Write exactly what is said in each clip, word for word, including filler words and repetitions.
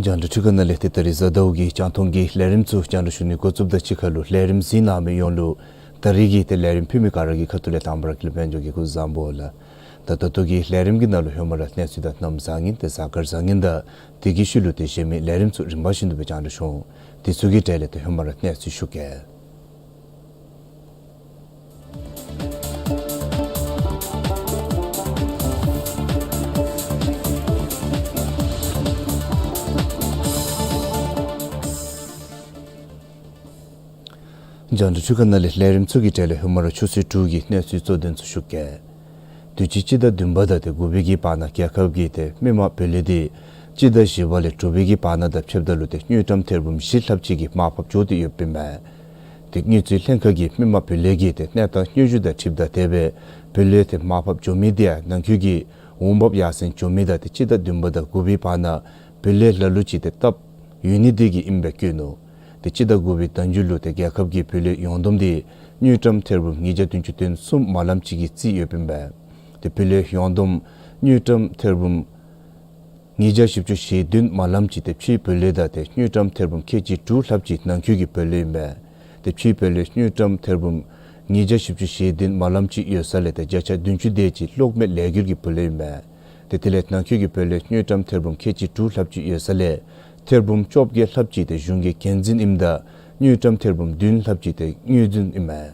རྒྱང་བསྒྲགས་འཕྲུལ་ཁང་ནང་ལས་ཏེ་ད་རིས་གཟའ་ཟླཝ་གི་རྒྱང་མཐོང་གི་ལས་རིམ་ཚུ་རྒྱང་བསྒྲགས་ཞུ་ནི་འགོ་བཙུགསཔ་དང་གཅིག་ཁར་ལུ་ལས་རིམ་གཟིགས་གནང་མི་ཡོངས་ལུ་ད་རིས་ཀྱི་ཏེ་ལས་རིམ་ཕུལ་མི་ག་ར་གི་ཁ་ཐུག་ལས་དང་པ་ར་ཀུན་ལེགས་དཔལ་འབྱོར་གྱིས་སྐུ་གཟུགས་བཟང་པོ་ལགས། ད་ད་ལྟོ་གི་ལས་རིམ་གྱི་ནང་ལུ་ཧེ་མ་ར་གནས་ཚུལ་དང་གནམ་བཟང་ངན་ཏེ་གཟའ་སྐར་བཟང་ངན་དང་དེ་གི་ཤུལ་ལུ་ཏེ་གཞན་མི་ལས་རིམ་ཚུ་རིམ་པ་བཞིན་དུ་སྦེ་རྒྱང་བསྒྲགས་ཞུ་འོང་། དེ་ཚུ་གི་གྲས་ལས་ཏེ་ཧེ་མ་ར་གནས་ཚུལ་ཞུ་གེ། རྒྱང་བསྒྲགས་འཕྲུལ་ཁང་ནང་ལས་ལས་རིམ་ཚུ་གི་གྲས་ལས་ཧེ་མ་ར་ཆུ་ཚོད་དྲུག་གི་གནས་ཚུལ་གཙོ་དོན་ཚུ་ཞུ་གེ། དུས་ཅི་སྤྱི་ཟླ་བདུན་པ་དང་ཏེ་དགུ་པའི་གི་བར་ན་རྒྱལ་ཁབ་ཀྱི་ཏེ་མི་དམངས་བུ་ལོན་འདི་སྤྱི་ཟླ་བཞི་པ་ལས་དྲུག་པའི་གི་བར་ན་དང་ཕྱདཔ་ད་ལུ་ཏེ་དངུལ་ཀྲམ་ཐེར་འབུམ་བཞི་ལྷགཔ་ཅིག་གི་མར་ཕབ་འགྱོ་སྟེ་ཡོདཔ་ཨིན་མས། ཏེ་དངུལ་རྩིས་ལྷན་ཁག་གིས་མི་དམངས་བུ་ལོན་གྱི་ཏེ་གནས་སྟངས་སྙན་ཞུ་དང་འཁྲིལཝ་ད་དེ་སྦེ་བུ་ལོན་ཏེ་མར་ཕབ་འགྱོ་མི་འདི་ཡང་ནང་འཁོད་ཀྱི་འོང་འབབ་ཡར་སེང་འགྱོ་མི་དང་ཏེ་སྤྱི་ཟླ་བདུན་པ་དང་དགུ་པའི་བར་ན་བུ་ལོན་ལ་ལུ་ཅིག་ཏེ་སྟབས་ཡོད་ནི་འདི་གིས་ཨིནམ་སྦེ་བཀོད་ནུག། ཏེ་སྤྱི་ཟླ་དགུ་པའི་ཟླ་མཇུག་ལུ་ཏེ་རྒྱལ་ཁབ་ཀྱི་བུ་ལོན་ཡོངས་བསྡོམས་འདི་དངུལ་ཀྲམ་ཐེར་འབུམ་ཉིས་བརྒྱ་བདུན་ཅུ་དོན་གསུམ་མ་ལམ་ཅིག་གི་རྩིས་ཡོདཔ་ཨིན་པས། ཏེ་བུ་ལོན་ཡོངས་བསྡོམས་དངུལ་ཀྲམ་ཐེར་འབུམ་ཉིས་བརྒྱ་བཞི་བཅུ་ཞེ་བདུན་མ་ལམ་ཅིག་ཏེ་ཕྱིའི་བུ་ལོན་དང་ཏེ་དངུལ་ཀྲམ་ཐེར་འབུམ་ཁལ་གཅིག་དྲུག་ལྷགཔ་ཅིག་ནང་འཁོད་ཀྱི་བུ་ལོན་ཨིན་པས། ཏེ་ཕྱིའི་བུ་ལོན་དངུལ་ཀྲམ་ཐེར་འབུམ་ཉིས་བརྒྱ་བཞི་བཅུ་ཞེ་བདུན་མ་ལམ་ཅིག་ཡོད་ས་ལས་ཏེ་བརྒྱ་ཆ་བདུན་ཅུ་དེ་ཅིག་གློག་མེ་ལས་འགུལ་གྱི་བུ་ལོན་ཨིན་པས། ཏེ་དེ་ལས་ནང་འཁོད་ཀྱི་བུ་ལོན་དངུལ་ཀྲམ་ཐེར་འབུམ་ཁལ་གཅིག་དྲུག་ལྷགཔ་ཅིག་ཡོད་ས་ལས་ཐེར་འབུམ་བཅོ་བརྒྱད་ལྷགཔ་ཅིག་ཏེ་གཞུང་གི་འགན་འཛིན་ཨིནམ་ད་དངུལ་ཀྲམ་ཐེར་འབུམ་བདུན་ལྷགཔ་ཅིག་ཏེ་དངུལ་རྫུན་ཨིན་མས།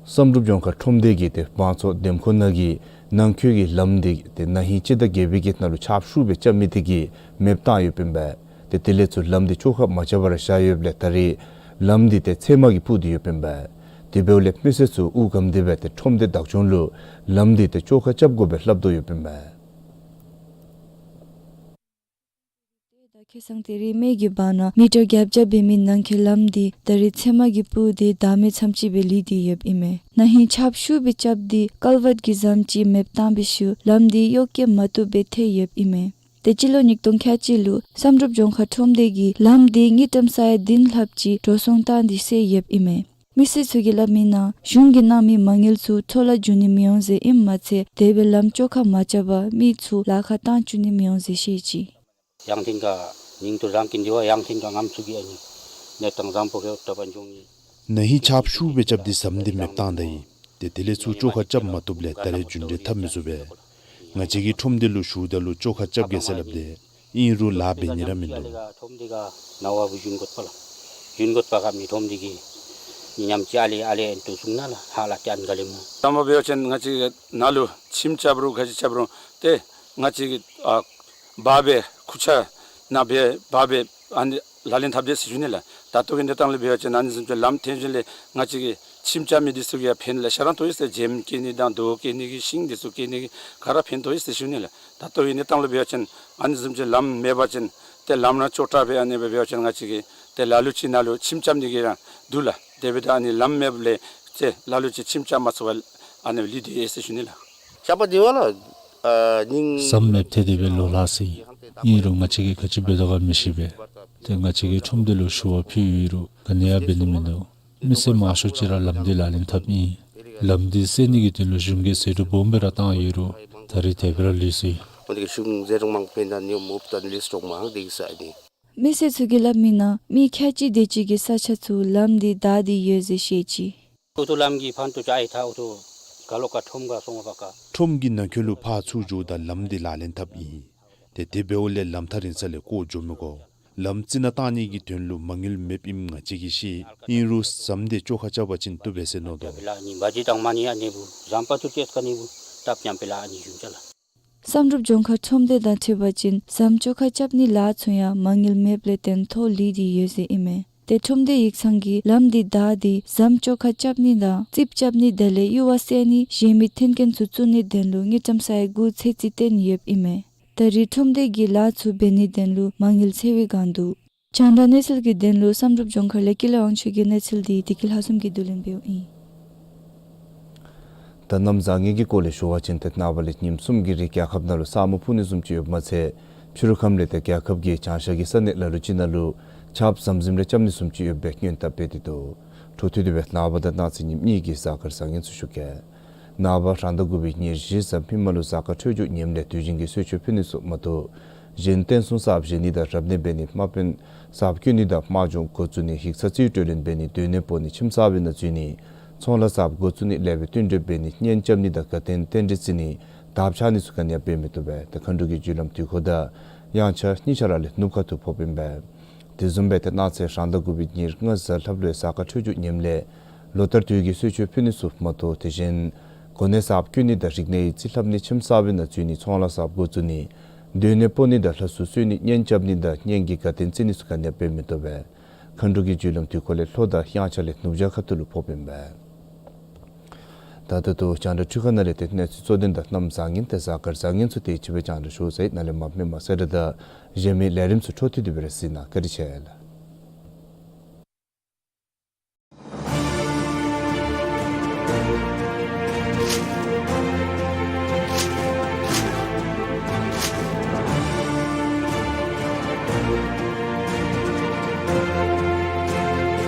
བསམ་གྲུབ་ལྗོངས་མཁར་ཁྲོམ་སྡེ་གིས་ཏེ་བང་མཚོ་འདེམས་ཁོངས་ནང་གི་ནང་འཁོད་ཀྱི་ལམ་འདི་ཏེ་ན་ཧིང་སྤྱི་ཟླ་བརྒྱད་པའི་གི་ནང་ལུ་ཆརཔ་ཤུགས་སྦེ་རྐྱབ་མི་དེ་གིས་མེདཔ་བཏང་ཡོདཔ་ཨིན་པས། ཏེ་དེ་ལས་ཚུར་ལམ་འདི་བཅོ་ཁ་མ་རྐྱབ་པར་བཞག་ཡོདཔ་ལས་ད་རེས་ལམ་འདི་ཏེ་ཚལ་མ་གིས་སྤུར་ཏེ་ཡོདཔ་ཨིན་པས། དེ་འབདཝ་ལས་མི་སེར་ཚུ་དབུགས་སྒམ་སྟེ་སྦེ་ཏེ་ཁྲོམ་སྡེ་བདག་སྐྱོང་ལུ་ལམ་འདི་ཏེ་བཅོ་ཁ་རྐྱབ་དགོ་པའི་སླབ་དོ་ཡོདཔ་ཨིན་པས། ཏེ་ད་ཁ་སང་ཏེ་རིས་མེད་ཀྱི་བར་ན་མི་ཊར་བརྒྱད་བརྒྱ་འབད་མི་ནང་འཁོད་ལམ་འདི་ད་རེས་ཚལ་མ་གིས་སྤུར་ཏེ་བདག་མེད་ཙམ་ཅིག་སྦེ་ལུས་ཏེ་ཡོདཔ་ཨིན་མས། ན་ཧིང་ཆརཔ་ཤུགས་སྦེ་རྐྱབ་སྟེ་ཀལ་ཝཊ་གི་ཟམ་ཅིག་མེདཔ་བཏང་བའི་ཤུལ་ལམ་འདི་གཡོག་བཀོལ་མ་བཏུབ་སྦེ་ཐལ་ཡོདཔ་ཨིན་མས། ཏེ་སྤྱི་ལོ་ཉིས་སྟོང་ཁལ་གཅིག་ལུ་བསམ་གྲུབ་ལྗོངས་མཁར་ཁྲོམ་སྡེ་གིས་ལམ་འདི་དངུལ་ཀྲམ་ས་ཡ་བདུན་ལྷགཔ་ཅིག་འགྲོ་སོང་བཏང་སྟེ་བསལ་ཡོདཔ་ཨིན་མས། མི་སེར་ཚུ་གིས་སླབ་མིའི་ནང་གཞུང་གིས་གནང་མི་མ་དངུལ་ཚུ་འཕྲོ་བརླག་འགྱོ་ནི་མི་འོང་ཟེར་ཨིནམ་མ་ཚད་དེ་སྦེ་ལམ་བཅོ་ཁ་མ་རྐྱབ་པར་མི་ཚུ་ལཱ་ཁག་བཏང་བཅུག་ནི་མི་འོང་ཟེར་བཤད་ཅི། ཡང་ཐེངས་ཁར་ཉིང་ཏོ་རང་གི་འདི་བ་ཡང་ཐེངས་ཁར་ངམ་ཚུ་གི་ཨ་ནི་གནས་སྟངས་བཟང་པོ་ཡོད་ཏོག་པ་འབྱུང་ནི། ན་ཧིང་ཆརཔ་ཤུགས་སྦེ་རྐྱབ་སྟེ་ཟམ་འདི་མེདཔ་བཏང་ད་ཡི། ཏེ་དེ་ལས་ཚུར་བཅོ་ཁ་རྐྱབ་མ་བཏུབ་ལས་ད་རེས་རྒྱུན་འགྲུལ་འཐབ་མི་ཚུགས་པས། ང་བཅས་ཀྱིས་ཁྲོམ་སྡེ་ལུ་ཞུཝ་ད་ལུ་བཅོ་ཁ་རྐྱབ་གེ་ཟེར་སླབ་སྟེ་ཨིན་རུང་ལཱ་འབད་ནི་ར་མིན་འདུག། ཁྲོམ་སྡེ་ཁར་ནངས་པ་བུ་ཞུན་དགོཔ་ལགས། ཞུན་དགོཔ་ག་མི་ཁྲོམ་སྡེ་གི་ཉམས་ཅིག་ཨ་ལེ་ཨ་ལེ་ཨན་ཏུ་གསུང་ན་ལགས་ཧ་ལ་ཏེ་ཨན་ག་ལེ་མོ། དང་པ་འབད་བ་ཅིན་ང་བཅས་ནཱ་ལུ་ཁྱིམ་རྐྱབ་རུང་ག་ཅི་རྐྱབ་རུང་ཏེ་ང་བཅས་ཀྱིས་ཨ་འབག་སྦེ་ཁུར་ཆ་ནང་འབག་འབག་སྦེ་ཨ་ནི་ལག་ལེན་འཐབ་དེས་ཟེར་ཞུ་ནི་ལགས། ད་ལྟོ་གི་གནས་སྟངས་ལུ་འབད་བ་ཅིན་ཨ་ནི་བཟུམ་ཅིག་ལམ་ཐོན་ཞིནམ་ལས་ང་བཅས་ཀྱི་ཁྱིམ་རྐྱབ་མི་འདི་ཚུ་གི་ཡང་ཕན་ལེ་ཤ་ར་ཐོགས་ཡི་ཟེར། འཇིམ་སྐྱེ་ནི་དང་རྡོ་སྐྱེ་ནི་གི་ཤིང་འདི་ཚུ་སྐྱེ་ནི་གི་ག་ར་ཕན་ཐོགས་ཡི་ཟེར་ཞུ་ནི་ལགས། ད་ལྟོ་གི་གནས་སྟངས་ལུ་འབད་བ་ཅིན་ཨ་ནི་བཟུམ་ཅིག་ལམ་མེད་པ་ཅིན་ཏེ་ལམ་ར་ཅོག་དྲག་སྦེ་ཨ་ནི་སྦེ་འབད་བ་ཅིན་ང་བཅས་ཀྱིས་ཏེ་ལ་ལུ་ཅིག་ནཱ་ལུ་ཁྱིམ་རྐྱབ་ནི་གི་ར་འདུག་ལགས། དེ་འབདཝ་ད་ཨ་ནི་ལམ་མེདཔ་ལས་ཏེ་ལ་ལུ་ཅིག་ཁྱིམ་རྐྱབ་མ་ཚུགས་པར་ཨ་ནི་ལུས་ཏེ་ཡོད་ཟེར་ཞུ་ནི་ལགས། ཁྱབ་པ་འདི་བ་ལགས། ཨ་ནིང་ཟམ་མེདཔ་ཐལ་ཏེ་སྦེ་ལོ་ལྷག་སོ་ཡི། ཨིན་རུང་ང་བཅས་ཀྱིས་ག་ཅི་འབད་དོ་ག་མི་ཤེས་པས། ཏེ་ང་བཅས་ཀྱིས་ཁྲོམ་སྡེ་ལུ་ཞུ་བ་ཕུལ་ཡི་རུང་ག་ནི་ཡང་འབད་ནི་མིན་འདུག། མི་སེར་མང་ཤོས་ཅིག་ར་ལམ་འདི་ལག་ལེན་འཐབ་ཨིན། ལམ་འདི་སེལ་ནི་གི་དོན་ལུ་གཞུང་གིས་ཟད་འགྲོ་སྦོམ་སྦེ་ར་བཏང་ཡོད་རུང་ད་རེས་དེ་སྦེ་ར་ལུས་སོ་ཡི། འོ་དེ་གིས་གཞུང་ཟད་འགྲོ་མང་པོ་ཕན་ད་ནི་མོ་བཏང་ལུས་སོ་མང་དེ་གིས་ས་ཨ་ནི། མི་སེར་ཚུ་གིས་སླབ་མིའི་ནང་མི་ཁལ་གཅིག་དེ་ཅིག་གིས་ས་ཆ་ཚུ་ལམ་འདི་བདའ་སྟེ་ཡོད་ཟེར་བཤད་ཅི། ཨུ་ཐུ་ལམ་གྱི་ཕན་ཐོགས་ཅིག་ཨའི་ཐ་ཨུ་ཐུ་ག་ལོ་ཀ་ཁྲོམ་ག་སོང་བ་ཀ། ཁྲོམ་གྱི་ནང་འཁོད་ལུ་ཕར་ཚུར་འགྱོཝ་ད་ལམ་འདི་ལག་ལེན་འཐབ་ཨིན། ཏེ་དེ་འབདཝ་ལས་ལམ་ཐག་རིང་ས་ལས་བཀོ་འགྱོ་མི་དགོ། ལམ་རྩི་ནག་བཏང་ནི་གི་དོན་ལུ་མ་དངུལ་མེདཔ་ཨིནམ་ང་བཅས་ཀྱིས་ཤེས། ཨིན་རུང་ཟམ་དེ་བཅོ་ཁ་རྐྱབ་པ་ཅིན་བཏུབ་པས་ཟེར་མནོ་དོ། བསམ་གྲུབ་ལྗོངས་མཁར་ཁྲོམ་སྡེ་དང་འཁྲིལ་བ་ཅིན་ཟམ་བཅོ་ཁ་རྐྱབ་ནི་ལཱ་ཚུ་ཡང་མ་དངུལ་མེདཔ་ལས་བརྟེན་ཐོག་ལུས་ཏེ་ཡོད་ཟེར་ཨིན་མས། ཏེ་ཁྲོམ་སྡེ་ཡིག་ཚང་གིས་ལམ་འདི་བདའ་སྟེ་ཟམ་བཅོ་ཁ་རྐྱབ་ནི་དང་རྩིགཔ་རྐྱབ་ནི་དེ་ལས་གཡུར་བ་བསལ་ནི་གཞན་མི་མཐུན་རྐྱེན་ཚུ་བཙུགས་ནིའི་དོན་ལུ་དངུལ་ཀྲམ་ས་ཡ་དགུ་ཚད་རྩིས་བཏོན་ཡོདཔ་ཨིན་མས། ད་རེས་ཁྲོམ་སྡེ་གིས་ལཱ་ཚུ་འབད་ནིའི་དོན་ལུ་མ་དངུལ་འཚོལ་བའི་བསྒང་འདུག། རྒྱང་བསྒྲགས་གནས་ཚུལ་གྱི་དོན་ལུ་བསམ་གྲུབ་ལྗོངས་མཁར་ལས་ཀུན་ལེགས་དབང་ཕྱུག་གི་གནས་ཚུལ་འདི་བདེ་སྐྱིད་ལྷ་འཛོམས་ཀྱིས་བསྡུ་ལེན་འབདཝ་ཨིན། ད་གནམ་བཟང་ངན་གྱི་སྐོར་ལས་ཞུ་བ་ཅིན་ཏེ་ནངས་པ་ལས་ཉིནམ་གསུམ་གྱི་རིང་རྒྱལ་ཁབ་ནང་ལུ་ས་སྨུག་ཕུབ་ནི་བཟུམ་ཅིག་ཡོདཔ་མ་ཚད་ཕྱི་རུ་ཁམས་ལས་ཏེ་རྒྱལ་ཁབ་ཀྱི་བྱང་ཤར་གྱི་ས་གནས་ལ་ལུ་ཅིག་ནང་ལུ་ཆརཔ་ཟམ་ཟིམ་རེ་རྐྱབ་ནི་བཟུམ་ཅིག་ཡོད་པའི་སྔོན་བརྡ་སྤེལ་ཏེ་འདུག། འཕྲོ་མཐུད་དེ་སྦེ་ནངས་པ་དང་གནངས་ཚེ་ཉིནམ་གཉིས་ཀྱི་གཟའ་སྐར་བཟང་ངན་ཚུ་ཞུ་གེ། ནངས་པ་རང་ཟླ་དགུ་པའི་ཉེར་བཞི་གཟའ་མིག་དམར་ལུ་གཟའ་སྐར་འཕྲོད་སྦྱོར་ངནམ་ལས་དུས་ཆེན་གྱི་གསོལ་མཆོད་ཕུལ་ནི་ཚུ་མ་གཏོགས་གཞན་རྟེན་གསུམ་གསརཔ་བཞེངས་ནི་དང་རབ་གནས་འབད་ནི་དམག་དཔོན་གསརཔ་བསྐོ་ནི་དང་དམག་སྦྱོང་འགོ་བཙུགས་ནི་ཡིག་ཚང་རྩིས་སྤྲོད་ལེན་འབད་ནི་སྡོད་གནས་སྤོ་ནི་ཁྱིམ་གསར་པའི་ནང་འཛུལ་ནི་ཚོང་ལཱ་གསརཔ་འགོ་བཙུགས་ནི་ལེགས་པའི་བསྟུན་གྲོས་འབད་ནི་གཉེན་རྐྱབ་ནི་དང་དགའ་སྟོན་རྟེན་འབྲེལ་བརྩི་ནི་དར་འཕྱར་ནི་ཚུ་ག་ནི་ཡང་འབད་མི་བཏུབ་པས། ཏེ་མཁའ་འགྲོ་གི་རྒྱུ་ལམ་དུས་འཁོར་དང་དབྱངས་འཆར་གཉིས་ཆ་ར་ལས་ནུབ་ཁ་ཐུག་ཕོགཔ་ཨིན་པས། དེ་བཟུམ་སྦེ་ཏེ་གནངས་ཚེ་རང་ཟླ་དགུ་པའི་ཉེར་ལྔ་གཟའ་ལྷགཔ་ལུ་གཟའ་སྐར་འཕྲོད་སྦྱོར་ངནམ་ལས་ལོ་ལྟར་དུས་ཀྱི་གསོལ་མཆོད་ཕུལ་ནི་ཚུ་མ་གཏོགས་དེ་བཞིན་གོ་གནས་གསརཔ་བསྐོ་ནི་དང་རིག་གནས་ཡིག་རྩིས་ལྷབ་ནི་ཁྱིམ་གསར་པའི་ནང་འཛུལ་ནི་ཚོང་ལཱ་གསརཔ་འགོ་བཙུགས་ནི་སྡོད་གནས་སྤོ་ནི་དང་ལྷ་སྲུང་གསོལ་ནི་གཉེན་རྐྱབ་ནི་དང་གཉེན་གྱི་དགའ་སྟོན་བརྩི་ནི་ཚུ་ག་ནི་ཡང་འབད་མི་བཏུབ་པས། མཁའ་འགྲོ་གི་རྒྱུ་ལམ་དུས་འཁོར་ལས་ལྷོ་དང་དབྱངས་འཆར་ལས་ནུབ་བྱང་ཁ་ཐུག་ལུ་ཕོགཔ་ཨིན་པས། ད་ད་ལྟོ་རྒྱང་བསྒྲགས་འཕྲུལ་ཁང་ནང་ལས་ཏེ་གནས་ཚུལ་གཙོ་དོན་དང་གནམ་བཟང་ངན་ཏེ་གཟའ་སྐར་བཟང་ངན་ཚུ་དེ་ཅིག་སྦེ་རྒྱང་བསྒྲགས་ཞུ་ཚར་ཡི། ནཱ་ལས་མར་མི་མང་གསལ་བསྒྲགས་དང་གཞན་མི་ལས་རིམ་ཚུ་འཕྲོ་མཐུད་དེ་སྦེ་ར་གཟིགས་གནང་། བཀའ་དྲིན་ཆེ་ལགས།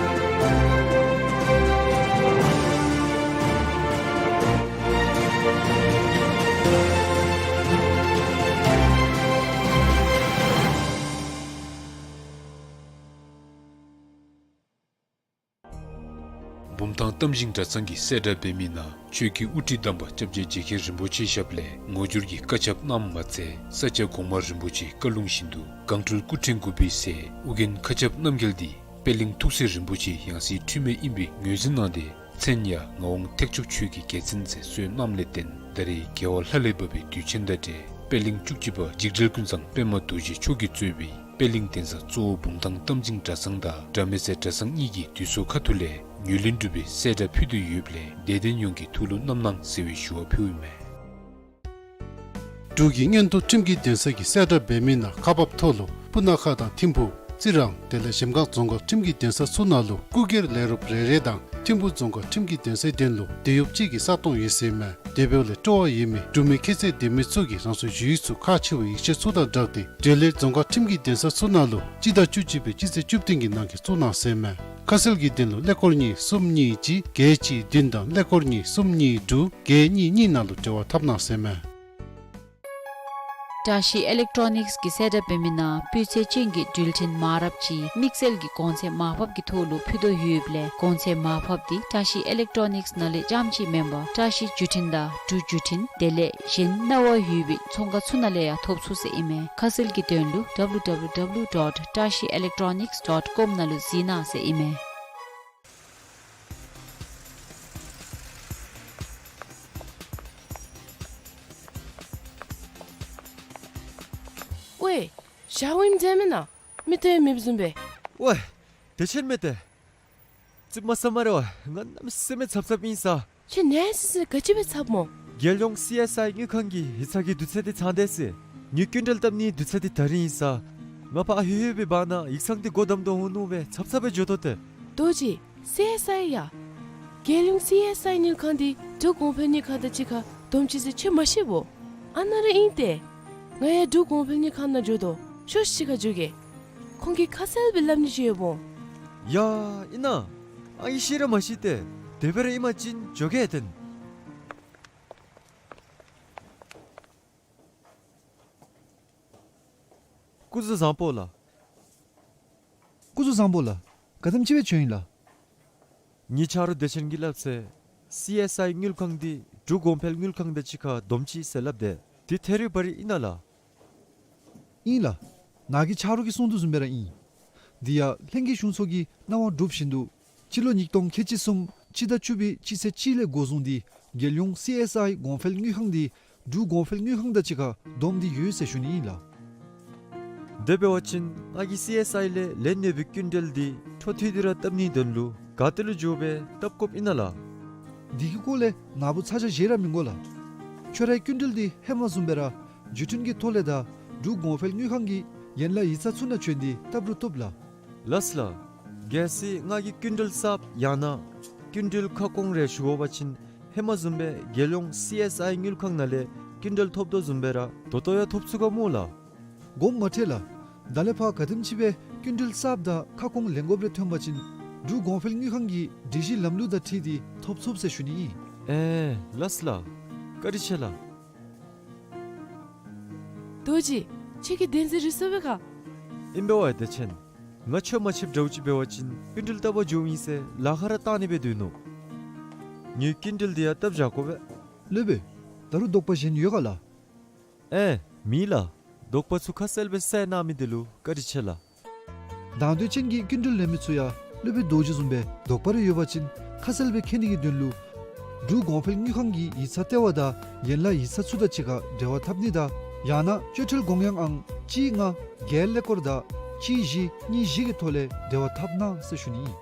བུམ་ཐང་རྟ་མགྲིན་གྲྭ་ཚང་གིས་གསལ་བསྒྲགས་འབད་མི་ནང་ཆོས་ཀྱི་དབུ་ཁྲིད་དམ་པ་སྐྱབས་རྗེ་རྗེ་མཁན་རིན་པོ་ཆེ་ཞབས་ལས་ངོ་སྦྱོར་གྱི་བཀའ་ཁྱབ་གནངམ་མ་ཚད་ས་སྐྱ་གོང་མ་རིན་པོ་ཆེ་བཀའ་ལུང་བཞིན་དུ་སྒང་སྤྲུལ་སྐུ་ཕྲེང་དགུ་པའི་སྲས་ཨོ་རྒྱན་མཁའ་ཁྱབ་རྣམ་རྒྱལ་འདི་པད་གླིང་ཐུགས་སྲས་རིན་པོ་ཆེའི་ཡང་སྲིད་འཁྲུལ་མེད་ཨིན་པའི་ངོས་འཛིན་གནང་སྟེ་མཚན་ཡང་ངག་དབང་ཐེག་མཆོག་ཆོས་ཀྱི་རྒྱལ་མཚན་ཟེར་གསོལ་གནངམ་ལས་བརྟེན་ད་རེས་རྒྱལ་བ་ལྷ་ལས་བབས་པའི་དུས་ཆེན་དང་འབྲེལ་པད་གླིང་བཅུ་གཅིག་པ་འཇིགས་བྲལ་ཀུན་བཟང་པདྨ་རྡོ་རྗེ་མཆོག་གིས་གཙོས་པའི་པད་གླིང་གདན་ས་གཙོ་བོ་བུམ་ཐང་རྟ་མགྲིན་གྲྭ་ཚང་དང་དགྲ་མེད་ཟེར་གྲྭ་ཚང་གཉིས་ཀྱིས་དུས་ཚོད་ཁ་ཐུག་ལས་ངོས་ལེན་གྲུབ་པའི་གསལ་བསྒྲགས་ཕུལ་དོ་ཡོདཔ་ལས་དད་ལྡན་ཡོངས་ཀྱིས་ཐུགས་ལུ་བསྣམ་གནང་ཟེར་བའི་ཞུ་བ་ཕུལཝ་ཨིན་མས། འབྲུག་གི་མངོན་མཐོ་ཁྲིམས་ཀྱི་གདན་ས་གིས་གསལ་བསྒྲགས་འབད་མི་ནང་ཁག་འབགཔ་ཐོག་ལུ་སྤུ་ན་ཁ་དང་ཐིམ་ཕུ་རྩི་རང་དེ་ལས་གཞལམ་སྒང་རྫོང་ཁག་ཁྲིམས་ཀྱི་གདན་ས་ཚུ་ནང་ལུ་སྐུ་སྒེར་ལས་རོགསཔ་རེ་རེ་དང་ཐིམ་ཕུ་རྫོང་ཁག་ཁྲིམས་ཀྱི་གདན་སའི་དོན་ལུ་དེད་གཡོགཔ་གཅིག་གི་ས་སྟོང་ཡོད་ཟེར་མས། དེ་འབདཝ་ལས་སྤྲོ་བ་ཡོད་མི་འབྲུག་མི་ཁྱད་ཚད་ལྡན་མི་ཚུ་གིས་རང་སོའི་ཞུ་ཡིག་ཚུ་ཁག་ཆེ་བའི་ཡིག་ཆ་ཚུ་དང་སྦྲགས་ཏེ་འབྲེལ་ཡོད་རྫོང་ཁག་ཁྲིམས་ཀྱི་གདན་ས་ཚུ་ནང་ལུ་སྤྱི་ཟླ་བཅུ་གཅིག་པའི་སྤྱི་ཚེས་བཅུ་བདུན་གྱི་ནང་འཁོད་བཙུགས་གནང་ཟེར་མས། ཁ་གསལ་གྱི་དོན་ལུ་ཀླད་ཀོར་གཉིས་གསུམ་གཉིས་གཅིག་བརྒྱད་གཅིག་བདུན་དང་ཀླད་ཀོར་གཉིས་གསུམ་གཉིས་དྲུག་བརྒྱད་གཉིས་གཉིས་ནང་ལུ་འབྲེལ་བ་འཐབ་གནང་ཟེར་མས། བཀྲ་ཤིས་ཨི་ལེག་ཊོ་ནིགསི་གིས་གསལ་བསྒྲགས་འབད་མི་ནང་སྤུས་ཚད་ཅན་གྱི་འགྲུལ་འཕྲིན་མ་འདྲཝ་ཅིག་དམིགས་བསལ་གྱི་གོང་ཚད་མར་ཕབ་ཀྱི་ཐོག་ལུ་ཕུལ་དོ་ཡོདཔ་ལས་གོང་ཚད་མར་ཕབ་འདི་བཀྲ་ཤིས་ཨི་ལེག་ཊོ་ནིགསི་ནང་ལས་རྐྱངམ་ཅིག་མེན་པར་བཀྲ་ཤིས་བརྒྱུད་འཕྲིན་དང་འབྲུག་བརྒྱུད་འཕྲིན་དེ་ལས་གཞན་གནང་བ་ཡོད་པའི་ཚོང་ཁང་ཚུ་ནང་ལས་ཡང་ཐོབ་ཚུགས་ཟེར་ཨིན་མས། ཁ་གསལ་གྱི་དོན་ལུ་ཌབ་ལུ་ཌབ་ལུ་ཌབ་ལུ་ཌོཊ་བཀྲ་ཤིས་ཨི་ལེག་ཊོ་ནིགསི་ཌོཊ་ཀོམ་ནང་ལུ་གཟིགས་གནང་ཟེར་ཨིན་མས། ཝའེ། ཞག་ཝིམ་མཛད་མེན་ན། མི་ཏེ་མེདཔ་བཟུམ་སྦེ། ཝའེ། བདེ་ཆེན་མེད་ཏེ། ཙིགཔ་མ་ཟ་སྨ་རེ་ཝའེ། ང་གནམ་མེད་ས་མེད་འཚབ་འཚབ་ཨིན་ས། ཁྱོད་ནད་སི་སི་ག་ཅི་སྦེ་འཚབ་སྨོ། རྒྱལ་ཡོངས་སི་ཨེསི་ཨའི་དངུལ་ཁང་གི་ཡིག་ཚང་གི་དུས་ཚོད་འདི་ཚང་དེས་ཟེར། ངེའི་སྐྱིན་འགྲུལ་བཏབ་ནིའི་དུས་ཚོད་འདི་ད་རིས་ཨིན་ས། ང་ཕར་ལྷོད་ལྷོད་པའི་བར་ན་ཡིག་ཚང་འདི་སྒོ་བསྡམ་དོ་འོང་མནོ་སྦེ་འཚབ་འཚབ་སྦེ་འགྱོ་དོ་ཏེ། རྡོ་རྗེ། སི་ཨེསི་ཨའི་ཡ། རྒྱལ་ཡོངས་སི་ཨེསི་ཨའི་དངུལ་ཁང་འདི་འབྲུག་གོང་འཕེལ་དངུལ་ཁང་དང་གཅིག་ཁར་བསྡོམས་ཅི་ཟེར་ཁྱོད་མ་ཤེས་བོ། ཨ་ནཱ་ར་ཨིན་ཏེ། ང་ཡང་འབྲུག་གོང་འཕེལ་དངུལ་ཁང་ནང་འགྱོ་དོ། ཤོག་ཤིག་ཁར་འགྱོ་གེ། ཁོང་གིས་ཁ་གསལ་སྦེ་སླབ་ནི་ཅིག་ཡོདཔ་འོང་། ཡ་ཨིན་ན། ཨ་ངེ་ཤེས་ར་མ་ཤེས་ཏེ། དེ་སྦེ་ར་ཨིན་པ་ཅིན་འགྱོ་གེ་ཏེ། སྐུ་གཟུགས་བཟང་པོ་ལགས། སྐུ་གཟུགས་བཟང་པོ་ལགས། ག་དེམ་ཅིག་སྦེ་བྱོན་ཡི་ལགས། ངེའི་ཆ་རོགས་བདེ་ཆེན་གྱིས་སླབ་ཚེ་སི་ཨེསི་ཨའི་དངུལ་ཁང་འདི་འབྲུག་གོང་འཕེལ་དངུལ་ཁང་དང་གཅིག་ཁར་བསྡོམས་ཅི་ཟེར་སླབ་དེས། དེ་ཐད་རི་བ་རི་ཨིན་ན་ལགས། ཨིན་ལགས། ནཱ་གི་ཆ་རོགས་ཀྱིས་གསུངས་དོ་བཟུམ་སྦེ་ར་ཨིན། དེ་ཡང་ལྷན་རྒྱས་གཞུང་ཚོགས་ཀྱི་གནང་བ་གྲུབ་བཞིན་དུ་སྤྱི་ལོ་ཉིས་སྟོང་ཁལ་གཅིག་གསུམ་སྤྱི་ཟླ་བཅུ་པའི་སྤྱི་ཚེས་གཅིག་ལས་འགོ་བཟུང་སྟེ་རྒྱལ་ཡོངས་སི་ཨེསི་ཨའི་གོང་འཕེལ་དངུལ་ཁང་འདི་འབྲུག་གོང་འཕེལ་དངུལ་ཁང་དང་གཅིག་ཁར་བསྡོམས་ཏེ་ཡོད་ཟེར་ཞུ་ནི་ཨིན་ལགས། དེ་འབད་བ་ཅིན་ང་གིས་སི་ཨེསི་ཨའི་ལས་ལེན་ཡོད་པའི་སྐྱིན་འགྲུལ་འདི་འཕྲོ་མཐུད་དེ་ར་བཏབ་ནིའི་དོན་ལུ་ག་ཏེ་ལུ་འགྱོ་སྦེ་བཏབ་དགོཔ་ཨིན་ན་ལགས། དེ་གི་སྐོར་ལས་ནཱ་བུ་ཚ་གྱང་བཞེས་ར་མི་དགོ་ལགས། ཁྱོད་རའི་སྐྱིན་འགྲུལ་འདི་ཧེ་མ་བཟུམ་སྦེ་ར་བརྒྱུད་འཕྲིན་གྱི་ཐོག་ལས་དང་འབྲུག་གོང་འཕེལ་དངུལ་ཁང་གི་ཡན་ལག་ཡིག་ཚང་ཚུ་ནང་བྱོན་ཏེ་བཏབ་རུང་བཏུབ་ལགས། ལགས་ལགས། གལ་སྲིད་ང་གིས་སྐྱིན་འགྲུལ་གསརཔ་ཡང་ན་སྐྱིན་འགྲུལ་ཁ་སྐོང་རེ་ཞུ་དགོ་པ་ཅིན་ཧེ་མ་བཟུམ་སྦེ་རྒྱལ་ཡོངས་སི་ཨེསི་ཨའི་དངུལ་ཁང་ནང་ལས་སྐྱིན་འགྲུལ་ཐོབ་དོ་བཟུམ་སྦེ་ར་ད་ལྟོ་ཡང་ཐོབ་ཚུགས་ག་སྨོ་ལགས། དགོངསམ་མ་ཁྲེལ་ལགས། ད་ལས་ཕར་ག་དེམ་ཅིག་སྦེ་སྐྱིན་འགྲུལ་གསརཔ་དང་ཁ་སྐོང་ལེན་དགོཔ་རེ་ཐོན་པ་ཅིན་འབྲུག་གོང་འཕེལ་དངུལ་ཁང་གི་སྒྲིག་གཞི་ལམ་ལུགས་དང་འཁྲིལ་ཏེ་ཐོབ་ཚུགས་ཟེར་ཞུ་ནི་ཨིན། ཨེ་ལགས་ལགས། བཀའ་དྲིན་ཆེ་ལགས། རྡོ་རྗེ། ཁྱོད་ཀྱིས་བདེན་འཛིན་རེ་སོང་པས་ག། ཨིན་པས་ཝའི་བདེ་ཆེན། ང་ཆོས་མ་ཆོདཔ་འདྲཝ་ཅིག་འབད་བ་ཅིན་སྐྱིན་འགྲུལ་བཏབ་པར་འགྱོཝ་ཨིན་ཟེར་ལཱ་ཁག་ར་བཏང་ནི་སྦེ་སྡོད་ནུག། ངེའི་སྐྱིན་འགྲུལ་འདི་ཡང་བཏབ་བཞག་དགོ་པས། སློབ་དཔོན། ད་རུང་དོགས་པ་གཞན་ཡོད་ག་ལགས། ཨེ་མེད་ལགས། དོགས་པ་ཚུ་ཁ་གསལ་སྦེ་བསལ་གནང་མི་འདི་ལུ་བཀའ་དྲིན་ཆེ་ལགས། དང་འདོད་ཅན་གྱི་སྐྱིན་འགྲུལ་ལེན་མི་ཚུ་ཡང་སློབ་དཔོན་རྡོ་རྗེ་བཟུམ་སྦེ་དོགས་པ་རེ་ཡོད་པ་ཅིན་ཁ་གསལ་སྦེ་མཁྱེན་ནི་གི་དོན་ལུ་འབྲུག་གོང་འཕེལ་དངུལ་ཁང་གི་ཡིག་ཚང་ལྟེ་བ་དང་ཡན་ལག་ཡིག་ཚང་ཚུ་དང་གཅིག་ཁར་འབྲེལ་བ་འཐབ་ནི་དང་ཡང་ན་སྤྱོད་ཁྲལ་དགོངས་ཡངས་ཨང་གཅིག་ལྔ་བརྒྱད་ཀླད་ཀོར་དང་གཅིག་བཞི་གཉིས་བཞི་གི་ཐོག་ལས་འབྲེལ་བ་འཐབ་གནང་ཟེར་ཞུ་ནི་ཨིན།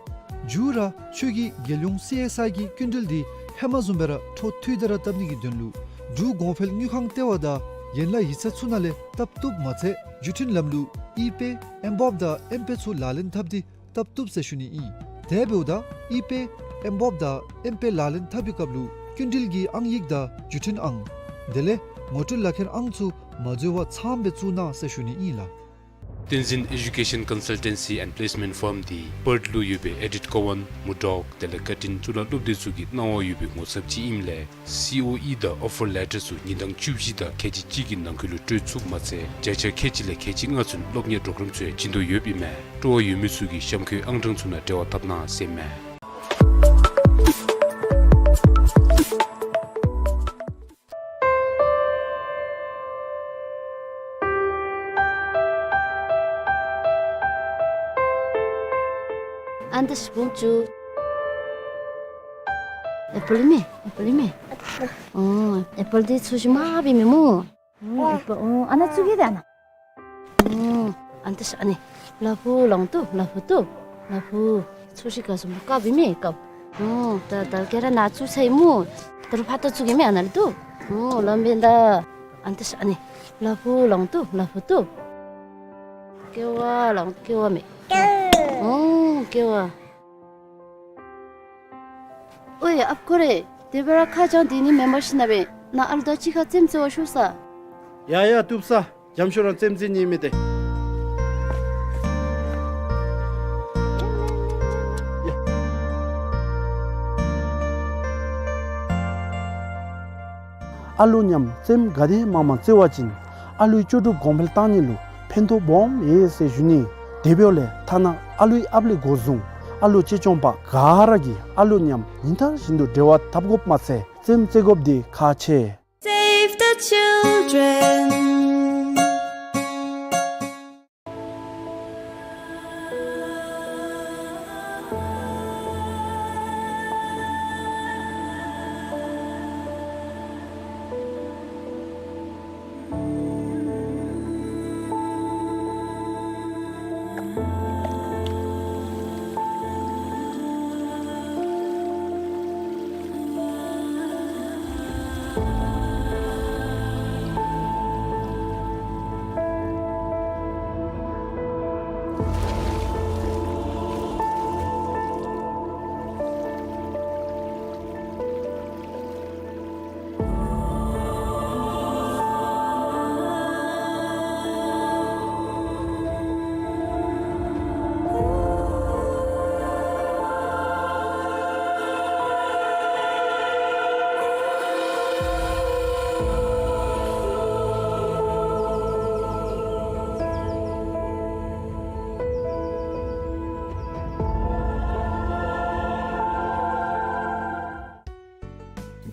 མཇུག་ར་ཁྱོད་ཀྱིས་རྒྱལ་ཡོངས་སི་ཨེསི་ཨའི་གི་སྐྱིན་འགྲུལ་འདི་ཧེ་མ་བཟུམ་སྦེ་ར་འཕྲོ་མཐུད་དེ་ར་བཏབ་ནི་གི་དོན་ལུ་འབྲུག་གོང་འཕེལ་དངུལ་ཁང་ལྟེ་བ་དང་ཡན་ལག་ཡིག་ཚང་ཚུ་ནང་ལས་བཏབ་བཏུབ་མ་ཚད་བརྒྱུད་འཕྲིན་ལམ་ལུགས་ཨི་པེ་ཨེམ་བོབ་དང་ཨེམ་པེ་ཚུ་ལག་ལེན་འཐབ་སྟེ་བཏབ་བཏུབ་ཟེར་ཞུ་ནི་ཨིན། དེ་འབདཝ་ད་ཨི་པེ་ཨེམ་བོབ་དང་ཨེམ་པེ་ལག་ལེན་འཐབ་པའི་སྐབས་ལུ་སྐྱིན་འགྲུལ་གྱི་ཨང་ཡིག་དང་བརྒྱུད་འཕྲིན་ཨང་དེ་ལས་ངོ་སྤྲོད་ལག་ཁྱེར་ཨང་ཚུ་མ་འཛོལ་བར་ཚངམ་སྦེ་བཙུགས་གནང་ཟེར་ཞུ་ནི་ཨིན་ལགས། བསྟན་འཛིན་Education Consultancy and Placement Firm འདི་པརཐ་ལུ་ཡོད་པའི་ཨེ་ཌིཐ་ཀོ་ཝཱན་མུར་ཌོག་དེ་ལས་ཀར་ཊིན་གཙུག་ལག་སློབ་སྡེ་ཚུ་གི་གནང་བ་ཡོད་པའི་ངོ་ཚབ་ཅིག་ཨིནམ་ལས་སི་ཨོ་ཨི་དང་ཨོ་ཕར་ལེ་ཊར་ཚུ་ཉིན་གྲངས་བཅུ་བཞི་དང་ཁལ་གཅིག་གཅིག་གི་ནང་འཁོད་ལུ་སྤྲོད་ཚུགསཔ་མ་ཚད་བརྒྱ་ཆ་ཁལ་གཅིག་ལས་ཁལ་གཅིག་ལྔ་ཚུན་སློབ་གཉེར་པོརོ་གརམ་ཚུ་ཡང་བྱིན་དོ་ཡོདཔ་ཨིན་མས། སྤྲོ་བ་ཡོད་མི་ཚུ་གིས་གཤམ་འཁོད་ཨང་གྲངས་ཚུ་ནང་འབྲེལ་བ་འཐབ་གནང་ཟེར་ཨིན་མས། ཨ་ནི་ད་ཤིག་བུམ་ཅིག། ཨེ་པཱལ་མས། ཨེ་པཱལ་མས། ཨོ་ཨེ་པཱལ་འདི་ཚོས་ཤིག་མ་འབད་མི་སྨོ། ཨོ་ཨེ་པཱལ་ཨོ་ཨ་ནཱ་བཙུགས་གེ་ད་ཨ་ནཱ། ཨོ་ཨ་ནི་ད་ཤིག་ཨ་ནི། ལ་ཕུག་ལོང་ཏོ་ལ་ཕུག་ཏོ། ལ་ཕུག་ཚོས་ཤིག་ག་སོང་བཀབ་ཨིན་མས་བཀབ། ཨོ་ད་ད་ག་ར་ནཱ་བཙུགས་ཚར་ཡི་སྨོ། ད་རུང་ཕར་ད་བཙུགས་གེ་མས་ཨ་ནཱ་ལུ་ཏོ། ཨོ་ལམ་འབད་ད། ཨ་ནི་ད་ཤིག་ཨ་ནི། ལ་ཕུག་ལོང་ཏོ་ལ་ཕུག་ཏོ། ཀེ་བ་ལོང་ཀེ་བ་མས། ཨོ་ཀེ་བ། ཨོའི་ཨཔ་ཁོ་རེ། དེ་སྦེ་ར་ཁ་བྱང་དེ་ནི་མེན་པར་ཤེས་ན་སྦེ་ནཱ་ཨ་ལུ་དང་གཅིག་ཁར་རྩེདམོ་རྩེ་བར་ཤོག་ས། ཡ་ཡ་བཏུབ་ས། འཇམ་ཤོས་རང་རྩེདམོ་རྩེ་ནི་མས་ཏེ། ཨ་ལུ་མཉམ་རྩེདམོ་ག་དེ་མང་མང་རྩེ་བ་ཅིན་ཨ་ལུའི་ལྕོགས་གྲུབ་གོང་འཕེལ་གཏང་ནི་ལུ་ཕན་ཐོགས་སྦོམ་ཡོད་ཟེར་ཞུ་ནི། དེ་འབདཝ་ལས་ཐ་ན་ཨ་ལུའི་ཨཔ་ལས་འགོ་བཟུང་ཨ་ལུ་གཅེས་སྐྱོང་པ་ག་ར་གིས་ཨ་ལུ་མཉམ་ཉིན་མཐར་བཞིན་དུ་འབྲེལ་བ་འཐབ་དགོཔ་མ་ཚད་རྩེདམོ་རྩེ་དགོཔ་འདི་ཁག་ཆེ། Save the children.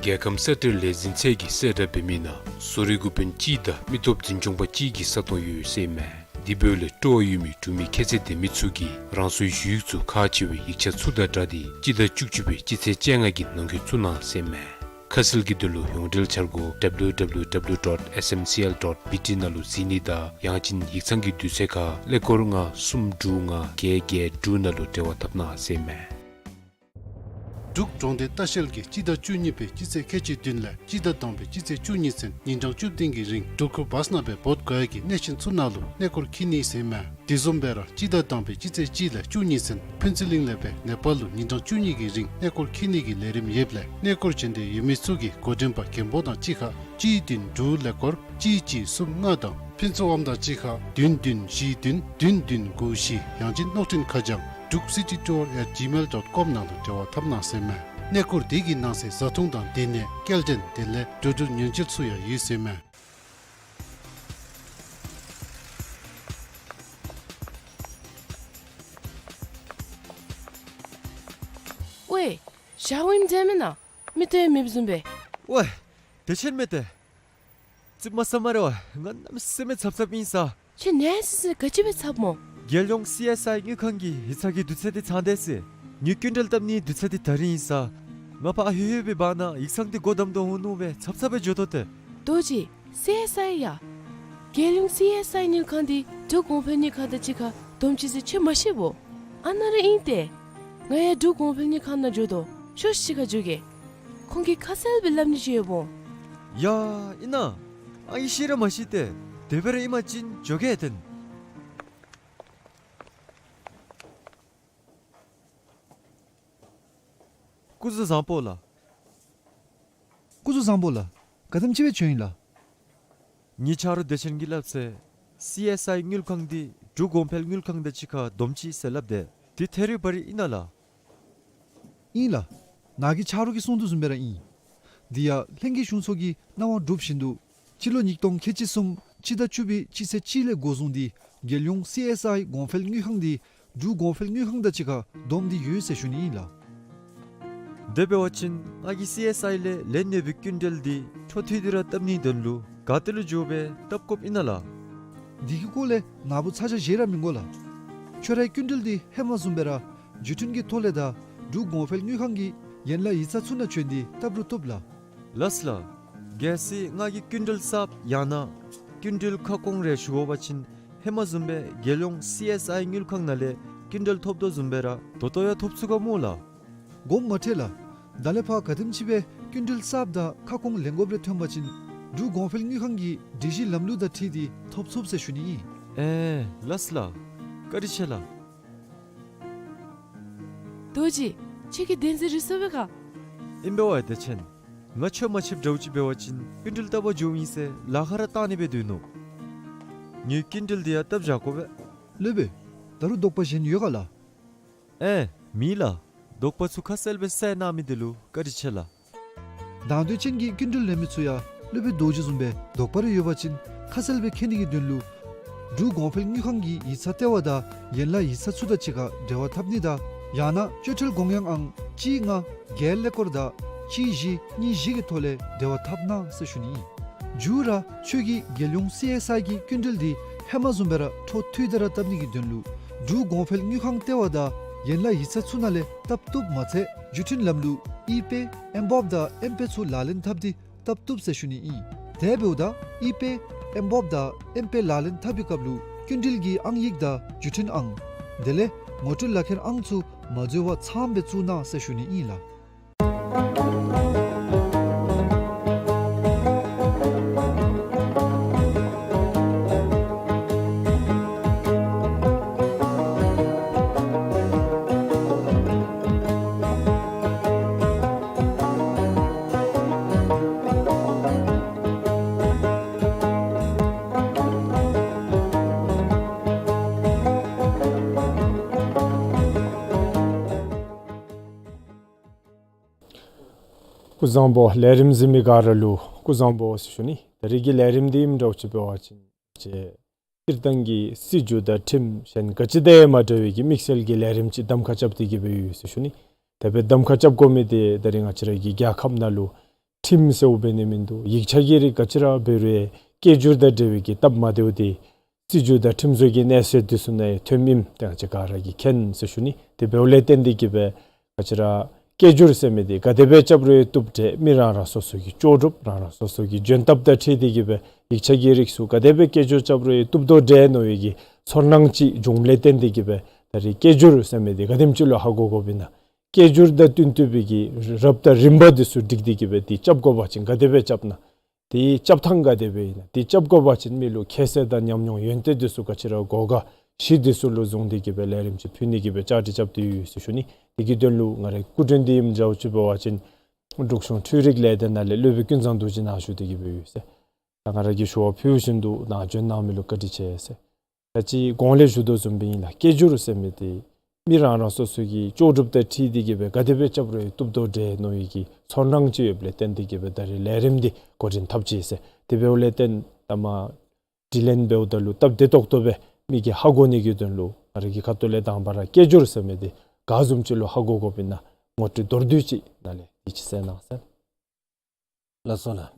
རྒྱལ་ཁམས་གསར་སྤྲོས་ལས་འཛིན་ཚད་ཀྱི་གསལ་བསྒྲགས་འབད་མི་ནང་བཟོ་རིག་འགོ་དཔོན་གཅིག་དང་མི་སྟོབས་འཛིན་སྐྱོང་པ་གཅིག་གི་ས་སྟོང་ཡོད་ཟེར་མས། དེ་འབདཝ་ལས་སྤྲོ་བ་ཡོད་མི་འབྲུག་མི་ཁྱད་ཚད་ལྡན་མི་ཚུ་གིས་རང་སོའི་ཞུ་ཡིག་ཚུ་ཁག་ཆེ་བའི་ཡིག་ཆ་ཚུ་དང་སྦྲགས་ཏེ་སྤྱི་ཟླ་བཅུ་གཅིག་པའི་སྤྱི་ཚེས་བཅོ་ལྔ་གི་ནང་འཁོད་བཙུགས་གནང་ཟེར་མས། ཁ་གསལ་གྱི་དོན་ལུ་ཡོངས་འབྲེལ་འཆར་སྒོ་W W W dot S M C L dot B T ནང་ལུ་གཟིགས་ནི་དང་ཡང་ཅིན་ཡིག་ཚང་གི་དུས་ཚོད་ཁར་ཀླད་ཀོར་ལྔ་གསུམ་དྲུག་ལྔ་བརྒྱད་བརྒྱད་དྲུག་ནང་ལུ་འབྲེལ་བ་འཐབ་གནང་ཟེར་མས། འབྲུག་གྲོང་སྡེ་ལྟ་བཤལ་གྱིས་སྤྱི་ཟླ་བཅུ་གཉིས་པའི་སྤྱི་ཚེས་ཁལ་གཅིག་བདུན་ལས་སྤྱི་ཟླ་དང་པའི་སྤྱི་ཚེས་བཅུ་གཉིས་ཚུན་ཉིན་གྲངས་བཅུ་བདུན་གྱི་རིང་འབྲུག་ཁུལ་བཱས་ནང་སྦེ་བོད་ག་ཡ་གི་གནས་ཆེན་ཚུ་ནང་ལུ་གནས་སྐོར་འཁྱིད་ནི་ཟེར་མས། དེ་བཟུམ་སྦེ་ར་སྤྱི་ཟླ་དང་པའི་སྤྱི་ཚེས་གཅིག་ལས་བཅུ་གཉིས་ཚུན་ཕུན་ཚོགས་གླིང་ལས་སྦེ་ནེ་པཱལ་ལུ་ཉིན་གྲངས་བཅུ་གཉིས་ཀྱི་རིང་གནས་སྐོར་འཁྱིད་ནི་གི་ལས་རིམ་ཡོདཔ་ལས་གནས་སྐོར་བྱོན་འདོད་ཡོད་མི་ཚུ་གིས་འགོ་འདྲེན་པ་མགོན་པོ་དང་གཅིག་ཁར་གཅིག་བདུན་དྲུག་ཀླད་ཀོར་གཅིག་གཅིག་གསུམ་ལྔ་དང་ཕུན་ཚོགས་དབང་དང་གཅིག་ཁར་བདུན་བདུན་བཞི་བདུན་བདུན་བདུན་དགུ་བཞི། ཡང་ཅིན་གློག་འཕྲིན་ཁ་བྱང་འབྲུག་city tour at gmail dot com ནང་ལུ་འབྲེལ་བ་འཐབ་གནང་ཟེར་མས། གནས་སྐོར་དེ་གི་ནང་གསེས་བཟའ་འཐུང་དང་སྡོད་གནས་སྐྱེལ་འདྲེན་དེ་ལས་འགྲོ་འགྲུལ་ཉེན་བཅོལ་ཚུ་ཡང་ཡོད་ཟེར་མས། ཝའེ། ཞག་ཝིན་འདྲ་མེན་ན། མི་ཏེ་མེདཔ་བཟུམ་སྦེ། ཝའེ། བདེ་ཆེན་མས་ཏེ། ཙིགཔ་མ་ཟ་སྨ་རེ་ཝའེ། ང་གནམ་མེད་ས་མེད་འཚབ་འཚབ་ཨིན་ས། ཁྱོད་ནད་སི་སི་ག་ཅི་སྦེ་འཚབ་སྨོ། རྒྱལ་ཡོངས་སི་ཨེསི་ཨའི་དངུལ་ཁང་གི་ཡིག་ཚང་གི་དུས་ཚོད་འདི་ཚང་སྟེ་ཟེར། ངེའི་སྐྱིན་འགྲུལ་བཏབ་ནིའི་དུས་ཚོད་འདི་ད་རིས་ཨིན་ས། ང་ཕར་ཨ་ཧོད་ཧོད་པའི་བར་ན་ཡིག་ཚང་འདི་སྒོ་བསྡམ་དོ་འོང་ནུག་སྦེ་འཚབ་འཚབ་སྦེ་འགྱོ་དོ་ཏེ། རྡོ་རྗེ། སི་ཨེསི་ཨའི་ཡ། རྒྱལ་ཡོངས་སི་ཨེསི་ཨའི་དངུལ་ཁང་འདི་འབྲུག་གོང་འཕེལ་དངུལ་ཁང་དང་གཅིག་ཁར་བསྡོམས་ཅི་ཟེར་ཁྱོད་མ་ཤེས་བོ། ཨ་ནཱ་ར་ཨིན་ཏེ། ང་ཡང་འབྲུག་གོང་འཕེལ་དངུལ་ཁང་ནང་འགྱོ་དོ། ཤོག་ཤིག་ཁར་འགྱོ་གེ། ཁོང་གིས་ཁ་གསལ་སྦེ་སླབ་ནི་ཅིག་ཡོདཔ་འོང་། ཡ་ཨིན་ན། ཨའི་ཤེས་ར་མ་ཤེས་ཏེ། དེ་སྦེ་ར་ཨིན་པ་ཅིན་འགྱོ་གེ་ཏེ། སྐུ་གཟུགས་བཟང་པོ་ལགས། སྐུ་གཟུགས་བཟང་པོ་ལགས། ག་དེམ་ཅིག་སྦེ་བྱོན་ཡི་ལགས། ངེའི་ཆ་རོགས་བདེ་ཆེན་གྱིས་སླབ་ཚེ་སི་ཨེསི་ཨའི་དངུལ་ཁང་འདི་འབྲུག་གོང་འཕེལ་དངུལ་ཁང་དང་གཅིག་ཁར་བསྡོམས་ཅི་ཟེར་སླབ་དེས། འདི་ཐད་རི་བ་རི་ཨིན་ན་ལགས། ཨིན་ལགས། ནཱ་གི་ཆ་རོགས་ཀྱིས་གསུངས་དོ་བཟུམ་སྦེ་ར་ཨིན། འདི་ཡང་ལྷན་རྒྱས་གཞུང་ཚོགས་ཀྱི་གནང་བ་གྲུབ་བཞིན་དུ་སྤྱི་ལོ་ཉིས་སྟོང་ཁལ་གཅིག་གསུམ་སྤྱི་ཟླ་བཅུ་པའི་སྤྱི་ཚེས་གཅིག་ལས་འགོ་བཟུང་སྟེ་རྒྱལ་ཡོངས་སི་ཨེསི་ཨའི་གོང་འཕེལ་དངུལ་ཁང་འདི་འབྲུག་གོང་འཕེལ་དངུལ་ཁང་དང་གཅིག་ཁར་བསྡོམས་ཏེ་ཡོད་ཟེར་ཞུ་ནི་ཨིན་ལགས། དེ་འབད་བ་ཅིན་ང་གིས་སི་ཨེསི་ཨའི་ལས་ལེན་ནི་སྦེ་སྐྱིན་འགྲུལ་འདི་འཕྲོ་མཐུད་དེ་ར་བཏབ་ནིའི་དོན་ལུ་ག་ཏེ་ལུ་འགྱོ་སྦེ་བཏབ་དགོཔ་ཨིན་ན་ལགས། འདི་གི་སྐོར་ལས་ནཱ་བུ་ཚ་གྱང་བཞེས་ར་མི་དགོ་ལགས། ཁྱོད་རའི་སྐྱིན་འགྲུལ་འདི་ཧེ་མ་བཟུམ་སྦེ་ར་བརྒྱུད་འཕྲིན་གྱི་ཐོག་ལས་དང་འབྲུག་གོང་འཕེལ་དངུལ་ཁང་གི་ཡན་ལག་ཡིག་ཚང་ཚུ་ནང་བྱོན་ཏེ་བཏབ་རུང་བཏུབ་ལགས། ལགས་ལགས། གལ་སྲིད་ང་གིས་སྐྱིན་འགྲུལ་གསརཔ་ཡང་ན་སྐྱིན་འགྲུལ་ཁ་སྐོང་རེ་ཞུ་དགོ་པ་ཅིན་ཧེ་མ་བཟུམ་སྦེ་རྒྱལ་ཡོངས་སི་ཨེསི་ཨའི་དངུལ་ཁང་ནང་ལས་སྐྱིན་འགྲུལ་ཐོབ་དོ་བཟུམ་སྦེ་ར་ད་ལྟོ་ཡང་ཐོབ་ཚུགས་ག་སྨོ་ལགས། དགོངསམ་མ་ཁྲེལ་ལགས། ད་ལས་ཕར་ག་དེམ་ཅིག་སྦེ་སྐྱིན་འགྲུལ་གསརཔ་དང་ཁ་སྐོང་ལེན་དགོཔ་རེ་ཐོན་པ་ཅིན་འབྲུག་གོང་འཕེལ་དངུལ་ཁང་གི་སྒྲིག་གཞི་ལམ་ལུགས་དང་འཁྲིལ་ཏེ་ཐོབ་ཚུགས་ཟེར་ཞུ་ནི་ཨིན། ཨེ་ལགས་ལགས། བཀའ་དྲིན་ཆེ་ལགས། རྡོ་རྗེ། ཁྱོད་ཀྱིས་བདེན་འཛིན་རེ་སོང་པས་ག། ཨིན་པས་ཝའེ་བདེ་ཆེན། ང་ཁྱོད་མ་ཕྱདཔ་འདྲཝ་ཅིག་འབད་བ་ཅིན་སྐྱིན་འགྲུལ་བཏབ་པར་འགྱོཝ་ཨིན་ཟེར་ལཱ་ཁག་ར་བཏང་ནི་སྦེ་སྡོད་ནུག། ངེའི་སྐྱིན་འགྲུལ་འདི་ཡང་བཏབ་བཞག་དགོ་པས། སློབ་དཔོན། ད་རུང་དོགས་པ་གཞན་ཡོད་ག་ལགས། ཨེ་མེད་ལགས། དོགས་པ་ཚུ་ཁ་གསལ་སྦེ་བསལ་གནང་མི་འདི་ལུ་བཀའ་དྲིན་ཆེ་ལགས། དང་འདོད་ཅན་གྱི་སྐྱིན་འགྲུལ་ལེན་མི་ཚུ་ཡང་སློབ་དཔོན་རྡོ་རྗེ་བཟུམ་སྦེ་དོགས་པ་རེ་ཡོད་པ་ཅིན་ཁ་གསལ་སྦེ་མཁྱེན་ནི་གི་དོན་ལུ་འབྲུག་གོང་འཕེལ་དངུལ་ཁང་གི་ཡིག་ཚང་ལྟེ་བ་དང་ཡན་ལག་ཡིག་ཚང་ཚུ་དང་གཅིག་ཁར་འབྲེལ་བ་འཐབ་ནི་དང་ཡང་ན་སྤྱོད་ཁྲལ་དགོངས་ཡངས་ཨང་གཅིག་ལྔ་བརྒྱད་ཀླད་ཀོར་དང་གཅིག་བཞི་གཉིས་བཞི་གི་ཐོག་ལས་འབྲེལ་བ་འཐབ་གནང་ཟེར་ཞུ་ནི་ཨིན། མཇུག་ར་ཁྱོད་ཀྱིས་རྒྱལ་ཡོངས་སི་ཨེསི་ཨའི་གི་སྐྱིན་འགྲུལ་འདི་ཧེ་མ་བཟུམ་སྦེ་ར་འཕྲོ་མཐུད་དེ་ར་བཏབ་ནི་གི་དོན་ལུ་འབྲུག་གོང་འཕེལ་དངུལ་ཁང་ལྟེ་བ་དང་ཡན་ལག་ཡིག་ཚང་ཚུ་ནང་ལས་བཏབ་བཏུབ་མ་ཚད་བརྒྱུད་འཕྲིན་ལམ་ལུགས་ཨི་པེ་ཨེམ་བོབ་དང་ཨེམ་པེ་ཚུ་ལག་ལེན་འཐབ་སྟེ་བཏབ་བཏུབ་ཟེར་ཞུ་ནི་ཨིན། དེ་འབདཝ་ད་ཨི་པེ་ཨེམ་བོབ་དང་ཨེམ་པེ་ལག་ལེན་འཐབ་པའི་སྐབས་ལུ་སྐྱིན་འགྲུལ་གྱི་ཨང་ཡིག་དང་བརྒྱུད་འཕྲིན་ཨང་དེ་ལས་ངོ་སྤྲོད་ལག་ཁྱེར་ཨང་ཚུ་མ་འཛོལ་བར་ཚངམ་སྦེ་བཙུགས་གནང་ཟེར་ཞུ་ནི་ཨིན་ལགས། སྐུ་གཟུགས་བཟང་པོ། ལས་རིམ་གཟིགས་མི་ག་ར་ལུ་སྐུ་གཟུགས་བཟང་པོ་ཟེར་ཞུ་ནི། ད་རིས་ཀྱི་ལས་རིམ་འདི་ཨིནམ་འདྲཝ་ཅིག་འབད་བ་ཅིན་ཅིག་སྤྱིར་བཏང་གི་སྲིད་བྱུས་དང་ཁྲིམས་གཞན་ག་ཅི་དང་ཡང་མ་འདྲ་བའི་གི་དམིགས་བསལ་གྱི་ལས་རིམ་ཅིག་གདམ་ཁ་རྐྱབ་སྟེ་གི་སྦེ་ཡོད་ཟེར་ཞུ་ནི། དེ་སྦེ་གདམ་ཁ་རྐྱབ་དགོ་མི་འདི་ད་རིས་ང་བཅས་ར་གི་རྒྱལ་ཁབ་ནང་ལུ་ ཁྲིམས་ཟེརཝ་འབད་ནི་མིན་འདུག། ཡིག་ཆ་གི་རིགས་ག་ཅི་ར་འབད་རུང་སྐད་སྒྱུར་དང་འབྲེལ་བའི་གི་སྟབས་མ་བདེཝ་དེ་སྲིད་བྱུས་དང་ཁྲིམས་བཟོ་གི་གནས་ཚད་འདི་ཚུ་ནང་ཡང་ཐོནམ་ཨིནམ་ཏེ་ང་བཅས་ག་ར་གིས་མཁྱེན་ཟེར་ཞུ་ནི། དེ་འབདཝ་ལས་བརྟེན་ཏེ་གིས་སྦེ་ང་བཅས་ར་སྐད་སྒྱུར་ཟེར་མི་འདི་ག་དེ་སྦེ་རྐྱབ་རུང་བཏུབ་འདྲས། མི་རང་རང་སོ་སོ་གི་ལྕོགས་གྲུབ་རང་རང་སོ་སོ་གི་འཇོན་ཐབས་དང་འཁྲིལ་ཏེ་གིས་སྦེ་ཡིག་ཆ་གི་རིགས་ཚུ་ག་དེ་སྦེ་སྐད་སྒྱུར་རྐྱབ་རུང་བཏུབ་དོ་འདྲས་མནོ་བའི་གི་ཚོར་སྣང་ཅིག་བྱུངམ་ལས་བརྟེན་ཏེ་གིས་སྦེ་ད་རིས་སྐད་སྒྱུར་ཟེར་མི་འདི་ག་དེམ་ཅིག་ལུ་ཧ་གོ་དགོཔ་ཨིན་ན། སྐད་སྒྱུར་དང་བསྟུན་བསྟུན་པའི་གི་རབ་དང་རིམ་པ་འདི་ཚུ་སྒྲིག་སྟེ་གིས་སྦེ་དེ་རྐྱབ་དགོ་པ་ཅིན་ག་དེ་སྦེ་རྐྱབ་ན། དེའི་རྐྱབ་ཐངས་ག་དེ་སྦེ་ཨིན་ན། དེ་རྐྱབ་དགོ་པ་ཅིན་མི་ལུ་ཁྱད་བསད་དང་ཉམས་མྱོང་ཡོན་ཏན་འདི་ཚུ་ག་ཅི་ར་དགོ་ག་གཞི་འདི་ཚུ་ལུ་བཟུང་སྟེ་གིས་སྦེ་ལས་རིམ་ཅིག་ཕུལ་ནི་གི་སྦེ་བཅའ་སྒྲིག་རྐྱབ་སྟེ་ཡོད་ཟེར་ཞུ་ནི། དེ་གི་དོན་ལུ་ང་རའི་སྐུ་མགྲོན་འདི་ཨིནམ་འདྲཝ་ཅིག་འབད་བ་ཅིན་འབྲུག་གཞུང་འཕྲུལ་རིག་ལས་སྡེ་ནང་ལས་སློབ་དཔོན་ཀུན་བཟང་རྡོ་རྗེ་ནཱ་ཞུ་སྟེ་གིས་སྦེ་ཡོད་ཟེར། ད་ང་ར་གིས་ཞུ་བ་ཕུལ་བཞིན་དུ་ནཱ་འབྱོན་གནང་མི་ལུ་བཀའ་དྲིན་ཆེ་ཟེར། ད་ཅི་གོང་ལས་ཞུ་དོ་བཟུམ་སྦེ་ཨིན་ལགས། སྐད་སྒྱུར་ཟེར་མི་འདི་མི་རང་རང་སོ་སོ་གི་ལྕོགས་གྲུབ་དང་འཁྲིལ་ཏེ་གིས་སྦེ་ག་དེ་སྦེ་རྐྱབ་རུང་བཏུབ་དོ་འདྲས་མནོ་བའི་གི་ཚོར་སྣང་ཅིག་ཡོདཔ་ལས་བརྟེན་ཏེ་གིས་སྦེ་ད་རིས་ལས་རིམ་འདི་འགོ་འདྲེན་འཐབ་ཅི་ཟེར། དེ་འབདཝ་ལས་བརྟེན་ད་མ་དྲི་ལན་འབདཝ་ད་ལུ་སྟབས་བདེ་ཏོག་ཏོ་སྦེ་མི་གིས་ཧ་གོ་ནི་གི་དོན་ལུ་ང་ར་གི་ཁ་ཐུག་ལས་དང་པ་ར་སྐད་སྒྱུར་ཟེར་མི་འདི་ག་བཟུམ་ཅིག་ལུ་ཧ་གོ་དགོཔ་ཨིན་ན་ངོ་སྤྲོད་མདོར་བསྡུས་ཅིག་ནཱ་ལས་ཡིད་ཆེས་གནང་ཟེར། ལགས་སོ་ལགས།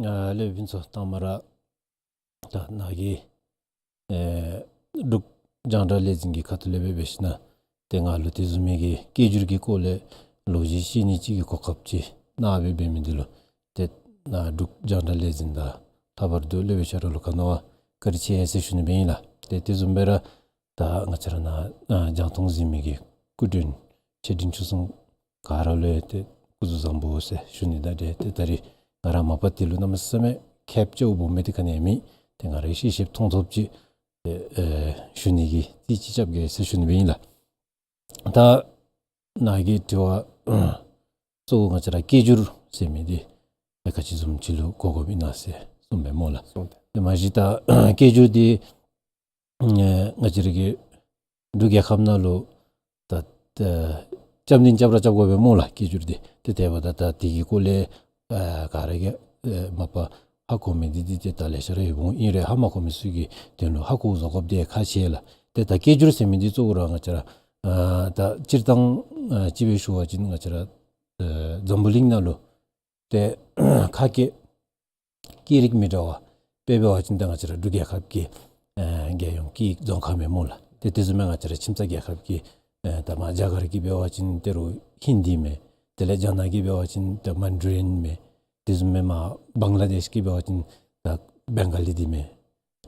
ཨ་སློབ་དཔོན་ཚུ་དང་པ་ར་ད་ནཱ་གི་ཨེ་འབྲུག་རྒྱང་བསྒྲགས་ལས་འཛིན་གྱི་ཁ་ཐུག་ལས་སྦེ་འབད་ཞིན་ན་ཏེ་ང་ལུ་དེ་བཟུམ་མའི་གི་སྐད་སྒྱུར་གྱི་སྐོར་ལས་ལོ་རྒྱུས་བཤད་ནི་ཅིག་གི་གོ་སྐབས་ཅིག་གནང་སྦེ་འབད་མི་འདི་ལུ་ཏེ་ནཱ་འབྲུག་རྒྱང་བསྒྲགས་ལས་འཛིན་དང་ལྷག་པར་དུ་སློབ་དཔོན་ཆ་རོགས་ལུ་ག་ནི་བ་བཀའ་དྲིན་ཆེ་ཟེར་ཞུ་ནི་སྦེ་ཨིན་ལགས། ཏེ་དེ་བཟུམ་སྦེ་ར་ད་ང་བཅས་ར་ནཱ་ཨ་རྒྱང་མཐོང་གཟིགས་མི་གི་སྐུ་མགྲོན་ཆེ་འབྲིང་ཆུང་གསུམ་ག་ར་ལུ་ཡང་ཏེ་སྐུ་གཟུགས་བཟང་པོ་ཟེར་ཞུ་ནི་དང་འབྲེལ་ཏེ་ད་རིས་ང་ར་མ་པ་དེ་ལུ་གནམ་མེད་ས་མེད་ཁེབ་ཅིག་འབོ་མི་འདི་ག་ནི་ཡང་མེད། ཏེ་ང་རའི་ཤེས་ཤེསཔ་མཐོང་ཐོབ་ཅིག་ཨེ་ཨེ་ཞུ་ནི་གི་རྩིས་ཅིག་རྐྱབ་གེ་ཟེར་ཞུ་ནི་སྦེ་ཨིན་ལགས། ད་ནཱ་གི་དྲི་བ་གཙོ་བོ་ང་བཅས་ར་སྐད་སྒྱུར་ཟེར་མི་འདི་ཨེ་ག་ཅི་བཟུམ་ཅིག་ལུ་གོ་དགོཔ་ཨིན་ན་ཟེར་གསུངས་པས་སྨོ་ལགས། གསུངས་ཏེ། ཏེ་མ་གཞི་ད་སྐད་སྒྱུར་འདི་ཨེ་ང་བཅས་ར་གི་འབྲུག་རྒྱལ་ཁབ་ནང་ལུ་ད་ད་རྐྱབ་ནི་རྐྱབ་ར་རྐྱབ་དགོ་པས་སྨོ་ལགས། སྐད་སྒྱུར་འདི་ཏེ་དེ་འབདཝ་ད་ད་དེ་གི་སྐོར་ལས་ཨ་ག་ར་གིས་ཨེ་མ་པ་ཧ་གོ་མི་འདི་འདི་ཏེ་ད་ལེ་ཤ་ར་ཡོདཔ་འོང་། ཨིན་རུང་ཧ་མ་གོ་མི་ཚུ་གི་དོན་ལུ་ཧ་གོ་བཟོ་དགོཔ་འདི་ཁག་ཆེ་ལགས། ཏེ་ད་སྐད་སྒྱུར་ཟེར་མི་འདི་གཙོ་བོ་ར་ང་བཅས་ར་ཨ་ད་སྤྱིར་བཏང་ཨ་ཅིག་སྦེ་ཞུ་བ་ཅིན་ང་བཅས་ར་ཨ་འཛམ་བུ་གླིང་ནང་ལུ་ཏེ་ཁ་སྐད་སྐད་རིགས་མི་འདྲ་བ་དཔེ་འབད་བ་ཅིན་ད་ང་བཅས་ར་འབྲུག་རྒྱལ་ཁབ་ཀྱི་ཨ་རྒྱལ་ཡོངས་སྐད་ཡིག་རྫོང་ཁ་མས་སྨོ་ལགས། ཏེ་དེ་བཟུམ་སྦེ་ང་བཅས་ར་ཁྱིམ་ཚང་རྒྱལ་ཁབ་ཀྱི་ཨ་ད་མ་རྒྱ་གར་གྱི་འབད་བ་ཅིན་ཏེ་རུང་ཧིན་དི་མས། དེ་ལས་རྒྱ་ནག་གི་འབད་བ་ཅིན་ད་མན་ཌ་རིན་མས། དེ་བཟུམ་སྦེ་མ་བང་ལ་དེཤ་གི་འབད་བ་ཅིན་ད་བེང་ག་ལི་འདི་མས།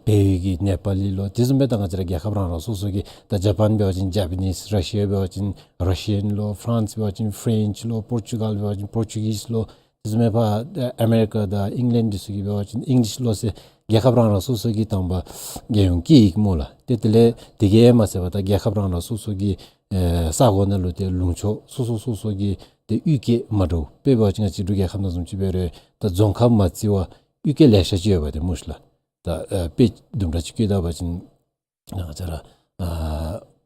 བལ་ཡུལ་གྱི་ནེ་པ་ལི་ལོ། དེ་བཟུམ་སྦེ་ད་ང་བཅས་ར་རྒྱལ་ཁབ་རང་རང་སོ་སོ་གི་ད་ཇ་པཱན་འབད་བ་ཅིན་ཇ་པ་ནིས། ར་ཤི་ཡ་འབད་བ་ཅིན་ར་ཤི་ཡཱན་ལོ། ཕ་རན་སི་འབད་བ་ཅིན་ཕ་རེནཆ་ལོ། པོར་ཅུ་གཱལ་འབད་བ་ཅིན་པོར་ཅུ་གིས་ལོ། དེ་བཟུམ་སྦེ་ཕར་ཨ་མེ་རི་ཀ་དང་ཨིང་ལེནཌ་འདི་ཚུ་གི་འབད་བ་ཅིན་ཨིང་ལིཤ་ལོ་ཟེར་རྒྱལ་ཁབ་རང་རང་སོ་སོ་གི་དང་པ་རྒྱལ་ཡོངས་སྐད་ཡིག་སྨོ་ལགས། ཏེ་དེ་ལས་དེ་གིས་མ་ཚད་པར་ད་རྒྱལ་ཁབ་རང་རང་སོ་སོ་གི་ཨེ་ས་གོ་ནང་ལུ་ཏེ་ལུང་ཕྱོགས་སོ་སོ་སོ་སོ་གི་ཏེ་གཡུས་སྐད་མ་འདྲཝ། དཔེ་འབད་བ་ཅིན་ང་བཅས་འབྲུག་རྒྱལ་ཁབ་ནང་བཟུམ་ཅིག་འབད་རུང་ད་རྫོང་ཁག་མ་བརྩི་བར་གཡུས་སྐད་ལེ་ཤ་ཅིག་ཡོད་པ་ཏེ་སྨོ་ཤི་ལགས། ད་ཨེ་དཔེ་དུམ་གྲ་ཅིག་བཀོད་ད་པ་ཅིན་ང་བཅས་ར་ཨ་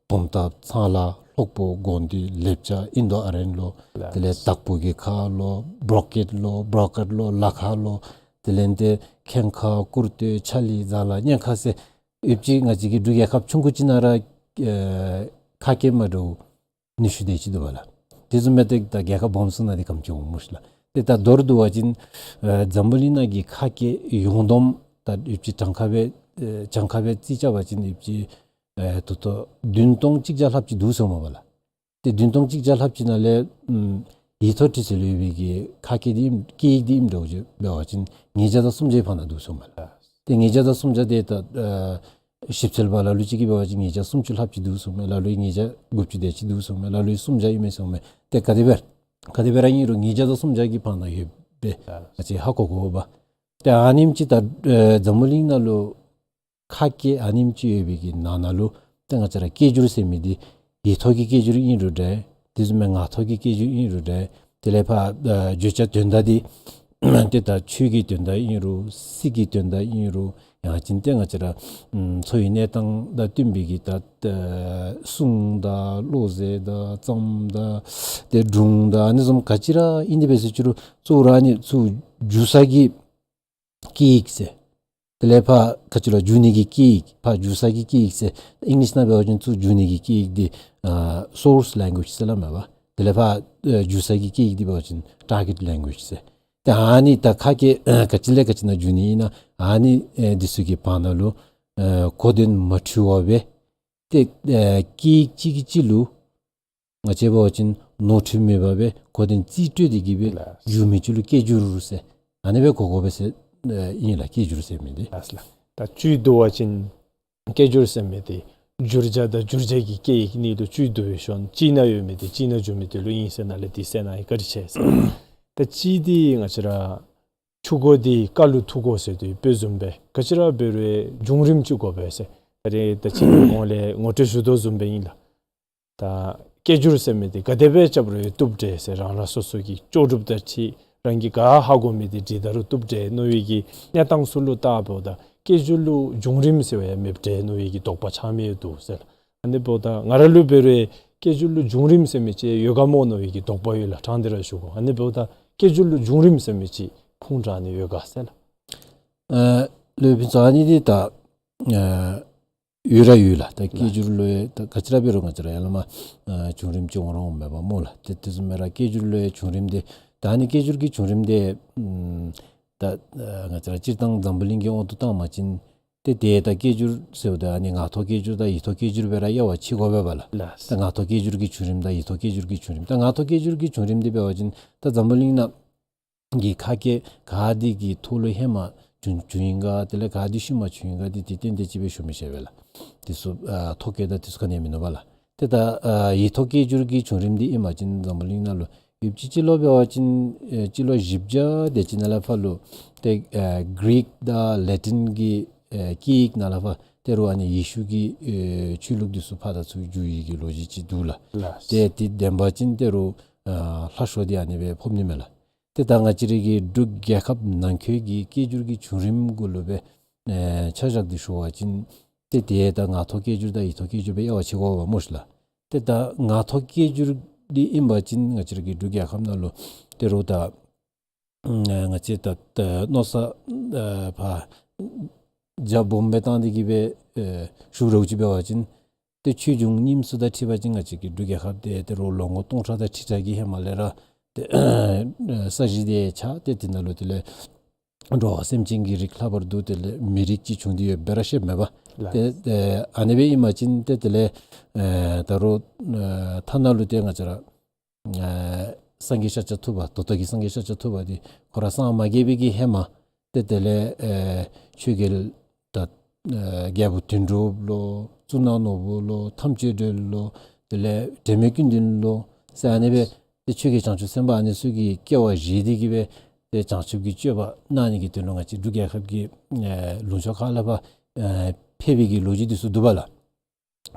བུམ་ཐང་ཚང་ལ་ལྷོག་པོ་དགོན་སྡེ་ལེབ་ཅ་ཨིན་དོ་ཨ་རན་ལོ། དེ་ལས་དྭགས་པོ་གི་ཁ་ལོ། བྲོ་ཀེཊ་ལོ། བྲོ་ཀེཊ་ལོ། ལ་ཁ་ལོ། དེ་ལས་ཏེ་ཁེངས་ཁ། ཀུར་སྟོད། ཆ་ལི། ཛ་ལ། གཉན་ཁ་ཟེར་ཡོདཔ་ཅིག་ང་བཅས་ཀྱི་འབྲུག་རྒྱལ་ཁབ་ཆུང་ཀུ་ཅིག་ནང་ར་ཨེ་ཁ་སྐད་མ་འདྲཝ་ཉི་ཤུ་དེ་ཅིག་འདུག་པ་ལགས། དེ་བཟུམ་སྦེ་ཏེ་ད་རྒྱལ་ཁབ་སྦོམ་ཚུ་ནང་འདི་ག་དེམ་ཅིག་འོང་སྨོ་ཤི་ལགས། ཏེ་ད་མདོར་བསྡུ་བ་ཅིན་ཨེ་འཛམ་བུ་གླིང་ནང་གི་ཁ་སྐད་ཡོངས་བསྡོམས་ད་ཡོདཔ་ཅིག་གྱངས་ཁ་སྦེ་ཨེ་གྱངས་ཁ་སྦེ་རྩིས་རྐྱབ་པ་ཅིན་ཡོདཔ་ཅིག་ཨེ་ད་ལྟོ་བདུན་སྟོང་གཅིག་བརྒྱ་ལྷགཔ་ཅིག་འདུག་ཟེར་སྨོ་པ་ལགས། ཏེ་བདུན་སྟོང་གཅིག་བརྒྱ་ལྷགཔ་ཅིག་ནང་ལས་ཨམ་ཡིག་ཐོག་འབྲི་ཚུལ་ལུ་ཡོད་པའི་གི་ཁ་སྐད་འདི་ཨིནམ་སྐད་ཡིག་འདི་ཨིནམ་འདྲཝ་ཅིག་འབད་བ་ཅིན་ཉིས་བརྒྱ་དང་སུམ་བརྒྱའི་བར་ན་འདུག་ཟེར་སྨོ་ལགས། ཏེ་ཉིས་བརྒྱ་དང་སུམ་བརྒྱ་འདི་ད་ཨེ་ཞིབ་འཚོལ་པ་ལ་ལུ་ཅིག་གིས་འབད་བ་ཅིན་ཉིས་བརྒྱ་སུམ་ཅུ་ལྷགཔ་ཅིག་འདུག་ཟེར་མས། ལ་ལུ་ཉིས་བརྒྱ་དགུ་བཅུ་དེ་ཅིག་འདུག་ཟེར་མས། ལ་ལུ་སུམ་བརྒྱ་ཨིན་མས་ཟེར་མས། ཏེ་ག་དེ་སྦེ་ག་དེ་སྦེ་ར་ཨིན་རུང་ཉིས་བརྒྱ་དང་སུམ་བརྒྱ་གི་བར་ན་ཡོདཔ་སྦེ་ང་བཅས་ཧ་གོ་དགོ་པས། ཏེ་ཨ་ནེམ་ཅིག་ད་ཨེ་འཛམ་བུ་གླིང་ནང་ལུ་ཁ་སྐད་ཨ་ནེམ་ཅིག་ཡོད་པའི་གི་ནང་ན་ལུ་ཏེ་ང་བཅས་ར་སྐད་སྒྱུར་ཟེར་མི་འདི་ཡིག་ཐོག་གི་སྐད་སྒྱུར་ཨིན་རུང་འདྲ། དེ་བཟུམ་མའི་ངག་ཐོག་གི་སྐད་སྒྱུར་ཨིན་རུང་འདྲ། དེ་ལས་ཕར་ཨ་བརྗོད་བྱ་དོན་དག་འདི་ཏེ་ད་ཆོས་ཀྱི་དོན་དག་ཨིན་རུང་སྲིད་ཀྱི་དོན་དག་ཨིན་རུང་ཡང་ཅིན་ཏེ་ང་བཅས་ར་ཨམ་འཚོ་བའི་གནས་སྟངས་དང་བསྟུན་པའི་གི་ད་ཨ་གསུང་དང་བློ་རྩེ་དང་རྩོམ་དང་ཏེ་སྒྲུང་དང་ཨ་ནི་བཟུམ་ག་ཅི་ར་ཨིན་དེ་འབད་ཟེར་ཅི་རུང་གཙོ་བོ་ར་ཨ་ནི་ཚུ་བསྒྱུར་ས་གི་སྐད་ཡིག་ཟེར། དེ་ལས་ཕར་ཁ་ཅིག་ལུ་བསྒྱུར་ནི་གི་སྐད་ཡིག་ཕར་བསྒྱུར་ས་གི་སྐད་ཡིག་ཟེར། ཨིང་ལིཤ་ནང་འབད་བ་ཅིན་ཚུར་བསྒྱུར་ནི་གི་སྐད་ཡིག་འདི་ཨ་སོརསི་ལེང་གུ་ཨེཇ་ཟེར་སླབ་མས་པ། དེ་ལས་ཕར་ཨ་བསྒྱུར་ས་གི་སྐད་ཡིག་འདི་འབད་བ་ཅིན་ཊར་གེཊ་ལེང་གུ་ཨེཇ་ཟེར། ཏེ་ཨ་ནི་ད་ཁ་སྐད་ཨ་ག་ཅི་ལས་ག་ཅི་ནང་འགྱུར་ནི་ཨིན་ན་ཨ་ནི་ཨེ་འདི་ཚུ་གི་བར་ན་ལུ་ཨེ་གོ་དོན་མ་འཁྲུལ་བར་སྦེ་ཏེ་ཨེ་སྐད་ཡིག་གཅིག་གིས་གཅིག་ལུ་ང་བཅས་འབད་བ་ཅིན་ནོར་འཁྲུལ་མེད་པར་སྦེ་གོ་དོན་རྩིས་སྤྲོད་དེ་གི་སྦེ་ལགས། འགྱུར་མི་ཅིག་ལུ་སྐད་སྒྱུར་ཟེར་ཨ་ནི་སྦེ་གོ་དགོ་པས་ཟེར་ཨེ་ཨིན་ལགས། སྐད་སྒྱུར་ཟེར་མི་འདི། ལགས་ལགས། ད་བཅུད་བསྡུ་བ་ཅིན་སྐད་སྒྱུར་ཟེར་མི་འདི་བསྒྱུར་བྱ་དང་བསྒྱུར་བྱེད་ཀྱི་སྐད་ཡིག་གཉིས་ལུ་བཅུད་བསྡུ་བའི་ཤུལ་གཅིག་ནང་ཡོད་མི་འདི་གཅིག་ནང་འགྱུར་མི་འདི་ལུ་ཨིན་ཟེར་ནཱ་ལས་འདི་ཟེར་ནཱ་ཡི་བཀའ་དྲིན་ཆེ་ཟེར། ད་གཅིག་འདི་ང་བཅས་ར་ཆུ་མགོ་འདི་རྐ་ལུ་ཐུག་དགོ་ཟེར་དོ་ཡོདཔ་བཟུམ་སྦེ་ག་ཅི་ར་འབད་རུང་བྱུང་རིམ་ཅིག་དགོ་པས་ཟེར། ད་རེས་ད་ཅི་གོང་ལས་ངོ་སྤྲོད་ཞུ་དོ་བཟུམ་སྦེ་ཨིན་ལགས། ད་སྐད་སྒྱུར་ཟེར་མི་འདི་ག་དེ་སྦེ་རྐྱབ་རུང་བཏུབ་འདྲས་ཟེར། རང་རང་སོ་སོ་གི་ལྕོགས་གྲུབ་དང་འཁྲིལ་རང་གིས་ག་ཧ་གོ་མི་འདི་འབྲི་ད་རུང་བཏུབ་འདྲས་མནོ་བའི་གི་གནས་སྟངས་ཚུ་ལུ་བལྟཝ་ད་སྐད་སྒྱུར་ལུ་བྱུང་རིམ་ཟེར་བ་ཡང་མེདཔ་འདྲས་མནོ་བའི་གི་དོགས་པ་ཆགས་མི་ཡང་འདུག་ཟེར་ལགས། ཨ་ནི་འབདཝ་ད་ང་ར་ལུ་འབད་རུང་སྐད་སྒྱུར་ལུ་བྱུང་རིམ་ཟེར་མི་ཅིག་ཡོད་ག་མོ་མནོ་བའི་གི་དོགས་པ་ཡོད་ལགས། དྲང་སྟེ་ར་ཞུ་དགོ། ཨ་ནི་འབདཝ་ད་སྐད་སྒྱུར་ལུ་བྱུང་རིམ་ཟེར་མི་ཅིག་ཕུང་དྲགས་ནི་ཡོད་ག་ཟེར་ལགས། ཨ་ལགས་སྤུན་ཆ་ཨ་ནི་འདི་ད་ཨ་ཡོད་ར་ཡོད་ལགས། ད་སྐད་སྒྱུར་ལུ་ད་ག་ཅི་ར་འབད་རུང་ང་བཅས་ར་ཡར་ལས་མར་ཨ་བྱུང་རིམ་ཅིག་འོང་ར་འོངམ་མས་པ་སྨོ་ལགས། ཏེ་དེ་བཟུམ་སྦེ་ར་སྐད་སྒྱུར་ལུ་བྱུང་རིམ་འདི་ད་ཨ་ནི་སྐད་སྒྱུར་གྱི་བྱུང་རིམ་འདི་ཨམ་ད་ཨ་ང་བཅས་ར་སྤྱིར་བཏང་འཛམ་བུ་གླིང་གི་དབང་དུ་བཏང་བ་ཅིན་ཏེ་ཏེ་ད་སྐད་སྒྱུར་ཟེརཝ་ད་ཨ་ནི་ངག་ཐོག་སྐད་སྒྱུར་དང་ཡིག་ཐོག་སྐད་སྒྱུར་སྦེ་ར་དབྱེ་བ་ཕྱེ་དགོ་པས་པ་ལགས། ལགས། ད་ངག་ཐོག་སྐད་སྒྱུར་གྱི་བྱུང་རིམ་དང་ཡིག་ཐོག་སྐད་སྒྱུར་གྱི་བྱུང་རིམ། ད་ངག་ཐོག་སྐད་སྒྱུར་གྱི་བྱུང་རིམ་འདི་འབད་བ་ཅིན་ད་འཛམ་བུ་གླིང་ནང་གི་ཁ་སྐད་ག་དེ་གི་ཐོག་ལུ་ཧེ་མ་བྱུང་བྱུང་ཡི་ག་དེ་ལས་ག་དེ་ཤུལ་མ་བྱུང་ཡི་ག་འདི་ཏེ་ཏན་ཏན་ཅིག་སྦེ་ཞུ་མི་ཤེས་པས་ལགས། དེ་ཚུ་ཨ་ཐོ་བཀོད་དང་དེ་ཚུ་ག་ནི་ཡང་མིན་ནུག་པ་ལགས། ཏེ་ད་ཨ་ཡིག་ཐོག་སྐད་སྒྱུར་གྱི་བྱུང་རིམ་འདི་ཨིན་པ་ཅིན་འཛམ་བུ་གླིང་ནང་ལུ་ཡོདཔ་ཅིག་སྤྱི་ལོ་འབད་བ་ཅིན་ཨེ་སྤྱི་ལོ་བཞི་བརྒྱ་དེ་ཅིག་ནང་ལས་ཕར་ལུ་ཏེ་ཨེ་གྷི་རིག་དང་ལེ་ཊིན་གྱི་ཨེ་སྐད་ཡིག་ནང་ལས་ཕར་ད་རུང་ཨ་ནི་ཡེ་ཤུ་གི་ཨེ་ཆོས་ལུགས་འདི་ཚུ་ཕར་དང་ཚུར་བསྒྱུར་ཡི་གི་ལོ་རྒྱུས་ཅིག་འདུག་ལགས། ལགས། ཏེ་དེ་བདེན་པ་ཅིན་ད་རུང་ཨ་ལྷག་ཤོས་འདི་ཨ་ནི་སྦེ་ཕོག་ནི་མས་ལགས། ཏེ་ད་ང་བཅས་རའི་གི་འབྲུག་རྒྱལ་ཁབ་ནང་འཁོད་ཀྱི་སྐད་སྒྱུར་གྱི་བྱུང་རིམ་གུ་ལུ་སྦེ་ཨེ་ཆ་བཞག་སྟེ་ཞུ་བ་ཅིན་ཏེ་ཏེ་ད་ངག་ཐོག་སྐད་སྒྱུར་དང་ཡིག་ཐོག་སྐད་སྒྱུར་སྦེ་དབྱེ་བ་ཕྱེ་དགོ་པས་པ་སྨོ་ཤིག་ལགས། ཏེ་ད་ངག་ཐོག་སྐད་སྒྱུར་འདི་ཨིན་པ་ཅིན་ང་བཅས་རའི་གི་འབྲུག་རྒྱལ་ཁབ་ནང་ལུ་ད་རུང་ད་ཨ་ང་བཅས་ད་ད་མནོ་བསམ་ཨ་ཕར་རྒྱ་སྦོམ་སྦེ་བཏང་སྟེ་གི་སྦེ་ཨེ་ཞུ་རུང་ཅིག་འབད་བ་ཅིན་ཏེ་ཆོས་འབྱུང་རྙིངམ་ཚུ་དང་འཁྲིལ་བ་ཅིན་ང་བཅས་ཀྱི་འབྲུག་རྒྱལ་ཁབ་འདི་ད་རུང་ལོ་ངོ་སྟོང་ཕྲག་དང་ཁྲི་ཕྲག་གི་ཧེ་མ་ལས་ར་ཏེ་ས་གཞི་འདི་ཆགས། ཏེ་དེ་ནང་ལུ་དེ་ལས་འགྲོ་བ་སེམས་ཅན་གྱི་རིགས་ལྷག་པར་དུ་དེ་ལས་མི་རིགས་ཅིག་བྱུང་སྟེ་ཡོདཔ་སྦེ་ར་ཤེས་མས་པ། ལགས། ཏེ་ཨ་ནི་སྦེ་ཨིན་པ་ཅིན་ཏེ་དེ་ལས་ཨེ་ད་རུང་ཨེ་ཐ་ན་ལུ་ཏེ་ང་བཅས་ར་ཨེ་སངས་རྒྱས་ཤཱཀྱ་ཐུབ་པ་ད་ལྟོ་གི་སངས་རྒྱས་ཤཱཀྱ་ཐུབ་པ་འདི་ཁོ་ར་སངས་མ་རྒྱས་པའི་གི་ཧེ་མ་ཏེ་དེ་ལས་ཨེ་ཆོས་རྒྱལ་ད་ཨེ་རྒྱལ་པོ་དོན་གྲུབ་ལོ་གཙུག་ན་ནོར་བུ་ལོ་ཐམས་ཅད་སྒྲོལ་ལོ་དེ་ལས་དྲན་མེད་ཀུན་ལྡན་ལོ་ཟེར་ཨ་ནི་སྦེ་ཏེ་ཆོས་རྒྱལ་བྱང་ཆུབ་སེམས་དཔའ་ཨ་ནི་ཚུ་གི་སྐྱེ་བ་བཞེས་ཏེ་གི་སྦེ་ཏེ་བྱང་ཆུབ་ཀྱི་སྤྱོད་པ་གནང་ནི་གི་དོན་ལུ་ང་བཅས་འབྲུག་རྒྱལ་ཁབ་ཀྱི་ཨེ་ལུང་ཕྱོགས་ཁག་ལས་ཕར་ཨེ་ཕེབས་པའི་གི་ལོ་རྒྱུས་འདི་ཚུ་འདུག་པ་ལགས།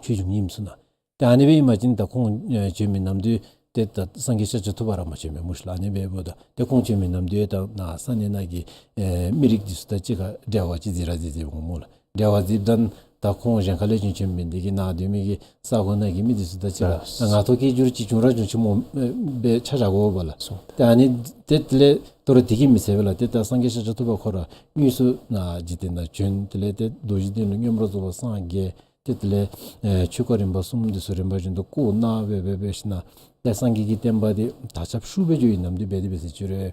ཆོས་འབྱུང་རྙིངམ་ཚུ་ནང་། ཏེ་ཨ་ནི་སྦེ་ཨིན་པ་ཅིན་ད་ཁོང་ཨེ་བྱོན་མི་ནམ་དུས་ཏེ་ད་སངས་རྒྱས་ཤཱཀྱ་ཐུབ་པ་ར་མ་བྱོན་པས་སྨོ་ཤིག་ལགས། ཨ་ནི་སྦེ་འབདཝ་ད་ཏེ་ཁོང་བྱོན་མི་ནམ་དུས་ད་ནཱ་ས་གནས་ནང་གི་ཨེ་མི་རིགས་འདི་ཚུ་དང་གཅིག་ཁར་འབྲེལ་བ་ཅིག་འཛིན་ར་འཛིན་འཛིན་འོང་སྨོ་ལགས། འབྲེལ་བ་འཛིན་དང་ད་ཁོང་གཞན་ཁ་ལས་བྱོན་བྱོན་མི་འདི་གིས་ནཱ་སྡོད་མི་གི་ས་གོ་ནང་གི་མི་འདི་ཚུ་དང་གཅིག་ཁར་ལགས། ད་ངག་ཐོག་སྐད་སྒྱུར་ཅིག་བྱུང་ར་བྱུང་ཅི་སྨོ་ཨེ་སྦེ་ཆ་བཞག་དགོ་པས་ལགས། སོ། ཏེ་ཨ་ནི་ཏེ་དེ་ལས་དོ་རུང་དེ་གིས་མི་ཚད་པས་ལགས། ཏེ་ད་སངས་རྒྱས་ཤཱཀྱ་ཐུབ་པ་ཁོ་ར་དངོས་སུ་ནཱ་འཇིག་རྟེན་ནང་བྱོན། དེ་ལས་ཏེ་མདོ་རྒྱུད་སྡེ་ལུ་མངོན་པར་རྫོགས་པར་སངས་རྒྱས། ཏེ་དེ་ལས་ཨེ་ཆོས་སྐོར་རིམ་པ་གསུམ་འདི་ཚུ་རིམ་པ་བཞིན་དུ་བསྐོར་གནང་སྦེ་སྦེ་འབད་ཞིནམ་ཏེ་སངས་རྒྱས་ཀྱི་བསྟན་པ་འདི་དར་ཁྱབ་ཤུགས་སྦེ་འགྱོ་བའི་ནམ་དུས་འབད་དེ་འབད་ཟེར་ཅི་རུང་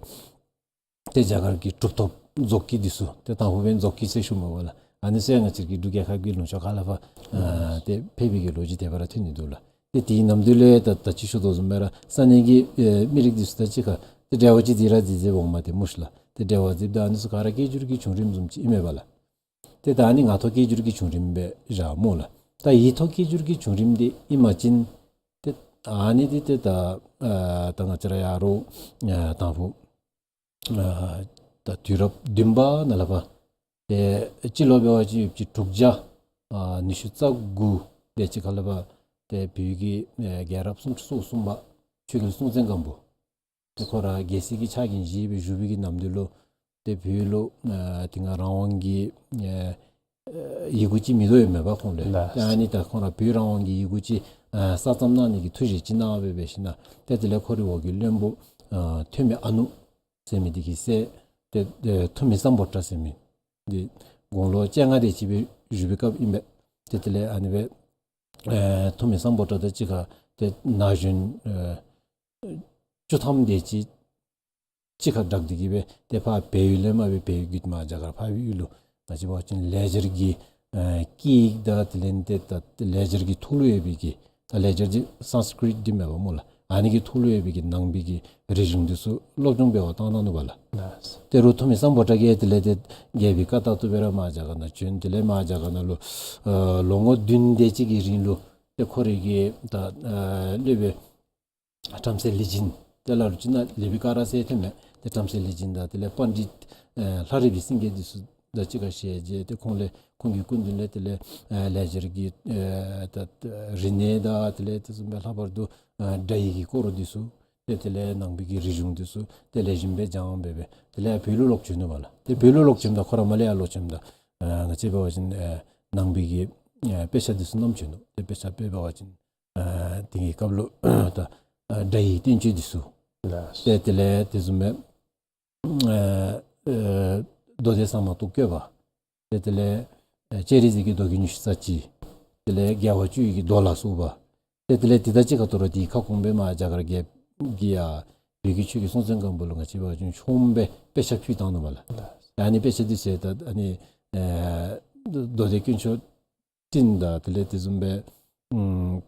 ཏེ་རྒྱ་གར་གྱི་གྲུབ་ཐོབ་རྫོགས་སྐྱེས་འདི་ཚུ་ཏེ་དང་ཕུ་འབདན་རྫོགས་སྐྱེས་ཟེར་ཞུཝ་མས་པ་ལགས། ཨ་ནི་ཚུ་ཡང་ང་བཅས་ཀྱི་འབྲུག་རྒྱལ་ཁབ་ཀྱི་ལུང་ཕྱོགས་ཁག་ལས་ཕར་ཨ་ཏེ་ཕེབས་པའི་གི་ལོ་རྒྱུས་དེ་སྦེ་ར་ཐོན་ནི་འདུག་ལགས། ཏེ་དེའི་ནམ་དུས་ལས་ད་ད་ཅི་ཞུ་དོ་བཟུམ་སྦེ་ར་ས་གནས་ཀྱི་ཨེ་མི་རིགས་འདི་ཚུ་དང་གཅིག་ཁར་ཏེ་འབྲེལ་བ་ཅིག་འཛིན་ར་འཛིན་འཛིན་འོངམ་དེ་སྨོ་ཤིག་ལགས། ཏེ་འབྲེལ་བ་འཛིནམ་ད་ཨ་ནི་ཚུ་ག་ར་སྐད་སྒྱུར་གྱི་བྱུང་རིམ་བཟུམ་ཅིག་ཨིན་མས་པ་ལགས། ཏེ་ད་ཨ་ནི་ངག་ཐོག་སྐད་སྒྱུར་གྱི་བྱུང་རིམ་སྦེ་བཞག་སྨོ་ལགས། ད་ཡིག་ཐོག་སྐད་སྒྱུར་གྱི་བྱུང་རིམ་འདི་ཨིན་པ་ཅིན་ཏེ་ཨ་ནི་འདི་ཏེ་ད་ཨ་ད་ང་བཅས་ར་ཡར་ལུ་ཨ་དང་ཕུ་ཨ་ད་དུས་རབས་བདུན་པ་ནང་ལས་ཕར་ཏེ་སྤྱི་ལོ་འབད་བ་ཅིན་ཡོད་ཅིག་དྲུག་བརྒྱ་ཨ་ཉི་ཤུ་རྩ་དགུ་དེ་ཅིག་ཁ་ལས་ཕར་ཏེ་བོད་ཀྱི་ཨེ་རྒྱལ་རབས་སུམ་ཅུ་སོ་གསུམ་པ་ཆོས་རྒྱལ་སྲོང་བཙན་སྒམ་པོ་ཏེ་ཁོ་ར་རྒྱལ་སྲིད་ཀྱི་ཕྱག་འགན་བཞེས་སྦེ་བཞུགས་པའི་གི་ནམ་དུས་ལུ་ཏེ་བོད་ལུ་ཨ་དེ་སྒང་རང་དབང་གི་ཨ་ཡི་གུ་ཅིག་མེད་དོ་ཡོདཔ་མས་པ་ཁོང་ལུ། ལགས། ཏེ་ཨ་ནི་ད་ཁོང་ར་བོད་རང་དབང་གི་ཡི་གུ་ཅིག་ཨ་གསར་རྩོམ་གནང་ནི་གི་ཐུགས་བཞེད་ཅིག་གནང་སྦེ་འབད་ཞིནམ་ཏེ་དེ་ལས་ཁོ་རའི་འོག་གི་བློན་པོ་ཨ་ཐོན་མི་ཨ་ནུ་ཟེར་མི་འདི་གི་སྲས་ཏེ་ཨེ་ཐུ་མི་སམ་བྷོ་ཊ་ཟེར་མི་འདི་དགུང་ལོ་བཅོ་ལྔ་དེ་ཅིག་སྦེ་བཞུགས་པའི་སྐབས་ཨིན་པས། ཏེ་དེ་ལས་ཨ་ནི་སྦེ་ཨེ་ཐུ་མི་སམ་བྷོ་ཊ་དང་གཅིག་ཁར་ཏེ་ན་གཞོན་ཨེ་བཅུ་ཐམ་དེ་ཅིག་ གཅིག་ཁར་སྦྲགས་ཏེ་གི་སྦེ་ཏེ་ཕར་བལ་ཡུལ་ལས་མར་སྦེ་བལ་ཡུལ་བརྒྱུད་མར་རྒྱ་གར་འཕགས་པའི་ཡུལ་ལུ་ང་བཅས་འབད་བ་ཅིན་ལེགས་སྦྱར་གྱི་ཨེ་སྐད་ཡིག་དང་དེ་ལས་ཏེ་ད་ལེགས་སྦྱར་གྱི་ཐོག་ལུ་ཡོད་པའི་གི་ད་ལེགས་སྦྱར་གྱི་སཾ་སྐྲྀཏ་འདི་མེན་པ་སྨོ་ལགས། ཨ་ནི་གི་ཐོག་ལུ་ཡོད་པའི་གི་ནང་པའི་གི་རིག་གཞུང་འདི་ཚུ་སློབ་སྦྱོང་འབད་བར་བཏང་གནང་ནུག་པ་ལགས། ལགས། ཏེ་རུང་ཐོན་མི་སམ་བྷོ་ཊ་གིས་དེ་ལས་ཏེ་རྒྱལ་པོའི་བཀའ་ལྟར་དུ་སྦེ་ར་མར་རྒྱ་གར་ནང་བྱོན། དེ་ལས་མར་རྒྱ་གར་ནང་ལུ་ཨ་ལོ་ངོ་བདུན་དེ་ཅིག་གི་རིང་ལུ་ཏེ་ཁོ་རའི་གི་ད་ཨ་སློབ་དཔོན་བྲམ་ཟེ་ལི་སྦྱིན་ཏེ་ལ་ལུ་ཅིག་ནང་ལེགས་པའི་སྐ་རགས་ཟེར་ཐོནམ་མས། ཏེ་བྲམ་ཟེ་ལི་སྦྱིན་དང་དེ་ལས་པཎྜི་ཏ་ཨེ་ལྷ་རི་པའི་སེང་གེ་འདི་ཚུ་དང་གཅིག་ཁར་ཞལ་མཇལ། ཏེ་ཁོང་ལས་ཁོང་གི་སྐུ་མདུན་ལས་དེ་ལས་ཨེ་ལེགས་སྦྱར་གྱི་ཨེ་ད་རིག་གནས་དང་དེ་ལས་དེ་བཟུམ་སྦེ་ལྷག་པར་དུ་ཨེ་སྒྲ་ཡིག་གི་སྐོར་འདི་ཚུ་ཏེ་དེ་ལས་ནང་པའི་གི་རིག་གཞུང་འདི་ཚུ་ཏེ་ལེགས་ཤོམ་སྦེ་སྦྱངས་སྦེ་སྦེ་དེ་ལས་བོད་ལུ་ལོག་བྱོན་ནུག་པ་ལགས། ཏེ་བོད་ལུ་ལོག་བྱོནམ་ད་ཁོ་ར་མར་ལས་ཡར་ལོག་བྱོནམ་ད་ཨེ་ང་བཅས་འབད་བ་ཅིན་ཨེ་ནང་པའི་གི་ཨེ་དཔེ་ཆ་འདི་ཚུ་བསྣམས་བྱོན་ནུག། ཏེ་དཔེ་ཆ་དཔེ་འབད་བ་ཅིན་ཨ་དེ་གི་སྐབས་ལུ་ད་ཨ་སྒྲ་ཡི་བསྟན་བཅོས་འདི་ཚུ། ལགས། ཏེ་དེ་ལས་དེ་བཟུམ་སྦེ་ཨ་ཨ་མདོ་སྡེ་གསང་སྔགས་རྟོགས་བརྐོས་པ། ཏེ་དེ་ལས་ཨ་སྤྱན་རས་གཟིགས་ཀྱི་མདོ་རྒྱུད་ཉི་ཤུ་རྩ་གཅིག། དེ་ལས་རྒྱལ་བ་བཅུ་ཡི་གི་མདོ་ལ་སོགས་པ། ཏེ་དེ་ལས་དེ་དང་གཅིག་ཁར་དོ་རུང་དེའི་ཁ་སྐོང་སྦེ་མར་རྒྱ་གར་རྒྱལཔོ་གིས་ཡར་བོད་ཀྱི་ཆོས་ཀྱི་སྲོང་བཙན་སྒམ་པོ་ལུ་ང་བཅས་འབད་བ་ཅིན་ཆོངམ་སྦེ་དཔེ་ཆ་ཕུལ་བཏང་ནུག་པ་ལགས། ལགས། ཨ་ནི་དཔེ་ཆ་འདི་ཚུ་ད་ཨ་ནི་ཨ་མདོ་སྡེ་དཀོན་མཆོག་སྤྲིན་དང་དེ་ལས་དེ་བཟུམ་སྦེ་ཨམ་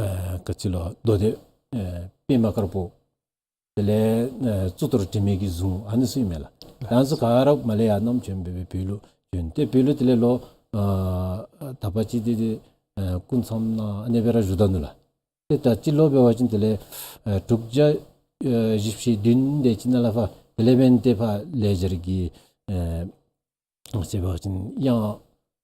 ཨ་ག་ཅི་ལོ་མདོ་སྡེ་ཨ་པདྨ་དཀར་པོ། དེ་ལས་ཨ་གཙུག་ཏོར་དྲི་མེད་ཀྱི་གཟུངས་ཨ་ནི་ཚུ་ཨིན་མས་ལགས། ཨ་ནི་ཚུ་ག་ར་མར་ལས་ཡར་བསྣམས་བྱོན་སྦེ་སྦེ་བོད་ལུ་བྱོན། ཏེ་བོད་ལུ་དེ་ལས་ལོ་ཨ་དག་པ་ཅིག་འདི་ཏེ་ཨ་སྐུ་མཚམས་གནང་ཨ་ནི་སྦེ་ར་བཞུགས་ད་ནུག་ལགས། ཏེ་ད་སྤྱི་ལོ་འབད་བ་ཅིན་དེ་ལས་ཨ་དྲུག་བརྒྱ་ཨ་བཞི་བཅུ་ཞེ་བདུན་དེ་ཅིག་ནང་ལས་ཕར་དེ་ལས་འབདན་ཏེ་ཕར་ལེགས་སྦྱར་གྱི་ཨ་ང་བཅས་འབད་བ་ཅིན་དབྱངས་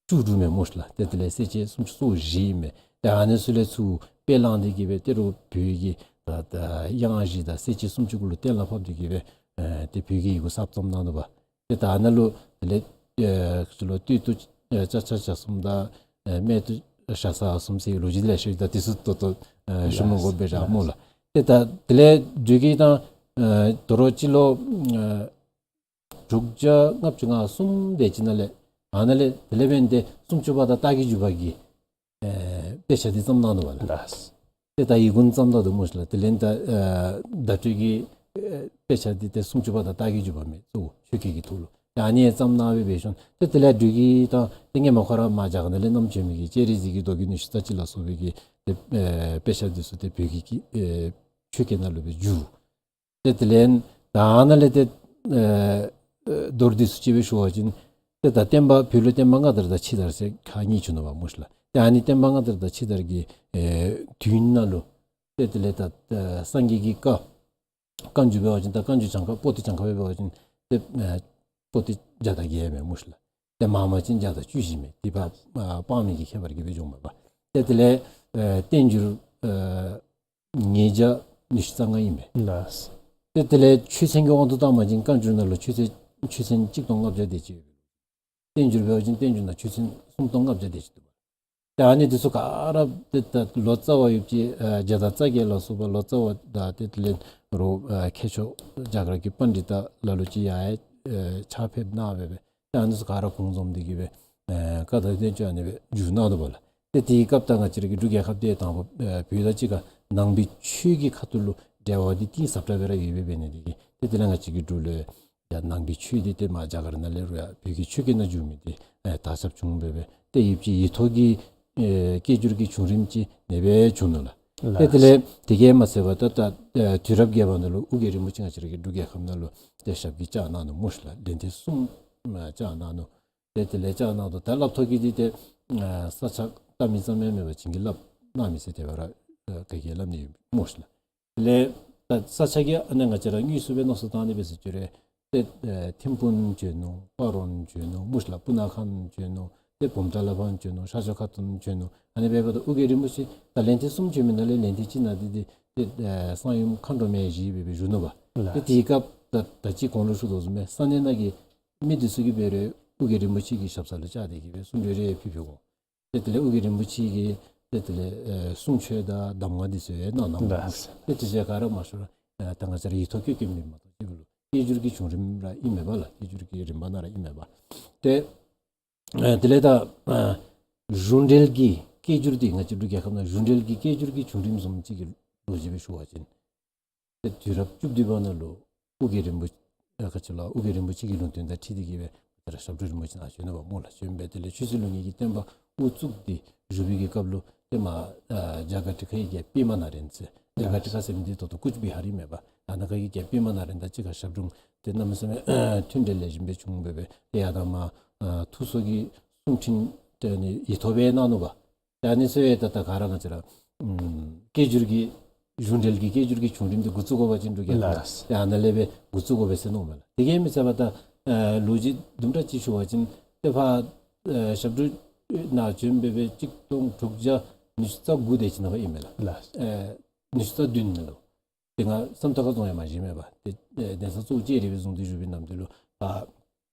བཅུ་དྲུག་མས་སྨོ་ལགས། ཏེ་དེ་ལས་གསལ་བྱེད་སུམ་ཅུ་སོ་བཞི་ཨིན་མས། ཏེ་ཨ་ནི་ཚུ་ལས་ཚུར་དཔེ་བླངས་ཏེ་གི་སྦེ་ཏེ་རུང་བོད་ཀྱི་ད་ད་དབྱངས་བཞི་དང་གསལ་བྱེད་སུམ་ཅུ་གུ་ལུ་གཏན་ལ་ཕབ་སྟེ་གི་སྦེ་ཨེ་ཏེ་བོད་ཀྱི་ཡི་གུ་གསརཔ་བརྩམས་གནང་ནུག་པ། ཏེ་ད་ནཱ་ལུ་དེ་ལས་ཨེ་ཚུ་ལུ་སྟོད་དུ་ཨེ་ལྕགས་བྱ་གསུམ་དང་ཨེ་སྨད་དུ་ཞྭ་ས་གསུམ་ཟེར་ལོ་རྒྱུས་ལེ་ཤ་ཡོད། ད་དེ་ཚུ་ཏོག་ཏོ་ཨེ་ཞུ་མི་དགོ་པས་ར་སྨོ་ལགས། ཏེ་ད་དེ་ལས་འབྲུག་གི་ད་ཨེ་དོ་རུང་སྤྱི་ལོ་ཨེ་དྲུག་བརྒྱ་ལྔ་བཅུ་ང་གསུམ་དེ་ཅིག་ནང་ལས་ཨ་ནཱ་ལས་དེ་ལས་འབདན་ཏེ་སུམ་ཅུ་པ་དང་རྟགས་ཀྱི་འཇུག་པ་གི་ཨེ་དཔེ་ཆ་འདི་བརྩམས་གནང་ནུག་པ་ལགས། ལགས། ཏེ་ད་ཡི་གུ་བརྩམས་ད་ནུག་སྨོ་ལགས། དེ་ལས་ད་ཨེ་བརྡ་སྤྲོད་ཀྱི་ཨེ་དཔེ་ཆ་འདི་ཏེ་སུམ་ཅུ་པ་དང་རྟགས་ཀྱི་འཇུག་པ་མས། གཙོ་བོ་ཆོས་སྐད་ཀྱི་ཐོག་ལུ་ད་ཨ་ནི་བརྩམས་གནང་སྦེ་འབད་ཞིནམ་ཏེ་དེ་ལས་འབྲུག་གི་ད་ཏེ་སྔོན་མ་ཁོ་ར་མར་རྒྱ་གར་ནང་ལས་བསྣམས་བྱོན་མི་གི་སྤྱན་རས་གཟིགས་ཀྱི་མདོ་རྒྱུད་ཉི་ཤུ་རྩ་གཅིག་ལ་སོགས་པའི་གི་ཏེ་ཨེ་དཔེ་ཆ་འདི་ཚུ་ཏེ་བོད་ཀྱི་ཨེ་ཆོས་སྐད་ནང་ལུ་སྦེ་བསྒྱུར། ཏེ་དེ་ལས་ད་ནཱ་ལས་ཏེ་ཨེ་ཨེ་མདོར་བསྡུས་སུ་ཅིག་སྦེ་ཞུ་བ་ཅིན་ཏེ་ད་བསྟན་པ་བོད་ལུ་བསྟན་པ་སྔ་དར་དང་ཕྱི་དར་ཟེར་ཁག་གཉིས་བྱུང་ནུག་པ་སྨོ་ལགས། ཏེ་ཨ་ནི་བསྟན་པ་སྔ་དར་དང་ཕྱི་དར་གྱི་ཨེ་དུས་ནང་ལུ་ཏེ་དེ་ལས་ད་ཨེ་སངས་རྒྱས་ཀྱི་བཀའ་བཀའ་འགྱུར་འབད་བ་ཅིན་ད་བཀའ་འགྱུར་གྱངས་ཁ་པོ་ཏི་གྱངས་ཁ་སྦེ་འབད་བ་ཅིན་ཏེ་ཨེ་པོ་ཏི་བརྒྱ་དང་བརྒྱད་མས་སྨོ་ལགས། ཏེ་མང་མང་ཅིན་བརྒྱ་དང་བཅུ་བཞི་མས། དེ་ཕར་ཨ་དཔག་མེད་ཀྱི་ཁྱད་པར་གྱིས་སྦེ་འབྱུངམ་མས་པ། ཏེ་དེ་ལས་ཨེ་བསྟན་འགྱུར་ཨེ་ཉིས་བརྒྱ་ཉི་ཤུ་རྩ་ལྔ་ཨིན་མས། ལགས། ཏེ་དེ་ལས་ཆོས་ཚན་གྱི་དབང་དུ་བཏང་བ་ཅིན་བཀའ་འགྱུར་ནང་ལུ་ཆོས་ཚན་ཆོས་ཚན་གཅིག་སྟོང་ལྔ་བརྒྱ་དེ་ཅིག་ཡོད། བསྟན་འགྱུར་འབད་བ་ཅིན་བསྟན་འགྱུར་ནང་ཆོས་ཚན་སུམ་སྟོང་ལྔ་བརྒྱ་དེ་ཅིག་འདུག་པ། ཏེ་ཨ་ནི་འདི་ཚུ་ག་ར་ཏེ་ད་ལོ་ཙཱ་བ་ཡོདཔ་ཅིག་ཨ་བརྒྱ་དང་རྩ་བརྒྱད་ལ་སོགས་པ་ལོ་ཙཱ་བ་དང་ཏེ་དེ་ལས་རོགས་ཨ་མཁས་མཆོག་རྒྱ་གར་གྱི་པཎྜི་ཏ་ལ་ལུ་ཅིག་ཡར་ཨེ་ཕྱག་ཕེབས་གནང་སྦེ་སྦེ་ཏེ་ཨ་ནི་ཚུ་ག་ར་གུང་འཛོམས་ཏེ་གི་སྦེ་ཨེ་བཀའ་དང་བསྟན་བཅོས་ཨ་ནི་སྦེ་བསྒྱུར་གནང་ནུག་པ་ལགས། ཏེ་དེའི་སྐབས་ད་ང་བཅས་ར་གི་འབྲུག་རྒྱལ་ཁབ་འདི་དང་པ་ཨེ་བོད་དང་གཅིག་ཁར་ནང་པའི་ཆོས་ཀྱི་ཁ་ཐུག་ལུ་འབྲེལ་བ་འདི་གཏིང་ཟབ་དྲགས་སྦེ་ར་ཡོད་པའི་འབད་ནི་འདི་གིས་ཏེ་དེ་ལས་ང་བཅས་ཀྱི་འབྲུག་ལུ་ཡང་ནང་པའི་ཆོས་འདི་ཏེ་མར་རྒྱ་གར་ནང་ལས་རུང་ཡང་བོད་ཀྱི་ཆོས་སྐད་ནང་བསྒྱུར་མི་འདི་ཨེ་དར་ཁྱབ་བྱུང་སྦེ་སྦེ་ཏེ་ཡིབ་ཅིག་ཡིག་ཐོག་གི་ཨེ་སྐད་སྒྱུར་གྱི་བྱུང་རིམ་ཅིག་ཨ་ནི་སྦེ་བྱུང་ནུག་ལགས། ཏེ་དེ་ལས་དེ་གིས་མ་ཚད་པར་ད་ད་ཨེ་དུས་རབས་བརྒྱད་པ་ནང་ལུ་ཨོ་རྒྱན་རིན་པོ་ཆེ་ང་བཅས་ར་གི་འབྲུག་རྒྱལ་ཁབ་ནང་ལུ་ཏེ་ཞབས་ཀྱིས་བཅགས་གནང་ནུག་སྨོ་ལགས། ལན་ཐེངས་གསུམ་ཨེ་བཅགས་གནང་ནུག། ཏེ་དེ་ལས་བཅགས་གནང་དོ་ད་སླབ་ཐོག་གི་འདི་ཏེ་ཨ་ས་ཆ་བལྟ་མི་ཙམ་ཡང་མེན་པར་བྱིན་གྱིས་བརླབས་གནང་མི་ཟེར་དེ་སྦེ་ར་ཨ་ག་གིས་སླབ་ནི་སྨོ་ལགས། དེ་ལས་ད་ས་ཆ་གི་ཨ་ནི་ང་བཅས་ར་དངོས་སུ་སྦེ་མནོ་བསམ་བཏང་ནི་སྦེ་ཟེར་ཅི་རུང་ཏེ་ཨ་ཐིམ་ཕུག་བྱོན་ནུག། སྤ་རོ་བྱོན་ནུག་སྨོ་ལགས། སྤུ་ན་ཁ་བྱོན་ནུག། ཏེ་བུམ་ཐང་ལ་ཕར་བྱོན་ནུག། ཤར་ཕྱོགས་ཁ་ཐུག་བྱོན་ནུག། ཨ་ནི་སྦེ་འབདཝ་ད་ཨོ་རྒྱན་རིན་པོ་ཆེ་ད་ལན་ཐེངས་གསུམ་བྱོན་མི་ནང་ལས་ལན་ཐེངས་གཅིག་ནང་འདི་འདི་ཏེ་ཨ་གསང་ཡུམ་མཁའ་འགྲོ་མའི་གཞི་སྦེ་སྦེ་བཞུགས་ནུག་པ། ལགས། ཏེ་དེའི་སྐབས་ད་ད་ཅི་གོང་ལུ་ཞུ་དོ་བཟུམ་སྦེ་ས་གནས་ནང་གི་མི་འདི་ཚུ་གིས་འབད་རུང་ཨོ་རྒྱན་རིན་པོ་ཆེ་གི་ཞབས་ས་ལུ་བཅར་ཏེ་གི་སྦེ་གསུང་གྲོས་རེ་ཕུལ་ཕུལ་དགོ། ཏེ་དེ་ལས་ཨོ་རྒྱན་རིན་པོ་ཆེ་གིས་ཏེ་དེ་ལས་ཨེ་གསུང་ཆོས་དང་གདམས་ངག་འདི་ཚུ་ཡང་གནང་གནངམ་མས། ལགས། ཏེ་དེ་ཚུ་ག་ར་མ་ཞུ་རུང་ཨེ་ད་ང་བཅས་ར་ཡིག་ཐོག་བཀོད་བཀོདཔ་མེན་མ་གཏོགས་ཅིག་ལུ་སྐད་སྒྱུར་གྱི་བྱུང་རིམ་ར་ཨིན་མས་པ་ལགས། སྐད་སྒྱུར་གྱི་རིམ་པ་ནང་ར་ཨིན་མས་པ། ཏེ་ཨེ་དེ་ལས་ད་ཨེ་གཞུང་འབྲེལ་གྱི་སྐད་སྒྱུར་འདི་ང་བཅས་འབྲུག་རྒྱལ་ཁབ་ནང་གཞུང་འབྲེལ་གྱི་སྐད་སྒྱུར་གྱི་བྱུང་རིམ་བཟུམ་ཅིག་གི་ལོ་རྒྱུས་སྦེ་ཞུ་བ་ཅིན་ཏེ་དུས་རབས་བཅུ་བདུན་པ་ནང་ལུ་ ཨོ་རྒྱན་རིན་པོ་ཆེ་ཨ་ག་ཅི་ལོ་ཨོ་རྒྱན་རིན་པོ་ཆེ་གི་ལུང་བསྟན་དང་འཁྲིལ་ཏེ་གི་སྦེ་ད་ར་ཞབས་དྲུང་རིན་པོ་ཆེ་ནཱ་བྱོན་ནུག་པ་སྨོ་ལགས། བྱོན་སྦེ་དེ་ལས་ཆོས་སྲིད་ལུགས་གཉིས་ཀྱི་བསྟན་པ་དབུ་བཙུགས་ཏེ་བཞུགས་པའི་གི་སྐབས་ལུ་ཏེ་མར་ཨ་རྒྱ་གར་ཁྲི་ཁ་གི་རྒྱལཔོ་པདྨ་ནཱ་རོ་པ་ཟེར། རྒྱ་གར་ཁྲི་ཁ་ཟེར་མི་འདི་ད་ལྟོ་ཀུཆ་བི་ཧར་ཨིན་མས་པ། ཨ་ནཱ་ཁ་གི་རྒྱལཔོ་པདྨ་ནཱ་རོ་པ་དང་གཅིག་ཁར་ཞབས་དྲུང་དེ་གནམ་མེད་ས་མེད་མཐུན་འབྲེལ་ལེགས་ཤོམ་སྦེ་བྱུང་སྦེ་སྦེ་ཏེ་ཡར་དང་མར་ཨ་ཐུགས་གསོ་གི་གསུང་འཕྲིན་དེ་ནི་ཡིག་ཐོག་སྦེ་གནང་ནུག་པ། ད་ཨ་ནི་ཚུ་ཡང་ད་ད་ག་ར་ང་བཅས་ར་ཨམ་སྐད་སྒྱུར་གྱི་གཞུང་འབྲེལ་གྱི་སྐད་སྒྱུར་གྱི་བྱུང་རིམ་འདི་འགོ་བཙུགས་དགོ་པ་ཅིན་འབྲུག་རྒྱལ་ཁབ་ལགས། ཏེ་ཨ་ནཱ་ལས་སྦེ་འགོ་བཙུགས་དགོ་པས་ཟེར་མནོཝ་མས་ལགས། དེ་གིས་མ་ཚད་པར་ད་ཨ་ལོ་རྒྱུས་དུམ་གྲ་ཅིག་ཞུ་བ་ཅིན་ཏེ་ཕར་ཨ་ཞབས་དྲུང་ནཱ་བྱོན་སྦེ་སྦེ་གཅིག་སྟོང་དྲུག་བརྒྱ་ཉི་ཤུ་རྩ་དགུ་དེ་ཅིག་ནང་ཕར་ཨིན་མས་ལགས། ལགས། ཨ་ཉི་ཤུ་རྩ་བདུན་ནང་ལུ་ཏེ་ང་བསམ་རྟ་དཀར་རྫོང་ཡང་མ་བཞེངས་མས་པ། ཏེ་ཨ་གདན་ས་གཙོ་བོ་ལྕགས་རི་སྦེ་བཟུང་སྟེ་བཞུགས་པའི་ནམ་དུས་ལུ་ཕར་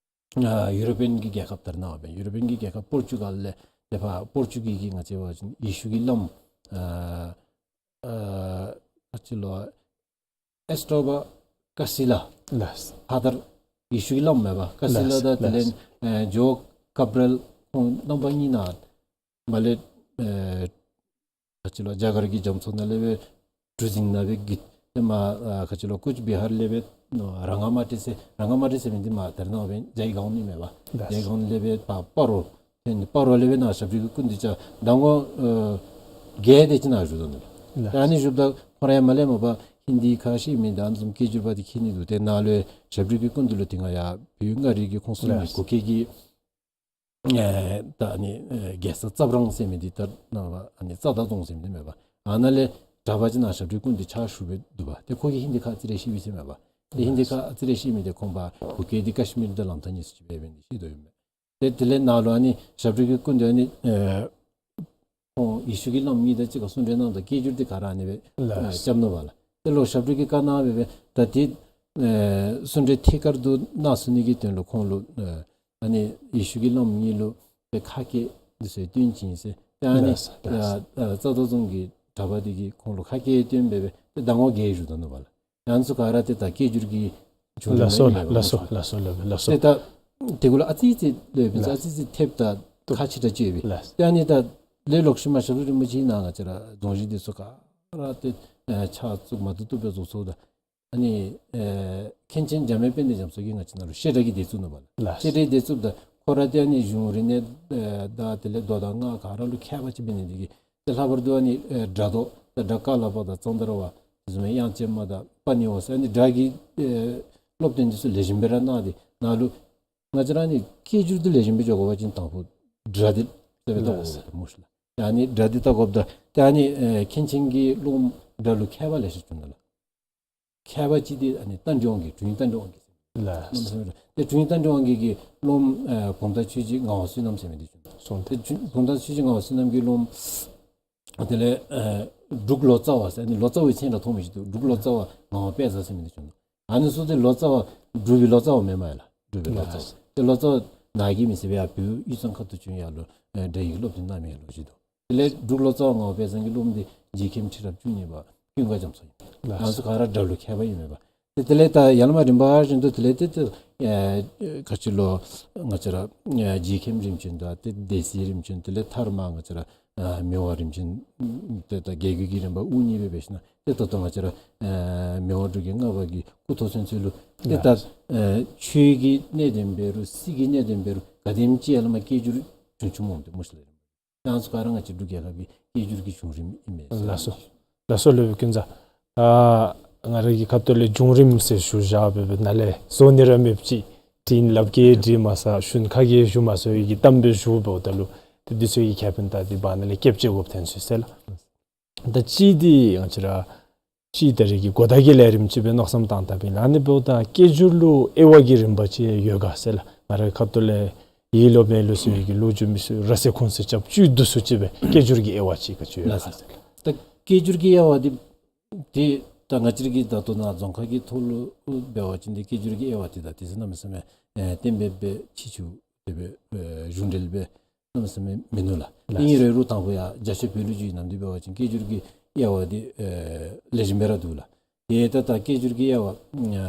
ཨ་ཡུ་རོ་པིན་གྱི་རྒྱལ་ཁབ་ད་རེས་ནངས་པ་འབད་ཡུ་རོ་པིན་གྱི་རྒྱལ་ཁབ་པོར་ཅུ་གཱལ་ལས་ཏེ་ཕར་པོར་ཅུ་གཱལ་གྱི་ང་བཅས་འབད་བ་ཅིན་ཡེ་ཤུ་གི་བླམ་ཨ་ཨ་ག་ཅི་ལོ་ཨེས་ཊོ་བ་ཀ་སི་ལ། ལགས། ཕ་དར་ཡེ་ཤུ་གི་བླམ་མས་པ། ཀ་སི་ལ། ལགས། དང་དེ་ལས་ལགས། ཨ་ཇོ་ཀབ་རེལ་ཁོང་རྣམ་པ་གཉིས་ནཱ་མར་ལས་ཨ་ག་ཅི་ལོ་རྒྱ་གར་གྱི་རྒྱ་མཚོ་ནང་ལས་སྦེ་གྲུ་གཟིངས་ནང་སྦེ་གི་ཏེ་མར་ཨ་ག་ཅི་ལོ་ཀུཆ་བི་ཧར་ལས་སྦེ་ར་ངང་མ་ཏི་ཟེར། ར་ངང་མ་ཏི་ཟེར་མི་འདི་མར་ད་རེས་ནངས་པ་འབད་ཇའི་གཱན་ཨིན་མས་པ། ལགས། ཇའི་གཱན་ལས་སྦེ་ཕར་སྤ་རོ། ཏེ་ནི་སྤ་རོ་ལས་སྦེ་ནཱ་ཞབས་དྲུང་གི་སྐུ་མདུན་ཅིག་ཟླ་ངོ་ཨ་བརྒྱད་དེ་ཅིག་ནཱ་བཞུགས་དོ་ནུག། ལགས། ད་ཨ་ནི་བཞུགསཔ་ད་ཁོ་ར་ཡང་མར་ལས་མར་པ་ཧིན་དི་ཁ་ཤེས་མི་དང་ཨ་ནི་བཟུམ་སྐད་སྒྱུར་པ་འདི་མཁྱེན་ནི་འདུག། ཏེ་ནཱ་ལུ་ཞབས་དྲུང་གི་སྐུ་མདུན་ལུ་ཏེ་ང་ཡར་བོད་མངའ་རིས་ཀྱི་ཁོངས་སུ་ལུ་མི་ལགས། གུ་གེ་གི་ཨེ་ད་ཨ་ནི་ཨེ་རྒྱལ་ས་རྩ་བྲང་ཟེར་མི་འདི་ད་ནཱ་ཨ་ནི་རྩ་བདག་རྫོང་ཟེར་མི་འདི་མས་པ། ཨ་ནཱ་ལས་གྲྭ་པ་ཅིག་ནཱ་ཞབས་དྲུང་སྐུ་མདུན་ཕྱག་ཞུ་སྦེ་འདུག་པ། ཏེ་ཁོ་གིས་ཧིན་དི་ཁ་ཨ་ཙི་རེ་ཤེས་པས་ཟེར་མས་པ། ཏེ་ཧིན་དི་ཁ་ཨ་ཙི་རེ་ཤེས་མི་འདི་ཁོང་པ་གུ་གེ་འདི་ཀ་ཤི་མིར་དང་ལམ་ཐག་གཉིས་སུ་ཅིག་འབད་འབད་ནི་ཤེས་དོ་ཨིན་མས། ཏེ་དེ་ལས་ནཱ་ལུ་ཨ་ནི་ཞབས་དྲུང་གི་སྐུ་མདུན་ཨ་ནི་ཨེ་ཁོང་ཡེ་ཤུ་གི་བླམ་གཉིས་དང་གཅིག་ཁར་གསུང་གྲོས་གནངམ་ད་སྐད་སྒྱུར་འདི་ག་ར་ཨ་ནི་སྦེ་ལགས། ཨ་རྐྱབ་ནུག་པ་ལགས། ཏེ་ལོག་ཞབས་དྲུང་གིས་བཀའ་གནང་སྦེ་སྦེ་ད་ཏེ་ཨེ་གསུང་གྲོས་ཐད་ཀར་དུ་གནང་ཚུགས་ནི་གི་དོན་ལུ་ཁོང་ལུ་ཨེ་ཨ་ནི་ཡེ་ཤུ་གི་བླམ་གཉིས་ལུ་ཏེ་ཁ་སྐད་འདི་ཚུ་སྟོན་བྱིན་ཟེར། ཏེ་ཨ་ནི་ལགས་ལགས། ཨ་ཨ་རྩ་བདག་རྫོང་གི་གྲྭ་པ་འདི་གིས་ཁོང་ལུ་ཁ་སྐད་སྟོན་སྦེ་སྦེ་ཏེ་ཟླ་ངོ་བརྒྱད་བཞུགས་ད་ནུག་པ་ལགས། ཨ་ནི་ཚུ་ག་ར་ཏེ་ད་སྐད་སྒྱུར་གྱི་བྱུང་རིམ་ལགས་སོ་ཨིན་མས་པ། ལགས་སོ་ལགས་སོ་ལགས་སོ་ལགས་སོ། ཏེ་ད་དེ་གུ་ལུ་ཨ་ཙི་ཙི་ལོག་པའི་ཨ་ཙི་ཙི་ཐེབས་ད་ཁག་ཆེ་དྲགས་ཅིག་ཡོད་པས། ལགས། ཏེ་ཨ་ནི་ད་ལས་ལོག་ཤུལ་མ་ཞབས་དྲུང་རིན་པོ་ཆེ་ནཱ་ང་བཅས་ར་རྫོང་གཞི་འདི་ཚུ་ག་ར་ཏེ་ཨེ་ཕྱག་བཙུགས་མ་བཏུབ་བཏུབ་སྦེ་བཟོ་ཚརཝ་ད་ཨ་ནི་ཨེ་མཁན་ཆེན་འཇམ་དབྱངས་དཔལ་ལྡན་རྒྱ་མཚོ་གིས་ང་བཅས་ནཱ་ལུ་བཤད་གྲྭ་གི་སྡེ་བཙུགས་ནུག་པ་ལགས། ལགས། བཤད་གྲྭའི་སྡེ་བཙུགསཔ་ད་ཁོ་ར་ཏེ་ཨ་ནི་གཞུང་རིག་གནས་ཨེ་དང་དེ་ལས་མདོ་དང་སྔགས་ག་ར་ལུ་མཁས་པ་ཅིག་འབད་ནི་འདི་གིས་ཏེ་ལྷག་པར་དུ་ཨ་ནི་ཨེ་སྒྲ་མདོ་དང་སྒྲ་ཀ་ལ་པ་དང་ཙནྡྲ་བ་དེ་བཟུམ་མའི་དབྱངས་ཅན་མ་དང་པ་ཎི་བ་ཟེར་ཨ་ནི་སྒྲ་གི་ཨེ་སློབ་སྟོན་འདི་ཚུ་ལེགས་ཤོམ་སྦེ་ར་གནང་སྟེ་ནཱ་ལུ་ང་བཅས་ར་ཨ་ནི་སྐད་སྒྱུར་འདི་ལེགས་ཤོམ་སྦེ་འགྱོ་དགོ་པ་ཅིན་དང་ཕུ་སྒྲ་འདི་གསལ་སྦེ་བལྟ་དགོ་པས་སྨོ་ཤིག་ལགས། ཨ་ནི་སྒྲ་འདི་བལྟ་དགོཔ་ད་ཏེ་ཨ་ནི་ཨེ་མཁན་ཆེན་གྱི་སློབ་མ་སྒྲ་ལུ་མཁས་པ་ལེ་ཤ་བྱུང་ནུག་ལགས། མཁས་པ་ཅིག་འདི་ཨ་ནི་རྟ་མགྲིན་དབང་རྒྱལ། དྲུང་ཡིག་རྟ་མགྲིན་དབང་རྒྱལ་ཟེར་མི་ལགས། ཏེ་དྲུང་ཡིག་རྟ་མགྲིན་དབང་རྒྱལ་གྱི་སློབ་མ་ཨེ་བུམ་ཐང་ཆོས་རྗེ་ངག་དབང་བསོད་ནམས་ཟེར་མི་འདི་བྱུང་ནུག། སོང་། ཏེ་བུམ་ཐང་ཆོས་རྗེ་ངག་དབང་བསོད་ནམས་ཀྱི་སློབ་མ་དེ་ལས་ཨེ་འབྲུག་ལོ་ཙཱ་བ་ཟེར་ཨ་ནི་ལོ་ཙཱ་བའི་མཚན་ར་མཐོང་མི་ཅིག་འདུག། འབྲུག་ལོ་ཙཱ་བ་ངག་དབང་དཔལ་བཟང་ཟེར་མི་འདི་བྱུང་ནུག། ཨ་ནི་ཚུ་ཏེ་ལོ་ཙཱ་བ་འབྲུག་པའི་ལོ་ཙཱ་བ་མེན་མས་ལགས། འབྲུག་པའི་ལོ་ཙཱ་བ། ལགས། ཏེ་ལོ་ཙཱ་བ་ནཱ་གི་མི་ཟེར་བའི་ཡར་བོད་དབུས་གཙང་ཁ་ཐུག་བྱོན་ཡར་ལུ་ཨེ་སྒྲ་ཡིག་སློབ་སྟོན་གནང་མི་ལོ་ཅིག་འདུག། དེ་ལས་འབྲུག་ལོ་ཙཱ་བ་ངག་དབང་དཔལ་བཟང་གི་སློབ་མ་འདི་རྗེ་མཁན་ཁྲི་རབས་བཅུ་གཉིས་པ་ཀུན་དགའ་རྒྱ་མཚོ་ཨིན། ལགས། ཨ་ནི་ཚུ་ག་ར་སྒྲ་ལུ་མཁས་པ་ཨིན་མས་པ། ཏེ་དེ་ལས་ད་ཡར་ལས་མར་རིམ་པ་བཞིན་དུ་དེ་ལས་ཏེ་ཏེ་ཨེ་ག་ཅི་ལོ་ང་བཅས་ར་ཨེ་རྗེ་མཁན་རིམ་བྱོན་དང་ཏེ་སྡེ་སྲིད་རིམ་བྱོན་དེ་ལས་མཐར་མ་ང་བཅས་ར་ཨ་མི་དབང་རིམ་བྱོན་ཏེ་ད་རྒྱལ་བརྒྱུད་ཀྱི་རིམ་པ་དབུ་བརྙེས་སྦེ་འབད་ཞིནམ་ཏེ་ད་ལྟོ་ང་བཅས་ར་ཨེ་མི་དབང་འབྲུག་རྒྱལ་ལྔ་པ་གི་སྐུ་ཐོག་ཚུན་ཚོད་ལུ་ཏེ་ད་ལགས། ཨེ་ཆོས་ཀྱི་གནད་དོན་འབད་རུང་སྲིད་ཀྱི་གནད་དོན་འབད་རུང་ག་དེམ་ཅིག་ཡར་ལས་མར་སྐད་སྒྱུར་བྱུང་བྱུངམ་འོང་སྟེ་སྨོ་ཤིག་ལགས། ཨ་ནི་ཚུ་ག་ར་ང་བཅས་འབྲུག་རྒྱལ་ཁབ་ཀྱི་སྐད་སྒྱུར་གྱི་བྱུང་རིམ་ཨིན་མས་ཟེར། ལགས་སོ། ལགས་སོ་སློབ་དཔོན་ཀུན་བཟང་། ཨ་ང་ར་གི་ཁ་ཐུག་ལས་བྱུང་རིམ་ཟེར་ཞུ་བཞག་སྦེ་སྦེ་ནཱ་ལས་བཟོ་ནི་ར་མེདཔ་ཅིག། དྲིན་ལབ་ཀྱིས་དྲིས་མ་ཚར། ཞུན་ཁ་གིས་ཞུ་མ་ཚར་བའི་གི་གཏམ་སྦེ་ཞུ་འབདཝ་ད་ལུ་ཏེ་འདི་ཚུ་གི་ཁེ་ཕན་ད་འདི་བར་ན་ལས་སྐྱབས་བཅོལ་དགོཔ་ཐོན་སོང་ཟེར་ལགས། ད་ཅི་འདི་ང་བཅས་ར་ཅི་ད་རེས་ཀྱི་གོ་བརྡ་གི་ལས་རིམ་ཅིག་སྦེ་མནོ་བསམ་བཏང་བཏངམ་ཨིན་ལགས། ཨ་ནི་འབདཝ་ད་སྐད་སྒྱུར་ལུ་དབྱེ་བ་གི་རིམ་པ་ཅིག་ཡོད་ག་ཟེར་ལགས། ང་རའི་ཁ་ཐུག་ལས་ཡིད་ལུ་མེད་ལུ་ཟེར་བའི་གི་ལོ་རྒྱུས་མི་ཚུ་ར་སེ་ཁུངས་སེ་རྐྱབ་བཅུད་བསྡུ་སུ་ཅིག་སྦེ་སྐད་སྒྱུར་གྱི་དབྱེ་བ་ཅིག་ག་ཅི་ཡོད་ག་ཟེར་ལགས། ད་སྐད་སྒྱུར་གྱི་དབྱེ་བ་འདི་ཏེ་ད་ང་བཅས་ར་གི་ད་ལྟོ་ནཱ་རྫོང་ཁ་གི་ཐོག་ལུ་འབད་བ་ཅིན་ཏེ་སྐད་སྒྱུར་གྱི་དབྱེ་བ་འདི་ད་ཏེ་ཟེར་གནམ་མེད་ས་མེད་ཨེ་གཏན་འབེབས་སྦེ་ཕྱི་ཕྱོགས་དེ་སྦེ་ཨེ་གཞུང་འབྲེལ་སྦེ་གནམ་མེད་ས་མེད་མིན་ནུག་ལགས། ལགས། ཨིན་རུང་རུང་དང་ཕུ་ཡར་རྒྱ་ཆེ་བོད་ལུ་བརྒྱུད་ནམ་འདི་འབད་བ་ཅིན་སྐད་སྒྱུར་གྱི་དབྱེ་བ་འདི་ཨེ་ལེགས་ཤོམ་སྦེ་ར་འདུག་ལགས། ཏེ་ད་ད་སྐད་སྒྱུར་གྱི་དབྱེ་བ་ཨ་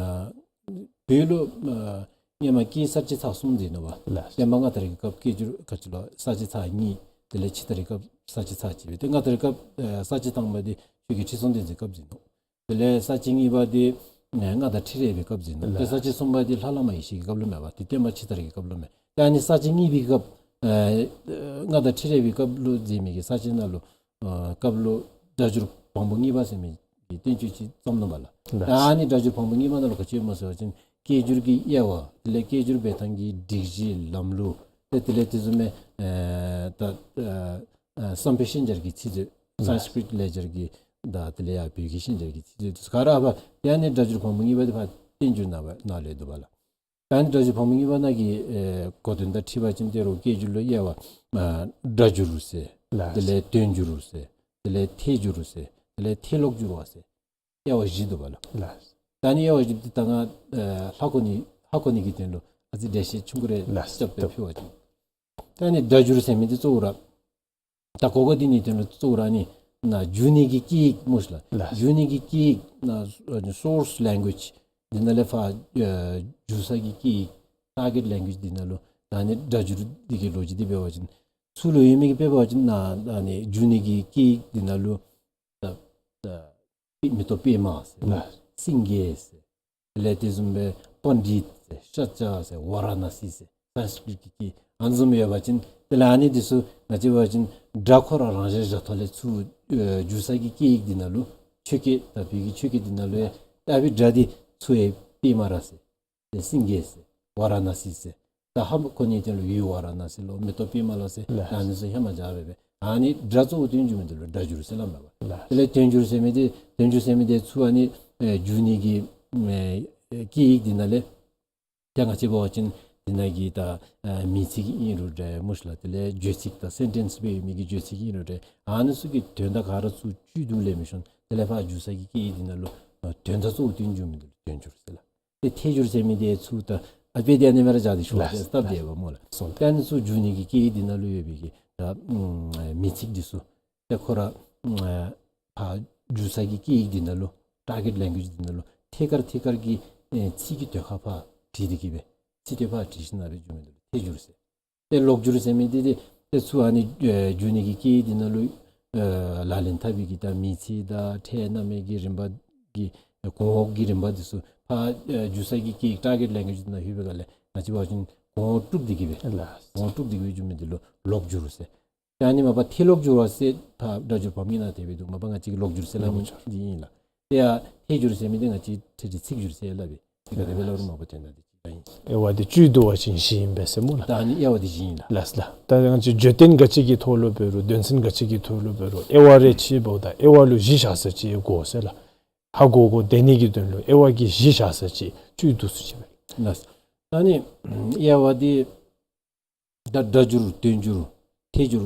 བོད་ལུ་ཨ་སྔོན་མ་སྐད་གསར་བཅད་ཚར་གསུམ་འདི་ནུག་པ། ལགས། བསྟན་པ་སྔ་དར་གྱི་སྐབས་སྐད་སྒྱུར་ག་ཅི་ལོ་གསར་བཅད་ཚར་གཉིས། དེ་ལས་ཕྱི་དར་གྱི་སྐབས་གསར་བཅད་ཚར་གཅིག་སྦེ། ཏེ་སྔ་དར་གྱི་སྐབས་ཨེ་གསར་བཅད་དང་པ་འདི་ཆོས་རྒྱལ་ཁྲི་སྲོང་ལྡེ་བཙན་སྐབས་འདི་ནུག། དེ་ལས་གསར་བཅད་གཉིས་པ་འདི་ ཨེ་མངའ་བདག་ཁྲི་རལ་པའི་སྐབས་ཟེར་ནུག། ལགས། ཏེ་ས་བཅད་གསུམ་པ་འདི་ལྷ་བླ་མ་ཡེ་ཤེས་ཀྱི་སྐབས་ལུ་མས་པ། ཏེ་བསྟན་པ་ཕྱི་དར་གྱི་སྐབས་ལུ་མས། ཏེ་ཨ་ནི་ས་བཅད་གཉིས་པའི་སྐབས་ཨེ་མངའ་བདག་ཁྲི་རལ་པའི་སྐབས་ལུ་མཛད་མི་གི་ས་བཅད་ནང་ལུ་ཨ་སྐབས་ལུ་སྒྲ་སྒྱུར་བམ་པོ་གཉིས་པ་ཟེར་མི་གི་བསྟན་བཅོས་ཅིག་བརྩམས་ནུག་པ་ལགས། ལགས། ད་ཨ་ནི་སྒྲ་སྒྱུར་བམ་པོ་གཉིས་པ་ནང་ལུ་ག་ཅི་ཡོདཔ་སྨོ་ཟེར་བ་ཅིན་སྐད་སྒྱུར་གྱི་དབྱེ་བ། དེ་ལས་སྐད་སྒྱུར་འབད་ཐངས་ཀྱི་སྒྲིག་གཞི་ལམ་ལུགས། ཏེ་དེ་ལས་དེ་བཟུམ་མའི་ཨེ་ད་ཨ་ཨ་བསམ་འཕེལ་ཤན་སྦྱར་གྱི་ཚིག་མཛོད། ལགས། སཾ་སྐྲྀཏ་ལེགས་སྦྱར་གྱི་དང་དེ་ལས་ཡར་བོད་ཀྱི་ཤན་སྦྱར་གྱི་ཚིག་མཛོད་དེ་ཚུ་ག་ར་ཨ་ཕར་ཏེ་ཨ་ནི་སྒྲ་སྒྱུར་བམ་པོ་གཉིས་པ་འདི་ཕར་བསྟན་འགྱུར་ནང་ནང་ལས་འདུག་པ་ལགས། ད་ཨ་ནི་སྒྲ་སྒྱུར་བམ་པོ་གཉིས་པ་ནང་གི་ཨེ་གོ་དོན་དང་འཁྲིལ་བ་ཅིན་ཏེ་རོགས་སྐད་སྒྱུར་ལུ་དབྱེ་བ་ཨ་སྒྲ་སྒྱུར་ཟེར། ལགས། དེ་ལས་དོན་སྒྱུར་ཟེར། དེ་ལས་ཐད་སྒྱུར་ཟེར། དེ་ལས་ཐད་ཀློག་སྒྱུར་བ་ཟེར། དབྱེ་བ་བཞི་འདུག་པ་ལགས། ལགས། ད་ཨ་ནི་དབྱེ་བ་བཞི་འདི་ད་ང་ཨེ་ཧ་གོ་ནི་ཧ་གོ་ནི་གི་དོན་ལུ་ཨ་ཙི་འགྲེལ་བཤད་ཆུང་ཀུ་རེ་ལགས། རྐྱབ་སྟེ་ཕུལ་བ་ཅིན། ད་ཨ་ནི་སྒྲ་སྒྱུར་ཟེར་མི་འདི་གཙོ་བོ་ར་ད་གོ་དགོ་འདི་ནི་དོན་ལུ་གཙོ་བོ་ར་ཨ་ནི་ནཱ་བསྒྱུར་ནི་གི་སྐད་ཡིག་སྨོ་ཤིག་ལགས། ལགས། བསྒྱུར་ནི་གི་སྐད་ཡིག་ནཱ་སོརསི་ལེང་གུ་ཨེཇ་འདི་ནང་ལས་ཕར་ཨེ་བསྒྱུར་ས་གི་སྐད་ཡིག་ཊར་གེཊ་ལེང་གུ་ཨེཇ་འདི་ནང་ལུ་ད་ཨ་ནི་སྒྲ་སྒྱུར་འདི་གི་ལོ་རྒྱུས་འདི་འབད་བ་ཅིན་ཚུར་ལུ་ཡོད་མི་གི་དཔེ་འབད་བ་ཅིན་ནཱ་ཨ་ནི་བསྒྱུར་ནི་གི་སྐད་ཡིག་འདི་ནང་ལུ་ད་ད་མེ་ཏོག་པདྨ་ཟེར། ལགས། སེང་གེ་ཟེར། དེ་ལས་དེ་བཟུམ་སྦེ་པཎྜི་ཏ་ཟེར། ཤཱཀྱ་ཟེར། ཝཱ་ར་ཎ་སི་ཟེར། སཾ་སྐྲྀཏ་གི་སྐད་ཨ་ནི་བཟུམ་ཡོད་པ་ཅིན་དེ་ལས་ཨ་ནི་འདི་ཚུ་ང་བཅས་འབད་བ་ཅིན་སྒྲ་ཁོ་ར་རང་བཞིན་བཞག་ཐོག་ལས་ཚུར་ཨེ་བསྒྱུར་ས་གི་སྐད་ཡིག་འདི་ནང་ལུ་ཆོས་སྐད་དང་བོད་ཀྱི་ཆོས་སྐད་འདི་ནང་ལུ་ཡང་ཨ་ཕི་སྒྲ་འདི་ཚུར་ཡང་པདྨ་ར་ཟེར། ཏེ་སེང་གེ་ཟེར། ཝཱ་ར་ཎ་སི་ཟེར། ད་ཧ་མ་གོ་ནི་དོན་ལུ་ཡུལ་ཝཱ་ར་ཎ་སི་ལོ་མེ་ཏོག་པདྨ་ལོ་ཟེར། ལགས། ཨ་ནི་ཚུ་ཧེ་མ་སྦྱར་སྦེ་སྦེ་ཨ་ནི་སྒྲ་གཙོ་བོ་དོན་སྒྱུར་མི་འདི་ལུ་སྒྲ་སྒྱུར་ཟེར་སླབ་མས་པ། ལགས། དེ་ལས་དོན་སྒྱུར་ཟེར་མི་འདི་དོན་སྒྱུར་ཟེར་མི་འདི་ཚུར་ཨ་ནི་ཨེ་བསྒྱུར་ནི་གི་ཨེ་སྐད་ཡིག་འདི་ནང་ལས་ཏེ་ང་བཅས་འབད་བ་ཅིན་འདི་ནང་གི་ད་ཨེ་མིང་ཚིག་ཨིན་རུང་འདྲ་སྨོ་ཤིག་ལགས། དེ་ལས་བརྗོད་ཚིག་དང་སེན་ཊེནསི་སྦེ་ཡོད་མི་གི་བརྗོད་ཚིག་ཨིན་རུང་འདྲ་ཨ་ནི་ཚུ་གི་དོན་དག་ག་ར་ཚུར་བཅུད་དུ་ལེན་མི་ཤོང་། དེ་ལས་ཕར་བསྒྱུར་ས་གི་སྐད་ཡིག་འདི་ནང་ལུ་ཨེ་དོན་དག་གཙོ་བོ་དོན་སྒྱུར་མི་འདི་ལུ་དོན་སྒྱུར་ཟེར་ལགས། ཏེ་ཐད་སྒྱུར་ཟེར་མི་འདི་ཚུར་ད་ཨ་དཔེ་འདི་ཨ་ནི་སྦེ་ར་སྦྱར་ཏེ་ཤོག་ལགས། ཟེར་སྟབས་བདེ་བ་སྨོ་ལགས། སོ་ལགས། ཏེ་ཨ་ནི་ཚུར་བསྒྱུར་ནི་གི་སྐད་ཡིག་འདི་ནང་ལུ་ཡོད་པའི་གི་ད་ཨམ་མིང་ཚིག་འདི་ཚུ་ཏེ་ཁོ་ར་ཨམ་ཕར་བསྒྱུར་ས་གི་སྐད་ཡིག་འདི་ནང་ལུ་ཊར་གེཊ་ལེང་གུ་ཨེཇ་འདི་ནང་ལུ་ཐད་ཀར་ཐད་ཀར་གྱི་ཨེ་ཚིག་གི་དོན་ཁ་ཕར་བྲིས་ཏེ་གི་སྦེ་ཚིག་དོན་ཕར་བྲིས་ཞིནམ་ལས་སྦེ་བསྒྱུར་མི་འདི་ལུ་ཐད་སྒྱུར་ཟེར། ཏེ་ཀློག་སྒྱུར་ཟེར་མི་འདི་ཏེ་ཏེ་ཚུར་ཨ་ནི་ཨེ་བསྒྱུར་ནི་གི་སྐད་ཡིག་འདི་ནང་ལུ་ཨེ་ལག་ལེན་འཐབ་པའི་གི་ད་མིང་ཚིག་དང་ཕྲད་རྣམ་དབྱེ་གི་རིམ་པ་གི་གོང་འོག་གི་རིམ་པ་འདི་ཚུ་ཕར་ཨེ་བསྒྱུར་ས་གི་སྐད་ཡིག་ཊར་གེཊ་ལེང་གུ་ཨེཇ་འདི་ནང་ལྷོད་པའི་སྒང་ལས་ང་བཅས་འབད་བ་ཅིན་གོང་འོག་དཀྲུགས་ཏེ་གི་སྦེ་ལགས། གོང་འོག་དཀྲུགས་ཏེ་གི་སྦེ་བསྒྱུར་མི་འདི་ལུ་ཀློག་སྒྱུར་ཟེར། ད་ཨ་ནི་མ་པ་ཐད་ཀློག་སྒྱུར་བ་ཟེར་ཕར་སྒྲ་སྒྱུར་བམ་གྱི་ནང་དེ་སྦེ་འདུག། མ་པ་ང་བཅས་ཀྱིས་ཀློག་སྒྱུར་ཟེར་སླབ་མི་འདི་ཨིན་ལགས། ཏེ་ཡང་ཐད་སྒྱུར་ཟེར་མི་འདི་ང་བཅས་ཐད་རི་ཚིག་སྒྱུར་ཟེར་སླབ་པས། ཏེ་ག་དེ་སྦེ་སླབ་རུང་མ་པ་དོན་དག་འདི་གཅིག་ར་ཨིན། དབྱེ་བ་འདི་བཅུད་བསྡུ་བ་ཅིན་བཞི་ཨིན་པས་ཟེར་སྨོ་ལགས། ད་ཨ་ནི་དབྱེ་བ་འདི་བཞི་ཨིན་ལགས། ལགས་ལགས། ད་ང་བཅས་བརྗོད་དོན་ག་ཅི་གི་ཐོག་ལུ་འབད་རུང་དོན་ཚན་ག་ཅི་གི་ཐོག་ལུ་འབད་རུང་དབྱེ་བ་རེ་ཕྱེ་འབདཝ་ད་དབྱེ་བ་ལུ་གཞི་བཞག་ས་ཅིག་དགོ་ཟེར་ལགས། ཧ་གོ་དགོ་སྡོད་ནི་གི་དོན་ལུ་དབྱེ་བ་གི་གཞི་བཞག་ས་ཅིག་བཅུད་བསྡུ་ས་ཅིག་སྦེ། ལགས། ད་ཨ་ནི་དབྱེ་བ་འདི་ད་སྒྲ་སྒྱུར་དོན་སྒྱུར་ཐད་སྒྱུར་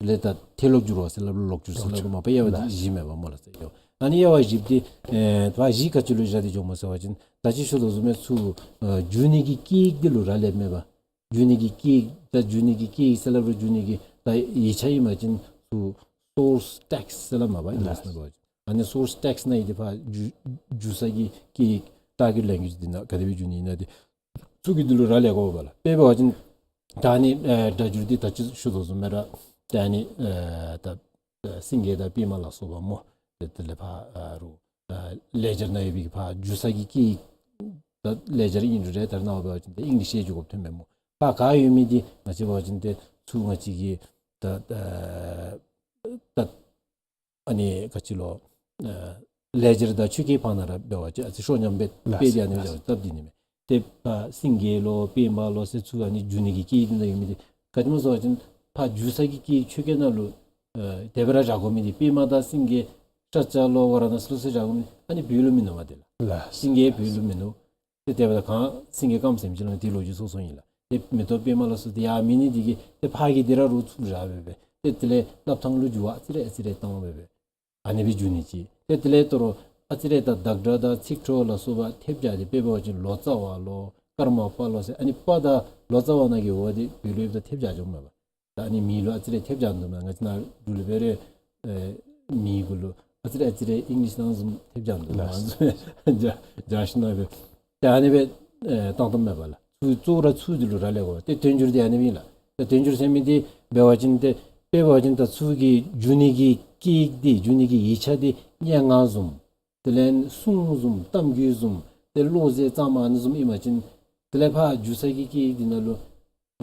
ལས་ད་ཐད་ཀློག་སྒྱུར་བ་ཟེར་སླབ་རུང་ཀློག་སྒྱུར་ཟེར་སླབ་རུང་མ་པ་དབྱེ་བ་འདི་བཞི་མས་པ་སྨོ་ལགས། ཨ་ནི་དབྱེ་བ་བཞི་འདི་ཨེ་ད་བཞི་ག་ཅི་ལུ་བཞག་སྟེ་འགྱོཝ་སྨོ་ཟེར་བ་ཅིན་ད་ཅི་ཞུ་དོ་བཟུམ་སྦེ་ཚུར་ཨེ་བསྒྱུར་ནི་གི་སྐད་ཡིག་འདི་ལུ་རག་ལསཔ་མས་པ། བསྒྱུར་ནི་གི་སྐད་ཡིག་ད་བསྒྱུར་ནི་གི་སྐད་ཡིག་ཟེར་སླབ་རུང་བསྒྱུར་ནི་གི་ད་ཡིག་ཆ་ཨིན་པ་ཅིན་ཚུར་སོརསི་ཊེགསིཊ་ཟེར་སླབ་མས་པ་ཨིང་ལིཤ་ནང་འབད་བ་ཅིན། ཨ་ནི་སོརསི་ཊེགསིཊ་ནང་ཡོད་དེ་ཕར་བསྒྱུར་བསྒྱུར་ས་གི་སྐད་ཡིག་ཊར་གེཊ་ལེང་གུ་ཨེཇ་འདི་ནང་ག་དེ་སྦེ་བསྒྱུར་ནི་ཨིན་ན་འདི་ཚུ་གི་འདི་ལུ་རག་ལས་དགོ་པས་ལགས། དཔེ་འབད་བ་ཅིན་ད་ཨ་ནི་ཨེ་སྒྲ་སྒྱུར་འདི་ད་ཅི་ཞུ་དོ་བཟུམ་སྦེ་ར་ད་ཨ་ནི་ཨེ་ད་ཨེ་སེང་གེ་དང་པདྨ་ལ་སོགས་པ་སྨོ། དེ་དེ་ལས་ཕར་ཨ་རུང་ཨེ་ལེགས་སྦྱར་ནང་ཡོད་པའི་གི་ཕར་བསྒྱུར་ས་གི་སྐད་ཡིག་ད་ལེགས་སྦྱར་ཨིན་རུང་ར་ད་རེས་ནངས་པ་འབད་བ་ཅིན་ཏེ་ཨིང་ལིཤ་ཡང་བསྒྱུར་དགོཔ་ཐོནམ་མས་སྨོ། ཕར་ག་ཡོད་མི་འདི་ང་བཅས་འབད་བ་ཅིན་ཏེ་ཚུར་ང་བཅས་ཀྱི་ད་ཨེ་ད་ཨ་ནི་ག་ཅི་ལོ། ཨ་ལེགས་སྦྱར་དང་ཆོས་སྐད་བར་ན་ར་འབད་བ་ཅིན་ཨ་ཙི་ཤོ་ཉམས་སྦེ་ལགས་དཔེ་འདི་ཨ་ནི་ལགས། སྦེ་སྟབས་འདི་ནི་མས། ཏེ་ཕར་སེང་གེ་ལོ་པདྨ་ལོ་ཟེར་ཚུར་ཨ་ནི་བསྒྱུར་ནི་གི་སྐད་ཡིག་འདི་ནང་ཡོད་མི་འདི་ག་ཅི་སྨོ་ཟེར་བ་ཅིན་ཕར་བསྒྱུར་ས་གི་སྐད་ཡིག་ཆོས་སྐད་ནང་ལུ་ཨ་དེ་སྦེ་ར་བཞག་དགོ་མི་འདི་པདྨ་དང་སེང་གེ་ཤཱཀྱ་ལོ་ཝཱ་ར་ཎ་སི་ལོ་ཟེར་བཞག་དགོ་མི་འདི་ཨ་ནི་བོད་ལུ་མིན་ནུག་པ། དེ་ལགས་ལགས། སེང་གེ་བོད་ལུ་མིན་ནུག། ཏེ་དེ་འབདཝ་ད་གང་སེང་གེ་སྐརམ་ཟེར་མི་ཅིག་ལུ་དེ་ལོ་རྒྱུས་སོ་སོ་ཨིན་ལགས། ཏེ་མེ་ཏོག་པདྨ་ལ་སོགས་ཏེ་ཡང་མེད་ནི་འདི་གིས་ཏེ་ཕར་གྱི་འདི་ར་རུང་ཚུར་བཞག་སྦེ་སྦེ་ཏེ་དེ་ལས་སླབ་ཐངས་ལུ་འགྱུར་བ་ཨ་ཙི་རེ་ཨ་ཙི་རེ་བཏང་སྦེ་སྦེ་ཨ་ནི་སྦེ་བསྒྱུར་ནི་ཅིག། ཏེ་དེ་ལས་དོ་རུང་ཨ་ཙི་རེ་ད་བདག་སྒྲ་དང་ཚིག་འཕྲོ་ལ་སོགས་པ་ཐེབས་སྦྱར་ཏེ་དཔེ་འབད་བ་ཅིན་ལོ་ཙཱ་བ་ལོ་ཀརྨ་པ་ལོ་ཟེར་ཨ་ནི་པ་དང་ལོ་ཙཱ་བ་ནང་གི་འོག་འདི་བོད་ལུ་ཡོདཔ་ད་ཐེབས་སྦྱར་འགྱོཝ་མས་པ། ད་ཨ་ནི་མིང་ལུ་ཨ་ཙི་རེ་ཐེབས་སྦྱར་འདུག་མས། ང་བཅས་ནཱ་འབྲུག་ལུ་འབད་རུང་ཨེ་མིང་གུ་ལུ་ཨ་ཙི་རེ་ཨ་ཙི་རེ་ཨིང་ལིཤ་ནང་བཟུམ་ཐེབས་སྦྱར་འདུག་མས། ལགས། སྦྱར་སྦྱར་ཞིནམ་ལས་སྦེ་ཏེ་ཨ་ནི་སྦེ་ཨེ་བཏང་བཏངམ་མས་པ་ལགས། ཚུར་གཙོ་བོ་ར་ཚུར་འདི་ལུ་རག་ལས་དགོ་པས། ཏེ་དོན་སྒྱུར་འདི་ཨ་ནི་སྦེ་ཨིན་ལགས། ཏེ་དོན་སྒྱུར་ཟེར་མི་འདི་འབད་བ་ཅིན་ཏེ་དཔེ་འབད་བ་ཅིན་ད་ཚུར་གྱི་བསྒྱུར་ནི་གི་སྐད་ཡིག་འདི་བསྒྱུར་ནི་གི་ཡིག་ཆ་འདི་སྙན་ངག་བཟུམ་ དེ་ལས་སྲུང་བཟུམ་གཏམ་རྒྱུད་བཟུམ་ཏེ་བློ་རྩེ་གཙང་མ་ཨ་ནི་བཟུམ་ཨིན་པ་ཅིན་དེ་ལས་ཕར་འགྱོ་ས་གི་སྐད་ཡིག་འདི་ནང་ལུ་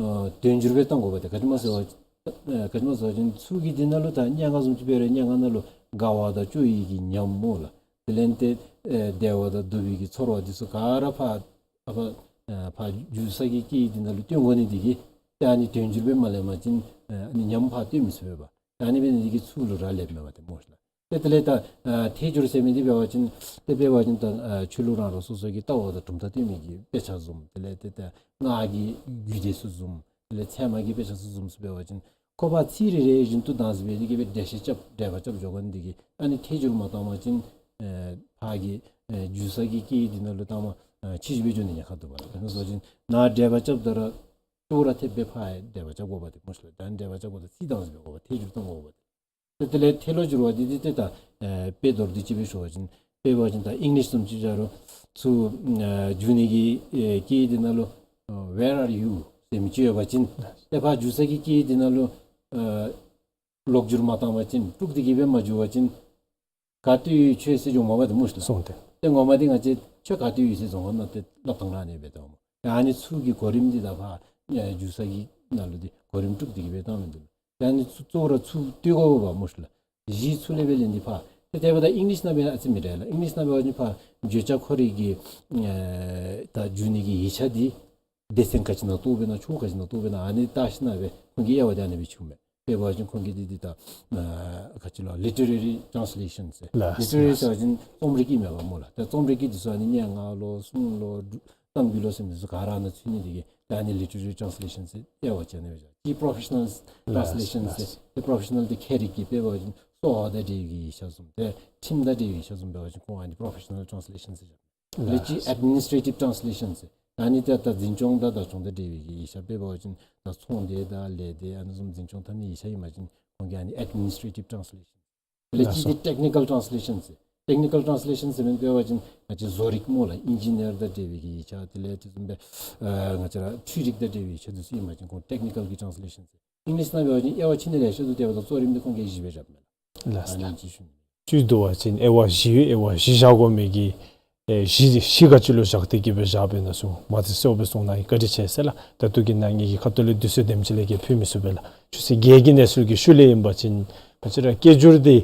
ཨ་དོན་འགྱུར་སྦེ་གཏང་དགོ་པ་ཏེ། ག་ཅི་སྨོ་ཟེར་བ་ཨ་ག་ཅི་སྨོ་ཟེར་བ་ཅིན་ཚུར་གི་འདི་ནང་ལུ་ད་སྙན་ངག་བཟུམ་ཅིག་འབད་རུང་སྙན་ངག་ནང་ལུ་དགའ་བ་དང་སྐྱོ་བའི་གི་ཉམས་སྨོ་ལགས། དེ་ལས་ཏེ་ཨེ་བདེ་བ་དང་སྡུག་པའི་གི་ཚོར་བ་འདི་ཚུ་ག་ར་ཕར་ཨ་ཕར་ཨ་ཕར་འགྱོ་ས་གི་སྐད་ཡིག་འདི་ནང་ལུ་སྟོན་དགོ་ནི་འདི་གིས་ཏེ་ཨ་ནི་དོན་འགྱུར་སྦེ་མ་ལེན་པ་ཅིན་ཨ་ནི་ཉམས་ཕར་སྟོན་མི་ཚུགས་པས། ཨ་ནི་འབད་ནི་འདི་གིས་ཚུར་ལུ་ར་ལེབ་མས་པ་ཏེ་སྨོ་ལགས། ཏེ་དེ་ལས་ད་ཨ་ཐད་སྒྱུར་ཟེར་མི་འདི་འབད་བ་ཅིན་ཏེ་འབད་བ་ཅིན་ད་ཨ་ཆོས་ལུགས་རང་རང་སོ་སོ་གི་ལྟ་བ་དང་གྲུབ་མཐའ་སྟོན་མི་གི་དཔེ་ཆ་བཟུམ། དེ་ལས་ཏེ་ད་སྔགས་ཀྱི་རྒྱུད་སྡེ་ཚུ་བཟུམ། དེ་ལས་ཚད་མ་གི་དཔེ་ཆ་ཚུ་བཟུམ་ཚུ་འབད་བ་ཅིན་ཁོ་པ་ཚིག་རེ་རེ་བཞིན་དུ་བདག་འཛིན་འབད་དེ་གི་སྦེ་འགྲེལ་བཤད་རྐྱབ་འགྲེལ་པ་རྐྱབ་འགྱོ་དགོ་ནི་འདི་གིས་ཨ་ནི་ཐད་སྒྱུར་མ་བཏང་པ་ཅིན་ཨེ་ཕར་གི་ཨེ་འགྱོ་ས་གི་སྐད་ཡིག་འདི་ནང་ལུ་བཏང་པ་ཨེ་ཕྱི་འགྱུར་སྦེ་འགྱོ་ནི་ཉེན་ཁ་འདུག་པ་ལགས། དེ་ནང་བཟུམ་ཅིག་ནཱ་འགྲེལ་པ་རྐྱབ་ད་ར་ཏོག་ར་ཐེབས་སྦེ་ཕར་འགྲེལ་པ་རྐྱབ་དགོ་པ་ཏེ་སྨོ་ལགས། ད་འགྲེལ་པ་རྐྱབ་དགོ་ད་ཚིག་བདག་འཛིན་འབད་དགོ་པ་ཐད་སྒྱུར་བཏང་དགོ་པ་ཏེ། ཏེ་དེ་ལས་ཐད་ལོག་སྒྱུར་བ་འདི་འདི་ཏེ་ད་ཨེ་དཔེ་མདོར་བསྡུས་ཅིག་སྦེ་ཞུ་བ་ཅིན་དཔེ་འབད་བ་ཅིན་ད་ཨིང་ལིཤ་བཟུམ་ཅིག་བཞག་རུང་ཚུར་ཨེ་འགྱོ་ནི་གི་ཨེ་སྐད་ཡིག་འདི་ནང་ལུ་ཨེ་Where are you ཟེར་མི་ཅིག་ཡོད་པ་ཅིན་ཏེ་ཕར་འགྱོ་ས་གི་སྐད་ཡིག་འདི་ནང་ལུ་ཨེ་ལོག་སྒྱུར་མ་བཏང་པ་ཅིན་དཀྲུགས་ཏེ་གི་སྦེ་མ་འགྱོ་བ་ཅིན་ག་ཏེ་ཡོད་ཁྱོད་ཟེར་འགྱོཝ་མས་པ་ཏེ་སྨོ་ལགས། སོང་སྟེ། ཏེ་ངོ་མ་འདི་ང་བཅས་ཁྱོད་ག་ཏེ་ཡོད་ཟེར་བཟུམ་ཅིག་ནང་ཏེ་སླབ་ཐངས་ར་ཨ་ནི་སྦེ་འདུག་སྨོ། ཨ་ནི་ཚུར་གྱི་གོ་རིམ་འདི་ད་ཕར་ཨེ་འགྱོ་ས་གི་ནང་ལུ་འདི་གོ་རིམ་དཀྲུགས་ཏེ་གི་སྦེ་བཏང་མི་འདུག། ཨ་ནི་ཚུ་གཙོ་བོ་ར་ཚུར་བཏུལ་དགོ་པས་སྨོ་ལགས། གཞི་ཚུར་ལས་སྦེ་ལེན་ཏེ་ཕར། ཏེ་དེ་འབདཝ་ད་ཨིང་ལིཤ་ནང་སྦེ་ཨ་ཙི་མི་འདྲ་ལགས། ཨིང་ལིཤ་ནང་སྦེ་འབད་བ་ཅིན་ཕར་བརྗོད་བྱ་ཁོ་རའི་གི་ཨེ་ད་འགྱོ་ནི་གི་ཡིག་ཆ་འདི་སྡེ་ཚན་ག་ཅི་ནང་གཏོགས་པས་ན་ཕྱོགས་ག་ཅི་ནང་གཏོགས་པས་ན་ཨ་ནི་བལྟ་ཞིནམ་སྦེ་ཁོང་གི་དབྱེ་བ་འདི་ཨ་ནི་སྦེ་ཕྱེཝ་མས། དཔེ་འབད་བ་ཅིན་ཁོང་གི་འདི་འདི་ད་ཨ་ག་ཅི་ལོ་ལི་ཊི་རེ་རི་ཊཱནས་ལེ་ཤཱན་ཟེར། ལགས། ལི་ཊི་རེ་རི་ཟེར་བ་ཅིན་རྩོམ་རིག་གི་མས་པ་སྨོ་ལགས། ད་རྩོམ་རིག་གི་འདི་ཚུ་ཨ་ནི་སྙན་ངག་ལོ་གསུང་ལོ་གཏམ་རྒྱུད་ལོ་ཟེར་མི་འདི་ཚུ་ག་ར་ཨ་ནཱ་ཚུད་ནི་འདི་གིས་ད་ཨ་ནི་ལི་ཊི་རེ་རི་ཊཱནས་ལེ་ཤཱན་ཟེར་དབྱེ་བ་ཕྱེ་ནི་སྦེ་བཞག། གཅིག་པོ་རོ་ཕེ་ཤ་ནཱལ་ཊཱནས་ལེ་ཤཱན་ཟེར། ལགས། ཏེ་པོ་རོ་ཕེ་ཤ་ནཱལ་འདི་མཁས་རིག་གི། དཔེ་འབད་བ་ཅིན་གསོ་བ་དང་འབྲེལ་བའི་ཡིག་ཆ་བཟུམ་ཏེ་ཁྲིམས་དང་འབྲེལ་བའི་ཡིག་ཆ་བཟུམ་འབད་བ་ཅིན་ཁོང་ཨ་ནི་པོ་རོ་ཕེ་ཤ་ནཱལ་ཊཱནས་ལེ་ཤཱན་ཟེར་བཞག། ལགས། ལེགས་ཀྱི་ཨེཌ་མི་ནིས་ཊེ་རེ་ཊིབ་ཊཱནས་ལེ་ཤཱན་ཟེར། ཨ་ནི་ཏེ་ད་འཛིན་སྐྱོང་དང་བདག་སྐྱོང་དང་འབྲེལ་བའི་གི་ཡིག་ཆ། དཔེ་འབད་བ་ཅིན་ད་ཚོང་སྡེ་དང་ལས་སྡེ་ཨ་ནི་བཟུམ་འཛིན་སྐྱོང་འཐབ་ནི་ཡིག་ཆ་ཨིན་པ་ཅིན་ཁོང་གིས་ཨ་ནི་ཨེཌ་མི་ནིས་ཊེ་རེ་ཊིབ་ཊཱནས་ལེ་ཤཱན་ཟེར། ལེགས་ཀྱི་ལགས་སོ། ཏེ་ཊེག་ནི་ཀཱལ་ཊཱནས་ལེ་ཤཱན་ཟེར། ཊེག་ནི་ཀཱལ་ཊཱནས་ལེ་ཤཱན་ཟེར་མི་འབད་བ་ཅིན་ང་བཅས་བཟོ་རིག་སྨོ་ལགས། ཨིན་ཇི་ནི་ཡར་དང་འབྲེལ་བའི་གི་ཡིག་ཆ། དེ་ལས་དེ་བཟུམ་སྦེ་ཨ་ང་བཅས་ར་འཕྲུལ་རིག་དང་འབྲེལ་བའི་ཡིག་ཆ་འདི་ཚུ་ཨིན་པ་ཅིན་ཁོང་ཊེག་ནི་ཀཱལ་གྱི་ཊཱནས་ལེ་ཤཱན་ཟེར། ཨིང་ལིཤ་ནང་འབད་བ་ཅིན་དབྱེ་བ་ཕྱེ་ནི་ལེ་ཤ་འདུག། དེ་འབདཝ་ད་གཙོ་རིམ་འདི་ཁོང་གིས་བཞི་སྦེ་རྐྱབ་མས་ལགས། ལགས་སོ། ཨ་ནི་ཅིག་ཞུ་ནི། བཅུད་བསྡུ་བ་ཅིན་དབྱེ་བ་བཞི་ཡོད། དབྱེ་བ་བཞི་བཞག་དགོ་མི་གི་ཨེ་བཞི་བཞི་ག་ཅི་ལུ་བཞག་སྟེ་གི་སྦེ་བཞག་པས་ན་ཟེར་མ་ཚད་གསོལཝ་སྦེ་གསུངས་གནང་ཡི། བཀའ་དྲིན་ཆེ་ཟེར་ལགས། ད་ལྟོ་གི་ནང་ངེ་གི་ཁ་ཐུག་ལས་དུས་ཚོད་དེམ་ཅིག་ལས་བརྒལ་ཕུལ་མི་ཚུགས་པས་ལགས། ཆུ་ཚོད་བརྒྱད་ཀྱི་གནས་ཚུལ་གྱི་ཤུལ་ལས་ཨིན་པ་ཅིན་ང་བཅས་ར་སྐད་སྒྱུར་འདི་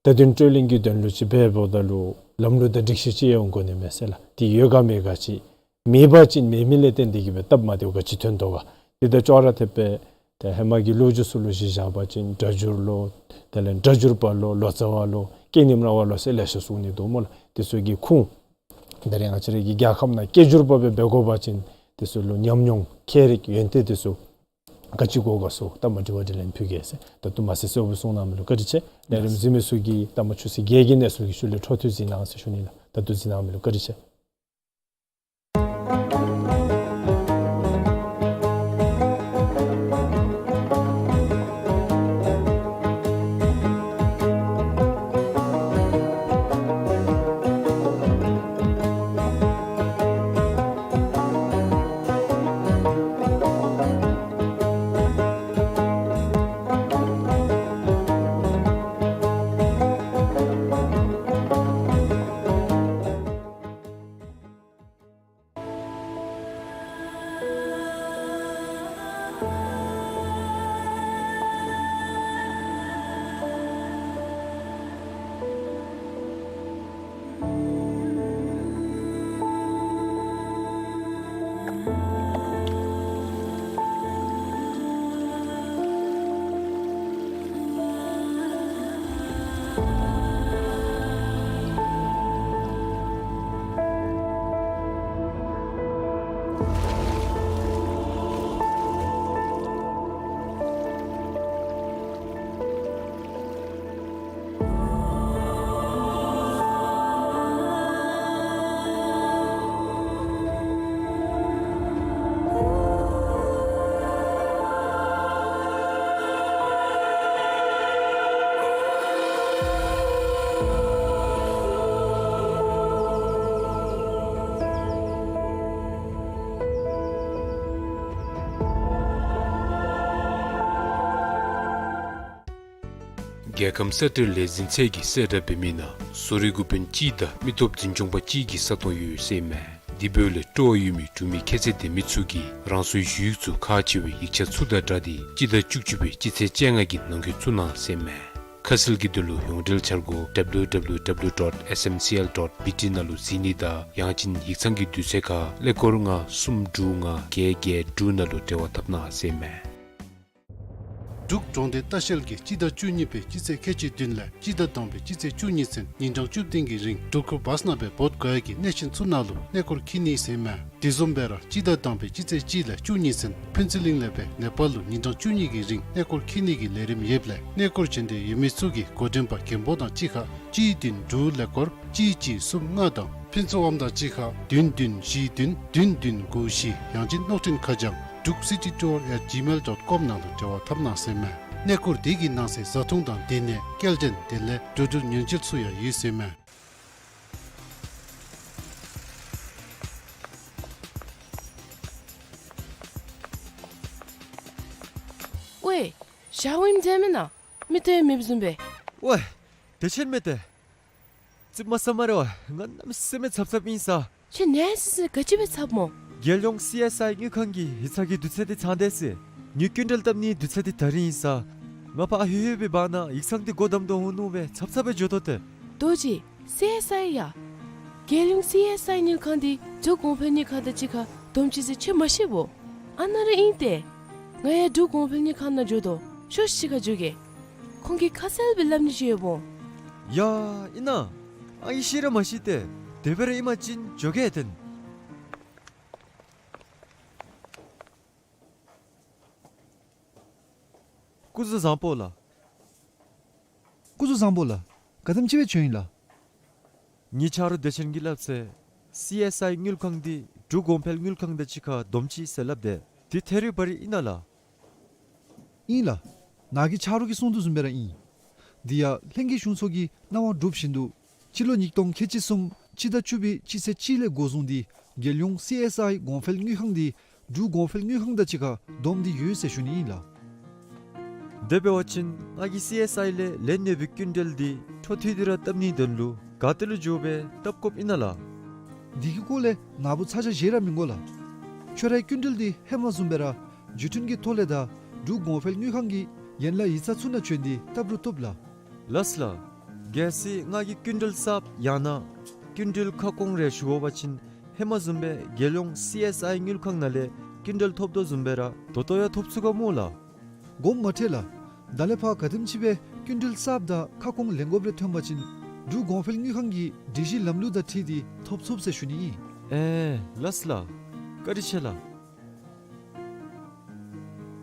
བརྡ་དོན་སྤྲོད་ལེན་གྱི་དོན་ལུ་ཅིག་འབདཝ་ད་ལུ་ལམ་ལུགས་དང་སྒྲིག་གཞི་ཅིག་ཡོད་དགོ་ནི་མས་ཟེར་ལགས། དེ་ཡོད་ག་མེད་ག་ཅིག་མེད་པ་ཅིན་མེད་མི་ལས་བརྟེན་ཏེ་གི་སྦེ་སྟབས་མ་བདེཝ་ག་ཅི་ཐོན་དོ་ག། དེ་དང་ཅོག་ར་འཐདཔ་སྦེ་ཏེ་ཧེ་མ་གི་ལོ་རྒྱུས་ཚུ་ལུ་གཞི་བཞག་པ་ཅིན་སྒྲ་སྒྱུར་ལོ། དེ་ལས་སྒྲ་སྒྱུར་པ་ལོ། ལོ་ཙཱ་བ་ལོ། སྐད་རྙིང་ར་བ་ལོ་ཟེར་ལེ་ཤ་གསུང་ནི་འདུག་སྨོ་ལགས། དེ་ཚུ་གི་ཁུངས་ད་རེས་ང་བཅས་ར་གི་རྒྱལ་ཁབ་ནང་སྐད་སྒྱུར་པ་སྦེ་འབད་དགོ་པ་ཅིན་དེ་ཚུ་ལུ་ཉམས་མྱོང་མཁས་རིག་ཡོན་ཏན་དེ་ཚུ་ག་ཅི་དགོ་ག་ཟེར་ད་མ་དྲི་བ་དྲིས་ལན་ཕུལ་གེ་ཟེར། ད་ལྟོ་མ་ཚད་གསོལཝ་སྦེ་གསུངས་གནང་མི་ལུ་བཀའ་དྲིན་ཆེ། ལས་རིམ་གཟིགས་མི་ཚུ་གིས་ད་མ་ཆུ་ཚོད་བརྒྱད་ཀྱི་གནས་ཚུལ་གྱི་ཤུལ་ལས་འཕྲོ་མཐུད་གཟིགས་གནང་ཟེར་ཞུ་ནི་ལགས། ད་ལྟོ་གཟིགས་གནང་མི་ལུ་བཀའ་དྲིན་ཆེ། རྒྱལ་ཁམས་གསལ་བསྒྲགས་ལས་འཛིན་ཚད་ཀྱིས་གསལ་བསྒྲགས་འབད་མི་ནང་བཟོ་རིག་འགོ་དཔོན་གཅིག་དང་མི་སྟོབས་འཛིན་སྐྱོང་པ་གཅིག་གི་ས་སྟོང་ཡོད་ཟེར་མས། འདི་འབདཝ་ལས་སྤྲོ་བ་ཡོད་མི་འབྲུག་མི་ཁྱད་ཚད་ལྡན་མི་ཚུ་གིས་རང་སོའི་ཞུ་ཡིག་ཚུ་ཁག་ཆེ་བའི་ཡིག་ཆ་ཚུ་དང་སྦྲགས་ཏེ་སྤྱི་ཟླ་བཅུ་གཅིག་པའི་སྤྱི་ཚེས་བཅོ་ལྔ་གི་ནང་འཁོད་བཙུགས་གནང་ཟེར་མས། ཁ་གསལ་གྱི་དོན་ལུ་ཡོངས་འབྲེལ་འཆར་སྒོ་W W W dot S M C L dot B T ནང་ལུ་གཟིགས་ནི་དང་ཡང་ཅིན་ཡིག་ཚང་གི་དུས་ཚོད་ཁར་ཀླད་ཀོར་ལྔ་གསུམ་དྲུག་ལྔ་བརྒྱད་བརྒྱད་དྲུག་ནང་ལུ་འབྲེལ་བ་འཐབ་གནང་ཟེར་མས། འབྲུག་གྲོང་སྡེ་ལྟ་བཤལ་གྱིས་སྤྱི་ཟླ་བཅུ་གཉིས་པའི་སྤྱི་ཚེས་ཁལ་གཅིག་བདུན་ལས་སྤྱི་ཟླ་དང་པའི་སྤྱི་ཚེས་བཅུ་གཉིས་ཚུན་ཉིན་གྲངས་བཅུ་བདུན་གྱི་རིང་འབྲུག་ཁུལ་བཱས་ནང་སྦེ་འབོ་དགོ་ཡ་གི་གནས་ཆེན་ཚུ་ནང་ལུ་གནས་སྐོར་འཁྱིད་ནི་ཟེར་མས། དེ་བཟུམ་སྦེ་ར་སྤྱི་ཟླ་དང་པའི་སྤྱི་ཚེས་གཅིག་ལས་བཅུ་གཉིས་ཚུན་ཕུན་ཚོགས་གླིང་ལས་སྦེ་ནེ་པཱལ་ལུ་ཉིན་གྲངས་བཅུ་གཉིས་ཀྱི་རིང་གནས་སྐོར་འཁྱིད་ནི་གི་ལས་རིམ་ཡོདཔ་ལས་གནས་སྐོར་བྱོན་འདོད་ཡོད་མི་ཚུ་གིས་འགོ་འདྲེན་པ་མགོན་པོ་དང་གཅིག་ཁར་གཅིག་བདུན་དྲུག་ཀླད་ཀོར་གཅིག་གཅིག་གསུམ་ལྔ་དང་ཕུན་ཚོགས་ཨོམ་དང་གཅིག་ཁར་བདུན་བདུན་བཞི་བདུན་བདུན་བདུན་དགུ་བཞི་ཡང་ཅིན་གློག་འཕྲིན་ཁ་བྱང་འབྲུག་city tour at gmail dot com ནང་ལུ་འབྲེལ་བ་འཐབ་གནང་ཟེར་མས། གནས་སྐོར་དེ་གི་ནང་གསེས་བཟའ་འཐུང་དང་སྡོད་གནས་སྐྱེལ་འདྲེན་དེ་ལས་འགྲོ་འགྲུལ་ཉེན་བཅོལ་ཚུ་ཡང་ཡོད་ཟེར་མས། ཝའེ། ཞའོ་ཝིན་འདི་མེན་ན། མི་སྟོན་མེདཔ་བཟུམ་སྦེ། ཝའེ། བདེ་ཆེན་མས་ཏེ། ཙིགཔ་མ་ཟ་སྨ་རེ་ཝའེ། ང་གནམ་མེད་ས་མེད་འཚབ་འཚབ་ཨིན་ས། ཁྱོད་ནད་སི་སི་ག་ཅི་སྦེ་འཚབ་སྨོ། རྒྱལ་ཡོངས་སི་ཨེསི་ཨའི་དངུལ་ཁང་གི་ཡིག་ཚང་གི་དུས་ཚོད་འདི་ཚང་སྟེ་ཟེར། ངེའི་སྐྱིན་འགྲུལ་བཏབ་ནིའི་དུས་ཚོད་འདི་ད་རིས་ཨིན་ས། ང་ཕར་ཨ་ཧུ་ཧུ་སྦེ་འབག་ནང་ཡིག་ཚང་འདི་སྒོ་བསྡམ་དོ་འོང་ནུག་སྦེ་འཚབ་འཚབ་སྦེ་འགྱོ་དོ་ཏེ། རྡོ་རྗེ། སི་ཨེསི་ཨའི་ཡ། རྒྱལ་ཡོངས་སི་ཨེསི་ཨའི་དངུལ་ཁང་འདི་འབྲུག་གོང་འཕེལ་དངུལ་ཁང་དང་གཅིག་ཁར་བསྡོམས་ཅི་ཟེར་ཁྱོད་མ་ཤེས་བོ། ཨ་ནཱ་ར་ཨིན་ཏེ། ང་ཡང་འབྲུག་གོང་འཕེལ་དངུལ་ཁང་ནང་འགྱོ་དོ། ཤོག་ཤིག་ཁར་འགྱོ་གེ། ཁོང་གིས་ཁ་གསལ་སྦེ་སླབ་ནི་ཅིག་ཡོདཔ་འོང་། ཡ་ཨིན་ན། ཨ་ཨིན་ཤེས་ར་མ་ཤེས་ཏེ། དེ་སྦེ་ར་ཨིན་པ་ཅིན་འགྱོ་གེ་ཏེ། སྐུ་གཟུགས་བཟང་པོ་ལགས། སྐུ་གཟུགས་བཟང་པོ་ལགས། ག་དེམ་ཅིག་སྦེ་བྱོན་ཡི་ལགས། ངེའི་ཆ་རོགས་བདེ་ཆེན་གྱིས་སླབ་ཚེ་སི་ཨེསི་ཨའི་དངུལ་ཁང་འདི་འབྲུག་གོང་འཕེལ་དངུལ་ཁང་དང་གཅིག་ཁར་བསྡོམས་ཅི་ཟེར་སླབ་དེས། འདི་ཐད་རི་བ་རི་ཨིན་ན་ལགས། ཨིན་ལགས། ནཱ་གི་ཆ་རོགས་ཀྱིས་གསུངས་དོ་བཟུམ་སྦེ་ར་ཨིན། འདི་ཡང་ལྷན་རྒྱས་གཞུང་ཚོགས་ཀྱི་གནང་བ་སྒྲུབ་བཞིན་དུ་སྤྱི་ལོ་ཉིས་སྟོང་ཁལ་གཅིག་གསུམ་སྤྱི་ཟླ་བཅུ་པའི་སྤྱི་ཚེས་གཅིག་ལས་འགོ་བཟུང་སྟེ་རྒྱལ་ཡོངས་སི་ཨེསི་ཨའི་གོང་འཕེལ་དངུལ་ཁང་འདི་འབྲུག་གོང་འཕེལ་དངུལ་ཁང་དང་གཅིག་ཁར་བསྡོམས་ཏེ་ཡོད་ཟེར་ཞུ་ནི་ཨིན་ལགས། དེ་འབད་བ་ཅིན་ང་གིས་སི་ཨེསི་ཨའི་ལས་ལེན་ནི་སྦེ་སྐྱིན་འགྲུལ་འདི་འཕྲོ་མཐུད་དེ་ར་བཏབ་ནིའི་དོན་ལུ་ག་ཏེ་ལུ་འགྱོ་སྦེ་བཏབ་དགོཔ་ཨིན་ན་ལགས། འདི་གི་སྐོར་ལས་ནཱ་བུ་ཚ་གྱང་བཞེས་ར་མི་དགོ་ལགས། ཁྱོད་རའི་སྐྱིན་འགྲུལ་འདི་ཧེ་མ་བཟུམ་སྦེ་ར་བརྒྱུད་འཕྲིན་གྱི་ཐོག་ལས་དང་འབྲུག་གོང་འཕེལ་དངུལ་ཁང་གི་ཡན་ལག་ཡིག་ཚང་ཚུ་ནང་བྱོན་ཏེ་བཏབ་རུང་བཏུབ་ལགས། ལགས་ལགས། གལ་སྲིད་ང་གིས་སྐྱིན་འགྲུལ་གསརཔ་ཡང་ན་སྐྱིན་འགྲུལ་ཁ་སྐོང་རེ་ཞུ་དགོ་པ་ཅིན་ཧེ་མ་བཟུམ་སྦེ་རྒྱལ་ཡོངས་སི་ཨེསི་ཨའི་དངུལ་ཁང་ནང་ལས་སྐྱིན་འགྲུལ་ཐོབ་དོ་བཟུམ་སྦེ་ར་ད་ལྟོ་ཡང་ཐོབ་ཚུགས་ག་སྨོ་ལགས། དགོངསམ་མ་ཁྲེལ་ལགས། ད་ལས་ཕར་ག་དེམ་ཅིག་སྦེ་སྐྱིན་འགྲུལ་གསརཔ་དང་ཁ་སྐོང་ལེན་དགོཔ་རེ་ཐོན་པ་ཅིན་འབྲུག་གོང་འཕེལ་དངུལ་ཁང་གི་སྒྲིག་གཞི་ལམ་ལུགས་དང་འཁྲིལ་ཏེ་ཐོབ་ཚུགས་ཟེར་ཞུ་ནི་ཨིན། ཨེ་ལགས་ལགས། བཀའ་དྲིན་ཆེ་ལགས།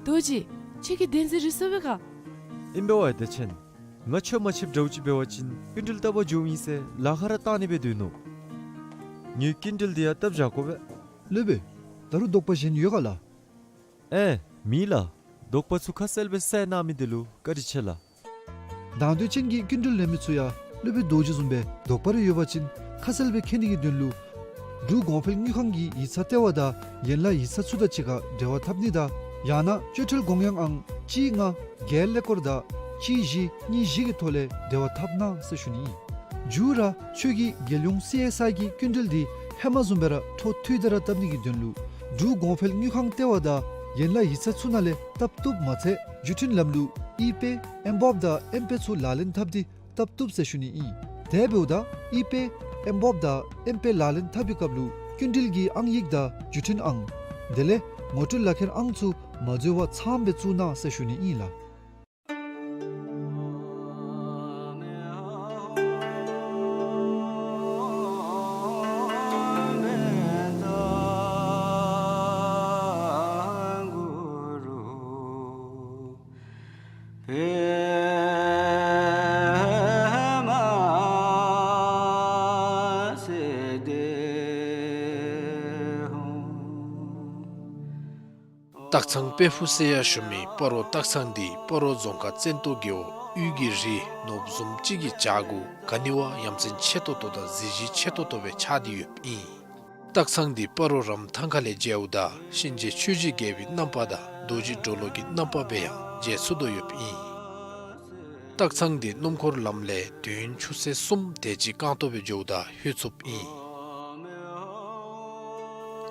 རྡོ་རྗེ། ཁྱོད་ཀྱིས་བདེན་འཛིན་རེ་སོང་པས་ག། ཨིན་པས་ཝའེ་བདེ་ཆེན། ང་ཁྱོད་མ་ཕྱདཔ་འདྲཝ་ཅིག་འབད་བ་ཅིན་སྐྱིན་འགྲུལ་བཏབ་པར་འགྱོཝ་ཨིན་ཟེར་ལཱ་ཁག་ར་བཏང་ནི་སྦེ་སྡོད་ནུག། ངེའི་སྐྱིན་འགྲུལ་འདི་ཡང་བཏབ་བཞག་དགོ་པས། སློབ་དཔོན། ད་རུང་དོགས་པ་གཞན་ཡོད་ག་ལགས། ཨེ་མེད་ལགས། དོགས་པ་ཚུ་ཁ་གསལ་སྦེ་བསལ་གནང་མི་འདི་ལུ་བཀའ་དྲིན་ཆེ་ལགས། དང་འདོད་ཅན་གྱི་སྐྱིན་འགྲུལ་ལེན་མི་ཚུ་ཡང་སློབ་དཔོན་རྡོ་རྗེ་བཟུམ་སྦེ་དོགས་པ་རེ་ཡོད་པ་ཅིན་ཁ་གསལ་སྦེ་མཁྱེན་ནི་གི་དོན་ལུ་འབྲུག་གོང་འཕེལ་དངུལ་ཁང་གི་ཡིག་ཚང་ལྟེ་བ་དང་ཡན་ལག་ཡིག་ཚང་ཚུ་དང་གཅིག་ཁར་འབྲེལ་བ་འཐབ་ནི་དང་ཡང་ན་སྤྱོད་ཁྲལ་དགོངས་ཡངས་ཨང་གཅིག་ལྔ་བརྒྱད་ཀླད་ཀོར་དང་གཅིག་བཞི་གཉིས་བཞི་གི་ཐོག་ལས་འབྲེལ་བ་འཐབ་གནང་ཟེར་ཞུ་ནི་ཨིན། མཇུག་ར་ཁྱོད་ཀྱིས་རྒྱལ་ཡོངས་སི་ཨེསི་ཨའི་གི་སྐྱིན་འགྲུལ་འདི་ཧེ་མ་བཟུམ་སྦེ་ར་འཕྲོ་མཐུད་དེ་ར་བཏབ་ནི་གི་དོན་ལུ་འབྲུག་གོང་འཕེལ་དངུལ་ཁང་ལྟེ་བ་དང་ཡན་ལག་ཡིག་ཚང་ཚུ་ནང་ལས་བཏབ་བཏུབ་མ་ཚད་བརྒྱུད་འཕྲིན་ལམ་ལུགས་ཨི་པེ་ཨེམ་བོབ་དང་ཨེམ་པེ་ཚུ་ལག་ལེན་འཐབ་སྟེ་བཏབ་བཏུབ་ཟེར་ཞུ་ནི་ཨིན། དེ་འབདཝ་ད་ཨི་པེ་ཨེམ་བོབ་དང་ཨེམ་པེ་ལག་ལེན་འཐབ་པའི་སྐབས་ལུ་སྐྱིན་འགྲུལ་གྱི་ཨང་ཡིག་དང་བརྒྱུད་འཕྲིན་ཨང་དེ་ལས་ངོ་སྤྲོད་ལག་ཁྱེར་ཨང་ཚུ་མ་འཛོལ་བར་ཚངམ་སྦེ་བཙུགས་གནང་ཟེར་ཞུ་ནི་ཨིན་ལགས། སྟག་ཚང་དཔལ་ཕུག་ཟེར་ཡང་ཞུ་མི་སྤ་རོ་སྟག་ཚང་འདི་སྤ་རོ་རྫོང་ཁག་བཙན་ཏོ་རྒེད་འོག་དབུས་ཀྱི་རི་ནོར་བུ་བཟུམ་ཅིག་གི་བྱག་གུ་ག་ནི་བ་ཡ་མཚན་ཆེ་ཏོག་ཏོ་དང་གཟི་བརྗིད་ཆེ་ཏོག་ཏོ་སྦེ་ཆགས་ཏེ་ཡོདཔ་ཨིན། སྟག་ཚང་འདི་སྤ་རོ་རམ་ཐང་ཁ་ལས་མཇལཝ་ད་གཤིན་རྗེ་ཆོས་ཀྱི་རྒྱལ་པོའི་རྣམ་པ་དང་རྡོ་རྗེ་གྲོ་ལོད་ཀྱི་རྣམ་པ་སྦེ་ཡང་མཇལ་ཚུགས་དོ་ཡོདཔ་ཨིན། སྟག་ཚང་འདི་སྣུམ་འཁོར་ལམ་ལས་དུས་ཡུན་ཆུ་ཚོད་གསུམ་དེ་ཅིག་རྐང་སྟོང་སྦེ་འགྱོཝ་ད་ལྷོད་ཚུགསཔ་ཨིན།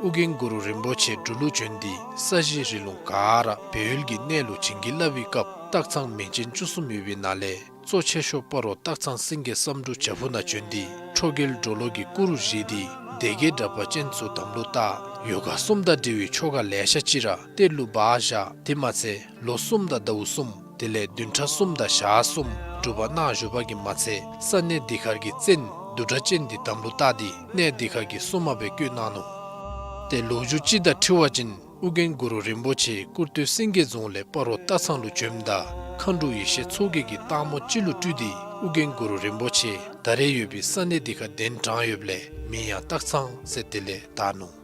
ཨོ་རྒྱན་གུ་རུ་རིན་པོ་ཆེ་འབྲུག་ལུ་བྱོན་ཏེ་ས་གཞི་རི་ལུང་ག་ར་སྦས་ཡུལ་གྱི་གནས་ལུ་བྱིན་གྱིས་བརླབས་པའི་སྐབས་སྟག་ཚང་མིང་ཅན་བཅུ་གསུམ་ཡོད་པའི་ནང་ལས་གཙོ་ཆེ་ཤོས་སྤ་རོ་སྟག་ཚང་སེང་གེ་བསམ་འགྲུབ་བྱག་ཕུག་ནང་བྱོན་ཏེ་ཁྲོ་རྒྱལ་གྲོ་ལོད་ཀྱི་སྐུ་རུ་བཞེངས་ཏེ་སྡེ་བརྒྱད་དྲེགས་པ་ཅན་ཚུ་དམ་ལུ་བཏགས། ཡོ་ག་གསུམ་དང་འབྲེལ་བའི་ཆོ་ག་ལེ་ཤ་ཅིག་ར་གཏེར་ལུ་སྦ་བཞག། དེ་མ་ཚད་ལོ་གསུམ་དང་ཟླཝ་གསུམ་དེ་ལས་བདུན་ཕྲག་གསུམ་དང་ཞག་གསུམ་སྒྲུབ་པ་གནང་བཞུགས་པ་གིས་མ་ཚད་ས་གནས་འདི་ཁར་གྱི་བཙན་བདུད་དྲེགས་ཅན་འདི་དམ་ལུ་བཏགས་ཏེ་གནས་འདི་ཁར་གྱི་སྲུང་མ་སྦེ་བསྐོས་གནང་ནུག། ཏེ་ལོ་རྒྱུས་ཅིག་དང་འཁྲིལ་བ་ཅིན་ཨོ་རྒྱན་གུ་རུ་རིན་པོ་ཆེ་ཀུར་སྟོད་སེང་གེ་རྫོང་ལས་སྤ་རོ་སྟག་ཚང་ལུ་བྱོནམ་ད་མཁའ་འགྲོ་ཡེ་ཤེས་མཚོ་རྒྱལ་གྱིས་སྟག་མོ་ཅིག་ལུ་སྤྲུལ་ཏེ་ཨོ་རྒྱན་གུ་རུ་རིན་པོ་ཆེ་ད་རེས་ཡོད་པའི་ས་གནས་འདི་ཁར་གདན་དྲངས་ཡོདཔ་ལས་མིང་ཡང་སྟག་ཚང་ཟེར་དེ་ལས་བཏགས་ནུག།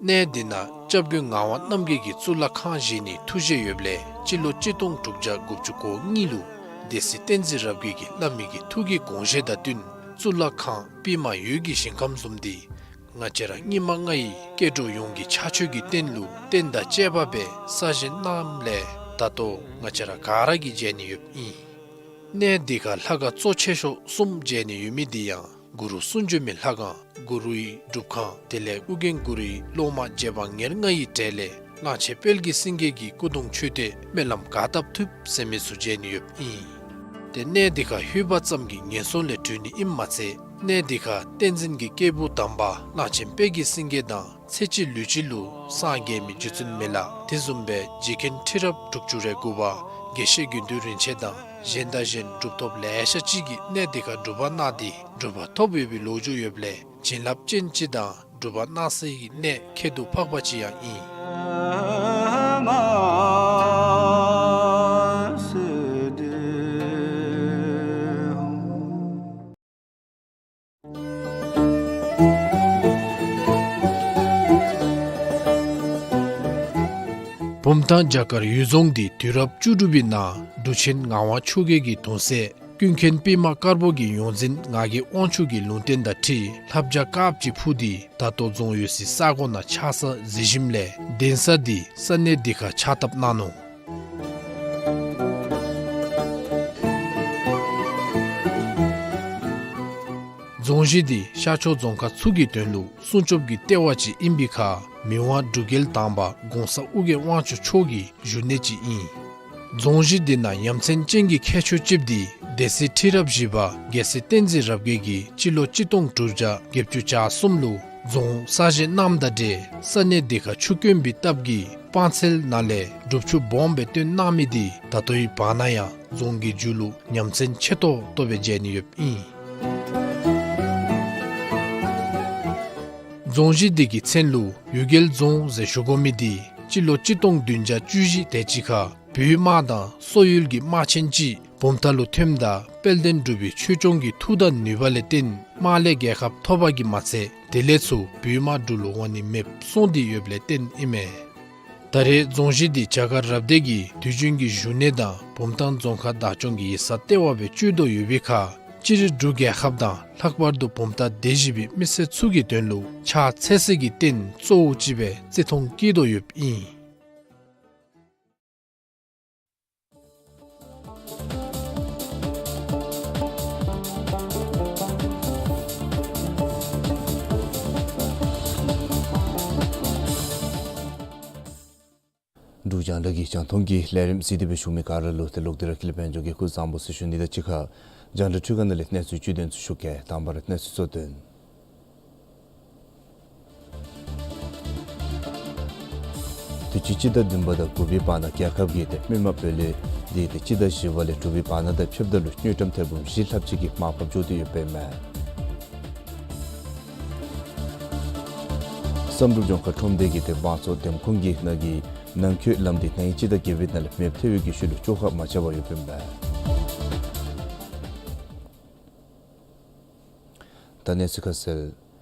གནས་འདི་ནང་སྐྱབས་མགོན་ངག་དབང་རྣམ་རྒྱལ་གྱིས་གཙུག་ལག་ཁང་བཞེངས་ནིའི་ཐུགས་བཞེད་ཡོདཔ་ལས་སྤྱི་ལོ་གཅིག་སྟོང་དྲུག་བརྒྱ་དགུ་བཅུ་གོ་གཉིས་ལུ་སྡེ་སྲིད་བསྟན་འཛིན་རབ་རྒྱས་ཀྱིས་བླ་མའི་གི་ཐུགས་ཀྱི་དགོངས་བཞེད་དང་བསྟུན་གཙུག་ལག་ཁང་པདྨ་འོད་ཀྱི་ཞིང་ཁམས་བཟུམ་འདི་ང་བཅས་ར་སྙིགས་མ་ལྔ་ཡི་སྐྱེ་འགྲོ་ཡོངས་ཀྱི་ཕྱག་མཆོད་ཀྱི་རྟེན་ལུ་རྟེན་དང་བཅས་པ་སྦེ་གསར་བཞེངས་གནངམ་ལས་ད་ལྟོ་ང་བཅས་ར་ག་ར་གིས་མཇལ་ནི་ཡོདཔ་ཨིན། གནས་འདི་ཁར་ལྷ་ཁང་གཙོ་ཆེ་ཤོས་གསུམ་མཇལ་ནི་ཡོད་མི་འདི་ཡང་གུ་རུ་གསུང་བྱོན་མའི་ལྷ་ཁང་གུ་རུའི་སྒྲུབ་ཁང་དེ་ལས་ཨོ་རྒྱན་གུ་རུའི་སློབ་མ་རྗེ་འབངས་ཉེར་ལྔ་ཡི་གྲས་ལས་གླང་ཆེན་དཔལ་གྱི་སེང་གེ་གི་སྐུ་གདུང་མཆོད་རྟེན་སྨོན་ལམ་ག་བཏབ་ཐུབ་ཟེར་མི་ཚུ་མཇལ་ནི་ཡོདཔ་ཨིན། ཏེ་གནས་འདི་ཁར་ལྷོད་པ་ཙམ་གྱིས་ངན་སོང་ལས་གྲོལ་ནི་ཨིནམ་མ་ཚད་གནས་འདི་ཁར་བསྟན་འཛིན་གྱི་སྐྱེས་བུ་དམ་པ་གླང་ཆེན་དཔལ་གྱི་སེང་གེ་དང་ཚེ་གཅིག་ལུས་གཅིག་ལུ་སངས་རྒྱས་མི་རྗེ་བཙུན་མི་ལ་དེ་བཟུམ་སྦེ་རྗེ་མཁན་ཁྲི་རབས་དྲུག་ཅུ་རེ་དགུ་པ་དགེ་བཤེས་དགེ་འདུན་རིན་ཆེན་དང་གཞན་དང་གཞན་གྲུབ་ཐོབ་ལེ་ཤ་ཅིག་གིས་གནས་འདི་ཁར་སྒྲུབ་པ་གནང་སྟེ་གྲུབ་པ་ཐོབ་ཡོད་པའི་ལོ་རྒྱུས་ཡོདཔ་ལས་བྱིན་རླབས་ཅན་ཅིག་དང་སྒྲུབ་པ་གནང་སའི་གནས་ཁྱད་དུ་འཕགས་པ་ཅིག་ཡང་ཨིན། བུམ་ཐང་བྱ་དཀར་འོད་རྫོང་འདི་དུས་རབས་བཅུ་དྲུག་པའི་ནང་འབྲུག་ཆེན་ངག་དབང་ཆོས་རྒྱལ་གྱི་གདུང་སྲས་ཀུན་མཁྱེན་པདྨ་དཀར་པོ་གི་ཡོངས་འཛིན་ངག་གི་དབང་ཕྱུག་གི་ལུང་བསྟན་དང་འཁྲིལ་ལྷ་བྱ་དཀརཔོ་ཅིག་འཕུར་ཏེ་ད་ལྟོ་རྫོང་ཡོད་སའི་ས་གོ་ནང་ཆགས་ས་གཟིགས་ཞིནམ་ལས་གདན་ས་འདི་ས་གནས་འདི་ཁར་ཕྱག་བཏབ་གནང་ནུག། རྫོང་གཞི་འདི་ཤར་ཕྱོགས་རྫོང་ཁག་ཚུ་གི་དོན་ལུ་སྲུང་སྐྱོབ་ཀྱི་ལྟེ་བ་ཅིག་ཨིན་པའི་ཁར་མི་དབང་འབྲུག་རྒྱལ་དང་པ་གོང་ས་ཨོ་རྒྱན་དབང་ཕྱུག་མཆོག་གི་བཞུགས་གནས་ཅིག་ཨིན། རྫོང་གཞི་འདི་ནང་ཡ་མཚན་ཅན་གྱི་ཁྱད་ཆོས་ཅིག་འདི་སྡེ་སྲིད་ཁྲི་རབས་བཞི་པ་རྒྱལ་སྲས་བསྟན་འཛིན་རབ་རྒྱས་ཀྱིས་སྤྱི་ལོ་གཅིག་སྟོང་དྲུག་བརྒྱ་བརྒྱད་ཅུ་གྱ་གསུམ་ལུ་རྫོང་གསར་བཞེངས་གནངམ་དང་འབྲེལ་ས་གནས་འདི་ཁར་ཆུ་དཀོན་པའི་སྟབས་ཀྱིས་སྤང་ཚལ་ནང་ལས་སྒྲུབ་ཆུ་སྦོམ་སྦེ་བཏོན་གནང་མི་འདི་ད་ལྟོའི་བར་ན་ཡང་རྫོང་གི་མཇུག་ལུ་ཡ་མཚན་ཆེ་ཏོག་ཏོ་སྦེ་མཇལ་ནི་ཡོདཔ་ཨིན། རྫོང་གཞི་འདི་གི་མཚན་ལུ་འོད་རྒྱལ་རྫོང་ཟེར་ཞུ་དགོ་མི་འདི་སྤྱི་ལོ་གཅིག་སྟོང་བདུན་བརྒྱ་བཅུ་བཞི་དེ་ཅིག་ཁར་བོད་དམག་དང་སོག་ཡུལ་གྱི་དམག་ཆེན་ཅིག་བུམ་ཐང་ལུ་ཐོནམ་ད་དཔལ་ལྡན་འབྲུག་པའི་ཆོས་སྐྱོང་གི་མཐུ་དང་ནུས་པ་ལས་བརྟེན་དམག་ལས་རྒྱལ་ཁ་ཐོབ་པ་གིས་མ་ཚད་དེ་ལས་ཚུར་བོད་དམག་འབྲུག་ལུ་འོང་ནི་མེདཔ་སོང་སྟེ་ཡོདཔ་ལས་བརྟེན་ཨིན་མས། ད་རེས་རྫོང་གཞི་འདི་བྱ་དཀར་རབ་སྡེ་གི་དུས་རྒྱུན་གྱི་བཞུགས་གནས་དང་བུམ་ཐང་རྫོང་ཁག་བདག་སྐྱོང་གི་ཡིག་ཚང་ལྟེ་བ་སྦེ་སྤྱོད་དོ་ཡོད་པའི་ཁར་སྤྱིར་འབྲུག་རྒྱལ་ཁབ་དང་ལྷག་པར་དུ་བུམ་ཐང་སྡེ་བཞི་པའི་མི་སེར་ཚུ་གི་དོན་ལུ་ཕྱག་འཚལ་སའི་གི་རྟེན་གཙོ་བོ་ཅིག་སྦེ་བརྩི་མཐོང་བསྐྱེད་དོ་ཡོདཔ་ཨིན། འབྲུག་རྒྱང་བསྒྲགས་ཀྱི་རྒྱང་མཐོང་གི་ལས་རིམ་གཟིགས་ཏེ་སྦེ་བཞུགས་མི་ག་ར་ལུ་ཏེ་ལོག་སྟེ་ར་ཀུན་ལེགས་དཔལ་འབྱོར་གྱིས་སྐུ་གཟུགས་བཟང་པོ་ཟེར་ཞུ་ནི་དང་གཅིག་ཁར་རྒྱང་བསྒྲགས་འཕྲུལ་ཁང་ནང་ལས་གནས་ཚུལ་བཅུད་དོན་ཚུ་ཞུ་གེ། དང་པ་ར་གནས་ཚུལ་གཙོ་དོན། དུས་ཅི་སྤྱི་ཟླ་བདུན་པ་དང་དགུ་པའི་བར་ན་རྒྱལ་ཁབ་ཀྱི་ཏེ་སྨིན་མ་བོད་ལས་འདི་ཏེ་སྤྱི་ཟླ་བཞི་པ་ལས་དྲུག་པའི་བར་ན་དང་ཕྱདཔ་ད་ལུ་དངུལ་ཀྲམ་ཐེར་འབུམ་བཞི་ལྷགཔ་ཅིག་གི་མར་ཕབ་འགྱོ་སྟེ་ཡོདཔ་ཨིན་མས། བསམ་གྲུབ་ལྗོངས་མཁར་ཁྲོམ་སྡེ་གི་ཏེ་བང་མཛོད་འདེམས་ཁོངས་ཀྱི་ནང་གི་ནང་འཁོད་ལམ་འདི་ན་ཧིང་སྤྱི་ཟླ་བརྒྱད་པའི་ནང་ལས་མེདཔ་ཐལ་བའི་གི་ཤུལ་ལུ་བཅོ་ཁ་མ་རྐྱབ་པར་ཡོདཔ་ཨིན་པས། ད་གནས་ཚུལ་ཁ་གསལ།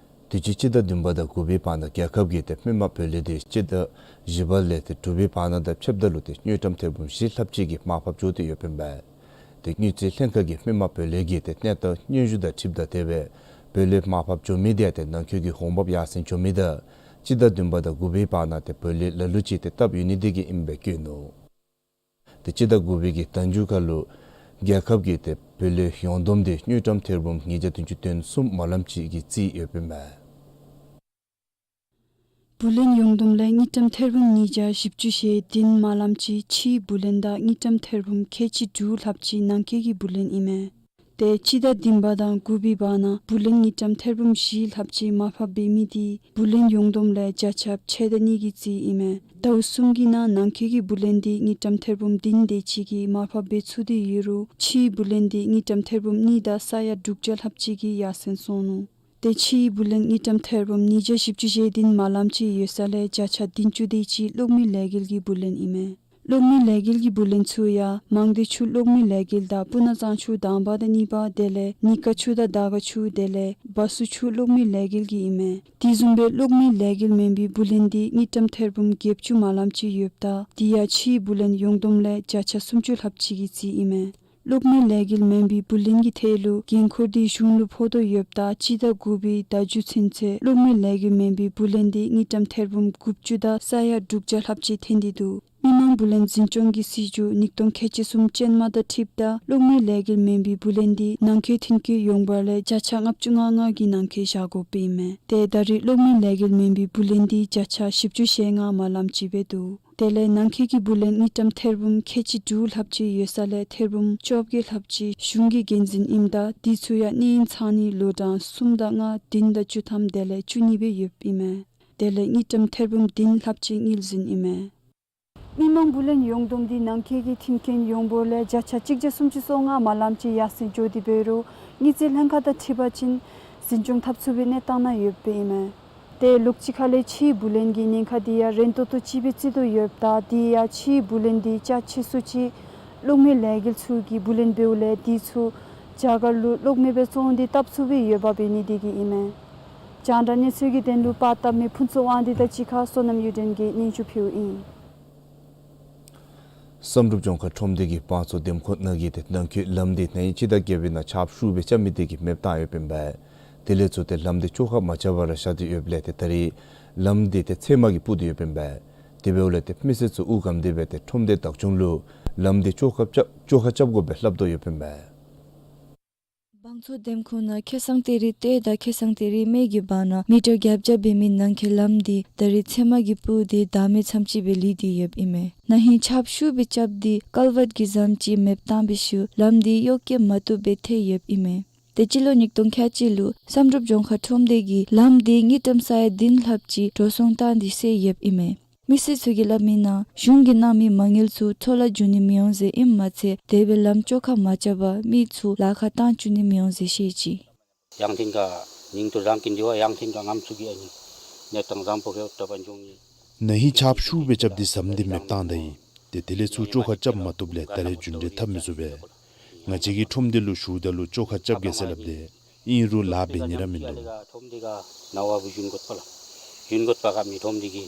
དུས་ཅི་སྤྱི་ཟླ་བདུན་པ་དང་དགུ་པའི་བར་ན་རྒྱལ་ཁབ་ཀྱི་ཏེ་སྨིན་མ་བོད་ལས་འདི་སྤྱི་ཟླ་བཞི་པ་ལས་ཏེ་དྲུག་པའི་བར་ན་དང་ཕྱདཔ་ད་ལུ་ཏེ་དངུལ་ཀྲམ་ཐེར་འབུམ་བཞི་ལྷགཔ་ཅིག་གི་མར་ཕབ་འགྱོ་སྟེ་ཡོདཔ་ཨིན་པས། ཏེ་དངུལ་རྩིས་ལྷན་ཁག་གིས་སྨིན་མ་བོད་ལས་ཀྱི་ཏེ་གནས་སྟངས་སྙན་ཞུ་དང་འཁྲིལཝ་ད་དེ་སྦེ་བོད་ལས་མར་ཕབ་འགྱོ་མི་འདི་ཡང་ཏེ་ནང་འཁོད་ཀྱི་འོང་འབབ་ཡར་སེང་འགྱོ་མི་དང་སྤྱི་ཟླ་བདུན་པ་དང་དགུ་པའི་བར་ན་ཏེ་བོད་ལས་ལ་ལུ་ཅིག་ཏེ་བཏབ་ཡོད་ནི་འདི་གིས་ཨིནམ་སྦེ་བཀོད་ནུག། ཏེ་སྤྱི་ཟླ་དགུ་པའི་གི་ཟླ་མཇུག་ཁར་ལུ་ རྒྱལ་ཁབ་ཀྱིས་ཏེ་བུ་ལོན་ཡོངས་བསྡོམས་འདི་དངུལ་ཀྲམ་ཐེར་འབུམ་ཉིས་བརྒྱ་བདུན་ཅུ་དོན་གསུམ་མ་ལམ་ཅིག་གིས་རྩིས་ཡོདཔ་ཨིན་མས། བུ་ལོན་ཡོངས་བསྡོམས་ལས་དངུལ་ཀྲམ་ཐེར་འབུམ་ཉིས་བརྒྱ་བཞི་བཅུ་ཞེ་བདུན་མ་ལམ་ཅིག་ཕྱིའི་བུ་ལོན་དང་དངུལ་ཀྲམ་ཐེར་འབུམ་ཁལ་གཅིག་དྲུག་ལྷགཔ་ཅིག་ནང་འཁོད་ཀྱི་བུ་ལོན་ཨིན་མས། ཏེ་སྤྱི་ཟླ་བདུན་པ་དང་དགུ་པའི་བར་ན་བུ་ལོན་དངུལ་ཀྲམ་ཐེར་འབུམ་བཞི་ལྷགཔ་ཅིག་མར་ཕབ་འབད་མི་འདི་བུ་ལོན་ཡོངས་བསྡོམས་ལས་བརྒྱ་ཆ་ཕྱེད་དང་གཉིས་ཀྱི་རྩིས་ཨིན་མས། ཟླཝ་གསུམ་གྱི་ནང་ནང་འཁོད་ཀྱི་བུ་ལོན་འདི་དངུལ་ཀྲམ་ཐེར་འབུམ་བདུན་དེ་ཅིག་གིས་མར་ཕབ་འབད་ཚུགས་ཏེ་ཡོད་རུང་ཕྱིའི་བུ་ལོན་འདི་དངུལ་ཀྲམ་ཐེར་འབུམ་གཉིས་དང་ས་ཡ་དྲུག་བརྒྱ་ལྷགཔ་ཅིག་གིས་ཡར་སེང་སོང་ནུག། ཏེ་ཕྱིའི་བུ་ལོན་དངུལ་ཀྲམ་ཐེར་འབུམ་ཉིས་བརྒྱ་བཞི་བཅུ་ཞེ་བདུན་མ་ལམ་ཅིག་ཡོད་ས་ལས་བརྒྱ་ཆ་བདུན་ཅུ་དེ་ཅིག་གློག་མེ་ལས་འགུལ་གྱི་བུ་ལོན་ཨིན་མས། གློག་མེ་ལས་འགུལ་གྱི་བུ་ལོན་ཚུ་ཡང་མང་སྡེ་ཆུ་གློག་མེ་ལས་འགུལ་དང་སྤུ་ན་གཙང་ཆུ་དང་པ་དང་གཉིས་པ་དེ་ལས་ཉི་དཀར་ཆུ་དང་དར་དཀར་ཆུ་དེ་ལས་བ་སུ་ཆུ་གློག་མེ་ལས་འགུལ་གྱི་ཨིན་མས། དེ་བཟུམ་སྦེ་གློག་མེ་ལས་འགུལ་མེན་པའི་བུ་ལོན་འདི་དངུལ་ཀྲམ་ཐེར་འབུམ་བརྒྱད་ཅུ་མ་ལམ་ཅིག་ཡོདཔ་ད་དེ་ཡང་ཕྱིའི་བུ་ལོན་ཡོངས་བསྡོམས་ལས་བརྒྱ་ཆ་སུམ་ཅུ་ལྷགཔ་ཅིག་གི་རྩིས་ཨིན་མས། གློག་མེ་ལས་འགུལ་མེན་པའི་བུ་ལོན་གྱི་ཐད་ལུ་འགན་ཁུར་འདི་གཞུང་ལུ་ཕོག་དོ་ཡོདཔ་ད་སྤྱི་ཟླ་དགུ་པའི་ཟླ་མཇུག་ཚུན་ཚོད་གློག་མེ་ལས་འགུལ་མེན་པའི་བུ་ལོན་འདི་དངུལ་ཀྲམ་ཐེར་འབུམ་དགུ་བཅུ་དང་ས་ཡ་དྲུག་བརྒྱ་ལྷགཔ་ཅིག་ཐོན་ཏེ་འདུག། མི་དམངས་བུ་ལོན་འཛིན་སྐྱོང་གི་སྲིད་བྱུས་ཉིས་སྟོང་ཁལ་གཅིག་གསུམ་ཅན་མ་དང་འཁྲིལཝ་ད་གློག་མེ་ལས་འགུལ་མེན་པའི་བུ་ལོན་འདི་ནང་འཁོད་ཐོན་སྐྱེད་ཡོངས་འབོར་ལས་བརྒྱ་ཆ་ལྔ་བཅུ་ང་ལྔ་གི་ནང་འཁོད་བཞག་དགོཔ་ཨིན་མས། ཏེ་ད་རེས་གློག་མེ་ལས་འགུལ་མེན་པའི་བུ་ལོན་འདི་བརྒྱ་ཆ་བཞི་བཅུ་ཞེ་ལྔ་མ་ལམ་ཅིག་སྦེ་འདུག། དེ་ལས་ནང་འཁོད་ཀྱི་བུ་ལོན་དངུལ་ཀྲམ་ཐེར་འབུམ་ཁལ་གཅིག་དྲུག་ལྷགཔ་ཅིག་ཡོད་ས་ལས་ཐེར་འབུམ་བཅོ་བརྒྱད་ལྷགཔ་ཅིག་གཞུང་གི་འགན་འཛིན་ཨིནམ་ད་དེ་ཚུ་ཡང་གནས་ཡུན་ཚང་ནི་ལོ་གྲངས་གསུམ་དང་ལྔ་བདུན་དང་བཅུ་ཐམ་དེ་ལས་བཅུ་གཉིས་སྦེ་ཡོདཔ་ཨིན་མས། དེ་ལས་དངུལ་ཀྲམ་ཐེར་འབུམ་བདུན་ལྷགཔ་ཅིག་དངུལ་རྫུན་ཨིན་མས། མི་དམངས་བུ་ལོན་ཡོངས་བསྡོམས་འདི་ནང་འཁོད་ཀྱི་མཐུན་རྐྱེན་ཡོངས་འབོར་ལས་བརྒྱ་ཆ་གཅིག་བརྒྱ་སུམ་ཅུ་སོ་ལྔ་མ་ལམ་ཅིག་ཡར་སེང་འགྱོ་སྟེ་འབད་རུང་དངུལ་རྩིས་ལྷན་ཁག་དང་འཁྲིལ་བ་ཅིན་འཛིན་སྐྱོང་འཐབ་ཚུགས་པའི་གནས་སྟངས་ནང་ཡོདཔ་ཨིན་མས། ཏེ་ལོགས་ཅིག་ཁ་ལས་ཕྱིའི་བུ་ལོན་གྱི་ཉེན་ཁ་འདི་ཡང་རན་ཏོག་ཏོ་ཅིག་སྦེ་བརྩི་དོ་ཡོདཔ་ད་དེ་ཡང་ཕྱིའི་བུ་ལོན་འདི་ཅ་ཆས་སུ་ཅིག་གློག་མེ་ལས་འགུལ་ཚུ་གི་བུ་ལོན་འབདཝ་ལས་དེ་ཚུ་རྒྱ་གར་ལུ་གློག་མེ་སྦེ་བཙོང་སྟེ་བཏབ་ཚུགས་པའི་འོས་འབབ་འབད་ནི་དེ་གིས་ཨིན་མས། རྒྱང་བསྒྲགས་གནས་ཚུལ་གྱི་དོན་ལུ་པར་བཏབ་མི་ཕུན་ཚོགས་དབང་འདུས་དང་གཅིག་ཁར་བསོད་ནམས་གཡུ་སྒྲོན་གྱིས་སྙན་ཞུ་ཕུལཝ་ཨིན། བསམ་གྲུབ་ལྗོངས་མཁར་ཁྲོམ་སྡེ་གིས་བང་མཚོ་འདེམས་ཁོངས་ནང་གི་ཏེ་ནང་འཁོད་ལམ་འདི་ན་ཧིང་སྤྱི་ཟླ་བརྒྱད་པའི་ནང་ཆརཔ་ཤུགས་སྦེ་རྐྱབ་མི་དེ་གིས་མེདཔ་བཏང་ཡོདཔ་ཨིན་པས། དེ་ལས་ཚུར་ཏེ་ལམ་འདི་བཅོ་ཁ་མ་རྐྱབ་པར་ར་བཞག་སྟེ་ཡོདཔ་ལས་ཏེ་ད་རེས་ལམ་འདི་ཏེ་ཚལ་མ་གིས་སྤུར་ཏེ་ཡོདཔ་ཨིན་པས། དེ་འབདཝ་ལས་ཏེ་མི་སེར་ཚུ་དབུགས་སྒམ་སྟེ་སྦེ་ཏེ་ཁྲོམ་སྡེ་བདག་སྐྱོང་ལུ་ལམ་འདི་བཅོ་ཁ་རྐྱབ་བཅོ་ཁ་རྐྱབ་དགོ་པའི་སླབ་དོ་ཡོདཔ་ཨིན་པས། བང་མཚོ་འདེམས་ཁོངས་ནང་ཁེ་སང་སྟེ་རི་སྟོད་དང་ཁེ་སང་སྟེ་རི་སྨད་ཀྱི་བར་ན་མི་ཊར་བརྒྱད་བརྒྱ་འབད་མི་ནང་འཁོད་ལམ་འདི་ད་རེས་ཚལ་མ་གིས་སྤུར་ཏེ་བདག་མེད་ཙམ་ཅིག་སྦེ་ལུས་ཏེ་ཡོདཔ་ཨིན་མས། ན་ཧིང་ཆརཔ་ཤུགས་སྦེ་རྐྱབ་སྟེ་ཀལ་ཝརཊ་གི་ཟམ་ཅིག་མེདཔ་བཏང་བའི་ཤུལ་ལམ་འདི་གཡོག་བཀོལ་མ་བཏུབ་སྦེ་ཐལ་ཡོདཔ་ཨིན་མས། ཏེ་སྤྱི་ལོ་ཉིས་སྟོང་ཁལ་གཅིག་ལུ་བསམ་གྲུབ་ལྗོངས་མཁར་ཁྲོམ་སྡེ་གིས་ལམ་འདི་དངུལ་ཀྲམ་ས་ཡ་བདུན་ལྷགཔ་ཅིག་འགྲོ་སོང་བཏང་སྟེ་བསལ་ཡོདཔ་ཨིན་མས། མི་སེར་ཚུ་གིས་སླབ་མིའི་ནང་གཞུང་གིས་གནང་མི་མ་དངུལ་ཚུ་འཕྲོ་བརླག་འགྱོ་ནི་མི་འོང་ཟེར་ཨིནམ་མ་ཚད་དེ་སྦེ་ལམ་བཅོ་ཁ་མ་རྐྱབ་པར་མི་ཚུ་ལཱ་ཁག་བཏང་བཅུག་ནི་མི་འོང་ཟེར་བཤད་ཅི། ཡང་ཐེངས་ཁར་ཉིང་ཏོ་རང་གི་འདི་བ་ཡང་ཐེངས་ཁར་ངམ་ཚུ་གི་ཨ་ནི་གནས་སྟངས་བཟང་པོ་ཧེ་བཏབ་པ་འབྱུང་ནི། ན་ཧིང་ཆརཔ་ཤུགས་སྦེ་རྐྱབ་སྟེ་ཟམ་འདི་མེདཔ་བཏང་ད་ཡི། ཏེ་དེ་ལས་ཚུར་བཅོ་ཁ་རྐྱབ་མ་བཏུབ་ལས་ད་རེས་རྒྱུན་འགྲུལ་འཐབ་མི་ཚུགས་པས། ང་བཅས་ཀྱིས་ཁྲོམ་སྡེ་ལུ་ཞུཝ་ད་ལུ་བཅོ་ཁ་རྐྱབ་གེ་ཟེར་སླབ་དེས། ཨིན་རུང་ལཱ་འབད་ནི་ར་མིན་འདུག། ཁྲོམ་སྡེ་ག་ནང་བ་བུ་ཞུན་དགོཔ་ལ། ཞུན་དགོཔ་ག་མི་ཁྲོམ་སྡེ་གི་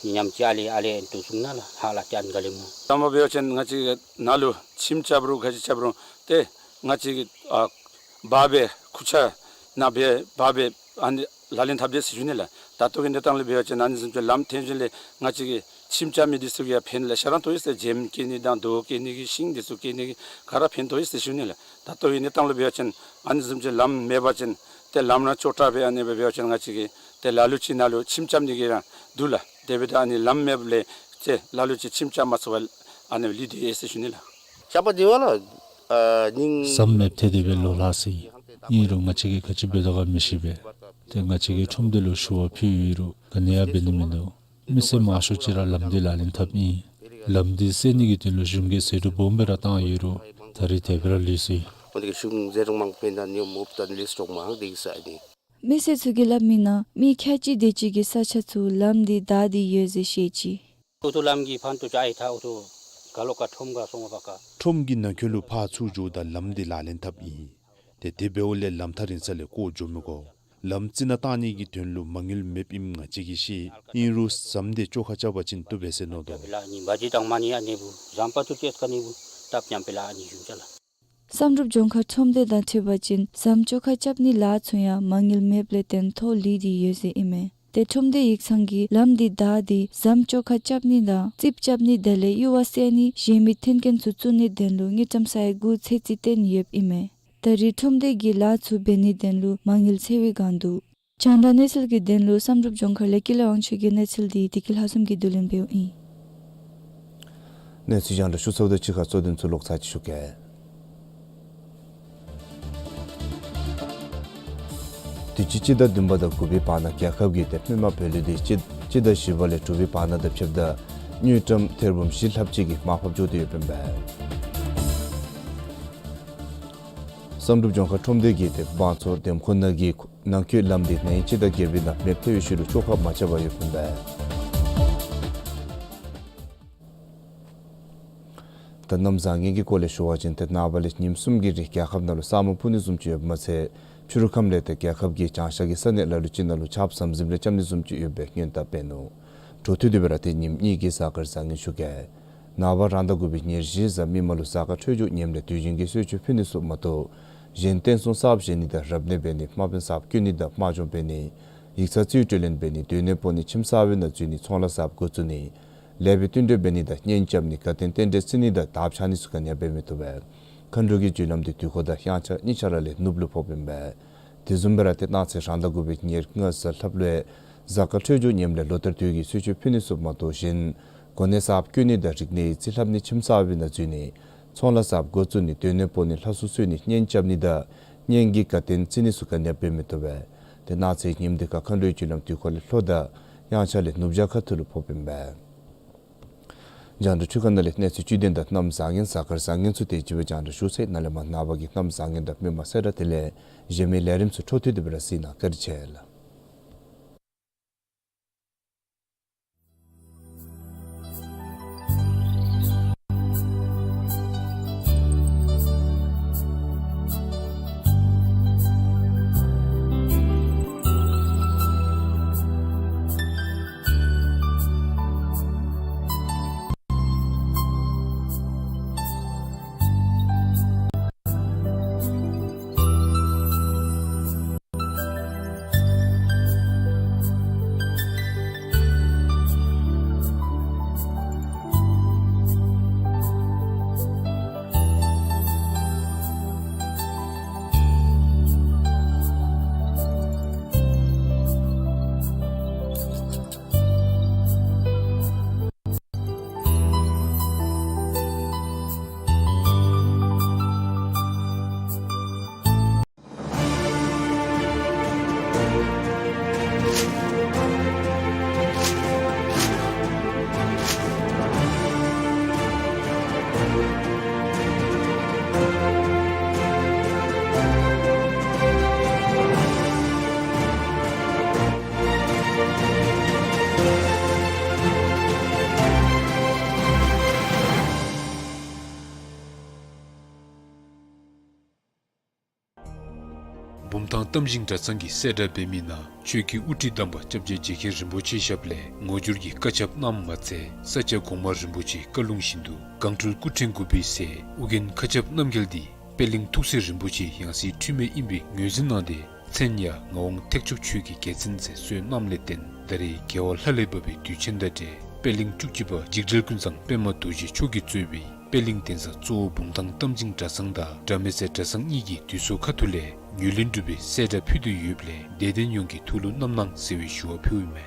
ཉམས་ཅིག་ཨ་ལེ་ཨ་ལེ་ཨན་ཏུ་སུང་ན་ལ་ཧ་ལ་ཏེ་ཨན་ག་ལེ་མོ། དང་པ་འབད་བ་ཅིན་ང་བཅས་ནཱ་ལུ་ཁྱིམ་རྐྱབ་རུང་ག་ཅི་རྐྱབ་རུང་ཏེ་ང་བཅས་ཀྱིས་ཨ་འབག་སྦེ་ཁུར་ཆ་ནང་སྦེ་འབག་སྦེ་ཨ་ནི་ལག་ལེན་འཐབ་དེས་ཟེར་ཞུ་ནི་ལགས། ད་ལྟོ་གི་གནས་སྟངས་ལུ་འབད་བ་ཅིན་ཨ་ནི་བཟུམ་ཅིག་ལམ་ཐོན་ཞིནམ་ལས་ང་བཅས་ཀྱི་ཁྱིམ་རྐྱབ་མི་འདི་ཚུ་གིས་ཡང་ཕན་ལེ་ཤ་ར་ཐོགས་ཡི་ཟེར། འཇམ་བཀལ་ནི་དང་རྡོ་བཀལ་ནི་གི་ཤིང་འདི་ཚུ་བཀལ་ནི་གི་ག་ར་ཕན་ཐོགས་ཡི་ཟེར་ཞུ་ནི་ལགས། ད་ལྟོ་གི་གནས་སྟངས་ལུ་འབད་བ་ཅིན་ཨ་ནི་བཟུམ་ཅིག་ལམ་མེད་པ་ཅིན་ཏེ་ལམ་ར་ཅོག་འཐདཔ་སྦེ་ཨ་ནི་སྦེ་འབད་བ་ཅིན་ང་བཅས་ཀྱིས་ཏེ་ལ་ལུ་ཅིག་ནཱ་ལུ་ཁྱིམ་རྐྱབ་ནི་གི་ར་འདུག་ལགས། དེ་འབདཝ་ད་ཨ་ནི་ལམ་མེདཔ་ལས་ཏེ་ལ་ལུ་ཅིག་ཁྱིམ་རྐྱབ་མ་ཚུགས་པར་ཨ་ནི་ལུས་ཏེ་ཡོད་ཟེར་ཞུ་ནི་ལགས། རྐྱབ་པ་འདི་བ་ལ་ཨ་ཉིང་ཟམ་མེདཔ་ཐལ་ཏེ་སྦེ་ལོ་ལྷག་སོ་ཡི། ཨིན་རུང་ང་བཅས་ཀྱིས་ག་ཅི་འབད་དོ་ག་མི་ཤེས་པས། ཏེ་ང་བཅས་ཀྱིས་ཁྲོམ་སྡེ་ལུ་ཞུ་བ་ཕུལ་ཡི་རུང་ག་ནི་ཡང་འབད་ནི་མིན་འདུག། མི་སེར་མང་ཤོས་ཅིག་ར་ལམ་འདི་ལག་ལེན་འཐབ་ཨིན། ལམ་འདི་སེལ་ནི་གི་དོན་ལུ་གཞུང་གིས་ཟད་འགྲོ་སྦོམ་སྦེ་ར་བཏང་ཡོད་རུང་ད་རེས་དེ་སྦེ་ར་ལུས་སོ་ཡི། འོ་དེ་གིས་གཞུང་ཟད་འགྲོ་མང་པོ་ཕན་ད་ནི་མོ་བཏང་ལུས་སོ་མང་དེ་གིས་ཟེར་ཨ་ནི། མི་སེར་ཚུ་གིས་སླབ་མིའི་ནང་མི་ཁལ་གཅིག་དེ་ཅིག་གིས་ས་ཆ་ཚུ་ལམ་འདི་བདའ་སྟེ་ཡོད་ཟེར་བཤད་ཅི། ཨུ་ཐུ་ལམ་གྱི་ཕན་ཐོགས་ཅིག་ཨའི་ཐ་ཨུ་ཐུ་ག་ལོག་ག་ཁྲོམ་ག་སོང་བ་ག། ཁྲོམ་གྱི་ནང་འཁོད་ལུ་ཕར་ཚུར་འགྱོཝ་ད་ལམ་འདི་ལག་ལེན་འཐབ་ཨིན། ཏེ་དེ་འབདཝ་ལས་ལམ་ཐག་རིང་ས་ལས་བཀོག་འགྱོ་མི་དགོ། ལམ་རྩི་ནག་བཏང་ནི་གི་དོན་ལུ་མ་དངུལ་མེདཔ་ཨིནམ་ང་བཅས་ཀྱིས་ཤེས། ཨིན་རུང་ཟམ་འདི་བཅོ་ཁ་རྐྱབ་པ་ཅིན་བཏུབ་པས་ཟེར་མནོ་དོ། ལ་ནི་བ་ཇི་དང་མ་ནི་ཨ་ནི་བུ་ཟམ་པ་ཐུ་ཅེས་ཀ་ནི་བུ་ཏབ་ཉམས་པེ་ལ་ཨ་ནི་ཞུན་ཅ་ལགས། བསམ་གྲུབ་ལྗོངས་མཁར་ཁྲོམ་སྡེ་དང་འཁྲིལ་བ་ཅིན་ཟམ་བཅོ་ཁ་རྐྱབ་ནི་ལཱ་ཚུ་ཡང་མ་དངུལ་མེདཔ་ལས་བརྟེན་ཐོག་ལུས་ཏེ་ཡོད་ཟེར་ཨིན་མས། ཏེ་ཁྲོམ་སྡེ་ཡིག་ཚང་གིས་ལམ་འདི་བདའ་སྟེ་ཟམ་བཅོ་ཁ་རྐྱབ་ནི་དང་རྩིགཔ་རྐྱབ་ནི་དེ་ལས་གཡུར་བ་བསལ་ནི་གཞན་མི་འཐོན་མཁན་ཚུ་བཙུགས་ནིའི་དོན་ལུ་དངུལ་ཀྲམ་ས་ཡ་དགུ་ཚད་རྩིས་བཏོན་ཡོདཔ་ཨིན་མས། ད་རེས་ཁྲོམ་སྡེ་གི་ལཱ་ཚུ་འབད་ནིའི་དོན་ལུ་མ་དངུལ་འཚོལ་བའི་སྒང་འདུག། རྒྱང་བསྒྲགས་གནས་ཚུལ་གྱི་དོན་ལུ་བསམ་གྲུབ་ལྗོངས་མཁར་ལས་ཀུན་ལེགས་དབང་ཕྱུག་གི་གནས་ཚུལ་འདི་བདེ་སྐྱིད་ལྷ་འཛོམས་ཀྱིས་བསྡུ་ལེན་འབདཝ་ཨིན། གནས་ཚུལ་རྒྱང་བསྒྲགས་ཞུ་ཚརཝ་ད་ཅིག་ཁར་གཙོ་དོན་ཚུ་ལོག་ཚར་ཅིག་ཞུ་གེ། དུས་ཅི་སྤྱི་ཟླ་བདུན་པ་དང་དགུ་པའི་བར་ན་རྒྱལ་ཁབ་ཀྱི་ཏེ་སྨིན་མ་བོད་ལུ་ཏེ་སྤྱི་སྤྱི་ཟླ་བཞི་པ་ལས་དྲུག་པའི་བར་ན་དང་ཕྱདཔ་ད་དངུལ་ཀྲམ་ཐེར་འབུམ་བཞི་ལྷགཔ་ཅིག་གི་མར་ཕབ་འགྱོ་སྟེ་ཡོདཔ་ཨིན་པས། བསམ་གྲུབ་ལྗོངས་མཁར་ཁྲོམ་སྡེ་གིས་ཏེ་བང་མཚོ་འདེམས་ཁོངས་ནང་གི་ནང་འཁོད་ལམ་འདི་ན་ཧིང་སྤྱི་ཟླ་བརྒྱད་པའི་ནང་མེ་མཐའ་ཡོད་ཤུལ་ལུ་བཅོ་ཁ་མ་རྐྱབ་པར་ཡོདཔ་ཨིན་པས། ད་གནམ་བཟང་ངན་གྱི་སྐོར་ལས་ཞུ་བ་ཅིན་ཏེ་ནངས་པ་ལས་ཉིནམ་གསུམ་གྱི་རིང་རྒྱལ་ཁབ་ནང་ལུ་ས་སྨུག་སྤུབ་ནི་བཟུམ་ཅིག་ཡོདཔ་མ་ཚད་ཕྱི་རུ་ཁམས་ལས་ཏེ་རྒྱལ་ཁབ་ཀྱི་བྱང་ཤར་གྱི་ས་གནས་ལ་ལུ་ཅིག་ནང་ལུ་ཆརཔ་ཟམ་ཟིམ་རེ་རྐྱབ་ནི་བཟུམ་ཅིག་ཡོད་པའི་སྔོན་བརྡ་འབད་ནུག། འཕྲོ་མཐུད་དེ་སྦེ་ར་ཏེ་ཉིནམ་གཉིས་ཀྱི་གཟའ་སྐར་བཟང་ངན་ཞུ་གེ། ནངས་པ་རང་ཟླ་དགུ་པའི་ཉེར་བཞི་གཟའ་མིག་དམར་ལུ་གཟའ་སྐར་འཕྲོད་སྦྱོར་ངནམ་ལས་དུས་རྒྱུན་གྱི་གསོལ་མཆོད་ཕུལ་ནི་ཚུ་མ་གཏོགས་གཞན་རྟེན་གསུམ་གསརཔ་བཞེངས་ནི་དང་རབ་གནས་འབད་ནི་དམག་དཔོན་གསརཔ་བསྐོ་ནི་དང་དམག་སྦྱོང་འབད་ནི་ཡིག་ཚང་རྩིས་སྤྲོད་ལེན་འབད་ནི་སྡོད་གནས་སྤོ་ནི་ཁྱིམ་གསར་པའི་ནང་འཛུལ་ནི་ཚོང་ལཱ་གསརཔ་འགོ་བཙུགས་ནི་ལེགས་པའི་བསྟུན་གྲོས་འབད་ནི་དང་གཉེན་རྐྱབ་ནི་དགའ་སྟོན་རྟེན་འབྲེལ་བརྩི་ནི་དང་དར་འཕྱར་ནི་ཚུ་ག་ནི་ཡང་འབད་མི་བཏུབ་པས། མཁའ་འགྲོ་གི་རྒྱུ་ལམ་འདི་དུས་འཁོར་དང་དབྱངས་འཆར་གཉིས་ཆ་ར་ལས་ནུབ་ལུ་ཕོགཔ་ཨིན་པས། དེ་བཟུམ་སྦེ་ར་ཏེ་གནངས་ཚེ་རང་ཟླ་དགུ་པའི་ཉེར་ལྔ་གཟའ་ལྷགཔ་ལུ་གཟའ་སྐར་འཕྲོད་སྦྱོར་ངནམ་ལས་ལོ་ལྟར་དུས་ཀྱི་གསོལ་མཆོད་ཕུལ་ནི་ཚུ་མ་གཏོགས་གཞན་གོ་གནས་གསརཔ་བསྐོ་ནི་དང་རིག་གནས་ཡིག་རྩིས་ལྷབ་ནི་ཁྱིམ་གསར་པའི་ནང་འཛུལ་ནི་ཚོང་ལཱ་གསརཔ་འགོ་བཙུགས་ནི་སྡོད་གནས་སྤོ་ནི་ལྷ་སྲུང་གསོལ་ནི་གཉེན་རྐྱབ་ནི་དང་གཉེན་གྱི་དགའ་སྟོན་བརྩི་ནི་ཚུ་ག་ནི་ཡང་འབད་མི་བཏུབ་པས། ཏེ་གནངས་ཚེ་ཉིནམ་འདི་ཁར་མཁའ་འགྲོའི་རྒྱུ་ལམ་དུས་འཁོར་ལས་ལྷོ་དང་དབྱངས་འཆར་ལས་ནུབ་བྱང་ཁ་ཐུག་ལུ་ཕོགཔ་ཨིན་པས། རྒྱང་བསྒྲགས་ཆུ་ཁ་ནང་ལས་གནས་ཚུལ་བཅུད་ལྡན་དང་གནམ་བཟང་ངན་གཟའ་སྐར་བཟང་ངན་ཚུ་དེ་ཅིག་སྦེ་རྒྱང་བསྒྲགས་ཞུ་ཚར་ཡི། ནཱ་ལས་མར་ནངས་པ་གི་གནམ་བཟང་ངན་དང་མི་མང་གསལ་བསྒྲགས་དེ་ལས་གཞན་མི་ལས་རིམ་ཚུ་འཕྲོ་མཐུད་དེ་སྦེ་ར་གཟིགས་གནང་། བཀའ་དྲིན་ཆེ་ལགས། བུམ་ཐང་རྟ་མགྲིན་གྲྭ་ཚང་གིས་གསལ་བསྒྲགས་འབད་མི་ནང་ཆོས་ཀྱི་དབུ་ཁྲིད་དམ་པ་སྐྱབས་རྗེ་རྗེ་མཁན་རིན་པོ་ཆེ་ཞབས་ལས་ངོ་སྦྱོར་གྱི་བཀའ་ཁྱབ་གནངམ་མ་ཚད་ས་སྐྱ་གོང་མ་རིན་པོ་ཆེའི་བཀའ་ལུང་བཞིན་དུ་སྒང་སྤྲུལ་སྐུ་ཕྲེང་དགུ་པའི་སྲས་ཨོ་རྒྱན་མཁའ་ཁྱབ་རྣམ་རྒྱལ་འདི་པད་གླིང་ཐུགས་སྲས་རིན་པོ་ཆེའི་ཡང་སྲིད་འཁྲུལ་མེད་ཨིན་པའི་ངོས་འཛིན་གནང་སྟེ་མཚན་ཡང་ངག་དབང་ཐེག་མཆོག་ཆོས་ཀྱི་རྒྱལ་མཚན་ཟེར་གསོལ་གནངམ་ལས་བརྟེན་ད་རེས་རྒྱལ་བ་ལྷ་ལས་བབས་པའི་དུས་ཆེན་དང་འབྲེལ་པད་གླིང་བཅུ་གཅིག་པ་འཇིགས་བྲལ་ཀུན་བཟང་པདྨ་རྡོ་རྗེ་མཆོག་གིས་གཙོས་པའི་པད་གླིང་གདན་ས་གཙོ་བོ་བུམ་ཐང་རྟ་མགྲིན་གྲྭ་ཚང་དང་དགྲ་མེད་ཟས་གྲྭ་ཚང་གཉིས་ཀྱི་འདུས་ཚོགས་ཁ་ཐུག་ལས་ངོས་ལེན་གྲུབ་པའི་གསལ་བསྒྲགས་ཕུལ་དོ་ཡོདཔ་ལས་དད་ལྡན་ཡོངས་ཀྱིས་ཐུགས་ལུ་བསྣམ་གནང་ཟེར་བའི་ཞུ་བ་ཕུལཝ་ཨིན་མས།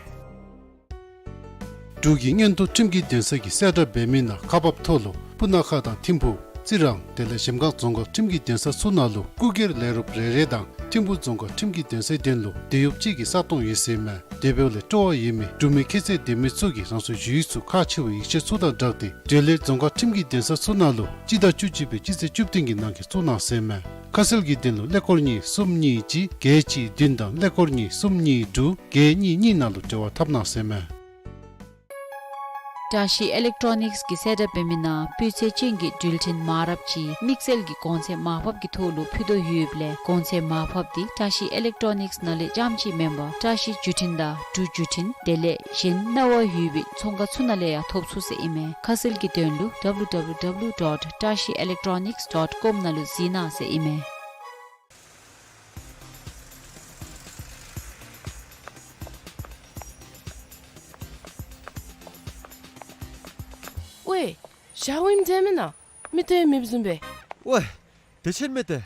འབྲུག་གི་མངོན་མཐོ་ཁྲིམས་ཀྱི་གདན་ས་གིས་གསལ་བསྒྲགས་འབད་མི་ནང་ཁག་འབགཔ་ཐོག་ལུ་སྤུ་ན་ཁ་དང་ཐིམ་ཕུ་རྩི་རང་དེ་ལས་གཞལམ་སྒང་རྫོང་ཁག་ཁྲིམས་ཀྱི་གདན་ས་ཚུ་ནང་ལུ་སྐུ་སྒེར་ལས་རོགསཔ་རེ་རེ་དང་ཐིམ་ཕུ་རྫོང་ཁག་ཁྲིམས་ཀྱི་གདན་ས་དོན་ལུ་དེད་གཡོགཔ་གཅིག་གི་ས་སྟོང་ཡོད་ཟེར་ཨིན་མས། དེ་འབདཝ་ལས་སྤྲོ་བ་ཡོད་མི་འབྲུག་མི་ཁྱད་ཚད་ལྡན་མི་ཚུ་གིས་རང་སོའི་ཞུ་ཡིག་ཚུ་ཁག་ཆེ་བའི་ཡིག་ཆ་ཚུ་དང་སྦྲགས་ཏེ་འབྲེལ་ཡོད་རྫོང་ཁག་ཁྲིམས་ཀྱི་གདན་ས་ཚུ་ནང་ལུ་སྤྱི་ཟླ་བཅུ་གཅིག་པའི་སྤྱི་ཚེས་བཅུ་བདུན་གྱི་ནང་འཁོད་བཙུགས་གནང་ཟེར་ཨིན་མས། ཁ་གསལ་གྱི་དོན་ལུ་ཀླད་ཀོར་གཉིས་གསུམ་གཉིས་གཅིག་བརྒྱད་གཅིག་བདུན་དང་ཀླད་ཀོར་གཉིས་གསུམ་གཉིས་དྲུག་བརྒྱད་གཉིས་གཉིས་ནང་ལུ་འབྲེལ་བ་འཐབ་གནང་ཟེར་ཨིན་མས། བཀྲ་ཤིས་ཨི་ལེག་ཊོ་ནིགསི་གིས་གསལ་བསྒྲགས་འབད་མི་ནང་སྤུས་ཚད་ཅན་གྱི་འགྲུལ་འཕྲིན་མ་འདྲཝ་ཅིག་དམིགས་བསལ་གྱི་གོང་ཚད་མར་ཕབ་ཀྱི་ཐོག་ལུ་ཕུལ་དོ་ཡོདཔ་ལས་གོང་ཚད་མར་ཕབ་འདི་བཀྲ་ཤིས་ཨི་ལེག་ཊོ་ནིགསི་ནང་ལས་རྐྱངམ་ཅིག་མེན་པར་བཀྲ་ཤིས་བརྒྱུད་འཕྲིན་དང་འབྲུག་བརྒྱུད་འཕྲིན་དེ་ལས་གཞན་གནང་བ་ཡོད་པའི་ཚོང་ཁང་ཚུ་ནང་ལས་ཡང་ཐོབ་ཚུགས་ཟེར་ཨིན་མས། ཁ་གསལ་གྱི་དོན་ལུ་ཌབ་ལུ་ཌབ་ལུ་ཌབ་ལུ་ཌོཊ་བཀྲ་ཤིས་ཨི་ལེག་ཊོ་ནིགསི་ཌོཊ་ཀོམ་ནང་ལུ་གཟིགས་གནང་ཟེར་ཨིན་མས། ཇཱ་ཝིན་འདྲ་མེན་ན། མིག་ཏོ་ཡང་མེདཔ་བཟུམ་སྦེ། ཝའེ། བདེ་ཆེན་མས་ཏེ།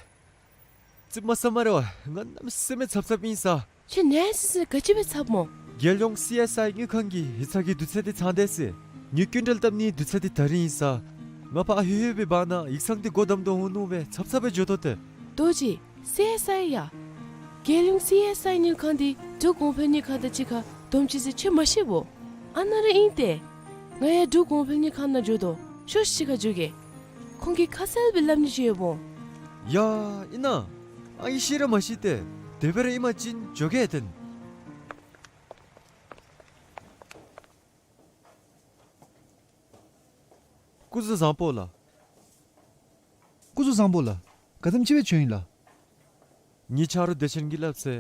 ཙིགཔ་མ་ཟ་སྨ་རེ་བ། ང་གནམ་མེད་ས་མེད་འཚབ་འཚབ་ཨིན་ས། ཁྱོད་ནད་སི་སི་ག་ཅི་སྦེ་འཚབ་སྨོ། རྒྱལ་ཡོངས་སི་ཨེསི་ཨའི་དངུལ་ཁང་གི་ཡིག་ཚང་གི་དུས་ཚོད་འདི་ཚང་སྟེ་ཟེར། ངེའི་སྐྱིན་འགྲུལ་བཏབ་ནིའི་དུས་ཚོད་འདི་ད་རིས་ཨིན་ས། ང་ཕར་ཧེ་ཧེ་སྦེ་འབག་ན་ཡིག་ཚང་འདི་སྒོ་བསྡམ་དོ་འོང་མནོ་སྦེ་འཚབ་འཚབ་སྦེ་འགྱོ་དོ་ཏེ། རྡོ་རྗེ། སི་ཨེསི་ཨའི་ཡ། རྒྱལ་ཡོངས་སི་ཨེསི་ཨའི་དངུལ་ཁང་འདི་འབྲུག་གོང་འཕེལ་དངུལ་ཁང་དང་གཅིག་ཁར་བསྡོམས་ཅི་ཟེར་ཁྱོད་མ་ཤེས་བོ། ཨ་ནཱ་ར་ཨིན་ཏེ། ང་ཡང་འབྲུག་གོང་འཕེལ་དངུལ་ཁང་ནང་འགྱོ་དོ། ཤོག་ཤིག་ཁར་འགྱོ་གེ། ཁོང་གིས་ཁ་གསལ་སྦེ་སླབ་ནི་ཅིག་ཡོདཔ་འོང་། ཡ་ཨིན་ན། ཨ་ནི་ཤེས་ར་མ་ཤེས་ཏེ། དེ་སྦེ་ར་ཨིན་པ་ཅིན་འགྱོ་གེ་ཏེ། སྐུ་གཟུགས་བཟང་པོ་ལགས། སྐུ་གཟུགས་བཟང་པོ་ལགས། ག་དེམ་ཅིག་སྦེ་བྱོན་ཡི་ལགས། ངེའི་ཆ་རོགས་བདེ་ཆེན་གྱིས་སླབ་ཚེ།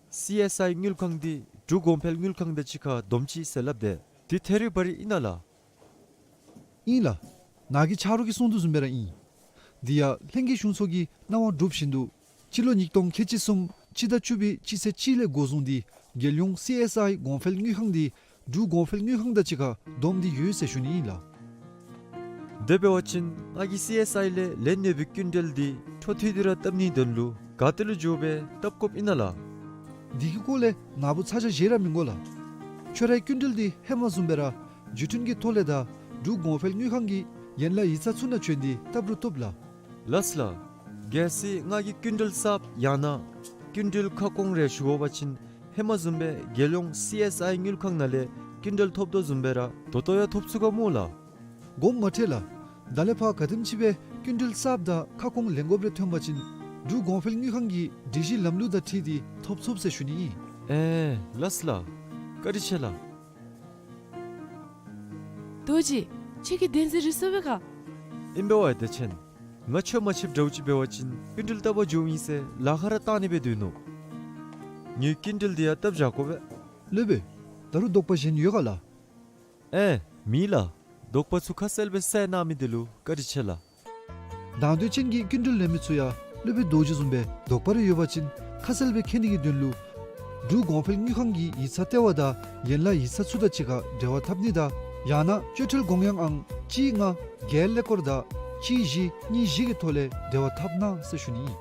སི་ཨེསི་ཨའི་དངུལ་ཁང་འདི་འབྲུག་གོང་འཕེལ་དངུལ་ཁང་དང་གཅིག་ཁར་བསྡོམས་ཅི་ཟེར་སླབ་དེས། འདི་ཐད་རི་བ་རི་ཨིན་ན་ལགས། ཨིན་ལགས། ནཱ་གི་ཆ་རོགས་ཀྱིས་གསུངས་དོ་བཟུམ་སྦེ་ར་ཨིན། འདི་ཡང་ལྷན་རྒྱས་གཞུང་ཚོགས་ཀྱི་གནང་བ་གྲུབ་བཞིན་དུ་སྤྱི་ལོ་ཉིས་སྟོང་ཁལ་གཅིག་གསུམ་སྤྱི་ཟླ་བཅུ་པའི་སྤྱི་ཚེས་གཅིག་ལས་འགོ་བཟུང་སྟེ་རྒྱལ་ཡོངས་སི་ཨེསི་ཨའི་གོང་འཕེལ་དངུལ་ཁང་འདི་འབྲུག་གོང་འཕེལ་དངུལ་ཁང་དང་གཅིག་ཁར་བསྡོམས་ཏེ་ཡོད་ཟེར་ཞུ་ནི་ཨིན་ལགས། དེ་འབད་བ་ཅིན་ང་གིས་སི་ཨེསི་ཨའི་ལས་ལེན་ཡོད་པའི་སྐྱིན་འགྲུལ་འདི་འཕྲོ་མཐུད་དེ་ར་བཏབ་ནིའི་དོན་ལུ་ག་ཏེ་ལུ་འགྱོ་སྦེ་བཏབ་དགོཔ་ཨིན་ན་ལགས། འདི་གི་སྐོར་ལས་ནཱ་བུ་ཚ་གྱང་བཞེས་ར་མི་དགོ་ལགས། ཁྱོད་རའི་སྐྱིན་འགྲུལ་འདི་ཧེ་མ་བཟུམ་སྦེ་ར་བརྒྱུད་འཕྲིན་གྱི་ཐོག་ལས་དང་འབྲུག་གོང་འཕེལ་དངུལ་ཁང་གི་ཡན་ལག་ཡིག་ཚང་ཚུ་ནང་བྱོན་ཏེ་བཏབ་རུང་བཏུབ་ལགས། ལགས་ལགས། གལ་སྲིད་ང་གིས་སྐྱིན་འགྲུལ་གསརཔ་ཡང་ན་སྐྱིན་འགྲུལ་ཁ་སྐོང་རེ་ཞུ་དགོ་པ་ཅིན་ཧེ་མ་བཟུམ་སྦེ་རྒྱལ་ཡོངས་སི་ཨེསི་ཨའི་དངུལ་ཁང་ནང་ལས་སྐྱིན་འགྲུལ་ཐོབ་དོ་བཟུམ་སྦེ་ར་ད་ལྟོ་ཡང་ཐོབ་ཚུགས་ག་སྨོ་ལགས། དགོངསམ་མ་ཁྲེལ་ལགས། ད་ལས་ཕར་ག་དེམ་ཅིག་སྦེ་སྐྱིན་འགྲུལ་གསརཔ་དང་ཁ་སྐོང་ལེན་དགོཔ་རེ་ཐོན་པ་ཅིན་འབྲུག་གོང་འཕེལ་དངུལ་ཁང་གི་སྒྲིག་གཞི་ལམ་ལུགས་དང་འཁྲིལ་ཏེ་ཐོབ་ཚུགས་ཟེར་ཞུ་ནི་ཨིན། ཨེ་ལགས་ལགས། བཀའ་དྲིན་ཆེ་ལགས། རྡོ་རྗེ། ཁྱོད་ཀྱིས་བདེན་འཛིན་རེ་སོང་པས་ག། ཨིན་པས་ཝའེ་བདེ་ཆེན། ང་ཆོས་མ་ཆོསཔ་འདྲཝ་ཅིག་འབད་བ་ཅིན་སྐྱིན་འགྲུལ་བཏབ་པར་འགྱོཝ་ཨིན་ཟེར་ལཱ་ཁག་ར་བཏང་ནི་སྦེ་སྡོད་ནུག། ངེའི་སྐྱིན་འགྲུལ་འདི་ཡང་བཏབ་བཞག་དགོ་པས། སློབ་དཔོན། ད་རུང་དོགས་པ་གཞན་ཡོད་ག་ལགས། ཨེ་མེད་ལགས། དོགས་པ་ཚུ་ཁ་གསལ་སྦེ་བསལ་གནང་མི་འདི་ལུ་བཀའ་དྲིན་ཆེ་ལགས། དང་འདོད་ཅན་གྱི་སྐྱིན་འགྲུལ་ལེན་མི་ཚུ་ཡང་སློབ་དཔོན་རྡོ་རྗེ་བཟུམ་སྦེ་དོགས་པ་རེ་ཡོད་པ་ཅིན་ཁ་གསལ་སྦེ་མཁྱེན་ནི་གི་དོན་ལུ་འབྲུག་གོང་འཕེལ་དངུལ་ཁང་གི་ཡིག་ཚང་ལྟེ་བ་དང་ཡན་ལག་ཡིག་ཚང་ཚུ་དང་གཅིག་ཁར་འབྲེལ་བ་འཐབ་ནི་དང་ཡང་ན་སྤྱོད་ཁྲལ་དགོངས་ཡངས་ཨང་གཅིག་ལྔ་བརྒྱད་ཀླད་ཀོར་དང་གཅིག་བཞི་གཉིས་བཞི་གི་ཐོག་ལས་འབྲེལ་བ་འཐབ་གནང་ཟེར་ཞུ་ནི་ཨིན།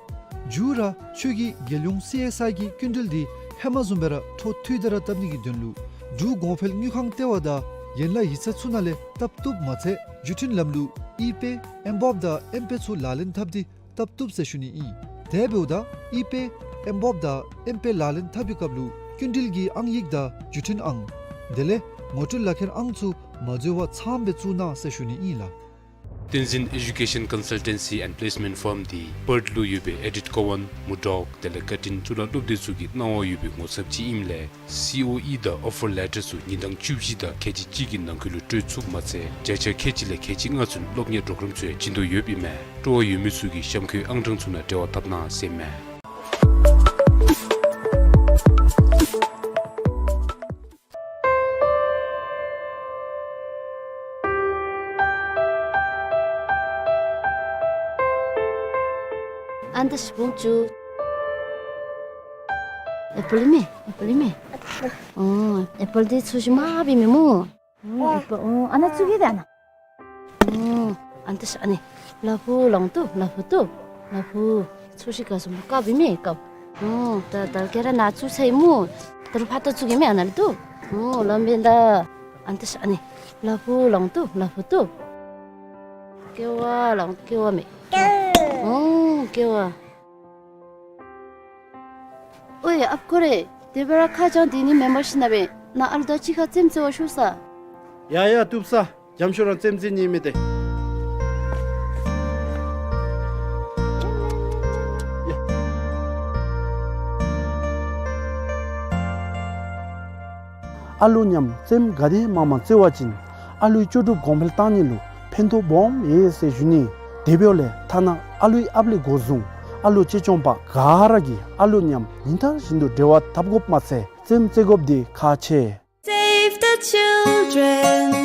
མཇུག་ར་ཁྱོད་ཀྱིས་རྒྱལ་ཡོངས་སི་ཨེསི་ཨའི་གི་སྐྱིན་འགྲུལ་འདི་ཧེ་མ་བཟུམ་སྦེ་ར་འཕྲོ་མཐུད་དེ་ར་བཏབ་ནི་གི་དོན་ལུ་འབྲུག་གོང་འཕེལ་དངུལ་ཁང་ལྟེ་བ་དང་ཡན་ལག་ཡིག་ཚང་ཚུ་ནང་ལས་བཏབ་བཏུབ་མ་ཚད་བརྒྱུད་འཕྲིན་ལམ་ལུགས་ཨི་པེ་ཨེམ་བོབ་དང་ཨེམ་པེ་ཚུ་ལག་ལེན་འཐབ་སྟེ་བཏབ་བཏུབ་ཟེར་ཞུ་ནི་ཨིན། དེ་འབདཝ་ད་ཨི་པེ་ཨེམ་བོབ་དང་ཨེམ་པེ་ལག་ལེན་འཐབ་པའི་སྐབས་ལུ་སྐྱིན་འགྲུལ་གྱི་ཨང་ཡིག་དང་བརྒྱུད་འཕྲིན་ཨང་དེ་ལས་ངོ་སྤྲོད་ལག་ཁྱེར་ཨང་ཚུ་མ་འཛོལ་བར་ཚངམ་སྦེ་བཙུགས་གནང་ཟེར་ཞུ་ནི་ཨིན་ལགས། བསྟན་འཛིན་Education Consultancy and Placement Firm འདི་པརཐ་ལུ་ཡོད་པའི་ཨེ་ཌིཐ་ཀོ་ཝན་མུར་ཌོག་དེ་ལས་ཀར་ཊིན་གཙུག་ལག་སློབ་སྡེ་ཚུ་གི་གནང་བ་ཡོད་པའི་ངོ་ཚབ་ཅིག་ཨིནམ་ལས་སི་ཨོ་ཨི་དང་ཨོ་ཕར་ལེ་ཊར་ཚུ་ཉིན་གྲངས་བཅུ་བཞི་དང་ཁལ་གཅིག་གཅིག་གི་ནང་འཁོད་ལུ་སྤྲོད་ཚུགསཔ་མ་ཚད་བརྒྱ་ཆ་ཁལ་གཅིག་ལས་ཁལ་གཅིག་ལྔ་ཚུན་སློབ་གཉེར་པོརོ་གརམ་ཚུ་ཡང་བྱིན་དོ་ཡོདཔ་ཨིན་མས། སྤྲོ་བ་ཡོད་མི་ཚུ་གིས་གཤམ་འཁོད་ཨང་གྲངས་ཚུ་ནང་འབྲེལ་བ་འཐབ་གནང་ཟེར་མས། ཨ་ནི་ད་ཤི་བུམ་ཅུ། ཨེ་པཱལ་མེན་ན། ཨེ་པཱལ་མེན་ན། ཨོ་ཨེ་པཱལ་འདི་ཚོས་ཤིག་མ་འབད་མི་སྨོ། ཨོ་ཨེ་པཱལ་ཨོ་ཨ་ནཱ་བཙུགས་གེ་ད་ཨ་ནཱ། ཨོ་ཨ་ནི་ད་ཤི་ཨ་ནི་ལ་ཕུག་ལོང་ཏོ་ལ་ཕུག་ཏོ་ལ་ཕུག་ཚོས་ཤིག་ག་སོང་སྨོ། དཀརཔོ་ཨིན་མས་དཀརཔོ། ཨོ་ད་ད་ཁྱོད་ར་ནཱ་བཙུགས་ཚར་ཡི་སྨོ། ད་རུང་ཕར་ད་བཙུགས་གེ་མེན་ན་ཨ་ནཱ་ལུ་ཏོ། ཨོ་ལམ་འབད་ད། ཨ་ནི་ད་ཤི་ཨ་ནི་ལ་ཕུག་ལོང་ཏོ་ལ་ཕུག་ཏོ། ཀེ་བ་ལོང་ཀེ་བ་མེན་ན། ཨོ་ཀེ་བ། ཨོའི་ཨཔ་ཁོ་རེ། དེ་སྦེ་ར་ཁ་བྱང་དེ་ནི་མེན་པར་ཤེས་ན་སྦེ་ནཱ་ཨ་ལུ་དང་གཅིག་ཁར་རྩེདམོ་རྩེ་བར་ཤོག་ས། ཡ་ཡ་བཏུབ་ས། འཇམ་ཤོས་རང་རྩེདམོ་རྩེ་ནི་མེད་དེ། ཨ་ལུ་མཉམ་རྩེདམོ་ག་དེ་མང་མང་རྩེ་བ་ཅིན་ཨ་ལུའི་ལྕོགས་གྲུབ་གོང་འཕེལ་གཏང་ནི་ལུ་ཕན་ཐོགས་སྦོམ་ཡོད་ཟེར་ཞུ་ནི། དེ་འབདཝ་ལས་ཐ་ན་ཨ་ལུའི་ཨཔ་ལས་འགོ་བཟུང་ཨ་ལུ་གཅེས་སྐྱོང་པ་ག་ར་གིས་ཨ་ལུ་མཉམ་ཉིན་ལྟར་བཞིན་དུ་འབྲེལ་བ་འཐབ་དགོཔ་མ་ཚད་རྩེདམོ་རྩེ་དགོཔ་འདི་ཁག་ཆེ། Save the children.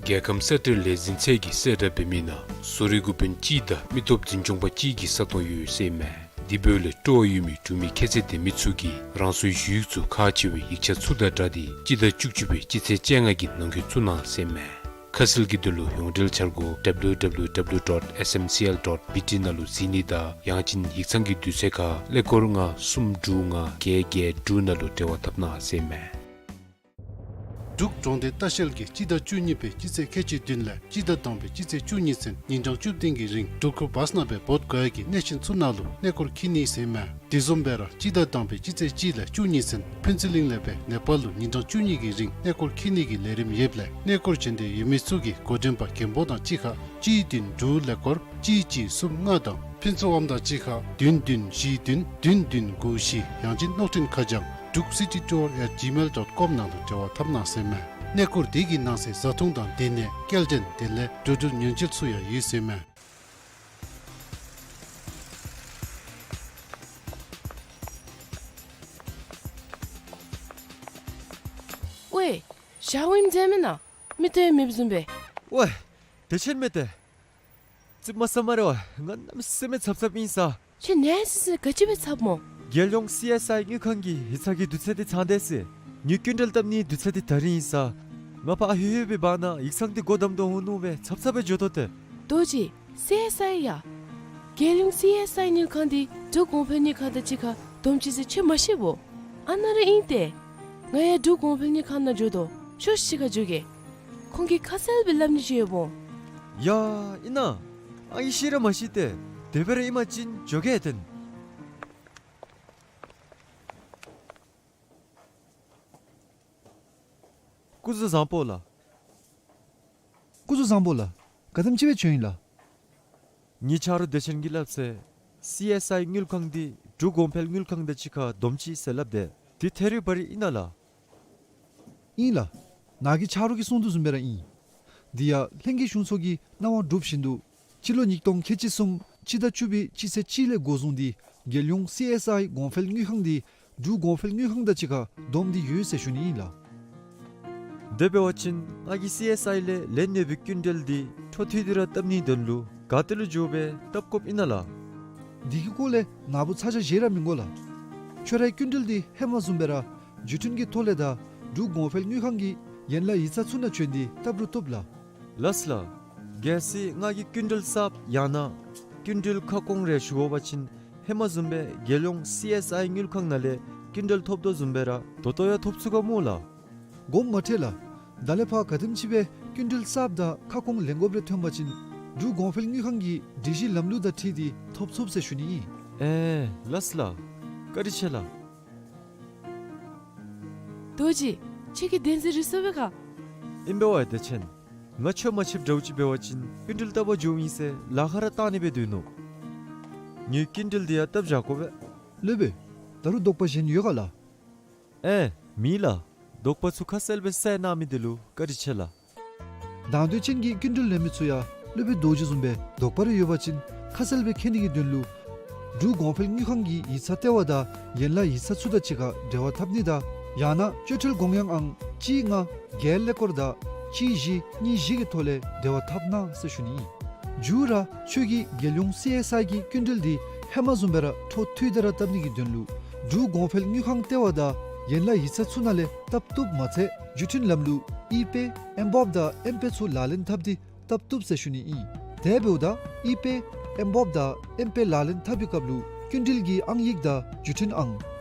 རྒྱལ་ཁམས་གསལ་བསྒྲགས་ལས་འཛིན་ཚད་ཀྱི་གསལ་བསྒྲགས་འབད་མི་ནང་བཟོ་རིག་འགོ་དཔོན་གཅིག་དང་མི་སྟོབས་འཛིན་སྐྱོང་པ་གཅིག་གི་ས་སྟོང་ཡོད་ཟེར་མས། དེ་འབདཝ་ལས་སྤྲོ་བ་ཡོད་མི་འབྲུག་མི་ཁྱད་ཚད་ལྡན་མི་ཚུ་གིས་རང་སོའི་ཞུ་ཡིག་ཚུ་ཁག་ཆེ་བའི་ཡིག་ཆ་ཚུ་དང་སྦྲགས་ཏེ་སྤྱི་ཟླ་བཅུ་གཅིག་པའི་སྤྱི་ཚེས་བཅོ་ལྔ་གི་ནང་འཁོད་བཙུགས་གནང་ཟེར་མས། ཁ་གསལ་གྱི་དོན་ལུ་ཡོངས་འབྲེལ་འཆར་སྒོ་W W W dot S M C L dot B T ནང་ལུ་གཟིགས་ནི་དང་ཡང་ཅིན་ཡིག་ཚང་གི་དུས་ཚོད་ཁར་ཀླད་ཀོར་ལྔ་གསུམ་དྲུག་ལྔ་བརྒྱད་བརྒྱད་དྲུག་ནང་ལུ་འབྲེལ་བ་འཐབ་གནང་ཟེར་མས། འབྲུག་གྲོང་སྡེ་ལྟ་བཤལ་གྱིས་སྤྱི་ཟླ་བཅུ་གཉིས་པའི་སྤྱི་ཚེས་ཁལ་གཅིག་བདུན་ལས་སྤྱི་ཟླ་དང་པའི་སྤྱི་ཚེས་བཅུ་གཉིས་ཚུན་ཉིན་གྲངས་བཅུ་བདུན་གྱི་རིང་འབྲུག་འཁོར་བཱསི་ནང་སྦེ་འབོ་དགོ་ཡ་གི་གནས་ཆེན་ཚུ་ནང་ལུ་གནས་སྐོར་འཁྱིད་ནི་ཟེར་མས། དེ་བཟུམ་སྦེ་ར་སྤྱི་ཟླ་དང་པའི་སྤྱི་ཚེས་གཅིག་ལས་བཅུ་གཉིས་ཚུན་ཕུན་ཚོགས་གླིང་ལས་སྦེ་ནེ་པཱལ་ལུ་ཉིན་གྲངས་བཅུ་གཉིས་ཀྱི་རིང་གནས་སྐོར་འཁྱིད་ནི་གི་ལས་རིམ་ཡོདཔ་ལས་གནས་སྐོར་བྱོན་འདོད་ཡོད་མི་ཚུ་གིས་འགོ་འདྲེན་པ་མགོན་པོ་དང་གཅིག་ཁར་གཅིག་བདུན་དྲུག་ཀླད་ཀོར་གཅིག་གཅིག་གསུམ་ལྔ་དང་ཕུན་ཚོགས་དབང་དང་གཅིག་ཁར་བདུན་བདུན་བཞི་བདུན་བདུན་བདུན་དགུ་བཞི། ཡང་ཅིན་གློག་འཕྲིན་ཁ་བྱང་འབྲུག་སི་ཊི་ཊུར་ཨེཊ་ཇི་མེལ་ཌོཊ་ཀོམ་ནང་ལུ་འབྲེལ་བ་འཐབ་གནང་ཟེར་མས། གནས་སྐོར་དེ་གི་ནང་གསེས་བཟའ་འཐུང་དང་སྡོད་གནས་སྐྱེལ་འདྲེན་དེ་ལས་འགྲོ་འགྲུལ་ཉེན་བཅོལ་ཚུ་ཡང་ཡོད་ཟེར་མས། ཝའེ། ཞརཝ་ཨིནམ་འདྲས་མེན་ན། མིག་ཏོ་ཡང་མེདཔ་བཟུམ་སྦེ། ཝའེ། བདེ་ཆེན་མས་ཏེ། ཙིགཔ་མ་ཟ་སྨ་རེ་ཝའེ། ང་གནམ་མེད་ས་མེད་འཚབ་འཚབ་ཨིན་ས། ཁྱོད་ནད་སི་སི་ག་ཅི་སྦེ་འཚབ་སྨོ། རྒྱལ་ཡོངས་སི་ཨེསི་ཨའི་དངུལ་ཁང་གི་ཡིག་ཚང་གི་དུས་ཚོད་འདི་ཚང་སྟེ་ཟེར། ངེའི་སྐྱིན་འགྲུལ་བཏབ་ནིའི་དུས་ཚོད་འདི་ད་རིས་ཨིན་ས། ང་ཕར་ཨ་ཧོད་ཧོད་པའི་བར་ན་ཡིག་ཚང་འདི་སྒོ་བསྡམ་དོ་འོང་མནོ་སྦེ་འཚབ་འཚབ་སྦེ་འགྱོ་དོ་ཏེ། རྡོ་རྗེ། སི་ཨེསི་ཨའི་ཡ། རྒྱལ་ཡོངས་སི་ཨེསི་ཨའི་དངུལ་ཁང་འདི་འབྲུག་གོང་འཕེལ་དངུལ་ཁང་དང་གཅིག་ཁར་བསྡོམས་ཅི་ཟེར་ཁྱོད་མ་ཤེས་བོ། ཨ་ནཱ་ར་ཨིན་ཏེ། ང་ཡང་འབྲུག་གོང་འཕེལ་དངུལ་ཁང་ནང་འགྱོ་དོ། ཤོག་ཤིག་ཁར་འགྱོ་གེ། ཁོང་གིས་ཁ་གསལ་སྦེ་སླབ་ནི་ཅིག་ཡོདཔ་འོང་། ཡ་ཨིན་ན། ཨ་ཨིན་ཤེས་ར་མ་ཤེས་ཏེ། དེ་སྦེ་ར་ཨིན་པ་ཅིན་འགྱོ་གེ་ཏེ། སྐུ་གཟུགས་བཟང་པོ་ལགས། སྐུ་གཟུགས་བཟང་པོ་ལགས། ག་དེམ་ཅིག་སྦེ་བྱོན་ཡི་ལགས། ངེའི་ཆ་རོགས་བདེ་ཆེན་གྱིས་སླབ་ཟེར། སི་ཨེསི་ཨའི་དངུལ་ཁང་འདི་འབྲུག་གོང་འཕེལ་དངུལ་ཁང་དང་གཅིག་ཁར་བསྡོམས་ཅི་ཟེར་སླབ་དེས། འདི་ཐད་རི་བ་རི་ཨིན་ན་ལགས། ཨིན་ལགས། ནཱ་གི་ཆ་རོགས་ཀྱིས་གསུངས་དོ་བཟུམ་སྦེ་ར་ཨིན། འདི་ཡང་ལྷན་རྒྱས་གཞུང་ཚོགས་ཀྱི་གནང་བ་གྲུབ་བཞིན་དུ་སྤྱི་ལོ་ཉིས་སྟོང་ཁལ་གཅིག་གསུམ་སྤྱི་ཟླ་བཅུ་པའི་སྤྱི་ཚེས་གཅིག་ལས་འགོ་བཟུང་སྟེ་རྒྱལ་ཡོངས་སི་ཨེསི་ཨའི་གོང་འཕེལ་དངུལ་ཁང་འདི་འབྲུག་གོང་འཕེལ་དངུལ་ཁང་དང་གཅིག་ཁར་བསྡོམས་ཏེ་ཡོད་ཟེར་ཞུ་ནི་ཨིན་ལགས། དེ་འབད་བ་ཅིན་ང་གིས་སི་ཨེསི་ཨའི་ལས་ལེན་ནི་སྦེ་སྐྱིན་འགྲུལ་འདི་འཕྲོ་མཐུད་དེ་ར་བཏབ་ནིའི་དོན་ལུ་ག་ཏེ་ལུ་འགྱོ་སྦེ་བཏབ་དགོཔ་ཨིན་ན་ལགས། འདི་གི་སྐོར་ལས་ནཱ་བུ་ཚ་གྱང་བཞེས་ར་མི་དགོ་ལགས། ཁྱོད་རའི་སྐྱིན་འགྲུལ་འདི་ཧེ་མ་བཟུམ་སྦེ་ར་བརྒྱུད་འཕྲིན་གྱི་ཐོག་ལས་དང་འབྲུག་གོང་འཕེལ་དངུལ་ཁང་གི་ཡན་ལག་ཡིག་ཚང་ཚུ་ནང་བྱོན་ཏེ་བཏབ་རུང་བཏུབ་ལགས། ལགས་ལགས། གལ་སྲིད་ང་གིས་སྐྱིན་འགྲུལ་གསརཔ་ཡང་ན་སྐྱིན་འགྲུལ་ཁ་སྐོང་རེ་ཞུ་དགོ་པ་ཅིན་ཧེ་མ་བཟུམ་སྦེ་རྒྱལ་ཡོངས་སི་ཨེསི་ཨའི་དངུལ་ཁང་ནང་ལས་སྐྱིན་འགྲུལ་ཐོབ་དོ་བཟུམ་སྦེ་ར་ད་ལྟོ་ཡང་ཐོབ་ཚུགས་ག་སྨོ་ལགས། དགོངསམ་མ་ཁྲེལ་ལགས། ད་ལས་ཕར་ག་དེམ་ཅིག་སྦེ་སྐྱིན་འགྲུལ་གསརཔ་དང་ཁ་སྐོང་ལེན་དགོཔ་རེ་ཐོན་པ་ཅིན་འབྲུག་གོང་འཕེལ་དངུལ་ཁང་གི་སྒྲིག་གཞི་ལམ་ལུགས་དང་འཁྲིལ་ཏེ་ཐོབ་ཚུགས་ཟེར་ཞུ་ནི་ཨིན། ཨེ་ལགས་ལགས། བཀའ་དྲིན་ཆེ་ལགས། རྡོ་རྗེ། ཁྱོད་ཀྱིས་བདེན་འཛིན་རེ་སོང་པས་ག། ཨིན་པས་ཝའེ་བདེ་ཆེན། ང་ཁྱོད་མ་ཕྱདཔ་འདྲཝ་ཅིག་འབད་བ་ཅིན་སྐྱིན་འགྲུལ་བཏབ་པར་འགྱོཝ་ཨིན་ཟེར་ལཱ་ཁག་ར་བཏང་ནི་སྦེ་སྡོད་ནུག། ངེའི་སྐྱིན་འགྲུལ་འདི་ཡང་བཏབ་བཞག་དགོ་པས། སློབ་དཔོན། ད་རུང་དོགས་པ་གཞན་ཡོད་ག་ལགས། ཨེ་མེད་ལགས། དོགས་པ་ཚུ་ཁ་གསལ་སྦེ་བསལ་གནང་མི་འདི་ལུ་བཀའ་དྲིན་ཆེ་ལགས། དང་འདོད་ཅན་གྱི་སྐྱིན་འགྲུལ་ལེན་མི་ཚུ་ཡང་སློབ་དཔོན་རྡོ་རྗེ་བཟུམ་སྦེ་དོགས་པ་རེ་ཡོད་པ་ཅིན་ཁ་གསལ་སྦེ་མཁྱེན་ནི་གི་དོན་ལུ་འབྲུག་གོང་འཕེལ་དངུལ་ཁང་གི་ཡིག་ཚང་ལྟེ་བ་དང་ཡན་ལག་ཡིག་ཚང་ཚུ་དང་གཅིག་ཁར་འབྲེལ་བ་འཐབ་ནི་དང་ཡང་ན་སྤྱོད་ཁྲལ་དགོངས་ཡངས་ཨང་གཅིག་ལྔ་བརྒྱད་ཀླད་ཀོར་དང་གཅིག་བཞི་གཉིས་བཞི་གི་ཐོག་ལས་འབྲེལ་བ་འཐབ་གནང་ཟེར་ཞུ་ནི་ཨིན། མཇུག་ར་ཁྱོད་ཀྱིས་རྒྱལ་ཡོངས་སི་ཨེསི་ཨའི་གི་སྐྱིན་འགྲུལ་འདི་ཧེ་མ་བཟུམ་སྦེ་ར་འཕྲོ་མཐུད་དེ་ར་བཏབ་ནི་གི་དོན་ལུ་འབྲུག་གོང་འཕེལ་དངུལ་ཁང་ལྟེ་བ་དང་ཡན་ལག་ཡིག་ཚང་ཚུ་ནང་ལས་བཏབ་བཏུབ་མ་ཚད་བརྒྱུད་འཕྲིན་ལམ་ལུགས་ཨི་པེ་ཨེམ་བོབ་དང་ཨེམ་པེ་ཚུ་ལག་ལེན་འཐབ་སྟེ་བཏབ་བཏུབ་ཟེར་ཞུ་ནི་ཨིན། དེ་འབདཝ་ད་ཨི་པེ་ཨེམ་བོབ་དང་ཨེམ་པེ་ལག་ལེན་འཐབ་པའི་སྐབས་ལུ་སྐྱིན་འགྲུལ་གྱི་ཨང་ཡིག་དང་བརྒྱུད་འཕྲིན་ཨང་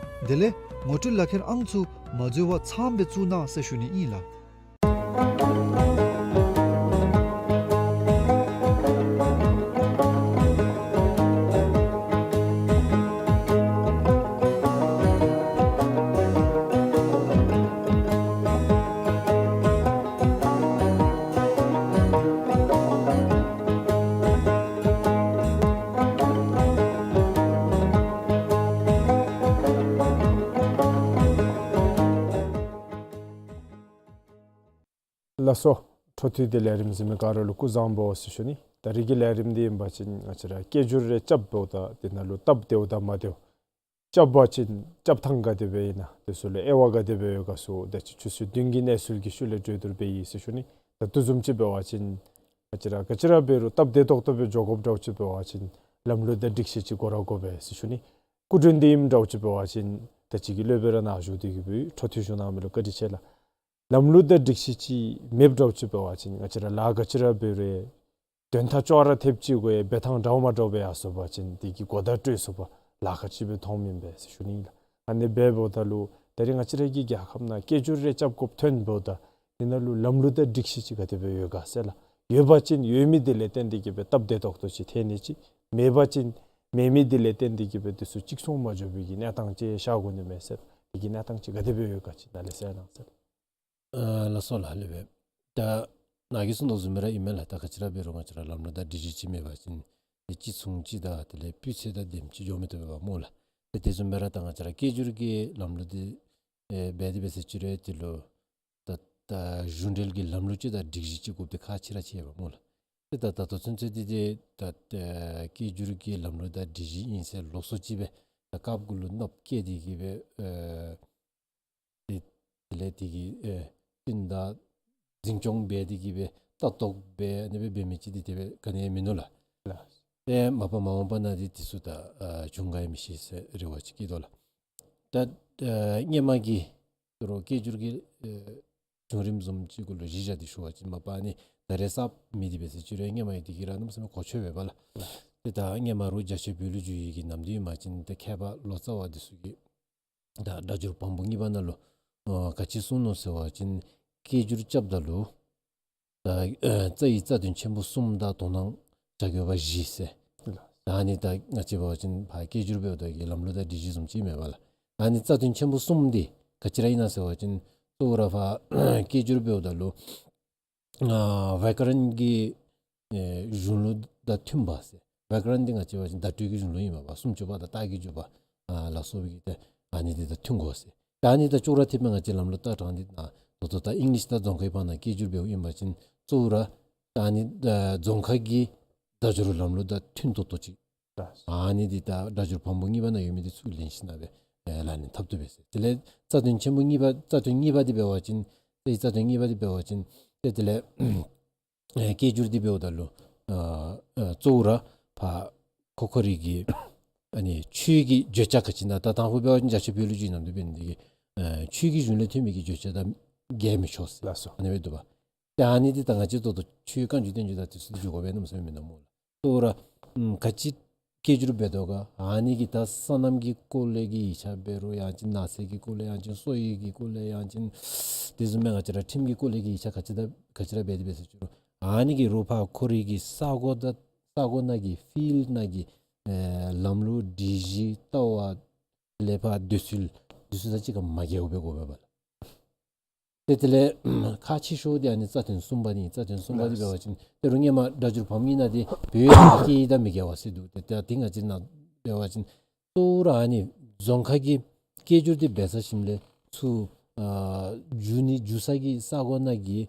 དེ་ལས་ངོ་སྤྲོད་ལག་ཁྱེར་ཨང་ཚུ་མ་འཛོལ་བར་ཚངམ་སྦེ་བཙུགས་གནང་ཟེར་ཞུ་ནི་ཨིན་ལགས། ལགས་སོ། འཕྲོ་མཐུད་དེ་ལས་རིམ་གཟིགས་མི་ག་ར་ལུ་སྐུ་གཟུགས་བཟང་པོ་ཟེར་ཞུ་ནི། ད་རིས་ཀྱི་ལས་རིམ་འདི་ཨིན་པ་ཅིན་ང་བཅས་ར་སྐད་སྒྱུར་རེ་རྐྱབ་འབདཝ་ད་དེ་ནང་ལུ་སྟབས་བདེཝ་དང་མ་བདེཝ། རྐྱབ་པ་ཅིན་རྐྱབ་ཐངས་ག་དེ་སྦེ་ཨིན་ན་དེ་ཚུ་ལུ་དབྱེ་བ་ག་དེ་སྦེ་ཡོད་ག་ཚུ་ད་ཅི་ཆུ་ཚོད་བདུན་གྱི་གནས་ཚུལ་གྱི་ཤུལ་ལས་གྲོས་བསྡུར་འབད་ཡི་ཟེར་ཞུ་ནི། ད་དེ་བཟུམ་ཅིག་འབད་བ་ཅིན་ང་བཅས་ར་ག་ཅི་ར་འབད་རུང་སྟབས་བདེ་ཏོག་ཏོ་སྦེ་འགྱོ་དགོཔ་འདྲཝ་ཅིག་འབད་བ་ཅིན་ལམ་ལུགས་དང་སྒྲིག་གཞི་ཅིག་དགོ་ར་དགོ་པས་ཟེར་ཞུ་ནི། སྐུ་མགྲོན་འདི་ཨིནམ་འདྲཝ་ཅིག་འབད་བ་ཅིན་ད་ཅི་གི་སློབ་དཔོན་ར་ནཱ་བཞུགས་ཏེ་གི་སྦེ་འཕྲོ་མཐུད་ཞུ་གནང་མི་ལུ་བཀའ་དྲིན་ཆེ་ལགས། ལམ་ལུགས་དང་སྒྲིག་གཞི་ཅིག་མེདཔ་འདྲཝ་ཅིག་འབད་བ་ཅིན་ང་བཅས་ར་ལཱ་ག་ཅི་ར་འབད་རུང་དོན་དག་ཅོག་ར་འཐདཔ་ཅིག་དགོ་ཡ། འབད་ཐངས་འདྲཝ་མ་འདྲཝ་སྦེ་ཡར་སོང་པ་ཅིན་དེ་གིས་གོ་བརྡ་སྤྲོད་ཚུགས་པར་ལཱ་ཁག་ཅིག་སྦེ་མཐོངམ་ཨིན་པས་ཟེར་ཞུ་ནི་ལགས། ཨ་ནི་སྦེ་འབདཝ་ད་ལུ་ད་རེས་ང་བཅས་ར་གི་རྒྱལ་ཁབ་ནང་སྐད་སྒྱུར་རེ་རྐྱབ་དགོཔ་ཐོན་འབདཝ་ད་དེ་ནང་ལུ་ལམ་ལུགས་དང་སྒྲིག་གཞི་ཅིག་ག་དེ་སྦེ་ཡོད་ག་ཟེར་ལགས། ཡོད་པ་ཅིན་ཡོད་མི་དེ་ལས་བརྟེན་ཏེ་གི་སྦེ་སྟབས་བདེ་ཏོག་ཏོ་ཅིག་ཐོན་ནི་ཅིག། མེད་པ་ཅིན་མེད་མི་དེ་ལས་བརྟེན་ཏེ་གི་སྦེ་དེ་ཚུ་གཅིག་མཚུངས་མ་འགྱོ་བའི་གི་གནས་སྟངས་ཅིག་ཤར་དགོ་ནི་མས་ཟེར། དེ་གི་གནས་སྟངས་ཅིག་ག་དེ་སྦེ་ཡོད་ག་ཅིག་ནཱ་ལས་གསལ་གནང་ཟེར། ཨ་ལགས་སོ་ལགས། ལེགས་པས། ད་ནཱ་གིས་གསུངས་དོ་བཟུམ་སྦེ་ར་ཨིན་མས་ལགས། ད་ག་ཅི་ར་འབད་རུང་ང་བཅས་ར་ལམ་ལུགས་དང་སྒྲིག་གཞི་ཅིག་མེད་པ་ཅིན་དེ་གཅིག་མཚུངས་ཅིག་དང་དེ་ལས་སྤུས་ཚད་དང་ལྡནམ་ཅིག་འགྱོ་མི་བཏུབ་པས་པ་སྨོ་ལགས། ཏེ་དེ་བཟུམ་སྦེ་ར་ད་ང་བཅས་ར་སྐད་སྒྱུར་གྱི་ལམ་ལུགས་འདི་ཨེ་འབད་དེ་འབད་ཟེར་ཅི་རུང་དེ་ལུ་ད་ད་གཞུང་འབྲེལ་གྱི་ལམ་ལུགས་ཅིག་དང་སྒྲིག་གཞི་ཅིག་དགོཔ་འདི་ཁག་ཆེ་ར་ཆེ་བས་པ་སྨོ་ལགས། ཏེ་ད་ད་ལྟོ་ཚུན་ཚོད་འདི་ཏེ་ད་ཨེ་སྐད་སྒྱུར་གྱི་ལམ་ལུགས་དང་སྒྲིག་གཞི་ཨིན་ཟེར་ལོགས་སུ་ཅིག་སྦེ་ད་རྐྱབ་གུ་ལུ་གནགཔོ་བཀལ་ཏེ་གི་སྦེ་ཨེ་དེ་དེ་ལས་དེ་གི་ཨེ་བསྟུན་དང་འཛིན་སྐྱོང་འབད་དེ་གི་སྦེ་ལྟ་རྟོག་འབད་ཨ་ནི་སྦེ་འབད་མི་ཅིག་འདི་དེ་སྦེ་ག་ནི་ཡང་མིན་ནུག་ལགས། ལགས། ཏེ་མ་པ་མ་འོངས་པ་ནང་འདི་དེ་ཚུ་ད་ཨ་བྱུང་ག་ཡང་མི་ཤེས་ཟེར་རེ་བ་ཅིག་བསྐྱེད་དོ་ལགས། ད་ཨ་སྔོན་མ་གི་དོ་རུང་སྐད་སྒྱུར་གྱི་ཨེ་བྱུང་རིམ་བཟུམ་ཅིག་གུ་ལུ་གཞི་བཞག་སྟེ་ཞུ་བ་ཅིན་མ་པ་ནི་ད་རེས་གསརཔ་མི་འདི་འབད་ཟེར་ཅི་རུང་སྔོན་མ་ཡང་དེ་གིས་ར་གནམ་མེད་ས་མེད་གོ་ཆོད་པས་པ་ལགས། ཏེ་ད་སྔོན་མ་རུང་རྒྱ་ཆེ་བོད་ལུ་བསྒྱུར་ཡི་གི་ནམ་དུས་ཨིན་པ་ཅིན་ཏེ་མཁས་པ་ལོ་ཙཱ་བ་འདི་ཚུ་གིས་ད་སྒྲ་སྒྱུར་བམ་པོ་གཉིས་པ་ནང་ལུ་ཨ་ག་ཅི་གསུངས་ནུག་ཟེར་བ་ཅིན་སྐད་སྒྱུར་རྐྱབ་ད་ལུ་ད་ཨ་རྩ་ཡི་རྩ་དོན་ཆེན་པོ་གསུམ་དང་དོན་སྣང་བྱ་དགོས་པ་བཞི་ཟེར། ད་ཨ་ནི་ད་ང་བཅས་འབད་བ་ཅིན་ཕར་སྐད་སྒྱུར་འབདཝ་ད་གི་ལམ་ལུགས་དང་སྒྲིག་གཞི་བཟུམ་ཅིག་མས་པ་ལགས། ཨ་ནི་རྩ་དོན་ཆེན་པོ་གསུམ་འདི་ག་ཅི་ར་ཨིན་ན་ཟེར་བ་ཅིན་གཙོ་བོ་ར་ཕར་སྐད་སྒྱུར་འབདཝ་ད་ལུ་ཨ་བྱཱ་ཀ་རན་གྱི་ཨེ་གཞུང་ལུགས་དང་མཐུན་པ་ཟེར། བྱཱ་ཀ་རན་འདི་ང་བཅས་འབད་བ་ཅིན་བརྡ་སྤྲོད་ཀྱི་གཞུང་ལུགས་ཨིན་པས་པ། སུམ་ཅུ་པ་དང་རྟགས་ཀྱི་འཇུག་པ་ཨ་ལ་སོགས་པའི་གི་ཏེ་ཨ་ནི་འདི་དང་མཐུན་དགོ་ཟེར། ད་ཨ་ནི་དང་ཅོག་ར་འཐདཔ་སྦེ་ང་བཅས་ལམ་ལུགས་ལྟ་སྟངས་འདི་ནང་ད་ལྟོ་ད་ཨིང་ལིཤ་དང་རྫོང་ཁའི་བར་ན་སྐད་སྒྱུར་འབདཝ་ཨིན་པ་ཅིན་གཙོ་བོ་ར་ད་ཨ་ནི་ཨ་རྫོང་ཁ་གི་སྒྲ་སྒྱུར་ལམ་ལུགས་དང་མཐུན་ཏོག་ཏོ་ཅིག། ཨ་ནི་འདི་ད་སྒྲ་སྒྱུར་བམ་པོ་གཉིས་པ་ནང་ཡོད་མི་འདི་ཚུར་ལེན་ཞིནམ་ལས་ཨེ་ལག་ལེན་འཐབ་བཏུབ་པས་ཟེར། དེ་ལས་རྩ་དོན་ཆེན་པོ་གཉིས་པ་རྩ་དོན་གཉིས་པ་འདི་འབད་བ་ཅིན་ཏེ་རྩ་དོན་གཉིས་པ་འདི་འབད་བ་ཅིན་ཏེ་དེ་ལས་ཨེ་སྐད་སྒྱུར་འདི་འབདཝ་ད་ལུ་ཨ་ཨ་གཙོ་བོ་ར་ཕར་ཁོ་ཁོ་རའི་གི་ཨ་ནི་ཆོས་ཀྱི་བརྗོད་བྱ་ག་ཅི་ཨིན་ན་ད་དང་ཕུ་འབད་བ་ཅིན་རྒྱ་ཆེ་བོད་ལུ་བསྒྱུར་ནམ་དུས་འབད་ནི་འདི་གིས་ཨ་ཆོས་ཀྱི་གཞུང་ལས་ཐོན་མི་གི་བརྗོད་བྱ་དང་འགལ་མི་ཆོག་ཟེར། ལགས་སོ། ཨ་ནི་སྦེ་འདུག་པ། ཏེ་ཨ་ནི་འདི་ད་ང་བཅས་ད་ལྟོ་ཆོས་བཀའ་འགྱུར་བསྟན་འགྱུར་དང་དེ་ཚུ་འདི་འགྱོ་དགོ་པས་ནམ་ཟེར་མི་ནང་སྨོ་ལགས། གཙོ་བོ་ར་ཨམ་ག་ཅི་སྐད་སྒྱུར་འབད་དོ་ག་ཨ་ནི་གི་ད་སོ་ནམ་གྱི་སྐོར་ལས་ཀྱི་ཡིག་ཆ་འབད་རུང་ཡང་ཅིན་ནགས་ཚལ་གྱི་སྐོར་ལས་ཡང་ཅིན་སོ་ཡི་གི་སྐོར་ལས་ཡང་ཅིན་དེ་བཟུམ་མའི་ང་བཅས་ར་ཁྲིམས་ཀྱི་སྐོར་ལས་ཀྱི་ཡིག་ཆ་ག་ཅི་ད་ག་ཅི་ར་འབད་དེ་འབད་ཟེར་ཅི་རུང་ཨ་ནི་གི་རོགས་ཕར་ཁོ་རའི་གི་ས་གོ་ད་ས་གོ་ནང་གི་ཕིལཌ་ནང་གི་ཨེ་ལམ་ལུགས་སྒྲིག་གཞི་ལྟ་བ་ལས་ཕར་འདོད་ཚུལ་འདི་ཚུ་དང་གཅིག་ཁར་མ་འགལཝ་སྦེ་དགོ་པས་པ་ལགས། ཏེ་དེ་ལས་ཁག་ཆེ་ཤོས་འདི་ཨ་ནི་རྩ་དོན་གསུམ་པ་འདི་ཨིན། རྩ་དོན་གསུམ་པ་འདི་འབད་བ་ཅིན་ཏེ་རུང་སྔོན་མ་སྒྲ་སྒྱུར་བམ་གཉིས་ནང་འདི་བོད་ཡིག་དང་སྐད་ཡིག་དང་མི་འགལ་བ་ཟེར་འདུག། ཏེ་ད་འདི་ང་བཅས་ནང་འབད་བ་ཅིན་གཙོ་བོ་ར་ཨ་ནི་རྫོང་ཁ་གི་སྐད་སྒྱུར་འདི་འབད་ས་ཞིནམ་ལས་ཚུར་ཨ་བསྒྱུར་ནི་བསྒྱུར་ས་གི་ས་གོ་ནང་གི་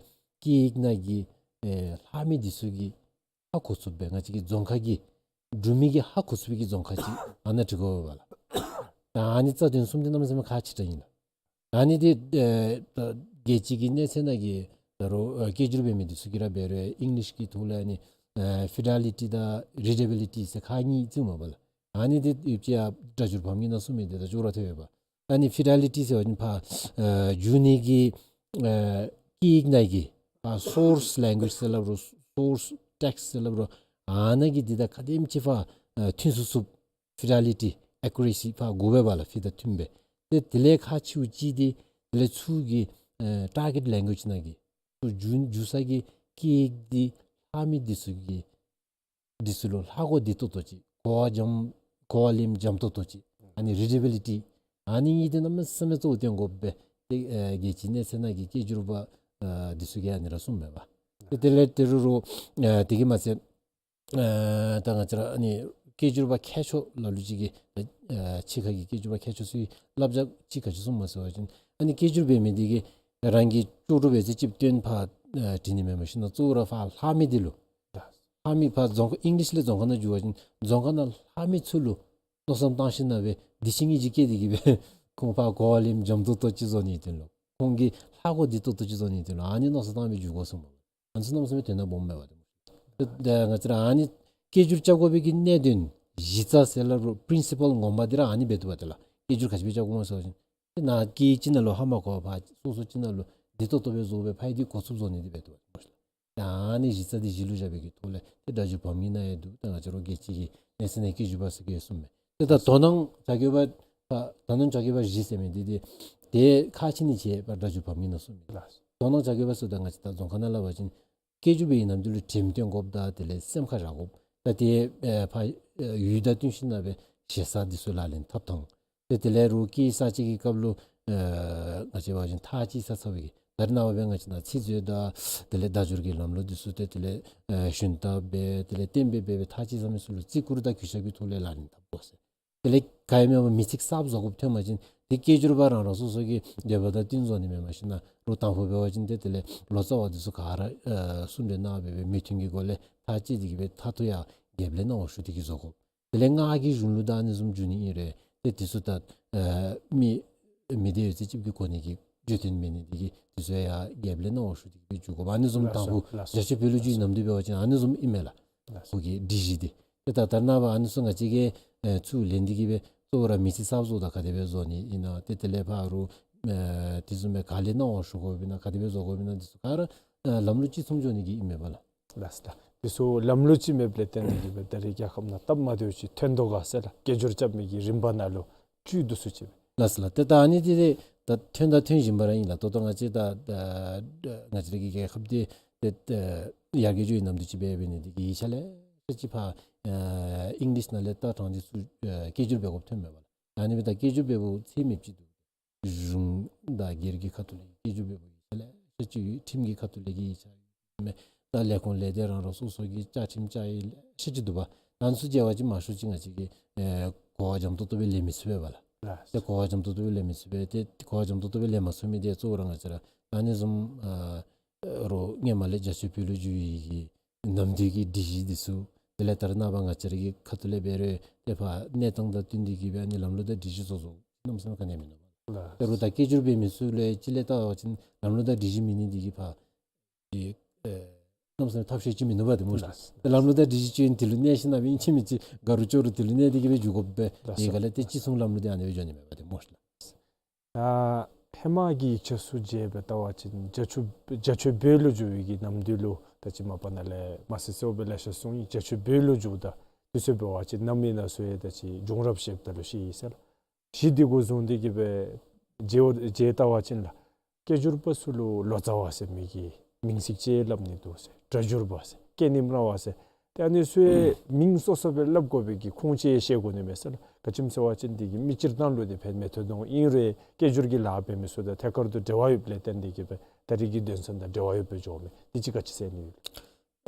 སྐད་ཡིག་ནང་གི་ཨེ་ལྷག་མི་འདི་ཚུ་གི་ཧ་གོ་ཚུགསཔ་སྦེ་ང་བཅས་ཀྱི་རྫོང་ཁ་གི་འབྲུག་མི་གིས་ཧ་གོ་ཚུགས་པའི་གི་རྫོང་ཁ་ཅིག་ཨ་ནཱ་འབྲི་དགོ་པས་ལགས། ད་ཨ་ནི་རྩ་དོན་གསུམ་འདི་གནམ་མེད་ས་མེད་ཁག་ཆེ་དྲགས་ཨིན་ལགས། ཨ་ནི་འདི་ཨེ་ད་རྒྱལ་སྤྱི་གི་གནས་ཚད་ནང་གི་ད་རུང་ཨེ་སྐད་སྒྱུར་འབད་མི་འདི་ཚུ་གིས་ར་འབད་རུང་ཨིང་ལིཤ་གི་ཐོག་ལས་ཨ་ནི་ཨེ་ཕི་ཌེ་ལི་ཊི་དང་རི་ཌ་ཨེ་བི་ལི་ཊི་ཟེར་ཁག་གཉིས་བརྩིཝ་མས་པ་ལགས། ཨ་ནི་འདི་ཡོདཔ་ཅིག་ཡང་སྒྲ་སྒྱུར་བམ་གཉིས་ནང་གསུངས་མི་འདི་དང་ཅོག་ར་འཐད་པས་པ། ཨ་ནི་ཕི་ཌེ་ལི་ཊི་ཟེར་བ་ཅིན་ཕར་ཨེ་བསྒྱུར་ནི་གི་ཨེ་སྐད་ཡིག་ནང་གི་ཕར་སོརསི་ལེང་གུ་ཨེཇ་ཟེར་སླབ་རུང་སོརསི་ཊེགསིཊ་ཟེར་སླབ་རུང་ཨ་ནཱ་གི་འདི་དང་ག་དེམ་ཅིག་ཕར་ཨེ་མཐུན་ཚུགས་ཚུགསཔ་ཕི་ཌེ་ལི་ཊི་ཨེ་ཀུ་རེ་སི་ཕར་དགོ་པས་པ་ལགས། ཕི་དང་མཐུནམ་སྦེ། ཏེ་དེ་ལས་ཁག་ཆེཝ་ཅིག་འདི་དེ་ལས་ཚུར་གྱི་ཨེ་ཊར་གེཊ་ལེང་གུ་ཨེཇ་ནང་གི་ཚུར་བསྒྱུར་བསྒྱུར་ས་གི་སྐད་ཡིག་འདི་ལྷག་མི་འདི་ཚུ་གི་འདི་ཚུ་ལུ་ཧ་གོ་བདེ་ཏོག་ཏོ་ཅིག། གོ་བ་འཇམ་གོ་བ་ལེནམ་འཇམ་ཏོག་ཏོ་ཅིག། ཨ་ནི་རི་ཌ་ཨེ་བི་ལི་ཊི་ཨ་ནི་གཉིས་འདི་གནམ་མེད་ས་མེད་གཙོ་བོ་བཏོན་དགོ་པས། ཏེ་ཨེ་རྒྱལ་སྤྱིའི་གནས་ཚད་ནང་གི་སྐད་སྒྱུར་པ་ཨེ་འདི་ཚུ་གིས་ཨ་ནི་ར་གསུངམ་མས་པ། ཏེ་དེ་ལས་ད་རུང་རུང་ཨེ་དེ་གིས་མ་ཚད་ཨེ་ད་ང་བཅས་ར་ཨ་ནི་སྐད་སྒྱུར་པ་མཁས་མཆོག་ལ་ལུ་ཅིག་གིས་ཨེ་ཕྱི་ཁ་གི་སྐད་སྒྱུར་པ་མཁས་མཆོག་ཚུ་གིས་བསླབ་བྱ་ཅིག་ག་ཅི་གསུངམ་མས་ཟེར་བ་ཅིན་ཨ་ནི་སྐད་སྒྱུར་འབད་མི་འདི་གིས་རང་གི་ལྕོགས་གྲུབ་འབད་ཚེ་ཅིག་བཏོན་ཕར་ཨེ་བྲི་ནི་མེན་པར་ཞིན་ན་གཙོ་བོ་ར་ཕར་ལྷག་མི་འདི་ལུ་ལྷག་མི་ཕར་རྫོང་ཁ་ཨིང་ལིཤ་ལས་རྫོང་ཁ་ནང་བསྒྱུར་བ་ཅིན་རྫོང་ཁ་ནང་ལྷག་མི་ཚུ་ལུ་མནོ་བསམ་བཏང་ཞིན་ན་སྦེ་འདི་ཅིག་ཨིན་ཅིག་སྐད་འདི་གིས་སྦེ་ཁོང་ཕར་གོ་བ་ལེནམ་འཇམ་ཏོག་ཏོ་ཅིག་བཟོ་ནིའི་དོན་ལུ་ཁོང་གིས་ཧ་གོ་བདེ་ཏོག་ཏོ་ཅིག་བཟོ་ནིའི་དོན་ལུ་ཨ་ནི་མནོ་བསམ་བཏང་སྦེ་བསྒྱུར་དགོ་གསུངམ་མས། ཨ་ནི་ཚུ་གནམ་མེད་ས་མེད་དོན་དག་སྦོམ་མས་པ་ཏེ། ཏེ་ང་བཅས་ར་ཨ་ནི་སྐད་སྒྱུར་རྐྱབ་དགོ་པའི་གི་གནད་དོན་གཞི་རྩ་ཟེར་སླབ་རུང་པི་རིན་སི་པཱལ་ངོ་མ་འདི་ར་ཨ་ནི་འབད་དོ་བ་ཏེ་ལགས། སྐད་སྒྱུར་ག་ཅི་སྦེ་རྐྱབ་དགོཔ་སྨོ་ཟེར་བ་ཅིན་ཏེ་ནཱ་སྐད་ཅིག་ནང་ལུ་ཧ་མ་གོ་བར་སོ་སོ་ཅིག་ནང་ལུ་བདེ་ཏོག་ཏོ་སྦེ་བཟོ་སྦེ་ཕར་འདི་གོ་ཚུགསཔ་བཟོ་ནི་འདི་འབད་དོ་བ་ཏེ་སྨོ་ཤ་ལགས། ད་ཨ་ནི་གཞི་རྩ་འདི་གཞི་ལུ་བཞག་པའི་གི་ཐོག་ལས་ཏེ་སྒྲ་སྒྱུར་བམ་གྱི་ནང་ཡང་འདུག། ད་ང་བཅས་ར་རྒྱལ་སྤྱི་གི་གནས་ཚད་ནང་སྐད་སྒྱུར་པ་ཟེར་གྱི་གསུངས་མས། ཏེ་ད་དོ་སྣང་བྱ་དགོ་པ་ད་དོ་སྣང་བྱ་དགོ་པ་བཞི་ཟེར་མི་འདི་ཏེ་ཏེ་ཁག་ཆེ་ནི་ཅིག་ཡོད་པ་སྒྲ་སྒྱུར་བམ་གྱི་ནང་གསུངས་མི་ལགས། དོ་སྣང་བྱ་དགོ་པ་ཟེརཝ་ད་ང་བཅས་ད་རྫོང་ཁ་ནང་སླབ་པ་ཅིན་སྐད་སྒྱུར་པའི་ནམ་དུས་ལུ་དྲིམ་སྟོན་དགོཔ་དང་དེ་ལས་སེམས་ཁར་བཞག་དགོཔ་དང་ཏེ་ཨེ་ཕར་ཨེ་ཡུལ་དང་བསྟུན་ཞིན་ན་སྦེ་ཞེ་ས་འདི་ཚུ་ལག་ལེན་འཐབ་ཐངས། ཏེ་དེ་ལས་རུང་སྐད་གསར་བཅད་ཀྱི་སྐབས་ལུ་ཨེ་ང་བཅས་འབད་བ་ཅིན་ཐག་བཅད་ས་ཚར་བའི་གི་ད་རེས་ནངས་པ་སྦེ་ང་བཅས་ནང་ཚིག་མཛོད་དང་དེ་ལས་བརྡ་སྦྱོར་གྱི་ལམ་ལུགས་འདི་ཚུ་ཏེ་དེ་ལས་ཨེ་ཞུན་དག་སྦེ་དེ་ལས་གཏན་འབེབས་འབད་སྦེ་ཐག་བཅད་ས་མི་ཚུ་ལུ་བརྩི་བཀུར་དང་གུས་ཞབས་ཀྱི་ཐོག་ལས་ལག་ལེན་འཐབ་དགོ་ཟེར། དེ་ལས་ག་ཡང་མེན་པར་མི་ཚིག་གསརཔ་བཟོ་དགོཔ་ཐོན་པ་ཅིན་ཏེ་སྐད་སྒྱུར་པ་རང་རང་སོ་སོ་གི་འདོད་པ་དང་བསྟུན་བཟོ་ནི་མེན། མ་གཞི་ནཱ་རུང་དང་ཕུ་འབད་བ་ཅིན་ཏེ་དེ་ལས་ལོ་ཙཱ་བ་འདི་ཚུ་ག་ར་ཨེ་གསུང་གྲོས་གནང་སྦེ་སྦེ་མོས་མཐུན་གྱི་སྒོ་ལས་ཐག་བཅད་དེ་གི་སྦེ་མཐར་ཐུག་ཡང་རྒྱབ་ལས་གནང་བ་ཞུ་སྟེ་གི་བཟོ་དགོ། དེ་ལས་སྔགས་ཀྱི་གཞུང་ལུགས་དང་ཨ་ནི་བཟུམ་འགྱུར་ནི་ཨིན་རུང་ཏེ་འདི་ཚུ་ད་ཨེ་མི་མི་སྡེ་ཡོད་ཚད་ཅིག་གི་གོ་གནས་ཀྱི་བརྗོད་དོན་མེད་ནི་འདི་གིས་འདི་ཚུ་ཡང་རྒྱབ་ལས་གནང་བ་ཞུ་སྟེ་གི་སྦེ་འགྱོ་དགོ། ཨ་ནི་བཟུམ་ལགས་དང་ཕུ་སོ་ལགས་སོ། རྒྱ་ཆོས་བོད་ལུགས་ཀྱི་ནམ་དུས་འབད་བ་ཅིན་ཨ་ནི་བཟུམ་ཨིན་མས་ལགས། ལགས་སོ། ཁོ་གི་སྒྲིག་གཞི་འདི། ཏེ་ད་ད་རེས་ནངས་པ་ཨ་ནི་ཚུ་ང་བཅས་ཀྱིས་ཨེ་ཚུར་ལེན་ཏེ་གི་སྦེ་གཙོ་བོ་ར་མི་ཚིག་གསརཔ་བཟོཝ་ད་ག་དེ་སྦེ་བཟོ་ནི་ཨིན་ན། ཏེ་དེ་ལས་ཕར་རུང་ཨེ་དེ་བཟུམ་སྦེ་ག་ལས་གནང་བ་ཞུ་དགོཔ་ཨིན་ན་ག་དེ་སྦེ་བཟོ་དགོཔ་ཨིན་ན་འདི་ཚུ་ག་ར་ཨེ་ལམ་ལུགས་གཅིག་མཚུངས་འགྱོ་ནི་གི་ཨིན་མས་པ་ལགས། ལགས་སོ་ལགས། འདི་ཚུ་ལམ་ལུགས་གཅིག་མེདཔ་ལས་བརྟེན་ཏེ་གི་སྦེ་ད་རེས་རྒྱལ་ཁབ་ནང་སྟབས་མ་བདེཝ་ཅིག་ཐོན་དོ་ག་ཟེར་ལགས། སྐད་སྒྱུར་རྐྱབ་མི་གི་རིམ་པ་ནང་ལུ་བཅུད་འདི་ཚུ་ཅིག་སྦེ། ལགས་སོ་ལགས། ཏེ་ད་ཨ་ནི་འདི་ཏེ་ད་ཐོན་དང་ཐོན་བཞིན་པ་ར་ཨིན་ལགས། ད་ལྟོ་ང་བཅས་ད་ད་ང་བཅས་ར་གི་རྒྱལ་ཁབ་འདི་ཏེ་ད་ཡར་རྒྱས་འགྱོ་བའི་ནམ་དུས་ཅིག་འབད་འབད་ནི་འདི་གིས་ཡིག་ཆ་ལེ་ཤ་ཅིག་ཕར་ཨེ་ཨིང་ལིཤ་ནང་ལས་ལྟ་ཐངས་འདི་ཚུ་ཨེ་སྐད་སྒྱུར་འབད་དགོཔ་ཐོན་མས་པ་ལགས། ཨ་ནི་སྦེ་ད་སྐད་སྒྱུར་འབད་བའི་ཚད་མེདཔ་ཅིག་འདུག། གཞུང་དང་སྒེར་གྱི་ཁ་ཐུག་ལས་སྐད་སྒྱུར་འབད་བའི་ཡིག་ཆ་ལེ་ཤ་ཅིག་ཡོད། ཁྲིམས་ཀྱི་ཁ་ཐུག་ལས་ཀྱི་ཡིག་ཆ་ཡོད་མས། ད་ལས་ཁུངས་ལས་སྡེ་རང་རང་སོ་སོ་གི་བཅའ་ཁྲིམས་བཅའ་ཡིག་ལེ་ཤ་ཅིག་འདུག་པ། ཨ་ནི་ཚུ་མཇལ་བ་ཅིན་མང་ཤོས་ཅིག་ང་བཅས་ཀྱིས་ཨེ་གོ་བ་འཇམ་ཏོག་ཏོ་སྦེ་ལེན་མི་ཚུགས་པས་པ་ལགས། ལགས། ཏེ་གོ་བ་འཇམ་ཏོག་ཏོ་སྦེ་ལེན་མི་ཚུགས་པས། ཏེ་གོ་བ་འཇམ་ཏོག་ཏོ་སྦེ་ལེན་མ་ཚུགས་མི་འདི་གཙོ་བོ་ར་ང་བཅས་ར་ཨ་ནི་བཟུམ་ཨ་རུང་སྔོན་མ་ལས་རྒྱ་ཆོས་བོད་ལུགས་བསྒྱུར་བའི་གི་ནམ་དུས་ཀྱི་སྒྲིག་གཞི་འདི་ཚུ་དེ་ལས་ད་རེས་ནངས་པ་ང་བཅས་ར་གི་ཁ་ཐུག་ལས་འབད་རུང་ཏེ་ཕར་གནས་སྟངས་དང་བསྟུན་ཏེ་གི་སྦེ་ཨ་ནི་ལམ་ལུགས་དང་སྒྲིག་གཞི་བཟོ་བཟོཝ་གནམ་མེད་ས་མེད་ག་ནི་ཡང་མིན་ནུག་པ། ལགས། ད་རུང་ད་སྐད་སྒྱུར་འབད་མི་ཚུ་ལུ་ཡང་ཅིག་ལས་བལྟ་བ་ཅིན་ལམ་ལུགས་དང་སྒྲིག་གཞི་མེད་ནི་འདི་གིས་ཕར་ཨེ་གནམ་མེད་ས་མེད་ཐབས་ཤེས་ཅིག་མིན་ནུག་པ་ཏེ་སྨོ་ཤ་ལགས། ལགས། ཏེ་ལམ་ལུགས་དང་སྒྲིག་གཞི་ཅིག་ཨིན་དེ་ལུ་གནས་ཞིན་ན་སྦེ་ཨིན་ཅི་མིན་ཅི་དགའ་རུང་སྐྱོ་རུང་དེ་ལུ་གནས་ཏེ་གི་སྦེ་འགྱོ་དགོཔ་སྦེ། ལགས་སོ། དེ་ག་ལས་ཏེ་ཅིག་མཚུངས་ལམ་ལུགས་འདི་ཨ་ནི་སྦེ་འགྱོ་ནི་མས་པ་ཏེ་སྨོ་ཤ་ལགས། ད་ཧེ་མ་གི་ཡིག་ཆ་ཚུ་མཇལ་སྦེ་བལྟ་བ་ཅིན་རྒྱ་ཆོས་རྒྱ་ཆོས་བོད་ལུ་བསྒྱུར་བའི་གི་ནམ་དུས་ལུ་ད་ཅི་མ་པ་ནཱ་ལས་མ་གསལ་གསལཝ་སྦེ་ལེ་ཤ་གསུངས་ཡི། རྒྱ་ཆོས་བོད་ལུ་བསྒྱུརཝ་ད་དུས་ཚོད་འབད་བ་ཅིན་གནམ་མེད་ས་མེད་ད་ཅི་འབྱུང་རབས་བཤདཔ་ད་ལུ་ཤེས་ཡི་ཟེར་ལགས། གཞི་འདི་གུ་བཟུང་སྟེ་གི་སྦེ་མཇལ་མཇལ་བལྟ་བ་ཅིན་ལགས། སྐད་སྒྱུར་པ་ཚུ་ལུ་ལོ་ཙཱ་བ་ཟེར་མི་གི་མིང་ཚིག་ཅིག་སླབ་ནི་འདུག་ཟེར། སྒྲ་སྒྱུར་པ་ཟེར། སྐད་རྙིང་མ་བ་ཟེར། ཏེ་ཨ་ནི་ཚུ་ཡང་མིང་སོ་སོ་སྦེ་སླབ་དགོ་པའི་གི་ཁུངས་ཅིག་ཤེས་དགོ་ནི་མས་ཟེར་ལགས། ག་ཅི་སྨོ་ཟེར་བ་ཅིན་འདི་གིས་མི་སྤྱིར་བཏང་ལུ་འདི་ཕན་མི་ཐོགས་དོ་ཨིན་རུང་སྐད་སྒྱུར་གྱི་ལཱ་འབད་མི་ཚུ་དང་ཐད་ཀར་དུ་འབྲེལ་བ་ཡོདཔ་ལས་བརྟེན་ཏེ་གི་སྦེ་ད་རེས་ཀྱི་དོན་ཚན་དང་འབྲེལ་བ་ཡོདཔ་སྦེ་འགྱོཝ་མས། འདི་ཅིག་ག་ཅི་ཟེར་ནི་ཡོད།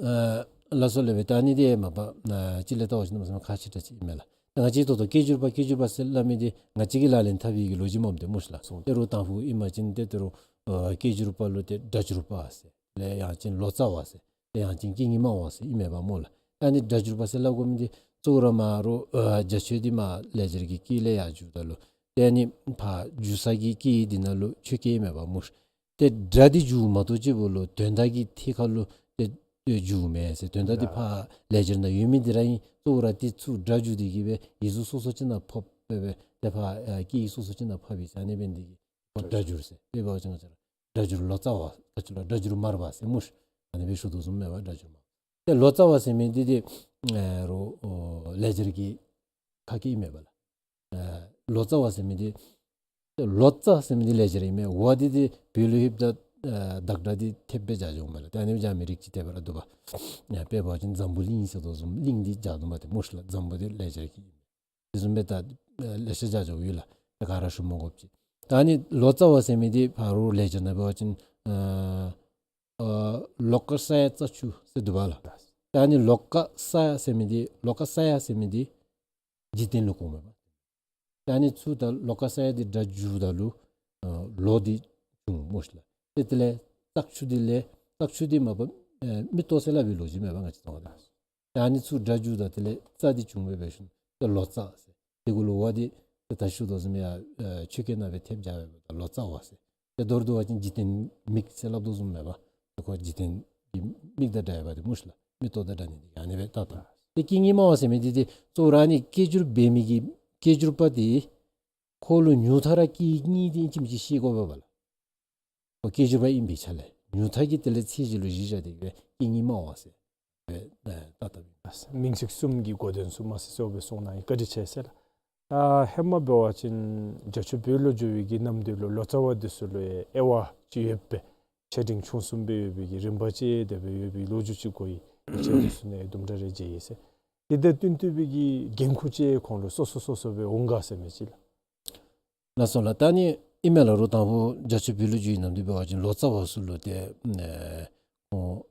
ཨ་ལགས་སོ་ལགས་སྦེ་ད་ཨ་ནི་འདི་མ་པ་ཨ་ཅིག་ལས་བལྟ་བ་ཅིན་གནམ་མེད་ས་མེད་ཁག་ཆེ་དྲགས་ཅིག་ཨིན་མས་ལགས། ད་ང་བཅས་ད་ལྟོ་སྐད་སྒྱུར་པ་སྐད་སྒྱུར་པ་ཟེར་སླབ་མི་འདི་ང་བཅས་ཀྱིས་ལག་ལེན་འཐབ་པའི་གི་ལོ་རྒྱུས་མས་ཏེ་སྨོ་ཤ་ལགས། སོ། ཏེ་རུང་དང་ཕུ་ཨིན་པ་ཅིན་ཏེ་ད་རུང་ཨ་སྐད་སྒྱུར་པ་ལུ་ཏེ་སྒྲ་སྒྱུར་པ་ཟེར། ལས་ཡང་ཅིན་ལོ་ཙཱ་བ་ཟེར། ལས་ཡང་ཅིན་སྐད་རྙིང་མ་བ་ཟེར་ཨིན་མས་པ་སྨོ་ལགས། ད་ཨ་ནི་སྒྲ་སྒྱུར་པ་ཟེར་སླབ་དགོ་མི་འདི་གཙོ་བོ་ར་མ་རུང་ཨ་རྒྱ་ཆོས་འདི་མར་ལེགས་སྦྱར་གྱི་སྐད་ལས་ཡར་བསྒྱུརཝ་ད་ལུ་ཏེ་ཨ་ནི་ཕར་བསྒྱུར་ས་གི་སྐད་འདི་ནང་ལུ་ཆོས་སྐད་ཨིན་མས་པ་སྨོ་ཤ། ཏེ་སྒྲ་འདི་བསྒྱུརཝ་མ་གཏོགས་ཅིག་པོ་ལུ་དོན་དག་གི་ཐད་ཁར་ལུ་ཏེ་བསྒྱུརཝ་མེན་ཟེར། དོན་དག་འདི་ཕར་ལེགས་སྦྱར་ནང་ཡོད་མི་འདི་ར་ཨིན། གཙོ་བོ་ར་ཏེ་ཚུར་སྒྲ་བསྒྱུར་ཏེ་གི་སྦེ་ཡིག་གཟུགས་སོ་སོ་ཅིག་ནང་ཕབ་སྦེ་སྦེ་ཏེ་ཕར་ཨ་སྐད་ཡིག་སོ་སོ་ཅིག་ནང་ཕབ་ཨིན་ཟེར། ཨ་ནི་འབད་ནི་འདི་གིས་ཁོ་སྒྲ་སྒྱུར་ཟེར། དཔེ་འབད་བ་ཅིན་ང་བཅས་ར་སྒྲ་སྒྱུར་ལོ་ཙཱ་བ་ད་ཅི་ལོ་སྒྲ་སྒྱུར་མར་པ་ཟེར་སྨོ་ཤ། ཨ་ནི་སྦེ་ཞུ་དོ་བཟུམ་མས་པ་སྒྲ་སྒྱུར་མར་པ། ཏེ་ལོ་ཙཱ་བ་ཟེར་མི་འདི་ཏེ་ཨ་རུང་ཨོ་ལེགས་སྦྱར་གྱི་ཁ་སྐད་ཨིན་མས་པ་ལགས། ཨ་ལོ་ཙཱ་བ་ཟེར་མི་འདི་ལོ་ཙཱ་ཟེར་མི་འདི་ལེགས་སྦྱར་ཨིན་མས། བ་འདི་ཏེ་བོད་ལུ་ཡོདཔ་ད་ཨ་བདག་སྒྲ་འདི་ཐེབས་སྦེ་སྦྱར་འགྱོཝ་མས་ལགས། ཏེ་ཨ་ནི་སྦེ་སྦྱར་མི་རིགས་ཅིག་ཏེ་འབད་ར་འདུག་པ། ཨ་དཔེ་འབད་བ་ཅིན་འཛམ་བུ་གླིང་ཟེར་དོ་བཟུམ་གླིང་འདི་སྦྱར་དོ་མས་ཏེ་སྨོ་ཤ་ལགས། འཛམ་བུ་འདི་ལེགས་སྦྱར་གྱི་ཨིན་མས། དེ་བཟུམ་སྦེ་ད་ཨ་ལེ་ཤ་སྦྱར་འགྱོཝ་ཡོད་ལགས། ད་ག་ར་ཞུ་མ་དགོཔ་ཅིག། ད་ཨ་ནི་ལོ་ཙཱ་བ་ཟེར་མི་འདི་ཕར་རུང་ལེགས་སྦྱར་ནང་འབད་བ་ཅིན་ཨ་ཨ་ལོ་ཀ་ས་ཡ་རྩྭ་ཆུ་ཟེར་འདུག་པ་ལགས། ད་ཨ་ནི་ལོ་ཀ་ས་ཡ་ཟེར་མི་འདི་ལོ་ཀ་ས་ཡ་ཟེར་མི་འདི་འཇིག་རྟེན་ལུ་གོཝ་མས་པ། ད་ཨ་ནི་ཚུར་ད་ལོ་ཀ་ས་ཡ་འདི་སྒྲ་བསྒྱུརཝ་ད་ལུ་ཨ་ལོ་འདི་བྱུང་སྨོ་ཤ་ལགས། ཏེ་དེ་ལས་རྩྭ་ཆུ་འདི་ལས་རྩྭ་ཆུ་འདི་མ་པ་ཨ་མིག་ཏོ་ཟེར་སླབ་པའི་ལོ་རྒྱུས་མས་པ་ང་བཅས་ཚང་མ་ད། ད་ཨ་ནི་ཚུར་སྒྲ་བསྒྱུརཝ་ད་དེ་ལས་རྩྭ་འདི་བྱུང་སྦེ་འབད་ཞིནམ་ཏེ་ལོ་ཙཱ་ཟེར། དེ་གུ་ལུ་བ་འདི་ཏེ་ད་ཞུ་དོ་བཟུམ་ཡར་ཨ་ཆོས་སྐད་ནང་སྦེ་ཐེབས་སྦྱར་བས་ད་ལོ་ཙཱ་བ་ཟེར། ཏེ་མདོར་བསྡུ་བ་ཅིན་འཇིག་རྟེན་མིག་ཟེར་སླབ་དོ་བཟུམ་མས་པ། ཏེ་ཁོ་འཇིག་རྟེན་ མིག་དང་འདྲ་ཡོདཔ་འདི་སྨོ་ཤིག་ལགས། མིག་ཏོ་དང་འདྲ་ནི་འདི་ཨ་ནི་སྦེ་བལྟ་བལྟ། ཏེ་སྐད་གཉིས་སྨྲ་བ་ཟེར་མི་འདི་ཏེ་གཙོ་བོ་ར་ཨ་ནི་སྐད་སྒྱུར་འབད་མི་གི་སྐད་སྒྱུར་པ་འདི་ཁོ་ལུ་ཉུང་མཐའ་ར་སྐད་གཉིས་འདི་ཨིན་ཅི་མིན་ཅི་ཤེས་དགོ་པས་ལགས། ཁོ་སྐད་སྒྱུར་པ་ཨིན་པའི་ཆ་ལས་ཉུང་མཐའ་གི་དེ་ལས་ཚད་གཞི་ལུ་གཞི་བཞག་སྟེ་གི་སྦེ་སྐད་གཉིས་སྨྲ་བ་ཟེར་སྦེ་ཨེ་བལྟ་བལྟཝ་ཨིན། མིང་ཚིག་གསུམ་གྱི་གོ་དོན་ཚུ་མ་སི་སི་འོ་སྦེ་གསུངས་གནང་ཡི། བཀའ་དྲིན་ཆེ་ཟེར་ལགས། ད་ཧེ་མ་འབད་བ་ཅིན་རྒྱ་ཆོས་བོད་ལུ་འགྱོ་བའི་གི་གནམ་དུས་ལུ་ལོ་ཙཱ་བ་འདི་ཚུ་ལུ་ཡང་དབྱེ་བ་ཅིག་ཡོད་པས། ཆེ་འབྲིང་ཆུང་གསུམ་སྦེ་ཡོད་པའི་གི་རིམ་པ་ཅིག་དེ་སྦེ་ཡོད་པའི་ལོ་རྒྱུས་ཅིག་གོ་ཡི། ཡིག་ཆ་འདི་ཚུ་ནང་དུམ་གྲ་རེ་མཇལ་ཡི་ཟེར། དེ་དང་བསྟུན་ཏེ་སྦེ་གི་འགན་ཁུར་ཅིག་ཁོང་ལུ་སོ་སོ་སོ་སོ་སྦེ་འོང་ག་ཟེར་མི་ཅིག་ལགས། ལགས་སོ་ལགས། ད་ནི་ཨིན་མས་ལགས། རོགས་དང་ཕུ་རྒྱ་ཆོས་བོད་ལུ་འགྱོ་བའི་གནམ་དུས་འབད་བ་ཅིན་ལོ་ཙཱ་བ་ཚུ་ལུ་ཏེ་ཨེ་ཁོང་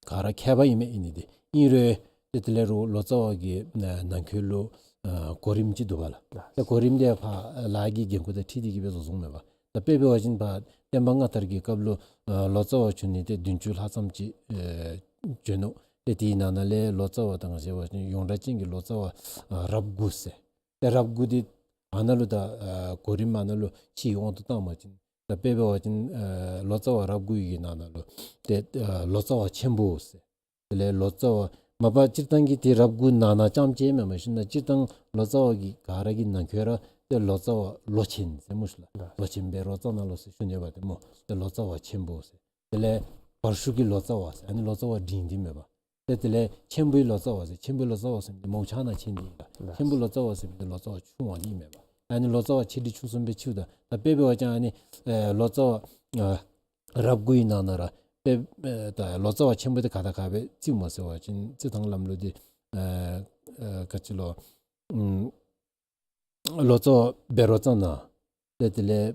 ག་ར་མཁས་པ་ཨིན་མས། ཨིན་ནི་འདི་ཨིན་རུང་ཏེ་དེ་ལས་རོགས་ལོ་ཙཱ་བ་གི་ཨེ་ནང་འཁོད་ལུ་ཨེ་གོ་རིམ་ཅིག་འདུག་པ་ལགས། ཏེ་གོ་རིམ་འདི་ཕར་ལཱ་གི་འགན་ཁུར་དང་འཁྲིལ་ཏེ་གི་སྦེ་བཟོ་བཟོཝ་མས་པ། ད་དཔེ་འབད་བ་ཅིན་ཕར་བསྟན་པ་སྔ་དར་གྱི་སྐབས་ལུ་ཨེ་ལོ་ཙཱ་བ་བྱོན་ནི་ཏེ་བདུན་ཅུ་ལྷག་ཙམ་ཅིག་ཨེ་བྱོན་ནུག། ཏེ་དེའི་ནང་ན་ལས་ལོ་ཙཱ་བ་ད་ང་བཅས་འབད་བ་ཅིན་ཡོངས་གྲགས་ཅན་གྱི་ལོ་ཙཱ་བ་ཨེ་རབས་དགུ་ཟེར། ཏེ་རབས་དགུ་འདི་ཨ་ནཱ་ལུ་ད་ཨ་གོ་རིམ་ཨ་ནཱ་ལུ་ཕྱིའི་དབང་དུ་བཏང་བ་ཅིན་ད་དཔེ་འབད་བ་ཅིན་ཨ་ལོ་ཙཱ་བ་རབས་དགུ་ཡི་གི་ནང་ན་ལུ་ཏེ་ཨ་ལོ་ཙཱ་བ་ཆེན་པོ་ཟེར། དེ་ལས་ལོ་ཙཱ་བ་མ་པ་སྤྱིར་བཏང་གི་ཏེ་རབས་དགུ་ནང་ན་རྐྱངམ་ཅིག་མེན་མས་ཤིག་ན། སྤྱིར་བཏང་ལོ་ཙཱ་བ་གི་ག་ར་གི་ནང་འཁོད་ར་ཏེ་ལོ་ཙཱ་བ་ལོ་ཆེན་ཟེར་སྨོ་ཤིག་ལགས། ལོ་ཆེན་འབད་རོགས་ཙ་ན་ལོ་ཟེར་ཞུ་ནི་འབད་དེ་སྨོ། ཏེ་ལོ་ཙཱ་བ་ཆེན་པོ་ཟེར། དེ་ལས་བར་ཤུགས་ཀྱི་ལོ་ཙཱ་བ་ཟེར་ཨ་ནི་ལོ་ཙཱ་བ་འབྲིང་འདི་མེན་པ། ཏེ་དེ་ལས་ཆེན་པོའི་ལོ་ཙཱ་བ་ཟེར། ཆེན་པོའི་ལོ་ཙཱ་བ་ཟེར་མི་འདི་མོ་ཆ་ན་ཆེན་འདི་ཨིན་ལགས། ཆེན་པོའི་ལོ་ཙཱ་བ་ཟེར་མི་འདི་ལོ་ཙཱ་བ་ཆུང་བ་འདི་མེན་པ། ཨ་ནི་ལོ་ཙཱ་བ་ཆེ་འབྲིང་ཆུང་གསུམ་སྦེ་ཕྱེཝ་ད་ད་དཔེ་འབད་བ་ཅིན་ཨ་ནི་ཨེ་ལོ་ཙཱ་བ་ཨ་རབས་དགུ་ཡི་ནང་ན་ར་དཔེ་ཨེ་ད་ལོ་ཙཱ་བ་ཆེན་པོ་འདི་ག་དང་ག་སྦེ་རྩིཝ་མས་ཟེར་བ་ཅིན་རྩི་ཐངས་ལམ་ལུགས་འདི་ཨེ་ཨེ་ག་ཅི་ལོ་ཨམ་ལོ་ཙཱ་བ་བཻ་རོ་ཙ་ན། ཏེ་དེ་ལས་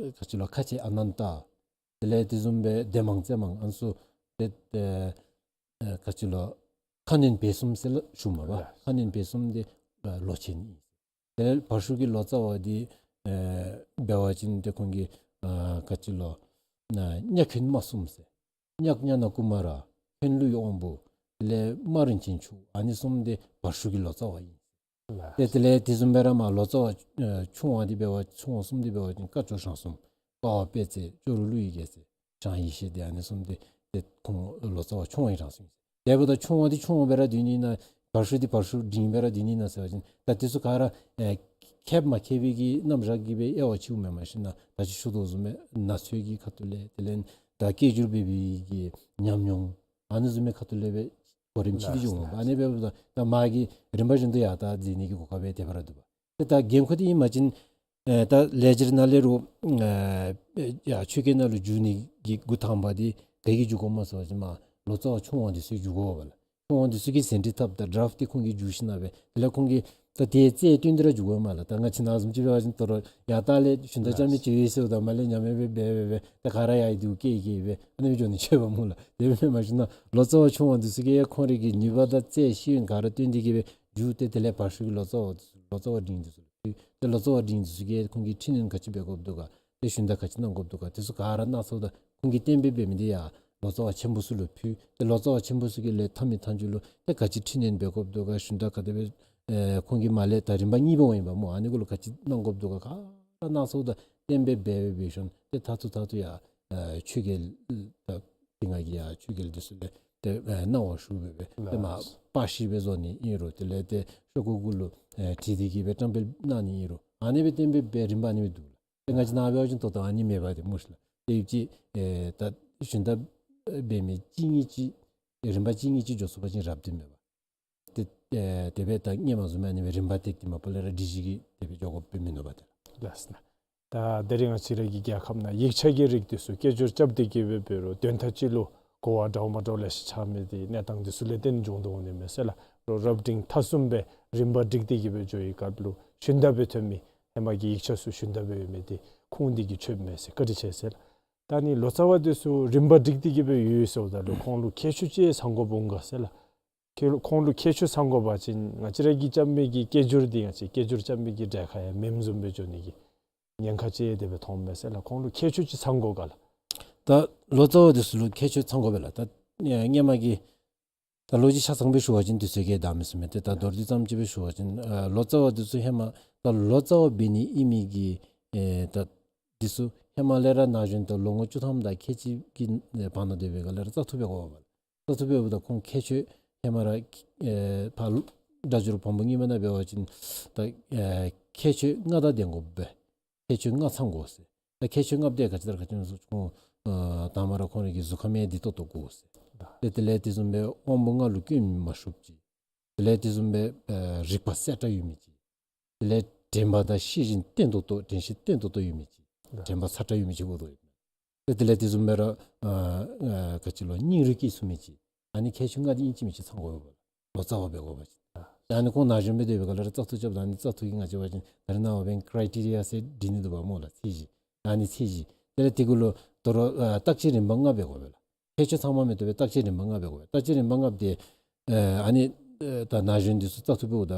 ཨེ་ག་ཅི་ལོ་ཁ་ཆེ་ཨ་ནན་ཏ། དེ་ལས་དེ་བཟུམ་སྦེ་སྡེ་མང་རྩེ་མང་ཨ་ནི་ཚུ་ཏེ་ཨེ་ཨེ་ག་ཅི་ལོ་ཁ་གནོན་བེ་གསུམ་ཟེར་ལགས་ཞུཝ་མས་པ། ལགས། ཁ་གནོན་བེ་གསུམ་འདི་ཨེ་ལོ་ཆེན་ཨིན། དེ་ལས་བར་ཤུགས་ཀྱི་ལོ་ཙཱ་བ་འདི་ཨེ་འབད་བ་ཅིན་ཏེ་ཁོང་གི་ཨ་ག་ཅི་ལོ་ཨ་གཉའ་གནོན་མ་གསུམ་ཟེར། གཉའ་གནོན་ན་ཀུ་མ་ར་གནོན་ལུས་དབང་པོ་དེ་ལས་མ་རིན་ཆེན་ཕྱུག་ཨ་ནི་གསུམ་འདི་བར་ཤུགས་ཀྱི་ལོ་ཙཱ་བ་ཨིན། ལགས། ཏེ་དེ་ལས་དེ་བཟུམ་སྦེ་ར་མར་ལོ་ཙཱ་བ་ཨེ་ཆུང་བ་འདི་འབད་བ་ཆུང་བ་གསུམ་འདི་འབད་བ་ཅིན་སྐ་ཅོག་ཞང་གསུམ། པ་ཝ་པད་ཚེ་ཅོག་རོ་ཀླུ་ཡི་རྒྱལ་མཚན་ཞང་ཡེ་ཤེས་འདི་ཨ་ནི་གསུམ་འདི་ཏེ་ཁོང་ལོ་ཙཱ་བ་ཆུང་བ་ཨིན་རང་སོང་ཡི། དེ་འབདཝ་ད་ཆུང་བ་འདི་ཆུང་བ་སྦེ་ར་སྡོད་ནི་ན་བར་ཤུགས་འདི་བར་ཤུགས་འབྲིང་སྦེ་ར་སྡོད་ནི་ན་ཟེར་བ་ཅིན་ད་དེ་ཚུ་ག་ར་ཨེ་མཁསཔ་མ་མཁས་པའི་གི་རྣམ་གཞག་གིས་སྦེ་དབྱེ་བ་ཕྱེཝ་མེན། མ་གཞི་ན་ད་ཅི་ཞུ་དོ་བཟུམ་སྦེ་ན་ཚོད་ཀྱི་ཁ་ཐུག་ལས་དེ་ལས་ད་སྐད་སྒྱུར་འབད་བའི་གི་ཉམས་མྱོང་ཨ་ནི་བཟུམ་མའི་ཁ་ཐུག་ལས་སྦེ་གོ་རིམ་ཕྱེ་སྟེ་འགྱོཝ་མས། ཨ་ནི་འབདཝ་ད་ད་མ་གི་རིམ་པ་བཞིན་དུ་ཡར་ད་འཛིན་ནི་གི་གོ་སྐབས་སྦེ་དེ་སྦེ་ར་འདུག་པ། ཏེ་ད་འགན་ཁུར་འདི་ཨིན་མ་ཅིན་ཨེ་ད་ལས་སྦྱོར་ནང་ལས་རུང་ཨེ་ཡར་ཆོས་སྐད་ནང་ལུ་བསྒྱུར་ནི་གི་འགོ་དང་པ་འདི་ག་གིས་བསྒྱུར་དགོཔ་སྨོ་ཟེར་བ་ཅིན་མར་ལོ་ཙཱ་བ་ཆུང་བ་འདི་ཚུ་བསྒྱུར་དགོ་པས་ལགས། ཆུང་བ་འདི་ཚུ་གིས་ཟིན་བྲིས་བཏབ་ད་ཌ་རཱཕ་འདི་ཁོང་གིས་བསྒྱུར་ཞིནམ་སྦེ་དེ་ལས་ཁོང་གིས་ད་དེ་རྩལ་བཏོན་ཏེ་ར་བསྒྱུར་དགོ་མས་ལགས། ད་ང་བཅས་ནཱ་བཟུམ་ཅིག་འབད་བ་ཅིན་ད་རུང་ཡར་ད་ལས་ཞུན་དག་རྐྱབ་མི་ཅིག་ཡོད་ཟེརཝ་ད་མར་ལས་ཉམས་ཉམས་སྦེ་འབད་འབད་འབད་ད་ག་ར་ཡར་འདི་བསྐྱལ་བསྐྱལ་སྦེ་ཨ་ནི་སྦེ་འགྱོ་ནི་ཅིག་འབདཝ་སྨོ་ལགས། དེ་སྦེ་མ་གཞི་ན་ལོ་ཙཱ་བ་ཆུང་བ་འདི་ཚུ་གིས་ཁོང་རའི་གི་ནུས་པ་དང་རྩལ་ཤེས་ཡོན་ག་ར་བཏོན་ཏེ་གི་སྦེ་བསྒྱུར་ཏེ་དེ་ལས་བར་ཤུགས་ཀྱི་ལོ་ཙཱ་བ་འདི་ཚུ་ལོ་ཙཱ་བ་འབྲིང་འདི་ཚུ་ལུ་ཕུལ། ཏེ་ལོ་ཙཱ་བ་འབྲིང་འདི་ཚུ་གིས་ཁོང་གིས་ཁྲི་གནོན་ག་ཅི་འབད་དགོཔ་འདུག་ག། ཏེ་ཞུན་དག་ག་ཅི་གནང་དགོཔ་འདུག་ག། དེ་ཚུ་ག་ར་གནང་ཚརཝ་ད་ཁོང་གིས་གཏན་འབེབས་འབད་མི་འདི་ཡར་ལོ་ཙཱ་བ་ཆེན་པོ་ཚུ་ལུ་ཕུལ། ཏེ་ལོ་ཙཱ་བ་ཆེན་པོ་ཚུ་གིས་ལས་མཐའ་མའི་མཐའ་མཇུག་ལུ་ཏེ་ག་ཅི་ཁྲི་གནོན་འབད་དགོཔ་འདུག་ག། ཞུན་དག་ག་དེ་སྦེ་ཨེ་ཁོང་གིས་མར་ལས་ད་རིམ་པ་གཉིས་པ་འོང་ཡི་པ་སྨོ། ཨ་ནི་གུ་ལུ་ག་ཅི་གནང་དགོཔ་འདུག་ག། ག་ར་གནང་ཚརཝ་ད་གཏན་འབེབས་འབད་འབད་འབད་ཞིནམ་ཏེ་མཐར་ཐུག་མཐར་ཐུག་ཡར་ཨེ་ཆོས་རྒྱལ་ད་དེ་སྔ་གི་ཡར་ཆོས་རྒྱལ་འདི་ཚུ་ལས་ཏེ་ཨེ་གནང་བ་ཞུ་སྦེ་སྦེ་ཏེ་མར་པར་ཤིང་སྦེ་བཟོ་ནི་ཨིན་རུང་དེ་ལས་ཏེ་ཤོག་ཀུ་གུ་ལུ་ཨེ་བྲིས་ཏེ་གི་སྦེ་བཀྲམ་སྤེལ་གནང་ནི་ཨིན་རུང་ཨ་ནི་སྦེ་གཏན་འབེབས་འབད་རིམ་པ་ཨ་ནི་སྦེ་འདུག་ལགས། ཏེ་ང་བཅས་ནཱ་འབད་བ་ཅིན་ད་ལྟོ་ཨ་ནི་མེད་པ་ཏེ་སྨོ་ཤིག་ལགས། ཏེ་ཡུདཔ་ཅིག་ཨེ་ད་ཞུན་དག་འབད་མི་གཅིག་གཉིས་ཅིག་རིམ་པ་གཅིག་གཉིས་ཅིག་འགྱོ་ཚུགས་པ་ཅིན་རབ་ཏུ་མེད་པ། ཏེ་ཨེ་དེ་སྦེ་ད་སྔོན་མ་བཟུམ་ཨ་ནི་སྦེ་རིམ་པ་བཏེགས་ཏེ་མ་པ་ལས་ར་སྒྲིག་གཞི་གིས་དེ་སྦེ་འགྱོ་དགོཔ་སྦེ་མིན་ནུག་པ་ཏེ་ལགས། ལགས་སོ། ད་དེ་རིང་ང་བཅས་ར་གི་རྒྱལ་ཁབ་ནང་ཡིག་ཆ་གི་རིགས་འདི་ཚུ་སྐད་སྒྱུར་རྐྱབ་སྟེ་གི་སྦེ་འབད་རུང་དོན་དག་ཅིག་ལུ་གོ་བ་འདྲཝ་མ་འདྲཝ་ལེ་ཤ་ཆགས་མི་འདི་གནས་སྟངས་འདི་ཚུ་ལས་བརྟེན་འབྱུང་དོ་འོང་ནི་མས་ཟེར་ལགས། རོགས་རབ་འབྲིང་ཐ་གསུམ་སྦེ་རིམ་པ་བསྒྲིགས་ཏེ་གི་སྦེ་འགྱོ་བའི་སྐབས་ལུ་ཞུན་དག་སྦེ་ཐོན་མི་ཧེ་མ་གི་ཡིག་ཆ་ཚུ་ཞུན་དག་སྦེ་ཡོད་མི་འདི་ཁུངས་འདི་གིས་ཆོད་མས་ཟེར། བཀའ་དྲིན་ཆེ་ཟེར་ལགས། ད་ནི་ལོ་ཙཱ་བ་འདི་ཚུ་རིམ་པ་བསྒྲིགས་ཏེ་གི་སྦེ་ཡོད་ཟེརཝ་ད་ལུ་ཁོང་ལུ་ཁྱད་ཆོས་ཅིག་ཚང་དགོཔ་འོང་ག་ཟེར་ལགས། ཁྱེད་ལུ་ཁོང་ལུ་ཁྱད་ཆོས་ཚང་དགོ་པ་ཅིན་ང་བཅས་ར་གིས་རྐྱབ་མི་གི་སྐད་སྒྱུར་འདི་ང་བཅས་སྐད་སྒྱུར་རྐྱབ་མི་གི་གྲལ་ཁར་ཡང་མེནམ་བཟུམ་སྦེ་འགྱོ་ནི་གི་ཉེན་ཁ་ཅིག་དེ་སྦེ་མཐོངམ་མས་ཟེར་ལགས། ཁོང་ལུ་ཁྱད་ཆོས་ཅིག་ཚང་དགོ་ག་ལགས། ད་ལོ་ཙཱ་བ་འདི་ཚུ་ལུ་ཁྱད་ཆོས་ཚང་དགོ་པས་ལགས། ད་ཨེ་སྔོན་མ་གི་ད་ལོ་རྒྱུས་ཆ་ཚང་སྦེ་ཞུ་བ་ཅིན་དུས་ཚོད་ཀྱིས་བདའ་མི་ཚུགས་མས། ཏེ་ད་མདོར་བསྡུས་ཙམ་ཅིག་སྦེ་ཞུ་བ་ཅིན་ཨ་ལོ་ཙཱ་བ་འདི་ཚུ་ཧེ་མ་ད་ལོ་ཙཱ་བ་འབད་ནི་ཨིན་མི་གི་ཨེ་ད་འདི་ཚུ་ ཧེ་མ་ལས་ར་ན་གཞོན་དང་ལོ་ངོ་བཅུ་ཐམ་དང་ཁལ་གཅིག་གི་བར་ན་སྡོད་པའི་སྒང་ལས་ར་བཙག་འཐུ་འབད་དགོ་པས་ལགས། བཙག་འཐུ་འབདཝ་ད་ཁོང་ཁྱད་ཆོས་ཧེ་མ་ར་ཨེ་ཕར་སྒྲ་སྒྱུར་བམ་པོ་གཉིས་པ་ནང་འབད་བ་ཅིན་ད་ཨེ་ཁྱད་ཆོས་ལྔ་དང་ལྡན་དགོ་པས། ཁྱད་ཆོས་ལྔ་ཚང་དགོ་ཟེར། ད་ཁྱད་ཆོས་ལྔ་པོ་དེ་ག་ཅི་ལྟར་ག་ཅི་སྨོ་ཟེར་ཁོང་ཨ་དང་པ་ར་ཁོང་རའི་གི་གཟུགས་ཁམས་ཡང་བདེ་ཏོག་ཏོ་དགོ་ཟེར། ད་དེ་ལས་དེ་བཟུམ་སྦེ་དབང་པོ་ལྔ་ལུ་སྐྱོན་མ་ཤོར་ཅིག། དེ་ལས་དེ་བཟུམ་སྦེ་ཨ་རིག་པ་གསལ་དྲགས་ཡོད་མི་ཅིག། དེ་ལས་དྲན་པ་དང་ཤེས་བཞིན་བརྟན་ཏོག་ཏོ་དྲན་ཤེས་བརྟན་ཏོག་ཏོ་ཡོད་མི་ཅིག། དྲན་པ་ཚ་དྲགས་ཡོད་མི་ཅིག་དགོ་དོ་ཡོད། ཏེ་དེ་ལས་དེ་བཟུམ་སྦེ་ར་ཨ་ཨ་ག་ཅི་ལོ་སྙིང་རུས་སྐྱེ་ཚུགས་མི་ཅིག། ཨ་ནི་ཁྱད་ཆོས་ལྔ་འདི་ཨིན་ཅི་མིན་ཅི་ཚང་དགོ་པས་ལགས། ལོ་ཙཱ་བ་འབད་དགོ་པ་ཅིན། ད་ཨ་ནི་ཁོང་ན་གཞོན་སྦེ་སྡོད་པའི་སྒང་ལས་ར་བཙག་འཐུ་རྐྱབ་ད་ཨ་ནི་བཙག་འཐུ་གི་ང་བཅས་འབད་བ་ཅིན་ད་རེས་ནངས་པ་འབདན་ཀ་རའི་ཊི་རི་ཡ་ཟེར་སྒྲིག་ནི་འདུག་པ་སྨོ་ལགས། ཚད་གཞི། ཨ་ནི་ཚད་གཞི། དེ་ལས་དེ་གུ་ལུ་དོ་རུང་ཨ་བརྟག་དཔྱད་རིམ་པ་ལྔ་འབད་དགོ་པས་ལགས། ཁྱད་ཆོས་ཚང་མ་མི་བཏུབ་པས། བརྟག་དཔྱད་རིམ་པ་ལྔ་འབད་དགོ་པས། བརྟག་དཔྱད་རིམ་པ་ལྔ་འབད་དེ་ཨ་ཨ་ནི་ཨ་ད་ན་གཞོན་འདི་ཚུ་བཙག་འཐུ་འབདཝ་ད་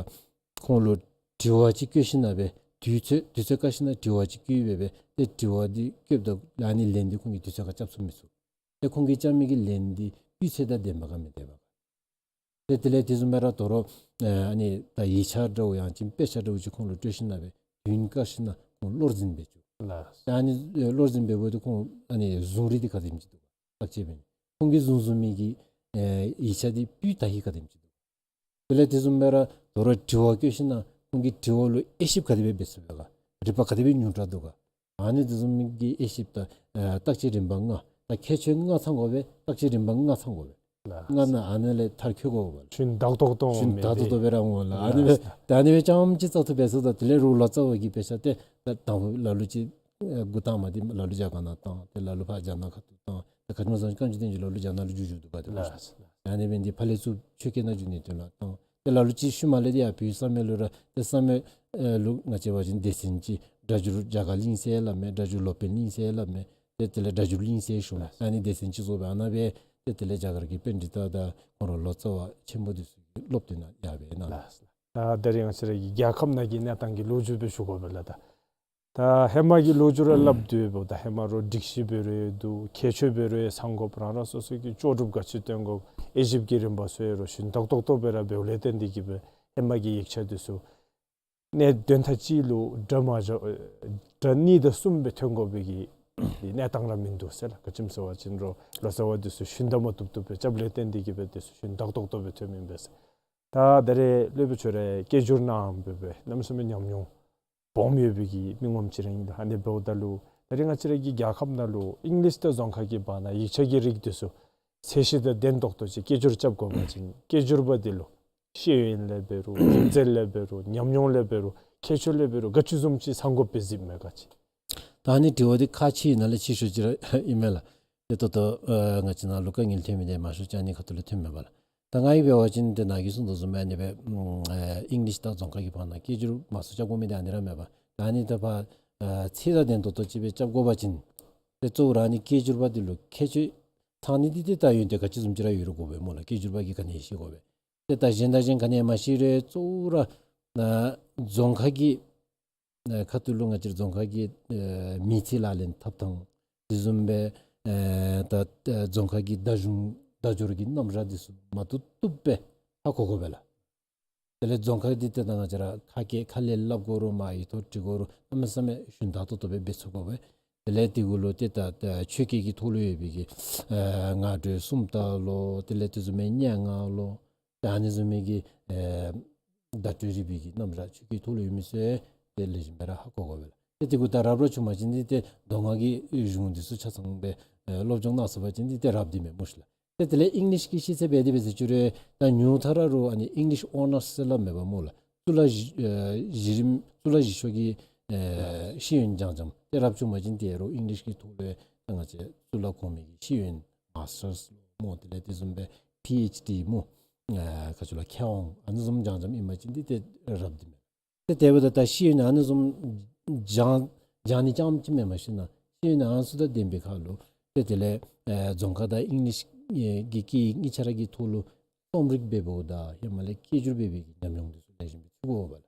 ཁོང་ལུ་དྲི་བ་ཅིག་བཀོད་ཞིན་ན་སྦེ་དུས་ཚོད་དུས་ཚོད་བཀག་ཞིན་ན་དྲི་བ་ཅིག་བཀོད་སྦེ་སྦེ་ཏེ་དྲི་བ་འདི་བཀོདཔ་ད་ཨ་ནི་ལན་འདི་ཁོང་གིས་དུས་ཚོད་ཁར་རྐྱབ་ཚུགས་མི་ཚུགས། ཏེ་ཁོང་གིས་རྐྱབ་མི་གི་ལན་འདི་སྤུས་ཚད་དང་ལྡནམ་ག་མི་ལྡནམ་ག། ཏེ་དེ་ལས་དེ་བཟུམ་སྦེ་ར་དོ་རུང་ཨ་ཨ་ནི་ད་ཡིག་ཆ་འདྲཝ་ཡང་ཅིན་དཔེ་ཆ་འདྲཝ་ཅིག་ཁོང་ལུ་སྤྲོད་ཞིན་ན་སྦེ་དུས་བཀག་ཞིན་ན་ཁོང་བློར་འཛིན་འབད་བཅུག། ལགས། ད་ཨ་ནི་ཨེ་བློར་འཛིན་འབདཝ་ད་ཁོང་ཨ་ནི་བཟུང་རིགས་འདི་ག་དེམ་ཅིག་འདུག་ག། བརྟག་དཔྱད་འབད་ནི་ཁོང་གིས་བཟུང་བཟུང་མི་གི་ཨེ་ཡིག་ཆ་འདི་སྤུས་དག་ཧིང་ག་དེམ་ཅིག་འདུག། དེ་ལས་དེ་བཟུམ་སྦེ་ར་དོ་རུང་དྲི་བ་བཀོད་ཞིན་ན་ཁོང་གིས་དྲི་བ་ལུ་དབྱེ་ཞིབ་ག་དེ་སྦེ་འབད་ཚུགས་པས་ག། རིག་པ་ག་དེ་སྦེ་ཉུང་དྲགས་འདུག་ག། ཨ་ནི་དེ་བཟུམ་མའི་གི་དབྱེ་ཞིབ་དང་ཨ་བརྟག་དཔྱད་རིམ་པ་ལྔ། ད་ཁྱད་ཆོས་ལྔ་ཚང་དགོ་པས། བརྟག་དཔྱད་རིམ་པ་ལྔ་ཚང་དགོ་པས། ལགས། ལྔ་ནང་ཨ་ནི་ལས་མཐར་འཁྱོལ་དགོ་པས། ཞུན་དག་ཏོག་ཏོ་ཞུན་དག་ཏོག་ཏོ་སྦེ་ར་འོང་ལགས། ཨ་ནི་སྦེ་ལགས། ད་ཨ་ནི་སྦེ་རྐྱངམ་ཅིག་བཙག་འཐུ་འབད་ཚུགས་ད། དེ་ལས་རོགས་ལོ་ཙཱ་བ་གིས་དཔེ་ཆ་ཏེ་ད་དང་ལ་ལུ་ཅིག་ཨ་འགོ་དང་པ་འདི་ལ་ལུ་རྒྱ་གར་ནང་བཏང་། ཏེ་ལ་ལུ་ཕར་རྒྱ་ནག་ཁ་ཐུག་བཏང་། ཏེ་ག་ཅི་སྨོ་ཟེར་བ་ཅིན་བཀའ་བརྒྱུད་བསྟན་འཛིན་ལ་ལུ་རྒྱ་ནག་ལུ་བསྒྱུར་བསྒྱུར་འདུག་པ། ཏེ་ལགས། ཨ་ནི་འབད་ནི་འདི་ཕར་ལས་ཚུར་ཆོས་སྐད་ནང་བསྒྱུར་ནིའི་དོན་ལུ་བཏང་། ཏེ་ལ་ལུ་ཅིག་ཤུལ་མ་ལས་འདི་ཡར་བོད་ས་མེད་ལུ་ར་ཏེ་ས་མེད་ཨེ་ལུ་ང་བཅས་འབད་བ་ཅིན་སྡེ་ཚན་ཅིག་སྒྲ་སྒྱུར་རྒྱ་གར་གླིང་ཟེར་སླབ་མས། སྒྲ་སྒྱུར་སློབ་དཔོན་གླིང་ཟེར་སླབ་མས། ཏེ་དེ་ལས་སྒྲ་སྒྱུར་གླིང་ཟེར་ཞུཝ་མས། ཨ་ནི་སྡེ་ཚན་ཅིག་བཟོ་སྦེ་ཨ་ནཱ་སྦེ་ཏེ་དེ་ལས་རྒྱ་གར་གྱི་པཎྜི་ཏ་དང་ཁོང་ར་ལོ་ཙཱ་བ་ཆེན་པོ་འདི་ཚུ་གིས་སློབ་སྟོན་ནང་ཡར་སྦེ་གནང་། ལགས། ད་ད་རེས་ང་བཅས་ར་གི་རྒྱལ་ཁབ་ནང་གི་གནས་སྟངས་ཀྱི་ལོ་རྒྱུས་སྦེ་ཞུ་དགོ་པས་ལགས། ད་ད་ཧེ་མ་གི་ལོ་རྒྱུས་ར་སླབ་སྡོད་འབདཝ་ད་ཧེ་མ་རོགས་སྒྲིག་གཞི་འབད་རུང་འདུག། ཁྱད་ཆོས་འབད་རུང་ཚང་དགོཔ། རང་རང་སོ་སོ་གི་ལྕོགས་གྲུབ་ག་ཅི་སྟོན་དགོཔ། དབྱེ་ཞིབ་ཀྱི་རིམ་པ་ཚུ་ཡང་རོགས་ཞུན་དག་ཏོག་ཏོ་སྦེ་ར་འབདཝ་ལས་བརྟེན་ཏེ་གིས་སྦེ་ཧེ་མ་གི་ཡིག་ཆ་འདི་ཚུ་གནས་དོན་དག་གཅིག་ལུ་སྒྲ་མ་བཞག་སྒྲ་གཉིས་དང་གསུམ་སྦེ་ཐོན་དགོ་པའི་གི་གནས་སྟངས་ར་མིན་འདུག་ཟེར་ལགས། ག་ཅི་སྨོ་ཟེར་བ་ཅིན་རོགས་ལོ་ཙཱ་བ་འདི་ཚུ་ཞུན་དག་མ་བཏུབ་བཏུབ་སྦེ་རྐྱབ་ལས་བརྟེན་ཏེ་གིས་སྦེ་འདི་ཚུ་ཞུན་དག་ཏོག་ཏོ་སྦེ་ཐོནམ་ཨིན་པས་ཟེར། ད་ད་རེས་སློབ་དཔོན་ཁྱོད་ར་སྐད་སྒྱུར་གནངམ་སྦེ་སྦེ་གནམ་མེད་ས་མེད་ཉམས་མྱོང་སྦོམ་ཡོད་པའི་གི་མི་ངོམ་ཅིག་ར་ཨིན་ལགས། ཨ་ནི་འབདཝ་ད་ལུ་ད་རེས་ང་བཅས་ར་གི་རྒྱལ་ཁབ་ནང་ལུ་ཨིང་ལིཤ་དང་རྫོང་ཁ་གི་བར་ན་ཡིག་ཆ་གི་རིགས་འདི་ཚུ་ཚད་གཞི་དང་ལྡན་ཏོག་ཏོ་ཅིག་སྐད་སྒྱུར་རྐྱབ་དགོ་པ་ཅིན་སྐད་སྒྱུར་པ་འདི་ལུ་ཤེས་ཡོན་ལས་འབད་རུང་རིག་རྩལ་ལས་འབད་རུང་ཉམས་མྱོང་ལས་འབད་རུང་ཁྱད་ཆོས་ལས་འབད་རུང་ག་ཅི་བཟུམ་ཅིག་ཚང་དགོཔ་སྦེ་གཟིགསཔ་མས་ག་ཅི། ད་ཨ་ནི་དྲི་བ་འདི་ཁག་ཆེ་ནང་ལས་ཆེ་ཤོས་ཅིག་ར་ཨིན་མས་ལགས། ཏེ་ད་ལྟོ་ཨ་ང་བཅས་ནང་ལུ་དཀའ་ངལ་ཐོན་མི་འདི་མང་ཤོས་ཅིག་ཨ་ནི་ཁ་ཐུག་ལས་ཐོནམ་མས་པ་ལགས། ད་ང་གིས་འབད་བ་ཅིན་ཏེ་ནཱ་གིས་གསུངས་དོ་བཟུམ་ཨ་ནི་སྦེ་ཨ་ཨིང་ལིཤ་དང་རྫོང་ཁ་གི་བར་ན་སྐད་སྒྱུར་མང་སུ་རྐྱབ་དགོ་མི་འདི་ཨ་ནི་ར་མས་པ། ད་ཨ་ནི་ད་ཕར་ཨ་ཚད་དང་ལྡན་ཏོག་ཏོ་ཅིག་སྦེ་རྐྱབ་དགོ་པ་ཅིན་ཏེ་གཙོ་བོ་ར་ཨ་ནི་སྐད་སྒྱུར་པ་འདི་ལུ་ཁྱད་ཆོས་ཚང་ནི་འདི་ཏེ་ད་ཡོན་ཏན་ག་ཅི་བཟུམ་ཅིག་ར་ཡོད་རུང་དགོ་པས་སྨོ་ལགས། སྐད་སྒྱུར་པ་གིས་ག་ནི་ཤེས་དགོ་པས། ཏེ་ད་གཞན་དང་གཞན་ག་ནི་ཡང་མ་ཤེས་རུང་གཙོ་བོ་ར་ཨ་རྫོང་ཁ་གི་ཨ་ཁ་ཐུག་ལུ་ང་བཅས་རྫོང་ཁ་གི་ཨ་མི་ཚེ་ལག་ལེན་འཐབ་ཐངས་དེ་བཟུམ་སྦེ་ཨ་ད་ཨ་རྫོང་ཁ་གི་བརྡ་གཞུང་བརྡ་སྦྱོར་གྱི་རྣམ་གཞག་འདི་ཚུ་མ་བཏུབ་བཏུབ་སྦེ་ཧ་གོ་དགོ་པས་ལགས། དེ་ལས་རྫོང་ཁ་འདི་ཏེ་ད་ང་བཅས་ར་ཁ་སྐད་ཁ་ལས་སླབ་དགོ་རུང་མར་ཡིག་ཐོག་བྲི་དགོ་རུང་གནམ་མེད་ས་མེད་ཞུན་དག་ཏོག་ཏོ་སྦེ་འབད་ཚུགས་དགོ་པས། དེ་ལས་དེ་གུ་ལུ་ཏེ་ད་ད་ཆོས་སྐད་ཀྱི་ཐོག་ལུ་ཡོད་པའི་གི་ཨ་སྔ་འགྲོའི་སུམ་རྟགས་ལོ། དེ་ལས་དེ་བཟུམ་མའི་སྙན་ངག་ལོ། ཏེ་ཨ་ནི་བཟུམ་མའི་གི་ཨེ་བརྡ་སྤྲོད་རིག་པའི་གི་རྣམ་གཞག་ཆོས་སྐད་ཐོག་ལུ་ཡོད་མི་ཚུ་ཏེ་ལེགས་ཤོམ་སྦེ་ར་ཧ་གོ་དགོ་པས་ལགས། ཏེ་དེ་གུ་ད་རབ་རབ་བྱུང་པ་ཅིན་འདི་ཏེ་མདོ་སྔགས་ཀྱི་གཞུང་འདི་ཚུ་ཆ་ཚང་སྦེ་ཨེ་སློབ་སྦྱོང་གནང་ཚུགས་པ་ཅིན་འདི་ཏེ་རབ་འདི་མས་སྨོ་ཤིག་ལགས། ཏེ་དེ་ལས་ཨིང་ལིཤ་གི་ཤེས་ཚད་འབད་དེ་འབད་ཟེར་ཅི་རུང་ད་ཉུང་མཐའ་ར་རོགས་ཨ་ནི་ཨིང་ལིཤ་ཨོ་ནརསི་ཟེར་སླབ་མས་པ་སྨོ་ལགས། གཙུག་ལག་བཞི་ཨེ་བཞི་རིམ་གཙུག་ལག་བཞི་ཤོག་གི་ཨེ་ཤེས་ཡོན་སྦྱང་སྦྱངམ། ཏེ་རབ་བྱུང་པ་ཅིན་ཏེ་རོགས་ཨིང་ལིཤ་གི་ཐོག་ལས་ད་ང་བཅས་གཙུག་ལག་གོང་མའི་གི་ཤེས་ཡོན་མཱསི་ཊརསི་ལོ་སྨོ། དེ་ལས་དེ་བཟུམ་སྦེ་པི་ཨེཆ་ཌི་སྨོ། ཨེ་ག་ཅི་ལོ་མཁས་དབང་ཨ་ནི་བཟུམ་སྦྱང་སྦྱངམ་ཨིན་པ་ཅིན་འདི་ཏེ་རབ་འདི་མས། ཏེ་དེ་འབདཝ་ད་ད་ཤེས་ཡོན་ཨ་ནི་བཟུམ་སྦྱང་སྦྱང་ནི་རྐྱངམ་ཅིག་མེན་པར་ཤེས་ན་ཤེས་ཡོན་ཨ་ནི་ཚུ་དང་ལྡན་པའི་ཁར་ལུ་ཏེ་དེ་ལས་ཨེ་རྫོང་ཁ་དང་ཨིང་ལིཤ་ཨེ་གི་སྐད་ཡིག་གཉིས་ཆ་ར་གི་ཐོག་ལུ་རྩོམ་རིག་འབད་འབདཝ་ད་ཧེ་མ་ལས་སྐད་སྒྱུར་འབད་བའི་གི་ཉམས་མྱོང་འདི་ཚུ་ལེགས་ཤོམ་སྦེ་ཚུད་དགོ་པས་ལགས།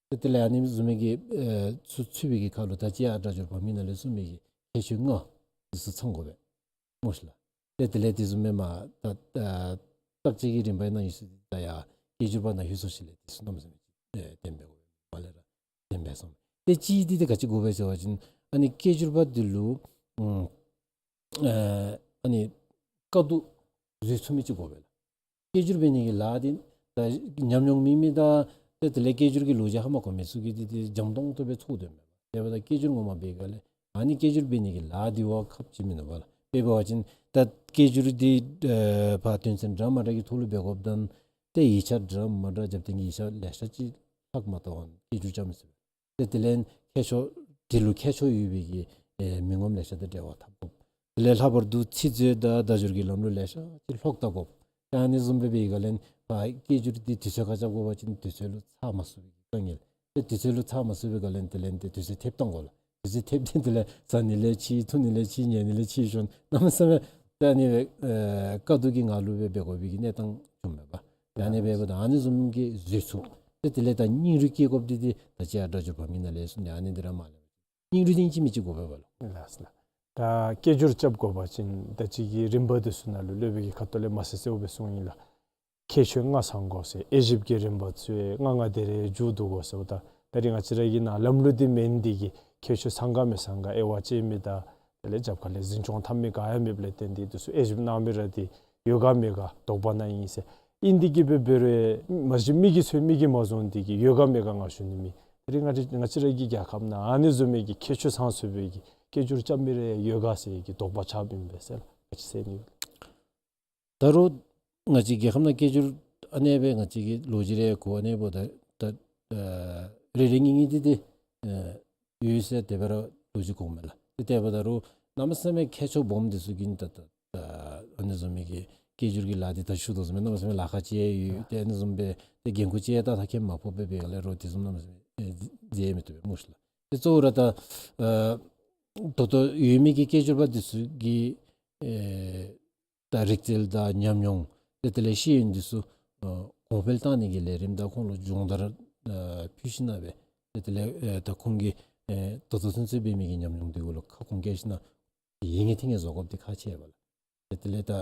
ཏེ་དེ་ལས་ཨ་ནི་བཟུམ་མའི་གི་ཨེ་ཚུ་ཚུད་པའི་གི་ཁར་ལུ་ད་ཅི་ཡར་སྒྲ་སྒྱུར་བམ་པོའི་ནང་ལས་གསུངས་མི་གི་ཁྱད་ཆོས་ལྔ་འདི་ཚུ་ཚང་དགོ་པས་སྨོ་ཤིག་ལགས། ཏེ་དེ་ལས་དེ་བཟུམ་མའི་མར་ད་ད་བརྟག་དཔྱད་ཀྱི་རིམ་པའི་ནང་ཡོད་ས་འདི་ད་ཡར་སྐད་སྒྱུར་པ་ནང་ལྷོད་སོང་ཞིནམ་ལས་དེ་ཚུ་གནམ་མེད་ས་མེད་ཅིག་ཨེ་ལྡན་པས་གོ། མ་ལས་ར་ལྡན་པས་སོང་། ཏེ་གཅིག་འདི་ཏེ་ག་ཅི་དགོ་པས་ཟེར་བ་ཅིན་ ཨ་ནི་སྐད་སྒྱུར་པ་འདི་ལུ་ཨ་ཨ་ནི་དཀའ་སྡུག་བཟོད་ཚུགས་མི་ཅིག་དགོ་པས་ལགས། སྐད་སྒྱུར་འབད་ནི་གི་ལཱ་འདི་ད་ཉམས་མྱོང་མེད་མི་དང་ཏེ་དེ་ལས་སྐད་སྒྱུར་གྱི་ལོ་རྒྱུས་ཧ་མ་གོ་མི་ཚུ་གིས་འདི་འདི་འཇམ་ཏོང་ཏོ་སྦེ་ཚོར་དོ་མས། དེ་འབདཝ་ད་སྐད་སྒྱུར་ངོ་མ་འབད་ག་ལས་ཨ་ནི་སྐད་སྒྱུར་འབད་ནི་གི་ལཱ་འདི་བ་ཁག་ཆེ་མིན་ནུག་པ་ལགས། དཔེ་འབད་བ་ཅིན་ད་སྐད་སྒྱུར་འདི་ཨེ་ཕར་དོན་ཚན་འདྲ་མ་འདྲ་གི་ཐོག་ལུ་འབད་དགོཔ་ད་ཏེ་ཡིག་ཆ་འདྲ་མ་འདྲ་རྒྱབ་སྟེ་གི་ཡིག་ཆ་ལེ་ཤ་ཅིག་ལྷག་མ་གཏོགས་སྐད་སྒྱུར་རྐྱབ་མི་ཚུགས་པས། ཏེ་དེ་ལས་མཁས་མཆོག་དེ་ལུ་མཁས་མཆོག་ཡོད་པའི་གི་ཨེ་མི་ངོམ་ལེ་ཤ་དང་འབྲེལ་བ་འཐབ་དགོ། དེ་ལས་ལྷག་པར་དུ་ཚིག་མཛོད་དང་བརྡ་སྦྱོར་གྱི་ལམ་ལུགས་ལེ་ཤ་ཅིག་ལྷོག་བལྟ་དགོ། ཨ་ནི་བཟུམ་སྦེ་འབད་ག་ལས་ཕར་སྐད་སྒྱུར་འདི་དུས་ཚོད་ཁར་རྐྱབ་དགོ་པ་ཅིན་དུས་ཚོད་ལུ་ཚར་མ་ཚུགས་པའི་གི་དཀའ་ངལ། ཏེ་དུས་ཚོད་ལུ་ཚར་མ་ཚུགས་པའི་ག་ལས་དེ་ལས་ཏེ་དུས་ཚོད་ཐེབས་གཏང་དགོ་ལགས། དུས་ཚོད་ཐེབས་ཏེ་དེ་ལས་ཟ་ནི་ལས་ཕྱི་འཐུང་ནི་ལས་ཕྱི་ཉལ་ནི་ལས་ཕྱི་ཤོན་གནམ་མེད་ས་མེད་ད་ཨ་ནི་སྦེ་ཨེ་དཀའ་སྡུག་གི་ངང་ལུ་སྦེ་འབད་དགོ་པའི་གི་གནས་སྟངས་བྱུངམ་མས་པ། ཨ་ནི་སྦེ་འབདཝ་ད་ཨ་ནི་བཟུམ་གྱི་བཟོད་ཚུགས། ཏེ་དེ་ལས་ད་སྙིང་རུས་བསྐྱེད་དགོཔ་འདི་འདི་ད་ཅི་ཡང་སྒྲ་སྒྱུར་བ་མི་ནང་ལས་གསུངས་ནི་ཨ་ནི་འདི་ར་མ་ལས་སྙིང་རུས་འདི་ཨིན་ཅི་མིན་ཅི་དགོ་པས་པ་ལགས། ལགས་སོ་ལགས། ད་སྐད་སྒྱུར་རྐྱབ་དགོ་པ་ཅིན་ད་ཅི་གི་རིམ་པ་འདི་ཚུ་ནང་ལུ་སློབ་དཔོན་གྱིས་ཁ་ཐུག་ལས་མ་གསལ་གསལཝ་སྦེ་གསུངས་ཡི་ལགས། ཁྱད་ཆོས་ལྔ་ཚང་དགོ་ཟེར། དབྱེ་ཞིབ་ཀྱི་རིམ་པ་ཚུ་ལྔ་ལྔ་དེ་རེ་མཇུག་བསྡུ་དགོ་ཟེརཝ་ད་ད་རིས་ང་བཅས་ར་གི་ནང་ལམ་ལུགས་འདི་མེན་འདི་གིས་ཁྱད་ཆོས་ཚང་ག་མི་ཚང་ག་དབྱེ་བ་དཔྱད་མི་དང་དེ་ལས་རྒྱབ་ཁ་ལས་འཛིན་སྐྱོང་འཐབ་མི་ག་ཡང་མེདཔ་ལས་བརྟེན་ཏེ་འདི་ཚུ་དབྱེ་ཞིབ་གནང་མི་ར་འདི་ཡོད་ག་མེད་ག་དོགས་པ་ནང་ཨིན་ཟེར། ཨིན་འདི་གིས་སྦེ་འབད་རུང་མ་གཞི་མི་གིས་འཚོལ་མི་གིས་མ་བཟུང་འདི་གིས་ཡོད་ག་མེད་ག་ང་ཞུ་ནི་མེད། ད་རིས་ང་བཅས་ང་བཅས་ར་གི་རྒྱལ་ཁབ་ནང་ཨ་ནི་བཟུམ་མའི་གི་ཁྱད་ཆོས་ཚང་ཚུགས་པའི་གི་སྐད་སྒྱུར་རྐྱབ་མི་རེ་ཡོད་ག་ཟེར་གྱི་དོགས་པ་ཆགསཔ་ཨིན་པས་ཟེར་ལགས། ང་བཅས་ཟེར་ནི་ད་རུང་ང་བཅས་རྒྱལ་ཁབ་ནང་སྐད་སྒྱུར་ཨ་ནེ་སྦེ་ང་བཅས་ཀྱི་ལོ་རྒྱུས་རེ་གོ་ཨ་ནེ་འབདཝ་ད་ད་ཨ་རེ་རེ་གཉིས་གཉིས་འདི་འདི་ཨ་ཡོད་ཟེར་དེ་སྦེ་ར་ལོ་རྒྱུས་གོཝ་མས་ལགས། ཏེ་དེ་འབདཝ་ད་རུང་གནམ་མེད་ས་མེད་ཁྱད་ཆོས་སྦོམ་འདི་ཚུ་གིས་ད་ད་ད་ཨ་ནི་བཟུམ་མའི་གི་སྐད་སྒྱུར་གྱི་ལཱ་འདི་ད་ཞུ་དོ་བཟུམ་སྦེ་གནམ་མེད་ས་མེད་ལཱ་ཁག་ཅིག་ཡོད། ཏེ་ཨ་ནི་བཟུམ་སྦེ་ཏེ་འགན་ཁུར་ཅིག་ད་ད་ཁྱད་མ་ཕོགཔ་སྦེ་འབད་ག་ལས་རོགས་དེ་བཟུམ་གནམ་མེད་ས་མེད་ཨེ་མཛད་མི་བཏུབ་པས་སྨོ་ཤི་ལགས། ཏེ་གཙོ་བོ་ར་ད་ཨ་ད་ལྟོ་ཡོད་མི་གི་སྐད་སྒྱུར་པ་འདི་ཚུ་གི་ཨེ་ད་རིག་རྩལ་དང་ཉམས་མྱོང་ཏེ་དེ་ལས་ཤེས་ཡོན་འདི་ཚུ་ཨ་གོང་འཕེལ་བཏང་ནི་གི་ལས་རིམ་དང་ཁོང་ལུ་སྦྱོང་བརྡར་ཨ་ཕུལ་ཞིན་ན་སྦེ་ཏེ་དེ་ལས་ཨེ་ད་ཁོང་གིས་ཨེ་ད་ལྟོ་ཚུན་ཚོད་འབད་མི་གི་ཉམས་མྱོང་འདི་གུ་ལུ་ཁ་སྐོང་བཀལ་ཞིན་ན་ཡིད་ངེས་ཐིང་ངེས་བཟོ་དགོཔ་འདི་ཁག་ཆེ་བས་ལགས། ཏེ་དེ་ལས་ད་ཨ་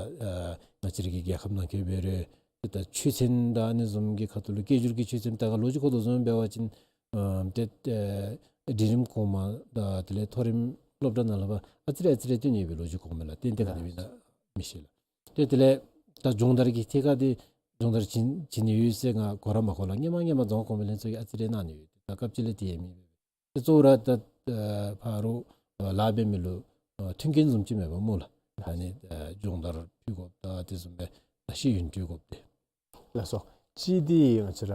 ང་བཅས་ར་གི་རྒྱལ་ཁབ་ནང་འཁོད་འབད་རུང་ཏེ་ད་ཆོས་ཚན་དང་ཨ་ནི་བཟུམ་གྱི་ཁ་ཐུག་ལུ་སྐད་སྒྱུར་གྱི་ཆོས་ཚན་ད་ག་ལོ་རྒྱུས་གོ་དོ་བཟུམ་འབད་བ་ཅིན་ཨ་ཏེ་ཨེ་འབྲིང་རིམ་གོང་མ་དང་དེ་ལས་མཐོ་རིམ་སློབ་གྲྭ་ནང་ལུ་ཕར་ཨ་ཙི་རེ་ཨ་ཙི་རེ་སྟོན་ནི་ཡོད་པའི་ལོ་རྒྱུས་གོཝ་མས་ལགས། ཏན་ཏན་ག་དེ་སྦེ་ཨིན་ན་མི་ཤེས་ལགས། ཏེ་དེ་ལས་ད་སྦྱོང་བརྡར་གྱི་ཐད་ཁར་འདི་སྦྱོང་བརྡར་བྱིན་བྱིན་ནི་ཡོད་ཟེར་ང་གོ་ར་མ་གོ་ལགས། སྔོན་མ་སྔོན་མ་རྫོང་ཁོངས་མི་ལྷན་ཚོགས་ཀྱིས་ཨ་ཙི་རེ་གནང་ནི་ཡོད། ད་སྐབས་ཅིག་ལས་དེ་ཡང་མེད་པས། ཏེ་གཙོ་བོ་ར་ད་ཨ་ཕར་ལཱ་འབད་མི་ལུ་ཨ་མཐུན་རྐྱེན་བཟུམ་ཅིག་མེད་པས་སྨོ་ལགས། ཨ་ནི་ཨ་སྦྱོང་བརྡར་ཕུལ་དགོཔ་དང་དེ་བཟུམ་སྦེ་ད་ཤེས་ཡོན་སྤྲོད་དགོཔ་འདི། ལགས་སོ། གཅིག་འདི་ང་བཅས་ར་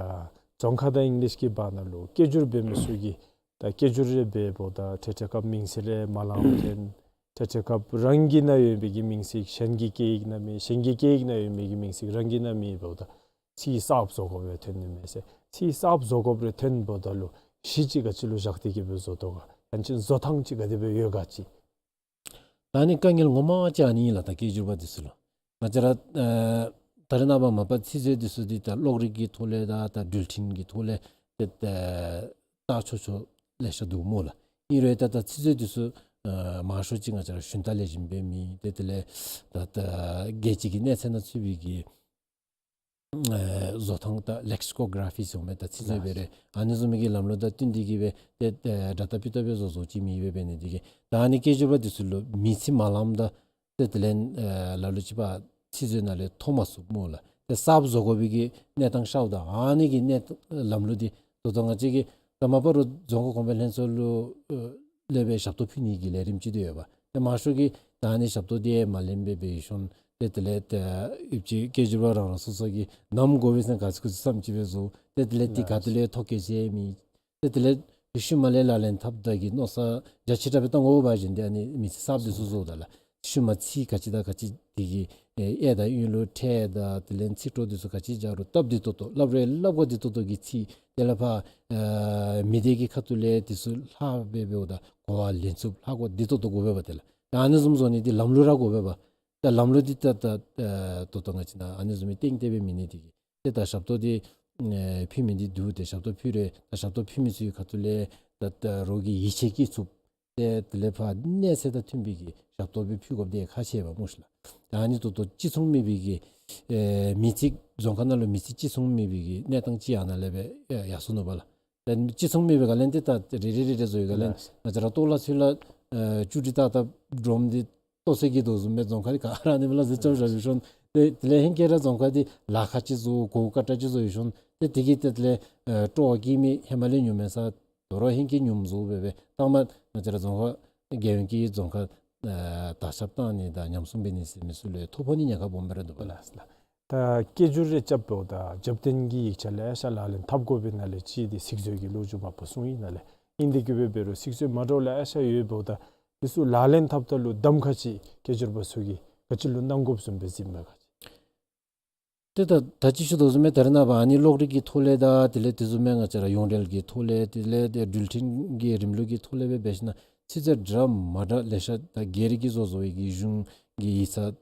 རྫོང་ཁ་དང་ཨིང་ལིཤ་གི་བར་ན་ལུ་སྐད་སྒྱུར་འབད་མི་ཚུ་གིས་ད་སྐད་སྒྱུར་རེ་འབདཝ་ད་ཏེ་ཏེ་སྐབས་མིང་ཚིག་རེ་མ་ལངམ་ཐོན། ཏེ་ཏེ་སྐབས་རང་གི་ནང་ཡོད་པའི་གི་མིང་ཚིག་གཞན་གྱི་སྐད་ཡིག་ནང་མེད། གཞན་གྱི་སྐད་ཡིག་ནང་ཡོད་པའི་གི་མིང་ཚིག་རང་གི་ནང་མེདཔ་འབདཝ་ད་ཚིག་གསརཔ་བཟོ་དགོཔ་སྦེ་ཐོན་ནི་མས་ཟེར། ཚིག་གསརཔ་བཟོ་དགོཔ་རེ་ཐོནམ་ད་ལུ་གཞི་ཅིག་ག་ཅི་ལུ་བཞག་སྟེ་གི་སྦེ་བཟོ་དོ་ག། ཡང་ཅིན་བཟོ་ཐངས་ཅིག་ག་དེ་སྦེ་ཡོད་ག་ཅིག། ད་ཨ་ནི་དཀའ་ངལ་ངོ་མ་ཅིག་ཨ་ནི་ཨིན་ལགས། ད་སྐད་སྒྱུར་པ་འདི་ཚུ་ལུ་ང་བཅས་ར་ཨ་ད་རེས་ནངས་པ་མ་པ་ཚིག་མཛོད་འདི་ཚུ་འདི་ད་གློག་རིག་གི་ཐོག་ལས་དང་ད་འགྲུལ་འཕྲིན་གྱི་ཐོག་ལས་ཏེ་ད་བལྟ་ཆོག་ཆོག་ལེ་ཤ་འདུག་སྨོ་ལགས། ཨིན་རུང་ད་ད་ཚིག་མཛོད་འདི་ཚུ་ཨ་མང་ཤོས་ཅིག་ང་བཅས་ར་ཞུན་དག་ལེགས་ཤོམ་སྦེ་མེད། ཏེ་དེ་ལས་ད་ད་རྒྱལ་སྤྱི་གི་གནས་ཚད་ནང་ཚུད་པའི་གི་ཨེ་བཟོ་ཐངས་ད་ལེག་སི་ཀོ་ག་ར་ཕི་ཟེར་མི་ད་ཚིག་མཛོད་སྦེ་རེ་ཨ་ནི་བཟུམ་མའི་གི་ལམ་ལུགས་དང་བསྟུན་ཏེ་གི་སྦེ་ཏེ་ཨེ་དྲ་ལྟ་པི་ལྟ་སྦེ་བཟོ་བཟོཝ་ཅིག་མེདཔ་འབད་ནི་འདི་གིས་ད་ཨ་ནི་སྐད་སྒྱུར་པ་འདི་ཚུ་ལུ་མིང་ཚིག་མ་ལངམ་ད་ཏེ་དེ་ལས་ཨེ་ལ་ལུ་ཅིག་ཕར་ཚིག་མཛོད་ནང་ལས་ཐོབ་མ་ཚུགས་སྨོ་ལགས། ཏེ་གསརཔ་བཟོ་དགོ་པའི་གི་གནས་སྟངས་ཤརཝ་ད་ཨ་ནི་གི་གནས་ལམ་ལུགས་འདི་ད་ལྟོ་ང་བཅས་ཀྱི་ད་མ་པ་རུང་རྫོང་ཁ་གོང་འཕེལ་ལྷན་ཚོགས་ལུ་ཨེ་ལས་སྦེ་ཞབས་ཏོག་ཕུལ་ནི་གི་ལས་རིམ་ཅིག་འདི་ཡོདཔ། ཏེ་མང་ཤོས་ཀྱིས་ད་ཨ་ནི་ཞབས་ཏོག་འདི་མ་ལེན་པར་སྦེ་ཡར་སོང་། ཏེ་དེ་ལས་ཏེ་ཡུདཔ་ཅིག་སྐད་སྒྱུར་པ་རང་རང་སོ་སོ་གིས་ནམ་དགོ་པས་ཟེར་ག་ཅི་གུ་ཅི་བསམ་ཅིག་སྦེ་བཟོ། ཏེ་དེ་ལས་འདི་ག་ཏེ་ལས་ཐོ་བཀོད་ཟེར་མེད། ཏེ་དེ་ལས་ཤུལ་མ་ལས་ལག་ལེན་འཐབ་ད་གི་མནོ་བསམ་རྒྱ་ཆེ་དྲགས་སྦེ་བཏང་དགོ་པ་ཅིན་ཏེ་ཨ་ནི་མིང་ཚིག་གསརཔ་འདི་ཚུ་བཟོཝ་ད་ལགས། ཤུལ་མ་ཚིག་ག་ཅི་དང་ག་ཅི་འདི་གི་ཨེ་དབྱེ་དང་དབྱེ་ལུགས་ཕྲད་དང་དེ་ལས་ཚིག་གྲོགས་འདི་ཚུ་ག་ཅི་སྦྱར་རུང་སྟབས་བདེ་ཏོག་ཏོ་སླབ་རུང་སླབ་གོ་བདེ་ཏོག་ཏོ་གི་ཚིག། དེ་ལས་ཕར་ཨེ་མི་སྡེ་གི་ཁ་ཐུག་ལས་འདི་ཚུ་ལྷག་སྦེ་འབདཝ་ད་གོ་བ་ལེན་ཚུགསཔ་ལྷག་གོ་བདེ་ཏོག་ཏོ་དགོ་པས་པ། དེ་ལགས་ད་ཨ་ནི་བཟུམ་བཟོ་ནི་འདི་ལམ་ལུགས་ར་དགོ་པས་པ། ད་ལམ་ལུགས་འདི་ད་ད་ཨེ་ད་ལྟོ་ང་བཅས་ནང་ཨ་ནི་བཟུམ་མའི་སྟེང་དེ་སྦེ་མེད་ནི་འདི་གིས་ཏེ་ད་ཞབས་ཏོག་འདི་ཨེ་ཕུལ་མི་འདི་འདུག། ཏེ་ཞབས་ཏོག་ཕུལ་རུང་ད་ཞབས་ཏོག་ཕུལ་མི་ཚུ་གི་ཁ་ཐུག་ལས་ད་ད་རོགས་ཀྱིས་ཡིད་ཆེས་བསྐྱེད་ཚུགསཔ། ཏེ་དེ་ལས་ཕར་གནས་ཚད་དང་མཐུན་པའི་གི་ཞབས་ཏོག་སྦེ་ཕུལ་དགོཔ་འདི་ཁག་ཆེ་བས་སྨོ་ཤི་ལགས། ད་ཨ་ནི་ད་ལྟོ་གཅིག་མཚུངས་མེད་པའི་གི་ཨེ་མིང་ཚིག་རྫོང་ཁ་ནང་ལུ་མིང་ཚིག་གཅིག་མཚུངས་མེད་པའི་གི་གནས་སྟངས་ཅིག་ཨ་ནཱ་ལས་སྦེ་ཨེ་ཡར་སོ་ནུག་པ་ལགས། ད་ཅི་ཚང་མེད་པའི་སྒང་ལས་འདི་ད་རེ་རེ་རེ་རེ་བཟོ་བའི་སྒང་ལས་ལགས། ང་བཅས་ར་ལྟོ་ལ་ཚུ་ལ་ཨ་ཅུ་ཏི་ཏག་ཏག་སྒྲོམ་འདི་ལྟོ་ཚོད་ཀྱི་དོ་བཟུམ་མའི་རྫོང་ཁ་འདི་ག་ར་ཨ་ནི་སྦེ་ལ་ཟེར་རྐྱབ་བཞག་ཡོད་ཤོང་། ཏེ་དེ་ལས་ཧེང་སྐལ་ར་རྫོང་ཁ་འདི་ལཱ་ཁག་ཅིག་བཟོ་གོ་སྐབས་ཏག་ཅིག་བཟོ་ཡོད་ཤོང་། ཏེ་དེ་གིས་ཏེ་དེ་ལས་ཨ་སྤྲོ་བ་སྐྱེ་མི་ཧེ་མ་ལས་ཉུང་མས་ས། དོ་རུང་ཧེང་སྐལ་ཉུངམ་བཟོ་སྦེ་སྦེ་ད་མ་ང་བཅས་ར་རྫོང་ཁ་རྒྱལ་ཡོངས་ཀྱི་རྫོང་ཁ་ཨ་དར་ཁྱབ་བཏང་ནི་དང་ཉམས་སྲུང་འབད་ནི་ཟེར་མི་ཚུ་ལུ་ཐོ་ཕོག་ནི་ཉེན་ཁ་སྦོམ་སྦེ་ར་འདུག་པ་ལགས། ལགས་ལགས། ད་སྐད་སྒྱུར་རེ་རྐྱབ་འབདཝ་ད་རྒྱབ་རྟེན་གྱི་ཡིག་ཆ་ལེ་ཤ་ལག་ལེན་འཐབ་དགོ་པའི་ནང་ལས་གཅིག་འདི་ཚིག་མཛོད་ཀྱི་ལོ་རྒྱུས་མ་པ་གསུངས་ཡི་ནང་ལས་ཨིན། དེ་གིས་འབད་འབད་རུང་ཚིག་མཛོད་མ་འདྲཝ་ལེ་ཤ་ཡོདཔ་འབདཝ་ད་འདི་ཚུ་ལག་ལེན་འཐབ་ད་ལུ་གདམ་ཁ་ཅིག་སྐད་སྒྱུར་པ་ཚུ་གིས་ག་ཅི་ལུ་གནང་དགོཔ་བཟུམ་སྦེ་གཟིགས་མས་ག་ཅི། ཏེ་ད་ད་ཅི་ཞུ་དོ་བཟུམ་སྦེ་ད་རེས་ནངས་པ་ཨ་ནི་གློག་རིག་གི་ཐོག་ལས་དང་དེ་ལས་དེ་བཟུམ་སྦེ་ང་བཅས་ར་ཡོངས་འབྲེལ་གྱི་ཐོག་ལས་དེ་ལས་ཏེ་འགྲུལ་འཕྲིན་གྱི་རིམ་ལུགས་ཀྱི་ཐོག་ལས་སྦེ་འབད་ཞིན་ན་ཚིག་མཛོད་འདྲ་མ་འདྲ་ལེ་ཤ་ད་སྒེར་གྱིས་བཟོ་བཟོ་བའི་གི་གཞུང་གི་ཡིག་ཚང་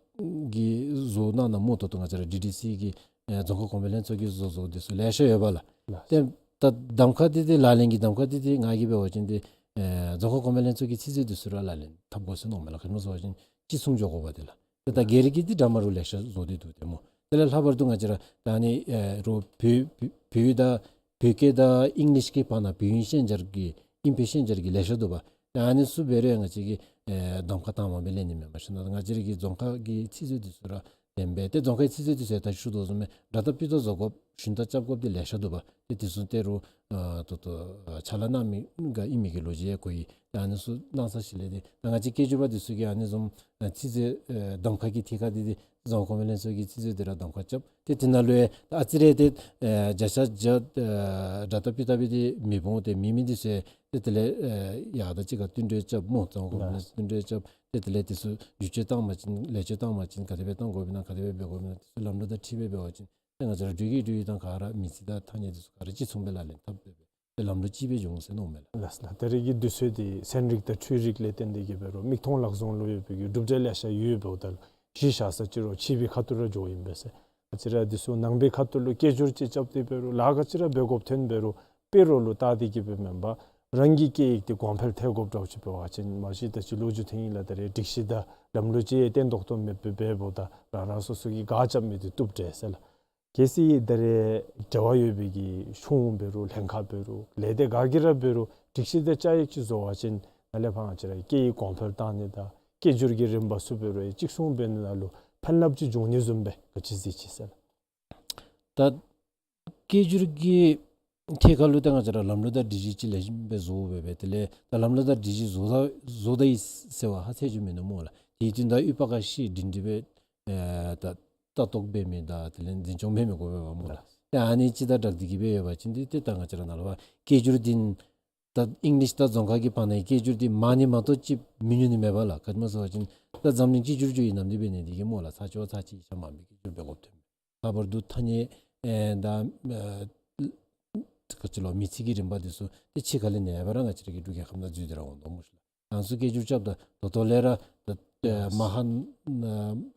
གིས་བཟོ་གནང་གནངམ་ད་ལྟོ་ང་བཅས་ར་ཌི་ཌི་སི་གི་ཨེ་རྫོང་ཁ་གོང་འཕེལ་ལྷན་ཚོགས་ཀྱིས་བཟོ་བཟོཝ་འདི་ཚུ་ལེ་ཤ་ཡོད་པ་ལགས། ལགས། ཏེ་ད་གདམ་ཁ་འདི་ཏེ་ལག་ལེན་གྱི་གདམ་ཁ་འདི་ཏེ་ང་གིས་འབད་བ་ཅིན་ཏེ་ཨེ་རྫོང་ཁ་གོང་འཕེལ་ལྷན་ཚོགས་ཀྱི་ཚིག་མཛོད་འདི་ཚུ་ར་ལག་ལེན་འཐབ་དགོ་ཟེར་མནོཝ་མས་ལགས། ག་ཅི་སྨོ་ཟེར་བ་ཅིན་ཅིག་མཚུངས་འགྱོ་དགོ་པ་དེ་ལགས། ཏེ་ད་སྒེར་གྱི་འདི་འདྲ་མ་འདྲཝ་ལེ་ཤ་བཟོ་སྟེ་འདུག་ཏེ་སྨོ། དེ་ལས་ལྷག་པར་དུ་ང་བཅས་ར་ད་ཨ་ནི་ཨེ་རོགས་བོད་བོད་བོད་དང་བོད་སྐད་དང་ཨིང་ལིཤ་གི་བར་ན་བོད་དབྱིན་ཤན་སྦྱར་གྱི་ཨིན་བོད་ཤན་སྦྱར་གྱི་ལེ་ཤ་འདུག་པ། ད་ཨ་ནི་ཚུ་འབད་རུང་ང་བཅས་ཀྱིས་ཨེ་གདམ་ཁ་དང་པ་སྦེ་ལེན་ནི་མེན་པར་ཞིན་ན་ང་བཅས་ར་གི་རྫོང་ཁ་གི་ཚིག་མཛོད་འདི་ཚུ་ར་ལེན་སྦེ་ཏེ་རྫོང་ཁའི་ཚིག་མཛོད་འདི་ཚུ་ད་ཞུ་དོ་བཟུམ་སྦེ་འདྲ་ད་པི་ད་བཟོ་དགོཔ་ཞུན་དག་རྐྱབ་དགོཔ་འདི་ལེ་ཤ་འདུག་པ། ཏེ་དེ་ཚུ་ཏེ་རོགས་ཨ་ད་ལྟོ་ཨ་ཕྱག་ལཱ་གནང་མི་ག་ཨིན་མི་གི་ལོ་རྒྱུས་ཡང་གོ་ཡི། ཏེ་ཨ་ནི་ཚུ་གནང་ས་ཅིག་ལས་ཏེ་ད་ང་བཅས་སྐད་སྒྱུར་པ་འདི་ཚུ་གིས་ཨ་ནི་བཟུམ་ཨ་ཚིག་མཛོད་ཨ་གདམ་ཁ་གི་ཐད་ཁར་འདི་ཏེ་རྫོང་ཁ་གོང་འཕེལ་ལྷན་ཚོགས་ཀྱི་ཚིག་མཛོད་འདི་ར་གདམ་ཁ་རྐྱབ། ཏེ་དེ་ནང་ལུ་ཡང་ཨ་ཙི་རེ་ཏེ་ཨ་བརྒྱ་ཆ་བརྒྱ་ཨ་འདྲ་ད་པི་ད་སྦེ་ཏེ་མི་འོང་། ཏེ་མེད་མི་འདི་ཚུ་ཏེ་དེ་ལས་ཨ་ཡར་དང་གཅིག་ཁར་བསྟུན་གྲོས་རྐྱབ་སྨོ། རྫོང་ཁ་གོང་འཕེལ་ལྷན་ཚོགས་བསྟུན་གྲོས་རྐྱབ། ཏེ་དེ་ལས་དེ་ཚུ་བསྒྱུར་བཅོས་བཏང་པ་ཅིན་ལེགས་བཅོས་བཏང་པ་ཅིན་ག་དེ་སྦེ་བཏང་དགོཔ་ཨིན་ན་ག་དེ་སྦེ་འབད་དགོཔ་ཨིན་ན་དེ་ཚུ་ལམ་ལུགས་དང་འཁྲིལ་སྦེ་འབད་བ་ཅིན་ཏེ་ང་བཅས་ར་འགྲུལ་སྐྱེལ་འགྲུལ་ཡིག་དང་ག་ར་མི་རྩིས་དང་ཐ་སྙད་འདི་ཚུ་ག་ར་གཅིག་མཚུངས་སྦེ་ལག་ལེན་འཐབ་སྦེ་སྦེ་ཏེ་ལམ་ལུགས་གཅིག་སྦེ་འགྱོ་འོང་ཟེར་མནོཝ་མས་ལགས། ལགས་ལགས། ད་རེས་ཀྱི་དུས་ཚོད་འདི་ཚན་རིག་དང་འཕྲུལ་རིག་ལས་བརྟེན་ཏེ་གིས་འབད་རུང་མིག་མཐོང་ལག་བཟུང་ལུ་ཡོད་པའི་གི་གྲུབ་འབྲས་ལེ་ཤ་ཡོདཔ་འབདཝ་ད་གཞི་བཞག་ས་ཅིག་རོགས་ཕྱི་པའི་ཁ་ཐུག་ར་འགྱོཝ་ཨིན་པས་ཟེར། ང་བཅས་ར་འདི་ཚུ་ནང་པའི་ཁ་ཐུག་ལུ་སྐད་སྒྱུར་ཅིག་རྐྱབ་སྟེ་འབད་རུང་ལཱ་ག་ཅི་ར་འབད་དགོཔ་ཐོན་འབད་རུང་དཔེ་རོགས་ལུ་བལྟ་སྟེ་གིས་སྦེ་མེན་པར་རང་གི་སྐད་ཡིག་འདི་གོང་འཕེལ་ཐལ་དགོཔ་འདྲཝ་ཅིག་འབད་བ་ཅིན་མ་གཞི་ད་ཅི་ལོ་རྒྱུས་ཐོན་ཡི་ལགས། ད་རེས་སྒྲིག་གཞི་དང་ལམ་ལུགས་ཅིག་ཡང་བརྟན་ཏོག་ཏོ་མེདཔ་སྦེ་འབདཝ་ད་རང་རང་སོ་སོ་གིས་ག་རྐྱབ་མི་འདི་བཏུབ་འདྲས་ཟེར་ལགས། གལ་སྲིད་ད་རེས་འབྲེལ་བ་ཡོད་པའི་གི་གཞུང་འབད་རུང་ལྷན་ཁག་འབད་རུང་ལས་སྡེ་ག་གིས་ར་འབད་རུང་སྒྲིག་གཞི་དང་བཅའ་ཡིག་ཅིག་བཟོ་བ་ཅིན་ནཱ་ལས་ཕར་ང་བཅས་ར་སྐད་ཡིག་གོང་འཕེལ་བཏང་ནི་དང་སྐད་སྒྱུར་གྱི་རིམ་པ་ཚུ་འབད་རུང་གཅིག་མཚུངས་འབད་ནི་ནང་ལུ་ཕན་རླབས་ཅིག་འབྱུང་ནི་བཟུམ་སྦེ་ག་ཅི་གཟིགས་ཅི་ཟེར་ལགས། ད་སྐད་སྒྱུར་གྱི་ཐད་ཁར་ལུ་ཏེ་ང་བཅས་ར་ལམ་ལུགས་དང་སྒྲིག་གཞི་ཅིག་ལེགས་ཤོམ་སྦེ་བཟོ་སྦེ་སྦེ་དེ་ལས་ད་ལམ་ལུགས་དང་སྒྲིག་གཞི་བཟོ་ད་བཟོ་ད་ཡི་ཟེར་བ་ཧ་ཚད་ཅིག་མིན་ནུག་སྨོ་ལགས། དེ་དོན་དག་ཡོད་པ་ག་ཤེས་སྒྲིང་སྒྲི་སྦེ་ཨེ་ད་ལྟ་རྟོག་འབད་མི་དང་དེ་ལས་འཛིན་སྐྱོང་འབད་མི་དགོ་པས་པ་སྨོ་ལགས། ཏེ་ཨ་ནི་ཅིག་དང་སྦྲགས་ཏེ་གིས་སྦེ་ཡོད་པ་ཅིན་ཏེ་ཏེ་ད་ང་བཅས་ར་ནཱ་ལས་ཕར་སྐད་སྒྱུར་འདི་ད་ཨིང་ལིཤ་དང་རྫོང་ཁ་གི་བར་ན་སྐད་སྒྱུར་འདི་མང་ནི་མ་གཏོགས་ཅིག་མི་ཉུང་ནི་མེད་པ་ལགས། ག་ཅི་སྨོ་ཟེར་བ་ཅིན་ད་འཛམ་གླིང་གཅིག་གྱུར་ཅིག་ཨིན་ནམ་འདི་འབད་ནི་འདི་གིས་སྨོ་ལགས། ཚར་གཅིག་བ་ཚར་གཅིག་ཡིག་ཆ་མང་པོའི་སྐད་སྒྱུར་འབད་དགོཔ་ཐོན། ལྷག་པར་དུ་ཐ་སྙད་ཨེ་ད་ཨེ་ག་ཅི་ལོ་མི་ཚིག་གི་རིམ་པ་འདི་ཚུ་ཏེ་ཕྱི་ཁ་ལས་ནེ་བར་ར་ང་བཅས་ར་གི་འབྲུག་རྒྱལ་ཁབ་ནང་འཛུལ་ཏེ་ར་འོང་དོ་སྨོ་ཤིག་ལགས། ང་ཚུ་སྐད་སྒྱུར་རྐྱབ་ད་ད་ལྟོ་ལས་ར་ད་ཨེ་མ་ཧ་ན་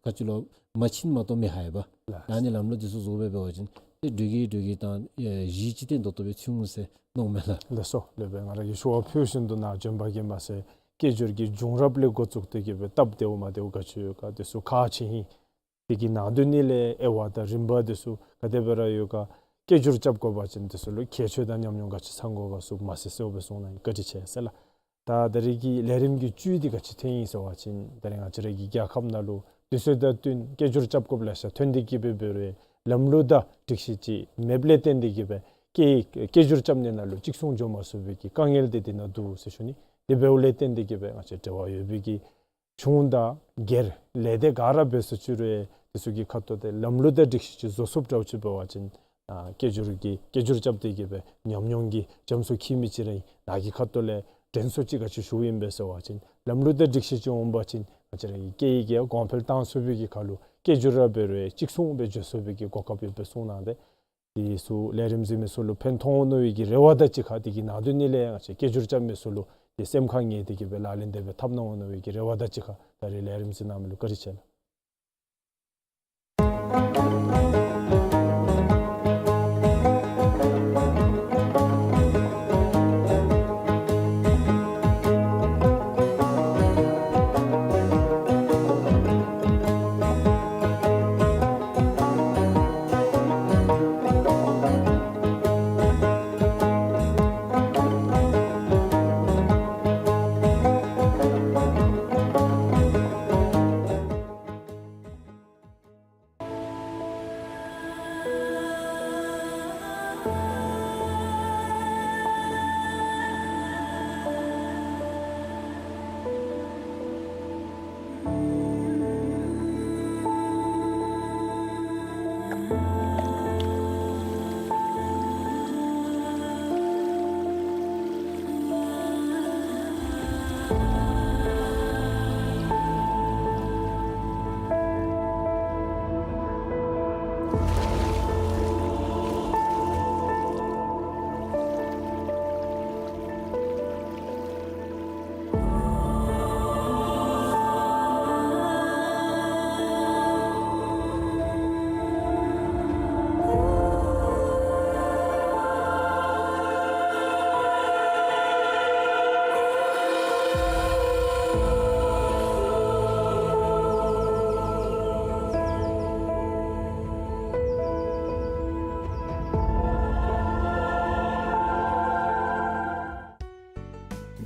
ག་ཅི་ལོ་མ་ཕྱིན་མ་གཏོགས་མི་ཧ་ཡ་པ། ལགས། ཨ་ནི་ལམ་ལུགས་འདི་ཚུ་བཟོ་སྦེ་འབད་བ་ཅིན་ཏེ་འབྲུག་གི་འབྲུག་གི་དང་ཨེ་གཞི་ཅིག་བརྟན་ཏོག་ཏོ་སྦེ་ཚུད་འོང་ཟེར་མནོཝ་མས་ལགས། ལགས་སོ། ལེགས་པས། ང་ར་གིས་ཞུ་བ་ཕུལ་བཞིན་དུ་ནཱ་བྱོན་པ་གིས་མ་ཚད་སྐད་སྒྱུར་གྱི་བྱུང་རབས་ལས་འགོ་བཙུགས་ཏེ་གིས་སྦེ་སྟབས་བདེཝ་མ་བདེཝ་ག་ཅི་ཡོད་ག་འདི་ཚུ་ཁག་ཆེ་ཨིན། དེ་གི་ནང་དོན་ནི་ལས་དབྱེ་བ་དང་རིམ་པ་འདི་ཚུ་ག་དེ་སྦེ་ར་ཡོད་ག། སྐད་སྒྱུར་རྐྱབ་དགོ་པ་ཅིན་འདི་ཚུ་ལུ་ཁྱད་ཆོས་དང་ཉམས་མྱོང་ག་ཅི་ཚང་དགོ་ག་ཚུ་མ་གསལ་གསལཝ་སྦེ་གསུངས་གནང་ཡི། བཀའ་དྲིན་ཆེ་ཟེར་ལགས། ད་ད་རེས་ཀྱི་ལས་རིམ་གྱི་བཅུད་འདི་ག་ཅི་ཐོན་ཡི་ཟེར་བ་ཅིན་ད་རེས་ང་བཅས་ར་གི་རྒྱལ་ཁབ་ནང་ལུ་དུས་ཚོད་དང་བསྟུན་སྐད་སྒྱུར་རྐྱབ་དགོཔ་ལེ་ཤ་ཐོན་ཏེ་གིས་སྦེ་འབད་རུང་ལམ་ལུགས་དང་སྒྲིག་གཞི་ཅིག་མེདཔ་ལས་བརྟེན་ཏེ་གིས་སྦེ་སྐད་སྐད་སྒྱུར་རྐྱབ་ནི་ནང་ལུ་གཅིག་མཚུངས་འགྱོ་མ་ཚུགས་པའི་གི་དཀའ་ངལ་འདི་འདི་ནང་འདུག་ཟེར་ཞུ་ནི། དེ་འབདཝ་ལས་བརྟེན་ཏེ་གིས་སྦེ་ང་བཅས་འབྲེལ་བ་ཡོད་པའི་གི་གཞུང་དང་སྒེར་ལས་སྡེ་ག་ར་འབད་སོ་ཅི་རུང་དེ་ཚུ་གི་ཁ་ཐུག་ཏེ་ལམ་ལུགས་དང་སྒྲིག་གཞི་ཅིག་བཟོ་ཚུགསཔ་འདྲཝ་ཅིག་འབད་བ་ཅིན་ཨ་སྐད་སྒྱུར་གྱི་སྐད་སྒྱུར་རྐྱབ་སྟེ་གིས་སྦེ་ཉམས་མྱོང་གི་རྒྱ་མཚོ་འཁྱིལ་མི་ཅིག་ར་ཨིན། ནཱ་གི་ཁ་ཐུག་ལས་དྲན་གསོ་ཅིག་ག་ཅི་ཞུཝ་ཨིན་པས་ཟེར་བ་ཅིན་ལམ་ལུགས་དང་སྒྲིག་གཞི་ཅིག་འོང་པ་ཅིན་ང་བཅས་ར་གི་སྐད་ཡིག་གི་གོང་འཕེལ་བཏང་ཚུགས་པའི་གི་ཁར་ལུ་སྐད་སྒྱུར་ར་འབད་རུང་གཅིག་མཚུངས་སྦེ་འགྱོ་ཚུགས་པའི་གི་གོ་སྐབས་ཡོདཔ་སྦེ་གསུངས་གནང་སྟེ། དེ་ཚུ་ལས་རིམ་གཟིགས་མི་ཚུ་ལུ་ཕན་ཐོགས་འོང་མནོ་བའི་གི་རེ་བ་དང་གཅིག་ཁར་དེ་གི་ནང་དོན་ནི་ལས་ང་བཅས་སྐད་སྒྱུར་རྐྱབ་མི་ཚུ་ལུ་དེ་སེམས་ཁར་ངེས་ཏེ་གིས་སྦེ་ལག་ལེན་དེ་སྦེ་འཐབ་གནང་འོང་མནོ་བའི་གི་རེ་བ་དང་གཅིག་ཁར་ད་རེས་ལས་རིམ་གཟིགས་གནང་མི་ལུ་བཀའ་དྲིན་ཆེ་ལགས།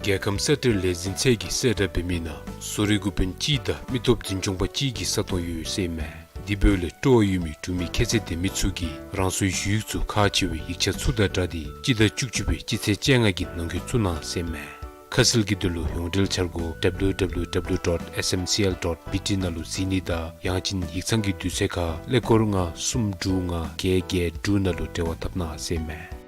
རྒྱལ་ཁམས་གསལ་བསྒྲགས་ལས་འཛིན་ཚད་ཀྱིས་གསལ་བསྒྲགས་འབད་མི་ནང་བཟོ་རིག་འགོ་དཔོན་གཅིག་དང་མི་སྟོབས་འཛིན་སྐྱོང་པ་གཅིག་གི་ས་སྟོང་ཡོད་ཟེར་མས། དེ་འབདཝ་ལས་སྤྲོ་བ་ཡོད་མི་འབྲུག་མི་ཁྱད་ཚད་ལྡན་མི་ཚུ་གིས་རང་སོའི་ཞུ་ཡིག་ཚུ་ཁག་ཆེ་བའི་ཡིག་ཆ་ཚུ་དང་སྦྲགས་ཏེ་སྤྱི་ཟླ་བཅུ་གཅིག་པའི་སྤྱི་ཚེས་བཅོ་ལྔ་གི་ནང་འཁོད་བཙུགས་གནང་ཟེར་མས། ཁ་གསལ་གྱི་དོན་ལུ་ཡོངས་འབྲེལ་འཆར་སྒོ་W W W dot S M C L dot B T ནང་ལུ་གཟིགས་ནི་དང་ཡང་ཅིན་ཡིག་ཚང་གི་དུས་ཚོད་ཁར་ཀླད་ཀོར་ལྔ་གསུམ་དྲུག་ལྔ་བརྒྱད་བརྒྱད་དྲུག་ནང་ལུ་འབྲེལ་བ་འཐབ་གནང་ཟེར་མས།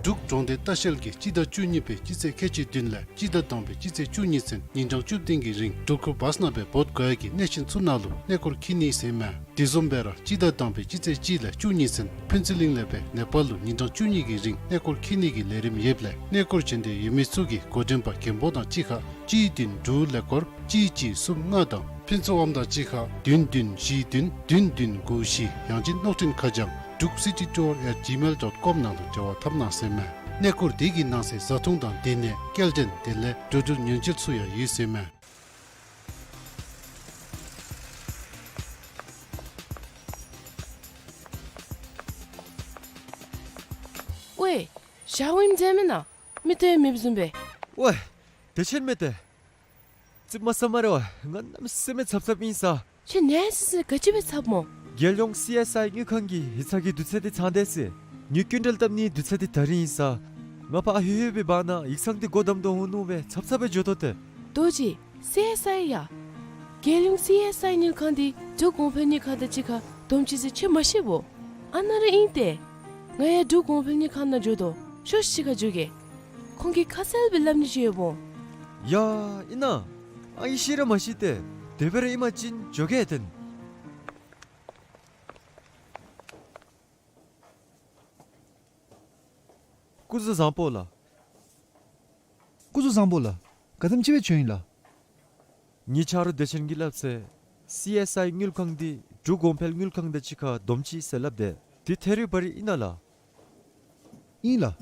འབྲུག་གྲོང་སྡེ་ལྟ་བཤལ་གྱིས་སྤྱི་ཟླ་བཅུ་གཉིས་པའི་སྤྱི་ཚེས་ཁལ་གཅིག་བདུན་ལས་སྤྱི་ཟླ་དང་པའི་སྤྱི་ཚེས་བཅུ་གཉིས་ཚུན་ཉིན་གྲངས་བཅུ་བདུན་གྱི་རིང་འབྲུག་ཁུལ་བཱས་ནང་སྦེ་འབོ་དགོ་ཡ་གི་གནས་ཆེན་ཚུ་ནང་ལུ་གནས་སྐོར་འཁྱིད་ནི་ཟེར་མས། དེ་བཟུམ་སྦེ་ར་སྤྱི་ཟླ་དང་པའི་སྤྱི་ཚེས་གཅིག་ལས་བཅུ་གཉིས་ཚུན་ཕུན་ཚོགས་གླིང་ལས་སྦེ་ནེ་པཱལ་ལུ་ཉིན་གྲངས་བཅུ་གཉིས་ཀྱི་རིང་གནས་སྐོར་འཁྱིད་ནི་གི་ལས་རིམ་ཡོདཔ་ལས་གནས་སྐོར་བྱོན་འདོད་ཡོད་མི་ཚུ་གིས་འགོ་འདྲེན་པ་མགོན་པོ་དང་གཅིག་ཁར་གཅིག་བདུན་དྲུག་ཀླད་ཀོར་གཅིག་གཅིག་གསུམ་ལྔ་དང་ཕུན་ཚོགས་དབང་དང་གཅིག་ཁར་བདུན་བདུན་བཞི་བདུན་བདུན་བདུན་དགུ་བཞི་ཡང་ཅིན་གློག་འཕྲིན་ཁ་བྱང་Druk City Tour at gmail dot com ནང་ལུ་འབྲེལ་བ་འཐབ་གནང་ཟེར་མས། གནས་སྐོར་དེ་གི་ནང་གསེས་བཟའ་འཐུང་དང་སྡོད་གནས་སྐྱེལ་འདྲེན་དེ་ལས་འགྲོ་འགྲུལ་ཉེན་བཅོལ་ཚུ་ཡང་ཡོད་ཟེར་མས། ཝའེ། ཞག་ཝིམ་མཛད་མེན་ན། མི་སྟོན་མེདཔ་བཟུམ་སྦེ། ཝའེ། བདེ་ཆེན་མས་ཏེ། ཙིགཔ་མ་ཟ་སྨ་རེ་ཝའེ། ང་གནམ་མེད་ས་མེད་འཚབ་འཚབ་ཨིན་ས། ཁྱོད་ནད་སི་སི་ག་ཅི་སྦེ་འཚབ་སྨོ། རྒྱལ་ཡོངས་སི་ཨེསི་ཨའི་དངུལ་ཁང་གི་ཡིག་ཚང་གི་དུས་ཚོད་འདི་ཚང་སྟེ་ཟེར། ངེའི་སྐྱིན་འགྲུལ་བཏབ་ནིའི་དུས་ཚོད་འདི་ད་རིས་ཨིན་ས། ང་ཕར་ཨ་ཧོད་ཧོད་པའི་བར་ན་ཡིག་ཚང་འདི་སྒོ་བསྡམ་དོ་འོང་མནོ་སྦེ་འཚབ་འཚབ་སྦེ་འགྱོ་དོ་ཏེ། རྡོ་རྗེ། སི་ཨེསི་ཨའི་ཡ། རྒྱལ་ཡོངས་སི་ཨེསི་ཨའི་དངུལ་ཁང་འདི་འབྲུག་གོང་འཕེལ་དངུལ་ཁང་དང་གཅིག་ཁར་བསྡོམས་ཅི་ཟེར་ཁྱོད་མ་ཤེས་བོ། ཨ་ནཱ་ར་ཨིན་ཏེ། ང་ཡང་འབྲུག་གོང་འཕེལ་དངུལ་ཁང་ནང་འགྱོ་དོ། ཤོག་ཤིག་གཅིག་ཁར་འགྱོ་གེ། ཁོང་གིས་ཁ་གསལ་སྦེ་སླབ་ནི་ཅིག་ཡོདཔ་འོང་། ཡ་ཨིན་ན། ཨ་ངེ་ཤེས་ར་མ་ཤེས་ཏེ། དེ་སྦེ་ར་ཨིན་པ་ཅིན་འགྱོ་གེ་ཏེ། སྐུ་གཟུགས་བཟང་པོ་ལགས། སྐུ་གཟུགས་བཟང་པོ་ལགས། ག་དེམ་ཅིག་སྦེ་བྱོན་ཡི་ལགས། ངེའི་ཆ་རོགས་བདེ་ཆེན་གྱིས་སླབ་ཚེ་སི་ཨེསི་ཨའི་དངུལ་ཁང་འདི་འབྲུག་གོང་འཕེལ་དངུལ་ཁང་དང་གཅིག་ཁར་བསྡོམས་ཅི་ཟེར་སླབ་དེས། འདི་ཐད་རི་བ་རི་ཨིན་ན་ལགས། ཨིན་ལགས།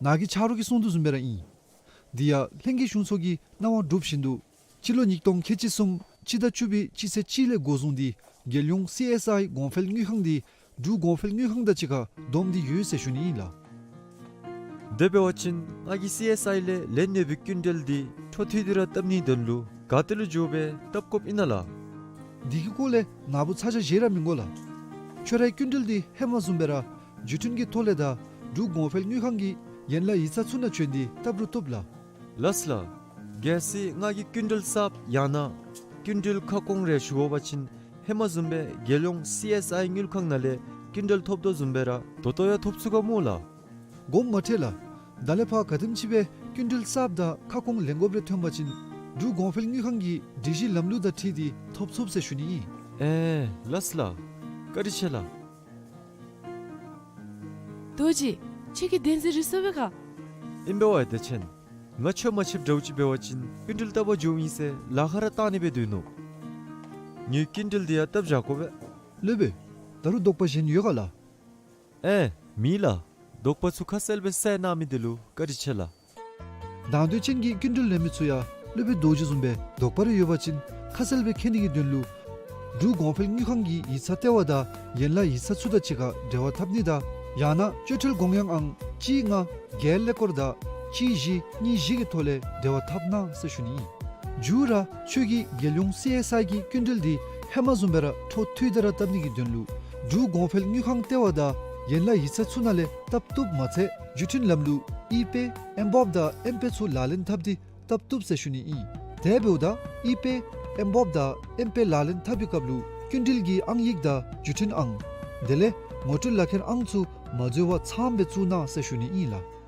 ནཱ་གི་ཆ་རོགས་ཀྱིས་གསུངས་དོ་བཟུམ་སྦེ་ར་ཨིན། དེ་ཡང་ལྷན་རྒྱས་གཞུང་ཚོགས་ཀྱིས་གནང་བ་གྲུབ་བཞིན་དུ་སྤྱི་ལོ་ཉིས་སྟོང་ཁལ་གཅིག་གསུམ་སྤྱི་ཟླ་བཅུ་པའི་སྤྱི་ཚེས་གཅིག་ལས་འགོ་བཟུང་སྟེ་རྒྱལ་ཡོངས་སི་ཨེསི་ཨའི་གོང་འཕེལ་དངུལ་ཁང་འདི་འབྲུག་གོང་འཕེལ་དངུལ་ཁང་དང་གཅིག་ཁར་བསྡོམས་ཏེ་ཡོད་ཟེར་ཞུ་ནི་ཨིན་ལགས། དེ་འབད་བ་ཅིན་ང་གིས་སི་ཨེསི་ཨའི་ལས་ལེན་ནི་སྦེ་སྐྱིན་འགྲུལ་འདི་འཕྲོ་མཐུད་དེ་ར་བཏབ་ནིའི་དོན་ལུ་ག་ཏེ་ལུ་འགྱོ་སྦེ་བཏབ་དགོཔ་ཨིན་ན་ལགས། འདི་གི་སྐོར་ལས་ནཱ་བུ་ཚ་གྱང་བཞེས་ར་མི་དགོ་ལགས། ཁྱོད་རའི་སྐྱིན་འགྲུལ་འདི་ཧེ་མ་བཟུམ་སྦེ་ར་བརྒྱུད་འཕྲིན་གྱི་ཐོག་ལས་དང་འབྲུག་གོང་འཕེལ་དངུལ་ཁང་གི་ཡན་ལག་ཡིག་ཚང་ཚུ་ནང་བྱོན་ཏེ་བཏབ་རུང་བཏུབ་ལགས། ལགས་ལགས། གལ་སྲིད་ང་གིས་སྐྱིན་འགྲུལ་གསརཔ་ཡང་ན་སྐྱིན་འགྲུལ་ཁ་སྐོང་རེ་ཞུ་དགོ་པ་ཅིན་ཧེ་མ་བཟུམ་སྦེ་རྒྱལ་ཡོངས་སི་ཨེསི་ཨའི་དངུལ་ཁང་ནང་ལས་སྐྱིན་འགྲུལ་ཐོབ་དོ་བཟུམ་སྦེ་ར་ད་ལྟོ་ཡང་ཐོབ་ཚུགས་ག་སྨོ་ལགས། དགོངསམ་མ་ཁྲེལ་ལགས། ད་ལས་ཕར་ག་དེམ་ཅིག་སྦེ་སྐྱིན་འགྲུལ་གསརཔ་དང་ཁ་སྐོང་ལེན་དགོཔ་རེ་ཐོན་པ་ཅིན་འབྲུག་གོང་འཕེལ་དངུལ་ཁང་གི་སྒྲིག་གཞི་ལམ་ལུགས་དང་འཁྲིལ་ཏེ་ཐོབ་ཚུགས་ཟེར་ཞུ་ནི་ཨིན། ཨེ་ལགས་ལགས། བཀའ་དྲིན་ཆེ་ལགས། རྡོ་རྗེ། ཁྱོད་ཀྱིས་བདེན་འཛིན་རེ་སོང་པས་ག། ཨིན་པས་ཝའེ་བདེ་ཆེན། ང་ཁྱོད་མ་ཕྱདཔ་འདྲཝ་ཅིག་འབད་བ་ཅིན་སྐྱིན་འགྲུལ་བཏབ་པར་འགྱོཝ་ཨིན་ཟེར་ལཱ་ཁག་ར་བཏང་ནི་སྦེ་སྡོད་ནུག། ངེའི་སྐྱིན་འགྲུལ་འདི་ཡང་བཏབ་བཞག་དགོ་པས། སློབ་དཔོན། ད་རུང་དོགས་པ་གཞན་ཡོད་ག་ལགས། ཨེ་མེད་ལགས། དོགས་པ་ཚུ་ཁ་གསལ་སྦེ་བསལ་གནང་མི་འདི་ལུ་བཀའ་དྲིན་ཆེ་ལགས། དང་འདོད་ཅན་གྱི་སྐྱིན་འགྲུལ་ལེན་མི་ཚུ་ཡང་སློབ་དཔོན་རྡོ་རྗེ་བཟུམ་སྦེ་དོགས་པ་རེ་ཡོད་པ་ཅིན་ཁ་གསལ་སྦེ་མཁྱེན་ནི་གི་དོན་ལུ་འབྲུག་གོང་འཕེལ་དངུལ་ཁང་གི་ཡིག་ཚང་ལྟེ་བ་དང་ཡན་ལག་ཡིག་ཚང་ཚུ་དང་གཅིག་ཁར་འབྲེལ་བ་འཐབ་ནི་དང་ཡང་ན་སྤྱོད་ཁྲལ་དགོངས་ཡངས་ཨང་གཅིག་ལྔ་བརྒྱད་ཀླད་ཀོར་དང་གཅིག་བཞི་གཉིས་བཞི་གི་ཐོག་ལས་འབྲེལ་བ་འཐབ་གནང་ཟེར་ཞུ་ནི་ཨིན། མཇུག་ར་ཁྱོད་ཀྱིས་རྒྱལ་ཡོངས་སི་ཨེསི་ཨའི་གི་སྐྱིན་འགྲུལ་འདི་ཧེ་མ་བཟུམ་སྦེ་ར་འཕྲོ་མཐུད་དེ་ར་བཏབ་ནི་གི་དོན་ལུ་འབྲུག་གོང་འཕེལ་དངུལ་ཁང་ལྟེ་བ་དང་ཡན་ལག་ཡིག་ཚང་ཚུ་ནང་ལས་བཏབ་བཏུབ་མ་ཚད་བརྒྱུད་འཕྲིན་ལམ་ལུགས་ཨི་པེ་ཨེམ་བོབ་དང་ཨེམ་པེ་ཚུ་ལག་ལེན་འཐབ་སྟེ་བཏབ་བཏུབ་ཟེར་ཞུ་ནི་ཨིན། དེ་འབདཝ་ད་ཨི་པེ་ཨེམ་བོབ་དང་ཨེམ་པེ་ལག་ལེན་འཐབ་པའི་སྐབས་ལུ་སྐྱིན་འགྲུལ་གྱི་ཨང་ཡིག་དང་བརྒྱུད་འཕྲིན་ཨང་དེ་ལས་ངོ་སྤྲོད་ལག་ཁྱེར་ཨང་ཚུ་མ་འཛོལ་བར་ཚངམ་སྦེ་བཙུགས་གནང་ཟེར་ཞུ་ནི་ཨིན་ལགས།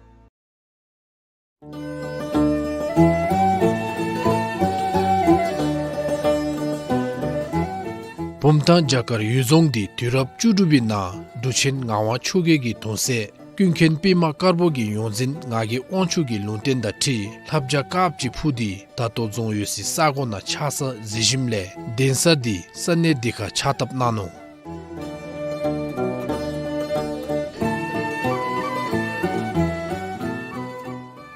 བུམ་ཐང་བྱ་དཀར་ཡུལ་རྫོང་འདི་དུས་རབས་བཅུ་དྲུག་པའི་ནང་འབྲུག་ཆེན་ངག་དབང་ཆོས་རྒྱལ་གྱི་གདུང་སྲས་ཀུན་མཁྱེན་པདྨ་དཀར་པོ་གི་ཡོངས་འཛིན་ངག་གི་དབང་ཕྱུག་གི་ལུང་བསྟན་དང་འཁྲིལ་ལྷ་བྱ་དཀརཔོ་ཅིག་འཕུར་ཏེ་ད་ལྟོ་རྫོང་ཡོད་སའི་ས་གོ་ནང་ཆགས་ས་གཟིགས་ཞིནམ་ལས་གདན་ས་འདི་ས་གནས་འདི་ཁར་ཕྱག་བཏབ་གནང་ནུག།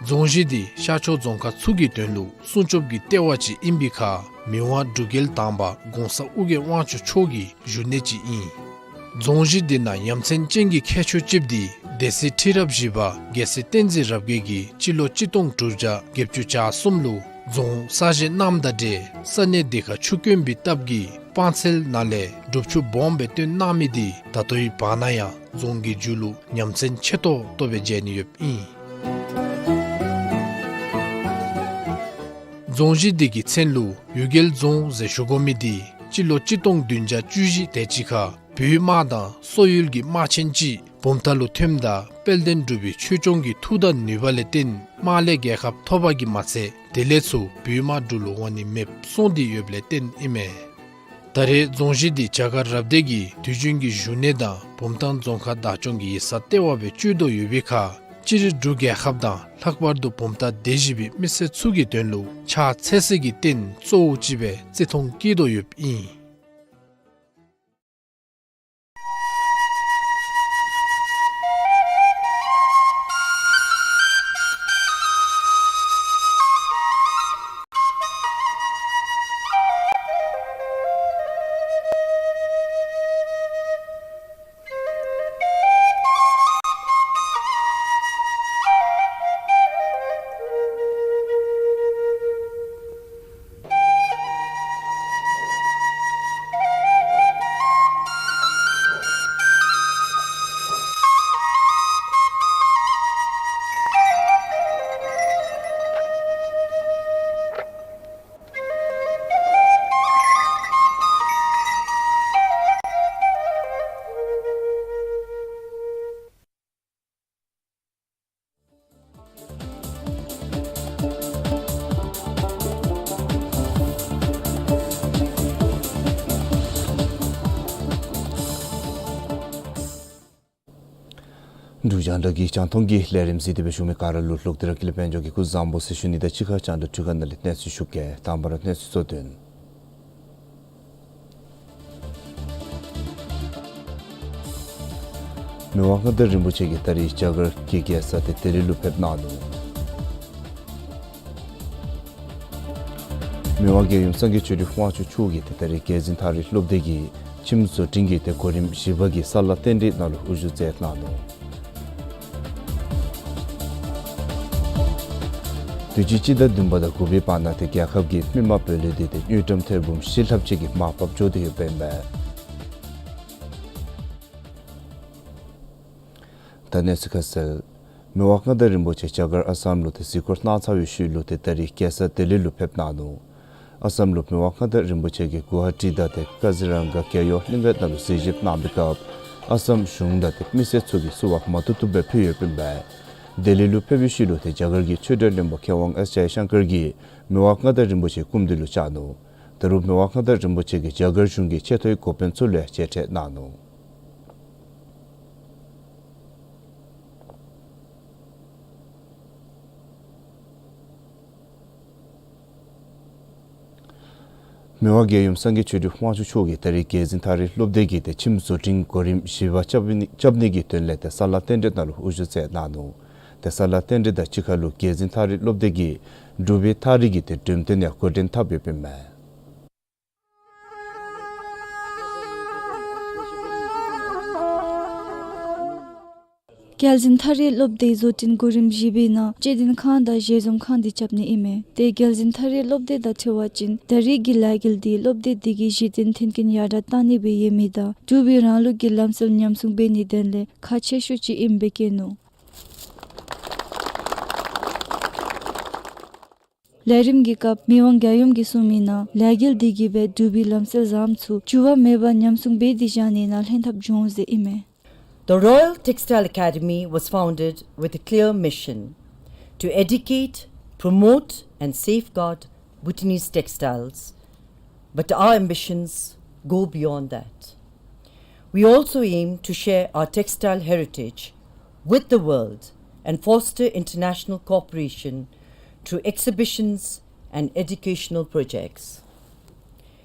རྫོང་གཞི་འདི་ཤར་ཕྱོགས་རྫོང་ཁག་ཚུ་གི་དོན་ལུ་སྲུང་སྐྱོབ་ཀྱི་ལྟེ་བ་ཅིག་ཨིན་པའི་ཁར་མི་དབང་འབྲུག་རྒྱལ་དང་པ་གོང་ས་ཨོ་རྒྱན་དབང་ཕྱུག་མཆོག་གི་བཞུགས་གནས་ཅིག་ཨིན། རྫོང་གཞི་འདི་ནང་ཡ་མཚན་ཅན་གྱི་ཁྱད་ཆོས་ཅིག་འདི་ སྡེ་སྲིད་ཁྲི་རབས་བཞི་པ་རྒྱལ་སྲས་བསྟན་འཛིན་རབ་རྒྱས་ཀྱིས་སྤྱི་ལོ་གཅིག་སྟོང་དྲུག་བརྒྱ་བརྒྱད་ཅུ་གྱ་གསུམ་ལུ་རྫོང་གསར་བཞེངས་གནངམ་དང་འབྲེལ་ས་གནས་དེ་ཁར་ཆུ་དཀོན་པའི་སྟབས་ཀྱིས་སྤང་ཚལ་ནང་ལས་སྒྲུབ་ཆུ་སྦོམ་སྦེ་བཏོན་གནང་མི་དེ་ད་ལྟོའི་བར་ན་ཡང་རྫོང་གི་མཇུག་ལུ་ཉམས་ཚན་ཆེ་ཏོག་ཏོ་སྦེ་མཇལ་ནི་ཡོདཔ་ཨིན། རྫོང་གཞི་དེ་གི་མཚན་ལུ་གཡུལ་རྒྱལ་རྫོང་ཟེར་ཞུ་དགོ་མི་དེ་སྤྱི་ལོ་གཅིག་སྟོང་བདུན་བརྒྱ་བཅུ་བཞི་དེ་ཅིག་ཁར་བོད་དམག་དང་སོག་ཡུལ་གྱི་དམག་ཆེན་ཅིག་བུམ་ཐང་ལུ་ཐོནམ་ད་དཔལ་ལྡན་འབྲུག་པའི་ཆོས་སྐྱོང་གི་མཐུ་དང་ནུས་པ་ལས་བརྟེན་དམག་ལས་རྒྱལ་ཁ་ཐོབ་པ་གིས་མ་ཚད་དེ་ལས་ཚུར་བོད་དམག་འབྲུག་ལུ་འོང་ནི་མེདཔ་སོང་སྟེ་ཡོདཔ་ལས་བརྟེན་ཨིན་མས། ད་རེས་རྫོང་གཞི་འདི་རྒྱ་གར་རབ་སྡེ་གི་དུས་རྒྱུན་གྱི་བཞུགས་གནས་དང་བུམ་ཐང་རྫོང་ཁག་བདག་སྐྱོང་གི་ཡིག་ཚང་ལྟེ་བ་སྦེ་སྤྱོད་དོ་ཡོད་པའི་ཁར་སྤྱིར་འབྲུག་རྒྱལ་ཁབ་དང་ལྷག་པར་དུ་བུམ་ཐང་སྡེ་བཞི་པའི་མི་སེར་ཚུ་གི་དོན་ལུ་ཕྱག་འཚལ་སའི་རྟེན་གཙོ་བོ་ཅིག་སྦེ་བརྩི་མཐོང་བསྐྱེད་དོ་ཡོདཔ་ཨིན། འབྲུག་རྒྱང་བསྒྲགས་ཀྱི་རྒྱང་མཐོང་གི་ལས་རིམ་གཟིགས་ཏེ་སྦེ་བཞུགས་མི་ག་ར་ལུ་ལྷག་དེ་ར་ཀུན་ལེགས་དཔལ་འབྱོར་གྱིས་སྐུ་གཟུགས་བཟང་པོ་ཟེར་ཞུ་ནི་དང་གཅིག་ཁར་རྒྱང་བསྒྲགས་འཕྲུལ་ཁང་ནང་ལས་གནས་ཚུལ་ཞུ་གེ། དང་པ་ར་གནས་ཚུལ་གཙོ་དོན། མི་དབང་མངའ་བདག་རིན་པོ་ཆེ་གིས་ད་རིས་རྒྱ་གར་གྱི་རྒྱལ་ས་ཏེ་ལྡི་ལི་ལུ་ཕེབས་གནང་ནུག། མི་དབང་རྒྱལ་ཡུམ་སངས་རྒྱས་ཆོས་སྐྱོང་དབང་ཕྱུག་མཆོག་གིས་ཏེ་ད་རིས་རྒྱལ་འཛིན་ཐག་རིང་སློབ་སྡེ་གི་ཁྱིམ་བཟོ་སྐྲུན་གྱི་ཏེ་གོ་རིམ་བཞི་པ་གི་ས་ལ་རྟེན་འབྲེལ་ནང་ལུ་དབུ་བཞུགས་མཛད་གནང་ནུག། དུས་ཅི་སྤྱི་ཟླ་བདུན་པ་དང་དགུ་པའི་བར་ན་ཏེ་རྒྱལ་ཁབ་ཀྱི་མི་དམངས་བུ་ལོན་འདི་ཏེ་དངུལ་ཀྲམ་ཐེར་འབུམ་བཞི་ལྷགཔ་ཅིག་གིས་མར་ཕབ་འགྱོ་སྟེ་ཡོདཔ་ཨིན་པས། ད་གནས་ཚུལ་ཁ་གསལ། མི་དབང་མངའ་བདག་རིན་པོ་ཆེ་རྒྱ་གར་ཨ་སམ་ལུ་ཏེ་གཟིགས་སྐོར་གནང་ཚར་བའི་ཤུལ་ལུ་ཏེ་ད་རིས་རྒྱལ་ས་ལྡི་ལི་ལུ་ཕེབས་གནང་ནུག། ཨ་སམ་ལུ་མི་དབང་མངའ་བདག་རིན་པོ་ཆེ་གིས་གུ་ཝ་ཧ་ཊི་དང་ཏེ་ཀ་ཛི་རང་ག་རྒྱལ་ཡོངས་གླིང་ག་ནང་ལུ་གཟིགས་ཞིབ་གནང་པའི་སྐབས་ཨ་སམ་གཞུང་དང་ཏེ་མི་སེར་ཚུ་གིས་བསུ་བ་མ་ཐུབ་ཐུབ་སྦེ་ཕུལ་ཡོདཔ་ཨིན་པས། ལྡི་ལི་ལུ་ཕེབས་པའི་ཤུལ་ལུ་ཏེ་རྒྱ་གར་གྱི་ཆོས་དྲུང་བློན་པོ་མཁས་དབང་ཨེས་ཇའི་ཤང་ཀར་གྱིས་མི་དབང་མངའ་བདག་རིན་པོ་ཆེའི་སྐུ་མདུན་ལུ་བཅར་ནུག། ད་རུང་མི་དབང་མངའ་བདག་རིན་པོ་ཆེ་གིས་རྒྱ་གར་གཞུང་གི་ཆེ་མཐོའི་འགོ་དཔོན་ཚུ་ལུ་ཡང་མཇལ་འཕྲད་གནང་ནུག། མི་དབང་རྒྱལ་ཡུམ་སངས་རྒྱས་ཆོས་སྐྱོང་དབང་ཕྱུག་མཆོག་གིས་ད་རིས་རྒྱལ་འཛིན་ཐག་རིང་སློབ་སྡེ་གི་ཏེ་ཁྱིམ་བཟོ་སྐྲུན་གོ་རིམ་བཞི་པ་རྐྱབ་ནི་རྐྱབ་ནི་གི་དོན་ལས་ཏེ་ས་ལ་རྟེན་འབྲེལ་ནང་ལུ་དབུ་བཞུགས་མཛད་གནང་ནུག། ཏེ་ས་ལ་རྟེན་འབྲེལ་དང་གཅིག་ཁར་ལུ་རྒྱལ་འཛིན་ཐག་རིང་སློབ་སྡེ་གི་འབྲུག་པའི་ཐག་རིང་གི་ཏེ་འགྲེམས་སྟོན་ཡང་འགོ་འདྲེན་འཐབ་ཡོདཔ་ཨིན་མས། རྒྱལ་འཛིན་ཐག་རིང་སློབ་སྡེ་བཟོ་སྐྲུན་གོ་རིམ་བཞི་པའི་ནང་དཔྱད་འདེམས་ཁང་དང་ཞལ་འཛོམས་ཁང་འདི་རྐྱབ་ནི་ཨིན་མས། ཏེ་རྒྱལ་འཛིན་ཐག་རིང་སློབ་སྡེ་དང་འཁྲིལ་བ་ཅིན་ད་རིས་ཀྱི་ལས་འགུལ་འདི་སློབ་སྡེ་འདི་གི་གཞི་རྟེན་མཐུན་རྐྱེན་ཡར་དྲག་གཏང་ནི་སྦེ་ཡོད་མི་དང་འབྲུག་པའི་རང་ལུགས་ཀྱི་ལམ་སྲོལ་ཉམས་སྲུང་འབད་ནིའི་དོན་ལས་ཁག་ཆེ་ཤོས་ཅིག་ཨིནམ་སྦེ་བཀོད་ནུག། ལས་རིམ་གྱི་སྐབས་མི་དབང་རྒྱལ་ཡུམ་གྱིས་གསུངས་མི་ནང་ལས་འགུལ་འདི་གིས་སྦེ་འབྲུག་པའི་ལམ་སྲོལ་བཟངམ་ཚུ་འགྱུར་བ་མེད་པར་ཉམས་སྲུང་འབད་དེ་བཞག་ནི་ནང་ལྷན་ཐབས་འབྱུང་ཟེར་ཨིན་མས། The Royal Textile Academy was founded with a clear mission to educate, promote and safeguard Bhutanese textiles, but our ambitions go beyond that. We also aim to share our textile heritage with the world and foster international cooperation through exhibitions and educational projects.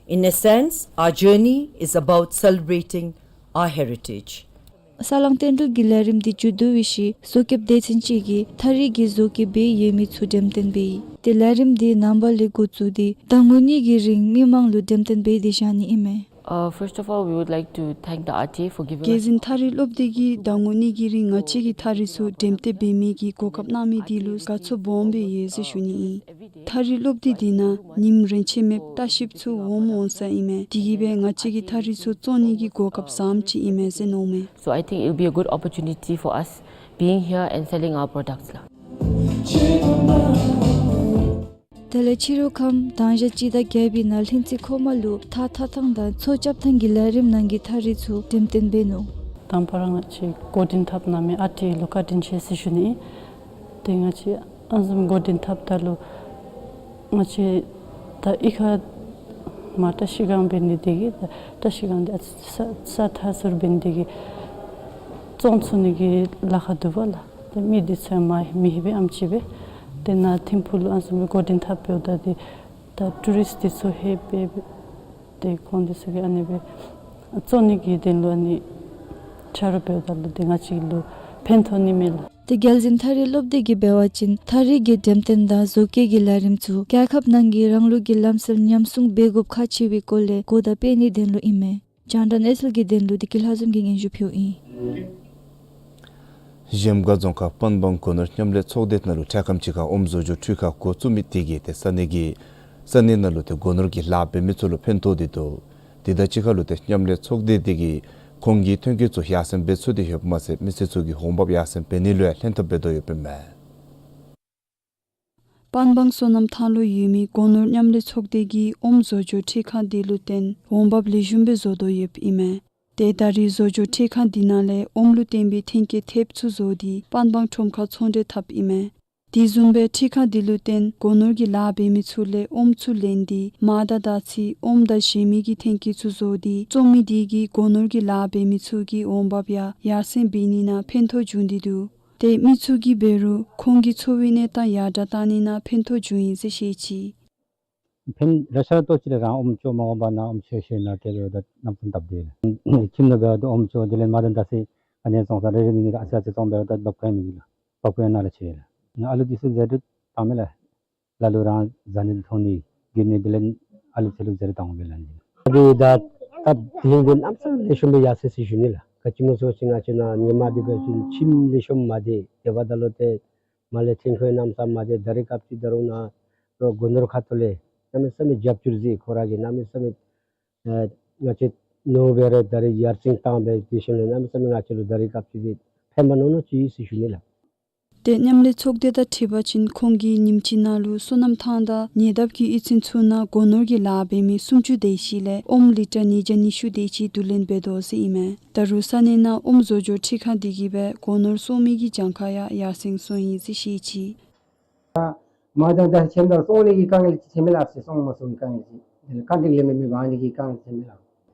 In essence, our journey is about celebrating our heritage. ས་ལང་རྟེན་སྒྲུབ་ཀྱི་ལས་རིམ་འདི་མཇུག་བསྡུ་བའི་ཤུལ་བཟོ་མཁསཔ་སྡེ་ཚན་ཅིག་གིས་ཐག་རིང་གི་བཟོ་བཀོད་འབད་ཡོད་མི་ཚུ་འགྲེམས་སྟོན་འབད་ཡི། ཏེ་ལས་རིམ་འདི་ནངས་པ་ལས་འགོ་བཙུགས་ཏེ་ཟླ་ངོ་གཉིས་ཀྱི་རིང་མི་མང་ལུ་འགྲེམས་སྟོན་འབད་དེ་བཞག་ནི་ཨིན་མས། Uh, first of all, we would like to thank the R T A for giving རྒྱལ་འཛིན་ཐགས་རིག་སློབ་སྡེ་གིས་ཟླ་ངོ་གཉིས་ཀྱི་རིང་ང་བཅས་ཀྱི་ཐགས་རིག་ཚུ་འགྲེམས་སྟོན་འབད་མི་གི་གོ་སྐབས་གནང་མི་འདི་ལུ་དགའ་ཚོར་སྦོམ་སྦེ་ཡོད་ཟེར་ཞུ་ནི་ཨིན། ཐགས་རིག་སློབ་སྡེ་འདི་ནང་ཉིནམ་རེ་ཆད་མེདཔ་ལྟ་བཤལཔ་ཚུ་འོངམ་འོང་ས་ཨིན་མས། དེ་གིས་སྦེ་ང་བཅས་ཀྱི་ཐགས་རིག་ཚུ་བཙོང་ནི་གི་གོ་སྐབས་བཟངམ་ཅིག་ཨིན་མས་ཟེར་མནོཝ་མས། So I think it'll be a good opportunity for us being here and selling our products ལགས། དེ་ལས་ཕྱི་རུ་ཁམས་དང་ཞག་སྤྱི་ཟླ་བརྒྱད་པའི་ནང་ལྷུན་རྩེ་མཁོ་མ་ལུ་ཐགས་འཐག་ཐངས་དང་མཚོ་རྐྱབ་ཐངས་ཀྱི་ལས་རིམ་ནང་གི་ཐགས་རིག་ཚུ་འགྲེམས་སྟོན་འབད་ནུག། དང་པ་ར་ང་བཅས་འགོ་འདྲེན་འཐབ་གནང་མི་ཨར་ཊི་ཨེ་ལུ་བཀའ་དྲིན་ཆེ་ཟེར་ཞུ་ནི་ཨིན། ཏེ་ང་བཅས་ཨ་ནི་བཟུམ་འགོ་འདྲེན་འཐབ་ད་ལུ་ང་བཅས་ད་གཡུས་ཁ་མར་བཀྲ་ཤིས་སྒང་འབད་ནི་དེ་གིས་ད་བཀྲ་ཤིས་སྒང་འདི་ཨ་ཙི་ས་ས་ཐག་ཚུར་འབད་ནི་དེ་གིས་བཙོང་ཚུགས་ནི་གི་ལཱ་ཁག་འདུག་པ་ལགས། ཏེ་མི་འདི་ཚུ་མ་མི་ཧེ་སྦེ་ཨེམ་ཅིག་སྦེ་ཏེ་ནཱ་ཐིམ་ཕུག་ལུ་ཨ་ནི་བཟུམ་སྦེ་འགོ་འདྲེན་འཐབ་འབདཝ་ད་ཏེ་ད་ཊུ་རིསཊ་འདི་ཚུ་ཧེ་སྦེ་ཏེ་ཁོང་འདི་ཚུ་གིས་ཨ་ནི་སྦེ་བཙོང་ནི་གི་དོན་ལུ་ཨ་ནི་ཆ་རོགས་འབདཝ་ད་ལུ་ཏེ་ང་བཅས་ལུ་ཕན་ཐོགས་ནི་མས་ལགས། ཏེ་རྒྱལ་འཛིན་ཐགས་རིག་སློབ་སྡེ་གིས་འབད་བ་ཅིན་ཐགས་རིག་གི་འགྲེམས་སྟོན་དང་བཟོ་བཀོད་ཀྱི་ལས་རིམ་ཚུ་རྒྱལ་ཁབ་ནང་གི་རང་ལུགས་ཀྱི་ལམ་སྲོལ་ཉམས་སྲུང་འབད་དགོཔ་ཁག་ཆེ་བའི་སྐོར་ལས་གོ་བརྡ་སྤེལ་ནིའི་དོན་ལུ་ཨིན་མས། རྒྱང་བསྒྲགས་གནས་ཚུལ་གྱི་དོན་ལུ་བདེ་སྐྱིད་ལྷ་འཛོམས་ཀྱིས་སྙན་ཞུ་ཕུལཝ་ཨིན། གཞལམ་སྒང་རྫོང་ཁག་པན་སྦང་སྒོ་ནོར་མཉམ་ལས་ཚོགས་སྡེ་ནང་ལུ་འཕྲལ་ཁམས་ཅིག་ཁར་ཨོམ་བཟོ་བཅོས་འཕྲུལ་ཁང་འགོ་བཙུགས་མི་དེ་གིས་ཏེ་ས་གནས་ཀྱི་ས་གནས་ནང་ལུ་ཏེ་སྒོ་ནོར་གྱི་ལཱ་འབད་མི་ཚུ་ལུ་ཕན་ཐོགས་ཏེ་འདུག། དེ་དང་གཅིག་ཁར་ལུ་ཏེ་མཉམ་ལས་ཚོགས་སྡེ་དེ་གིས་ཁོང་གི་ཐོན་སྐྱེད་ཚུ་ཡར་སེང་འབད་ཚུགས་ཏེ་ཡོདཔ་མ་ཚད་མི་སེར་ཚུ་གི་འོང་འབབ་ཡར་སེང་འབད་ནི་ལུ་ཡང་ལྷན་ཐབས་འབད་དོ་ཡོདཔ་ཨིན་མས། པན་སྦང་སོ་ནམ་ཐང་ལུ་ཡོད་མི་སྒོ་ནོར་མཉམ་ལས་ཚོགས་སྡེ་གིས་ཨོམ་བཟོ་བཅོས་འཕྲུལ་ཁང་འདི་ལུ་བརྟེན་འོང་འབབ་ལེགས་ཤོམ་སྦེ་བཟོ་དོ་ཡོདཔ་ཨིན་མས། ཏེ་ད་རེས་བཟོ་བཅོས་འཕྲུལ་ཁང་འདི་ནང་ལས་ཨོམ་ལུ་བརྟེན་པའི་ཐོན་སྐྱེད་ཐེབས་ཚུ་བཟོ་སྟེ་པན་སྦང་ཁྲོམ་ཁར་ཚོང་འབྲེལ་འཐབ་ཨིན་མས། དེ་བཟུམ་སྦེ་འཕྲུལ་ཁང་འདི་ལུ་བརྟེན་སྒོ་ནོར་གྱི་ལཱ་འབད་མི་ཚུ་ལས་ཨོམ་ཚུ་ལེན་ཏེ་མར་དང་དར་ཚིལ་ཨོམ་དང་གཞན་མི་གི་ཐོན་སྐྱེད་ཚུ་བཟོ་སྟེ་བཙོང་མི་དེ་གིས་སྒོ་ནོར་གྱི་ལཱ་འབད་མི་ཚུ་གི་འོང་འབབ་ཡང་ཡར་སེང་འབད་ནི་ནང་ཕན་ཐོགས་འབྱུང་སྟེ་འདུག། ཏེ་མི་ཚུ་གིས་འབད་རུང་ཁོང་གི་འཚོ་བའི་གནས་སྟངས་ཡར་དྲགས་བཏང་ནི་ནང་ཕན་ཐོགས་འབྱུང་ཡི་ཟེར་བཤད་ཅི། ཕན་རེ་ཤ་ཏོ་ཅིག་ལས་རང་ཨོམ་ཅོག་མ་འོང་པ་ན་ཨོམ་ཤོར་ཤོར་ན་སྐྱེ་བའི་ད་རྣམ་ཐར་སྟབས་བདེ་ལགས། ཁྱིམ་ནང་འབད་བ་ད་ཨོམ་ཅོག་དེ་ལས་མར་དང་དར་ཚིལ་ཨ་ནི་བཙོང་ས་རེ་རེ་ནི་ནི་ཨ་ཙི་ཨ་ཙི་བཙོང་འབད་བ་ད་འབག་ཁོ་ཡང་མི་འདུག་ལགས། འབག་ཁོ་ཡང་ན་ར་ཆེ་ལགས། ང་ཨ་ལུ་དེ་ཚུ་ཟ་རུང་བཏང་མས་ལགས། ལ་ལུ་རང་བཟའ་ནི་འཐུང་ནི་གྱོན་ནི་དེ་ལས་ཨ་ལུ་ཚུ་ལུ་ཟ་རུང་བཏང་འོང་པས་ལགས། ཨ་ནི་ད་སྟབས་བདེ་འདི་གནམ་ས་ལེགས་ཤོམ་སྦེ་ཡར་སོང་ཡི་ཟེར་ཞུ་ནི་ལགས། ག་ཅི་སྨོ་ཟེར་བ་ཅིན་ང་བཅས་ནཱ་ཉིན་མ་འདི་འབད་བ་ཅིན་ཁྱིམ་ལེགས་ཤོམ་མ་བདེ། དེ་འབདཝ་ད་ལུ་ཏེ་མར་ལས་ཐོན་ཁུངས་གནམ་ས་མ་བདེ། ད་རེས་སྐབས་ཅིག་ད་རུང་ནཱ་རོགས་སྒོ་ནོར་ཁ་ཐུག་ལས་གནམ་མེད་ས་མེད་རྒྱབ་སྐྱོར་མཛད། ཁོ་ར་གིས་གནམ་མེད་ས་མེད་ཨེ་ང་བཅས་ནོར་བུ་ར་ད་རེས་ཡར་སེང་བཏང་སྦེ་དེ་བཞིན་ལས་གནམ་མེད་ས་མེད་ང་བཅས་ལུ་ད་རེས་སྐབས་ཅིག་འདི་ཕན་པ་ནོ་ནོ་ཅིག་ཡོད་ཟེར་ཞུ་ནི་ལགས། ཏེ་མཉམ་ལས་ཚོགས་སྡེ་དང་འཁྲིལ་བ་ཅིན་ཁོང་གིས་ཉིནམ་གཅིག་ནང་ལུ་སོ་ནམ་ཐང་དང་ཉེ་འདབས་ཀྱི་གཡུས་ཚན་ཚུ་ནང་སྒོ་ནོར་གྱི་ལཱ་འབད་མི་སུམ་ཅུ་དེ་ཅིག་ལས་ཨོམ་ལི་ཊར་ཉིས་བརྒྱ་ཉི་ཤུ་དེ་ཅིག་བསྡུ་ལེན་འབད་དོ་ཟེར་ཨིན་མས། ད་རུང་ས་གནས་ནང་ཨོམ་བཟོ་བཅོས་འཕྲུལ་ཁང་འདི་གིས་སྦེ་སྒོ་ནོར་བཙོང་མི་གི་གྱངས་ཁ་ཡང་ཡར་སེང་སོང་ཡི་ཟེར་བཤད་ཅི། མར་དང་དར་ཚིལ་ཆེམ་དང་བཙོང་ནི་གི་དཀའ་ངལ་ཅིག་ཐོན་མས་ལགས། ཨ་ཙི་བཙོང་མ་ཚུགས་པའི་དཀའ་ངལ་ཅིག། དེ་ལས་རྐང་སྟེགས་ལས་མི་མི་འབག་ནི་གི་དཀའ་ངལ་ཐོན་མས་ལགས།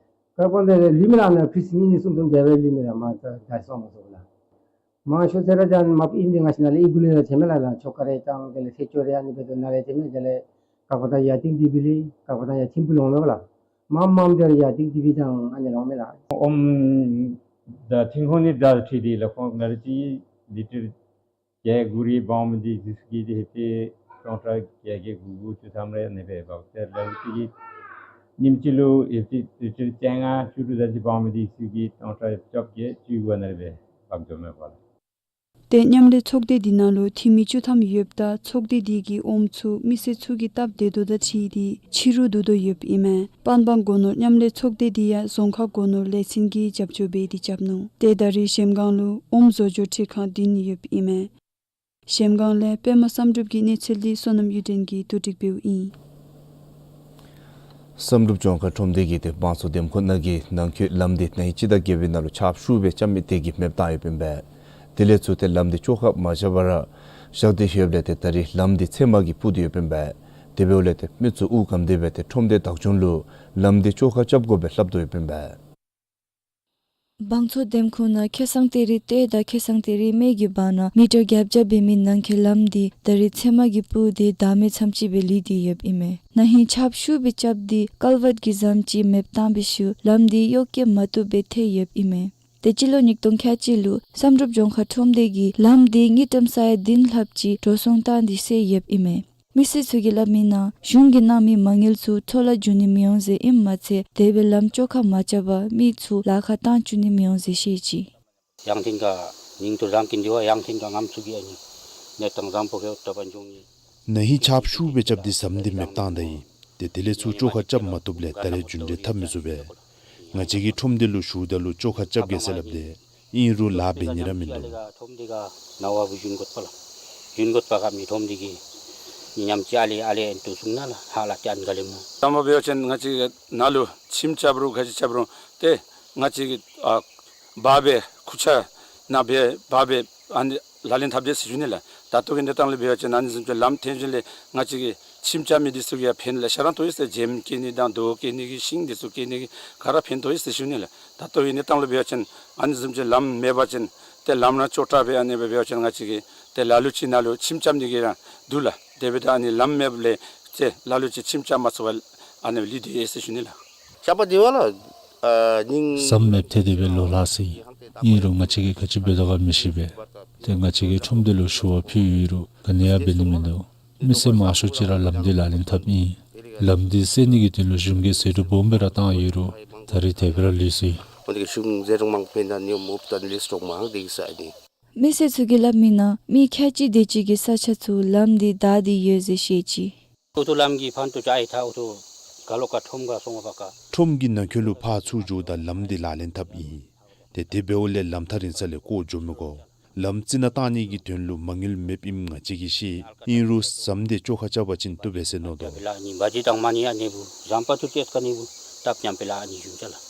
ཁ་སྐོང་དེ་ལས་ལུས་མི་ལགས། ནཱ་ཕི་སི་གཉིས་གཉིས་གསུམ་གསུམ་དེ་སྦེ་ལུས་མི་ལགས། མར་དང་དར་ཚིལ་བཙོང་མ་ཚུགས་པས་ལགས། མང་ཤོས་ཟེར་ར་ཅིན་མ་པ་ཨིན་དེ་ང་བཅས་ནཱ་ལས་ཨི་གུ་ལས་ར་ཐོན་མས་ལགས། ལགས་ཆོ་ག་རེ་དང་དེ་ལས་ཚེས་བཅོ་རེ་ཨ་ནི་འབད་དོ་ནཱ་ལས་ཐོན་མས། དེ་ལས་ཀ་པ་དང་ཡར་སྟེང་དེ་སྦེ་ལས་ཀ་པ་དང་ཡར་ཐིམ་ཕུག་ལུ་འོང་མས་ལགས། མར་མངམ་དེ་ར་ཡར་སྟེང་དེ་སྦེ་དང་ཨ་ནི་ལུ་འོང་མས་ལགས། ཨོམ་དང་ཐོན་ཁུངས་ནི་དང་འཁྲིལ་ཏེ་ལགས། ཁོང་ང་བཅས་ཀྱིས་ལི་ཊར་བརྒྱད་དགུ་རེ་འབག་མི་འདི་ཨི་ཟུག་གི་འདི་ཧེ་ཏེ་སྟོང་ཕྲག་བརྒྱད་བརྒྱད་དགུ་དགུ་བཅུ་ཐམ་རེ་ཨ་ནི་སྦེ་འབག་སྟེ་ལགས། ལུ་ཅིག་གིས་ཉིནམ་གཅིག་ལུ་ཧེ་ཏེ་ལི་ཊར་བཅོ་ལྔ་བཅུ་དྲུག་དེ་ཅིག་འབག་མི་འདི་ཨི་ཟུག་གི་སྟོང་ཕྲག་བཅོ་བརྒྱད་བཅུ་དགུ་ཨ་ནི་སྦེ་འབག་འགྱོཝ་མས་པ་ལགས། ཏེ་མཉམ་ལས་ཚོགས་སྡེ་འདི་ནང་ལུ་འཐུས་མི་བཅུ་ཐམ་ཡོདཔ་ད་ཚོགས་སྡེ་འདི་གི་ཨོམ་ཚུ་མི་སེར་ཚུ་གི་སྟབས་བདེ་དོ་དང་འཁྲིལ་ཏེ་ཕྱི་རུ་བསྡུ་དོ་ཡོདཔ་ཨིན་མས། པན་སྦང་སྒོ་ནོར་མཉམ་ལས་ཚོགས་སྡེ་འདི་ཡང་རྫོང་ཁག་སྒོ་ནོར་ལས་ཚན་གྱིས་རྒྱབ་སྐྱོར་འབད་དེ་རྐྱབ་ནུག། ཏེ་ད་རེས་གཞལམ་སྒང་ལུ་ཨོམ་བཟོ་བཅོས་འཕྲུལ་ཁང་བདུན་ཡོདཔ་ཨིན་མས། གཞལམ་སྒང་ལས་པདྨ་བསམ་གྲུབ་ཀྱི་གནས་ཚུལ་འདི་བསོད་ནམས་གཡུ་སྒྲོན་གྱིས་བསྡུ་སྒྲིག་འབདཝ་ཨིན། བསམ་གྲུབ་ལྗོངས་མཁར་ཁྲོམ་སྡེ་གིས་ཏེ་བང་སོ་འདེམས་ཁོངས་ནང་གི་ནང་འཁོད་ལམ་འདི་ན་ཧིང་སྤྱི་ཟླ་བརྒྱད་པའི་ནང་ལུ་ཆརཔ་ཤུགས་སྦེ་རྐྱབ་མི་དེ་གིས་མེདཔ་བཏང་ཡོདཔ་ཨིན་པས། དེ་ལས་ཚུར་ཏེ་ལམ་འདི་བཅོ་ཁ་མ་རྐྱབ་པར་བཞག་སྟེ་ཡོདཔ་ལས་ཏེ་ད་རེས་ལམ་འདི་ཚལ་མ་གིས་སྤུར་ཏེ་ཡོདཔ་ཨིན་པས། དེ་འབདཝ་ལས་ཏེ་མི་ཚུ་དབུགས་སྒམ་སྟེ་སྦེ་ཏེ་ཁྲོམ་སྡེ་བདག་སྐྱོང་ལུ་ལམ་འདི་བཅོ་ཁ་རྐྱབ་དགོ་པའི་སླབ་དོ་ཡོདཔ་ཨིན་པས། བང་མཚོ་འདེམས་ཁོངས་ནང་ཁེ་སང་སྟེ་རི་སྟོད་དང་ཁེ་སང་སྟེ་རི་སྨད་ཀྱི་བར་ན་མི་ཊར་བརྒྱད་བརྒྱ་འབད་མི་ནང་འཁོད་ལམ་འདི་ད་རེས་ཚལ་མ་གིས་སྤུར་ཏེ་བདག་མེད་ཙམ་ཅིག་སྦེ་ལུས་ཏེ་ཡོདཔ་ཨིན་མས། ན་ཧིང་ཆརཔ་ཤུགས་སྦེ་རྐྱབ་སྟེ་ཀལ་ཝཊ་གིས་ཟམ་ཅིག་མེདཔ་བཏང་བའི་ཤུལ་ལམ་འདི་གཡོག་བཀོལ་མ་བཏུབ་སྦེ་ཐལ་ཡོདཔ་ཨིན་མས། ཏེ་སྤྱི་ལོ་ཉིས་སྟོང་ཁལ་གཅིག་ལུ་བསམ་གྲུབ་ལྗོངས་མཁར་ཁྲོམ་སྡེ་གིས་ལམ་འདི་དངུལ་ཀྲམ་ས་ཡ་བདུན་ལྷགཔ་ཅིག་འགྲོ་སོང་བཏང་སྟེ་བསལ་ཡོདཔ་ཨིན་མས། མི་སེར་ཚུ་གིས་སླབ་མིའི་ནང་གཞུང་གིས་གནང་མི་མ་དངུལ་ཚུ་འཕྲོ་བརླག་འགྱོ་ནི་མི་འོང་ཟེར་ཨིནམ་མ་ཚད་དེ་སྦེ་ལམ་བཅོ་ཁ་མ་རྐྱབ་པར་མི་ཚུ་ལཱ་ཁག་བཏང་བཅུག་ནི་མི་འོང་ཟེར་བཤད་ཅི། ཡང་ཐེངས་ཁ་ཉིང་ཏོ་བཟང་གི་འདི་བ་ཡང་ཐེངས་ཁ་ངམ་ཚུ་གི་ཨ་ནི་གནས་སྟངས་བཟང་པོ་གི་འོག་ཏོ་བ་འབྱུང་ནི། ན་ཧིང་ཆརཔ་ཤུགས་སྦེ་རྐྱབ་སྟེ་ཟམ་འདི་མེདཔ་བཏང་ད་ཡི། ཏེ་དེ་ལས་ཚུར་བཅོ་ཁ་རྐྱབ་མ་བཏུབ་ལས་ད་རེས་རྒྱུན་འགྲུལ་འཐབ་མི་ཚུགས་པས། ང་བཅས་ཀྱིས་ཁྲོམ་སྡེ་ལུ་ཞུཝ་ད་ལུ་བཅོ་ཁ་རྐྱབ་གེ་ཟེར་སླབ་དེས། ཨིན་རུང་ལཱ་འབད་ནི་ར་མིན་འདུག། ཁྲོམ་སྡེ་ག་ནང་བ་བུ་ཞུན་གོད་པ་ལ། ཞུན་གོད་པ་ག་མི་ཁྲོམ་སྡེ་གི་ཉམས་ཅི་ཨ་ལེ་ཨ་ལེ་ཨན་ཏུ་སུང་ན་ལ་ཧ་ལ་ཏེ་ཨན་ག་ལེ་མོ། དང་པ་འབད་བ་ཅིན་ང་བཅས་ནཱ་ལུ་ཁྱིམ་རྐྱབ་རུང་ག་ཅི་རྐྱབ་རུང་ཏེ་ང་བཅས་ཀྱིས་ཨ་འབག་སྦེ་ཁུར་ཆ་ནང་སྦེ་འབག་སྦེ་ཨ་ནི་ལག་ལེན་འཐབ་དེས་ཟེར་ཞུ་ནི་ལགས། ད་ལྟོ་གི་གནས་སྟངས་ལུ་འབད་བ་ཅིན་ཨ་ནི་བཟུམ་ཅིག་ལམ་ཐོན་ཞིནམ་ལས་ང་བཅས་ཀྱི་ཁྱིམ་རྐྱབ་མི་འདི་ཚུ་གི་ཡང་ཕན་ལེ་ཤ་ར་ཐོགས་ཡི་ཟེར། འཇེམ་བཀལ་ནི་དང་རྡོ་བཀལ་ནི་གི་ཤིང་འདི་ཚུ་བཀལ་ནི་གི་ག་ར་ཕན་ཐོགས་ཡི་ཟེར་ཞུ་ནི་ལགས། ད་ལྟོ་གི་གནས་སྟངས་ལུ་འབད་བ་ཅིན་ཨ་ནི་བཟུམ་ཅིག་ལམ་མེད་པ་ཅིན་ཏེ་ལམ་ར་ཅོག་འཐདཔ་སྦེ་ཨ་ནི་སྦེ་འབད་བ་ཅིན་ང་བཅས་ཀྱིས་ཏེ་ལ་ལུ་ཅིག་ནཱ་ལུ་ཁྱིམ་རྐྱབ་ནི་གི་ར་འདུག་ལགས། དེ་འབདཝ་ད་ཨ་ནི་ལམ་མེདཔ་ལས་ཏེ་ལ་ལུ་ཅིག་ཁྱིམ་རྐྱབ་མ་ཚུགས་པར་ཨ་ནི་ལུས་ཏེ་ཡོད་ཟེར་ཞུ་ནི་ལགས། ཞག་པ་འདི་བ་ལ་ཨ་ཉིང་ཟམ་མེདཔ་ཐལ་ཏེ་སྦེ་ལོ་ལྷག་སོ་ཡི། ཨིན་རུང་ང་བཅས་ཀྱིས་ག་ཅི་འབད་དོ་ག་མི་ཤེས་པས། ཏེ་ང་བཅས་ཀྱིས་ཁྲོམ་སྡེ་ལུ་ཞུ་བ་ཕུལ་ཡོད་རུང་ག་ནི་ཡང་འབད་ནི་མིན་འདུག། མི་སེར་མང་ཤོས་ཅིག་ར་ལམ་འདི་ལག་ལེན་འཐབ་ཨིན། ལམ་འདི་སེལ་ནི་གི་དོན་ལུ་གཞུང་གིས་ཟད་འགྲོ་སྦོམ་སྦེ་ར་བཏང་ཡོད་རུང་ད་རེས་དེ་སྦེ་ར་ལུས་སོ་ཡི། འོ་དེ་གིས་གཞུང་ཟད་འགྲོ་མང་པོ་ཕན་ད་ནི་མོ་ད་ལུས་འགྲོ་མང་དེ་གིས་ས་ཨ་ནི། མི་སེར་ཚུ་གིས་སླབ་མིའི་ནང་མི་ཁལ་གཅིག་དེ་ཅིག་གིས་ས་ཆ་ཚུ་ལམ་འདི་བདའ་སྟེ་ཡོད་ཟེར་བཤད་ཅི། ཨུ་ཐུ་ལམ་གྱི་ཕན་ཐོགས་ཅ་ཨའི་ཐ་ཨུ་ཐུ་ག་ལོ་ཀ་ཁྲོམ་ག་སོང་བ་ག། ཁྲོམ་གྱི་ནང་འཁོད་ལུ་ཕར་ཚུར་འགྱོཝ་ད་ལམ་འདི་ལག་ལེན་འཐབ་ཨིན། ཏེ་དེ་འབདཝ་ལས་ལམ་ཐག་རིང་ས་ལས་བཀོ་འགྱོ་མི་དགོ། ལམ་རྩི་ནག་བཏང་ནི་གི་དོན་ལུ་མ་དངུལ་མེདཔ་ཨིནམ་ང་བཅས་ཀྱིས་ཤེས། ཨིན་རུང་ཟམ་འདི་བཅོ་ཁ་རྐྱབ་པ་ཅིན་བཏུབ་པས་ཟེར་མནོ་དོ། ལ་ནི་བ་ཇི་དང་མ་ནི་ཡ་ནི་བུ་ཟམ་པ་ཐུ་ཅེས་ཀ་ནི་བུ་ཏབ་ཉམས་པེ་ལ་ཨ་ནི་ཞུན་ཅ་ལགས།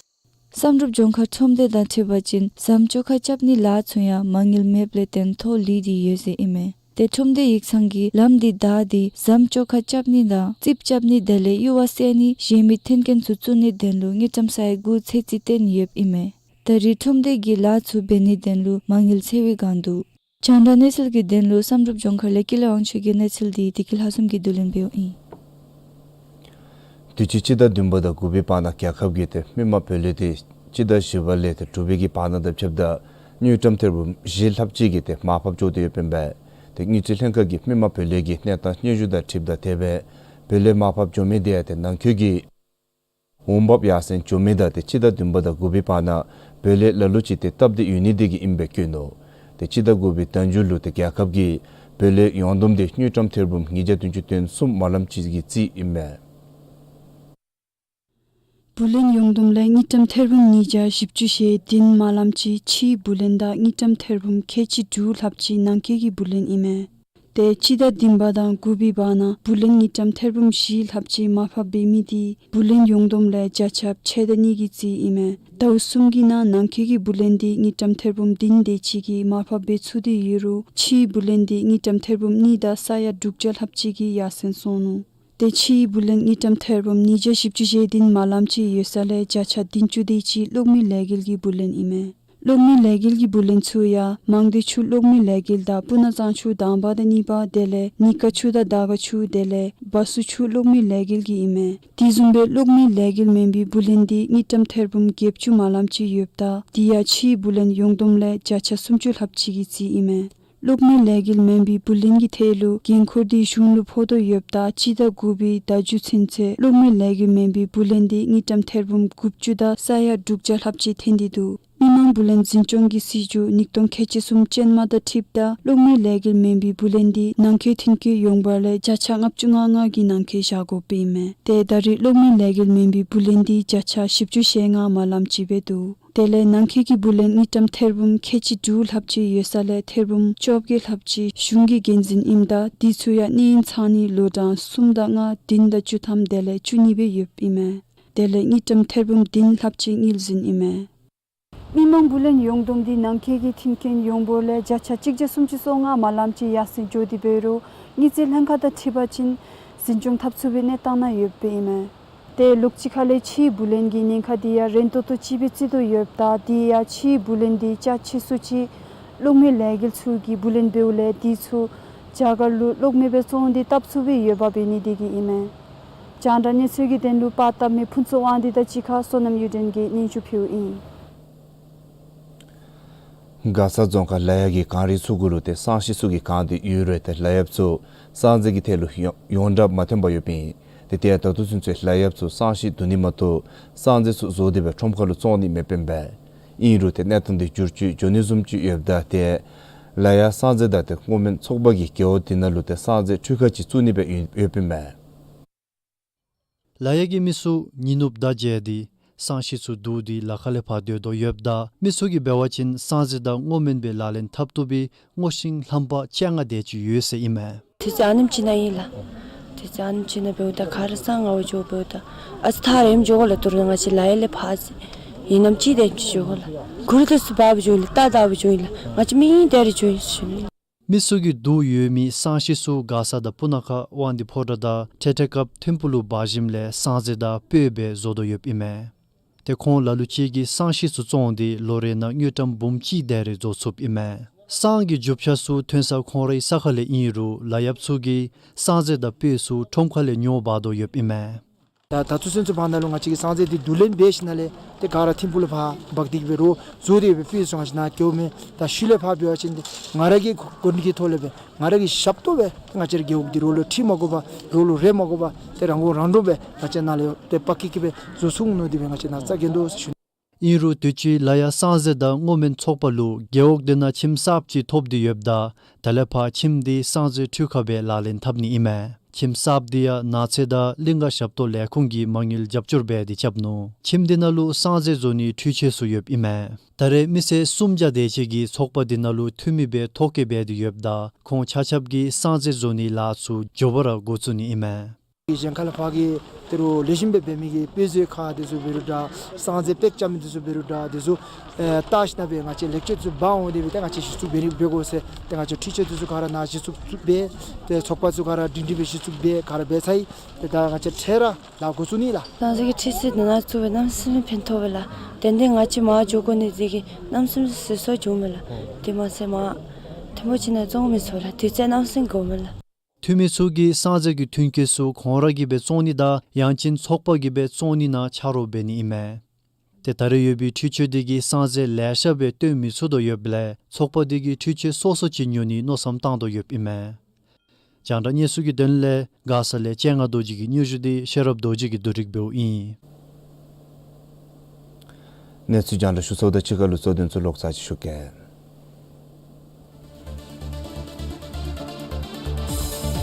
བསམ་གྲུབ་ལྗོངས་མཁར་ཁྲོམ་སྡེ་དང་འཁྲིལ་བ་ཅིན་ཟམ་བཅོ་ཁ་རྐྱབ་ནི་ལཱ་ཚུ་ཡང་མ་དངུལ་མེདཔ་ལས་བརྟེན་ཐོག་ལུས་ཏེ་ཡོད་ཟེར་ཨིན་མས། ཏེ་ཁྲོམ་སྡེ་ཡིག་ཚང་གིས་ལམ་འདི་བདའ་སྟེ་ཟམ་བཅོ་ཁ་རྐྱབ་ནི་དང་རྩིགཔ་རྐྱབ་ནི་དེ་ལས་གཡུར་བ་བསལ་ནི་གཞན་མི་མཐུན་རྐྱེན་ཚུ་བཙུགས་ནིའི་དོན་ལུ་དངུལ་ཀྲམ་ས་ཡ་དགུ་ཚོད་རྩིས་བཏོན་ཡོདཔ་ཨིན་མས། ད་རེས་ཁྲོམ་སྡེ་གིས་ལཱ་ཚུ་འབད་ནིའི་དོན་ལུ་མ་དངུལ་འཚོལ་བའི་བསྒང་འདུག། རྒྱང་བསྒྲགས་གནས་ཚུལ་གྱི་དོན་ལུ་བསམ་གྲུབ་ལྗོངས་མཁར་ལས་ཀུན་ལེགས་དབང་ཕྱུག་གི་གནས་ཚུལ་འདི་བདེ་སྐྱིད་ལྷ་འཛོམས་ཀྱིས་བསྡུ་ལེན་འབདཝ་ཨིན། དུས་ཅི་སྤྱི་ཟླ་བདུན་པ་དང་དགུ་པའི་བར་ན་རྒྱལ་ཁབ་ཀྱི་ཏེ་མི་མང་བུ་ལོན་འདི་སྤྱི་ཟླ་བཞི་པ་ལས་ཏེ་དྲུག་པའི་གི་བར་ན་དང་ཕྱདཔ་ད་དངུལ་ཀྲམ་ཐེར་འབུམ་བཞི་ལྷགཔ་ཅིག་གི་ཏེ་མར་ཕབ་འགྱོ་སྟེ་ཡོདཔ་ཨིན་པས། ཏེ་དངུལ་རྩིས་ལྷན་ཁག་གིས་མི་མང་བུ་ལོན་གྱི་གནས་སྟངས་སྙན་ཞུ་དང་འཁྲིལཝ་ད་དེ་སྦེ་བུ་ལོན་མར་ཕབ་འགྱོ་མི་དེ་ཡང་ཏེ་ནང་འཁོད་ཀྱི་འོང་འབབ་ཡར་སེང་འགྱོ་མི་དང་ཏེ་སྤྱི་ཟླ་བདུན་པ་དང་དགུ་པའི་བར་ན་བུ་ལོན་ལ་ལུ་ཅིག་ཏེ་བཏབ་སྟེ་ཡོད་ནི་དེ་གིས་ཨིན་པས་བཀོད་ནུག། ཏེ་སྤྱི་ཟླ་དགུ་པའི་ཟླ་མཇུག་ལུ་ཏེ་རྒྱལ་ཁབ་ཀྱི་བུ་ལོན་ཡོངས་བསྡོམས་འདི་དངུལ་ཀྲམ་ཐེར་འབུམ་ཉིས་བརྒྱ་བདུན་ཅུ་དོན་གསུམ་མ་ལམ་ཅིག་གི་རྩིས་ཨིན་མས། བུ་ལོན་ཡོངས་བསྡོམས་ལས་དངུལ་ཀྲམ་ཐེར་འབུམ་ཉིས་བརྒྱ་བཞི་བཅུ་ཞེ་བདུན་མ་ལམ་ཅིག་ཕྱིའི་བུ་ལོན་དང་དངུལ་ཀྲམ་ཐེར་འབུམ་ཁལ་གཅིག་དྲུག་ལྷགཔ་ཅིག་ནང་འཁོད་ཀྱི་བུ་ལོན་ཨིན་མས། ཏེ་སྤྱི་ཟླ་བདུན་པ་དང་དགུ་པའི་བར་ན་བུ་ལོན་དངུལ་ཀྲམ་ཐེར་འབུམ་བཞི་ལྷགཔ་ཅིག་མར་ཕབ་འབད་མི་འདི་བུ་ལོན་ཡོངས་བསྡོམས་ལས་བརྒྱ་ཆ་ཕྱེད་དང་གཉིས་ཀྱི་རྩིས་ཨིན་མས། ཟླཝ་གསུམ་གྱི་ནང་ནང་འཁོད་ཀྱི་བུ་ལོན་འདི་དངུལ་ཀྲམ་ཐེར་འབུམ་བདུན་དེ་ཅིག་གིས་མར་ཕབ་འབད་ཚུགས་ཏེ་ཡོད་རུང་ཕྱིའི་བུ་ལོན་འདི་དངུལ་ཀྲམ་ཐེར་འབུམ་གཉིས་དང་ས་ཡ་དྲུག་བརྒྱ་ལྷགཔ་ཅིག་གིས་ཡར་སེང་སོང་ནུག། ཏེ་ཕྱིའི་བུ་ལོན་དངུལ་ཀྲམ་ཐེར་འབུམ་ཉིས་བརྒྱ་བཞི་བཅུ་ཞེ་བདུན་མ་ལམ་ཅིག་ཡོད་ས་ལས་བརྒྱ་ཆ་བདུན་ཅུ་དེ་ཅིག་གློག་མེ་ལས་འགུལ་གྱི་བུ་ལོན་ཨིན་མས། གློག་མེ་ལས་འགུལ་གྱི་བུ་ལོན་ཚུ་ཡང་མང་སྡེ་ཆུ་གློག་མེ་ལས་འགུལ་དང་སྤུ་ན་གཙང་ཆུ་དང་པ་དང་གཉིས་པ་དེ་ལས་ཉི་དཀར་ཆུ་དང་དར་དཀར་ཆུ་དེ་ལས་བ་སུ་ཆུ་གློག་མེ་ལས་འགུལ་གྱི་ཨིན་མས། དེ་བཟུམ་སྦེ་གློག་མེ་ལས་འགུལ་མེན་པའི་བུ་ལོན་འདི་དངུལ་ཀྲམ་ཐེར་འབུམ་བརྒྱད་ཅུ་མ་ལམ་ཅིག་ཡོདཔ་ད་དེ་ཡང་ཕྱིའི་བུ་ལོན་ཡོངས་བསྡོམས་ལས་བརྒྱ་ཆ་སུམ་ཅུ་ལྷགཔ་ཅིག་གི་རྩིས་ཨིན་མས། གློག་མེ་ལས་འགུལ་མེན་པའི་བུ་ལོན་གྱི་ཐད་ལུ་འགན་ཁུར་འདི་གཞུང་ལུ་ཕོག་དོ་ཡོདཔ་ད་སྤྱི་ཟླ་དགུ་པའི་ཟླ་མཇུག་ཚུན་ཚོད་གློག་མེ་ལས་འགུལ་མེན་པའི་བུ་ལོན་འདི་དངུལ་ཀྲམ་ཐེར་འབུམ་དགུ་བཅུ་དང་ས་ཡ་དྲུག་བརྒྱ་ལྷགཔ་ཅིག་ཐོན་ཏེ་འདུག། མི་དམངས་བུ་ལོན་འཛིན་སྐྱོང་གི་སྲིད་བྱུས་ཉིས་སྟོང་ཁལ་གཅིག་གསུམ་ཅན་མ་དང་འཁྲིལཝ་ད་གློག་མེ་ལས་འགུལ་མེན་པའི་བུ་ལོན་འདི་ནང་འཁོད་ཐོན་སྐྱེད་ཡོངས་འབོར་ལས་བརྒྱ་ཆ་ལྔ་བཅུ་ང་ལྔ་གི་ནང་འཁོད་བཞག་དགོཔ་ཨིན་མས། ཏེ་ད་རེས་གློག་མེ་ལས་འགུལ་མེན་པའི་བུ་ལོན་འདི་བརྒྱ་ཆ་བཞི་བཅུ་ཞེ་ལྔ་མ་ལམ་ཅིག་སྦེ་འདུག། དེ་ལས་ནང་འཁོད་ཀྱི་བུ་ལོན་དངུལ་ཀྲམ་ཐེར་འབུམ་ཁལ་གཅིག་དྲུག་ལྷགཔ་ཅིག་ཡོད་ས་ལས་ཐེར་འབུམ་བཅོ་བརྒྱད་ལྷགཔ་ཅིག་གཞུང་གི་འགན་འཛིན་ཨིནམ་ད་དེ་ཚུ་ཡང་གནས་ཡུན་ཚང་ནི་ལོ་གྲངས་གསུམ་དང་ལྔ་བདུན་དང་བཅུ་ཐམ་དེ་ལས་བཅུ་གཉིས་སྦེ་ཡོདཔ་ཨིན་མས། དེ་ལས་དངུལ་ཀྲམ་ཐེར་འབུམ་བདུན་ལྷགཔ་ཅིག་དངུལ་འཛིན་ཨིན་མས། མི་དམངས་བུ་ལོན་ཡོངས་བསྡོམས་འདི་ནང་འཁོད་ཀྱི་མཐུན་རྐྱེན་ཡོངས་འབོར་ལས་བརྒྱ་ཆ་གཅིག་བརྒྱ་སུམ་ཅུ་སོ་ལྔ་མ་ལམ་ཅིག་ཡར་སེང་འགྱོ་སྟེ་འབད་རུང་དངུལ་རྩིས་ལྷན་ཁག་དང་འཁྲིལ་བ་ཅིན་འཛིན་སྐྱོང་འཐབ་ཚུགས་པའི་གནས་སྟངས་ནང་ཡོདཔ་ཨིན་མས། ཏེ་ལོགས་ཅིག་ཁ་ལས་ཕྱིའི་བུ་ལོན་གྱི་ཉེན་ཁ་འདི་ཡང་རན་ཏོག་ཏོ་ཅིག་སྦེ་བརྩི་དོ་ཡོདཔ་ད་དེ་ཡང་ཕྱིའི་བུ་ལོན་འདི་ཅ་ཆེ་སུ་ཅིག་གློག་མེ་ལས་འགུལ་ཚུ་གི་བུ་ལོན་འབདཝ་ལས་དེ་ཚུ་རྒྱ་གར་ལུ་གློག་མེ་སྦེ་བཙོང་སྟེ་བཏབ་ཚུགས་པའི་འོས་འབབ་འབད་ནི་དེ་གིས་ཨིན་མས། རྒྱང་བསྒྲགས་གནས་ཚུལ་གྱི་དོན་ལུ་པར་བཏབ་མི་ཕུན་ཚོགས་དབང་འདུས་དང་གཅིག་ཁར་བསོད་ནམས་གཡུ་སྒྲོན་གྱིས་སྙན་ཞུ་ཕུལཝ་ཨིན། མགར་ས་རྫོང་ཁག་ལ་ཡབ་ཀྱི་གངས་རི་ཚུ་གུ་ལུ་ཏེ་བསང་ཤིང་ཚུ་གིས་གང་སྟེ་ཡོད་རུང་ཏེ་ལ་ཡབ་ཚུ་བསང་རྫས་ཀྱི་ཐད་ལུ་ཡོངས་ཡོངས་གྲགས་མ་ཐོན་པར་ཡོདཔ་ཨིན། ཏེ་ཏེ་ད་ལྟོ་ཚུན་ཚོད་ལ་ཡབ་ཚུ་བསང་ཤིང་བརྡུང་ནི་མ་གཏོགས་བསང་རྫས་ཚུ་བཟོ་སྟེ་སྦེ་ཁྲོམ་ཁ་ལུ་བཙོང་ནི་མེདཔ་ཨིན་པས། ཨིན་རུང་ཏེ་གནས་སྟངས་འདི་འགྱུར་བཅོས་འགྱོ་ནི་བཟུམ་ཅིག་ཡོདཔ་ད་ཏེ་ལ་ཡབ་བསང་རྫས་དང་ཏེ་སྔོ་སྨོན་ཚོགས་པ་གིས་རྒེད་འོག་འདི་ནང་ལུ་ཏེ་བསང་རྫས་འཕྲུལ་ཁང་ཅིག་བཙུགས་ནི་སྦེ་ཡོད་ཡོདཔ་ཨིན་པས། ལ་ཡབ་ཀྱི་མི་ཚུ་ཉིན་ནུབ་ཟླ་མཇལ་ཏེ་བསང་ཤིང་ཚུ་བརྡུང་སྟེ་ལ་ཁ་ལས་ཕར་སྡོད་དོ་ཡོདཔ་ད་མི་ཚུ་གིས་འབད་བ་ཅིན་བསང་རྫས་དང་སྔོ་སྨོན་སྦེ་ལག་ལེན་འཐབ་བཏུབ་པའི་སྔོ་ཤིང་རྣམ་པ་བཅོ་ལྔ་དེ་ཅིག་ཡོད་ཟེར་ཨིན་མས། དུས་ཚོད་ཨ་ནེམ་ཅིག་ནང་ཨིན་ལགས། དུས་ཚོད་ཨ་ནེམ་ཅིག་ནང་འབདཝ་ད་ག་ར་བསང་ང་བ་འགྱོ་འབདཝ་ད་ཨ་ཙི་ཐག་རིངམོ་འགྱོ་དགོ་ལགས། ད་རུང་ང་བཅས་ལ་ཡབ་ལས་ཕར་ཙི་ཨིན་ནམ་ཅིག་དེམ་ཅིག་འགྱོ་དགོ་ལགས། གུར་དེ་ཚུ་འབག་སྦེ་འགྱོ་ཡི་ལགས། རྟ་བདའ་སྦེ་འགྱོ་ཡི་ལགས། ང་བཅས་མི་ཨིན་དེ་རེ་འགྱོ་ཡི་ཟེར་ཞུ་ནི། མི་ཚུ་གིས་བརྡུང་ཡོད་མི་བསང་ཤིང་ཚུ་མགར་ས་དང་སྤུ་ན་ཁ་དབང་འདུས་ཕོ་བྲང་དང་ཁྲལ་ཁྲལ་ཁབ་ཐིམ་ཕུག་ལུ་འབག་ཞིནམ་ལས་བསང་རྫས་དང་སྤོས་སྦེ་བཟོ་དོ་ཡོདཔ་ཨིན་མས། ཏེ་ཁོང་ལ་ལུ་ཅིག་གིས་བསང་ཤིང་ཚུ་བཙོང་སྟེ་ལོ་རེ་ནང་དངུལ་ཀྲམ་འབུམ་གཅིག་དེ་རེ་བཟོ་ཚུགསཔ་ཨིན་མས། བསང་གི་རྒྱུ་ཆ་ཚུ་ཐོན་ས་ཁོང་རའི་ས་ཁ་ལས་ཨིན་རུང་ལ་ཡབ་ཚུ་གིས་བསང་རྫས་དང་སྤོས་ཚུ་ཁྲོམ་ཁ་ལས་ཉོ་འབག་དོ་ཡོདཔ་ཨིན་མས། ད་ད་ལྟོ་ཚུན་ཚོད་བར་ན་ལུ་ང་བཅས་ཀྱིས་བསང་རྫས་འདི་བསྡུ་ལེན་འབད་ཞིནམ་ལས་ཏེ་ག་ར་ཐིམ་ཕུག་ལུ་ཕར་འབག་སྟེ་གི་འབད་རུང་བཟོ་སྟེ་སྦེ་སྤོས་ཚུ་ང་བཅས་ནཱ་རྒེད་འོག་མི་ད་ཤུལ་ལས་ཕར་འབད་བ་ཅིན་ཏེ་ང་ར་གི་འགོ་འདྲེན་གྱི་ཐོག་ལས་སྦེ་ང་ར་གི་ཞབས་ཏོག་སྦེ་ཏེ་ང་བཅས་ར་རྒེད་འོག་འདི་རོགས་ལུ་ཁྲིད་མ་དགོ་པར་རོགས་ལུ་རེ་མ་དགོ་པར་ཏེ་རང་མགོ་རང་འདྲོངས་སྦེ་ང་བཅས་ནཱ་ལས་ཏེ་པ་ཀིག་ཀིག་སྦེ་བཟོ་ཚུགས་ནི་འདི་སྦེ་ང་བཅས་ནཱ་རྩ་འགེངས་དོ་ཟེར་ཞུ་ནི། ཨིན་རུང་དུས་ཅི་ལ་ཡབ་བསང་རྫས་དང་སྔོ་སྨོན་ཚོགས་པ་ལུ་རྒེད་འོག་འདི་ནང་ཁྱིམ་གསརཔ་ཅིག་ཐོབ་སྟེ་ཡོདཔ་ད་ད་ལས་ཕར་ཁྱིམ་འདི་བསང་རྫས་འཕྲུལ་ཁང་སྦེ་ལག་ལེན་འཐབ་ནི་ཨིན་མས། ཁྱིམ་གསརཔ་འདི་ཡང་ནགས་ཚལ་དང་གླིང་ག་ཞབས་ཏོག་ལས་ཁུངས་ཀྱིས་མ་དངུལ་རྒྱབ་སྐྱོར་འབད་དེ་རྐྱབ་ནུག། ཁྱིམ་འདི་ནང་ལུ་བསང་རྫས་བཟོ་ནིའི་འཕྲུལ་ཆས་ཚུ་ཡོདཔ་ཨིན་མས། ད་རེས་མི་སེར་སུམ་བརྒྱ་དེ་ཅིག་གིས་ཚོགས་པ་འདི་ནང་ལུ་འཐུས་མི་སྦེ་ཐོ་བཀོད་འབད་དེ་ཡོདཔ་ད་ཁོང་ཆ་ཁྱབ་ཀྱིས་བསང་རྫས་བཟོ་ནིའི་ལཱ་ཚུ་མགྱོགས་པ་ར་འགོ་བཙུགས་ནི་ཨིན་མས། གཞན་ཁ་ལས་ཕར་གྱི་ཏེ་རུང་ལེགས་ཤོམ་སྦེ་འབད་མི་གི་སྤོས་བཟོ་ཁང་འདི་ཚུ་འབད་རུང་འདྲ་བསང་རྫས་པེག་རྐྱབ་མི་འདི་ཚུ་འབད་རུང་འདྲ་འདི་ཚུ་ཨེ་བལྟ་ཞིནམ་སྦེ་ང་བཅས་ལེགས་བཅོས་ཚུ་འབག་འོང་སྟེ་སྦེ་ཏེ་ང་བཅས་གཞི་བཙུགས་འབད་ནི་འབད་དགོ་ཟེར་ཏེ་ང་བཅས་འཕྲུལ་ཆས་འདི་ཚུ་ག་ར་ནཱ་གཞི་བཙུགས་བཙུགས་སྦེ་ཏེ་ཚོགས་པ་ཚུ་ག་ར་སྒྲིང་སྒྲིང་སྦེ་གཞི་བཙུགས་སྦེ་ག་ར་འབད་ཚར་ཡི། ཏེ་ད་ང་བཅས་འཕྲལ་ར་ལཱ་འགོ་བཙུགས་ནི་ལགས། བསང་རྫས་ཀྱི་འཕྲུལ་ཆས་ནཱ་བཙུགས་སྦེ་གནམ་མེད་ས་མེད་ཕན་ཐོགས་པས་ལགས། ཏན་ཏན་ང་བཅས་མར་འགྱོ་དགོ་ནི་འདི་གིས་གནམ་མེད་ས་མེད་བཟོད་གསོ་བྱུང་མས་ལགས། དེ་མ་ཚད་མར་ཐེངས་མ་གཅིག་ནང་བཙོང་མི་ཚུགས་ལགས། དུས་ཚོད་གནམ་མེད་ས་མེད་འགོར་མས་ལགས། འཐུས་མི་ཚུ་གིས་བསང་རྫས་ཀྱི་ཐོན་སྐྱེད་ཚུ་ཁོང་ར་གིས་སྦེ་བཙོང་ནི་དང་ཡང་ཅིན་ཚོགས་པ་གིས་སྦེ་བཙོང་ནི་ནང་ཆ་རོགས་འབད་ནི་ཨིན་མས། ཏེ་ད་རེས་ཡོད་པའི་འཕྲུལ་ཆས་འདི་གིས་བསང་རྫས་ལེ་ཤ་སྦེ་བཏོན་མི་ཚུགས་དོ་ཡོདཔ་ལས་ཚོགས་པ་འདི་གིས་འཕྲུལ་ཆས་སོ་སོ་ཅིག་ཉོ་ནིའི་མནོ་བསམ་བཏང་དོ་ཡོདཔ་ཨིན་མས། རྒྱང་བསྒྲགས་གནས་ཚུལ་གྱི་དོན་ལས་མགར་ས་ལས་སྤྱན་སྔ་རྡོ་རྗེ་གི་སྙན་ཞུ་འདི་ཤེས་རབ་རྡོ་རྗེ་གིས་བསྡུ་སྒྲིག་འབདཝ་ཨིན། གནས་ཚུལ་རྒྱང་བསྒྲགས་ཞུ་ཚརཝ་དང་གཅིག་ཁར་ལུ་གཙོ་དོན་ཚུ་ལོག་ཚར་ཅིག་ཞུ་གེ།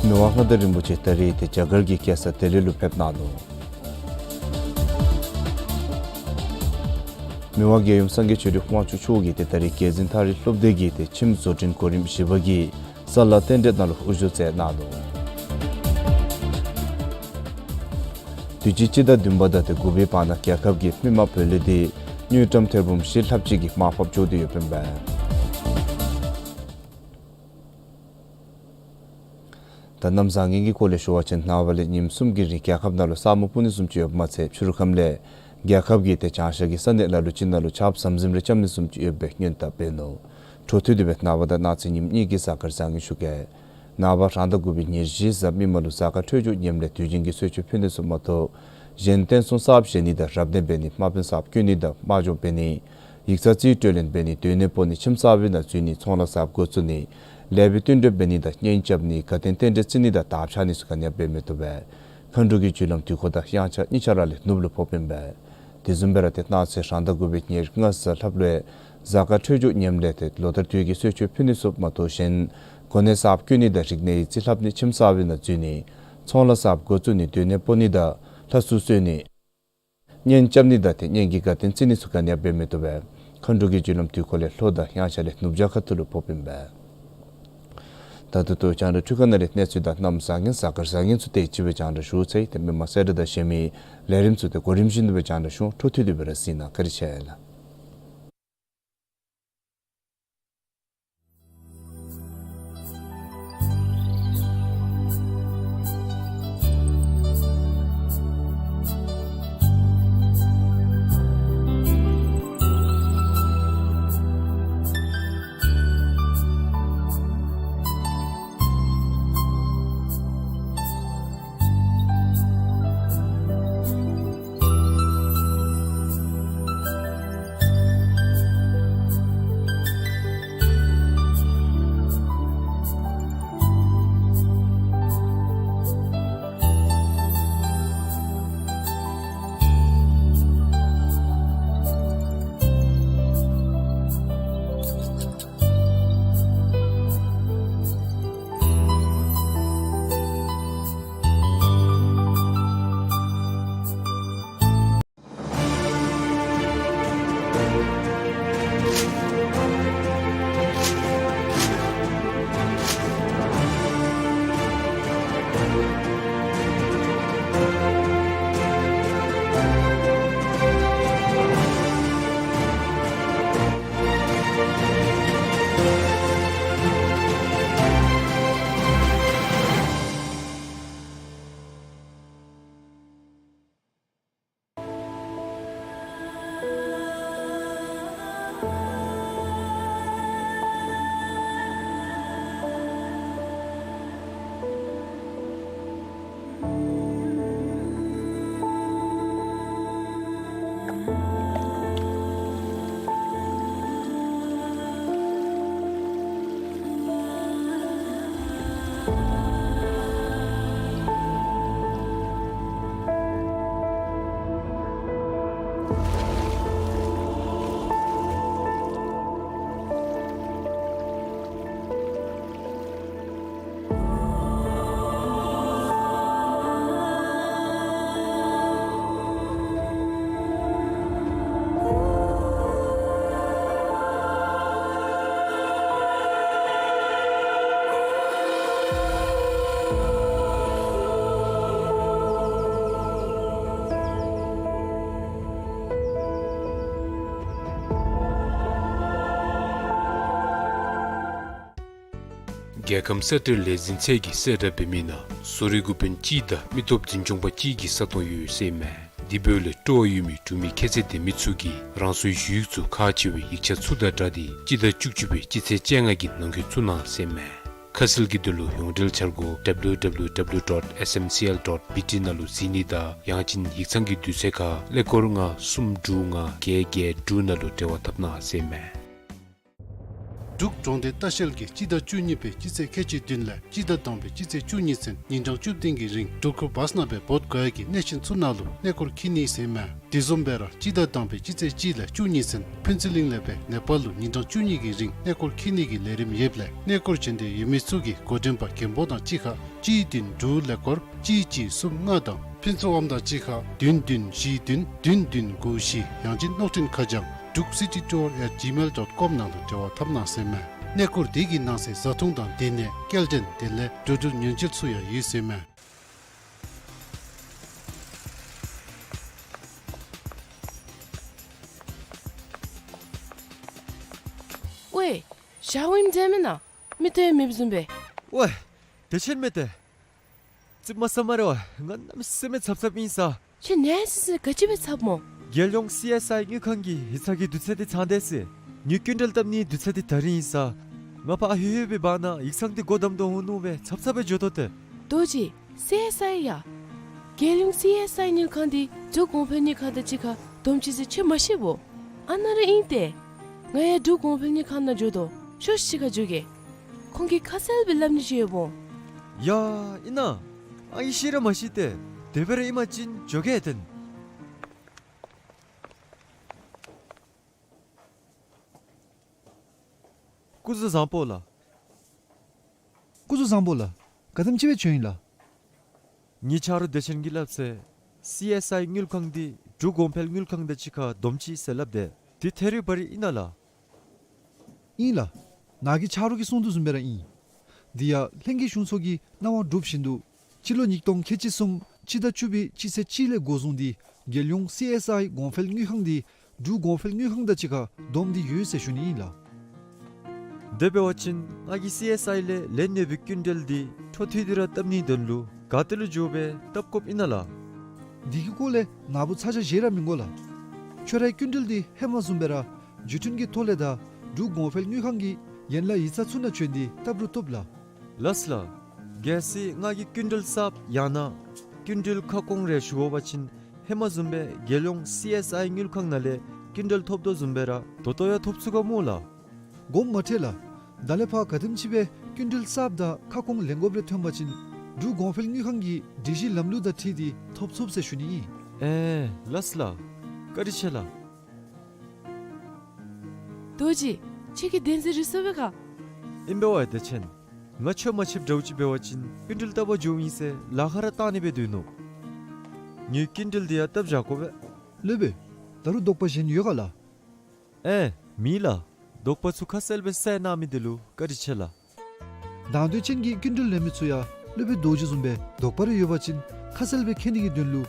མི་དབང་མངའ་བདག་རིན་པོ་ཆེ་ད་རིས་ཏེ་རྒྱ་གར་གྱི་རྒྱལ་ས་ལྡི་ལི་ལུ་ཕེབས་གནང་ནུག། མི་དབང་རྒྱལ་ཡུམ་སངས་རྒྱས་ཆོས་སྐྱོང་དབང་ཕྱུག་མཆོག་གིས་ཏེ་ད་རིས་རྒྱལ་འཛིན་ཐག་རིང་སློབ་སྡེ་གི་ཏེ་ཁྱིམ་བཟོ་སྐྲུན་གོ་རིམ་བཞི་པ་གི་ས་ལ་རྟེན་འབྲེལ་ནང་ལུ་དབུ་བཞུགས་མཛད་གནང་ནུག། དུས་ཅི་སྤྱི་ཟླ་བདུན་པ་དང་ཏེ་དགུ་པའི་བར་ན་རྒྱལ་ཁབ་ཀྱི་མི་མང་བུ་ལོན་འདི་དངུལ་ཀྲམ་ཐེར་འབུམ་བཞི་ལྷགཔ་ཅིག་གི་མར་ཕབ་འགྱོ་སྟེ་ཡོདཔ་ཨིན་པས། ད་གནམ་བཟང་ངན་གྱི་སྐོར་ལས་ཞུ་བ་ཅིན་ནངས་པ་ལས་ཉིནམ་གསུམ་གྱི་རིང་རྒྱལ་ཁབ་ནང་ལུ་ས་སྨུག་སྤུབ་ནི་བཟུམ་ཅིག་ཡོདཔ་མ་ཚད་ཕྱི་རུ་ཁམས་ལས་རྒྱལ་ཁབ་ཀྱི་ཏེ་བྱང་ཤར་གྱི་ས་གནས་ལ་ལུ་ཅིག་ནང་ལུ་ཆརཔ་ཟམ་ཟིམ་རེ་རྐྱབ་ནི་བཟུམ་ཅིག་ཡོད་པའི་སྔོན་བརྡ་འབད་ནུག། འཕྲོ་མཐུད་དེ་སྦེ་ནངས་པ་དང་གནངས་ཚེ་ཉིནམ་གཉིས་ཀྱི་གཟའ་སྐར་བཟང་ངན་ཞུ་གེ། ནངས་པ་རང་ཟླ་དགུ་པའི་ཉེར་བཞི་གཟའ་མིག་དམར་ལུ་གཟའ་སྐར་འཕྲོད་སྦྱོར་ངནམ་ལས་དུས་ཆེན་གྱི་གསོལ་མཆོད་ཕུལ་ནི་ཚུ་མ་གཏོགས་གཞན་རྟེན་གསུམ་གསརཔ་བཞེངས་ནི་དང་རབ་གནས་འབད་ནི་དམག་དཔོན་གསརཔ་བསྐོ་ནི་དང་དམག་སྦྱོང་འབད་ནི་ཡིག་ཚང་རྩིས་སྤྲོད་ལེན་འབད་ནི་སྡོད་གནས་སྤོ་ནི་ཁྱིམ་གསར་པའི་ནང་འཛུལ་ནི་ཚོང་ལཱ་གསརཔ་འགོ་བཙུགས་ནི་ལེགས་པའི་བསྟུན་གྲོས་འབད་ནི་དང་གཉེན་རྐྱབ་ནི་དགའ་སྟོན་རྟེན་འབྲེལ་བརྩི་ནི་དང་དར་འཕྱར་ནི་ཚུ་ག་ནི་ཡང་འབད་མི་བཏུབ་པས། མཁའ་འགྲོ་གི་རྒྱུ་ལམ་དུས་འཁོར་དང་དབྱངས་འཆར་གཉིས་ཆ་ར་ལས་ནུབ་ལུ་ཕོགཔ་ཨིན་པས། དེ་བཟུམ་སྦེ་ར་ཏེ་གནངས་ཚེ་རང་ཟླ་དགུ་པའི་ཉེར་ལྔ་གཟའ་ལྷགཔ་ལུ་གཟའ་སྐར་འཕྲོད་སྦྱོར་ངནམ་ལས་ཏེ་ལོ་ལྟར་དུས་ཀྱི་གསོལ་མཆོད་ཕུལ་ནི་ཚུ་མ་གཏོགས་གཞན་གོ་གནས་གསརཔ་བསྐོ་ནི་དང་རིག་གནས་ཡིག་རྩིས་ལྷབ་ནི་ཁྱིམ་གསར་པའི་ནང་འཛུལ་ནི་ཚོང་ལཱ་གསརཔ་འགོ་བཙུགས་ནི་སྡོད་གནས་སྤོ་ནི་དང་ལྷ་གསོལ་གསོལ་ནི་གཉེན་རྐྱབ་ནི་དང་ཏེ་གཉེན་གྱི་དགའ་སྟོན་བརྩི་ནི་ཚུ་ག་ནི་ཡང་འབད་མི་བཏུབ་པས། མཁའ་འགྲོ་གི་རྒྱུ་ལམ་དུས་འཁོར་ལས་ལྷོ་དང་དབྱངས་འཆར་ལས་ནུབ་བྱང་ཁ་ཐུག་ལུ་ཕོགཔ་ཨིན་པས། ད་ལྟོ་ད་རྒྱང་བསྒྲགས་འཕྲུལ་ཁང་ནང་ལས་གནས་ཚུལ་དང་གནམ་བཟང་ངན་གཟའ་སྐར་བཟང་ངན་ཚུ་དེ་ཅིག་སྦེ་རྒྱང་བསྒྲགས་ཞུ་ཚར་ཡི། ཏེ་མི་མང་གསལ་བསྒྲགས་དང་གཞན་མི་ལས་རིམ་ཚུ་ཏེ་གོ་རིམ་བཞིན་དུ་སྦེ་རྒྱང་བསྒྲགས་ཞུ། འཕྲོ་མཐུད་དེ་སྦེ་ར་གཟིགས་གནང་། བཀའ་དྲིན་ཆེ་ལགས། རྒྱལ་ཁམས་གསར་སྤྲོས་ལས་འཛིན་ཚད་ཀྱིས་གསལ་བསྒྲགས་འབད་མི་ནང་བཟོ་རིག་འགོ་དཔོན་གཅིག་དང་མི་སྟོབས་འཛིན་སྐྱོང་པ་གཅིག་གི་ས་སྟོང་ཡོད་ཟེར་མས། དེ་འབདཝ་ལས་སྤྲོ་བ་ཡོད་མི་འབྲུག་མི་ཁྱད་ཚད་ལྡན་མི་ཚུ་གིས་རང་སོའི་ཞུ་ཡིག་ཚུ་ཁག་ཆེ་བའི་ཡིག་ཆ་ཚུ་དང་སྦྲགས་ཏེ་སྤྱི་ཟླ་བཅུ་གཅིག་པའི་སྤྱི་ཚེས་བཅོ་ལྔ་གི་ནང་འཁོད་བཙུགས་གནང་ཟེར་མས། ཁ་གསལ་གྱི་དོན་ལུ་ཡོངས་འབྲེལ་འཆར་སྒོ་W W W dot S M C L dot B T ནང་ལུ་གཟིགས་ནི་དང་ཡང་ཅིན་ཡིག་ཚང་གི་དུས་ཚོད་ཁར་ཀླད་ཀོར་ལྔ་གསུམ་དྲུག་ལྔ་བརྒྱད་བརྒྱད་དྲུག་ནང་ལུ་འབྲེལ་བ་འཐབ་གནང་ཟེར་མས། འབྲུག་གྲོང་སྡེ་ལྟ་བཤལ་གྱིས་སྤྱི་ཟླ་བཅུ་གཉིས་པའི་སྤྱི་ཚེས་ཁལ་གཅིག་བདུན་ལས་སྤྱི་ཟླ་དང་པའི་སྤྱི་ཚེས་བཅུ་གཉིས་ཚུན་ཉིན་གྲངས་བཅུ་བདུན་གྱི་རིང་འགྲུལ་འཁོར་བཱསི་ནང་སྦེ་བོད་ག་ཡ་གི་གནས་ཆེན་ཚུ་ནང་ལུ་གནས་སྐོར་འཁྱིད་ནི་ཟེར་མས། དེ་བཟུམ་སྦེ་ར་སྤྱི་ཟླ་དང་པའི་སྤྱི་ཚེས་གཅིག་ལས་བཅུ་གཉིས་ཚུན་ཕུན་ཚོགས་གླིང་ལས་སྦེ་ནེ་པཱལ་ལུ་ཉིན་གྲངས་བཅུ་གཉིས་ཀྱི་རིང་གནས་སྐོར་འཁྱིད་ནི་གི་ལས་རིམ་ཡོདཔ་ལས་གནས་སྐོར་བྱོན་འདོད་ཡོད་མི་ཚུ་གིས་འགོ་འདྲེན་པ་རྒན་པོ་དང་གཅིག་ཁར་གཅིག་བདུན་དྲུག་ཀླད་ཀོར་གཅིག་གཅིག་གསུམ་ལྔ་དང་ཕུན་ཚོགས་དབང་དང་གཅིག་ཁར་བདུན་བདུན་བཞི་བདུན་བདུན་བདུན་དགུ་བཞི་ཡང་ཅིན་གློག་འཕྲིན་ཁ་བྱང་druk city tour at gmail dot com ནང་ལུ་འབྲེལ་བ་འཐབ་གནང་ཟེར་མས། གནས་སྐོར་དེ་གི་ནང་གསེས་བཟའ་འཐུང་དང་སྡོད་གནས་སྐྱེལ་འདྲེན་དེ་ལས་འགྲོ་འགྲུལ་ཉེན་བཅོལ་ཚུ་ཡང་ཡོད་ཟེར་མས། ཝའེ། ཞརཝ་ཨིནམ་འདྲས་མེན་ན། མིག་ཏོ་ཡང་མེདཔ་བཟུམ་སྦེ། ཝའེ། བདེ་ཆེན་མས་ཏེ། ཙིགཔ་མ་ཟ་སྨ་རེ་ཝའེ། ང་གནམ་མེད་ས་མེད་འཚབ་འཚབ་ཨིན་ས། ཁྱོད་ནད་སི་སི་ག་ཅི་སྦེ་འཚབ་སྨོ། རྒྱལ་ཡོངས་སི་ཨེསི་ཨའི་དངུལ་ཁང་གི་ཡིག་ཚང་གི་དུས་ཚོད་འདི་ཚང་སྟེ་ཟེར། ངེའི་སྐྱིན་འགྲུལ་བཏབ་ནིའི་དུས་ཚོད་འདི་ད་རིས་ཨིན་ས། ང་ཕར་ལྷོད་ལྷོད་སྦེ་འབག་ན་ཡིག་ཚང་འདི་སྒོ་བསྡམ་དོ་འོང་མནོ་སྦེ་འཚབ་འཚབ་སྦེ་འགྱོ་དོ་ཏེ། རྡོ་རྗེ། སི་ཨེསི་ཨའི་ཡ། རྒྱལ་ཡོངས་སི་ཨེསི་ཨའི་དངུལ་ཁང་འདི་འབྲུག་གོང་འཕེལ་དངུལ་ཁང་དང་གཅིག་ཁར་བསྡོམས་ཅི་ཟེར་ཁྱོད་མ་ཤེས་བོ། ཨ་ནཱ་ར་ཨིན་ཏེ། ང་ཡང་འབྲུག་གོང་འཕེལ་དངུལ་ཁང་ནང་འགྱོ་དོ། ཤོག་ཤིག་གཅིག་ཁར་འགྱོ་གེ། ཁོང་གིས་ཁ་གསལ་སྦེ་སླབ་ནི་ཅིག་ཡོདཔ་འོང་། ཡ་ཨིན་ན། ཨ་ནི་ཤེས་ར་མ་ཤེས་ཏེ། དེ་སྦེ་ར་ཨིན་པ་ཅིན་འགྱོ་གེ་ཏེ། སྐུ་གཟུགས་བཟང་པོ་ལགས། སྐུ་གཟུགས་བཟང་པོ་ལགས། ག་དེམ་ཅིག་སྦེ་བྱོན་ཡི་ལགས། ངེའི་ཆ་རོགས་བདེ་ཆེན་གྱིས་སླབ་ཚེ་སི་ཨེསི་ཨའི་དངུལ་ཁང་འདི་འབྲུག་གོང་འཕེལ་དངུལ་ཁང་དང་གཅིག་ཁར་བསྡོམས་ཅི་ཟེར་སླབ་དེས། འདི་ཐད་རི་བ་རི་ཨིན་ན་ལགས། ཨིན་ལགས། ནཱ་གི་ཆ་རོགས་ཀྱིས་གསུངས་དོ་བཟུམ་སྦེ་ར་ཨིན། འདི་ཡང་ལྷན་རྒྱས་གཞུང་ཚོགས་ཀྱི་གནང་བ་གྲུབ་བཞིན་དུ་སྤྱི་ལོ་ཉིས་སྟོང་ཁལ་གཅིག་གསུམ་སྤྱི་ཟླ་བཅུ་པའི་སྤྱི་ཚེས་གཅིག་ལས་འགོ་བཟུང་སྟེ་རྒྱལ་ཡོངས་སི་ཨེསི་ཨའི་གོང་འཕེལ་དངུལ་ཁང་འདི་འབྲུག་གོང་འཕེལ་དངུལ་ཁང་དང་གཅིག་ཁར་བསྡོམས་ཏེ་ཡོད་ཟེར་ཞུ་ནི་ཨིན་ལགས། དེ་འབད་བ་ཅིན་ང་གིས་སི་ཨེསི་ཨའི་ལས་ལེན་ནི་སྦེ་སྐྱིན་འགྲུལ་འདི་འཕྲོ་མཐུད་དེ་ར་བཏབ་ནིའི་དོན་ལུ་ག་ཏེ་ལུ་འགྱོ་སྦེ་བཏབ་དགོཔ་ཨིན་ན་ལགས། འདི་གི་སྐོར་ལས་ནཱ་བུ་ཚ་གྱང་བཞེས་ར་མི་དགོ་ལགས། ཁྱོད་རའི་སྐྱིན་འགྲུལ་འདི་ཧེ་མ་བཟུམ་སྦེ་ར་བརྒྱུད་འཕྲིན་གྱི་ཐོག་ལས་དང་འབྲུག་གོང་འཕེལ་དངུལ་ཁང་གི་ཡན་ལག་ཡིག་ཚང་ཚུ་ནང་བྱོན་ཏེ་བཏབ་རུང་བཏུབ་ལགས། ལགས་ལགས། གལ་སྲིད་ང་གིས་སྐྱིན་འགྲུལ་གསརཔ་ཡང་ན་སྐྱིན་འགྲུལ་ཁ་སྐོང་རེ་ཞུ་དགོ་པ་ཅིན་ཧེ་མ་བཟུམ་སྦེ་རྒྱལ་ཡོངས་སི་ཨེསི་ཨའི་དངུལ་ཁང་ནང་ལས་སྐྱིན་འགྲུལ་ཐོབ་དོ་བཟུམ་སྦེ་ར་ད་ལྟོ་ཡང་ཐོབ་ཚུགས་ག་སྨོ་ལགས། དགོངསམ་མ་ཁྲེལ་ལགས། ད་ལས་ཕར་ག་དེམ་ཅིག་སྦེ་སྐྱིན་འགྲུལ་གསརཔ་དང་ཁ་སྐོང་ལེན་དགོཔ་རེ་ཐོན་པ་ཅིན་འབྲུག་གོང་འཕེལ་དངུལ་ཁང་གི་སྒྲིག་གཞི་ལམ་ལུགས་དང་འཁྲིལ་ཏེ་ཐོབ་ཚུགས་ཟེར་ཞུ་ནི་ཨིན། ཨེ་ལགས་ལགས། བཀའ་དྲིན་ཆེ་ལགས། རྡོ་རྗེ། ཁྱོད་ཀྱིས་བདེན་འཛིན་རེ་སོང་པས་ག། ཨིན་པས་ཝའེ་བདེ་ཆེན། ང་ཁྱོད་མ་ཕྱདཔ་འདྲཝ་ཅིག་འབད་བ་ཅིན་སྐྱིན་འགྲུལ་བཏབ་པར་འགྱོཝ་ཨིན་ཟེར་ལཱ་ཁག་ར་བཏང་ནི་སྦེ་སྡོད་ནུག། ངེའི་སྐྱིན་འགྲུལ་འདི་ཡང་བཏབ་བཞག་དགོ་པས། སློབ་དཔོན། ད་རུང་དོགས་པ་གཞན་ཡོད་ག་ལགས། ཨེ་མེད་ལགས། དོགས་པ་ཚུ་ཁ་གསལ་སྦེ་བསལ་གནང་མི་འདི་ལུ་བཀའ་དྲིན་ཆེ་ལགས། དང་འདོད་ཅན་གྱི་སྐྱིན་འགྲུལ་ལེན་མི་ཚུ་ཡང་སློབ་དཔོན་རྡོ་རྗེ་བཟུམ་སྦེ་དོགས་པ་རེ་ཡོད་པ་ཅིན་ཁ་གསལ་སྦེ་མཁྱེན་ནི་གི་དོན་ལུ་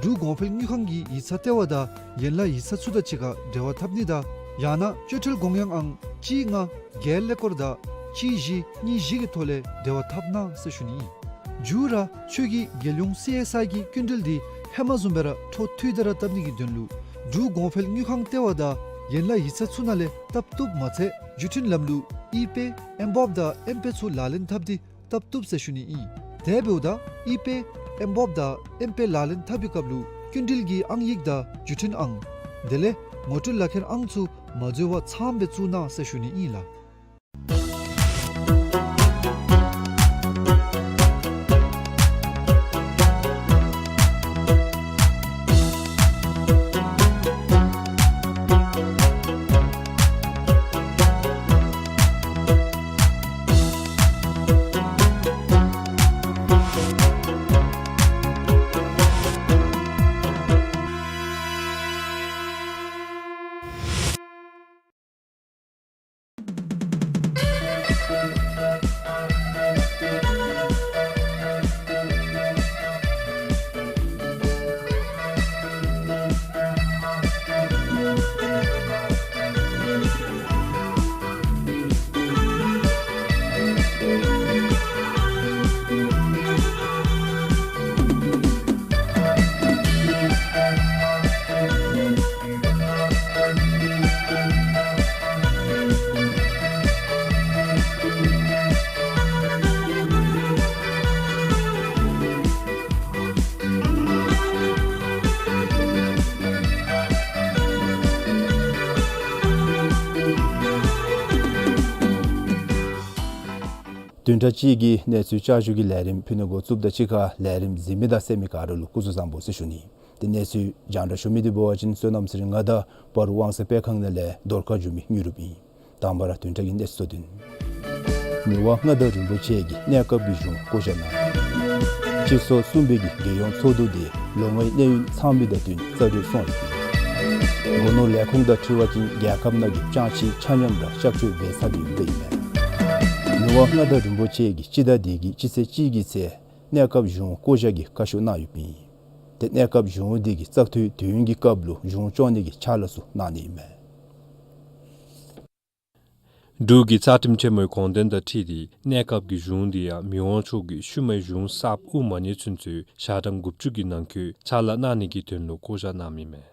འབྲུག་གོང་འཕེལ་དངུལ་ཁང་གི་ཡིག་ཚང་ལྟེ་བ་དང་ཡན་ལག་ཡིག་ཚང་ཚུ་དང་གཅིག་ཁར་འབྲེལ་བ་འཐབ་ནི་དང་ཡང་ན་སྤྱོད་ཁྲལ་དགོངས་ཡངས་ཨང་གཅིག་ལྔ་བརྒྱད་ཀླད་ཀོར་དང་གཅིག་བཞི་གཉིས་བཞི་གི་ཐོག་ལས་འབྲེལ་བ་འཐབ་གནང་ཟེར་ཞུ་ནི་ཨིན། མཇུག་ར་ཁྱོད་ཀྱིས་རྒྱལ་ཡོངས་སི་ཨེསི་ཨའི་གི་སྐྱིན་འགྲུལ་འདི་ཧེ་མ་བཟུམ་སྦེ་ར་འཕྲོ་མཐུད་དེ་ར་བཏབ་ནི་གི་དོན་ལུ་འབྲུག་གོང་འཕེལ་དངུལ་ཁང་ལྟེ་བ་དང་ཡན་ལག་ཡིག་ཚང་ཚུ་ནང་ལས་བཏབ་བཏུབ་མ་ཚད་བརྒྱུད་འཕྲིན་ལམ་ལུགས་ཨི་པེ་ཨེམ་བོབ་དང་ཨེམ་པེ་ཚུ་ལག་ལེན་འཐབ་སྟེ་བཏབ་བཏུབ་ཟེར་ཞུ་ནི་ཨིན། དེ་འབདཝ་ད་ཨི་པེ་ཨེམ་བོབ་དང་ཨེམ་པེ་ལག་ལེན་འཐབ་པའི་སྐབས་ལུ་སྐྱིན་འགྲུལ་གྱི་ཨང་ཡིག་དང་བརྒྱུད་འཕྲིན་ཨང་དེ་ལས་ངོ་སྤྲོད་ལག་ཁྱེར་ཨང་ཚུ་མ་འཛོལ་བར་ཚངམ་སྦེ་བཙུགས་གནང་ཟེར་ཞུ་ནི་ཨིན་ལགས། བདུན་ཕྲག་གཅིག་གི་གནས་ཚུལ་བསྐྱར་ཞུ་གི་ལས་རིམ་ཕུལ་ནི་འགོ་བཙུགསཔ་ད་གཅིག་ཁར་ལས་རིམ་གཟིགས་མི་དང་གསན་མི་ག་ར་ལུ་སྐུ་གཟུགས་བཟང་པོ་ཟེར་ཞུ་ནི། ཏེ་གནས་ཚུལ་རྒྱང་བསྒྲགས་ཞུ་མི་འདི་འབད་བ་ཅིན་བསོད་ནམས་ཚེ་རིང་ང་དང་སྤ་རོ་དབང་གསལ་སྤེལ་ཁང་ནང་ལས་རྫོང་ཁ་བཞུགས་མི་དངོས་གྲུབ་ཨིན། དང་པ་ར་བདུན་ཕྲག་གི་གནས་ཚུལ་ཚུ་དོན། མི་དབང་མངའ་བདག་རིན་པོ་ཆེ་གིས་གནས་སྐབས་ཀྱི་གཞུང་བསྐོ་བཞག་གནང་ཡི། སྤྱི་ཚོགས་གསུམ་པའི་གི་རྒྱལ་ཡོངས་ཚོགས་འདུ་དེ་ལོ་ལྔའི་གནས་ཡུན་ཚང་མི་དང་བསྟུན་རྩ་གྲོལ་སོང་ཡོད། སྒོ་ནོར་ལས་ཁུངས་དང་འཁྲིལ་བ་ཅིན་རྒྱལ་ཁབ་ནང་གི་ཅང་ཅིག་ཆ་མཉམ་ར་གཤག་བཅོས་འབད་ཚར་ཏེ་ཡོདཔ་ཨིན་མས། མི་དབང་མངའ་བདག་རིན་པོ་ཆེ་གིས་སྤྱི་ཟླ་འདི་གི་སྤྱི་ཚེས་གཅིག་གི་ཚེ་གནས་སྐབས་གཞུང་བསྐོ་བཞག་གི་བཀའ་ཤོག་གནང་ཡོདཔ་ཨིན། ཏེ་གནས་སྐབས་གཞུང་འདི་གི་བཙག་འཐུའི་དུས་ཡུན་གྱི་སྐབས་ལུ་གཞུང་སྐྱོང་ནི་གི་ཕྱག་ལཱ་ཚུ་གནང་ནི་ཨིན་མས། འབྲུག་གི་རྩ་ཁྲིམས་ཆེན་མོའི་དགོངས་དོན་དང་འཁྲིལ་ཏེ་གནས་སྐབས་ཀྱི་གཞུང་འདི་ཡང་མི་དབང་མཆོག་གིས་ཤུལ་མའི་གཞུང་གསརཔ་དབུ་མ་ཉེས་ཚུན་ཚོད་ཞག་གྲངས་དགུ་བཅུ་གི་ནང་འཁོད་ཕྱག་ལཱ་གནང་ནི་གི་དོན་ལུ་བསྐོ་བཞག་གནངམ་ཨིན་མས།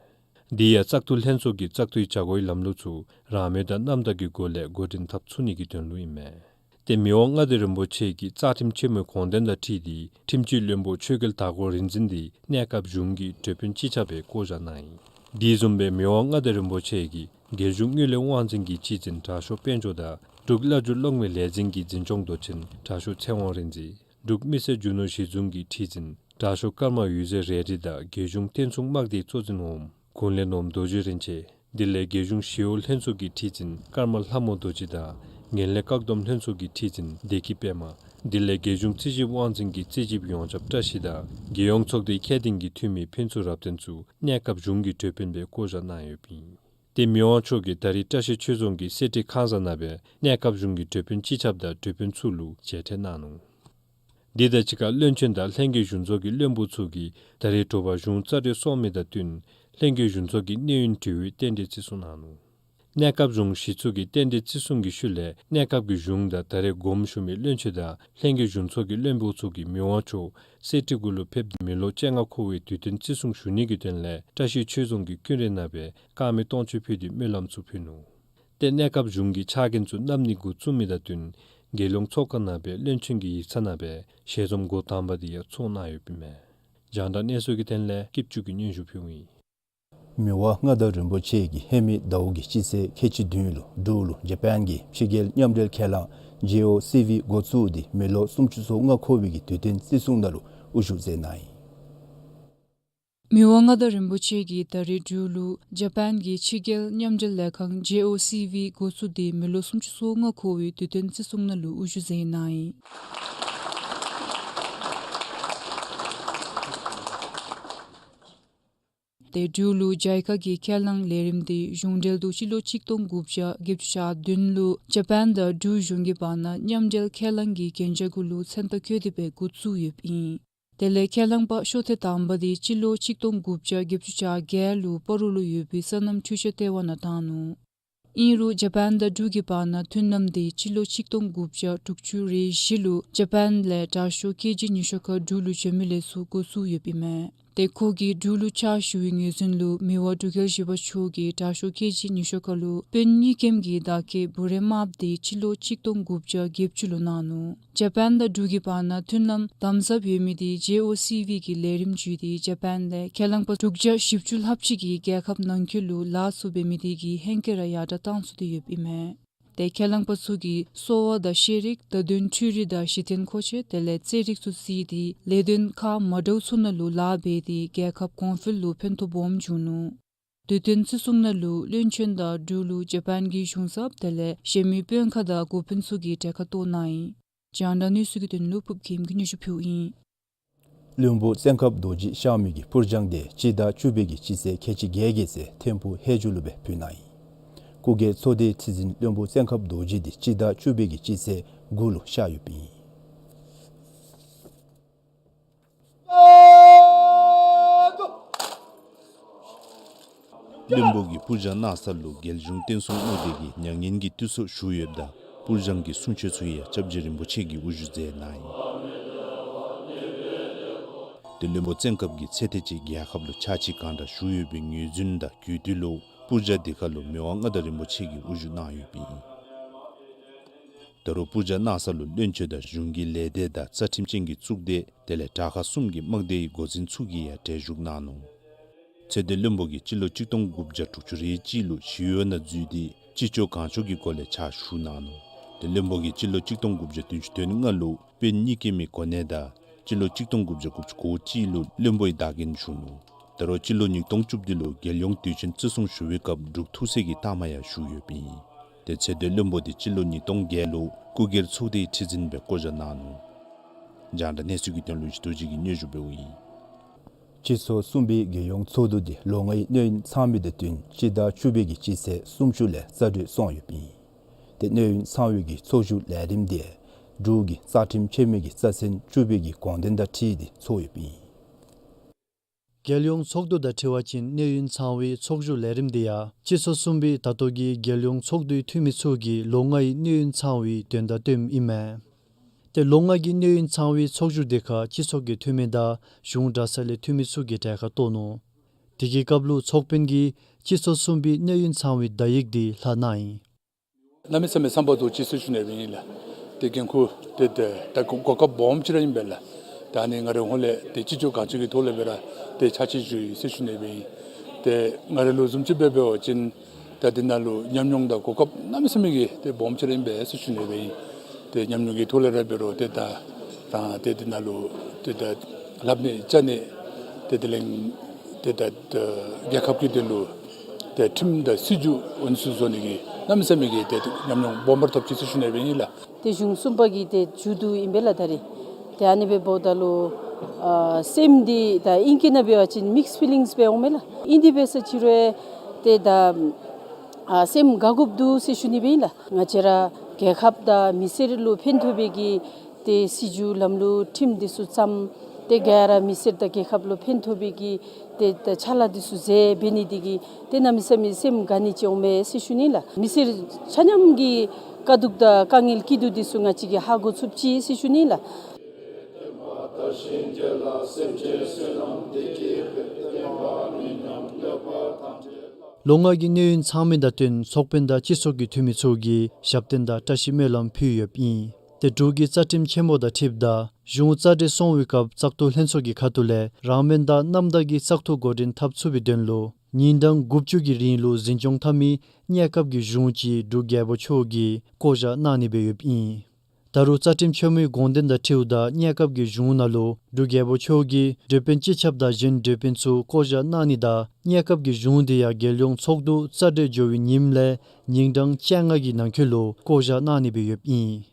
དེ་ཡང་བཙག་འཐུ་ལྷན་ཚོགས་ཀྱིས་བཙག་འཐུའི་བྱ་སྒོའི་ལམ་ལུགས་ཚུ་རང་མོས་དང་རྣམ་དག་གི་སྒོ་ལས་འགོ་འདྲེན་འཐབ་ཚུགས་ནི་གི་དོན་ལུ་ཨིན་མས། ཏེ་མི་དབང་མངའ་བདག་རིན་པོ་ཆེ་གིས་རྩ་ཁྲིམས་ཆེན་མོའི་དགོངས་དོན་དང་འཁྲིལ་ཏེ་ཁྲིམས་སྤྱི་བློན་པོ་ཆོས་རྒྱལ་དར་ཀོ་རིག་འཛིན་འདི་གནས་སྐབས་གཞུང་གི་གྲོས་དཔོན་སྤྱི་ཁྱབ་སྦེ་བསྐོ་བཞག་གནང་ཡི། དེ་བཟུམ་སྦེ་མི་དབང་མངའ་བདག་རིན་པོ་ཆེ་གིས་རྒྱལ་གཞུང་དངུལ་ལས་དབང་འཛིན་གྱི་སྤྱི་འཛིན་དྲག་ཤོས་དཔལ་འབྱོར་དང་འབྲུག་བླ་སྒྲུབ་གློག་མེ་ལས་འཛིན་གྱི་འཛིན་སྐྱོང་མདོ་ཆེན་དྲག་ཤོས་ཚེ་དབང་རིག་འཛིན། འབྲུག་མི་སེར་རྒྱུ་ནོར་གཞི་བཟུང་གི་ཁྲི་འཛིན་དྲག་ཤོས་ཀརྨ་འོད་ཟེར་རལ་གྲི་དང་རྒྱལ་གཞུང་བསྟན་སྲུང་དམག་སྡེའི་གཙོ་འཛིན་འོགམ་དགུང་ལས་ནོར་བུ་རྡོ་རྗེ་རིན་ཆེན། དེ་ལས་རྒྱལ་གཞུང་ཞི་གཡོག་ལྷན་ཚོགས་ཀྱི་ཁྲི་འཛིན་ཀརྨ་ལྷ་མོ་རྡོ་རྗེ་དང་ངན་ལྷད་བཀག་སྡོམ་ལྷན་ཚོགས་ཀྱི་ཁྲི་འཛིན་བདེ་སྐྱིད་པདྨ། དེ་ལས་རྒྱལ་གཞུང་རྩིས་ཞིབ་དབང་འཛིན་གྱི་རྩིས་ཞིབ་ཡོངས་ཁྱབ་བཀྲ་ཤིས་དང་རྒྱལ་ཡོངས་ཚོགས་སྡེའི་ཁྱད་ལྡན་གྱི་འཐུས་མི་ཕུན་ཚོགས་རབ་བརྟན་ཚུ་གནས་སྐབས་གཞུང་གི་གྲོས་དཔོན་སྦེ་བསྐོ་བཞག་གནང་ཡོདཔ་ཨིན། ཏེ་མི་དབང་མཆོག་གིས་ད་རིས་བཀྲ་ཤིས་ཆོས་རྫོང་གི་གསེར་ཁྲི་ཁང་བཟང་ནང་སྦེ་གནས་སྐབས་གཞུང་གི་གྲོས་དཔོན་སྤྱི་ཁྱབ་དང་གྲོས་དཔོན་ཚུ་ལུ་མཇལ་འཕྲད་གནང་ནུག། དེ་དང་གཅིག་ཁར་བློན་ཆེན་དང་ལྷན་རྒྱས་གཞུང་ཚོགས་ཀྱི་བློན་པོ་ཚུ་གིས་ད་རེས་དྲོ་པ་གཞུང་རྩ་གྲོལ་སོང་མི་དང་བསྟུན་ལྷན་རྒྱས་གཞུང་ཚོགས་ཀྱི་གནས་ཡུན་དྲུག་པའི་རྟེན་འབྲེལ་བརྩི་སྲུང་གནང་ནུག། གནས་སྐབས་གཞུང་གཞི་བཙུགས་ཀྱི་རྟེན་འབྲེལ་བརྩི་སྲུང་གི་ཤུལ་ལས་གནས་སྐབས་ཀྱི་གཞུང་དང་ད་རེས་དགོངསམ་ཞུ་མི་བློན་ཆེན་དང་ལྷན་རྒྱས་གཞུང་ཚོགས་ཀྱི་བློན་པོ་ཚུ་གིས་མི་དབང་མཆོག་གསེར་ཁྲི་གུ་ལུ་ཕེབས་ཏེ་མི་ལོ་བཅོ་ལྔ་འཁོར་བའི་དུས་སྟོན་བརྩི་སྲུང་ཞུ་ནི་གི་དོན་ལས་བཀྲ་ཤིས་ཆོས་རྫོང་གི་ཀུན་རའི་ནང་སྦེ་དཀར་མེ་སྟོང་མཆོད་ཕུལ་ཏེ་སྨོན་ལམ་ཚུ་ཕུལ་ནུག། ཏེ་གནས་སྐབས་གཞུང་གི་ཕྱག་འགན་ཚུ་བསྣམ་ནི་འགོ་བཙུགས་མི་དང་བསྟུན་རྒྱལ་ཡོངས་ཚོགས་ཁང་ནང་སྦེ་བློན་ཆེན་གྱི་ཡིག་ཚང་ནང་སྦེ་ཞལ་འཛོམས་འགོ་དང་པ་དེ་ཡང་ཚོགས་གནང་ཡོདཔ་ཨིན་མས། རྒྱང་བསྒྲགས་གནས་ཚུལ་གྱི་དོན་ལས་སྐྱིད་ཆུ་གིས་སྙན་ཞུ་ཕུལཝ་ཨིན། མི་དབང་མངའ་བདག་རིན་པོ་ཆེ་གིས་ཧེ་མའི་ཟླཝ་གི་སྤྱི་ཚེས་ཁལ་གཅིག་བདུན་ལུ་འབྲུག་ལུ་ཇ་པཱན་གྱི་ཕྱི་རྒྱལ་མཉམ་འབྲེལ་ཁས་བླངས་ཇེ་ཨོ་སི་ཝི་འགོ་བཙུགས་ཏེ་མི་ལོ་སུམ་ཅུ་སོ་ལྔ་འཁོར་བའི་གི་དུས་སྟོན་བརྩི་སྲུང་ནང་ལུ་དབུ་བཞུགས་མཛད་གནང་ཡི། མི་དབང་མངའ་བདག་རིན་པོ་ཆེ་གིས་ད་རེས་འབྲུག་ལུ་ཇ་པཱན་གྱི་ཕྱི་རྒྱལ་མཉམ་འབྲེལ་ལས་ཁང་ཇེ་ཨོ་སི་ཝི་འགོ་བཙུགས་ཏེ་མི་ལོ་སུམ་ཅུ་སོ་ལྔ་འཁོར་བའི་དུས་སྟོན་བརྩི་སྲུང་ནང་ལུ་དབུ་བཞུགས་མཛད་གནང་ཡི། ཏེ་འབྲུག་ལུ་ཇའི་ཀ་གི་ཁས་བླངས་ལས་རིམ་དེ་གཞུང་འབྲེལ་དུ་སྤྱི་ལོ་གཅིག་སྟོང་དགུ་བརྒྱ་བརྒྱད་ཅུ་གྱ་བདུན་ལུ་ཇ་པཱན་དང་འབྲུག་གཞུང་གི་བར་ན་མཉམ་འབྲེལ་ཁས་བླངས་ཀྱི་གན་རྒྱ་གུ་ལུ་མཚན་རྟགས་བཀོད་དེ་སྦེ་འགོ་བཙུགས་ཡོདཔ་ཨིན། དེ་ལས་ཁས་བླངས་པ་ཤོག་ཐེངས་དང་པ་དེ་སྤྱི་ལོ་གཅིག་སྟོང་དགུ་བརྒྱ་བརྒྱད་ཅུ་གྱ་བརྒྱད་ལུ་སྤ་རོ་ལུ་ཡོད་པའི་སོ་ནམ་འཕྲུལ་ཆས་ལྟེ་བ་ནང་བཏང་ནུག། ཨིན་རུང་ཇ་པཱན་དང་འབྲུག་གི་བར་ན་མཐུན་ལམ་དེ་སྤྱི་ལོ་གཅིག་སྟོང་དགུ་བརྒྱ་དྲུག་ཅུ་རེ་བཞི་ལུ་ཇ་པཱན་ལས་དྲག་ཤོས་ཀེ་ཇི་ཉི་ཤུ་ཁར་འབྲུག་ལུ་བྱོན་མི་ལས་ཚུར་འགོ་བཙུགས་ཡོདཔ་ཨིན་མས། ཏེ་ཁོ་གིས་འབྲུག་ལུ་ཕྱག་ཞུ་བའི་ངོས་འཛིན་ལུ་མི་དབང་འབྲུག་རྒྱལ་བཞི་པ་མཆོག་གིས་དྲག་ཤོས་ཀེ་ཇི་ཉི་ཤུ་ཁར་ལུ་དཔོན་གཉིས་ཀྱི་བདག་སྐྱེས་བུ་རའི་དམརཔོ་དེ་སྤྱི་ལོ་གཅིག་སྟོང་དགུ་བརྒྱ་བརྒྱད་ཅུ་ལུ་གནང་ནུག། ཇ་པཱན་དང་འབྲུག་གི་བར་ན་མཐུན་ལམ་དམ་ཟབ་ཡོད་མི་དེ་ཇེ་ཨོ་སི་ཝི་གི་ལས་རིམ་བརྒྱུད་དེ་ཇ་པཱན་ལས་ཁས་བླངས་པ་དྲུག་བརྒྱ་བཞི་བཅུ་ལྷགཔ་ཅིག་གིས་རྒྱལ་ཁབ་ནང་འཁོད་ལུ་ལཱ་ཚུ་འབད་མི་དེ་གིས་ཧེང་སྐལ་ར་ཡར་དྲགས་བཏང་ཚུགས་ཏེ་ཡོདཔ་ཨིན་མས། ཏེ་ཁས་བླངས་པ་ཚུ་གིས་གསོ་བ་དང་ཤེས་རིག་བརྡ་དོན་འཕྲུལ་རིག་དང་གཞི་རྟེན་མཁོ་ཆས་དེ་ལས་རྩེད་རིགས་ཚུ་རྩིས་ཏེ་ལས་དོན་ཁག་མ་འདྲཝ་ཚུ་ནང་ལུ་ལཱ་འབད་དེ་རྒྱལ་ཁབ་གོང་འཕེལ་ལུ་ཕན་ཐོགས་སྦོམ་བྱུང་ནུག། དུས་སྟོན་བརྩི་སྲུང་ནང་ལུ་བློན་ཆེན་དང་འབྲུག་ལུ་ཇ་པཱན་གྱི་གཞུང་ཚབ་དེ་ལས་གཞན་མི་དཔོན་ཁག་དང་འགོ་དཔོན་ཚུ་གིས་གྲལ་ཁར་གཏོགས་གནང་ཡི། རྒྱང་བསྒྲགས་གནས་ཚུལ་གྱི་དོན་ལུ་ཕུབ་ཁྱིམ་གྱིས་སྙན་ཞུ་ཕུལཝ་ཨིན། བློན་པོ་བཙན་ཁབ་རྡོ་རྗེ་གཤགས་མི་གི་ཕུར་སྦྱང་དེ་སྤྱི་ཟླ་བཅུ་པའི་གི་སྤྱི་ཚེས་ཁལ་གཅིག་བརྒྱད་ཀྱི་ཚེ་ཐིམ་ཕུག་ཧེ་ཇུ་ལུ་སྦེ་ཕུལ་གནང་ཡི། སྐུ་སྒེར་ཚོགས་སྡེའི་ཁྲི་འཛིན་བློན་པོ་བཙན་ཁབ་རྡོ་རྗེ་དེ་སྤྱི་ཟླ་བཅུ་པའི་གི་སྤྱི་ཚེས་དགུ་ལུ་གཤགས་ཡོདཔ་ཨིན། བློན་པོ་གིས་ཕུར་སྦྱང་གནང་ས་ལུ་རྒྱལ་གཞུང་བསྟན་སྲུང་དམག་སྡེ་གིས་མྱ་ངན་གྱི་དུས་ཚོད་ཞུ་ཡོདཔ་ད་ཕུར་སྦྱང་གི་གསུང་ཆོག་ཚུ་ཡང་སྐྱབས་རྗེ་རིན་པོ་ཆེ་གིས་དབུ་བཞུགས་མཛད་གནང་ཡི། ཏེ་བློན་པོ་བཙན་ཁབ་ཀྱིས་ཚེ་ཐེངས་གཅིག་རྒྱལ་ཁབ་ལུ་ཕྱག་ཕྱི་གང་དྲག་ཞུ་ཡོད་པའི་ངོས་འཛིན་དང་གུས་བཏུད་ལུ་ཕུར་སྦྱང་དེ་ཁར་ལུ་མི་དབང་མངའ་བདག་རིན་པོ་ཆེ་གིས་དབུ་བཞུགས་གནང་ཡོདཔ་ཨིན། ད་རུང་ཕུར་སྦྱང་གནང་ས་ལུ་བློན་ཆེན་དང་གཞུང་གི་ལས་སྡེ་དང་རྩ་ཁྲིམས་ཅན་གྱི་གཙུག་སྡེ་དེ་ལས་དྲག་ཁག་གསུམ་གྱི་དམག་སྡེའི་འགོ་འཛིན་ཚུ་གིས་ཡང་གྲལ་བཞུགས་གནང་ནུག། ཚེ་བརྟན་བློན་པོ་གིས་སྤྱི་ལོ་གཅིག་སྟོང་དགུ་བརྒྱ་དྲུག་ཅུ་རེ་གཅིག་ལུ་ཞི་གཡོག་ནང་འཛུལ་ཏེ་ཅི་ལྕོགས་གང་ལྕོགས་ཀྱི་སྒོ་ལས་ཕྱག་ཞུ་གནང་ནུག། ཏེ་བློན་པོ་གིས་སྤྱི་ལོ་གཅིག་སྟོང་དགུ་བརྒྱ་བདུན་ཅུ་དོན་ལྔ་ལུ་དཔོན་གཉིས་ཀྱི་མི་གོ་གནས་དང་སྤྱི་ལོ་གཅིག་སྟོང་དགུ་བརྒྱ་དགུ་བཅུ་གོ་གཅིག་ལུ་བློན་པོའི་བདག་འགན་ཞུ་ནུག། ད་རུང་སྤྱི་ལོ་ཉིས་སྟོང་བཅུ་བདུན་ལུ་རྒྱལ་ཡོངས་དུས་ཆེན་བརྩི་སྲུང་ཞུ་བའི་སྐབས་འབྲུག་ཐུགས་སྲས་ཀྱི་རྟགས་མ་ཡང་ཞུ་ཡོདཔ་ཨིན། ཏེ་ཚེ་སྟོད་བློན་པོ་འདི་སྤྱི་ལོ་ཉིས་སྟོང་བརྒྱད་ལུ་སྐུ་སྒེར་ཚོགས་སྡེའི་ཁྲི་འཛིན་སྦེ་བསྐོ་བཞག་གནང་ནུག། རྒྱང་བསྒྲགས་གནས་ཚུལ་གྱི་དོན་ལུ་ཡེ་ཤེས་རྡོ་རྗེ་གིས་སྙན་ཞུ་འབདཝ་ཨིན། སྤྱི་ཚོགས་གསུམ་པའི་རྒྱལ་ཡོངས་ཚོགས་འདུ་འདི་ལོ་ལྔའི་སྣེ་ཡོད་ཚང་མི་དང་བསྟུན་སྤྱི་ཟླ་བཅུ་པའི་གི་སྤྱི་ཚེས་སུམ་ཅུ་ལས་རྩ་གྲོལ་སོང་ཡོདཔ་ཨིན། ཏེ་སྣེ་ཡོད་ཚང་བའི་གི་ཚོགས་བཞུགས་ལས་རིམ་འདི་འབྲུག་གི་རྩ་ཁྲིམས་ཆེན་མོའི་གི་རྩ་ཚན་བཅུ་པའི་གི་དགོངས་དོན་དང་འཁྲིལ་ཏེ་ཚོགས་ཡོདཔ་ཨིན། རྒྱལ་ཡོངས་ཚོགས་འདུ་དང་འཁྲིལ་བ་ཅིན་སྣེ་ཡོད་ཚང་བའི་ཚོགས་བཞུགས་ལས་རིམ་འདི་ཡང་སྤྱི་ཚོགས་གསུམ་པའི་ད་ལྟོ་གི་རྒྱལ་ཡོངས་ཚོགས་འདུའི་འཐུས་མི་ཚུ་གིས་ལོ་ལྔའི་སྣེ་ཡོད་ཚང་བའི་དོན་དག་སྟོནམ་ཨིན་མས། ཏེ་ལོ་ལྔ་གི་སྣེ་ཡོད་ཚང་བའི་ཚོགས་བཞུགས་འདི་ཁར་སྤྱི་ཚོགས་ཀྱི་འཐུས་མི་དང་གཞུང་གྲྭ་ཚང་ལས་འཐུས་མི་ཚུ་གིས་གྲལ་ཁར་གཏོགས་ནུག། དེ་གི་སྐབས་ལུ་ཚོགས་དཔོན་གྱིས་སྤྱི་ཚོགས་གསུམ་པའི་སྣེ་ཡོད་ཚང་བའི་བརྡ་ཡིག་འདི་ལྷག་གནང་ཡི། གནམ་མེད་ས་མེད་བསམ་པ་རྡོག་གཅིག་ཟེར་ཞུ་ནི་སྦེ་ཨིན་ལགས། ཏེ་འགན་ཁུར་ཏེ་ཏེ་ད་གོ་གོ་སྐབས་སྦོམ་ཅིག་ར་ཨིན་པས་ལགས། ད་ཨ་ནི་ང་རའི་ཧོངས་ལས་ཏེ་ཅི་ལྕོགས་གང་ལྕོགས་ཀྱི་ཐོག་ལས་སྦེ་ར་ཏེ་ཕྱག་ཕྱིད་ཞུ་ཡི་ཟེར་ཞུ་ནི་སྦེ་ཨིན། ཏེ་ང་རའི་ལུགས་བཟུམ་ཅིག་སྦེ་འབད་བ་ཅིན་ད་འདི་ནང་ལུ་ཉམས་མྱོང་དང་གོ་སྐབས་གནམ་མེད་ས་མེད་ཀྱི་ཏེ་སྦོམ་ཅིག་ར་ཨིན་པས་ཟེར་ཞུ་ནི་སྦེ་ཨིན། ཏེ་ཉམས་མྱོང་གི་ཐོག་ལས་ར་འབད་རུང་ཏེ་ད་ད་ཏེ་འདི་ནང་ལུ་ཏེ་ད་སླབ་ནི་བཅའ་ནི་ཏེ་དེ་ལས་ཏེ་ད་ད་རྒྱལ་ཁབ་ཀྱི་དོན་ལུ་ཏེ་ཁྲིམས་དང་སྲིད་བྱུས་འོས་སུ་བཟོ་ནི་གི་གནམ་མེད་ས་མེད་ཀྱི་ཏེ་ཉམས་མྱོང་སྦོམ་པ་ར་ཐོབ་ཅི་ཟེར་ཞུ་ནི་སྦེ་ཨིན་ལགས། ཏེ་གཞུང་གསུམ་པ་གི་ཏེ་མཇུག་བསྡུ་ཨིན་པས་ལགས་ད་རིས། ཏེ་ཨ་ནི་སྦེ་འབདཝ་ད་ལུ་ཨ་སེམས་འདི་ད་ཨིང་སྐད་ནང་འབད་བ་ཅིན་མིགསི་ཕི་ལིངསི་སྦེ་འོང་མས་ལགས། ཨིན་དེ་འབད་ས་ཅི་རུང་ཏེ་ད་ཨ་སེམས་དགའ་དགོཔ་འདུག་ཟེར་ཞུ་ནི་སྦེ་ཨིན་ལགས། ང་བཅས་ར་རྒྱལ་ཁབ་དང་མི་སེར་ལུ་ཕན་ཐོགས་པའི་གི་ཏེ་སྲིད་བྱུས་ལམ་ལུགས་ཁྲིམས་འདི་ཚུ་བརྩམས། ཏེ་ག་ར་མི་སེར་དང་རྒྱལ་ཁབ་ལུ་ཕན་ཐོགས་པའི་གི་ཏེ་ཏེ་ཕྱག་ལཱ་འདི་ཚུ་མཛད་འབད་ནི་འདི་གིས་ཏེ་གནམ་མེད་ས་མེད་སེམས་དགའ་ནི་ཅིག་འོང་མས་ཟེར་ཞུ་ནི་ལགས། མི་སེར་ཆ་མཉམ་གྱི་དཀའ་སྡུག་དང་དཀའ་ངལ་སྐྱིད་སྡུག་འདི་ཚུ་ང་བཅས་ཀྱིས་ཧ་གོ་ཚུགས་ཅི་ཟེར་ཞུ་ནི་ལགས། ལོ་ལྔ་གི་སྣེ་ཡོད་ཚང་མི་དང་བསྟུན་ཚོགས་དཔོན་དང་སྤྱི་ཚོགས་ཀྱི་འཐུས་མི་ཚུ་གིས་ཞབས་བརྟན་དང་བཀྲ་ཤིས་སྨོན་ལམ་ཕུལ་ཡོདཔ་ཨིན། ཏེ་འབྲུག་གི་རྩ་ཁྲིམས་ཆེན་མོ་དང་འཁྲིལཝ་ད་གཞུང་རྩ་འགྲན་སོང་བའི་སྐབས་བཙག་འཐུ་ལྷན་ཚོགས་ཀྱི་ཁ་ཐུག་ལས་རང་མོས་དང་རྣམ་དག་གི་བཙག་འཐུ་འགོ་འདྲེན་འཐབ་ཚུགས་པའི་དོན་ལུ་ཉིན་གྲངས་དགུ་བཅུ་གི་རིང་ལུ་འཛིན་སྐྱོང་འཐབ་མི་གནས་སྐབས་ཀྱི་གཞུང་ཅིག་འབྲུག་རྒྱལ་པོ་མཆོག་གིས་བསྐོ་བཞག་གནང་ནི་སྦེ་ཡོདཔ་ཨིན། ད་རུང་རྩ་ཁྲིམས་ཆེན་མོའི་དགོངས་དོན་དང་འཁྲིལཝ་ད་གནས་སྐབས་ཀྱི་གཞུང་ནང་ལུ་འབྲུག་རྒྱལ་པོ་མཆོག་གིས་གྲོས་དཔོན་སྤྱི་ཁྱབ་དང་གཞན་གྲོས་དཔོན་ཚུ་བསྐོ་བཞག་གནང་ནི་དང་གནས་སྐབས་ཀྱི་གཞུང་འདི་ཡང་རྒྱལ་ཡོངས་ཚོགས་འདུ་རྩ་འགྲན་འགྱོ་བའི་ཉིནམ་ལས་ཉིན་གྲངས་བཅོ་ལྔ་གི་ནང་འཁོད་ལུ་བསྐོ་བཞག་གནང་ནི་སྦེ་ཡོདཔ་ཨིན།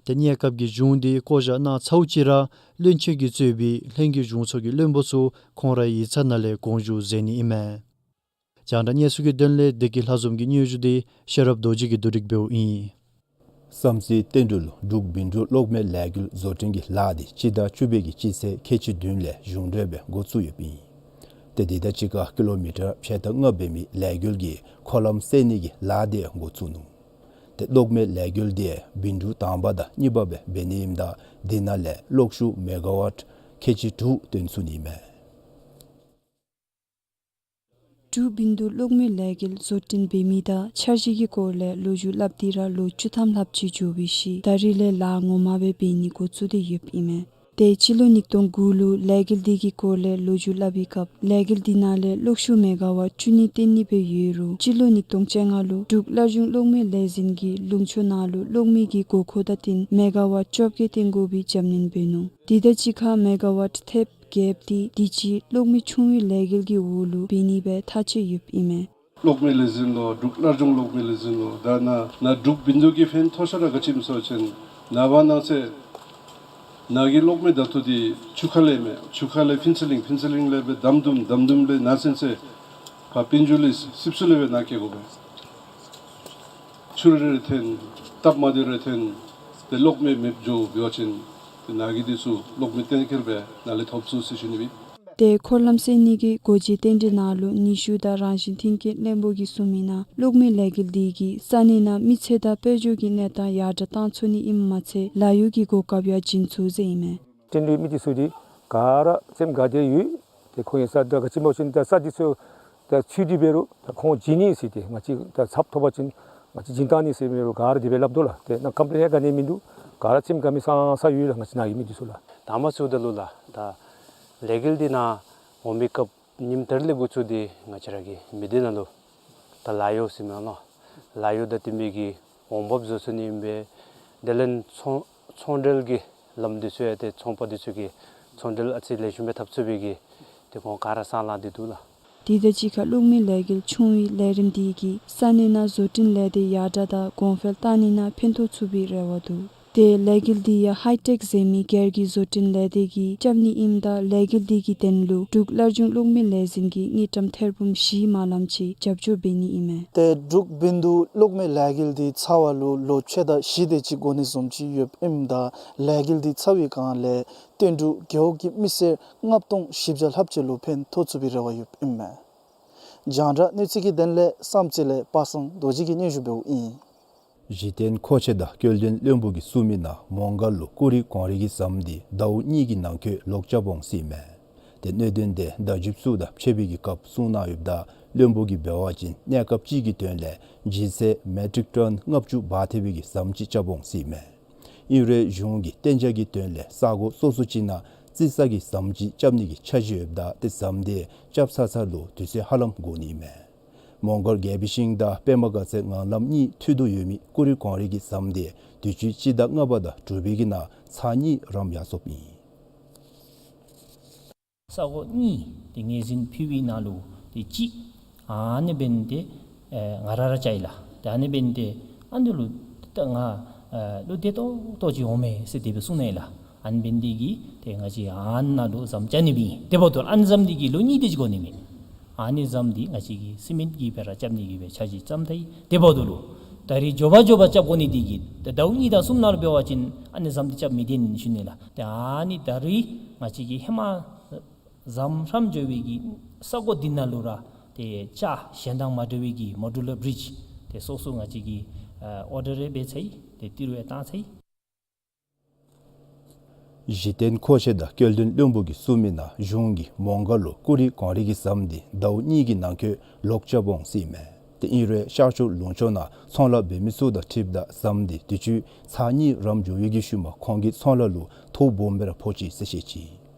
ཏེ་གནས་སྐབས་ཀྱི་གཞུང་འདི་བསྐོ་བཞག་གནང་ཚརཝ་ཅིག་ར་བློན་ཆེན་གྱིས་གཙོས་པའི་ལྷན་རྒྱས་གཞུང་ཚོགས་ཀྱི་བློན་པོ་ཚུ་ཁོང་རའི་ཡིག་ཚང་ནང་ལས་དགོངས་ཞུ་མཛད་ནི་ཨིན་མས། རྒྱང་བསྒྲགས་གནས་ཚུལ་གྱི་དོན་ལས་བདེ་སྐྱིད་ལྷ་འཛོམས་ཀྱི་སྙན་ཞུ་འདི་ཤེས་རབ་རྡོ་རྗེ་གིས་བསྡུ་སྒྲིག་འབདཝ་ཨིན། བསམ་རྩེ་བསྟན་འབྲུག་ལུ་འབྲུག་བིན་འབྲུག་གློག་མེ་ལས་འགུལ་བཟོ་སྐྲུན་གྱི་ལཱ་འདི་སྤྱི་ཟླ་བཅུ་པའི་གི་སྤྱི་ཚེས་ཁལ་གཅིག་བདུན་ལས་གཞུང་འབྲེལ་སྦེ་འགོ་བཙུགས་ཡོདཔ་ཨིན། ཏེ་འདི་དང་གཅིག་ཁར་ཀི་ལོ་མི་ཊར་ཕྱེད་དང་ལྔ་འབད་མི་ལས་འགུལ་གྱི་འཁོར་ལམ་བསལ་ནི་གི་ལཱ་འདི་འགོ་བཙུགས་ནུག། ཏེ་གློག་མེ་ལས་འགུལ་འདི་བིན་འབྲུག་དང་པ་དང་གཉིས་པ་སྦེ་འབད་ནི་ཨིནམ་ད་འདི་ནང་ལས་གློག་ཤུགས་མེ་ག་ཝཊ་ཁལ་གཅིག་དྲུག་བཏོན་ཚུགས་ནི་ཨིན་མས། འབྲུག་བིན་འབྲུག་གློག་མེ་ལས་འགུལ་བཟོ་སྐྲུན་འབད་མི་དང་འཆར་གཞི་གི་སྐོར་ལས་ལོ་རྒྱུས་སླབ་སྟེ་ར་ལོ་བཅུ་ཐམ་ལྷགཔ་ཅིག་འགྱོ་བའི་ཤུལ་ད་རིས་ལས་ལཱ་ངོ་མ་སྦེ་འབད་ནི་འགོ་བཙུགས་ཏེ་ཡོདཔ་ཨིན་མས། ཏེ་སྤྱི་ལོ་ཉིས་སྟོང་དགུ་ལུ་ལས་འགུལ་འདི་གི་སྐོར་ལས་ལོ་རྒྱུས་སླབ་པའི་སྐབས་ལས་འགུལ་འདི་ནང་ལས་གློག་ཤུགས་མེ་ག་ཝཊ་བཅུ་གཉིས་བཏོན་ནི་སྦེ་ཡོད་རུང་སྤྱི་ལོ་ཉིས་སྟོང་བཅོ་ལྔ་ལུ་འབྲུག་སླར་འབྱུང་གློག་མེ་ལས་འཛིན་གྱིས་ལུང་ཕྱོགས་ནང་ལུ་གློག་མེ་གི་དགོས་མཁོ་དང་བསྟུན་མེ་ག་ཝཊ་བཅོ་བརྒྱད་བཏོན་དགོ་པའི་རྒྱབ་སྣོན་འབད་ནུག། དེ་དང་གཅིག་ཁར་མེ་ག་ཝཊ་ཐེབས་བརྒྱད་འདི་དུས་ཅི་གློག་མེ་ཆུང་བའི་ལས་འགུལ་གྱི་འོག་ལུ་འབད་ནི་སྦེ་ཐག་བཅད་ཡོདཔ་ཨིན་མས། གློག་མེ་ལས་འཛིན་ལུ་འབྲུག་སླར་འབྱུང་གློག་མེ་ལས་འཛིན་ལུ་ད་ནཱ་ནཱ་འབྲུག་བིན་འབྲུག་གི་ཕན་ཐོགས་ཤ་ར་ག་ཅི་སྨོ་ཟེར་བ་ཅིན་ནངས་པ་གནངས་ཚེ་ནཱ་གི་གློག་མེ་ད་ལྟོ་འདི་ཆུ་ཁ་ལས་མེན། ཆུ་ཁ་ལས་ཕུན་ཚོགས་གླིང་ཕུན་ཚོགས་གླིང་ལས་སྦེ་དམ་དུམ་དམ་དུམ་ལས་ནཱ་ཚུན་ཚོད་ཕར་སྤུན་ཆུ་ལས་སིབ་སུ་ལས་སྦེ་ནཱ་སྐྱེལ་དགོ་པས། ཆུ་རེ་རེ་འཐེན་སྟབས་མ་བདེ་རེ་འཐེན་ཏེ་གློག་མེ་མེདཔ་འགྱོ་འབད་བ་ཅིན་ཏེ་ནཱ་གི་འདི་ཚུ་གློག་མེ་གཏན་འཁེལ་སྦེ་ནཱ་ལས་ཐོབ་ཚུགས་ཟེར་ཞུ་ནི་ཨིན། ཏེ་འཁོར་ལམ་བསལ་ནི་གི་སྒོ་འབྱེད་རྟེན་འབྲེལ་ནང་ལུ་ནུས་ཤུགས་དང་རང་བཞིན་མཐུན་རྐྱེན་བློན་པོ་གིས་གསུངས་མི་ནང་གློག་མེ་ལས་འགུལ་འདི་གིས་ས་གནས་ནང་མི་ཚེ་དང་དཔལ་འབྱོར་གྱི་གནས་སྟངས་ཡར་དྲག་བཏང་ཚུགས་ནི་ཨིནམ་མ་ཚད་ལཱ་གཡོག་གི་གོ་སྐབས་ཡང་བྱིན་ཚུགས་ཟེར་ཨིན་མས། འབྲུག་ལུ་མི་འདི་ཚུ་འདི་ག་ར་སེམས་དགའ་བདེ་ཡོད། ཏེ་ཁོང་གི་ས་ད་ག་ཅི་སྨོ་ཟེར་བ་ཅིན་ད་ས་འདི་ཚུ་ད་ཚུད་དེ་འབད་རུང་ད་ཁོང་བྱིན་ནི་ཟེར་ཏེ་ང་བཅས་ད་ཚབ་ཐོབ་པ་ཅིན་ང་བཅས་བྱིན་བཏང་ནི་ཟེར་མི་རུང་ག་ར་དེ་སྦེ་སླབ་དོ་ལགས། ཏེ་ནཱ་ཀམ་པི་ལེན་ཡང་ག་ནི་མིན་འདུག། ག་ར་སེམས་དགའ་མི་སང་ས་ཡོད་ལགས། ང་བཅས་ནཱ་ཡོད་མི་འདི་ཚུ་ལགས། ད་མ་ཚུ་ད་ལུ་ལགས་ད་ལས་འགུལ་འདི་ནཱ་འོང་མི་སྐབས་ཉིནམ་ད་རིས་ལས་འགོ་བཙུགས་ཏེ་ང་བཅས་ར་གི་མི་སྡེ་ནང་ལུ་ད་ལཱ་གཡོག་ཟེར་མི་ལགས། ལཱ་གཡོག་དང་བསྟུན་པའི་གི་ འོང་འབབ་བཟོ་ཚུགས་ནི་ཨིན་པས། དེ་ལས་ཚོང་ཚོང་འབྲེལ་གྱི་ལམ་འདི་ཚུ་ཡང་ཏེ་ཚོང་པ་འདི་ཚུ་གིས་ཚོང་འབྲེལ་ཨ་ཙི་ལེགས་ཤོམ་སྦེ་འཐབ་ཚུགས་པའི་གི་ཏེ་གོང་ག་ར་སྲ་ལང་སྟེ་འདུག་ལགས། དེ་དང་གཅིག་ཁར་གློག་མེའི་ལས་འགུལ་ཆུང་བའི་ལས་རིམ་འདི་གིས་ས་གནས་ནང་བཟོ་སྐྲུན་ལས་སྡེ་ཡར་དྲག་དང་གོང་འཕེལ་བཏང་ནི་ནང་ཕན་ཐོགས་ཚུགས་པའི་རེ་བ་འདུག། ཏེ་ལས་འགུལ་འདི་ཡང་ཧའི་ཊེཀ་ཟེར་མི་སྒེར་གྱི་བཟོ་སྐྲུན་ལས་སྡེ་གིས་རྐྱབ་ནི་ཨིནམ་ད་ལས་འགུལ་འདི་གི་དོན་ལུ་འབྲུག་སླར་འབྱུང་གློག་མེའི་ལས་འཛིན་གྱིས་དངུལ་ཀྲམ་ཐེར་འབུམ་བཞི་དེ་ཅིག་རྒྱབ་སྐྱོར་འབད་ནི་ཨིན་མས། ཏེ་འབྲུག་བིན་དུ་གློག་མེའི་ལས་འགུལ་འདི་ཚར་བ་ལུ་ལོ་ཕྱེད་དང་བཞི་དེ་ཅིག་འགོར་ནི་བཟུམ་ཅིག་ཡོདཔ་ཨིནམ་ད་ལས་འགུལ་འདི་ཚར་བའི་སྒང་ལས་ཏེ་འབྲུག་རྒེད་འོག་གི་མི་སེར་ལྔ་སྟོང་བཞི་བརྒྱ་ལྷགཔ་ཅིག་ལུ་ཕན་ཐོགས་ཚུགས་པའི་རེ་བ་ཡོདཔ་ཨིན་མས། རྒྱང་བསྒྲགས་གནས་ཚུལ་གྱི་དོན་ལས་བསམ་རྩེ་ལས་པ་སངས་རྡོ་རྗེ་གིས་སྙན་ཞུ་འབདཝ་ཨིན། གཞི་རྟེན་མཁོ་ཆས་དང་སྐྱེལ་འདྲེན་བློན་པོ་གིས་གསུངས་མི་ནང་མོང་སྒར་ལུ་ཀུ་རི་གངས་རི་གི་ཟམ་འདི་ཟླཝ་གཉིས་ཀྱི་ནང་འཁོད་ལོག་རྐྱབ་འོང་ཟེར་ཨིན་མས། ཏེ་གནད་དོན་དེ་བརྡ་བརྒྱུད་ཚུ་དང་ཕྱད་པའི་གི་སྐབས་གསུངས་གནང་ཡོདཔ་ད་བློན་པོ་གིས་འབད་བ་ཅིན་གནས་སྐབས་ཅིག་གི་དོན་ལས་ལྗིད་ཚད་མེ་ཊིག་ཊོན་ལྔ་བཅུ་འབག་ཐེག་པའི་གི་ཟམ་ཅིག་རྐྱབ་འོང་ཟེར་ཨིན་མས། ཨིན་རུང་གཞུང་གིས་གཏན་འཇགས་ཀྱི་དོན་ལས་ས་གོ་སོ་སོ་ཅིག་ནང་རྩི་ས་གི་ཟམ་ཅིག་རྐྱབ་ནི་གི་འཆར་གཞི་ཡོདཔ་ད་ཏེ་ཟམ་དེ་རྐྱབ་ཚར་ཚར་ལུ་དུས་ཚོད་ཧ་ལམ་འགོར་ནི་ཨིན་མས། མོང་སྒར་རྒྱལ་པོའི་ཤིང་དང་པདྨ་དགའ་ཚལ་ངང་ལམ་གཉིས་མཐུད་དུ་ཡོད་མི་ཀུ་རི་གངས་རི་གི་ཟམ་དེ་དུས་ཅི་སྤྱི་ཟླ་ལྔ་པ་དང་དྲུག་པའི་གི་ནང་ཚར་གཉིས་རམ་ཡར་སོངམ་ཨིན། ས་གོ་གཉིས་ཏེ་ངོས་འཛིན་ཕུལ་བའི་ནང་ལུ་ཏེ་གཅིག་ཨ་ནི་འབདན་ཏེ་ཨེ་ང་ར་ར་བཅའ་ཡི་ལགས། ཏེ་ཨ་ནི་འབདན་ཏེ་ཨ་ནི་ལུ་ད་ང་ཨེ་ལུ་བདེ་ཏོག་ཏོ་ཅིག་འོང་མས་ཟེར་དེ་སྦེ་གསུངས་ནུག་ལགས། ཨ་ནི་འབདན་འདི་གིས་ཏེ་ང་བཅས་ཨ་ནཱ་ལུ་ཟམ་རྐྱབ་ནི་སྦེ་ཨིན། དེ་འབདཝ་ད་ཨ་ནི་ཟམ་འདི་གིས་ལོ་གཉིས་དེ་ཅིག་འགོར་ནི་མས། ཨ་ནི་ཟམ་འདི་ང་བཅས་ཀྱིས་སི་མེནཊ་གིས་སྦེ་ར་རྐྱབ་ནི་གི་སྦེ་འཆར་གཞི་བརྩམས་ད་ཡི། དེ་འབདཝ་ད་ལུ་ད་རིས་མགྱོགས་པ་མགྱོགས་པ་རྐྱབ་དགོ་ནི་འདི་གིས་ཏེ་ཟླཝ་གཉིས་དང་གསུམ་ནང་ལུ་འབད་བ་ཅིན་ཨ་ནི་ཟམ་འདི་རྐྱབ་མི་བཏུབ་ནི་ཞུ་ནི་ལགས། ཏེ་ཨ་ནི་ད་རིས་ང་བཅས་ཀྱིས་ཧེ་མ་ཟམ་རྐྱབ་འགྱོ་བའི་གི་ས་གོ་འདི་ནང་ལུ་ར་ཏེ་ཅ་གཞན་དང་མ་འདྲ་བའི་གི་མོ་ཌུ་ལར་བི་རིཇ་ཏེ་སོ་སོ་ང་བཅས་ཀྱིས་ཨ་ཨོར་ཌར་ཡང་འབད་ཚར་ཡི། ཏེ་ཏི་རུ་ཡང་བཏང་ཚར་ཡི། གཞི་རྟེན་མཁོ་ཆས་དང་སྐྱེལ་འདྲེན་བློན་པོ་གིས་གསུངས་མི་ནང་གཞུང་གིས་མོང་སྒར་ལུ་ཀུ་རི་གངས་རི་གི་ཟམ་འདི་ཟླཝ་གཉིས་ཀྱི་ནང་འཁོད་ལོག་རྐྱབ་འོང་ཟེར་ཨིན་མས། ཏེ་ཨིན་རུང་ཤར་ཕྱོགས་ལུང་ཕྱོགས་ནང་ཚོང་ལཱ་འབད་མི་ཚུ་དང་འཁྲིལཝ་ད་ཟམ་འདི་དུས་ཅི་ཚར་གཉིས་རམ་འགྱོ་བའི་གི་ཤུལ་མ་ཁོང་གི་ཚོང་ལཱ་ལུ་ཐོ་སྦོམ་སྦེ་ར་ཕོག་ཅི་ཟེར་བཤད་ཅི།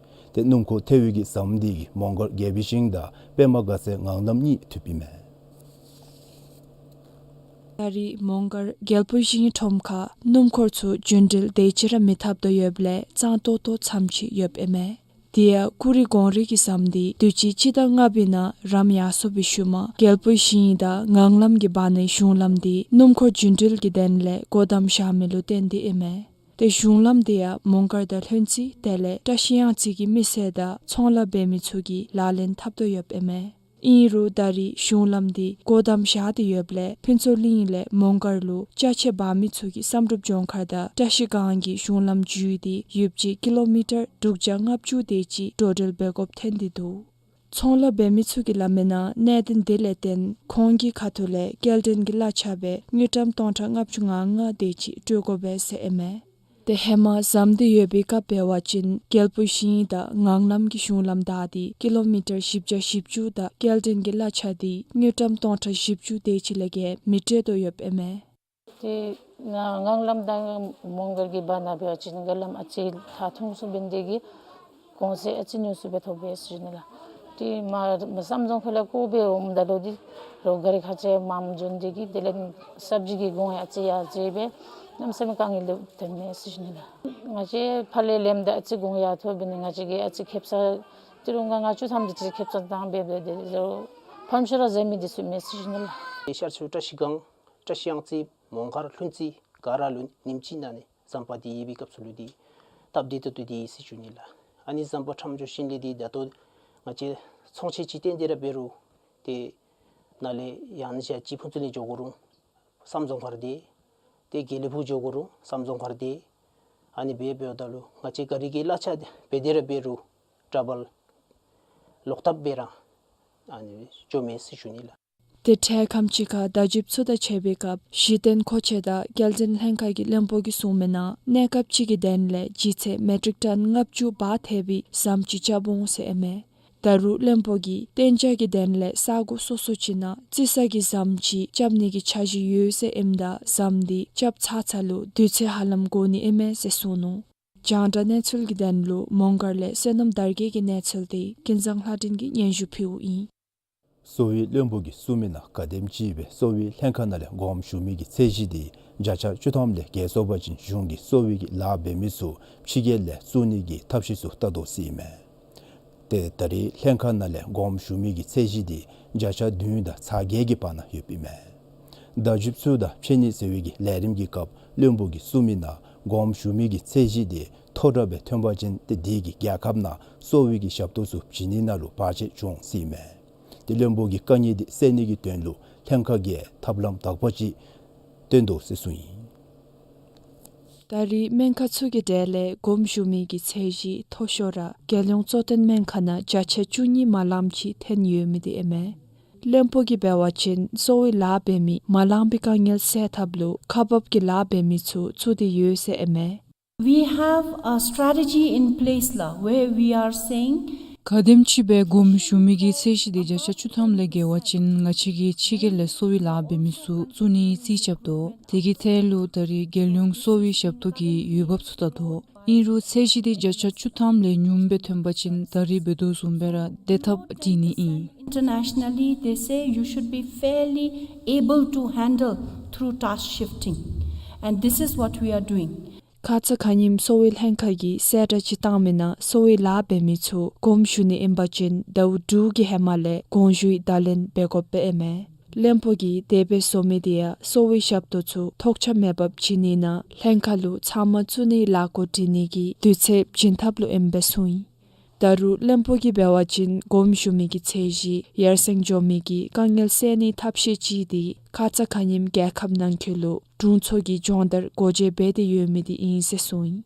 ཏེ་སྣུམ་འཁོར་ཐལ་བའི་གི་ཟམ་འདི་གིས་མོང་སྒར་རྒྱལ་པོའི་ཤིང་དང་པདྨ་དགའ་ཚལ་ངང་ལམ་གཉིས་མཐུདཔ་ཨིན་མས། ད་རིས་མོང་སྒར་རྒྱལ་པོའི་ཤིང་ཁྲོམ་ཁར་སྣུམ་འཁོར་ཚུ་རྒྱུན་འགྲུལ་དེ་ཅིག་ར་མི་འཐབ་དོ་ཡོདཔ་ལས་གཙང་ཏོག་ཏོ་ཙམ་ཅིག་ཡོདཔ་ཨིན་མས། དེ་ཡང་ཀུ་རི་གངས་རི་གི་ཟམ་འདི་དུས་ཅི་སྤྱི་ཟླ་ལྔ་པའི་ནང་རམ་ཡར་སོང་བའི་ཤུལ་མ་རྒྱལ་པོའི་ཤིང་དང་ངང་ལམ་གྱི་བར་ནའི་གཞུང་ལམ་འདི་སྣུམ་འཁོར་རྒྱུན་འགྲུལ་གྱི་དོན་ལས་སྒོ་བསྡམས་བཞག་མི་ལུ་བརྟེན་ཏེ་ཨིན་མས། ཏེ་གཞུང་ལམ་འདི་ཡང་མོང་སྒར་དང་ལྷུན་རྩེ་དེ་ལས་བཀྲ་ཤིས་གཡང་རྩེ་གི་མི་སེར་དང་ཚོང་ལཱ་འབད་མི་ཚུ་གིས་ལག་ལེན་འཐབ་དོ་ཡོདཔ་ཨིན་མས། ཨིན་རུང་ད་རིས་གཞུང་ལམ་འདི་སྒོ་བསྡམས་བཞག་སྟེ་ཡོདཔ་ལས་ཕུན་ཚོགས་གླིང་ལས་མོང་སྒར་ལུ་ཅ་ཆས་འབག་མི་ཚུ་གིས་བསམ་གྲུབ་ལྗོངས་མཁར་དང་བཀྲ་ཤིས་སྒང་གི་གཞུང་ལམ་བརྒྱུད་དེ་ཡུདཔ་ཅིག་ཀི་ལོ་མི་ཊར་དྲུག་བརྒྱ་ལྔ་བཅུ་དེ་ཅིག་འགྲོ་འགྲུལ་འབད་དགོཔ་ཐོན་ཏེ་འདུག། ཚོང་ལཱ་འབད་མི་ཚུ་གིས་སླབ་མི་ནང་གནད་དོན་དེ་ལས་བརྟེན་ཁོང་གི་ཁ་ཐུག་ལས་སྐྱེལ་འདྲེན་གྱི་གླ་ཆ་སྦེ་དངུལ་ཀྲམ་སྟོང་ཕྲག་ལྔ་བཅུ་ང་ལྔ་དེ་ཅིག་སྤྲོད་དགོ་པས་ཟེར་ཨིན་མས། ཏེ་ཧེ་མ་ཟམ་འདི་ཡོད་པའི་སྐབས་འབད་བ་ཅིན་རྒྱལ་པོའི་ཤིང་དང་ངང་ལམ་གྱི་གཞུང་ལམ་བདའ་སྟེ་ཀི་ལོ་མི་ཊར་བཞི་བརྒྱ་བཞི་བཅུ་དང་སྐྱེལ་འདྲེན་གྱི་གླ་ཆ་འདི་དངུལ་ཀྲམ་སྟོང་ཕྲག་བཞི་བཅུ་དེ་ཅིག་ལས་བརྒལ་མི་སྤྲོད་དོ་ཡོདཔ་ཨིན་མས། ཏེ་ང་ངང་ལམ་དང་མོང་སྒར་གྱི་བར་ན་འབད་བ་ཅིན་རྒྱ་ལམ་ཨ་ཙི་ཐག་ཐུང་སུ་འབད་ནི་དེ་གིས་གོང་ཚད་ཨ་ཙི་ཉུང་སུ་སྦེ་ཐོབ་པས་ཟེར་ཞུ་ནི་ལགས། ཏེ་མ་མ་བསམ་བཟུམ་ཁ་ལས་ཁོ་སྦེ་འོངམ་ད་ལུ་འདི་རོགས་ག་རི་ཁག་ཆེ་མངམ་འགྱོ་ནི་དེ་གིས་དེ་ལས་སབ་ཇི་གི་གོང་ཡང་ཨ་ཙི་ཡར་འཛེགས་སྦེ་གནམ་མེད་ས་མེད་དཀའ་ངལ་ལུ་ཐོན་མས་ཟེར་ཞུ་ནི་ལགས། ང་བཅས་ཕར་ལས་ལེནམ་ད་ཨ་ཙི་གོང་ཡར་ཐོབ་འབད་ནི་ང་བཅས་ཀྱིས་ཨ་ཙི་ཁེབ་ས་ཏི་རུ་ལྔ་ལྔ་བཅུ་ཐམ་དེ་ཅིག་ཁེབ་ས་བཏང་སྦེ་འབད་དེ་ལུ་ཕམ་ཤོར་ར་ཟེར་མི་དེ་ཚུ་མེད་ཟེར་ཞུ་ནི་ལགས། ཤར་ཕྱོགས་བཀྲ་ཤིས་སྒང་བཀྲ་ཤིས་གཡང་རྩེ་མོང་སྒར་ལྷུན་རྩེ་ག་ར་ལུ་ཉིནམ་གཅིག་ནང་ནི་ཟམ་པ་འདི་ཡོད་པའི་སྐབས་སུ་ལུ་འདི་སྟབས་བདེ་ཏོག་ཏོ་འདི་ཨིན་ཟེར་ཞུ་ནི་ལགས། ཨ་ནི་ཟམ་པ་ཁྲམ་འགྱོ་ཞིནམ་ལས་འདི་ད་ལྟོ་ང་བཅས་ཚོང་ཆས་ཅིག་བཏོན་ཏེ་ར་འབད་རུང་ཏེ་ནཱ་ལས་ཡང་ན་ཅིག་ཕུན་ཚོགས་གླིང་འགྱོ་དགོ་རུང་བསམ་བཟུམ་ཁར་འདི་ཏེ་དགེ་ལེགས་ཕུག་འགྱོ་དགོ་རུང་བསམ་བཟུམ་ཁར་འདི་ཨ་ནི་སྦེ་འབདཝ་ད་ལུ་ང་བཅས་ག་རི་གི་གླ་ཆ་འབད་དེ་ར་འབད་རུང་ཊ་ར་བཱལ་ལོག་ཐབས་སྦེ་ར་ཨ་ནི་འགྱོ་མས་ཟེར་ཞུ་ནི་ལགས། ཏེ་འཕྲལ་ཁམས་ཅིག་ཁར་བརྡ་བརྒྱུདཔ་ཚུ་དང་ཕྱད་པའི་སྐབས་གཞི་རྟེན་མཁོ་ཆས་དང་སྐྱེལ་འདྲེན་ལྷན་ཁག་གི་བློན་པོ་གིས་གསུངས་མི་ནང་གནས་སྐབས་ཅིག་གི་དོན་ལས་ལྗིད་ཚད་མེ་ཊིག་ཊོན་ལྔ་བཅུ་འབག་ཐེག་པའི་ཟམ་ཅིག་རྐྱབ་འོང་ཟེར་ཨིན་མས། ད་རུང་བློན་པོ་གིས་གཏན་འཇགས་ཀྱི་དོན་ལས་ས་གོ་སོ་སོ་ཅིག་ནང་རྩི་ས་གི་ཟམ་ཅིག་རྐྱབ་ནི་གི་འཆར་གཞི་ཡོད་ཟེར་ཨིནམ་ད་ཟམ་འདི་རྐྱབ་ཚར་ཚར་ལུ་དུས་ཚོད་ཧ་ལམ་འགོར་ནི་ཨིན་མས་ཟེར་གསུངས་ནུག། རྒྱང་བསྒྲགས་གནས་ཚུལ་གྱི་དོན་ལུ་མོང་སྒར་ལས་བསོད་ནམས་དར་རྒྱས་ཀྱི་གནས་ཚུལ་དེ་ཀུན་བཟང་ལྷ་སྒྲོན་གྱིས་སྙན་ཞུ་ཕུལཝ་ཨིན། གསོ་བའི་བློན་པོ་གིས་གསུངས་མི་ནང་ག་དེམ་ཅིག་སྦེ་གསོ་བའི་ལྷན་ཁག་ནང་ལས་དགོངསམ་ཞུ་མི་གི་ཚད་གཞི་དེ་ བརྒྱ་ཆ་བཅུ་ཐམ་ལས་བརྒལ་སོང་པ་ཅིན་གཞུང་གིས་གསོ་བའི་གི་ལཱ་འབད་མི་ཚུ་ཕྱི་རྒྱལ་ལས་བཙུགས་ནི་གི་ཐབས་ཤེས་ཚུ་བལྟ་དོ་ཟེར་ཨིན་མས། ཏེ་ད་རེས་ལྷན་ཁག་ནང་ལས་དགོངསམ་ཞུ་མི་གི་ཚད་གཞི་འདི་བརྒྱ་ཆ་བདུན་དང་ཚག་བརྒྱད་ཀྱི་བར་ན་ཡོདཔ་ཨིན་མས། བརྡ་བརྒྱུདཔ་ཚུ་དང་ཕྱད་ནི་ཟེར་བའི་གི་ལས་རིམ་གྱི་སྐབས་བློན་པོ་གིས་གསུངས་མི་ནང་དགོངསམ་ཞུ་མི་གི་ཚད་གཞི་འདི་མཐོ་དྲགས་སྦེ་ཐོན་པ་ཅིན་ཏེ་དེ་གིས་རྒྱལ་ཁབ་ནང་གསོ་བའི་གི་ཞབས་ཏོག་ཚུ་བྱིན་ནི་ནང་ལུ་བར་ཆད་འབྱུང་ཟེར་ཨིན་མས། ཏེ་བློན་པོ་གིས་དཀའ་ངལ་འདི་སེལ་ནི་གི་དོན་ལུ་ལྷན་ཁག་གིས་ཐབས་ལམ་དག་པ་ཅིག་སྟོན་དོ་ཟེར་གསུངས་ཡི། ད་རེས་སྨན་ཁང་ཚུ་གི་གྲས་ལས་དགོངསམ་ཞུ་མི་གི་ཚད་གཞི་མཐོ་ཤོས་ར་རྒྱལ་ཡོངས་གཙོ་བསྟེན་སྨན་ཁང་ནང་བརྒྱ་ཆ་བཅུ་གཉིས་མ་ལངམ་ཅིག་ཐོན་ཡོད་མི་འདི་ཨིན་མས། བློན་པོ་གིས་འབད་བ་ཅིན་གསོ་བའི་ལཱ་འབད་མི་མ་ལངམ་པའི་དཀའ་ངལ་སེལ་ཐབས་ལུ་ཁག་འབགཔ་གི་ལཱ་འབད་མི་ཚུ་བཙུགས་ཏེ་ཡོད་ཟེར་ཨིན་མས། We have a strategy in place ལགས། Where we are saying ག་དེམ་ཅིག་སྦེ་དགོངསམ་ཞུ་མི་གི་ཚད་གཞི་འདི་བརྒྱ་ཆ་བཅུ་ཐམ་ལས་བརྒལ་བ་ཅིན་ང་བཅས་ཀྱིས་ཕྱི་རྒྱལ་ལས་གསོ་བའི་ལཱ་འབད་མི་ཚུ་བཙུགས་ནི་རྩིས་རྐྱབ་དོ། དེ་གི་ཐད་ལུ་ད་རེས་རྒྱལ་ཡོངས་གསོ་བའི་ཞབས་ཏོག་གི་འོས་འབབ་ཚུ་བལྟ་དོ། ཨིན་རུང་ཚད་གཞི་འདི་བརྒྱ་ཆ་བཅུ་ཐམ་ལས་ཉུངམ་སྦེ་ཐོན་པ་ཅིན་ད་རེས་འབད་དོ་བཟུམ་སྦེ་ར་བདེ་ཐབས་སྒྲིག་ནི་ཨིན། Internationally, they say you should be fairly able to handle through task shifting. And this is what we are doing. ཁ་ཙ་ཁ་ཉིནམ་གསོ་བའི་ལྷན་ཁག་གིས་གསལ་བསྒྲགས་ཅིག་བཏང་མི་ནང་གསོ་བའི་ལཱ་འབད་མི་ཚུ་དགོངསམ་ཞུ་ནི་ཨིན་པ་ཅིན་ཟླཝ་དྲུག་གི་ཧེ་མ་ལས་དགོངས་ཞུའི་བརྡ་ལན་འབད་དགོཔ་ཨིན་མས། བློན་པོ་གིས་དེ་སྦེ་གསུངས་མི་འདི་ཡང་གསོ་བའི་ཞབས་ཏོག་ཚུ་ཐོགས་ཆགས་མེད་པར་བྱིན་ནི་ནང་ལྷན་ཁག་ལུ་ཚབ་མ་བཙུགས་ནིའི་ལས་འགུལ་སྒྲིག་ནི་གི་དུས་ཚོད་བྱིན་ཐབས་ལུ་ཨིནམ་སྦེ་གསུངས་ཡི། ད་རུང་བློན་པོ་གིས་འབད་བ་ཅིན་དགོངསམ་ཞུ་མི་གི་ཚད་གཞི་ཡར་སེང་འགྱོ་མི་གི་དཀའ་ངལ་སེལ་ནིའི་ཐབས་ཤེས་ཅིག་འདི་ཁ་ཙ་ཁ་ཉིནམ་རྒྱལ་ཁབ་ནང་འཁོད་ལུ་དྲུང་འཚོ་གི་སྦྱོང་བརྡར་སྒོ་འབྱེད་འབད་དེ་ཡོད་མི་འདི་ཨིན་ཟེར་གསུངས་ཡི།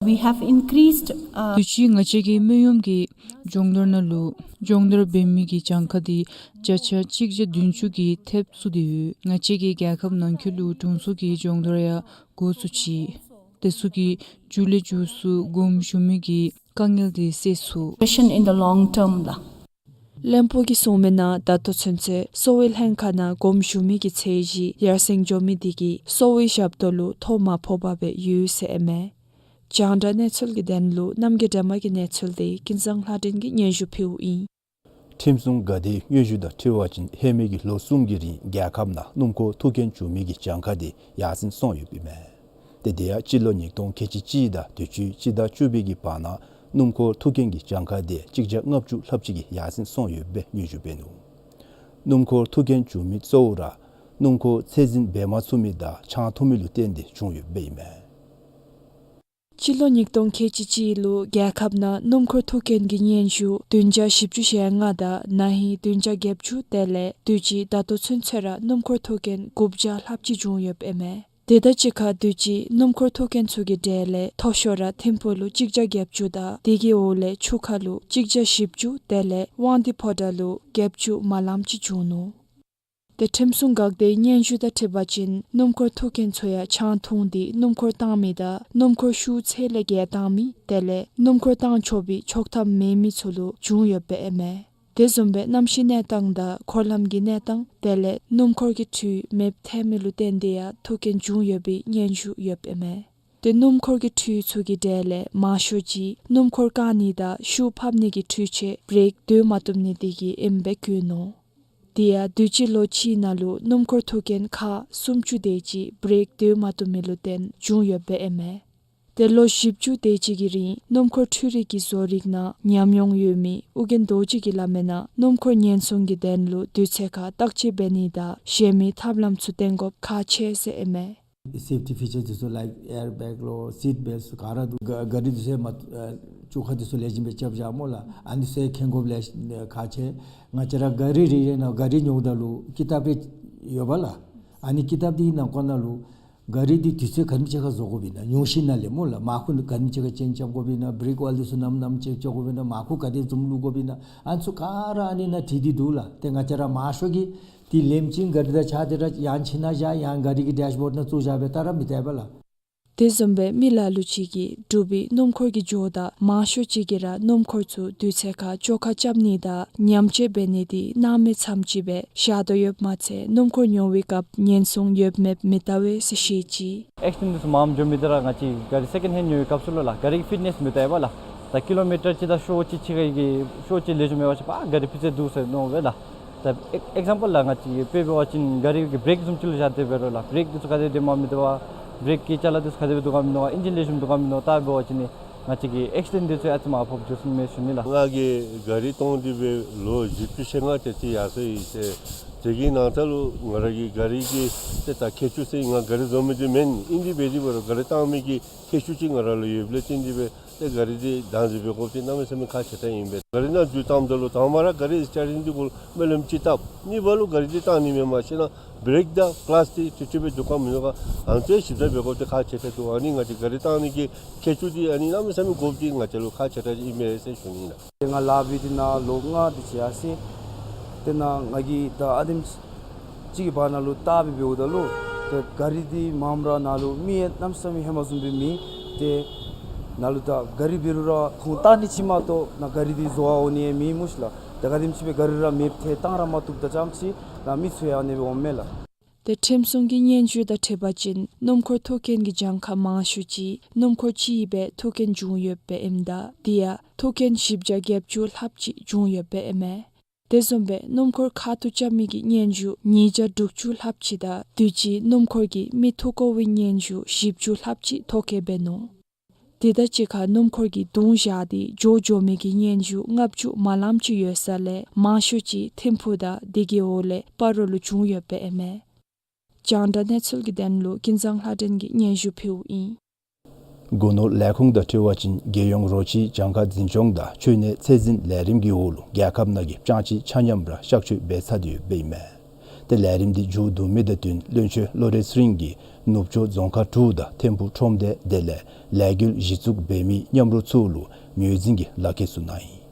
We have increased, uh, དུས་ཅི་ང་བཅས་ཀྱིས་སྨན་གཡོགམ་གི་སྦྱོང་བརྡར་ནང་ལུ་སྦྱོང་བརྡར་འབད་མི་གི་གྱངས་ཁ་འདི་བརྒྱ་ཆ་གཅིག་བརྒྱ་བདུན་ཅུ་གི་ཐེབས་བཙུགས་ཏེ་ཡོད། ང་བཅས་ཀྱིས་རྒྱལ་ཁབ་ནང་འཁོད་ལུ་དྲུང་འཚོ་གི་སྦྱོང་བརྡར་ཡང་འགོ་བཙུགས་ཅི། དེ་ཚུ་གིས་མཇུག་ལས་མཇུག་སུ་དགོངསམ་ཞུ་མི་གི་དཀའ་ངལ་འདི་སེལ་ཚུགས། Question in the long term ལགས། བློན་པོ་གིས་གསུངས་མི་ནང་ད་ལྟོ་ཚུན་ཚོད་གསོ་བའི་ལྷན་ཁག་ནང་དགོངསམ་ཞུ་མི་གི་ཚད་གཞི་ཡར་སེང་འགྱོ་མི་འདི་གིས་གསོ་བའི་ཞབས་ཏོག་ལུ་ཐོ་མ་ཕོགཔ་སྦེ་ཡོད་ཟེར་ཨིན་མས། རྒྱང་བསྒྲགས་གནས་ཚུལ་གྱི་དོན་ལུ་རྣམ་རྒྱལ་སྒྲོལ་མ་གི་གནས་ཚུལ་འདི་ཀུན་བཟང་ལྷ་སྒྲོན་གྱིས་སྙན་ཞུ་ཕུལཝ་ཨིན། ཁྲིམས་སྲུང་འགག་སྡེའི་སྙན་ཞུ་དང་འཁྲིལ་བ་ཅིན་ཧེ་མའི་གི་ལོ་གསུམ་གྱི་རིང་རྒྱལ་ཁབ་ནང་སྣུམ་འཁོར་ཐུག་རྐྱེན་བྱུང་མི་གི་གྱངས་ཁ་འདི་ཡར་སེང་སོང་ཡོདཔ་ཨིན་མས། ཏེ་དེ་ཡང་སྤྱི་ལོ་ཉིས་སྟོང་ཁལ་གཅིག་གཅིག་དང་དུས་ཅི་སྤྱི་ཟླ་བཅུ་པའི་གི་བར་ན་སྣུམ་འཁོར་ཐུག་རྐྱེན་གྱི་གྱངས་ཁ་འདི་གཅིག་བརྒྱ་ལྔ་བཅུ་ལྷགཔ་ཅིག་གིས་ཡར་སེང་སོང་ཡོདཔ་སྦེ་སྙན་ཞུ་འབད་ནུག། སྣུམ་འཁོར་ཐུག་རྐྱེན་བྱུང་མི་གཙོ་བོ་ར་སྣུམ་འཁོར་ཚད་འཛིན་འབད་མ་ཚུགས་མི་དང་ཆང་འཐུང་མི་ལུ་བརྟེན་ཏེ་བྱུང་ཡོདཔ་ཨིན་མས། སྤྱི་ལོ་ཉིས་སྟོང་ཁལ་གཅིག་གཅིག་ལུ་རྒྱལ་ཁབ་ནང་སྣུམ་འཁོར་ཐུག་རྐྱེན་གྱི་སྙན་ཞུ་བདུན་བརྒྱ་བཞི་བཅུ་ཞེ་ལྔ་དང་ན་ཧིང་བདུན་བརྒྱ་བརྒྱད་ཅུ་དེ་ལས་དུས་ཅི་ད་ལྟོ་ཚུན་ཚོད་ར་སྣུམ་འཁོར་ཐུག་རྐྱེན་དགུ་བརྒྱ་ལྷགཔ་ཅིག་བྱུང་ཡོདཔ་ཨིན་མས། དེ་དང་གཅིག་ཁར་དུས་ཅི་སྣུམ་འཁོར་ཐུག་རྐྱེན་ཚུ་གི་གྲས་ལས་མཐོ་ཤོས་ར་ཐིམ་ཕུག་ལུ་གཅིག་བརྒྱ་བརྒྱད་ཅུ་དང་དེ་གི་འོག་ལས་ཆུ་ཁ་ལུ་གཅིག་བརྒྱ་བཞི་བཅུ་དེ་ལས་དབང་འདུས་ཕོ་བྲང་ལུ་བརྒྱད་ཅུ་མ་ལངམ་ཅིག་བྱུང་ནུག། ཏེ་ཁྲིམས་སྲུང་འགག་སྡེའི་སྙན་ཞུ་དང་འཁྲིལ་བ་ཅིན་སྣུམ་འཁོར་ཐུག་རྐྱེན་ཚུ་ཡང་ཆང་འཐུང་སྟེ་སྣུམ་འཁོར་བཏང་མི་དང་སྣུམ་འཁོར་ཤུགས་ཚད་ལས་བརྒལ་བཏང་མི་དེ་ལས་སྣུམ་འཁོར་བཏང་ཆོག་པའི་ཆོག་ཐམ་མེད་མི་ཚུ་ལུ་བྱུང་ཡོདཔ་ཨིན་མས། དེ་བཟུམ་སྦེ་གནམ་གཤིས་གནས་སྟངས་དང་འཁོར་ལམ་གྱི་གནས་སྟངས་དེ་ལས་སྣུམ་འཁོར་གྱི་འཕྲུལ་མེདཔ་ཐལ་མི་ལུ་བརྟེན་ཏེ་ཡང་ཐུག་རྐྱེན་བྱུང་ཡོད་པའི་སྙན་ཞུ་ཡོདཔ་ཨིན་མས། ཏེ་སྣུམ་འཁོར་གྱི་འཕྲུལ་ཚུ་གི་གྲས་ལས་མང་ཤོས་ཅིག་སྣུམ་འཁོར་བཀག་ནི་དང་ཤུགས་ཕབ་ནི་གི་འཕྲུལ་ཆས་བྲེཀ་སྡོད་མ་བཏུབ་ནི་དེ་གིས་ཨིནམ་སྦེ་བཀོད་ནུག། དེ་ཡང་དུས་ཅི་ལོ་གཅིག་ནང་ལུ་སྣུམ་འཁོར་ཐུག་རྐྱེན་ཁག་སུམ་ཅུ་དེ་ཅིག་བྲེཀ་སྡོད་མ་བཏུབ་མི་ལུ་བརྟེན་བྱུང་ཡོདཔ་ཨིན་མས། ཏེ་ལོ་བཞི་བཅུ་དེ་ཅིག་གི་རིང་སྣུམ་འཁོར་འཕྲུལ་རིག་གི་བཟོ་རིག་ནང་ཉམས་མྱོང་ཡོད་མི་ཨོ་རྒྱན་རྡོ་རྗེ་གིས་སླབ་མི་ནང་སྣུམ་འཁོར་ཉེན་སྲུང་གི་དོན་ལུ་དུས་ཚོད་ཁར་བརྟག་དཔྱད་འབད་ནི་དང་གཞན་མི་ཐབས་ལམ་ཚུ་བཏོན་དགོཔ་ཁག་ཆེ་ཟེར་ཨིན་མས། སེཕ་ཊི་ཕི་ཅར་འདི་ཚུ་ལའིཀ་ཨེར་བེག་ལོ་སིཊ་བེལཊ་ག་ར་འདུག། ག་ག་རི་འདི་ཚུ་མ་ཨ་བཅོ་ཁ་འདི་ཚུ་ལེགས་ཤོམ་སྦེ་རྐྱབ་བཞག་སྨོ་ལགས། ཨ་ནི་ཚུ་མཁྱེན་དགོཔ་ལེ་ཤ་ཁག་ཆེ། ང་བཅས་ར་ག་རི་རེ་རེ་ནང་ག་རི་ཉོཝ་ད་ལུ་ཀི་དེབ་རེ་ཡོད་པ་ལགས། ཨ་ནི་ཀི་དེབ་འདི་ནང་འཁོད་ནང་ལུ་ག་རི་འདི་དུས་ཚོད་ག་དེམ་ཅིག་ཁར་བཟོ་དགོཔ་ཨིན་ན་ཉོ་ཞིནམ་ལས་སྨོ་ལགས། མར་ཁུ་ག་དེམ་ཅིག་ཁར་ཅེནཇ་རྐྱབ་དགོཔ་ཨིན་ན་བྲེཀ་ཨོའིལ་འདི་ཚུ་ནམ་ནམ་ཅེག་རྐྱབ་དགོཔ་ཨིན་ན་མར་ཁུ་ག་དེ་བཟུམ་བླུག་དགོཔ་ཨིན་ན་ཨ་ནི་ཚུ་ག་ར་ཨ་ནི་ནང་བྲིས་ཏེ་འདུག་ལགས། ཏེ་ང་བཅས་ར་མང་ཤོས་ཀྱིས་འདི་ལེནམ་ཅིག་ག་རི་དང་གཅིག་ཁར་ར་ཡང་ཕྱི་ནང་བཞག་ཡང་ག་རི་གི་ཌེཤ་བོརཌ་ནང་བཙུགས་བཞག་སྦེ་ལྟ་ར་མི་ལྟ་བས་ལགས། དེ་བཟུམ་སྦེ་མི་ལ་ལུ་ཅིག་གིས་འབྲུག་པའི་སྣུམ་འཁོར་གྱི་ཇོ་བདག་མང་ཤོས་ཅིག་གིས་ར་སྣུམ་འཁོར་ཚུ་དུས་ཚོད་ཁར་བཅོ་ཁ་རྐྱབ་ནི་དང་ཉམས་བཅོས་འབད་ནི་འདི་སྣང་མེད་ཙམ་ཅིག་སྦེ་བཞག་དོ་ཡོདཔ་མ་ཚད་སྣུམ་འཁོར་ཉོ་བའི་སྐབས་ཉེན་སྲུང་ཡོདཔ་མེདཔ་མི་ལྟ་བས་ཟེར་བཤད་ཅི། ཨེག་སི་ཌེནཊ་འདི་ཚུ་མངམ་འགྱོ་མི་འདི་ར་ང་བཅས་ག་རི་སེ་ཀེནཌ་ཧེནཌ་ཉོ་བའི་སྐབས་སུ་ལུ་ལགས་ག་རི་གི་ཕིཊ་ནེསི་མི་ལྟ་བས་ལགས། ད་ཀི་ལོ་མི་ཊར་གཅིག་དང་ཤོག་གཅིག་ཕྱེད་ཀ་གི་ཤོག་གཅིག་ལེགས་ཤོམ་མེད་པ་ཅིན་ཕར་ག་རི་ཕུད་རྩེ་འདུག་ཟེར་མནོ་བས་ལགས། ད་ཨེག་ཨེག་ཛམ་པཱལ་ལགས་ང་བཅས་ཀྱི་དཔེ་འབད་བ་ཅིན་ག་རི་གི་བྲེག་བཟུམ་ཅིག་ལུ་བཞག་སྟེ་འབད་རུང་ལགས། བྲེག་འདི་ཚུ་ག་དེ་སྦེ་འདེམ་མི་འདུག་པ། བྲེག་གི་ཅ་ལ་འདི་ཚུ་ག་དེ་སྦེ་འདུག་ག་མིན་འདུག་པ། ཨིན་ཇིན་ལེགས་ཤོམ་འདུག་ག་མིན་འདུག་པ། ད་འབད་བ་ཅིན་ནི་ང་བཅས་ཀྱི་ཨེག་སི་ཌེནཊ་འདི་ཚུ་ཡང་ཨ་ཙི་མར་ཕབ་འགྱོ་ཚུགས་མས་ཞུ་ནི་ལགས། ང་གིས་ག་རི་བཏོན་ཏེ་སྦེ་ལོ་བཞི་བཅུ་ཞེ་ལྔ་དེ་ཅིག་ཡར་སོ་ཡི་ཟེར། དེ་གི་ནང་ཐོག་ལུ་ང་ར་གིས་ག་རི་གི་ཏེ་ད་མཁས་མཆོག་ཟེར་ང་ག་རི་བཟོ་མི་འདི་མེན། ཨིན་དེ་འབད་དེ་འབད་རུང་ག་རི་བཏང་མི་གི་མཁས་མཆོག་ཅིག་ང་ར་ལུ་ཡོདཔ་ལས་བརྟེན་ཏེ་སྦེ་ཏེ་ག་རི་འདི་བདག་འཛིན་འབད་དགོཔ་འདི་གནམ་མེད་ས་མེད་ཁག་ཆེ་དྲགས་ཨིན་པས། ག་རི་ནང་འཛུལ་བཏངམ་ད་ལུ་དང་པ་ར་ག་རི་སི་ཊི་ཡ་རིང་འདི་གུ་ལུ་སྨོན་ལམ་ཅིག་བཏབ། གཉིས་པ་ལུ་ག་རི་འདི་བཏང་ནི་མེན་མ་ཤེས་ན་བྲེག་དང་ཀ་ལཱཆ་འདི་ཅིག་ཅིག་སྦེ་འདུག་ག་མིན་འདུག་ག་ཨ་ནི་ཚུ་ཞིབ་ཕྲ་འབད་དགོཔ་འདི་ཁག་ཆེ་དྲགས་འདུག། ཨ་ནི་ང་བཅས་ག་རི་བཏང་ནི་གི་མཁས་མཆོག་འདི་ཨ་ནི་གནམ་མེད་ས་མེད་དགོཔ་འདི་ང་བཅས་ལུ་ཁག་ཆེ་དྲགས་ཅིག་ཨིན་མས་ཟེར་ཞུ་ནི་ཨིན་ལགས། ང་ལཱ་འབད་དེ་ནཱ་ལོ་ལྔ་དེ་ཅིག་ཡར་སོ་ཡི། དེ་ནང་ང་གིས་ད་ཨ་དེམ་ཅིག་གི་བར་ན་ལུ་བལྟ་སྦེ་འབདཝ་ད་ལུ་ཏེ་ག་རི་འདི་མངམ་ར་ནཱ་ལུ་མི་ཡང་གནམ་མེད་ས་མེད་ཧེ་མ་བཟུམ་སྦེ་མེད། ཏེ་ནཱ་ལུ་ད་ག་རི་འབད་རུང་ར་ཁོང་བལྟ་ནི་ཅིག་མ་གཏོགས་ནཱ་ག་རི་འདི་བཟོ་བར་འོང་ནི་ཡང་མེད་སྨོ་ཤེ་ལགས། ཏེ་ག་དེམ་ཅིག་སྦེ་ག་རི་ར་མེདཔ་ཐལ་བཏང་ར་མ་བཏུབ་ད་ཙམ་ཅིག་ནཱ་མི་ཚུ་ཡང་ཨ་ནི་སྦེ་འོངམ་མས་ལགས། ཏེ་ཁྲིམས་སྲུང་གི་སྙན་ཞུ་དང་འཁྲིལ་བ་ཅིན་སྣུམ་འཁོར་ཐུག་རྐྱེན་གྱི་གྱངས་ཁ་མང་ཤོས་ཅིག་སྣུམ་འཁོར་གཅིག་གིས་སྦེ་ཐུག་རྐྱེན་བྱུང་ཡོདཔ་སྦེ་ཨིནམ་ད་དེ་ཡང་ཐུག་རྐྱེན་བཞི་བརྒྱ་བརྒྱད་ཅུ་ལྷགཔ་ཅིག་བྱུང་ཡོདཔ་སྦེ་ཨིན་མས། དེ་བཟུམ་སྦེ་སྣུམ་འཁོར་ཁ་ཐུག་རྐྱབ་མི་གི་སྙན་ཞུ་ཉིས་བརྒྱ་དྲུག་ཅུ་ལྷགཔ་ཅིག་དང་དུས་ཅི་སྣུམ་འཁོར་གྱིས་མི་འཐུ་བཀོ་བའི་སྙན་ཞུ་བཞི་བཅུ་ལྷགཔ་ཅིག་ཐོབ་བཀོད་འབད་ནུག། དེ་དང་གཅིག་ཁར་སྣུམ་འཁོར་གྱིས་རྡུང་བཞག་སྟེ་འགྱོ་འགྱོ་མི་གི་སྙན་ཞུ་ལྔ་བཅུ་མ་ལངམ་ཅིག་ཡོད་ས་ལས་མང་ཤོས་ཅིག་ཐིམ་ཕུག་དང་དེ་གི་འོག་ལས་སྤ་རོ་ལུ་བྱུང་ཡོདཔ་སྦེ་ཨིན་མས། རྒྱང་བསྒྲགས་གནས་ཚུལ་གྱི་དོན་ལུ་ཀུན་བཟང་ལྷ་སྒྲོན་གྱིས་སྙན་ཞུ་ཕུལཝ་ཨིན། སྒོ་ནོར་ལས་ཁུངས་དང་འཁྲིལ་བ་ཅིན་རྒྱལ་ཡོངས་རོ་ཁྱི་གྱངས་ཁ་འཛིན་སྐྱོང་དང་ཁྱོན་ནས་ཚད་འཛིན་ལས་རིམ་གྱི་འོག་ལུ་རྒྱལ་ཁབ་ནང་གི་སྤྱང་ཁྱི་ཆ་མཉམ་ར་གཤག་བཅོས་འབད་ཚར་ཏེ་ཡོདཔ་ཨིན་མས། ཏེ་ལས་རིམ་འདི་མཇུག་བསྡུ་མི་དང་བསྟུན་བློན་ཆེན་བློ་གྲོས་ཚེ་རིང་གིས་ནུབ་ཕྱོགས་རྫོང་ཁག་དྲུག་དང་ཐིམ་ཕུག་ཁྲོམ་སྡེ་དེ་ལས་ལས་འགུལ་གཞི་བཙུགས་འབད་མི་མཉམ་རོགས་ཚུ་ལུ་ངོས་འཛིན་གྱི་ལག་ཁྱེར་ཚུ་གནང་ཡི།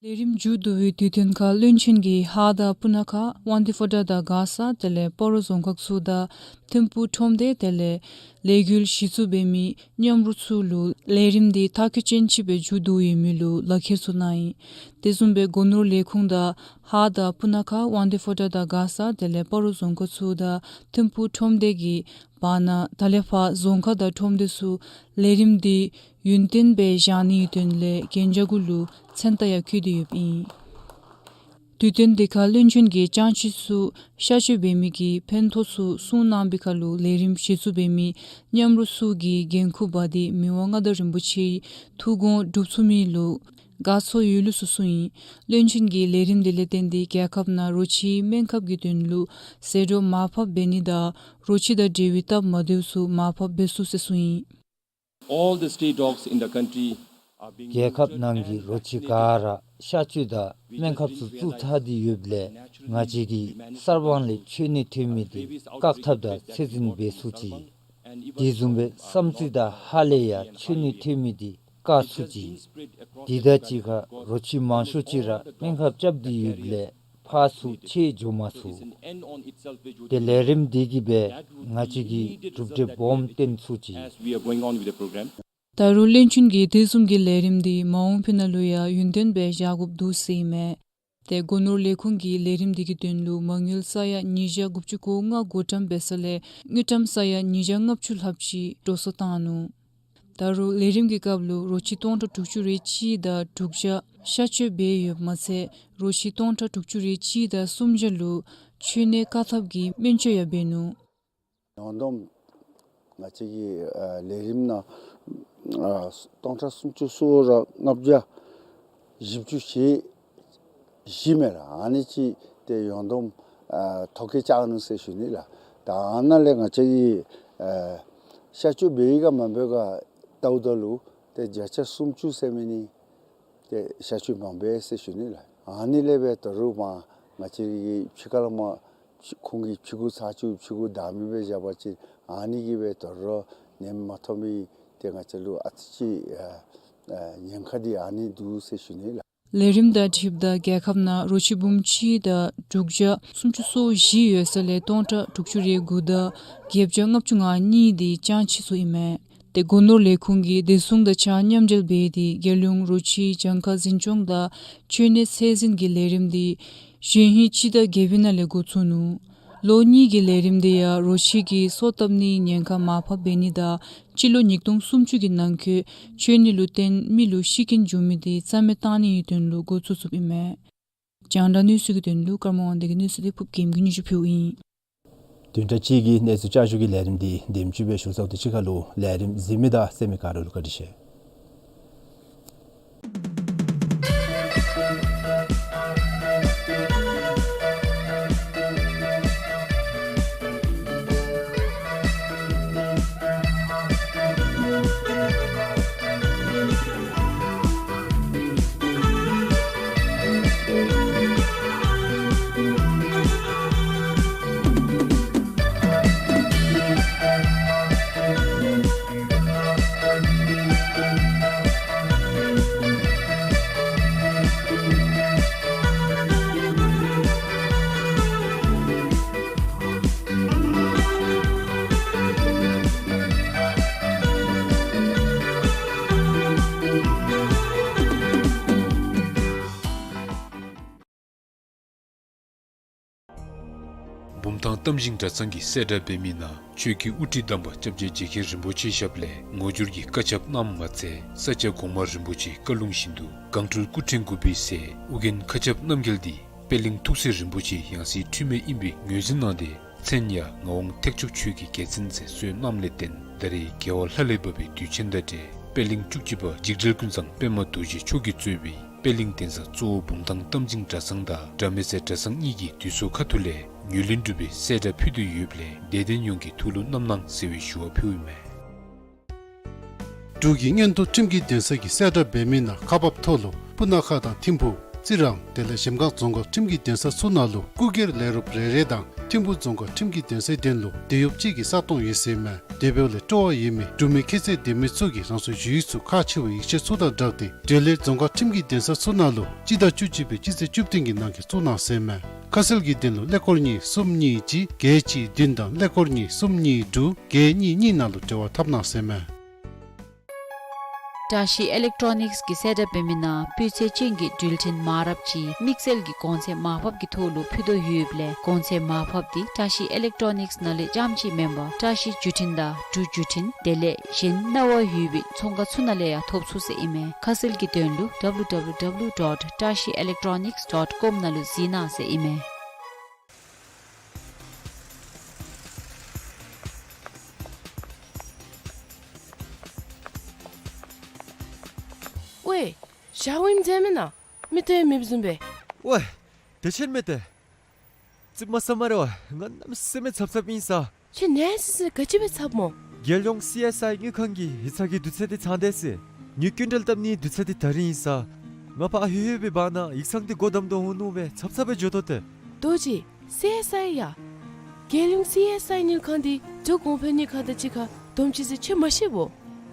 ལས་རིམ་མཇུག་བསྡུ་བའི་དུས་སྟོན་ཁར་བློན་ཆེན་གྱིས་ཧཱ་དང་སྤུ་ན་ཁ་དབང་འདུས་ཕོ་བྲང་དང་མགར་ས་དེ་ལས་སྤ་རོ་རྫོང་ཁག་ཚུ་དང་ཐིམ་ཕུག་ཁྲོམ་སྡེ་དེ་ལས་ལས་འགུལ་གཞི་བཙུགས་འབད་མི་མཉམ་རོགས་ཚུ་ལུ་ལས་རིམ་འདི་མཐར་འཁྱོལ་ཅན་ཅིག་སྦེ་མཇུག་བསྡུ་ཡོད་མི་ལུ་ལག་ཁྱེར་ཚུ་གནང་ཡི། དེ་བཟུམ་སྦེ་སྒོ་ནོར་ལས་ཁུངས་དང་ཧཱ་དང་སྤུ་ན་ཁ་དབང་འདུས་ཕོ་བྲང་དང་མགར་ས་དེ་ལས་སྤ་རོ་རྫོང་ཁག་ཚུ་དང་ཐིམ་ཕུག་ཁྲོམ་སྡེ་གི་བར་ན་ད་ལས་ཕར་རྫོང་ཁག་དང་ཁྲོམ་སྡེ་ཚུ་ལས་རིམ་འདི་ཡུན་བརྟན་སྦེ་བཞག་ནིའི་དོན་ལས་གན་རྒྱ་གུ་ལུ་མཚན་རྟགས་ཡང་བཀོད་དེ་ཡོདཔ་ཨིན། དུས་སྟོན་དེ་ཁར་བློན་ཆེན་གྱིས་སྤྱང་ཁྱི་ཚུ་གཤག་བཅོས་འབད་མི་གི་ཕན་ཐོགས་ཚུ་གསུང་གནང་བའི་ཁར་ལུ་ལས་རིམ་གཞི་བཙུགས་འབད་མི་མཉམ་རོགས་ཚུ་གིས་འགན་ཁུར་འབག་སྟེ་མི་དབང་མངའ་བདག་རིན་པོ་ཆེའི་ཐུགས་དགོངས་འགྲུབ་ཚུགས་མི་ལུ་དགའ་ཚོར་ཡོད་ལུགས་སུ་གསུངས་ཡི། བློན་ཆེན་གྱིས་ལས་རིམ་དེ་ལས་བརྟེན་ཏེ་རྒྱལ་ཁབ་ནང་རོ་ཁྱིའི་སྨན་ཁབ་ཀྱི་དོན་ལུ་ཟད་འགྲོ་མར་ཕབ་འབད་ནི་དང་རོ་ཁྱི་དང་འབྲེལ་བའི་སྟབས་མ་བདེཝ་ཚུ་མར་ཕབ་འབད་ཚུགས་ཟེར་གསུངས་ཡི། All the stray dogs in the country are being རྒྱལ་ཁབ་ནང་གི་རོ་ཁྱི་ག་ར་གཤག་བཅོས་དང་སྨན་ཁབ་ཚུ་བཙུགས་ཚར་ཏེ་ཡོདཔ་ལས་ང་བཅས་ཀྱིས་གསར་སྤང་ལས་འཆོལ་ནད་ཐོན་མི་འདི་བཀག་ཐབས་དང་ཚད་འཛིན་འབད་ཚུགས་ཅི། དེ་བཟུམ་སྦེ་བསམ་རྩེ་དང་ཧཱ་ལས་ཡང་འཆོལ་ནད་ཐོན་མི་འདི་བཀག་ཚུགས་ཅི། དེ་དང་གཅིག་ཁར་རོ་ཁྱི་མང་ཤོས་ཅིག་ར་སྨན་ཁབ་རྐྱབ་སྟེ་ཡོདཔ་ལས་ཕར་ཚུར་ཁྱབ་འགྱོ་མ་ཚུགས། ཏེ་ལས་རིམ་འདི་གིས་སྦེ་ང་བཅས་ཀྱིས་གྲུབ་འབྲས་སྦོམ་བཏོན་ཚུགས་ཅི། As we are going on with the program. ད་རུང་བློན་ཆེན་གྱིས་དེ་བཟུམ་གྱི་ལས་རིམ་འདི་མ་འོངས་པའི་ནང་ལུ་ཡང་ཡུན་བརྟན་སྦེ་བཞག་དགོཔ་འདུག་ཟེར་ཨིན་མས། ཏེ་སྒོ་ནོར་ལས་ཁུངས་ཀྱིས་ལས་རིམ་འདི་གི་དོན་ལུ་མ་དངུལ་ས་ཡ་ཉིས་བརྒྱ་དགུ་བཅུ་གོ་ལྔ་བགོ་བཀྲམ་འབད་ས་ལས་དངུལ་ཀྲམ་ས་ཡ་ཉིས་བརྒྱ་ལྔ་བཅུ་ལྷགཔ་ཅིག་འགྲོ་སོང་བཏང་ནུག། ད་རུང་ལས་རིམ་གྱི་སྐབས་ལུ་རོ་ཁྱི་སྟོང་ཕྲག་དྲུག་ཅུ་རེ་གཅིག་དང་དྲུག་བརྒྱ་གཤག་བཅོས་འབད་ཡོདཔ་མ་ཚད་རོ་ཁྱི་སྟོང་ཕྲག་དྲུག་ཅུ་རེ་གཅིག་དང་སུམ་བརྒྱ་ལུ་འཆོལ་ནད་བཀག་ཐབས་ཀྱི་སྨན་བཅོས་ཡང་འབད་ནུག། ཡོངས་བསྡོམས་ང་བཅས་ཀྱི་ཨ་ལས་རིམ་ནང་ཨ་སྟོང་ཕྲག་སུམ་ཅུ་སོ་དང་ལྔ་བརྒྱ་བཞི་བཅུ་ཞེ་བཞི་མས་ལགས། ཨ་ནི་ཅིག་ཏེ་ཡོངས་བསྡོམས་ཨ་ཐོ་བཀོད་བཅར་ནུག་ཟེར་ཞུ་ནི་ལགས། ད་ཨ་ནཱ་ལས་ང་བཅས་ཀྱིས་ཨ་གཤག་བཅོས་འབད་ཡི་ག་མ་འབད་ག་བལྟཝ་ད་ལུ་ཏེ་བརྒྱ་ཆ་སུམ་ཅུ་ཟེར་མི་ནི་ཏེ་གཤག་བཅོས་མ་འབད་ཟེར་ཞུ་ནི་ལགས། ཨ་ནི་ལས་སྦེ་ད་རུང་མར་ང་བཅས་ཀྱི་ཕྱི་ཁ་ལས་མར་ཁོང་གི་ཕྱི་གུ་ཚར་བཅུག་ཕྱི་གུ་བདའ་མི་སྦེ་བཞག་པ་ཅིན་ཨ་ནི་གིས་སྦེ་ད་རུང་ནད་མ་ཐོབ་མི་ཏེ་ང་བཅས་ལུ་ཨ་ཙི་ཅིག་ཨ་ཨ་ཉེན་ཁ་འདི་ཨ་ནི་འདུག་ཟེར་ཞུ་ནི་ལགས། ལས་རིམ་དང་འཁྲིལཝ་ད་རྒྱལ་ཁབ་ནང་རོ་ཁྱི་འབུམ་གཅིག་དང་དྲུག་བརྒྱ་སུམ་ཅུ་སོ་བཞི་ཡོད་ས་ལས་སྟོང་ཕྲག་དྲུག་ཅུ་རེ་དགུ་དང་བརྒྱད་བརྒྱ་ལྔ་བཅུ་ང་གཉིས་འདི་སྤྱང་ཁྱི་ཚུ་ཨིན་མས། ཏེ་སྒོ་ནོར་ལས་ཁུངས་ཀྱིས་བདེ་སྲུང་དང་གཅིག་ཁར་མཉམ་འབྲེལ་འབད་དེ་རྒྱལ་ཡོངས་རོ་ཁྱིའི་གྱངས་ཁ་འཛིན་སྐྱོང་དང་འཆོལ་ནད་ཚད་འཛིན་གྱི་ལས་རིམ་འདི་གཞེས་ཧིང་སྤྱི་ཟླ་བརྒྱད་པའི་ནང་ལས་འགོ་བཙུགས་ནུག། ལོ་གཉིས་ཀྱི་ལས་རིམ་འདི་ཡང་རོ་ཁྱི་གིས་སོ་བཏབ་ནིའི་ཉེན་ཁ་མར་ཕབ་འབད་ནི་དང་སྤྱི་ལོ་ཉིས་སྟོང་སུམ་ཅུ་གི་ནང་འཁོད་འཆོལ་ནད་ལུ་བརྟེན་མི་ལུ་ཤི་རྐྱེན་འབྱུང་མི་འདི་རྩ་མེད་བཏང་ནིའི་དོན་ལུ་འགོ་བཙུགས་བཙུགསཔ་ཨིན་མས། རྒྱང་བསྒྲགས་གནས་ཚུལ་གྱི་དོན་ལུ་ཀརྨ་དབང་འདུས་ཀྱི་གནས་ཚུལ་འདི་ཕུབ་རྒྱལམོ་གིས་སྙན་ཞུ་ཕུལཝ་ཨིན། བདུན་ཕྲག་གཅིག་གི་གནས་ཚུལ་བསྐྱར་ཞུ་གི་ལས་རིམ་འདི་དེམ་ཅིག་སྦེ་ཞུ་ཚརཝ་དང་གཅིག་ཁར་ལུ་ལས་རིམ་གཟིགས་མི་དང་གསན་མི་ག་ར་ལུ་བཀའ་དྲིན་ཆེ། བུམ་ཐང་རྟ་མགྲིན་གྲྭ་ཚང་གི་གསལ་བསྒྲགས་འབད་མི་ནང་ཆོས་ཀྱི་དབུ་ཁྲིད་དམ་པ་སྐྱབས་རྗེ་རྗེ་མཁན་རིན་པོ་ཆེ་ཞབས་ལས་ངོ་སྦྱོར་གྱི་བཀའ་ཁྱབ་གནངམ་མ་ཚད་ས་སྐྱ་གོང་མ་རིན་པོ་ཆེའི་བཀའ་ལུང་བཞིན་དུ་སྒང་སྤྲུལ་སྐུ་ཕྲེང་དགུ་པའི་སྲས་ཨོ་རྒྱན་མཁའ་ཁྱབ་རྣམ་རྒྱལ་འདི་པད་གླིང་ཐུགས་སྲས་རིན་པོ་ཆེ་ཡང་སྲིད་འཁྲུལ་མེད་ཨིན་པའི་ངོས་འཛིན་གནང་སྟེ་མཚན་ཡང་ངག་དབང་ཐེག་མཆོག་ཆོས་ཀྱི་རྒྱལ་མཚན་ཟེར་གསོལ་གནངམ་ལས་བརྟེན་ད་རེས་རྒྱལ་བ་ལྷ་ལས་བབས་པའི་དུས་ཆེན་དང་འབྲེལ་པད་གླིང་བཅུ་གཅིག་པ་འཇིགས་བྲལ་ཀུན་བཟང་པདྨ་རྡོ་རྗེ་མཆོག་གིས་གཙོས་པའི་པད་གླིང་གདན་ས་གཙོ་བོ་བུམ་ཐང་རྟ་མགྲིན་གྲྭ་ཚང་དང་དགྲ་མེད་ཟེར་གྲྭ་ཚང་གཉིས་ཀྱིས་དུས་ཚོད་ཁ་ཐུག་ལས་ངོས་ལེན་གྲུབ་པའི་གསལ་བསྒྲགས་ཕུལ་དོ་ཡོདཔ་ལས་དད་ལྡན་ཡོངས་ཀྱིས་ཐུགས་ལུ་བསྣམ་གནང་ཟེར་བའི་ཞུ་བ་ཕུལཝ་ཨིན་མས། འབྲུག་གི་མངོན་མཐོ་ཁྲིམས་ཀྱི་གདན་ས་གི་གསལ་བསྒྲགས་འབད་མི་ནང་ཁག་འབགཔ་ཐོག་ལུ་སྤུ་ན་ཁ་དང་ཐིམ་ཕུ་རྩི་རང་དེ་ལས་གཞལམ་སྒང་རྫོང་ཁག་ཁྲིམས་ཀྱི་གདན་ས་ཚུ་ནང་ལུ་སྐུ་སྒེར་ལས་རོགསཔ་རེ་རེ་དང་ཐིམ་ཕུ་རྫོང་ཁག་ཁྲིམས་ཀྱི་གདན་སའི་དོན་ལུ་དེད་གཡོགཔ་ཅིག་གི་ས་སྟོང་ཡོད་ཟེར་མས། དེ་འབདཝ་ལས་སྤྲོ་བ་ཡོད་མི་འབྲུག་མི་ཁྱད་ཚད་ལྡན་མི་ཚུ་གིས་རང་སོའི་ཞུ་ཡིག་ཚུ་ཁག་ཆེ་བའི་ཡིག་ཆ་ཚུ་དང་སྦྲགས་ཏེ་འབྲེལ་ཡོད་རྫོང་ཁག་ཁྲིམས་ཀྱི་གདན་ས་ཚུ་ནང་ལུ་སྤྱི་ཟླ་བཅུ་གཅིག་པའི་སྤྱི་ཚེས་བཅུ་བདུན་གྱི་ནང་འཁོད་བཙུགས་གནང་ཟེར་མས། ཁ་གསལ་གྱི་དོན་ལུ་ཀླད་ཀོར་གཉིས་གསུམ་གཉིས་གཅིག་བརྒྱད་གཅིག་བདུན་དང་ཀླད་ཀོར་གཉིས་གསུམ་གཉིས་དྲུག་བརྒྱད་གཉིས་གཉིས་ནང་ལུ་འབྲེལ་བ་འཐབ་གནང་ཟེར་མས། བཀྲ་ཤིས་ཨི་ལེག་ཊོ་ནིགསི་གི་གསལ་བསྒྲགས་འབད་མི་ནང་སྤུས་ཚད་ཅན་གྱི་འགྲུལ་འཕྲིན་མ་འདྲཝ་ཅིག་དམིགས་བསལ་གྱི་གོང་ཚད་མར་ཕབ་ཀྱི་ཐོག་ལུ་ཕུལ་དོ་ཡོདཔ་ལས་གོང་ཚད་མར་ཕབ་འདི་བཀྲ་ཤིས་ཨི་ལེག་ཊོ་ནིགསི་ནང་ལས་རྐྱངམ་ཅིག་མེན་པར་བཀྲ་ཤིས་བརྒྱུད་འཕྲིན་དང་འབྲུག་བརྒྱུད་འཕྲིན་དེ་ལས་གཞན་གནང་བ་ཡོད་པའི་ཚོང་ཁང་ཚུ་ནང་ལས་ཡང་ཐོབ་ཚུགས་ཟེར་ཨིན་མས། ཁ་གསལ་གྱི་དོན་ལུ་ཌབ་ལུ་ཌབ་ལུ་ཌབ་ལུ་ཌོཊ་བཀྲ་ཤིས་ཨི་ལེག་ཊོ་ནིགསི་ཌོཊ་ཀོམ་ནང་ལུ་གཟིགས་གནང་ཟེར་ཨིན་མས། ཝའེ། ཞག་ཝིམ་མཛད་མེན་ན། མི་ཏེ་མེདཔ་བཟུམ་སྦེ། ཝའེ། བདེ་ཆེན་མས་ཏེ། ཙིགཔ་མ་ཟ་སྨ་རེ་ཝའེ། ང་གནམ་མེད་ས་མེད་འཚབ་འཚབ་ཨིན་ས། ཁྱོད་ནད་སི་སི་ག་ཅི་སྦེ་འཚབ་སྨོ། རྒྱལ་ཡོངས་སི་ཨེསི་ཨའི་དངུལ་ཁང་གི་ཡིག་ཚང་གི་དུས་ཚོད་འདི་ཚང་དེས་ཟེར། ངེའི་སྐྱིན་འགྲུལ་བཏབ་ནིའི་དུས་ཚོད་འདི་ད་རིས་ཨིན་ས། ང་ཕར་ལྷོད་ལྷོད་པའི་བར་ན་ཡིག་ཚང་འདི་སྒོ་བསྡམ་དོ་འོང་མནོ་སྦེ་འཚབ་འཚབ་སྦེ་འགྱོ་དོ་ཏེ། རྡོ་རྗེ། སི་ཨེསི་ཨའི་ཡ། རྒྱལ་ཡོངས་སི་ཨེསི་ཨའི་དངུལ་ཁང་འདི་འབྲུག་གོང་འཕེལ་དངུལ་ཁང་དང་གཅིག་ཁར་བསྡོམས་ཅི་ཟེར་ཁྱོད་མ་ཤེས་བོ།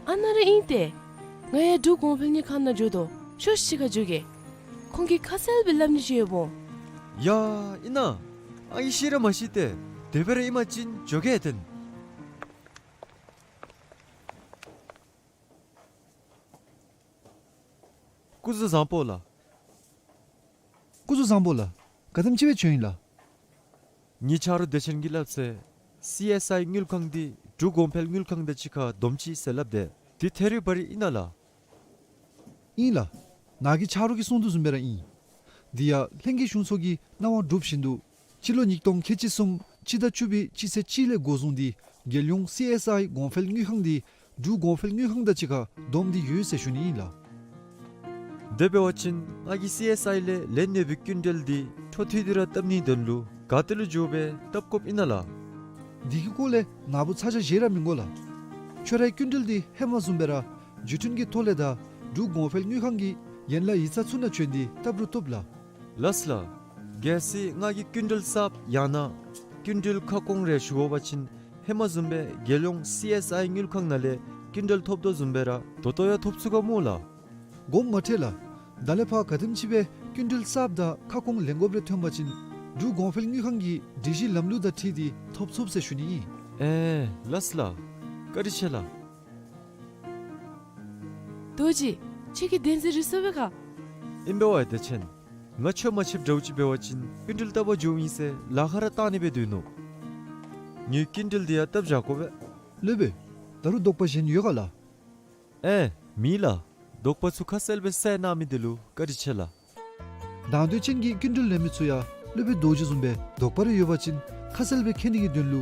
ཨ་ནཱ་ར་ཨིན་ཏེ། ང་ཡང་འབྲུག་གོང་འཕེལ་དངུལ་ཁང་ནང་འགྱོ་དོ། ཤོག་ཤིག་ཁར་འགྱོ་གེ། ཁོང་གིས་ཁ་གསལ་སྦེ་སླབ་ནི་ཅིག་ཡོདཔ་འོང་། ཡ་ཨིན་ན། ཨ་ངེ་ཤེས་ར་མ་ཤེས་ཏེ། དེ་སྦེ་ར་ཨིན་པ་ཅིན་འགྱོ་གེ་ཏེ། སྐུ་གཟུགས་བཟང་པོ་ལགས། སྐུ་གཟུགས་བཟང་པོ་ལགས། ག་དེམ་ཅིག་སྦེ་བྱོན་ཡི་ལགས། ངེའི་ཆ་རོགས་བདེ་ཆེན་གྱིས་སླབ་ཚེ་སི་ཨེསི་ཨའི་དངུལ་ཁང་འདི་འབྲུག་གོང་འཕེལ་དངུལ་ཁང་དང་གཅིག་ཁར་བསྡོམས་ཅི་ཟེར་སླབ་དེས། འདི་ཐད་རི་བ་རི་ཨིན་ན་ལགས། ཨིན་ལགས། ནཱ་གི་ཆ་རོགས་ཀྱིས་གསུང་དོ་བཟུམ་སྦེ་ར་ཨིན། འདི་ཡང་ལྷན་རྒྱས་གཞུང་ཚོགས་ཀྱི་གནང་བ་གྲུབ་བཞིན་དུ་སྤྱི་ལོ་ཉིས་སྟོང་ཁལ་གཅིག་གསུམ་སྤྱི་ཟླ་བཅུ་པའི་སྤྱི་ཚེས་གཅིག་ལས་འགོ་བཟུང་སྟེ་རྒྱལ་ཡོངས་སི་ཨེསི་ཨའི་གོང་འཕེལ་དངུལ་ཁང་འདི་འབྲུག་གོང་འཕེལ་དངུལ་ཁང་དང་གཅིག་ཁར་བསྡོམས་ཏེ་ཡོད་ཟེར་ཞུ་ནི་ཨིན་ལགས། དེ་འབད་བ་ཅིན་ང་གིས་སི་ཨེསི་ཨའི་ལས་ལེན་ནི་ཡོད་པའི་སྐྱིན་འགྲུལ་འདི་འཕྲོ་མཐུད་དེ་ར་བཏབ་ནིའི་དོན་ལུ་ག་ཏེ་ལུ་འགྱོ་སྦེ་བཏབ་དགོཔ་ཨིན་ན་ལགས། འདི་གི་སྐོར་ལས་ནཱ་བུ་ཚ་གྱང་བཞེས་ར་མི་དགོ་ལགས། ཁྱོད་རའི་སྐྱིན་འགྲུལ་འདི་ཧེ་མ་བཟུམ་སྦེ་ར་བརྒྱུད་འཕྲིན་གྱི་ཐོག་ལས་དང་འབྲུག་གོང་འཕེལ་དངུལ་ཁང་གི་ཡན་ལག་ཡིག་ཚང་ཚུ་ནང་བྱོན་ཏེ་བཏབ་རུང་བཏུབ་ལགས། ལགས་ལགས། གལ་སྲིད་ང་གིས་སྐྱིན་འགྲུལ་གསརཔ་ཡང་ན་སྐྱིན་འགྲུལ་ཁ་སྐོང་རེ་ཞུ་དགོ་པ་ཅིན་ཧེ་མ་བཟུམ་སྦེ་རྒྱལ་ཡོངས་སི་ཨེསི་ཨའི་དངུལ་ཁང་ནང་ལས་སྐྱིན་འགྲུལ་ཐོབ་དོ་བཟུམ་སྦེ་ར་ད་ལྟོ་ཡང་ཐོབ་ཚུགས་ག་སྨོ་ལགས། དགོངསམ་མ་ཁྲེལ་ལགས། ད་ལས་ཕར་ག་དེམ་ཅིག་སྦེ་སྐྱིན་འགྲུལ་གསརཔ་དང་ཁ་སྐོང་ལེན་དགོཔ་རེ་ཐོན་པ་ཅིན་འབྲུག་གོང་འཕེལ་དངུལ་ཁང་གི་སྒྲིག་གཞི་ལམ་ལུགས་དང་འཁྲིལ་ཏེ་ཐོབ་ཚུགས་ཟེར་ཞུ་ནི་ཨིན། ཨེ་ལགས་ལགས། བཀའ་དྲིན་ཆེ་ལགས། རྡོ་རྗེ། ཁྱོད་ཀྱིས་བདེན་འཛིན་རེ་སོང་པས་ག། ཨིན་པས་ཝའེ་བདེ་ཆེན། ང་ཁྱོད་མ་ཕྱདཔ་འདྲཝ་ཅིག་འབད་བ་ཅིན་སྐྱིན་འགྲུལ་བཏབ་པར་འགྱོཝ་ཨིན་ཟེར་ལཱ་ཁག་ར་བཏང་ནི་སྦེ་སྡོད་ནུག། ངེའི་སྐྱིན་འགྲུལ་འདི་ཡང་བཏབ་བཞག་དགོ་པས། སློབ་དཔོན། ད་རུང་དོགས་པ་གཞན་ཡོད་ག་ལགས། ཨེ་མེད་ལགས། དོགས་པ་ཚུ་ཁ་གསལ་སྦེ་བསལ་གནང་མི་འདི་ལུ་བཀའ་དྲིན་ཆེ་ལགས། དང་འདོད་ཅན་གྱི་སྐྱིན་འགྲུལ་ལེན་མི་ཚུ་ཡང་སློབ་དཔོན་རྡོ་རྗེ་བཟུམ་སྦེ་དོགས་པ་རེ་ཡོད་པ་ཅིན་ཁ་གསལ་སྦེ་མཁྱེན་ནི་གི་དོན་ལུ་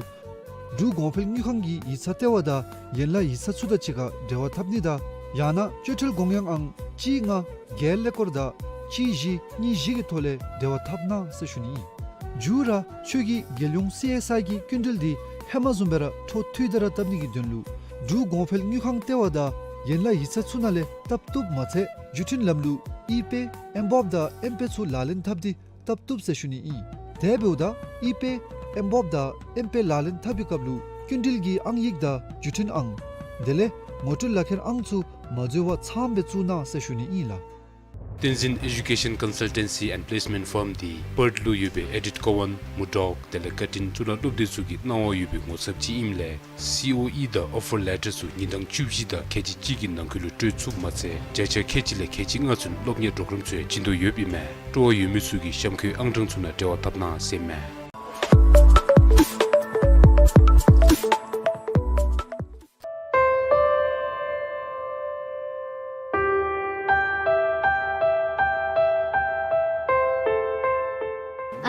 འབྲུག་གོང་འཕེལ་དངུལ་ཁང་གི་ཡིག་ཚང་ལྟེ་བ་དང་ཡན་ལག་ཡིག་ཚང་ཚུ་དང་གཅིག་ཁར་འབྲེལ་བ་འཐབ་ནི་དང་ཡང་ན་སྤྱོད་ཁྲལ་དགོངས་ཡངས་ཨང་གཅིག་ལྔ་བརྒྱད་ཀླད་ཀོར་དང་གཅིག་བཞི་གཉིས་བཞི་གི་ཐོག་ལས་འབྲེལ་བ་འཐབ་གནང་ཟེར་ཞུ་ནི་ཨིན། མཇུག་ར་ཁྱོད་ཀྱིས་རྒྱལ་ཡོངས་སི་ཨེསི་ཨའི་གི་སྐྱིན་འགྲུལ་འདི་ཧེ་མ་བཟུམ་སྦེ་ར་འཕྲོ་མཐུད་དེ་ར་བཏབ་ནི་གི་དོན་ལུ་འབྲུག་གོང་འཕེལ་དངུལ་ཁང་ལྟེ་བ་དང་ཡན་ལག་ཡིག་ཚང་ཚུ་ནང་ལས་བཏབ་བཏུབ་མ་ཚད་བརྒྱུད་འཕྲིན་ལམ་ལུགས་ཨི་པེ་ཨེམ་བོབ་དང་ཨེམ་པེ་ཚུ་ལག་ལེན་འཐབ་སྟེ་བཏབ་བཏུབ་ཟེར་ཞུ་ནི་ཨིན། དེ་འབདཝ་ད་ཨི་པེ་ཨེམ་བོབ་དང་ཨེམ་པེ་ལག་ལེན་འཐབ་པའི་སྐབས་ལུ་སྐྱིན་འགྲུལ་གྱི་ཨང་ཡིག་དང་བརྒྱུད་འཕྲིན་ཨང་དེ་ལས་ངོ་སྤྲོད་ལག་ཁྱེར་ཨང་ཚུ་མ་འཛོལ་བར་ཚངམ་སྦེ་བཙུགས་གནང་ཟེར་ཞུ་ནི་ཨིན་ལགས། བསྟན་འཛིན་ཨེ་ཌུ་ཀེ་ཤཱན་ཀོན་སཱལ་ཊེན་སི་ཨེནཌ་པི་ལེསི་མེནཊ་ཕརམ་འདི་པརཐ་ལུ་ཡོད་པའི་ཨེ་ཌིཐ་ཀོ་ཝཱན་མུར་ཌོག་དེ་ལས་ཀར་ཊིན་གཙུག་ལག་སློབ་སྡེ་ཚུ་གིས་གནང་བ་ཡོད་པའི་ངོ་ཚབ་ཅིག་ཨིནམ་ལས་སི་ཨོ་ཨི་དང་ཨོ་ཕར་ལེ་ཊར་ཚུ་ཉིན་གྲངས་བཅུ་བཞི་དང་ཁལ་གཅིག་གཅིག་གི་ནང་འཁོད་ལུ་སྤྲོད་ཚུགསཔ་མ་ཚད་བརྒྱ་ཆ་ཁལ་གཅིག་ལས་ཁལ་གཅིག་ལྔ་ཚུན་སློབ་གཉེར་གྲོགས་རམ་ཚུ་ཡང་བྱིན་དོ་ཡོདཔ་ཨིན་མས། སྤྲོ་བ་ཡོད་མི་ཚུ་གིས་གཤམ་འཁོད་ཨང་གྲངས་ཚུ་ནང་འབྲེལ་བ་འཐབ་གནང་ཟེར་ཨིན་མས།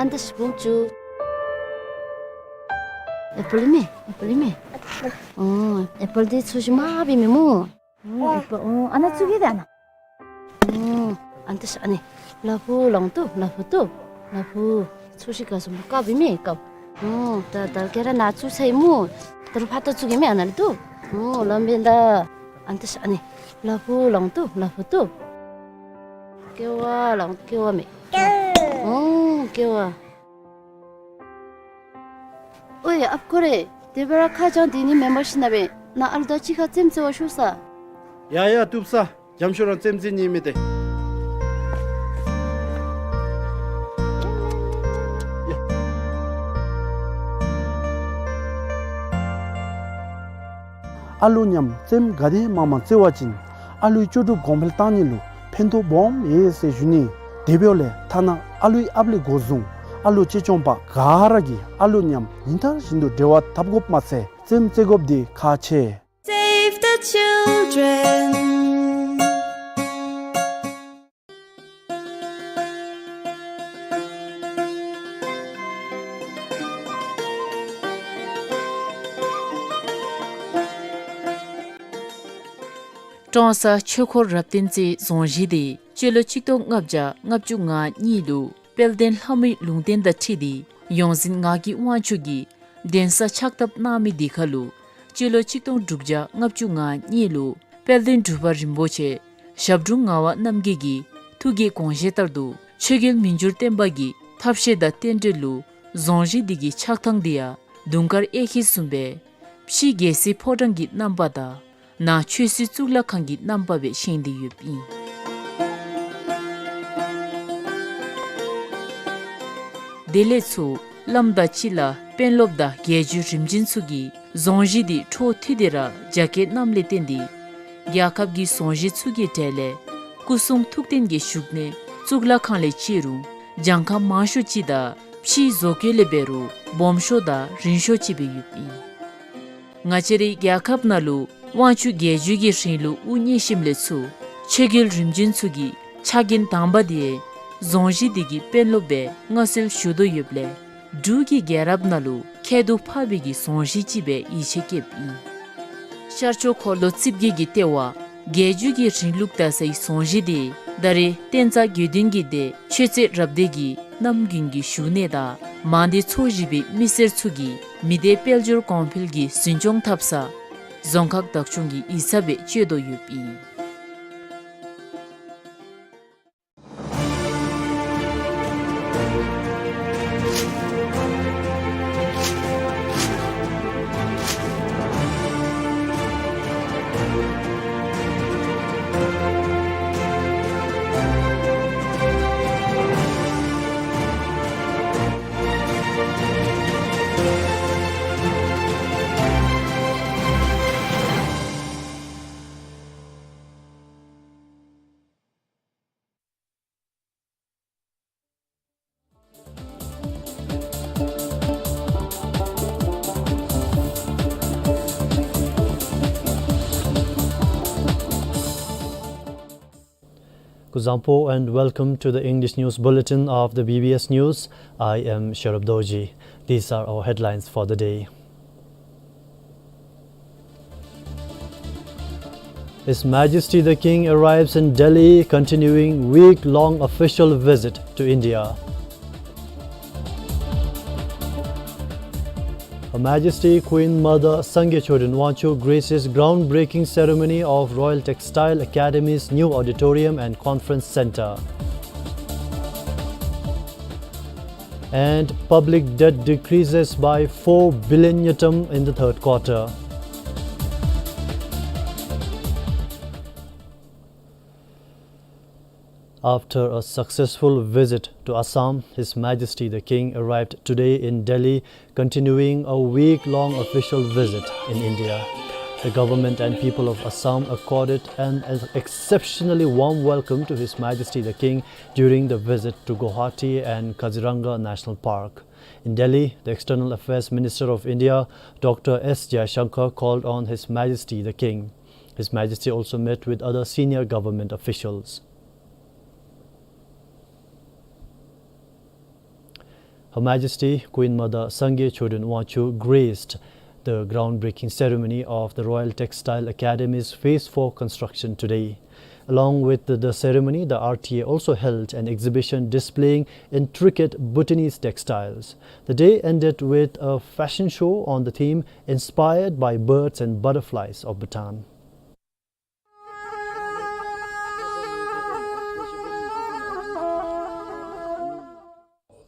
ཨ་ནི་ད་ཤི་བུམ་ཅུ། ཨེ་པཱལ་མེ། ཨེ་པཱལ་མེ། ཨོ་ཨེ་པཱལ་འདི་ཚོས་ཤིག་མ་པའི་མེ་མོ། ཨོ་ཨེ་པཱལ། ཨོ་ཨ་ནཱ་བཙུགས་གེ་ད་ཨ་ནཱ། ཨོ་ཨ་ནི་ད་ཤི་ཨ་ནི་ལ་ཕུག་ལང་ཏོ་ལ་ཕུག་ཏོ་ལ་ཕུག། ཚོས་ཤིག་ག་སོང་བཀབ་པའི་མེ་བཀབ། ཨོ་ད་ད་ག་ར་ནཱ་བཙུགས་ཚར་ཡི་མོ། ད་རུང་ཕར་ད་བཙུགས་གེ་མེ་ཨ་ནཱ་ལུ་ཏོ། ཨོ་ལམ་བེན་ད། ཨ་ནི་ད་ཤི་ཨ་ནི་ལ་ཕུག་ལང་ཏོ་ལ་ཕུག་ཏོ། ཀེ་བ་ལང་ཀེ་བ་མེ། ཨོ་ཀེ་བ། ཨོ་ཡ་ཨཔ་ཁོ་རེ། དེ་སྦེ་ར་ཁ་བྱང་དེ་ནི་མེན་པར་ཤི་ན་སྦེ་ནཱ་ཨ་ལུ་དང་གཅིག་ཁར་རྩེདམོ་རྩེ་བར་ཤོག་ས། ཡ་ཡ་བཏུབ་ས། འཇམ་ཤོས་རང་རྩེདམོ་རྩེ་ནི་མེད་དེ། ཨ་ལུ་མཉམ་རྩེདམོ་ག་དེ་མང་མང་རྩེ་བ་ཅིན་ཨ་ལུའི་ལྕོགས་གྲུབ་གོང་འཕེལ་གཏང་ནི་ལུ་ཕན་ཐོགས་སྦོམ་ཡོད་ཟེར་ཞུ་ནི། དེ་འབདཝ་ལས་ཐ་ན་ཨ་ལུའི་ཨཔ་ལས་འགོ་བཟུང་ཨ་ལུ་གཅེས་སྐྱོང་པ་ག་ར་གིས་ཨ་ལུ་མཉམ་ཉིན་ལྟར་བཞིན་དུ་འབྲེལ་བ་འཐབ་དགོཔ་མ་ཚད་རྩེདམོ་རྩེ་དགོཔ་འདི་ཁག་ཆེ། Save the children. ཀྲོང་གསར་ཆོས་འཁོར་རབ་བརྟན་རྩེ་རྫོང་གཞིས་འདི་སྤྱི་ལོ་ཆིག་སྟོང་ལྔ་བརྒྱ་ལྔ་བཅུ་ང་གཉིས་ལུ་དཔལ་ལྡན་ལྷ་མོའི་ལུང་བསྟན་དང་འཁྲིལ་ཏེ་ཡོངས་འཛིན་ངག་གི་དབང་ཕྱུག་གིས་གདན་ས་ཕྱག་བཏབ་གནང་མི་འདི་ཁར་ལུ་སྤྱི་ལོ་ཆིག་སྟོང་དྲུག་བརྒྱ་ལྔ་བཅུ་ང་གཉིས་ལུ་དཔལ་ལྡན་འབྲུག་པ་རིན་པོ་ཆེ་ཞབས་དྲུང་ངག་དབང་རྣམ་རྒྱལ་གྱི་ཐུགས་ཀྱི་དགོངས་བཞེད་ལྟར་དུ་ཆོས་རྒྱལ་མི་འགྱུར་བརྟན་པ་གི་ཐབས་ཤེས་དང་རྟེན་འབྲེལ་ལུ་རྫོང་གཞིས་འདི་གི་ཆགས་ཐངས་འདི་ཡང་དུང་དཀར་གཡས་འཁྱིལ་བཟུམ་སྦེ་ཕྱི་རྒྱལ་སྲིད་ཕོ་བྲང་གི་རྣམ་པ་དང་ནང་ཆོས་སྲིད་གཙུག་ལག་ཁང་གི་རྣམ་པ་སྦེ་བཞེངས་ཏེ་ཡོདཔ་ཨིན། དེ་ལས་ཚུར་བླམ་དང་སྤྱི་བླ་དཔོན་སློབ་དང་རྒྱལ་བརྒྱུད་རིམ་བྱོན་ཚུ་གིས་རྫོང་གཞིས་འདི་འཕྲོ་མཐུད་དེ་ར་རྒྱ་སྐྱེད་གནངམ་ལས་བརྟེན་ཏེ་རྒྱལ་ཁབ་ཀྱི་རྫོང་གཞིས་ཚུ་གི་གྲས་ལས་སྐུ་གསུང་ཐུགས་རྟེན་གྱི་བཞུགས་གནས་གཙུག་ལག་ཁང་ལས་བརྩི་རུང་གྱངས་ཁ་མང་ཤོས་ཅིག་དང་ཕྱིའི་བཟོ་བཀོད་ལས་འབད་རུང་སྦོམ་ཤོས་དང་རིང་ཤོས་ཅིག་སྦེ་ཡོདཔ་ཨིན། ང་བཅས་རའི་རྒྱལ་ཁབ་ནང་ལུ་དབང་ཕྱུག་རྒྱལ་བརྒྱུད་ཀྱི་རིང་ལུགས་དབུ་བརྙེས་ཞིནམ་ལས་ཚུར་ཆོས་རྒྱལ་རིམ་བྱོན་ཚུ་གི་ཕྱག་འགན་དང་པ་དེ་རྫོང་གཞིས་འདི་གི་དཔོན་སློབ་སྦེ་མངའ་གསོལ་ཞུ་དོ་ཡོདཔ་ལས་འབྲུག་གི་རྒྱལ་རབས་ནང་ལུ་ཁྱད་དུ་འཕགས་པའི་གི་རྫོང་གཞིས་ཅིག་སྦེ་ཡིད་ཆེས་བསྐྱེདཔ་ཨིན། ཤར་ཕྱོགས་འཁོར་ལོ་རྩིབས་བརྒྱད་ཀྱི་ལྟེ་བ་རྒྱལ་བརྒྱུད་ཀྱི་རིང་ལུགས་དར་སའི་རྫོང་གཞིས་འདི་ད་རེས་བསྟན་རྩ་དགེ་འདུན་གྱི་སྡེ་ཆོས་རྩེ་རབ་སྡེ་གི་གནམ་དགུན་གྱི་བཞུགས་གནས་དང་མང་སྡེ་ཚོ་བཞི་པའི་མི་སེར་ཚུ་གིས་མི་སྡེ་དཔལ་འབྱོར་གོང་འཕེལ་གྱི་འཛིན་སྐྱོང་འཐབ་ས་རྫོང་ཁག་བདག་སྐྱོང་གི་ཡིག་ཚང་སྦེ་སྤྱོད་དོ་ཡོདཔ་ཨིན། Kuzuzangpo and welcome to the English News Bulletin of the B B S News. I am Sherub Dorji. These are our headlines for the day. His Majesty the King arrives in Delhi, continuing week-long official visit to India. Her Majesty Queen Mother Sangay Chodron Wangchuck graces groundbreaking ceremony of Royal Textile Academy's new auditorium and conference center. And public debt decreases by four billion ngultrum in the third quarter. After a successful visit to Assam, His Majesty the King arrived today in Delhi, continuing a week-long official visit in India. The government and people of Assam accorded an exceptionally warm welcome to His Majesty the King during the visit to Guwahati and Kaziranga National Park. In Delhi, the External Affairs Minister of India, Doctor S Jaishankar, called on His Majesty the King. His Majesty also met with other senior government officials. Her Majesty Queen Mother Sangay Chodron Wangchuck graced the groundbreaking ceremony of the Royal Textile Academy's Phase four construction today. Along with the, the ceremony, the R T A also held an exhibition displaying intricate Bhutanese textiles. The day ended with a fashion show on the theme Inspired by Birds and Butterflies of Bhutan.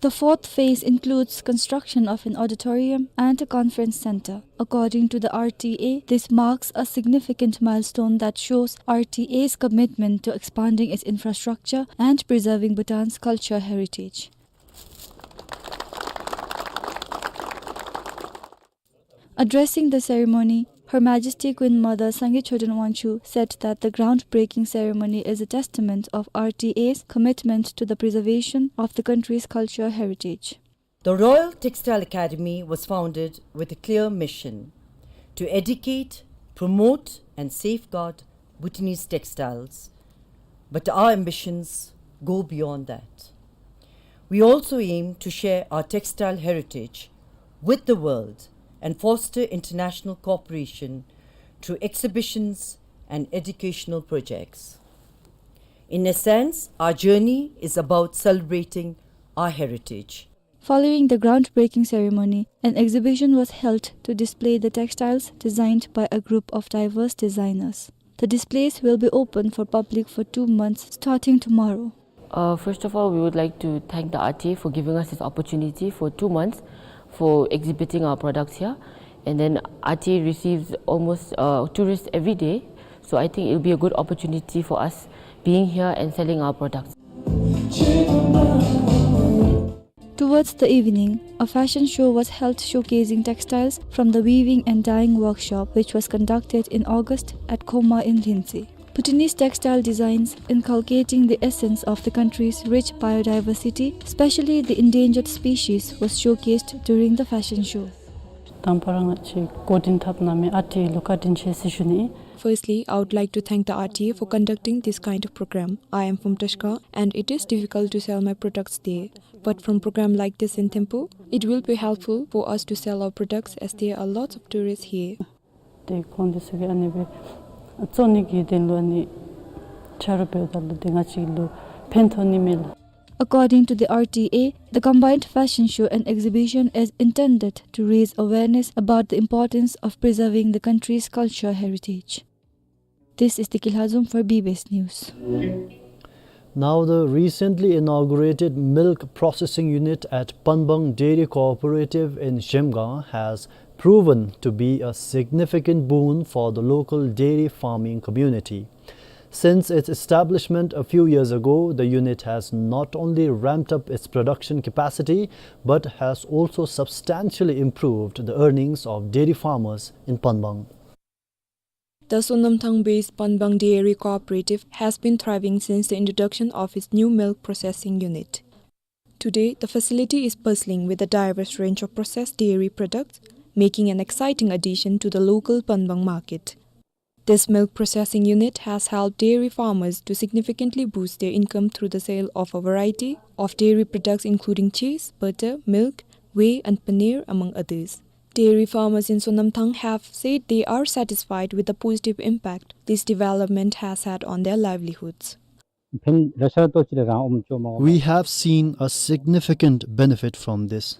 The fourth phase includes construction of an auditorium and a conference center. According to the R T A, this marks a significant milestone that shows R T A's commitment to expanding its infrastructure and preserving Bhutan's culture heritage. Addressing the ceremony, Her Majesty Queen Mother Sangay Chodron Wangchuck said that the groundbreaking ceremony is a testament of R T A's commitment to the preservation of the country's cultural heritage. The Royal Textile Academy was founded with a clear mission to educate, promote, and safeguard Bhutanese textiles, but our ambitions go beyond that. We also aim to share our textile heritage with the world and foster international cooperation through exhibitions and educational projects. In a sense, our journey is about celebrating our heritage. Following the groundbreaking ceremony, an exhibition was held to display the textiles designed by a group of diverse designers. The displays will be open for public for two months, starting tomorrow. Uh, first of all, we would like to thank the R T A for giving us this opportunity for two months for exhibiting our products here. And then R T A receives almost, uh, tourists every day. So I think it'll be a good opportunity for us being here and selling our products. Towards the evening, a fashion show was held showcasing textiles from the weaving and dyeing workshop, which was conducted in August at Khoma in Lhintse. Bhutanese textile designs inculcating the essence of the country's rich biodiversity, especially the endangered species, was showcased during the fashion show. དང་པ་ར་ང་བཅས་འགོ་འདྲེན་འཐབ་གནང་མི་ཨ་ཏི་ལུ་བཀའ་དྲིན་ཆེ་ཟེར་ཞུ་ནི། Firstly, I would like to thank the R T A for conducting this kind of program. I am from Taxkha and it is difficult to sell my products there. But from program like this in Thimphu, it will be helpful for us to sell our products as there are lots of tourists here. ཏེ་ཁོང་འདི་ཚུ་གིས་ཨ་ནི་སྦེ་བཙོང་ནི་གི་དོན་ལུ་ཨ་ནི་ཆ་རོགས་འབདཝ་ད་ལུ་ཏེ་ང་བཅས་ལུ་ཕན་ཐོགས་ནི་མས་ལགས། According to the R T A, the combined fashion show and exhibition is intended to raise awareness about the importance of preserving the country's cultural heritage. This is Tiki Lhazom for B B S News. Now, the recently inaugurated milk processing unit at Panbang Dairy Cooperative in Zhemgang has proven to be a significant boon for the local dairy farming community. Since its establishment a few years ago, the unit has not only ramped up its production capacity, but has also substantially improved the earnings of dairy farmers in Panbang. The Sonamthang-based Panbang Dairy Cooperative has been thriving since the introduction of its new milk processing unit. Today, the facility is bustling with a diverse range of processed dairy products, making an exciting addition to the local Panbang market. This milk processing unit has helped dairy farmers to significantly boost their income through the sale of a variety of dairy products including cheese, butter, milk, whey and paneer, among others. Dairy farmers in Sonamthang have said they are satisfied with the positive impact this development has had on their livelihoods. We have seen a significant benefit from this.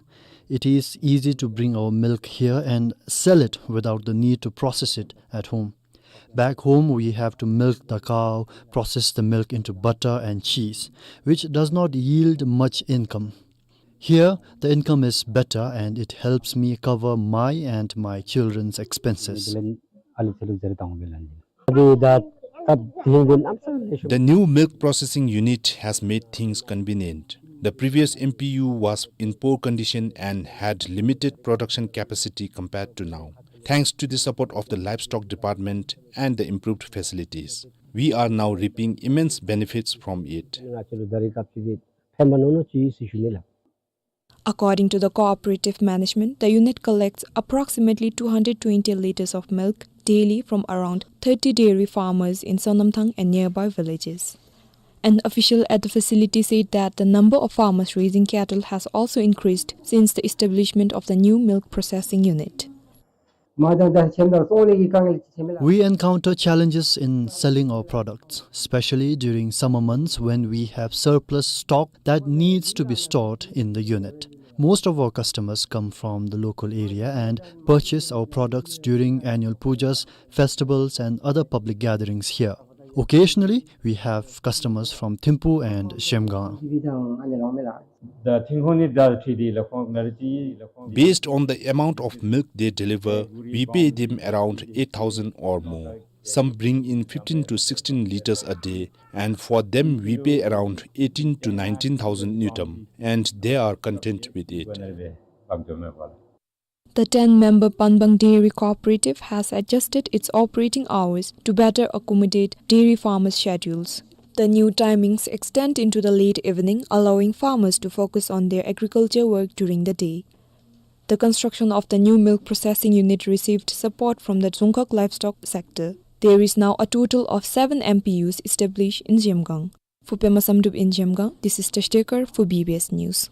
It is easy to bring our milk here and sell it without the need to process it at home. Back home, we have to milk the cow, process the milk into butter and cheese, which does not yield much income. Here, the income is better and it helps me cover my and my children's expenses. The new milk processing unit has made things convenient. The previous M P U was in poor condition and had limited production capacity compared to now. Thanks to the support of the livestock department and the improved facilities, we are now reaping immense benefits from it. According to the cooperative management, the unit collects approximately two hundred twenty liters of milk daily from around thirty dairy farmers in Sonamthang and nearby villages. An official at the facility said that the number of farmers raising cattle has also increased since the establishment of the new milk processing unit. We encounter challenges in selling our products, especially during summer months when we have surplus stock that needs to be stored in the unit. Most of our customers come from the local area and purchase our products during annual pujas, festivals, and other public gatherings here. Occasionally, we have customers from Thimphu and Zhemgang. Based on the amount of milk they deliver, we pay them around eight thousand or more. Some bring in fifteen to sixteen liters a day, and for them we pay around eighteen to nineteen thousand ngultrum, and they are content with it. The ten-member Panbang Dairy Cooperative has adjusted its operating hours to better accommodate dairy farmers' schedules. The new timings extend into the late evening, allowing farmers to focus on their agriculture work during the day. The construction of the new milk processing unit received support from the Dzongkhag livestock sector. There is now a total of seven M P Us established in Zhemgang. For Pema Samdrup in Zhemgang, this is Tashtekar for B B S News.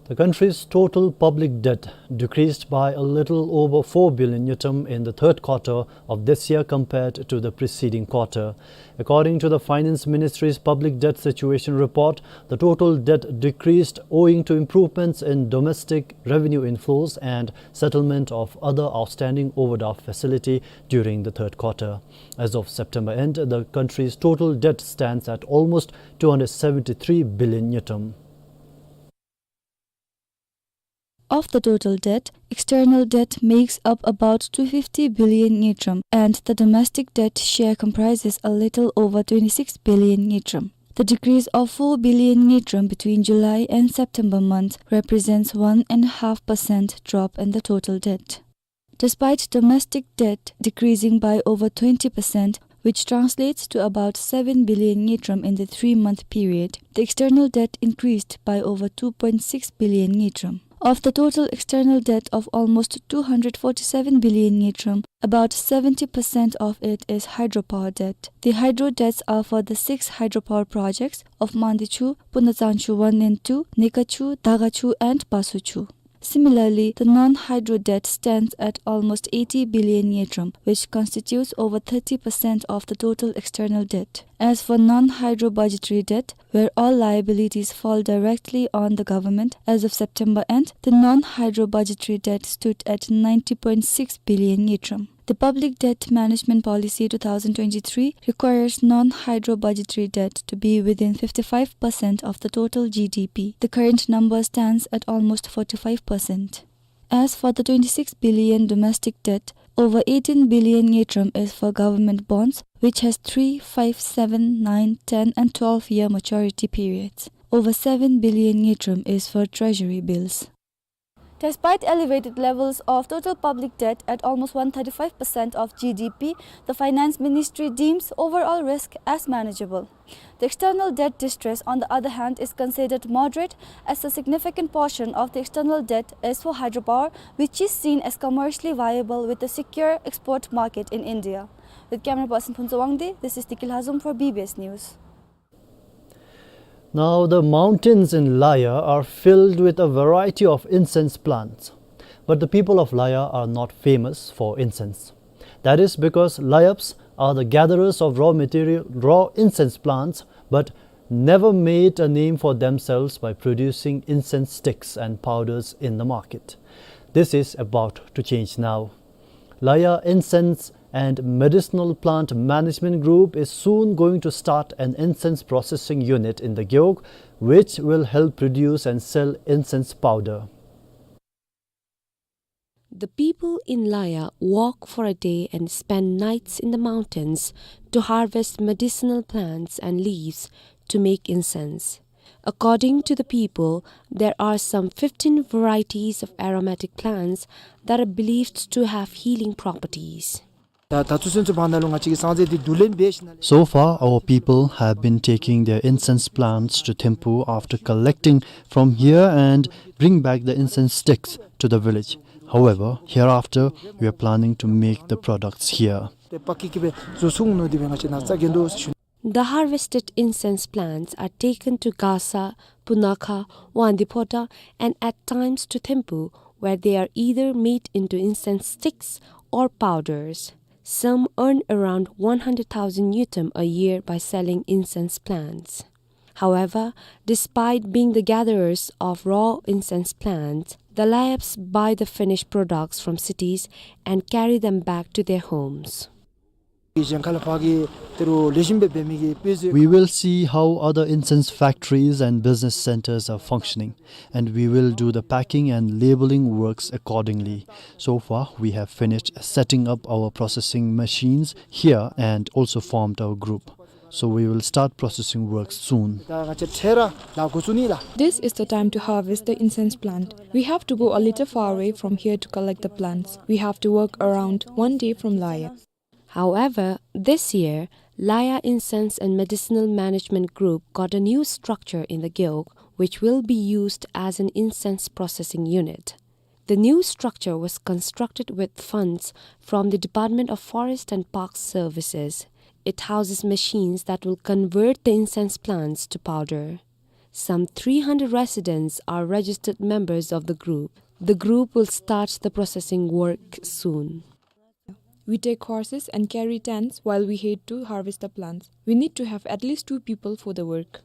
The country's total public debt decreased by a little over four billion ngultrum in the third quarter of this year compared to the preceding quarter. According to the Finance Ministry's public debt situation report, the total debt decreased owing to improvements in domestic revenue inflows and settlement of other outstanding overdraft facility during the third quarter. As of September end, the country's total debt stands at almost two hundred seventy-three billion ngultrum. Of the total debt, external debt makes up about two fifty billion ngultrum, and the domestic debt share comprises a little over twenty-six billion ngultrum. The decrease of four billion ngultrum between July and September month represents one and a half percent drop in the total debt. Despite domestic debt decreasing by over twenty percent, which translates to about seven billion ngultrum in the three-month period, the external debt increased by over two point six billion ngultrum. Of the total external debt of almost two hundred forty-seven billion ngultrum, about seventy percent of it is hydropower debt. The hydro debts are for the six hydropower projects of Mandichhu, Punatsangchhu one and two, Nekachu, Dagachu and Basuchu. Similarly, the non-hydro debt stands at almost eighty billion ngultrum, which constitutes over thirty percent of the total external debt. As for non-hydro budgetary debt, where all liabilities fall directly on the government, as of September end, the non-hydro budgetary debt stood at ninety point six billion ngultrum. The Public Debt Management Policy two thousand twenty-three requires non-hydro budgetary debt to be within fifty-five percent of the total G D P. The current number stands at almost forty-five percent. As for the twenty-six billion domestic debt, over eighteen billion ngultrum is for government bonds, which has three, five, seven, nine, ten and twelve year maturity periods. Over seven billion ngultrum is for treasury bills. Despite elevated levels of total public debt at almost one thirty-five percent of G D P, the Finance Ministry deems overall risk as manageable. The external debt distress, on the other hand, is considered moderate, as a significant portion of the external debt is for hydropower, which is seen as commercially viable with a secure export market in India. With camera person Phuntsho Wangdi, this is Tikil Hazum for B B S News. Now, the mountains in Laya are filled with a variety of incense plants. But the people of Laya are not famous for incense. That is because Layaps are the gatherers of raw material, raw incense plants, but never made a name for themselves by producing incense sticks and powders in the market. This is about to change now. Laya Incense and Medicinal Plant Management Group is soon going to start an incense processing unit in the Gewog, which will help produce and sell incense powder. The people in Laya walk for a day and spend nights in the mountains to harvest medicinal plants and leaves to make incense. According to the people, there are some fifteen varieties of aromatic plants that are believed to have healing properties. ད་ད་ཚུན་ཚོད་ཕར་ནང་ལུ་ང་བཅས་ཀྱི་སངས་རྒྱས་འདི་བསྡུ་ལེན་འབད་ཞིནམ་ལས། So far, our people have been taking their incense plants to Thimphu after collecting from here and bring back the incense sticks to the village. However, hereafter, we are planning to make the products here. ཏེ་པ་ཀི་ཀི་སྦེ་བཟོ་ཚུགས་ནི་འདི་སྦེ་ང་བཅས་ནང་རྩ་འགེངས་དོ་ཟེར་ཞུ། The harvested incense plants are taken to Gasa, Punakha, Wangdi Phodrang, and at times to Thimphu, where they are either made into incense sticks or powders. Some earn around one hundred thousand ngultrum a year by selling incense plants. However, despite being the gatherers of raw incense plants, the Layaps buy the finished products from cities and carry them back to their homes. We will see how other incense factories and business centers are functioning, and we will do the packing and labeling works accordingly. So far, we have finished setting up our processing machines here and also formed our group. So we will start processing work soon. This is the time to harvest the incense plant. We have to go a little far away from here to collect the plants. We have to work around one day from Laya. However, this year, Laya Incense and Medicinal Management Group got a new structure in the Gewog, which will be used as an incense processing unit. The new structure was constructed with funds from the Department of Forest and Park Services. It houses machines that will convert the incense plants to powder. Some three hundred residents are registered members of the group. The group will start the processing work soon. We take horses and carry tents while we head to harvest the plants. We need to have at least two people for the work.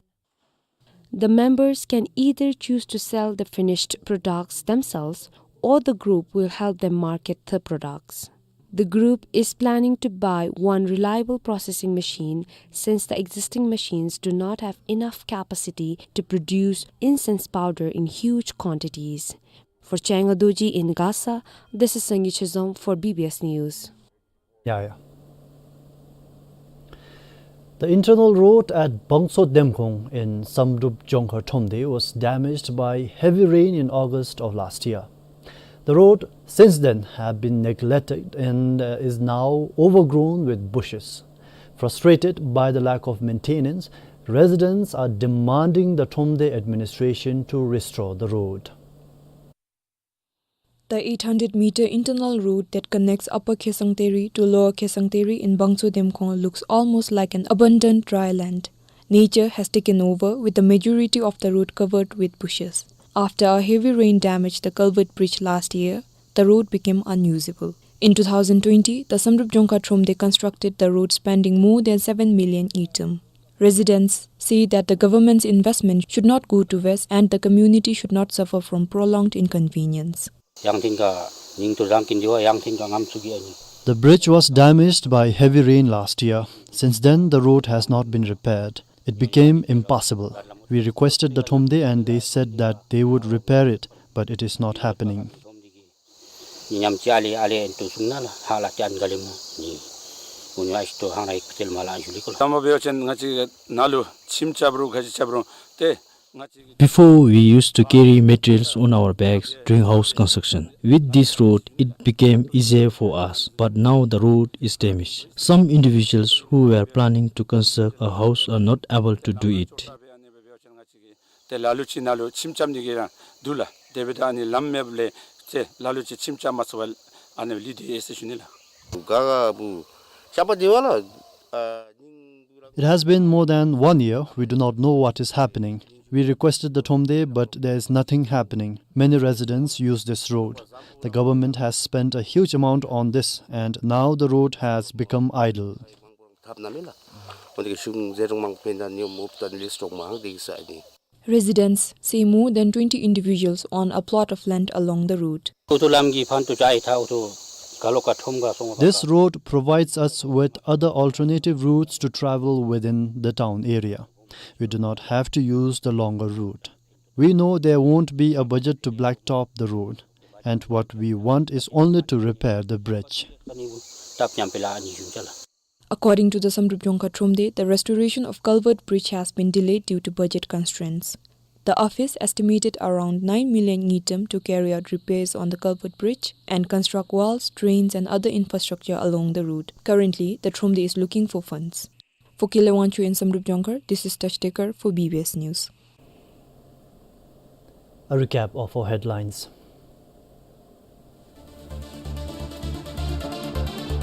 The members can either choose to sell the finished products themselves, or the group will help them market the products. The group is planning to buy one reliable processing machine, since the existing machines do not have enough capacity to produce incense powder in huge quantities. For Changa Dorji in Gasa, this is Sangay Chezom for B B S News. Yeah, yeah. The internal road at Bangso Demkhong in Samdrup Jongkhar Thromde was damaged by heavy rain in August of last year. The road since then have been neglected and, uh, is now overgrown with bushes. Frustrated by the lack of maintenance, residents are demanding the Thromde administration to restore the road. The eight hundred meter internal road that connects Upper Khesang Teri to Lower Khesang Teri in Bangso Demkhong looks almost like an abandoned dry land. Nature has taken over, with the majority of the road covered with bushes. After a heavy rain damaged the culvert bridge last year, the road became unusable. In two thousand twenty, the Samdrup Jongkhar Thromde constructed the road spending more than seven million ngultrum. Residents say that the government's investment should not go to waste and the community should not suffer from prolonged inconvenience. ཡང་ཐེངས་ཀ་ཉིང་ཏོ་རང་གི་འདི་བ་ཡང་ཐེངས་ཀ་ངམ་ཚུགས་ཀྱི་ཨ་ནི། The bridge was damaged by heavy rain last year. Since then, the road has not been repaired. It became impassable. We requested the Thromde and they said that they would repair it, but it is not happening. ཉིནམ་གཅིག་ཨ་ལེ་ཨ་ལེ་ཨེན་ཏུ་སུང་ན་ལ་ཧ་ལ་ཅན་ག་ལེ་མོ་ནི། ཨུ་ནི་ཨ་ཤི་ཏོ་ཧང་ར་ཡིག་ཚེལ་མ་ལ་ཨ་ཞུ་ལི་ཀོ་ལ། ཏམ་བ་བེ་ཡོ་ཅན་ང་བཅས་ནཱ་ལུ་ཁྱིམ་རྐྱབ་རུང་ག་ཅི་རྐྱབ་རུང་ཏེ་ང་བཅས། Before, we used to carry materials on our backs during house construction. With this road, it became easier for us, but now the road is damaged. Some individuals who were planning to construct a house are not able to do it. ཏེ་ལ་ལུ་ཅིག་ནཱ་ལུ་ཁྱིམ་རྐྱབ་ནི་གི་ར་འདུག་ལགས། དེ་འབདཝ་ད་ཨ་ནི་ལམ་མེདཔ་ལས་ཏེ་ལ་ལུ་ཅིག་ཁྱིམ་རྐྱབ་མ་ཚུགས་པར་ཨ་ནི་ལུས་ཏེ་ཡོད་ཟེར་ཞུ་ནི་ལགས། ག་ག་བུ་ It has been more than one year. We do not know what is happening. We requested the Thromde, but there is nothing happening. Many residents use this road. The government has spent a huge amount on this, and now the road has become idle. Residents say more than twenty individuals own a plot of land along the road. This road provides us with other alternative routes to travel within the town area. We do not have to use the longer route. We know there won't be a budget to blacktop the road, and what we want is only to repair the bridge. According to the Samdrup Jongkhar Thromde, the restoration of culvert bridge has been delayed due to budget constraints. The office estimated around nine million ngultrum to carry out repairs on the culvert bridge and construct walls, drains and other infrastructure along the road. Currently, the Thromde is looking for funds. For Kele Wangchuk and Samdrup Jongkhar, this is Tash Dekar for B B S News. A recap of our headlines.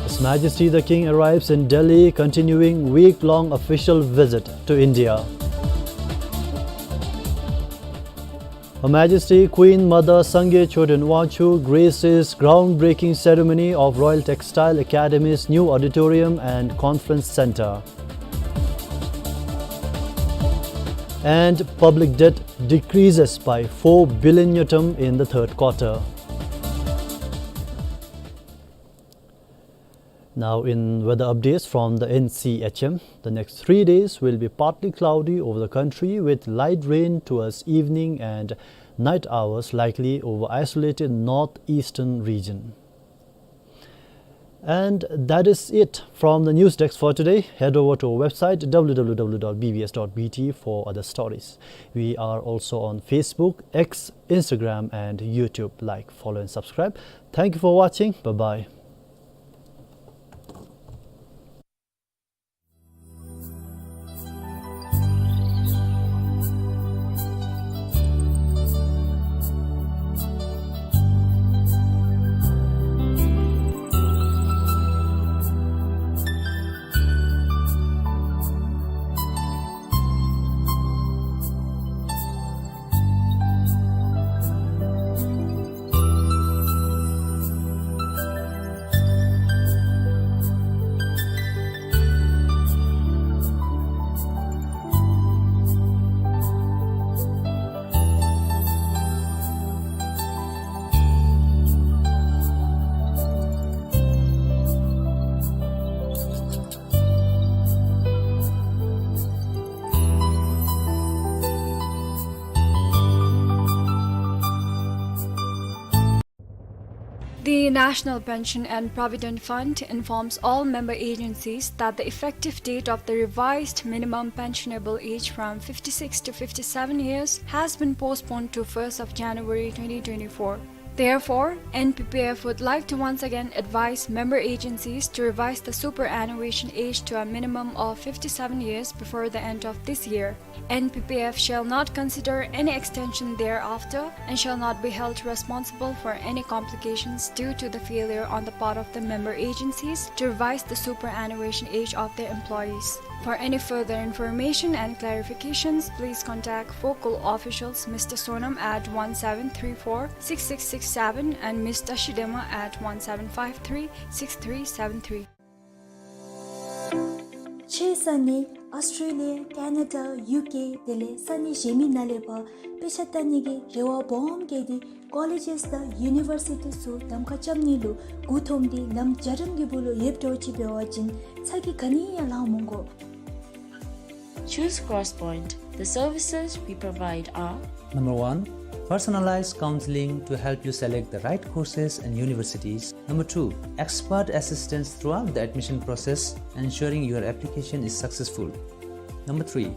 His Majesty the King arrives in Delhi, continuing week-long official visit to India. Her Majesty Queen Mother Sangay Choden Wangchuk graces groundbreaking ceremony of Royal Textile Academy's new auditorium and conference center. And public debt decreases by four billion ngultrum in the third quarter. Now in weather updates from the N C H M. The next three days will be partly cloudy over the country with light rain towards evening and night hours likely over isolated northeastern region. And that is it from the news desk for today. Head over to our website, W W W dot B B S dot B T, for other stories. We are also on Facebook, X, Instagram, and YouTube. Like, follow, and subscribe. Thank you for watching. Bye-bye. The National Pension and Provident Fund informs all member agencies that the effective date of the revised minimum pensionable age from fifty-six to fifty-seven years has been postponed to first of January twenty twenty-four. Therefore, N P P F would like to once again advise member agencies to revise the superannuation age to a minimum of fifty-seven years before the end of this year. N P P F shall not consider any extension thereafter and shall not be held responsible for any complications due to the failure on the part of the member agencies to revise the superannuation age of their employees. For any further information and clarifications, please contact focal officials Mister Sonam at one seven three four six six six seven and Mister Shidema at one seven five three six three seven three. ཕྱིའི་ས་གནས་ཨཱོས་ཊྲེ་ལི་ཡ། ཀེ་ན་ཌ། ཡུ་ཀེ། དེ་ལས་ས་གནས་གཞན་མི་ནང་ལས་ཕར་དཔེ་ཆ་ལྟ་ནི་གི་རེ་བ་སྦོམ་བསྐྱེད་དེ་ཀོ་ལེཇེས་དང་ཡུ་ནི་བར་སི་ཊི་ཚུ་གདམ་ཁ་རྐྱབ་ནི་ལུ་མགུ་འཐོམས་ཏེ་ལམ་འཇའ་རིསམོ་གི་སྦུག་ལུ་ཡོདཔ་འདྲཝ་ཅིག་འབད་བ་ཅིན་ཚ་གྱང་ག་ནི་ཡང་ལང་མི་དགོ། Choose Crosspoint, the services we provide are: Number one, personalized counseling to help you select the right courses and universities. Number two, expert assistance throughout the admission process, ensuring your application is successful. Number three,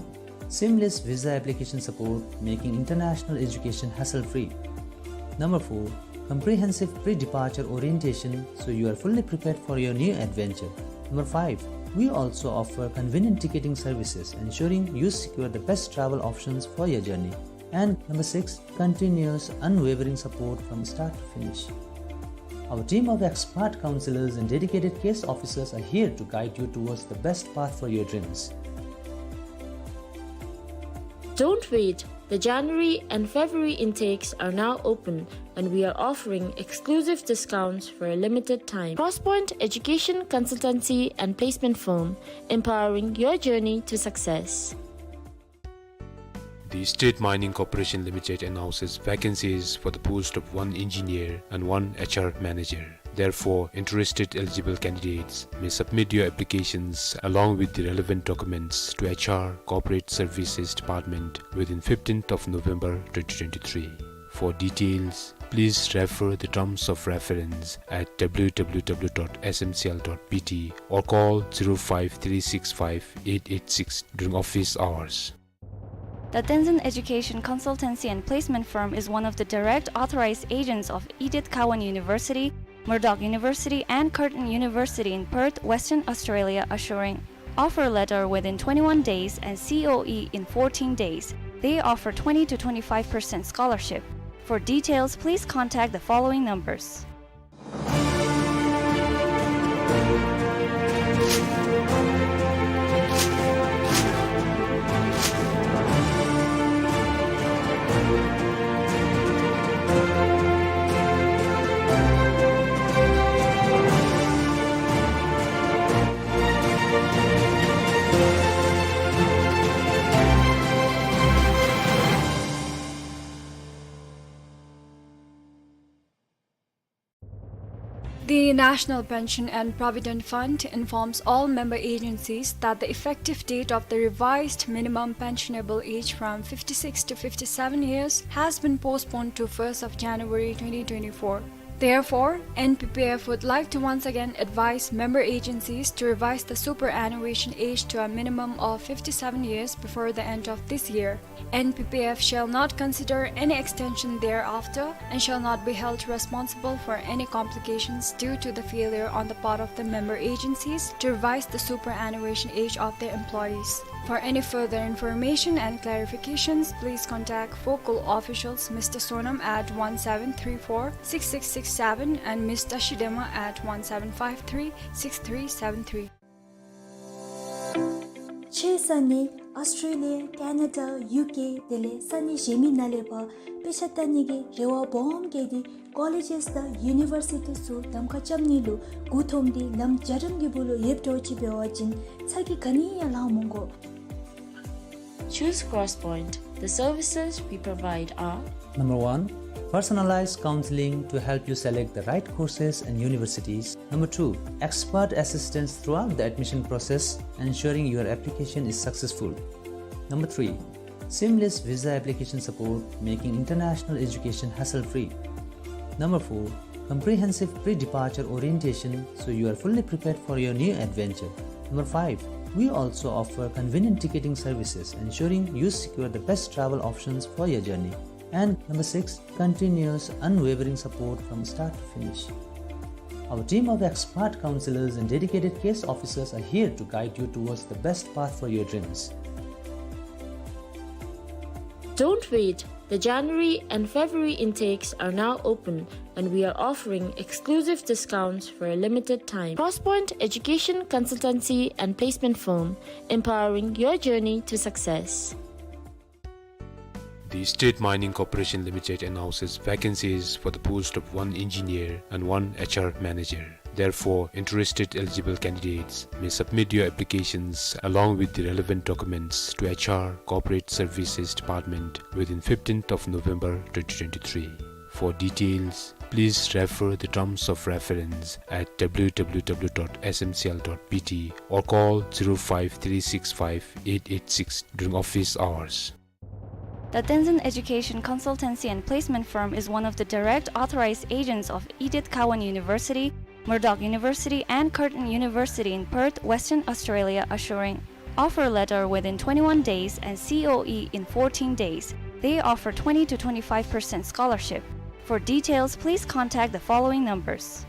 seamless visa application support, making international education hassle-free. Number four, comprehensive pre-departure orientation, so you are fully prepared for your new adventure. Number five, we also offer convenient ticketing services, ensuring you secure the best travel options for your journey. And number six, continuous, unwavering support from start to finish. Our team of expert counselors and dedicated case officers are here to guide you towards the best path for your dreams. Don't wait. The January and February intakes are now open, and we are offering exclusive discounts for a limited time. Crosspoint Education Consultancy and Placement Firm, empowering your journey to success. The State Mining Corporation Limited announces vacancies for the post of one engineer and one H R manager. Therefore, interested eligible candidates may submit your applications along with the relevant documents to H R Corporate Services Department within fifteenth of November twenty twenty-three. For details, please refer the terms of reference at W W W dot S M C L dot B T or call zero five three six five eight eight six during office hours. The Tenzin Education Consultancy and Placement Firm is one of the direct authorized agents of Edith Cowan University, Murdoch University, and Curtin University in Perth, Western Australia, assuring offer letter within twenty-one days and C O E in fourteen days. They offer twenty to twenty-five percent scholarship. For details, please contact the following numbers. The National Pension and Provident Fund informs all member agencies that the effective date of the revised minimum pensionable age from fifty-six to fifty-seven years has been postponed to first of January twenty twenty-four. Therefore, N P P F would like to once again advise member agencies to revise the superannuation age to a minimum of fifty-seven years before the end of this year. N P P F shall not consider any extension thereafter and shall not be held responsible for any complications due to the failure on the part of the member agencies to revise the superannuation age of their employees. For any further information and clarifications, please contact focal officials Mister Sonam at one seven three four six six six seven and Mister Shidema at one seven five three six three seven three. ཕྱིའི་ས་གནས་ཨོསི་ཊྲེ་ལི་ཡ། ཀེ་ན་ཌ། ཡུ་ཀེ་དེ་ལས་ས་གནས་གཞན་མི་ནང་ལས་ཕར་དཔེ་ཆ་ལྟ་ནི་གི་རེ་བ་སྦོམ་བསྐྱེད་དེ་ཀོ་ལེཇ་དང་ཡུ་ནི་བར་སི་ཊི་ཚུ་གདམ་ཁ་རྐྱབ་ནི་ལུ་མགུ་འཐོམ་སྟེ་ལམ་འཇའ་རིསམོ་གི་སྦུག་ལུ་ཡེབ་འགྱོ་ཅི་འབད་བ་ཅིན་ཚ་གྱང་ག་ནི་ཡང་ལང་མི་དགོ། Choose Crosspoint. The services we provide are: Number one, personalized counseling to help you select the right courses and universities. Number two, expert assistance throughout the admission process, ensuring your application is successful. Number three, seamless visa application support, making international education hassle-free. Number four, comprehensive pre-departure orientation, so you are fully prepared for your new adventure. Number five, we also offer convenient ticketing services, ensuring you secure the best travel options for your journey. And number six, continuous, unwavering support from start to finish. Our team of expert counselors and dedicated case officers are here to guide you towards the best path for your dreams. Don't wait. The January and February intakes are now open, and we are offering exclusive discounts for a limited time. Crosspoint Education Consultancy and Placement Firm, empowering your journey to success. The State Mining Corporation Limited announces vacancies for the post of one engineer and one H R manager. Therefore, interested eligible candidates may submit your applications along with the relevant documents to H R Corporate Services Department within fifteenth of November twenty twenty-three. For details, please refer the terms of reference at W W W dot S M C L dot B T or call zero five three six five eight eight six during office hours. The Tenzin Education Consultancy and Placement Firm is one of the direct authorized agents of Edith Cowan University, Murdoch University, and Curtin University in Perth, Western Australia, assuring offer letter within twenty-one days and C O E in fourteen days. They offer twenty to twenty-five percent scholarship. For details, please contact the following numbers.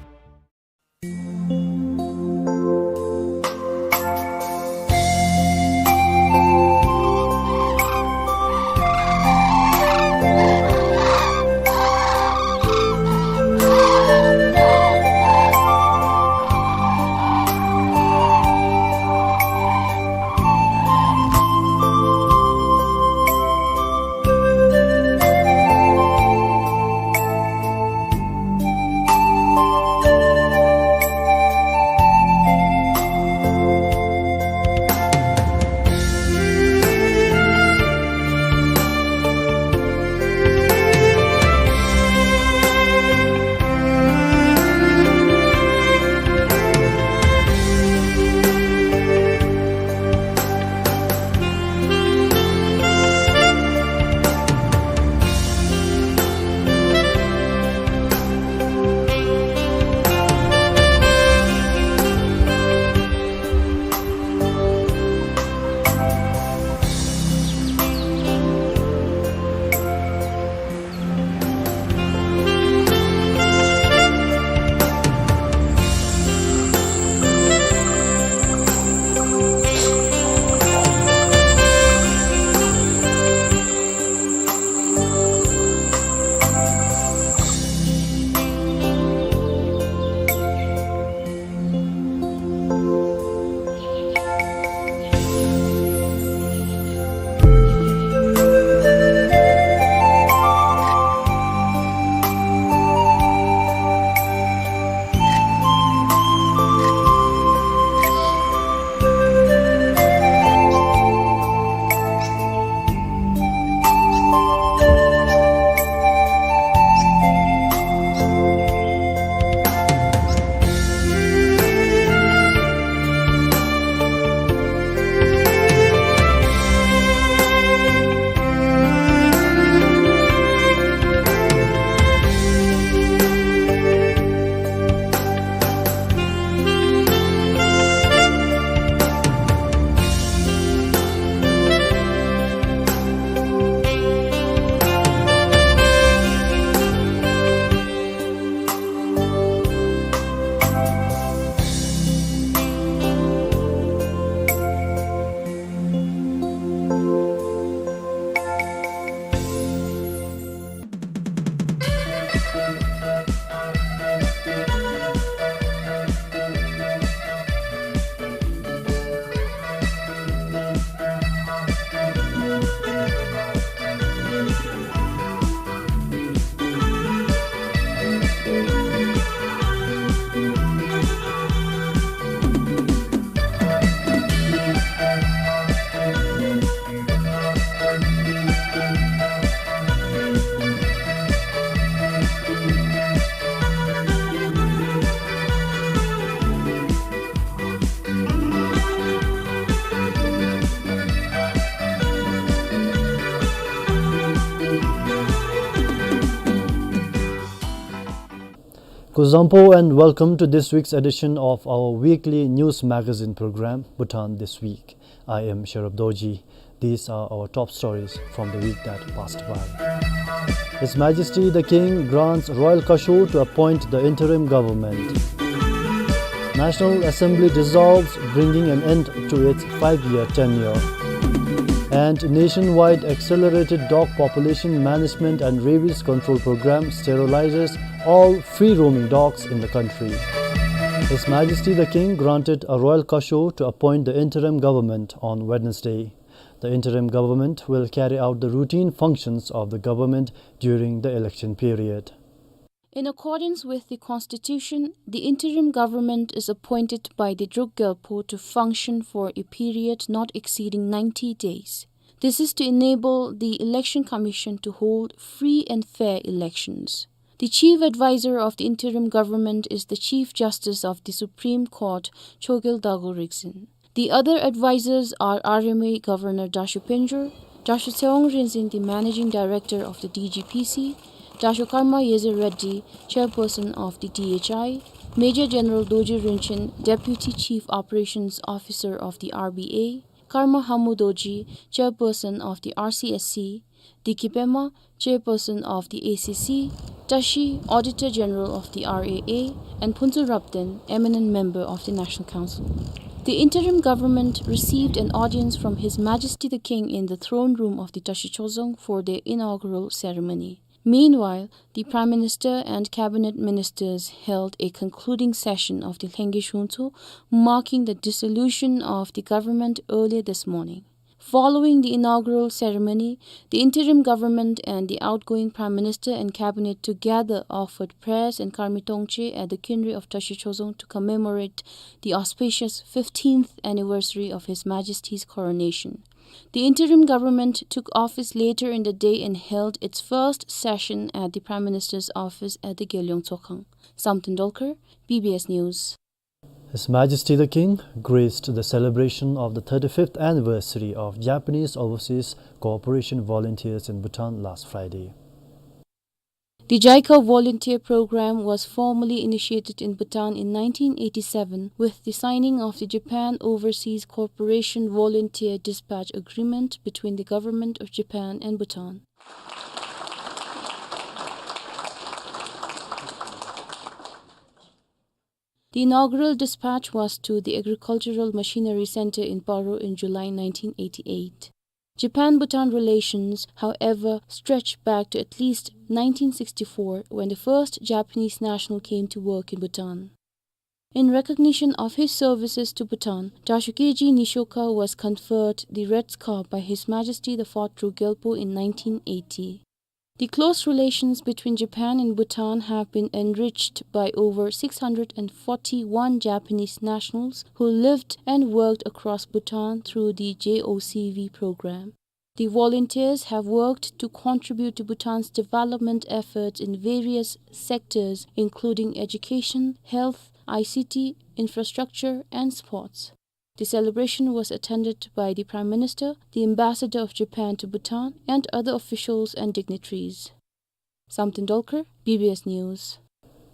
Kuzuzangpo and welcome to this week's edition of our weekly news magazine program, Bhutan This Week. I am Sherub Dorji. These are our top stories from the week that passed by. His Majesty the King grants royal caution to appoint the interim government. National Assembly dissolves, bringing an end to its five-year tenure. And nationwide accelerated dog population management and rabies control program sterilizes all free-roaming dogs in the country. His Majesty the King granted a royal caution to appoint the interim government on Wednesday. The interim government will carry out the routine functions of the government during the election period. In accordance with the constitution, the interim government is appointed by the Druk Gyalpo to function for a period not exceeding ninety days. This is to enable the Election Commission to hold free and fair elections. The chief advisor of the interim government is the Chief Justice of the Supreme Court, Chogyal Dago Rikzin. The other advisors are R M A Governor Dasho Penjor, Dasho Tshewang Rinzin, the Managing Director of the D G P C, Dasho Karma Yeze Reddy, Chairperson of the D H I, Major General Dorji Rinchen, Deputy Chief Operations Officer of the R B A, Karma Hamu Dorji, Chairperson of the R C S C, Diki Pema, Chairperson of the A C C, Tashi, Auditor General of the R A A, and Phuntsog Rapden, eminent member of the National Council. The interim government received an audience from His Majesty the King in the throne room of the Tashi Chozong for their inaugural ceremony. Meanwhile, the Prime Minister and Cabinet Ministers held a concluding session of the Lhengye Shungtso, marking the dissolution of the government earlier this morning. Following the inaugural ceremony, the interim government and the outgoing Prime Minister and Cabinet together offered prayers in Karmi Tongtse at the Khinri of Tashi Chozong to commemorate the auspicious fifteenth anniversary of His Majesty's coronation. The interim government took office later in the day and held its first session at the Prime Minister's office at the Gelyong Tsokhang. Samten Dolkar, B B S News. His Majesty the King graced the celebration of the thirty-fifth anniversary of Japanese Overseas Cooperation Volunteers in Bhutan last Friday. The JICA volunteer program was formally initiated in Bhutan in nineteen eighty-seven with the signing of the Japan Overseas Cooperation Volunteer Dispatch Agreement between the Government of Japan and Bhutan. The inaugural dispatch was to the Agricultural Machinery Center in Paro in July nineteen eighty-eight. Japan-Bhutan relations, however, stretch back to at least nineteen sixty-four, when the first Japanese national came to work in Bhutan. In recognition of his services to Bhutan, Dasho K G Nishokha was conferred the Red Scarf by His Majesty the Fourth Druk Gyalpo in nineteen eighty. The close relations between Japan and Bhutan have been enriched by over six hundred and forty-one Japanese nationals who lived and worked across Bhutan through the J O C V program. The volunteers have worked to contribute to Bhutan's development efforts in various sectors, including education, health, I C T, infrastructure, and sports. The celebration was attended by the Prime Minister, the Ambassador of Japan to Bhutan, and other officials and dignitaries. Samten Dolkar, B B S News.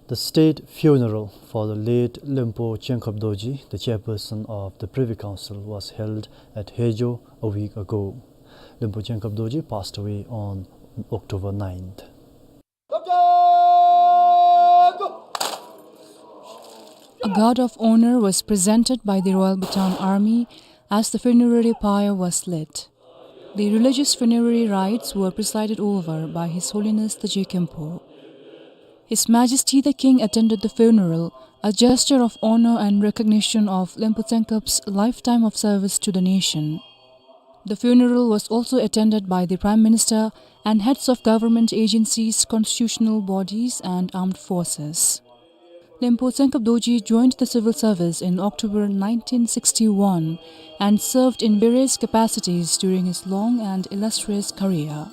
The state funeral for the late Lenpo Chenkhop Dorji, the chairperson of the Privy Council, was held at Hejo a week ago. Lenpo Chenkhop Dorji passed away on October ninth. A guard of honor was presented by the Royal Bhutan Army as the funerary pyre was lit. The religious funerary rites were presided over by His Holiness the Jigkhenpo. His Majesty the King attended the funeral, a gesture of honor and recognition of Lenpo Chenkhop's lifetime of service to the nation. The funeral was also attended by the Prime Minister and heads of government agencies, constitutional bodies, and armed forces. Lenpo Chenkhop Dorji joined the civil service in October nineteen sixty-one and served in various capacities during his long and illustrious career.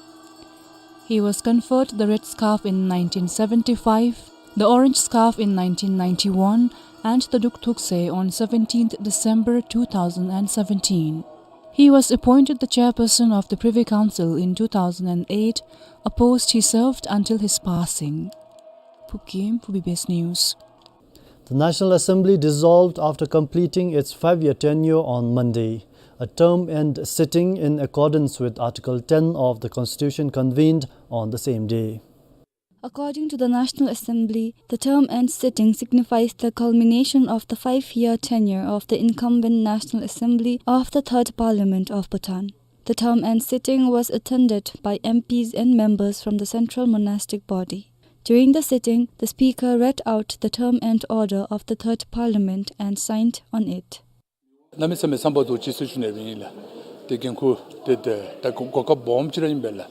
He was conferred the Red Scarf in nineteen seventy-five, the Orange Scarf in nineteen ninety-one, and the Duk Thukse on seventeenth December two thousand and seventeen. He was appointed the chairperson of the Privy Council in two thousand and eight, a post he served until his passing. Kim for B B S News. The National Assembly dissolved after completing its five-year tenure on Monday. A term end sitting in accordance with Article ten of the Constitution convened on the same day. According to the National Assembly, the term end sitting signifies the culmination of the five-year tenure of the incumbent National Assembly of the Third Parliament of Bhutan. The term end sitting was attended by M Ps and members from the Central Monastic Body. During the sitting, the speaker read out the term end order of the Third Parliament and signed on it. གནམ་མེད་ས་མེད་བསམ་པ་རྡོ་རྗེ་ཟེར་ཞུ་ནི་ཨིན་ལགས། ཏེ་འགན་ཁུར་ཏེ་ཏེ་ད་གོ་གོ་སྐབས་སྦོམ་ཅིག་ར་ཨིན་པས་ལགས།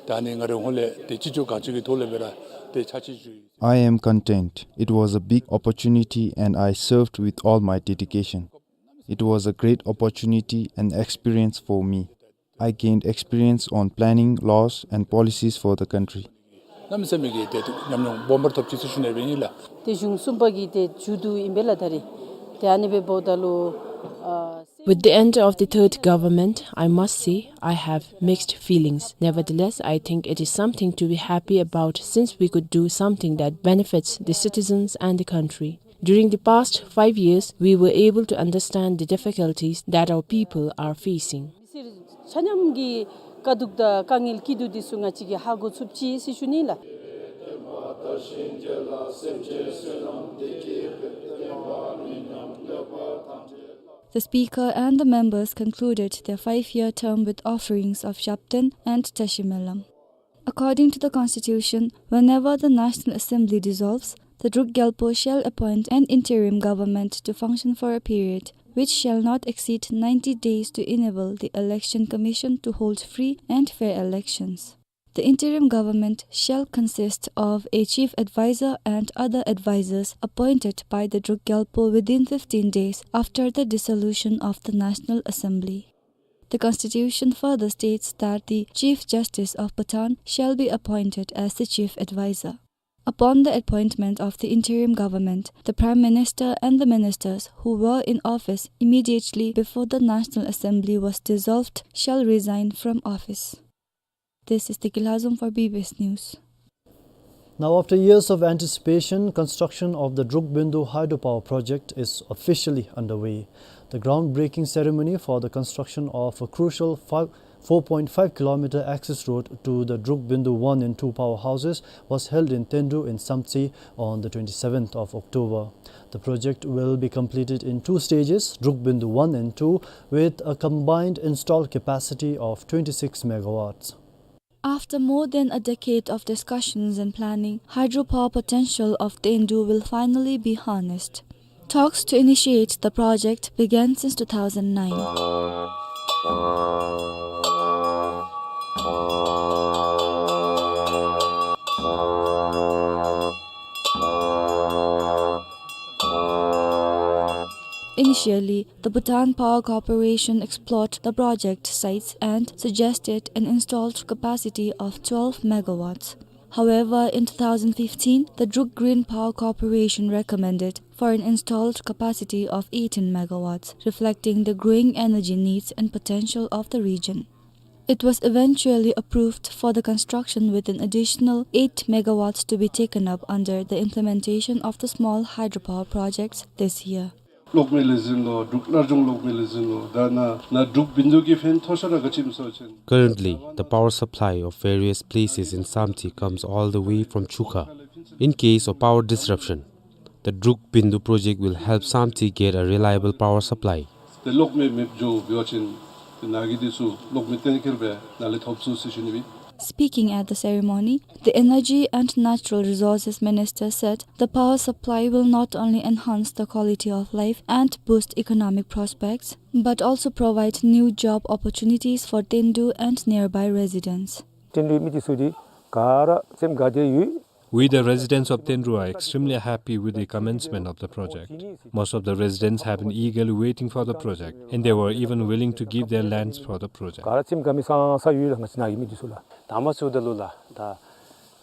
ད་ཨ་ནི་ང་རའི་ཧོངས་ལས་ཏེ་ཅི་ལྕོགས་གང་ལྕོགས་ཀྱི་ཐོག་ལས་སྦེ་ར་ཏེ་ཕྱག་ཕྱིད་ཞུ་ཡི། I am content. It was a big opportunity and I served with all my dedication. It was a great opportunity and experience for me. I gained experience on planning laws and policies for the country. གནམ་མེད་ས་མེད་ཀྱི་ཏེ་ཉམས་མྱོང་སྦོམ་པ་ར་ཐོབ་ཅི་ཟེར་ཞུ་ནི་ཨིན་ལགས། ཏེ་གཞུང་གསུམ་པ་གི་ཏེ་མཇུག་བསྡུ་ཨིན་པས་ལགས་ད་རིས། ཏེ་ཨ་ནི་སྦེ་འབདཝ་ད་ལུ་ཨ། With the end of the third government, I must say I have mixed feelings. Nevertheless, I think it is something to be happy about since we could do something that benefits the citizens and the country. During the past five years, we were able to understand the difficulties that our people are facing. མི་སེར་ཆ་མཉམ་གྱི་དཀའ་སྡུག་དང་དཀའ་ངལ་སྐྱིད་སྡུག་འདི་ཚུ་ང་བཅས་ཀྱིས་ཧ་གོ་ཚུགས་ཅི་ཟེར་ཞུ་ནི་ལགས། The speaker and the members concluded their five-year term with offerings of Shabten and Tashi Melam. According to the constitution, whenever the National Assembly dissolves, the Druk Gyalpo shall appoint an interim government to function for a period which shall not exceed ninety days to enable the Election Commission to hold free and fair elections. The interim government shall consist of a chief advisor and other advisors appointed by the Druk Gyalpo within fifteen days after the dissolution of the National Assembly. The constitution further states that the Chief Justice of Bhutan shall be appointed as the chief advisor. Upon the appointment of the interim government, the Prime Minister and the ministers who were in office immediately before the National Assembly was dissolved shall resign from office. This is Tiki Lhazom for B B S News. Now, after years of anticipation, construction of the Drukbindu hydropower project is officially underway. The groundbreaking ceremony for the construction of a crucial five, four point five kilometer access road to the Drukbindu one and two powerhouses was held in Tendu in Samtse on the twenty-seventh of October. The project will be completed in two stages, Drukbindu one and two, with a combined installed capacity of twenty-six megawatts. After more than a decade of discussions and planning, hydropower potential of Tendu will finally be harnessed. Talks to initiate the project began since two thousand nine. Initially, the Bhutan Power Corporation explored the project sites and suggested an installed capacity of twelve megawatts. However, in two thousand fifteen, the Druk Green Power Corporation recommended for an installed capacity of eighteen megawatts, reflecting the growing energy needs and potential of the region. It was eventually approved for the construction with an additional eight megawatts to be taken up under the implementation of the small hydropower projects this year. ལོག་མི་ལེགས་ཤོམ་ལོ། འབྲུག་སླར་འབྱུང་ལོག་མི་ལེགས་ཤོམ་ལོ། ད་ནཱ་ནཱ་འབྲུག་བིན་དུ་གི་ཕན་ཐོགས་ཤ་ར་ག་ཅི་སྨོ་ཟེར་བ་ཅིན། Currently, the power supply of various places in Samtse comes all the way from Chukha. In case of power disruption, the Druk Bindu project will help Samtse get a reliable power supply. ཏེ་ལོག་མི་མེདཔ་འགྱོ་བ་ཅིན་ཏེ་ནཱ་གི་འདི་ཚུ་ལོག་མི་གཏན་འཁེལ་སྦེ་ནཱ་ལས་ཐོབ་ཚུགས་ཟེར་ཞུ་ནི་ཨིན། Speaking at the ceremony, the Energy and Natural Resources Minister said the power supply will not only enhance the quality of life and boost economic prospects, but also provide new job opportunities for Tendu and nearby residents. ཏེན་རུའི་མི་འདི་ཚུ་འདི་ག་ར་སེམས་དགའ་སྟེ་ཡོད། We, the residents of Tenru, are extremely happy with the commencement of the project. Most of the residents have been eagerly waiting for the project, and they were even willing to give their lands for the project. ག་ར་སེམས་དགའ་མི་སང་སང་ཡོད་ལགས། ང་བཅས་ནཱ་གི་མི་འདི་ཚུ་ལགས། དང་པ་ཚུ་ད་ལུ་ལགས་ད་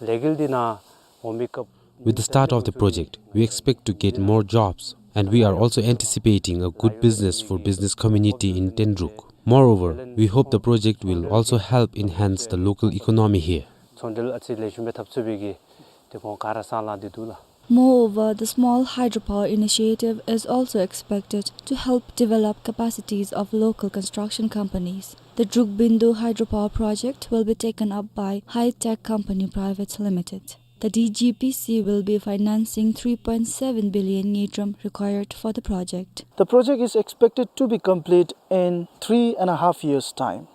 ལས་འགུལ་འདི་ནཱ་འོང་མི་སྐབས། With the start of the project, we expect to get more jobs, and we are also anticipating a good business for business community in Tenruk. Moreover, we hope the project will also help enhance the local economy here. ཚོང་འབྲེལ་ཨ་ཙི་ལེགས་ཤོམ་སྦེ་འཐབ་ཚུགས་པའི་གི་ དེ་ཁོང་ག་ར་ས་ལ་དེ་འདུག་ལགས། Moreover, the small hydropower initiative is also expected to help develop capacities of local construction companies. The Drukbindu hydropower project will be taken up by High Tech Company Private Limited. The D G P C will be financing three point seven billion ngultrum required for the project. The project is expected to be complete in three and a half years' time.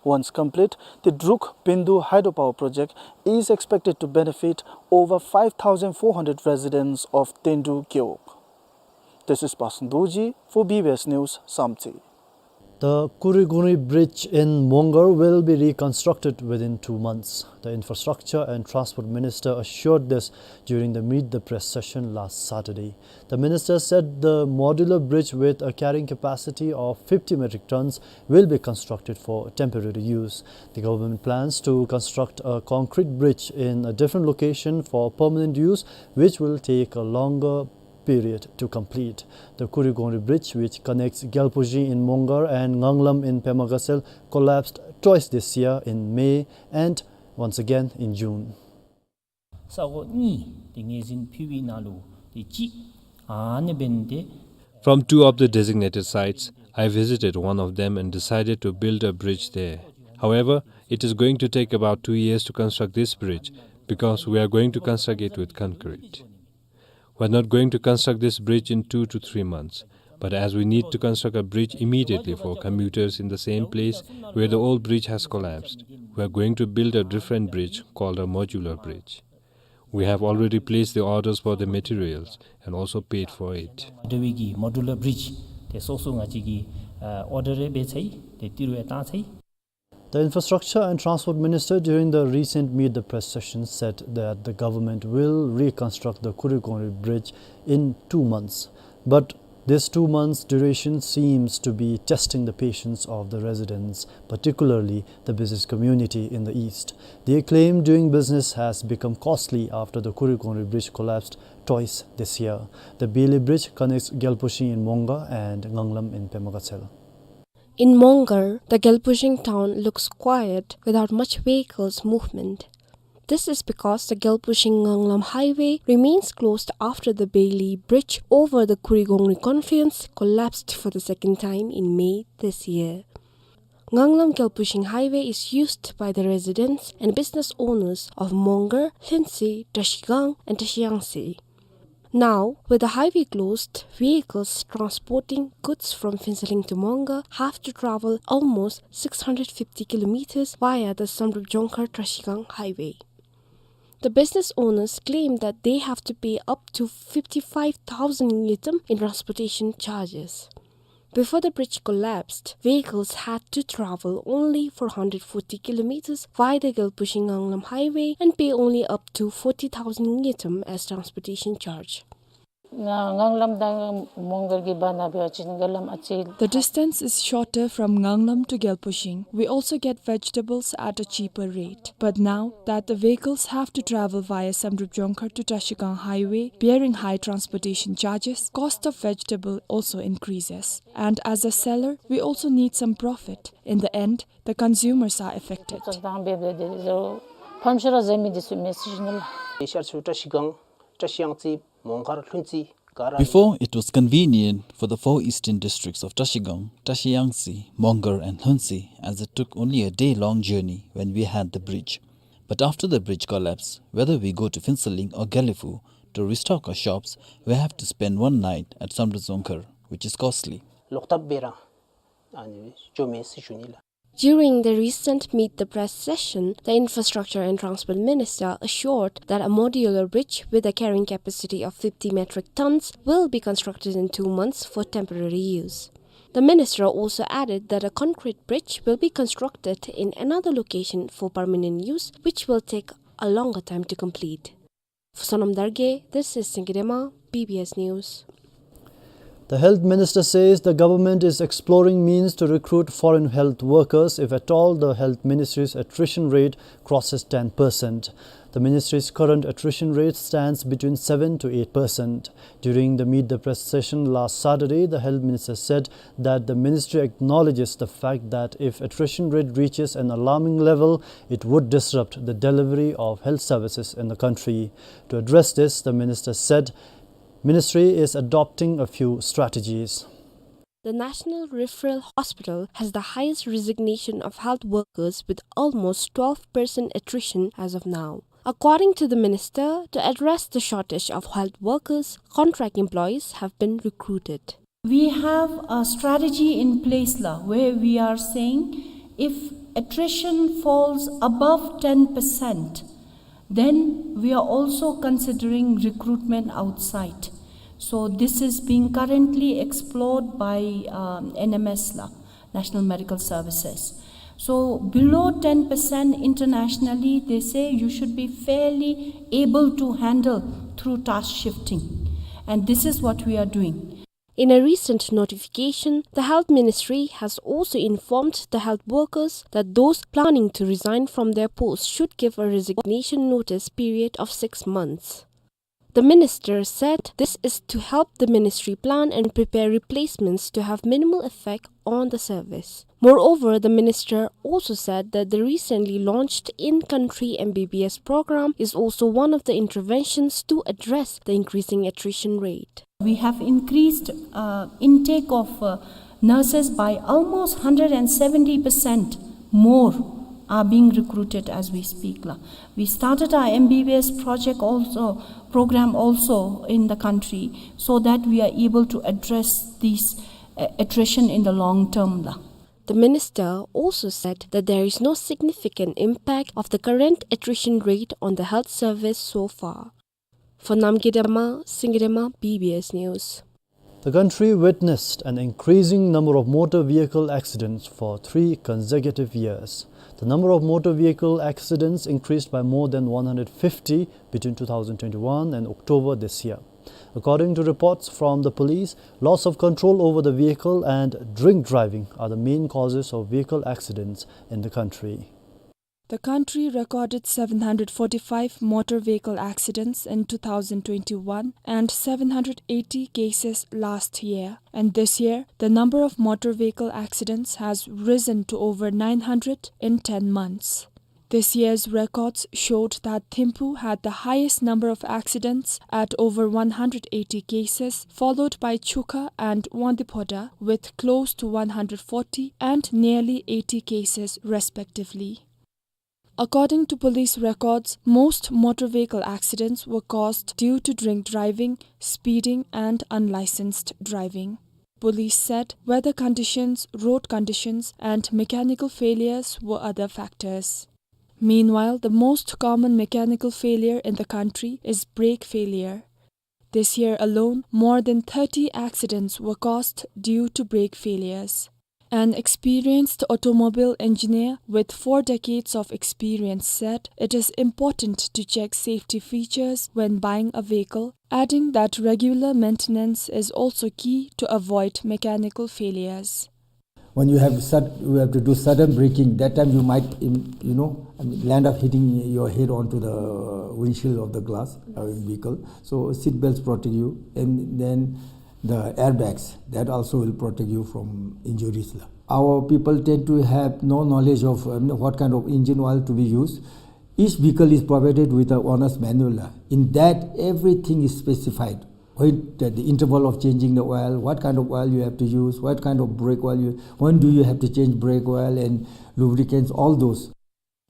Once complete, the Druk Bindu hydropower project is expected to benefit over five thousand four hundred residents of Tendu Gewog. This is Pasan Dorji for B B S News, Samtse. The Kurigongri Bridge in Mongar will be reconstructed within two months. The Infrastructure and Transport Minister assured this during the Meet the Press session last Saturday. The minister said the modular bridge with a carrying capacity of fifty metric tons will be constructed for temporary use. The government plans to construct a concrete bridge in a different location for permanent use, which will take a longer period to complete. The Kurigongri Bridge, which connects Gyalpujing in Mongar and Nganglam in Pemagasel, collapsed twice this year, in May and once again in June. ས་གོ་གཉིས་དེ་ངོས་འཛིན་ཕུལ་བའི་ནང་ལུ་དེ་གཅིག་ཨ་ནི་འབད་ནི་དེ། From two of the designated sites, I visited one of them and decided to build a bridge there. However, it is going to take about two years to construct this bridge because we are going to construct it with concrete. We are not going to construct this bridge in two to three months, but as we need to construct a bridge immediately for commuters in the same place where the old bridge has collapsed, we are going to build a different bridge called a modular bridge. We have already placed the orders for the materials and also paid for it. དེ་བའི་གི་མོ་ཌུ་ལར་བི་རིཇ་དེ་སོ་སོ་ང་བཅས་ཀྱིས་ཨ་ཨོར་ཌར་རེ་འབད་ཚར་ཡི། དེ་ཏི་རུ་ཡང་བཏང་ཚར་ཡི། The Infrastructure and Transport Minister during the recent Meet the Press session said that the government will reconstruct the Kurigongri Bridge in two months. But this two months duration seems to be testing the patience of the residents, particularly the business community in the east. They claim doing business has become costly after the Kurigongri Bridge collapsed twice this year. The Beli Bridge connects Gyalpujing in Mongar and Nganglam in Pemagasel. In Mongar, the Gyalpujing town looks quiet without much vehicles movement. This is because the Gyalpujing Nganglam highway remains closed after the Beli Bridge over the Kurigongri confluence collapsed for the second time in May this year. Nganglam Gyalpujing highway is used by the residents and business owners of Mongar, Lhuentse, Trashigang and Trashiyangse. Now, with the highway closed, vehicles transporting goods from Phuentsholing to Mongar have to travel almost six hundred fifty kilometers via the Samdrup Jongkhar Trashigang highway. The business owners claim that they have to pay up to fifty-five thousand ngultrum in transportation charges. Before the bridge collapsed, vehicles had to travel only four hundred forty kilometers via the Gyalpujing Nganglam highway and pay only up to forty thousand ngultrum as transportation charge. ང་ངང་ལམ་དང་མོང་གར་གྱི་བར་ན་འབད་བ་ཅིན་རྒྱ་ལམ་ཨ་ཙི། The distance is shorter from Nganglam to Gyalpujing. We also get vegetables at a cheaper rate. But now that the vehicles have to travel via Samdrup Jongkhar to Trashigang highway, bearing high transportation charges, cost of vegetable also increases. And as a seller, we also need some profit. In the end, the consumers are affected. ཕམ་ཤ་ར་ཟ་མི་འདི་ཚུ་མེད་ཟེར་ཞུ་ནི་ལགས། ཤར་ཕྱོགས་བཀྲ་ཤིས་སྒང་བཀྲ་ཤིས་གཡང་རྩེ་མོང་སྒར་ལྷུན་རྩེ་ག་ར། Before, it was convenient for the four eastern districts of Trashigang, Trashiyangtse, Mongar and Lhuentse, as it took only a day-long journey when we had the bridge. But after the bridge collapsed, whether we go to Phuentsholing or Gelephu to restock our shops, we have to spend one night at Samdrup Jongkhar, which is costly. ལོག་ཐབས་འབད་ར་ཨ་ནི་འགྱོ་མེད་ཟེར་ཞུ་ནི་ལགས། During the recent Meet the Press session, the Infrastructure and Transport Minister assured that a modular bridge with a carrying capacity of fifty metric tons will be constructed in two months for temporary use. The minister also added that a concrete bridge will be constructed in another location for permanent use, which will take a longer time to complete. For Sonam Dargay, this is Singye Dema, B B S News. The health minister says the government is exploring means to recruit foreign health workers if at all the health ministry's attrition rate crosses ten percent. The ministry's current attrition rate stands between seven to eight percent. During the Meet the Press session last Saturday, the health minister said that the ministry acknowledges the fact that if attrition rate reaches an alarming level, it would disrupt the delivery of health services in the country. To address this, the minister said ministry is adopting a few strategies. The National Referral Hospital has the highest resignation of health workers, with almost twelve percent attrition as of now. According to the minister, to address the shortage of health workers, contract employees have been recruited. We have a strategy in place la, where we are saying if attrition falls above ten percent, then we are also considering recruitment outside. So this is being currently explored by, um, N M S la, National Medical Services. So below ten percent internationally, they say you should be fairly able to handle through task shifting. And this is what we are doing. In a recent notification, the Health Ministry has also informed the health workers that those planning to resign from their posts should give a resignation notice period of six months. The minister said this is to help the ministry plan and prepare replacements to have minimal effect on the service. Moreover, the minister also said that the recently launched in-country M B B S program is also one of the interventions to address the increasing attrition rate. We have increased, uh, intake of, uh, nurses by almost hundred and seventy percent more are being recruited as we speak la. We started our M B B S project also, program also in the country, so that we are able to address this, uh, attrition in the long term la. The minister also said that there is no significant impact of the current attrition rate on the health service so far. For Namgay Dema, Singye Dema, B B S News. The country witnessed an increasing number of motor vehicle accidents for three consecutive years. The number of motor vehicle accidents increased by more than one hundred fifty between two thousand twenty-one and October this year. According to reports from the police, loss of control over the vehicle and drink driving are the main causes of vehicle accidents in the country. The country recorded seven hundred forty-five motor vehicle accidents in two thousand twenty-one and seven hundred eighty cases last year. And this year, the number of motor vehicle accidents has risen to over nine hundred in ten months. This year's records showed that Thimphu had the highest number of accidents at over one hundred eighty cases, followed by Chukha and Wangdue Phodrang with close to one hundred forty and nearly eighty cases respectively. According to police records, most motor vehicle accidents were caused due to drink driving, speeding, and unlicensed driving. Police said weather conditions, road conditions, and mechanical failures were other factors. Meanwhile, the most common mechanical failure in the country is brake failure. This year alone, more than thirty accidents were caused due to brake failures. An experienced automobile engineer with four decades of experience said it is important to check safety features when buying a vehicle, adding that regular maintenance is also key to avoid mechanical failures. When you have sud-, you have to do sudden braking, that time you might, im-, you know, I mean, land up hitting your head onto the windshield of the glass, uh, vehicle. So seat belts protect you, and then the airbags, that also will protect you from injuries la. Our people tend to have no knowledge of, um, what kind of engine oil to be used. Each vehicle is provided with a owner's manual la. In that, everything is specified. When the, the interval of changing the oil, what kind of oil you have to use, what kind of brake oil you, when do you have to change brake oil and lubricants, all those.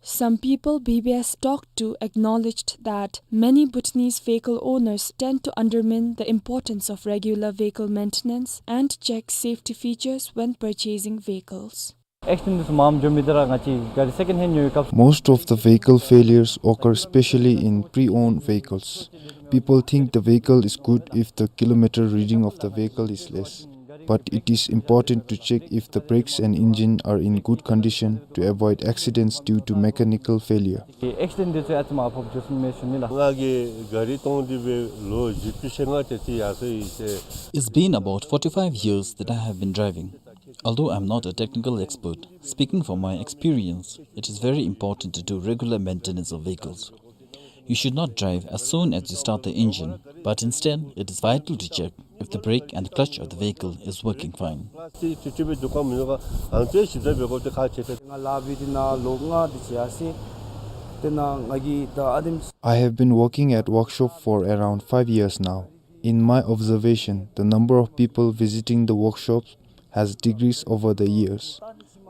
Some people B B S talked to acknowledged that many Bhutanese vehicle owners tend to undermine the importance of regular vehicle maintenance and check safety features when purchasing vehicles. Accident འདི་ཚུ་མངམ་འགྱོ་མི་འདི་ར་ང་བཅས་ག་རི་second hand ཉོ་བའི་སྐབས། Most of the vehicle failures occur specially in pre-owned vehicles. People think the vehicle is good if the kilometer reading of the vehicle is less. But it is important to check if the brakes and engine are in good condition to avoid accidents due to mechanical failure. Accident འདི་ཚུ་ཨ་ཙི་མ་ཕོག་འགྱོ་སོང་མེད་ཞུ་ནི་ལགས། ང་གིས་ག་རི་བཏོན་ཏེ་སྦེ་ལོ་བཞི་བཅུ་ཞེ་ལྔ་དེ་ཅིག་ཡར་སོ་ཡི་ཟེར། It's been about forty-five years that I have been driving. Although I'm not a technical expert, speaking from my experience, it is very important to do regular maintenance of vehicles. You should not drive as soon as you start the engine, but instead, it is vital to check if the brake and the clutch of the vehicle is working fine. I have been working at workshop for around five years now. In my observation, the number of people visiting the workshops has decreased over the years.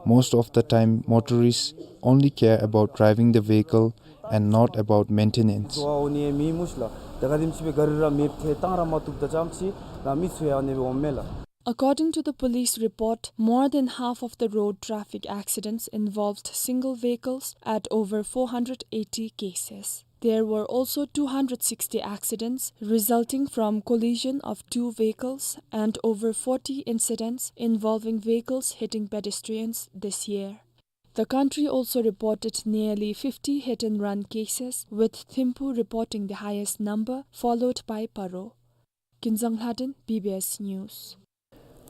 Most of the time, motorists only care about driving the vehicle and not about maintenance. According to the police report, more than half of the road traffic accidents involved single vehicles at over four hundred eighty cases. There were also two hundred sixty accidents resulting from collision of two vehicles and over forty incidents involving vehicles hitting pedestrians this year. The country also reported nearly fifty hit-and-run cases, with Thimphu reporting the highest number, followed by Paro. Kinzang Lhaden, B B S News.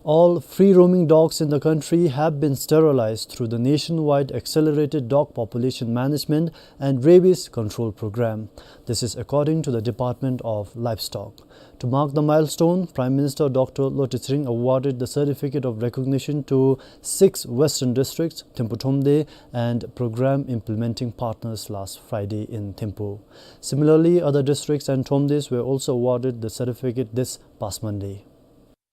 All free-roaming dogs in the country have been sterilized through the nationwide Accelerated Dog Population Management and Rabies Control Program. This is according to the Department of Livestock. To mark the milestone, Prime Minister Doctor Lotay Tshering awarded the certificate of recognition to six western districts, Thimphu Thromde, and program implementing partners last Friday in Thimphu. Similarly, other districts and Thromdes were also awarded the certificate this past Monday.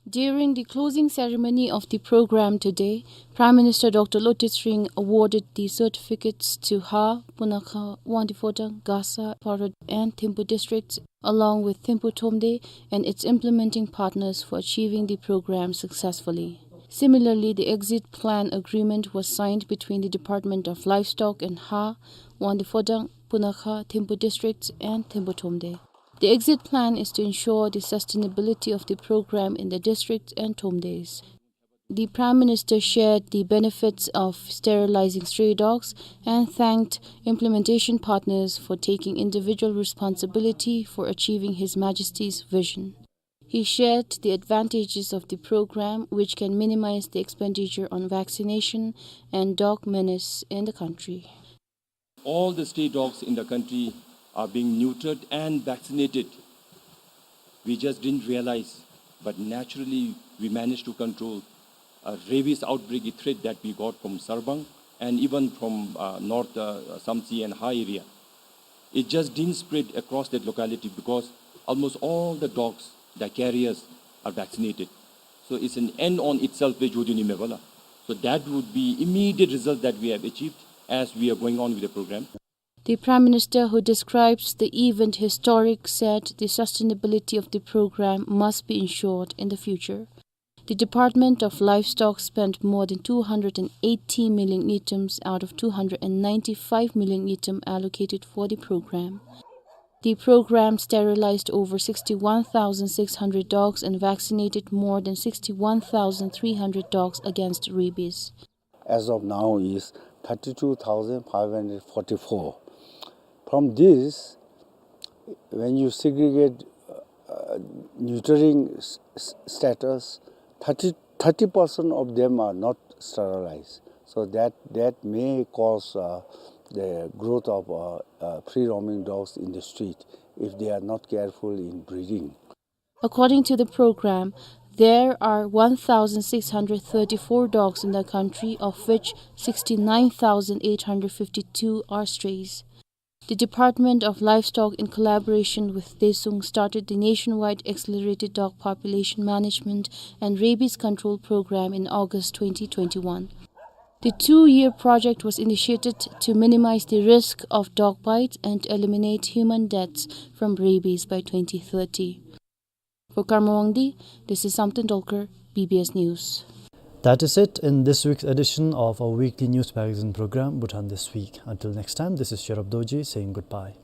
During the closing ceremony of the program today, Prime Minister Doctor Lotay Tshering awarded the certificates to Ha, Punakha, Wangdue Phodrang, Gasa, Paro and Thimphu districts, along with Thimphu Thromde and its implementing partners for achieving the program successfully. Similarly, the exit plan agreement was signed between the Department of Livestock and Ha, Wangdue Phodrang, Punakha, Thimphu districts and Thimphu Thromde. The exit plan is to ensure the sustainability of the program in the district and Thromdes. The Prime Minister shared the benefits of sterilizing stray dogs and thanked implementation partners for taking individual responsibility for achieving His Majesty's vision. He shared the advantages of the program, which can minimize the expenditure on vaccination and dog menace in the country. All the stray dogs in the country are being neutered and vaccinated. We just didn't realize, but naturally we managed to control a rabies outbreak threat that we got from Sarbang and even from, uh, North, uh, Samtse and Ha area. It just didn't spread across that locality because almost all the dogs, the carriers, are vaccinated. So it's an end on itself, pe jodi ni me bala. So that would be immediate result that we have achieved as we are going on with the program. The Prime Minister, who describes the event historic, said the sustainability of the program must be ensured in the future. The Department of Livestock spent more than two hundred and eighty million ngultrum out of two hundred and ninety-five million ngultrum allocated for the program. The program sterilized over sixty-one thousand six hundred dogs and vaccinated more than sixty-one thousand three hundred dogs against rabies. As of now is thirty-two thousand five hundred forty-four. From this, when you segregate, uh, neutering s-, s-, status, thirty, thirty percent of them are not sterilized. So that, that may cause, uh, the growth of, uh, uh, free roaming dogs in the street if they are not careful in breeding. According to the program, there are one thousand six hundred thirty-four dogs in the country, of which sixty-nine thousand eight hundred fifty-two are strays. The Department of Livestock, in collaboration with DESUNG, started the nationwide Accelerated Dog Population Management and Rabies Control Program in August twenty twenty-one. The two-year project was initiated to minimize the risk of dog bites and eliminate human deaths from rabies by twenty thirty. For Karma Wangdi, this is Samten Dolkar, B B S News. That is it in this week's edition of our weekly news magazine program, Bhutan This Week. Until next time, this is Sherab Dorji saying goodbye.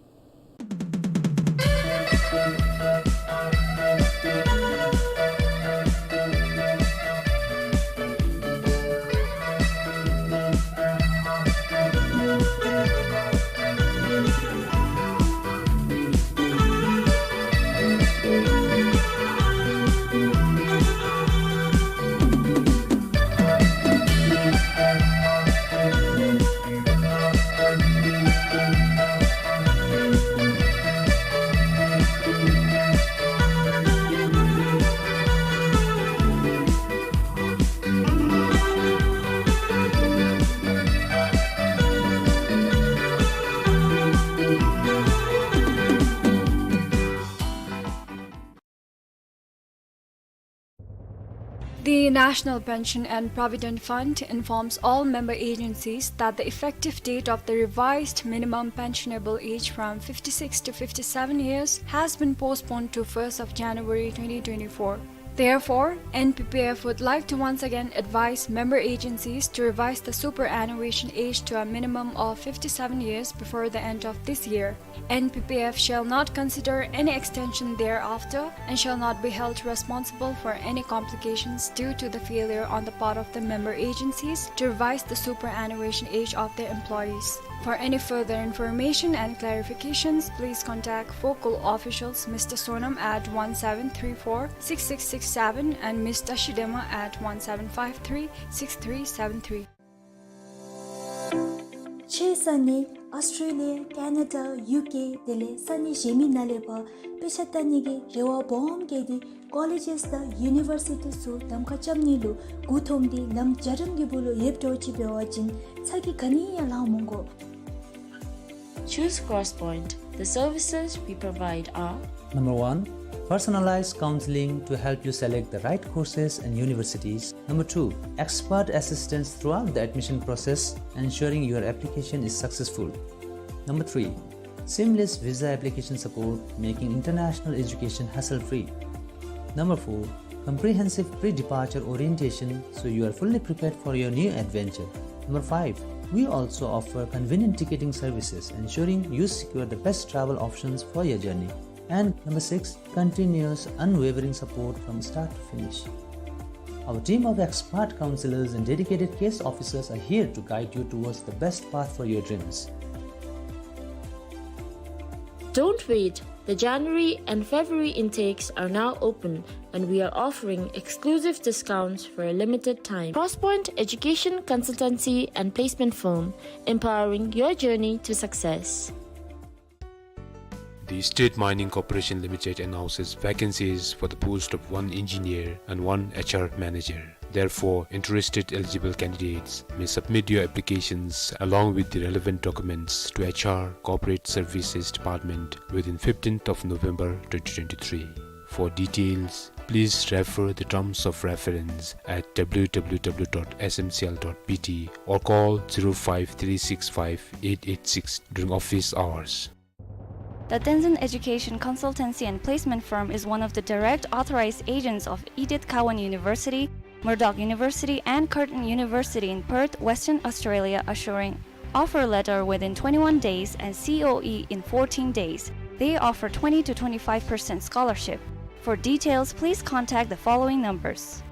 The National Pension and Provident Fund informs all member agencies that the effective date of the revised minimum pensionable age from fifty-six to fifty-seven years has been postponed to first of January twenty twenty-four. Therefore, N P P F would like to once again advise member agencies to revise the superannuation age to a minimum of fifty-seven years before the end of this year. N P P F shall not consider any extension thereafter and shall not be held responsible for any complications due to the failure on the part of the member agencies to revise the superannuation age of their employees. For any further information and clarifications, please contact focal officials Mister Sonam at one seven three four six six six seven and Miss Tashidema at one seven five three six three seven three. ཕྱིའི་ས་གནས་ཨཱོས་ཊྲེ་ལི་ཡ། ཀེ་ན་ཌ། ཡུ་ཀེ། དེ་ལས་ས་གནས་གཞན་མི་ནང་ལས་ཕར་དཔེ་ཆ་ལྟ་ནི་གི་རེ་བ་སྦོམ་བསྐྱེད་དེ་ཀོ་ལེཇ་དང་ཡུ་ནི་བར་སི་ཊི་ཚུ་གདམ་ཁ་རྐྱབ་ནི་ལུ་མགུ་འཐོམ་སྟེ་ལམ་རྒྱ་རིམ་གྱི་སྦུག་ལུ་ཡོདཔ་འདྲཝ་ཅིག་འབད་བ་ཅིན་ཚ་གྱང་ག་ནི་ཡང་ལང་མི་དགོ། Choose Crosspoint. The services we provide are: Number one, personalized counseling to help you select the right courses and universities. Number two, expert assistance throughout the admission process, ensuring your application is successful. Number three, seamless visa application support, making international education hassle-free. Number four, comprehensive pre-departure orientation, so you are fully prepared for your new adventure. Number five, we also offer convenient ticketing services, ensuring you secure the best travel options for your journey. And number six, continuous, unwavering support from start to finish. Our team of expert counselors and dedicated case officers are here to guide you towards the best path for your dreams. Don't wait. The January and February intakes are now open, and we are offering exclusive discounts for a limited time. Crosspoint Education Consultancy and Placement Firm, empowering your journey to success. The State Mining Corporation Limited announces vacancies for the post of one engineer and one H R manager. Therefore, interested eligible candidates may submit your applications along with the relevant documents to H R Corporate Services Department within fifteenth of November twenty twenty-three. For details, please refer the terms of reference at W W W dot S M C L dot B T or call zero five three six five eight eight six during office hours. The Tenzin Education Consultancy and Placement Firm is one of the direct authorized agents of Edith Cowan University, Murdoch University, and Curtin University in Perth, Western Australia, assuring offer letter within twenty-one days and C O E in fourteen days. They offer twenty to twenty-five percent scholarship. For details, please contact the following numbers.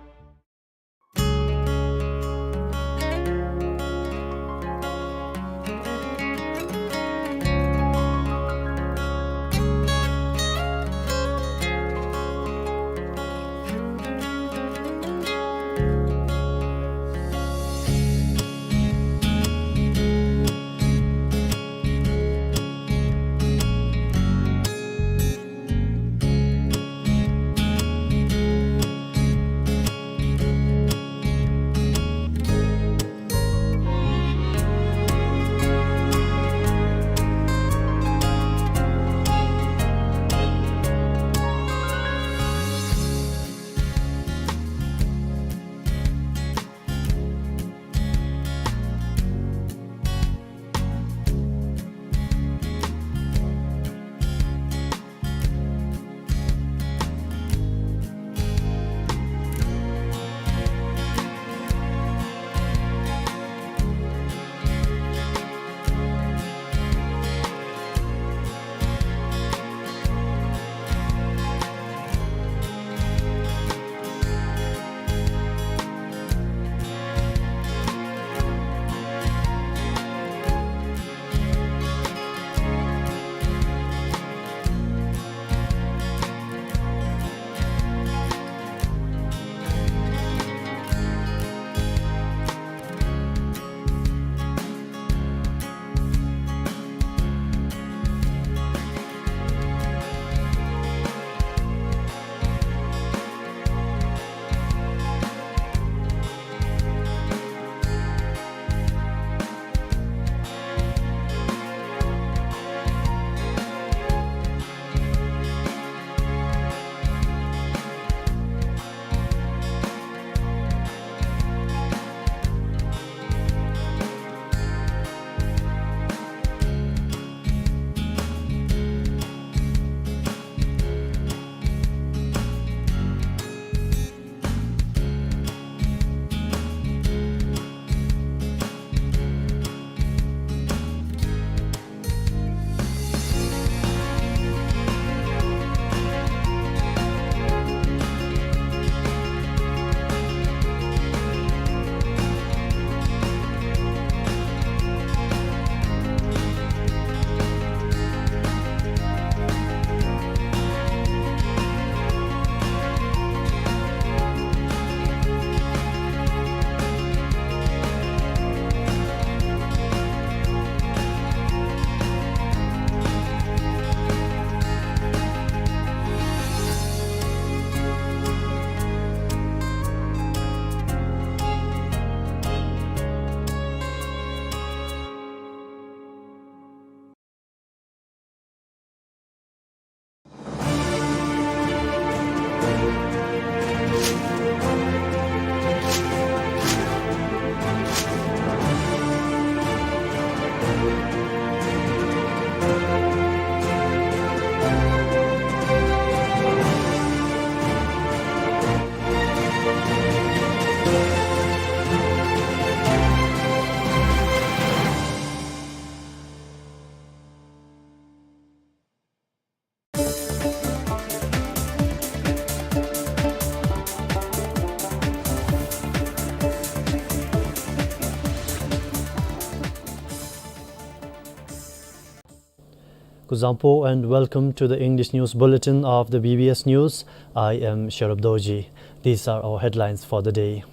Zampo and welcome to the English News Bulletin of the B B S News. I am Sherub Dorji. These are our headlines for the day.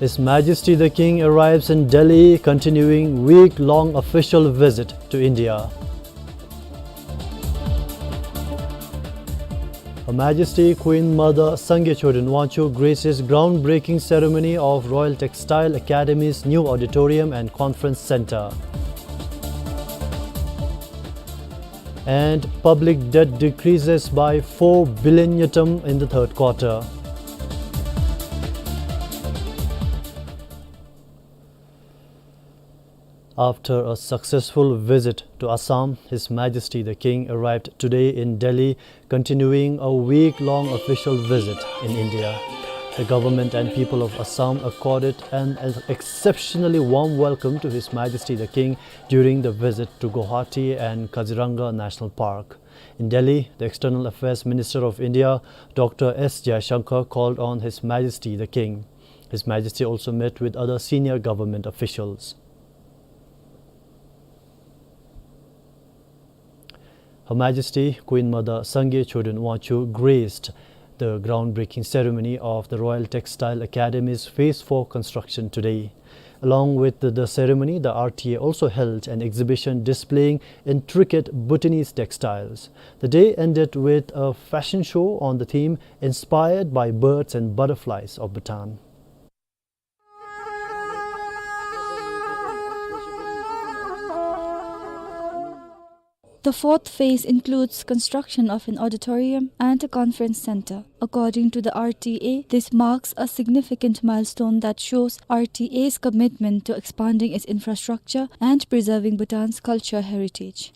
His Majesty the King arrives in Delhi, continuing week-long official visit to India. Her Majesty Queen Mother Sangay Choden Wangchuck graces groundbreaking ceremony of Royal Textile Academy's new auditorium and conference center. And public debt decreases by four billion ngultrum in the third quarter. After a successful visit to Assam, His Majesty the King arrived today in Delhi, continuing a week-long official visit in India. The government and people of Assam accorded an exceptionally warm welcome to His Majesty the King during the visit to Guwahati and Kaziranga National Park. In Delhi, the External Affairs Minister of India, Doctor S Jaishankar, called on His Majesty the King. His Majesty also met with other senior government officials. Her Majesty Queen Mother Sangay Choden Wangchuck graced the groundbreaking ceremony of the Royal Textile Academy's Phase four construction today. Along with the, the ceremony, the R T A also held an exhibition displaying intricate Bhutanese textiles. The day ended with a fashion show on the theme Inspired by Birds and Butterflies of Bhutan. The fourth phase includes construction of an auditorium and a conference center. According to the R T A, this marks a significant milestone that shows R T A's commitment to expanding its infrastructure and preserving Bhutan's culture heritage.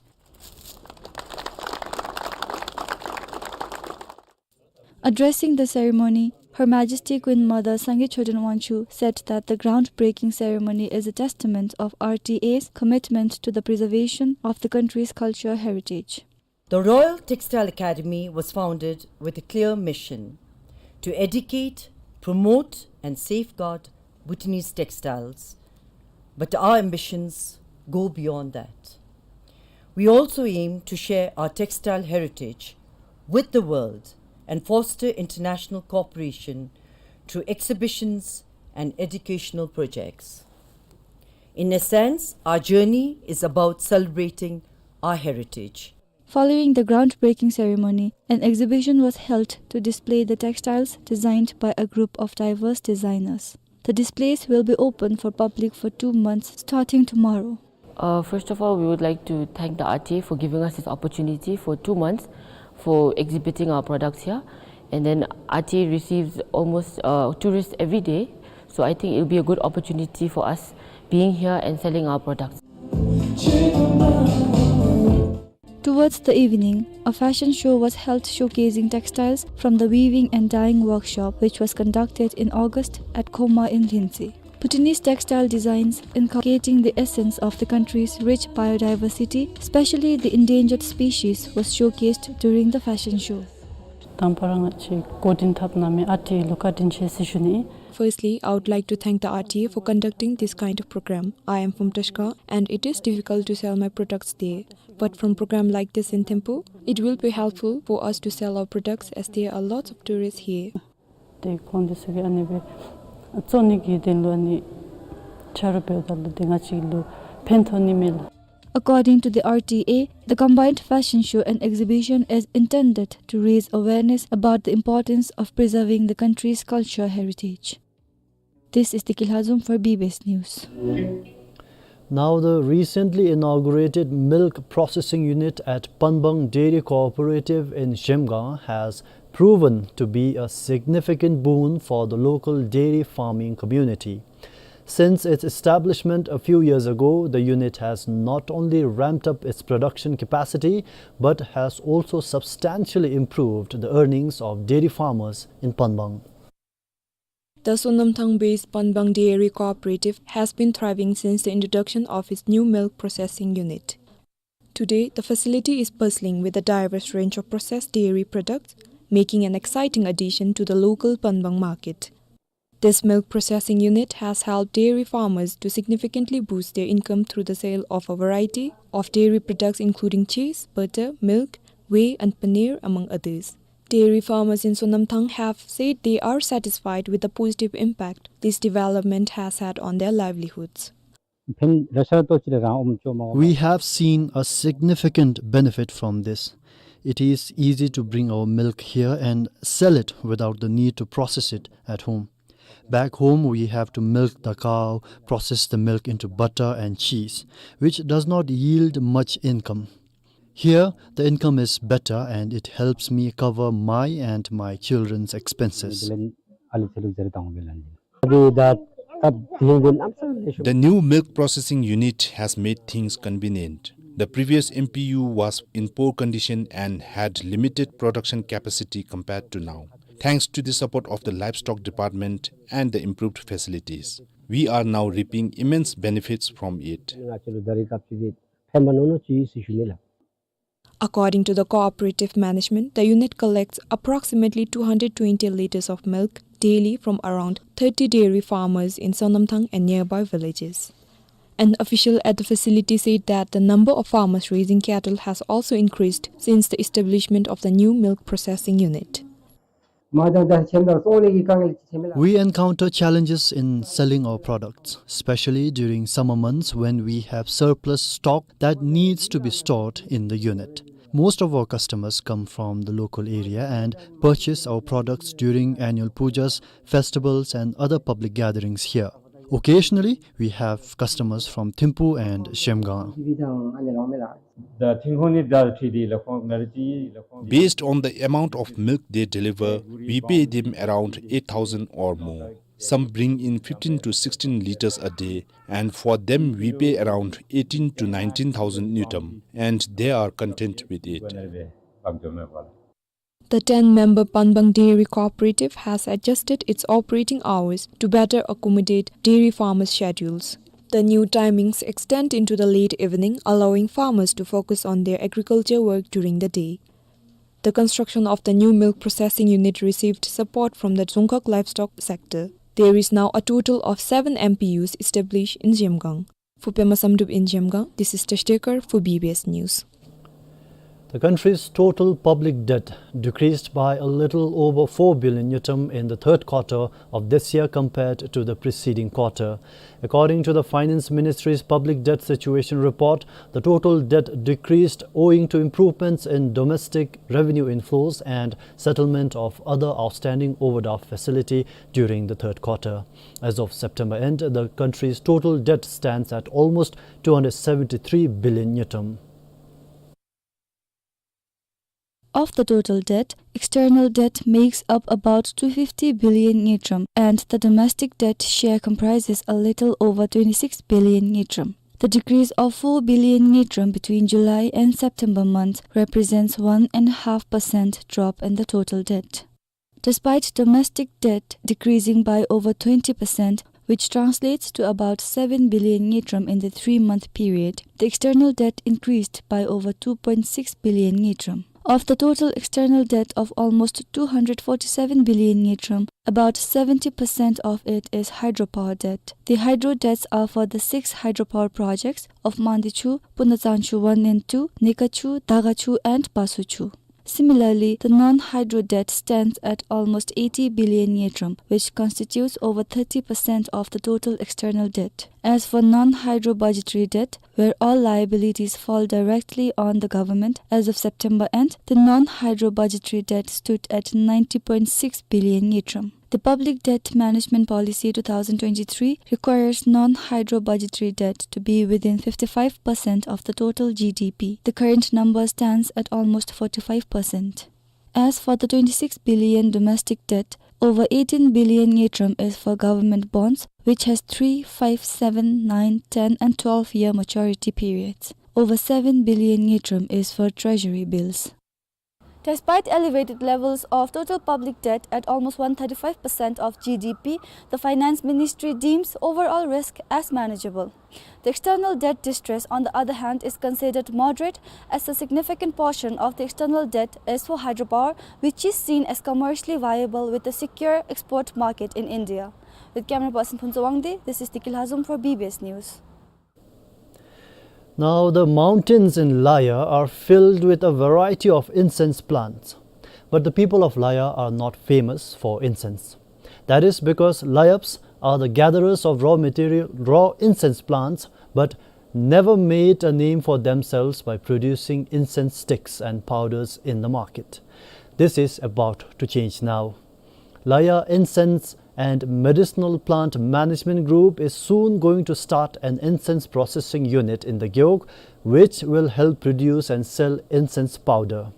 Addressing the ceremony, Her Majesty Queen Mother Sangay Choden Wangchuck said that the groundbreaking ceremony is a testament of R T A's commitment to the preservation of the country's cultural heritage. The Royal Textile Academy was founded with a clear mission to educate, promote, and safeguard Bhutanese textiles, but our ambitions go beyond that. We also aim to share our textile heritage with the world and foster international cooperation through exhibitions and educational projects. In a sense, our journey is about celebrating our heritage. Following the groundbreaking ceremony, an exhibition was held to display the textiles designed by a group of diverse designers. The displays will be open for public for two months starting tomorrow. Uh, first of all, we would like to thank the R T A for giving us this opportunity for two months for exhibiting our products here. And then R T A receives almost, uh, tourists every day. So I think it'll be a good opportunity for us being here and selling our products. Towards the evening, a fashion show was held showcasing textiles from the weaving and dyeing workshop, which was conducted in August at Khoma in Lhintsey. Bhutanese textile designs inculcating the essence of the country's rich biodiversity, especially the endangered species, was showcased during the fashion show. དང་པ་ར་ང་བཅས་འགོ་འདྲེན་འཐབ་གནང་མི་ཨ་ཏི་ལུ་བཀའ་དྲིན་ཆེ་ཟེར་ཞུ་ནི། Firstly, I would like to thank the R T A for conducting this kind of program. I am from Taxkha and it is difficult to sell my products there. But from program like this in Thimphu, it will be helpful for us to sell our products as there are lots of tourists here. ཏེ་ཁོང་འདི་ཚུ་གིས་ཨ་ནི་སྦེ་བཙོང་ནི་གི་དོན་ལུ་ཨ་ནི་ཆ་རོགས་འབདཝ་ད་ལུ་ཏེ་ང་བཅས་ལུ་ཕན་ཐོགས་ནི་མས་ལགས། According to the R T A, the combined fashion show and exhibition is intended to raise awareness about the importance of preserving the country's cultural heritage. This is Tiki Lhazom for B B S News. Now, the recently inaugurated milk processing unit at Panbang Dairy Cooperative in Zhemgang has proven to be a significant boon for the local dairy farming community. Since its establishment a few years ago, the unit has not only ramped up its production capacity, but has also substantially improved the earnings of dairy farmers in Panbang. The Sonamthang-based Panbang Dairy Cooperative has been thriving since the introduction of its new milk processing unit. Today, the facility is bustling with a diverse range of processed dairy products, making an exciting addition to the local Panbang market. This milk processing unit has helped dairy farmers to significantly boost their income through the sale of a variety of dairy products, including cheese, butter, milk, whey, and paneer, among others. Dairy farmers in Sonamthang have said they are satisfied with the positive impact this development has had on their livelihoods. We have seen a significant benefit from this. It is easy to bring our milk here and sell it without the need to process it at home. Back home, we have to milk the cow, process the milk into butter and cheese, which does not yield much income. Here, the income is better and it helps me cover my and my children's expenses. The new milk processing unit has made things convenient. The previous M P U was in poor condition and had limited production capacity compared to now. Thanks to the support of the livestock department and the improved facilities, we are now reaping immense benefits from it. According to the cooperative management, the unit collects approximately two hundred twenty liters of milk daily from around thirty dairy farmers in Sonamthang and nearby villages. An official at the facility said that the number of farmers raising cattle has also increased since the establishment of the new milk processing unit. We encounter challenges in selling our products, especially during summer months when we have surplus stock that needs to be stored in the unit. Most of our customers come from the local area and purchase our products during annual pujas, festivals, and other public gatherings here. Occasionally, we have customers from Thimphu and Zhemgang. Based on the amount of milk they deliver, we pay them around eight thousand or more. Some bring in fifteen to sixteen liters a day, and for them we pay around eighteen to nineteen thousand ngultrum, and they are content with it. The ten-member Panbang Dairy Cooperative has adjusted its operating hours to better accommodate dairy farmers' schedules. The new timings extend into the late evening, allowing farmers to focus on their agriculture work during the day. The construction of the new milk processing unit received support from the Dzongkhag livestock sector. There is now a total of seven M P Us established in Zhemgang. For Pema Samdrup in Zhemgang, this is Tashtekar for B B S News. The country's total public debt decreased by a little over four billion ngultrum in the third quarter of this year compared to the preceding quarter. According to the Finance Ministry's public debt situation report, the total debt decreased owing to improvements in domestic revenue inflows and settlement of other outstanding overdraft facility during the third quarter. As of September end, the country's total debt stands at almost two hundred seventy-three billion ngultrum. Of the total debt, external debt makes up about two fifty billion ngultrum, and the domestic debt share comprises a little over twenty-six billion ngultrum. The decrease of four billion ngultrum between July and September month represents one and a half percent drop in the total debt. Despite domestic debt decreasing by over twenty percent, which translates to about seven billion ngultrum in the three-month period, the external debt increased by over two point six billion ngultrum. Of the total external debt of almost two hundred forty-seven billion ngultrum, about seventy percent of it is hydropower debt. The hydro debts are for the six hydropower projects of Mangdechu, Pundatsangchu one and two, Nekachu, Dagachu, and Basuchu. Similarly, the non-hydro debt stands at almost eighty billion ngultrum, which constitutes over thirty percent of the total external debt. As for non-hydro budgetary debt, where all liabilities fall directly on the government, as of September end, the non-hydro budgetary debt stood at ninety point six billion ngultrum. The Public Debt Management Policy two thousand twenty-three requires non-hydro budgetary debt to be within fifty-five percent of the total G D P. The current number stands at almost forty-five percent. As for the twenty-six billion domestic debt, over eighteen billion ngultrum is for government bonds, which has three, five, seven, nine, ten, and twelve-year maturity periods. Over seven billion ngultrum is for treasury bills. Despite elevated levels of total public debt at almost one thirty-five percent of G D P, the Finance Ministry deems overall risk as manageable. The external debt distress, on the other hand, is considered moderate, as a significant portion of the external debt is for hydropower, which is seen as commercially viable with a secure export market in India. With camera person Phuntsho Wangdi, this is Tikil Hazum for B B S News. Now, the mountains in Laya are filled with a variety of incense plants. But the people of Laya are not famous for incense. That is because Layaps are the gatherers of raw material, raw incense plants, but never made a name for themselves by producing incense sticks and powders in the market. This is about to change now. Laya Incense and Medicinal Plant Management Group is soon going to start an incense processing unit in the Gewog, which will help produce and sell incense powder.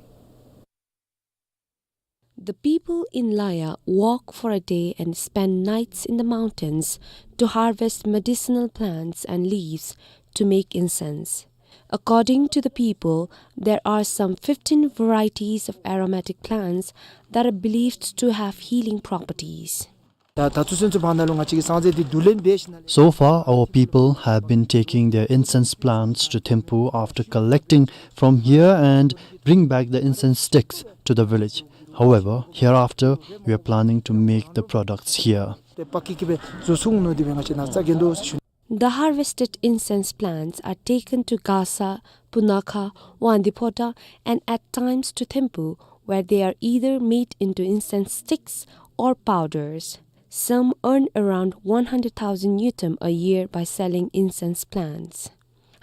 The people in Laya walk for a day and spend nights in the mountains to harvest medicinal plants and leaves to make incense. According to the people, there are some fifteen varieties of aromatic plants that are believed to have healing properties. ད་ད་ཚུན་ཚོད་ཕར་ནང་ལུ་ང་བཅས་ཀྱི་བསང་རྫས་འདི་བསྡུ་ལེན་འབད་ཞིནམ་ལས། So far, our people have been taking their incense plants to Thimphu after collecting from here and bring back the incense sticks to the village. However, hereafter, we are planning to make the products here. ཏེ་པ་ཀི་ཀི་སྦེ་བཟོ་ཚུགས་ནི་འདི་སྦེ་ང་བཅས་ནཱ་རྩ་འགེངས་དོ་ཟེར་ཞུ། The harvested incense plants are taken to Gasa, Punakha, Wangdue Phodrang, and at times to Thimphu, where they are either made into incense sticks or powders. Some earn around one hundred thousand ngultrum a year by selling incense plants.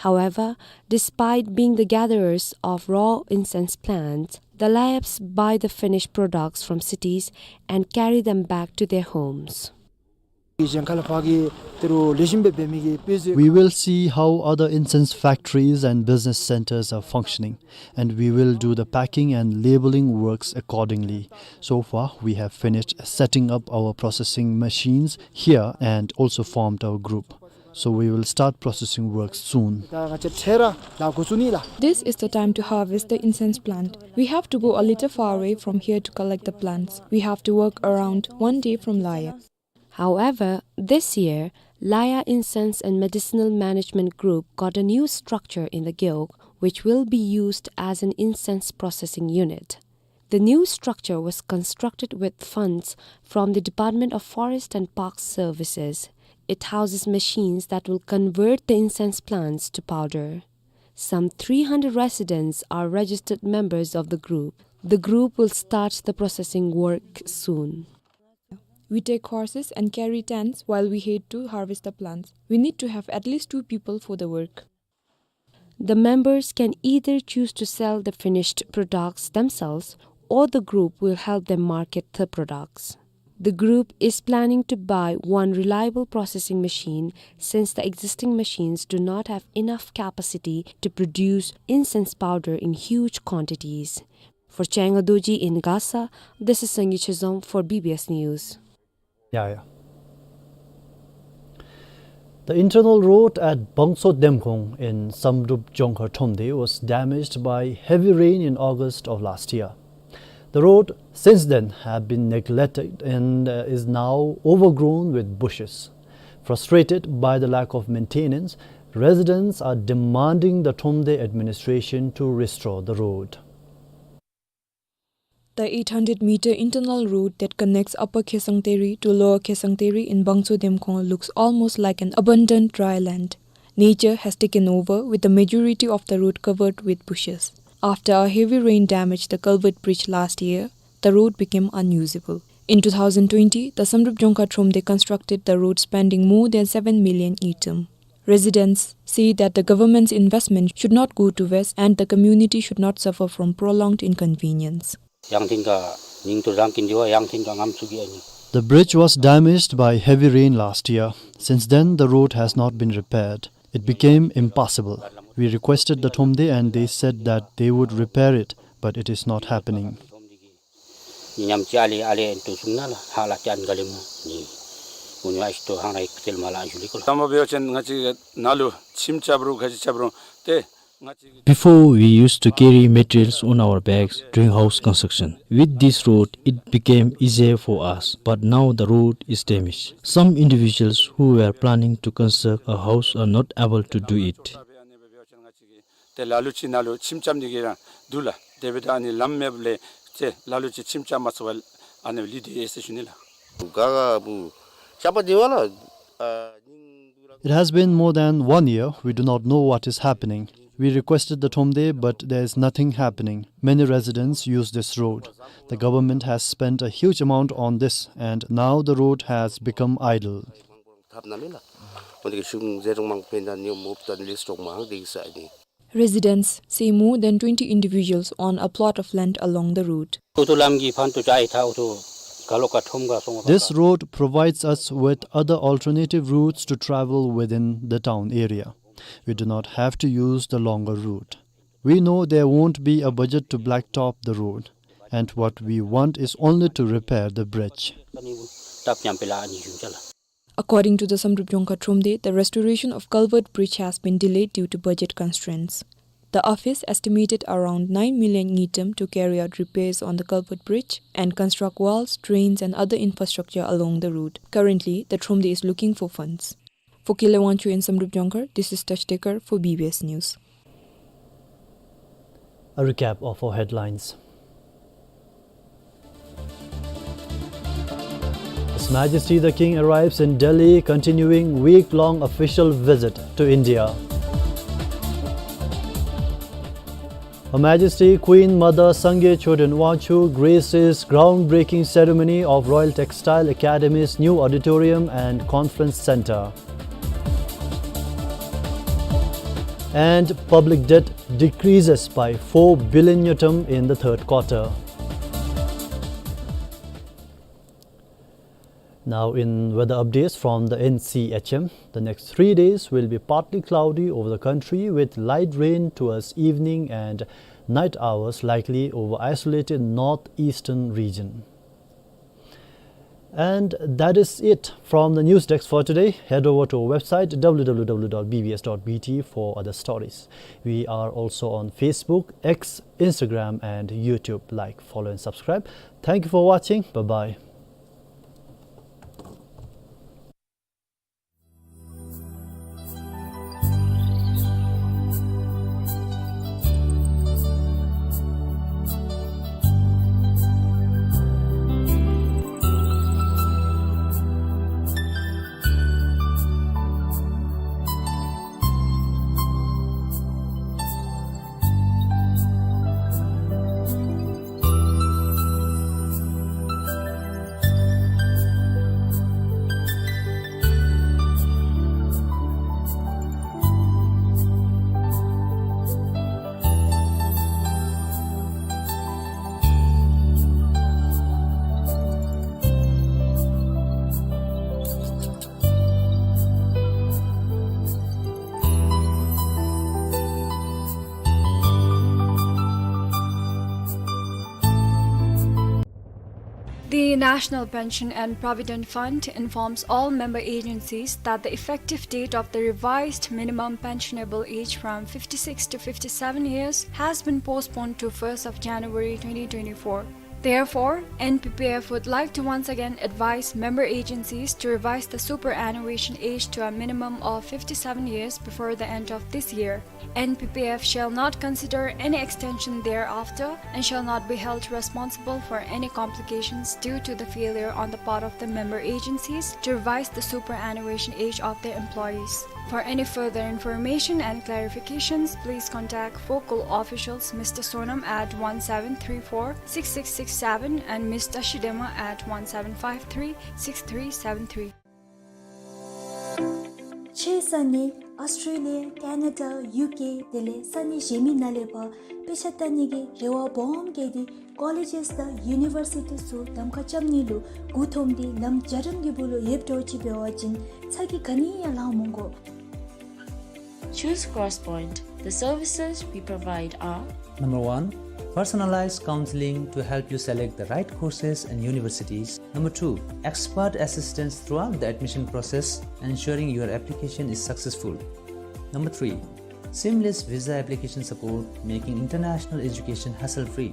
However, despite being the gatherers of raw incense plants, the Layaps buy the finished products from cities and carry them back to their homes. We will see how other incense factories and business centers are functioning, and we will do the packing and labeling works accordingly. So far, we have finished setting up our processing machines here and also formed our group. So we will start processing work soon. This is the time to harvest the incense plant. We have to go a little far away from here to collect the plants. We have to work around one day from Laya. However, this year, Laya Incense and Medicinal Management Group got a new structure in the Gewog, which will be used as an incense processing unit. The new structure was constructed with funds from the Department of Forest and Park Services. It houses machines that will convert the incense plants to powder. Some three hundred residents are registered members of the group. The group will start the processing work soon. We take horses and carry tents while we head to harvest the plants. We need to have at least two people for the work. The members can either choose to sell the finished products themselves, or the group will help them market the products. The group is planning to buy one reliable processing machine, since the existing machines do not have enough capacity to produce incense powder in huge quantities. For Changa Dorji in Gasa, this is Sangay Chezom for B B S News. Yeah, yeah. The internal road at Bangso Demkhong in Samdrup Jongkhar Thromde was damaged by heavy rain in August of last year. The road since then have been neglected and, uh, is now overgrown with bushes. Frustrated by the lack of maintenance, residents are demanding the Thromde administration to restore the road. The eight hundred meter internal road that connects Upper Khesang Teri to Lower Khesang Teri in Bangso Demkhong looks almost like an abandoned dry land. Nature has taken over, with the majority of the road covered with bushes. After a heavy rain damaged the culvert bridge last year, the road became unusable. In two thousand twenty, the Samdrup Jongkhar Thromde constructed the road spending more than seven million ngultrum. Residents say that the government's investment should not go to waste and the community should not suffer from prolonged inconvenience. Yangthing ka nyingtu rangkin diwa, yangthing ka ngamsugi ani. The bridge was damaged by heavy rain last year. Since then, the road has not been repaired. It became impassable. We requested the Thromde and they said that they would repair it, but it is not happening. Ni nyam chi ali, ali entu sungna la, hala chan galim ni. Unyu aisto hang rai kutel mala anjuli kul. Tamba beo chen ngachi nalu chim chabru, gaji chabru, te ngachi. Before, we used to carry materials on our backs during house construction. With this road, it became easier for us, but now the road is damaged. Some individuals who were planning to construct a house are not able to do it. ཏེ་ལ་ལུ་ཅིག་ནང་ལུ་ཁྱིམ་རྐྱབ་ནི་གི་ར་འདུག་ལགས། དེ་འབདཝ་ད་ཨ་ནི་ལམ་མེདཔ་ལས་ཏེ་ལ་ལུ་ཅིག་ཁྱིམ་རྐྱབ་མ་ཚུགས་པར་ཨ་ནི་ལུས་ཏེ་ཡོད་ཟེར་ཞུ་ནི་ལགས། ག་ག་བུ་ It has been more than one year, we do not know what is happening. We requested the Thromde, but there is nothing happening. Many residents use this road. The government has spent a huge amount on this, and now the road has become idle. Residents say more than twenty individuals own a plot of land along the route. This road provides us with other alternative routes to travel within the town area. We do not have to use the longer route. We know there won't be a budget to blacktop the road, and what we want is only to repair the bridge. According to the Samdrup Jongkhar Thromde, the restoration of Culvert Bridge has been delayed due to budget constraints. The office estimated around nine million ngultrum to carry out repairs on the Culvert Bridge and construct walls, drains and other infrastructure along the route. Currently, the Thromde is looking for funds. For Kele Wangchuk and Samdrup Jongkhar, this is Tash Tekar for B B S News. A recap of our headlines. His Majesty the King arrives in Delhi, continuing week-long official visit to India. Her Majesty Queen Mother Sangay Choden Wangchuk graces groundbreaking ceremony of Royal Textile Academy's new auditorium and conference center. And public debt decreases by four billion ngultrum in the third quarter. Now in weather updates from the N C H M. The next three days will be partly cloudy over the country with light rain towards evening and night hours likely over isolated northeastern region. And that is it from the news desk for today. Head over to our website, W W W dot B B S dot B T, for other stories. We are also on Facebook, X, Instagram, and YouTube. Like, follow, and subscribe. Thank you for watching. Bye-bye. The National Pension and Provident Fund informs all member agencies that the effective date of the revised minimum pensionable age from fifty-six to fifty-seven years has been postponed to first of January twenty twenty-four. Therefore, N P P F would like to once again advise member agencies to revise the superannuation age to a minimum of fifty-seven years before the end of this year. N P P F shall not consider any extension thereafter and shall not be held responsible for any complications due to the failure on the part of the member agencies to revise the superannuation age of their employees. For any further information and clarifications, please contact focal officials Mister Sonam at one seven three four six six six seven and Mister Shidema at one seven five three six three seven three. ཕྱིའི་ས་གནས་ཨཱོས་ཊྲེ་ལི་ཡ། ཀེ་ན་ཌ། ཡུ་ཀེ། དེ་ལས་ས་གནས་གཞན་མི་ནང་ལས་ཕར་དཔེ་ཆ་ལྟ་ནི་གི་རེ་བ་སྦོམ་བསྐྱེད་དེ་ཀོ་ལེ་ཇེས་དང་ཡུ་ནི་བར་སི་ཊི་ཚུ་གདམ་ཁ་རྐྱབ་ནི་ལུ་མགུ་འཐོམས་ཏེ་ལམ་རྒྱ་གྲམ་གྱི་སྦུག་ལུ་ཡོདཔ་འདྲཝ་ཅིག་འབད་བ་ཅིན་ཚ་གྱང་ག་ནི་ཡང་ལང་མི་དགོ། Choose Crosspoint. The services we provide are: Number one, personalized counseling to help you select the right courses and universities. Number two, expert assistance throughout the admission process, ensuring your application is successful. Number three, seamless visa application support, making international education hassle-free.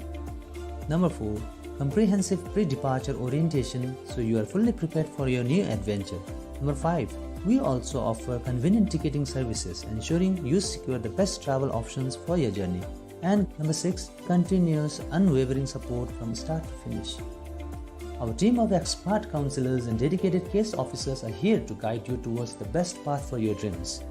Number four, comprehensive pre-departure orientation, so you are fully prepared for your new adventure. Number five, we also offer convenient ticketing services, ensuring you secure the best travel options for your journey. And number six, continuous, unwavering support from start to finish. Our team of expert counselors and dedicated case officers are here to guide you towards the best path for your dreams.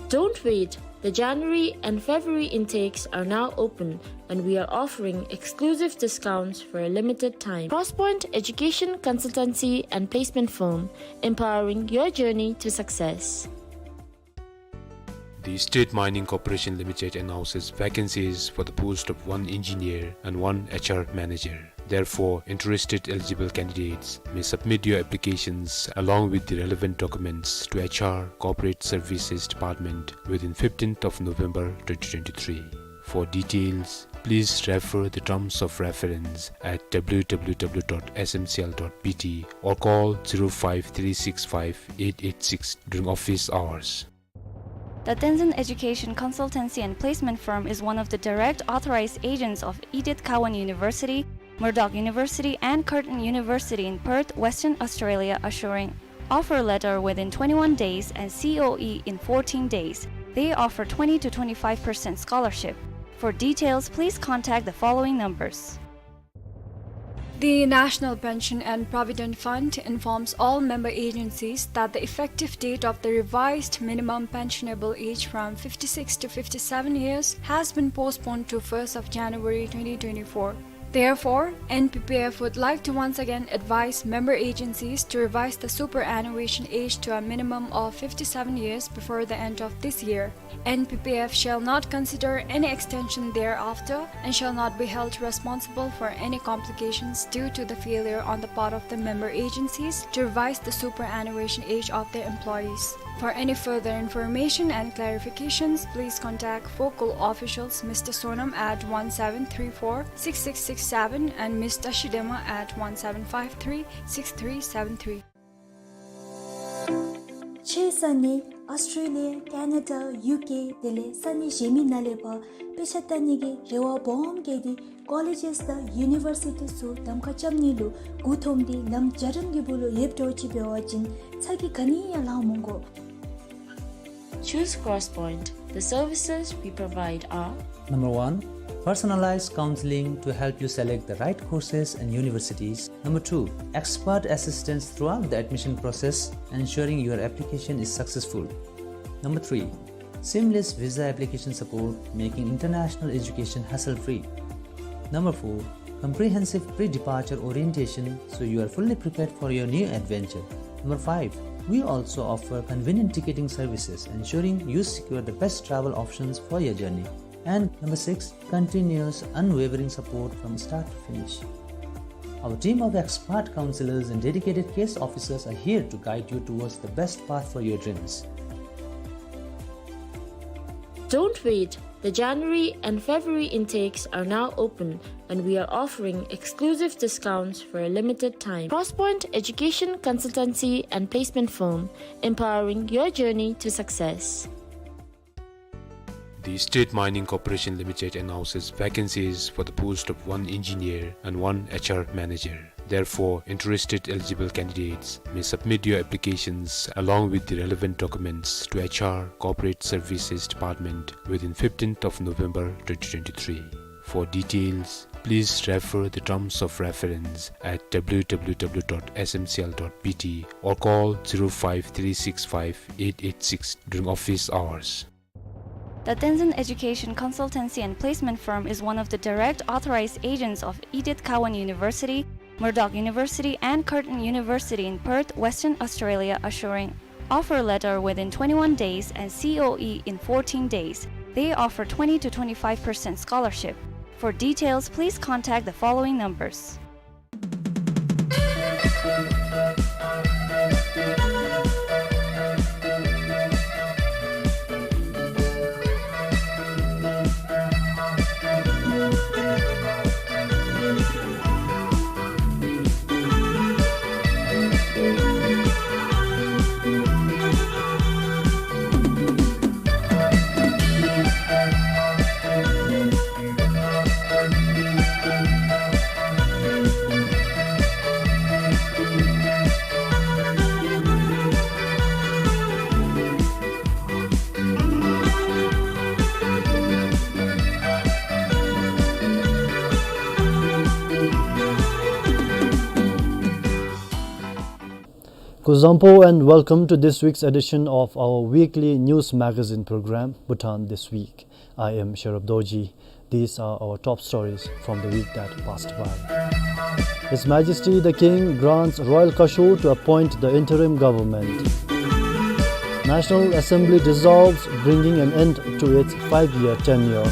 Don't wait. The January and February intakes are now open, and we are offering exclusive discounts for a limited time. Crosspoint Education Consultancy and Placement Firm, empowering your journey to success. The State Mining Corporation Limited announces vacancies for the post of one engineer and one H R manager. Therefore, interested eligible candidates may submit your applications along with the relevant documents to H R Corporate Services Department within fifteenth of November twenty twenty-three. For details, please refer the terms of reference at W W W dot S M C L dot B T or call zero five three six five eight eight six during office hours. The Tenzin Education Consultancy and Placement Firm is one of the direct authorized agents of Edith Cowan University, Murdoch University, and Curtin University in Perth, Western Australia, assuring offer letter within twenty-one days and C O E in fourteen days. They offer twenty to twenty-five percent scholarship. For details, please contact the following numbers. The National Pension and Provident Fund informs all member agencies that the effective date of the revised minimum pensionable age from fifty-six to fifty-seven years has been postponed to first of January twenty twenty-four. Therefore, N P P F would like to once again advise member agencies to revise the superannuation age to a minimum of fifty-seven years before the end of this year. N P P F shall not consider any extension thereafter and shall not be held responsible for any complications due to the failure on the part of the member agencies to revise the superannuation age of their employees. For any further information and clarifications, please contact focal officials Mister Sonam at one seven three four six six six seven and Mister Shidema at one seven five three six three seven three. ཕྱིའི་ས་གནས་ཨོསི་ཊྲེ་ལི་ཡ། ཀེ་ན་ཌ། ཡུ་ཀེ་དེ་ལས་ས་གནས་གཞན་མི་ནང་ལས་ཕར་དཔེ་ཆ་ལྟ་ནི་གི་རེ་བ་སྦོམ་བསྐྱེད་དེ་ཀོ་ལེཇ་དང་ཡུ་ནི་ཝར་སི་ཊི་ཚུ་གདམ་ཁ་རྐྱབ་ནི་ལུ་མགུ་འཐོམ་སྟེ་ལམ་འཇའ་རིསམོ་གི་སྦུག་ལུ་ཡེབ་འགྱོ་ཅི་འབད་བ་ཅིན་ཚ་གྱང་ག་ནི་ཡང་ལང་མི་དགོ། Choose Crosspoint. The services we provide are: Number one, personalized counseling to help you select the right courses and universities. Number two, expert assistance throughout the admission process, ensuring your application is successful. Number three, seamless visa application support, making international education hassle-free. Number four, comprehensive pre-departure orientation, so you are fully prepared for your new adventure. Number five, we also offer convenient ticketing services, ensuring you secure the best travel options for your journey. And number six, continuous, unwavering support from start to finish. Our team of expert counselors and dedicated case officers are here to guide you towards the best path for your dreams. Don't wait. The January and February intakes are now open, and we are offering exclusive discounts for a limited time. Crosspoint Education Consultancy and Placement Firm, empowering your journey to success. The State Mining Corporation Limited announces vacancies for the post of one engineer and one H R manager. Therefore, interested eligible candidates may submit your applications along with the relevant documents to H R Corporate Services Department within fifteenth of November twenty twenty-three. For details, please refer the terms of reference at W W W dot S M C L dot B T or call zero five three six five eight eight six during office hours. The Tenzin Education Consultancy and Placement Firm is one of the direct authorized agents of Edith Cowan University, Murdoch University, and Curtin University in Perth, Western Australia, assuring offer letter within twenty-one days and C O E in fourteen days. They offer twenty to twenty-five percent scholarship. For details, please contact the following numbers. Kuzuzangpo and welcome to this week's edition of our weekly news magazine program, Bhutan This Week. I am Sherub Dorji. These are our top stories from the week that passed by. His Majesty the King grants royal caution to appoint the interim government. National Assembly dissolves, bringing an end to its five-year tenure.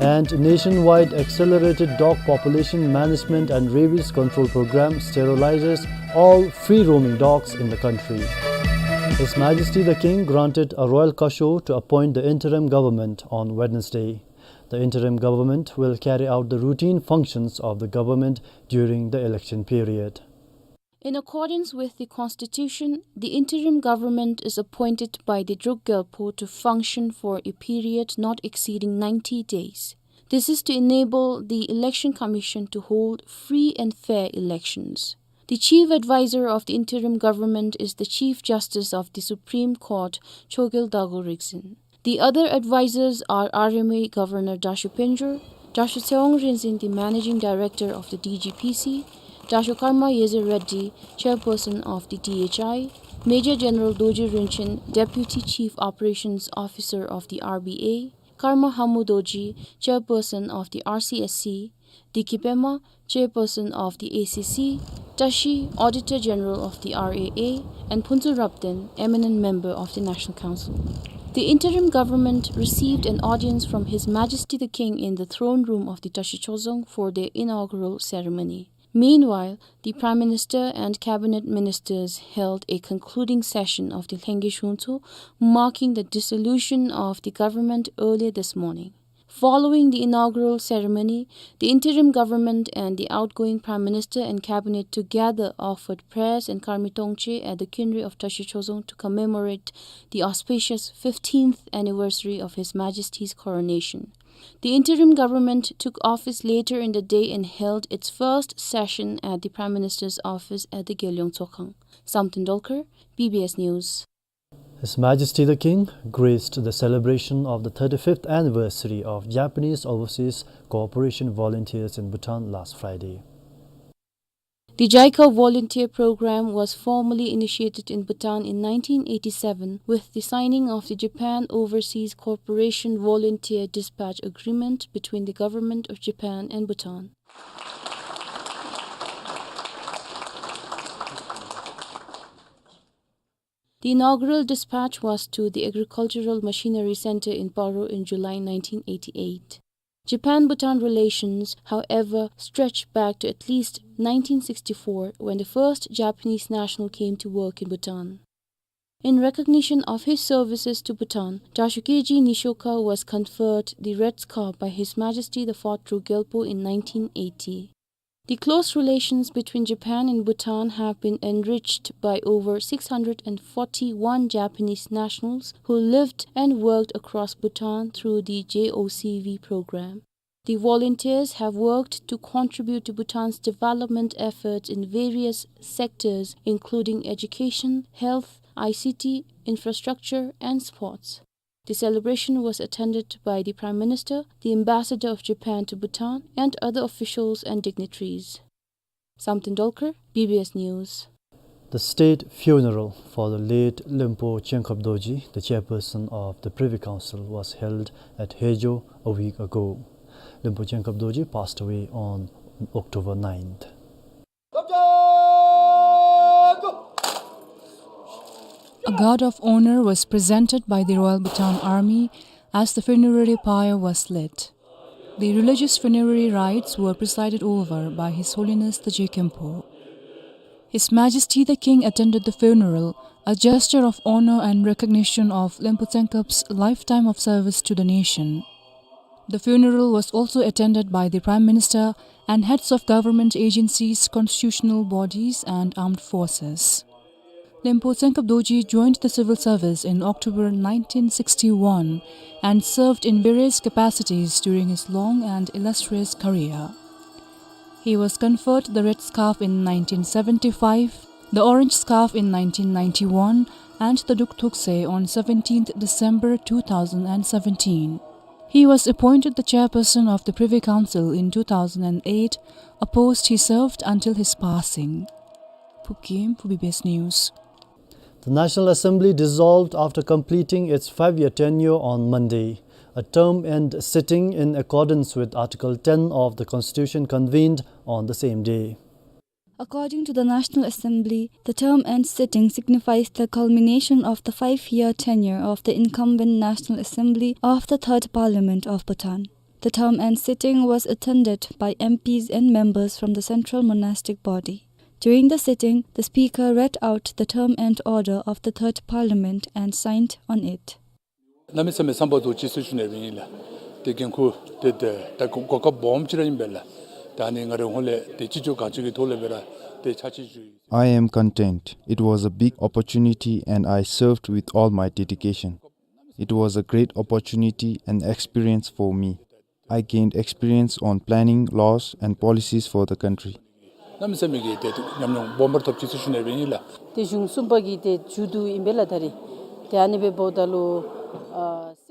And nationwide accelerated dog population management and rabies control program sterilizes all free-roaming dogs in the country. His Majesty the King granted a royal caution to appoint the interim government on Wednesday. The interim government will carry out the routine functions of the government during the election period. In accordance with the constitution, the interim government is appointed by the Druk Gyalpo to function for a period not exceeding ninety days. This is to enable the Election Commission to hold free and fair elections. The chief advisor of the interim government is the Chief Justice of the Supreme Court, Chogyal Dago Rikzin. The other advisors are R M A Governor Dasho Penjor, Dasho Tshewang Rinzin, the Managing Director of the D G P C, Dasho Karma Yeze Reddy, Chairperson of the D H I, Major General Dorji Rinchen, Deputy Chief Operations Officer of the R B A, Karma Hamu Dorji, Chairperson of the R C S C, Diki Pema, Chairperson of the A C C, Tashi, Auditor General of the R A A, and Phuntsho Rapden, eminent member of the National Council. The interim government received an audience from His Majesty the King in the throne room of the Tashi Chozong for their inaugural ceremony. Meanwhile, the Prime Minister and cabinet ministers held a concluding session of the Lhengye Shungtso, marking the dissolution of the government earlier this morning. Following the inaugural ceremony, the interim government and the outgoing Prime Minister and cabinet together offered prayers and karmi tongtse at the khyinri of Tashi Chozong to commemorate the auspicious fifteenth anniversary of His Majesty's coronation. The interim government took office later in the day and held its first session at the Prime Minister's office at the Gelyong Tsokhang. Samten Dolkar, B B S News. His Majesty the King graced the celebration of the thirty-fifth anniversary of Japanese Overseas Cooperation Volunteers in Bhutan last Friday. The JICA volunteer program was formally initiated in Bhutan in nineteen eighty-seven with the signing of the Japan Overseas Cooperation Volunteer Dispatch Agreement between the Government of Japan and Bhutan. The inaugural dispatch was to the Agricultural Machinery Center in Paro in July nineteen eighty-eight. Japan-Bhutan relations, however, stretch back to at least nineteen sixty-four, when the first Japanese national came to work in Bhutan. In recognition of his services to Bhutan, Dasho Keiji Nishoka was conferred the Red Scarf by His Majesty the Fourth Druk Gyalpo in nineteen eighty. The close relations between Japan and Bhutan have been enriched by over six hundred and forty-one Japanese nationals who lived and worked across Bhutan through the J O C V program. The volunteers have worked to contribute to Bhutan's development efforts in various sectors, including education, health, I C T, infrastructure, and sports. The celebration was attended by the Prime Minister, the Ambassador of Japan to Bhutan, and other officials and dignitaries. Samten Dolkar, B B S News. The state funeral for the late Lenpo Chenkhop Dorji, the chairperson of the Privy Council, was held at Hejo a week ago. Lenpo Chenkhop Dorji passed away on October ninth. A guard of honor was presented by the Royal Bhutan Army as the funerary pyre was lit. The religious funerary rites were presided over by His Holiness the Jigkhenpo. His Majesty the King attended the funeral, a gesture of honor and recognition of Lenpo Chenkhop's lifetime of service to the nation. The funeral was also attended by the Prime Minister and heads of government agencies, constitutional bodies, and armed forces. Lenpo Chenkhop Dorji joined the civil service in October nineteen sixty-one and served in various capacities during his long and illustrious career. He was conferred the Red Scarf in nineteen seventy-five, the Orange Scarf in nineteen ninety-one, and the Duk Thukse on seventeenth December two thousand and seventeen. He was appointed the chairperson of the Privy Council in two thousand and eight, a post he served until his passing. Phub Gyem for B B S News. The National Assembly dissolved after completing its five-year tenure on Monday. A term end sitting in accordance with Article ten of the Constitution convened on the same day. According to the National Assembly, the term end sitting signifies the culmination of the five-year tenure of the incumbent National Assembly of the Third Parliament of Bhutan. The term end sitting was attended by M Ps and members from the Central Monastic Body. During the sitting, the speaker read out the term end order of the Third Parliament and signed on it. གནམ་མེད་ས་མེད་བསམ་པ་རྫོགས་ཅི་ཟེར་ཞུ་ནི་ཨིན་ལགས། ཏེ་འགན་ཁུར་ཏེ་ཏེ་ད་གོ་གོ་སྐབས་སྦོམ་ཅིག་ར་ཨིན་པས་ལགས། ད་ཨ་ནི་ང་རའི་ཧོངས་ལས་ཏེ་ཅི་ལྕོགས་གང་ལྕོགས་ཀྱི་ཐོག་ལས་སྦེ་ར་ཏེ་ཕྱག་ཕྱིད་ཞུ་ཡི། I am content. It was a big opportunity and I served with all my dedication. It was a great opportunity and experience for me. I gained experience on planning laws and policies for the country. གནམ་མེད་ས་མེད་ཀྱི་ཏེ་ཉམས་མྱོང་སྦོམ་ར་ཐོབ་ཅི་ཟེར་ཞུ་ནི་སྦེ་ཨིན་ལགས། ཏེ་གཞུང་གསུམ་པ་གི་ཏེ་མཇུག་བསྡུ་ཨིན་པས་ལགས་ད་རིས། ཏེ་ཨ་ནི་སྦེ་འབདཝ་ད་ལུ་ཨ།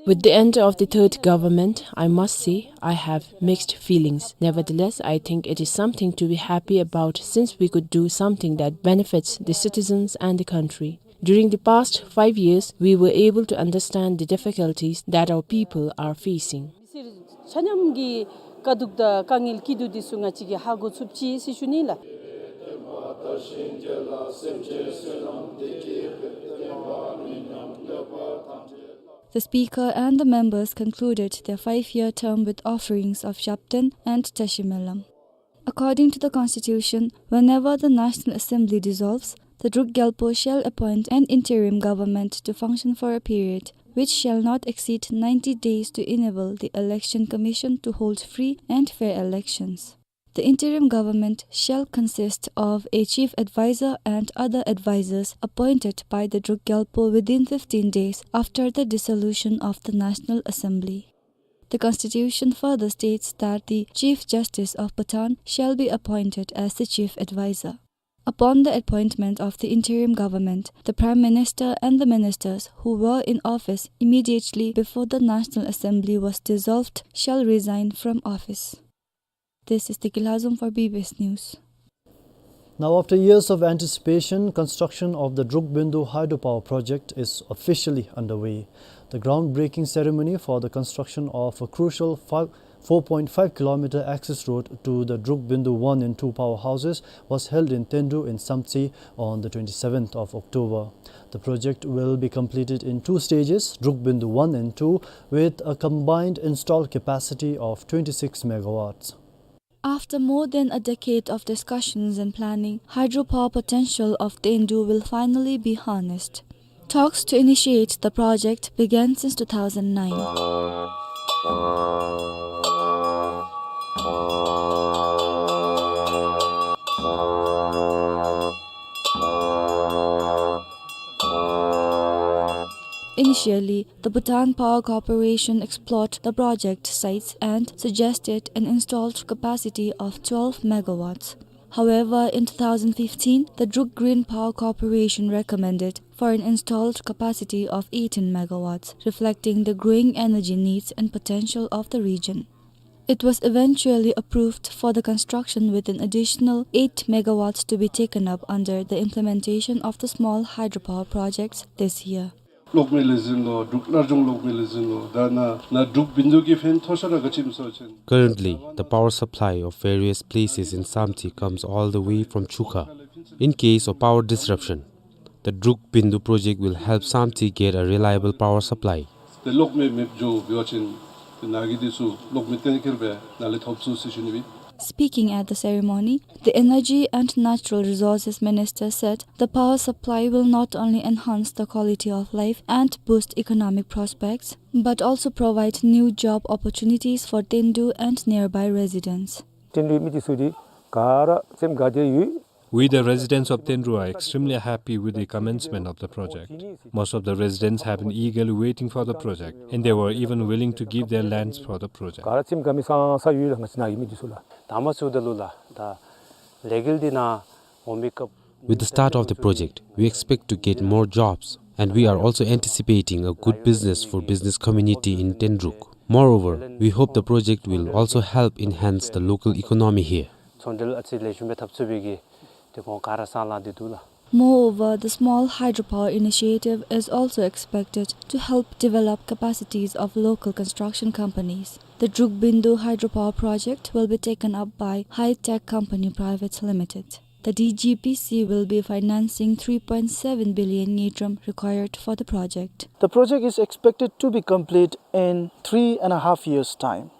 With the end of the third government, I must say I have mixed feelings. Nevertheless, I think it is something to be happy about since we could do something that benefits the citizens and the country. During the past five years, we were able to understand the difficulties that our people are facing. མི་སེར་ཆ་མཉམ་གྱི་དཀའ་སྡུག་དང་དཀའ་ངལ་སྐྱིད་སྡུག་འདི་ཚུ་ང་བཅས་ཀྱིས་ཧ་གོ་ཚུགས་ཅི་ཟེར་ཞུ་ནི་ལགས། The speaker and the members concluded their five-year term with offerings of Shabten and Tashi Melam. According to the constitution, whenever the National Assembly dissolves, the Druk Gyalpo shall appoint an interim government to function for a period which shall not exceed ninety days to enable the Election Commission to hold free and fair elections. The interim government shall consist of a chief advisor and other advisors appointed by the Druk Gyalpo within fifteen days after the dissolution of the National Assembly. The constitution further states that the Chief Justice of Bhutan shall be appointed as the chief advisor. Upon the appointment of the interim government, the Prime Minister and the ministers who were in office immediately before the National Assembly was dissolved shall resign from office. This is Tiki Lhazom for B B S News. Now, after years of anticipation, construction of the Drukbindu hydropower project is officially underway. The groundbreaking ceremony for the construction of a crucial five, four point five kilometer access road to the Drukbindu one and two powerhouses was held in Tendu in Samtse on the twenty-seventh of October. The project will be completed in two stages, Drukbindu one and two, with a combined installed capacity of twenty-six megawatts. After more than a decade of discussions and planning, hydropower potential of Tendu will finally be harnessed. Talks to initiate the project began since two thousand nine. Initially, the Bhutan Power Corporation explored the project sites and suggested an installed capacity of twelve megawatts. However, in two thousand fifteen, the Druk Green Power Corporation recommended for an installed capacity of eighteen megawatts, reflecting the growing energy needs and potential of the region. It was eventually approved for the construction with an additional eight megawatts to be taken up under the implementation of the small hydropower projects this year. ལོག་མི་ལས་འཛིན་ལོ་འབྲུག་སླར་འབྱུང་ལོག་མི་ལས་འཛིན་ལོ་ད་ན་ན་འབྲུག་བིན་དུ་གི་ཕན་ཐོགས་ས་ར་ག་ཅི་མི་སོ་ཅན། Currently, the power supply of various places in Samtse comes all the way from Chukha. In case of power disruption, the Druk Bindu project will help Samtse get a reliable power supply. ཏེ་ལོག་མི་མེདཔ་འགྱོ་བ་ཅིན་ཏེ་ནཱ་གི་འདི་ཚུ་ལོག་མི་གཏན་འཁེལ་སྦེ་ནཱ་ལས་ཐོབ་ཚུགས་ཟེར་ཞུ་ནི་སྦེ། Speaking at the ceremony, the Energy and Natural Resources Minister said the power supply will not only enhance the quality of life and boost economic prospects, but also provide new job opportunities for Tendu and nearby residents. ཏེན་རུའི་མི་འདི་ཚུ་འདི་ག་ར་སེམས་དགའ་སྟེ་ཡོད། We, the residents of Tenru, are extremely happy with the commencement of the project. Most of the residents have been eagerly waiting for the project, and they were even willing to give their lands for the project. ག་ར་སེམས་དགའ་མི་སང་ས་ཡོད་ལགས། ང་བཅས་ནཱ་ཡོད་མི་འདི་ཚུ་ལགས། དང་པ་ཚུ་ད་ལུ་ལགས་ད་ལས་འགུལ་འདི་ནང་འོང་མི་སྐབས། With the start of the project, we expect to get more jobs, and we are also anticipating a good business for business community in Tenruk. Moreover, we hope the project will also help enhance the local economy here. ཚོང་འབྲེལ་ཨ་ཙི་ལེགས་ཤོམ་སྦེ་འཐབ་ཚུགས་པའི་གི་ དེ་ཁོང་ག་ར་སང་ལངས་ཏེ་འདུག་ལགས། Moreover, the small hydropower initiative is also expected to help develop capacities of local construction companies. The Drukbindu hydropower project will be taken up by High Tech Company Private Limited. The D G P C will be financing three point seven billion ngultrum required for the project. The project is expected to be complete in three and a half years' time.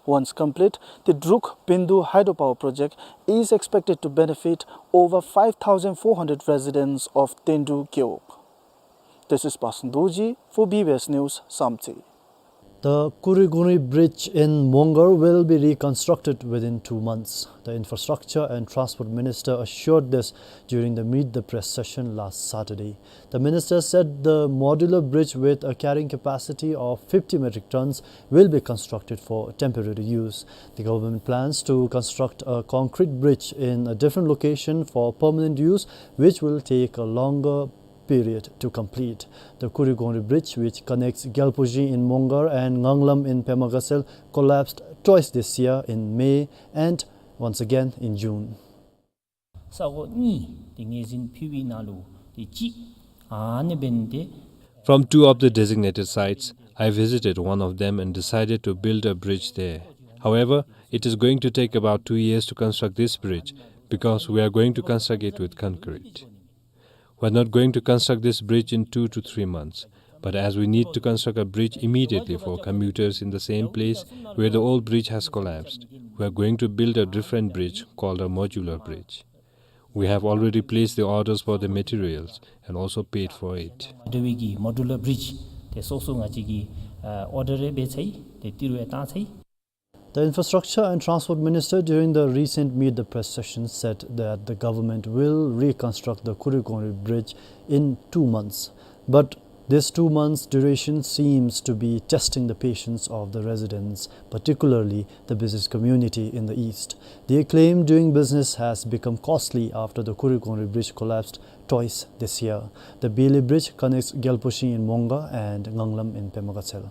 Once complete, the Druk Bindu hydropower project is expected to benefit over five thousand four hundred residents of Tendu Gewog. This is Pasan Dorji for B B S News, Samtse. The Kurigongri Bridge in Mongar will be reconstructed within two months. The Infrastructure and Transport Minister assured this during the Meet the Press session last Saturday. The minister said the modular bridge with a carrying capacity of fifty metric tons will be constructed for temporary use. The government plans to construct a concrete bridge in a different location for permanent use, which will take a longer period to complete. The Kurigongri Bridge, which connects Gyalpujing in Mongar and Nganglam in Pemagasel, collapsed twice this year, in May and once again in June. ས་གོ་གཉིས་དེ་ངོས་འཛིན་ཕུལ་བའི་ནང་ལུ་དེ་གཅིག་ཨ་ནི་འབད་ནི་དེ། From two of the designated sites, I visited one of them and decided to build a bridge there. However, it is going to take about two years to construct this bridge because we are going to construct it with concrete. We are not going to construct this bridge in two to three months, but as we need to construct a bridge immediately for commuters in the same place where the old bridge has collapsed, we are going to build a different bridge called a modular bridge. We have already placed the orders for the materials and also paid for it. འབྲེལ་བའི་གི་མོ་ཌུ་ལར་བི་རིཇ་དེ་སོ་སོ་ང་བཅས་ཀྱིས་ཨ་ཨོར་ཌར་རེ་འབད་ཚར་ཡི། དེ་ཏི་རུ་ཡང་བཏང་ཚར་ཡི། The Infrastructure and Transport Minister during the recent Meet the Press session said that the government will reconstruct the Kurigongri Bridge in two months. But this two months duration seems to be testing the patience of the residents, particularly the business community in the east. They claim doing business has become costly after the Kurigongri Bridge collapsed twice this year. The Bili Bridge connects Gyalpujing in Mongar and Nganglam in Pemagasel.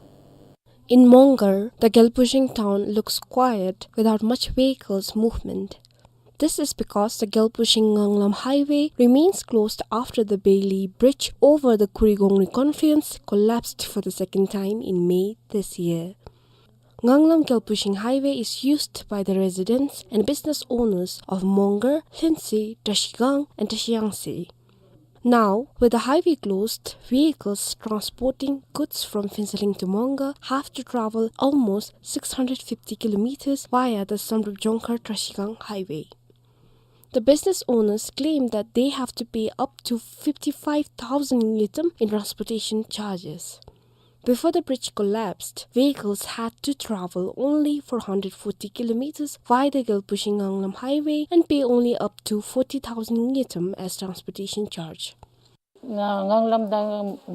In Mongar, the Gyalpujing town looks quiet without much vehicles movement. This is because the Gyalpujing Nganglam highway remains closed after the Bili Bridge over the Kurigongri confluence collapsed for the second time in May this year. Nganglam Gyalpujing highway is used by the residents and business owners of Mongar, Lhuentse, Trashigang and Trashiyangse. Now, with the highway closed, vehicles transporting goods from Phuentsholing to Mongar have to travel almost six hundred fifty kilometers via the Samdrup Jongkhar Trashigang highway. The business owners claim that they have to pay up to fifty-five thousand ngultrum in transportation charges. Before the bridge collapsed, vehicles had to travel only four hundred forty kilometers via the Gyalpujing Nganglam highway and pay only up to forty thousand ngultrum as transportation charge. ང་ངང་ལམ་དང་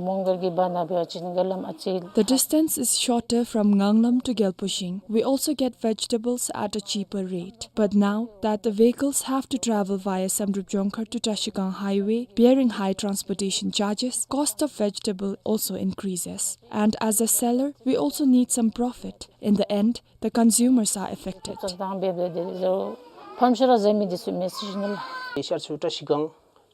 མོང་གར་གྱི་བར་ན་འབད་བ་ཅིན་རྒྱ་ལམ་ཨ་ཙི། The distance is shorter from Nganglam to Gyalpujing. We also get vegetables at a cheaper rate. But now that the vehicles have to travel via Samdrup Jongkhar to Trashigang highway, bearing high transportation charges, cost of vegetable also increases. And as a seller, we also need some profit. In the end, the consumers are affected. ཕམ་ཤ་ར་ཟ་མི་འདི་ཚུ་མེད་ཟེར་ཞུ་ནི་ལགས། ཤར་ཕྱོགས་བཀྲ་ཤིས་སྒང་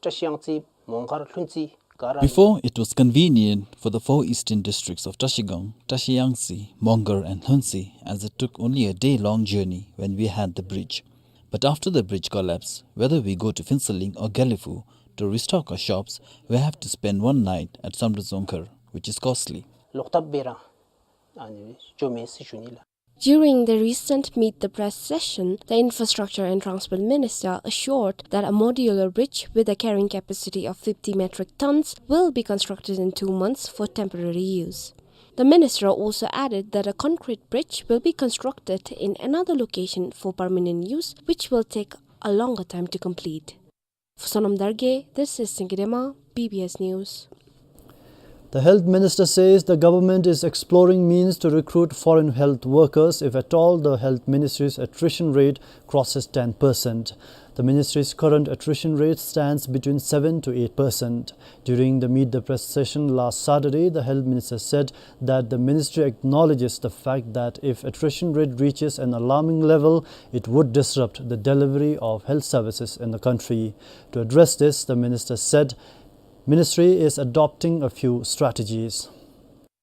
བཀྲ་ཤིས་གཡང་རྩེ་མོང་སྒར་ལྷུན་རྩེ་ག་ར། Before, it was convenient for the four eastern districts of Trashigang, Trashiyangtse, Mongar and Lhuentse, as it took only a day-long journey when we had the bridge. But after the bridge collapse, whether we go to Phuentsholing or Gelephu to restock our shops, we have to spend one night at Samdrup Jongkhar, which is costly. ལོག་ཐབས་འབད་ར་ཨ་ནི་འགྱོ་མེད་ཟེར་ཞུ་ནི་ལགས། During the recent Meet the Press session, the Infrastructure and Transport Minister assured that a modular bridge with a carrying capacity of fifty metric tons will be constructed in two months for temporary use. The minister also added that a concrete bridge will be constructed in another location for permanent use, which will take a longer time to complete. For Sonam Dargay, this is Singye Dema, B B S News. The health minister says the government is exploring means to recruit foreign health workers if at all the health ministry's attrition rate crosses ten percent. The ministry's current attrition rate stands between seven to eight percent. During the Meet the Press session last Saturday, the health minister said that the ministry acknowledges the fact that if attrition rate reaches an alarming level, it would disrupt the delivery of health services in the country. To address this, the minister said ministry is adopting a few strategies.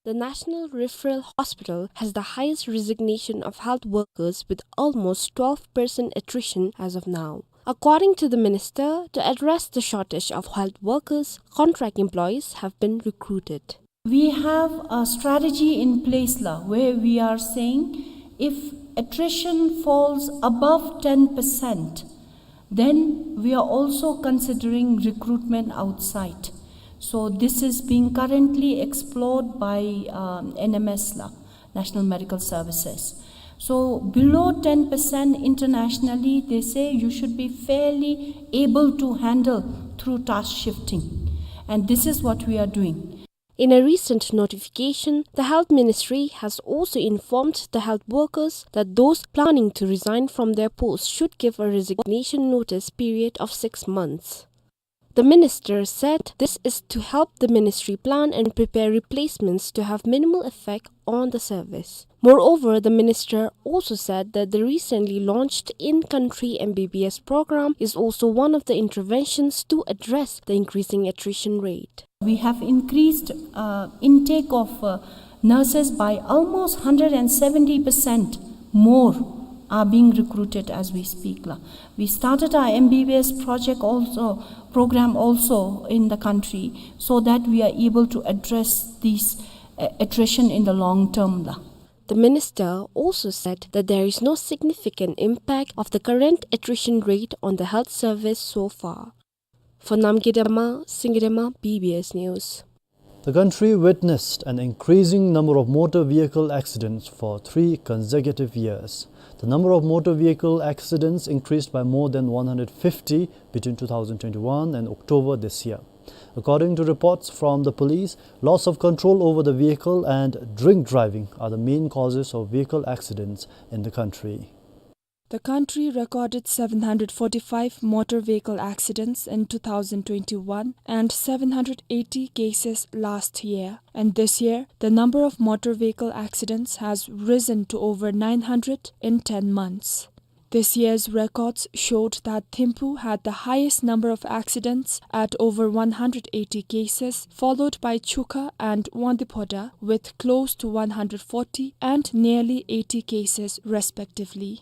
The National Referral Hospital has the highest resignation of health workers, with almost twelve percent attrition as of now. According to the minister, to address the shortage of health workers, contract employees have been recruited. We have a strategy in place la, where we are saying if attrition falls above ten percent, then we are also considering recruitment outside. So this is being currently explored by, um, N M S la, National Medical Services. So below ten percent internationally, they say you should be fairly able to handle through task shifting. And this is what we are doing. In a recent notification, the Health Ministry has also informed the health workers that those planning to resign from their posts should give a resignation notice period of six months. The minister said this is to help the ministry plan and prepare replacements to have minimal effect on the service. Moreover, the minister also said that the recently launched in-country M B B S program is also one of the interventions to address the increasing attrition rate. We have increased, uh, intake of, uh, nurses by almost hundred and seventy percent more are being recruited as we speak la. We started our M B B S project also, program also in the country, so that we are able to address this, uh, attrition in the long term la. The minister also said that there is no significant impact of the current attrition rate on the health service so far. For Namgay Dema, Singye Dema, B B S News. The country witnessed an increasing number of motor vehicle accidents for three consecutive years. The number of motor vehicle accidents increased by more than one hundred fifty between two thousand twenty-one and October this year. According to reports from the police, loss of control over the vehicle and drink driving are the main causes of vehicle accidents in the country. The country recorded seven hundred forty-five motor vehicle accidents in two thousand twenty-one and seven hundred eighty cases last year. And this year, the number of motor vehicle accidents has risen to over nine hundred in ten months. This year's records showed that Thimphu had the highest number of accidents at over one hundred eighty cases, followed by Chukha and Wangdue Phodrang with close to one hundred forty and nearly eighty cases respectively.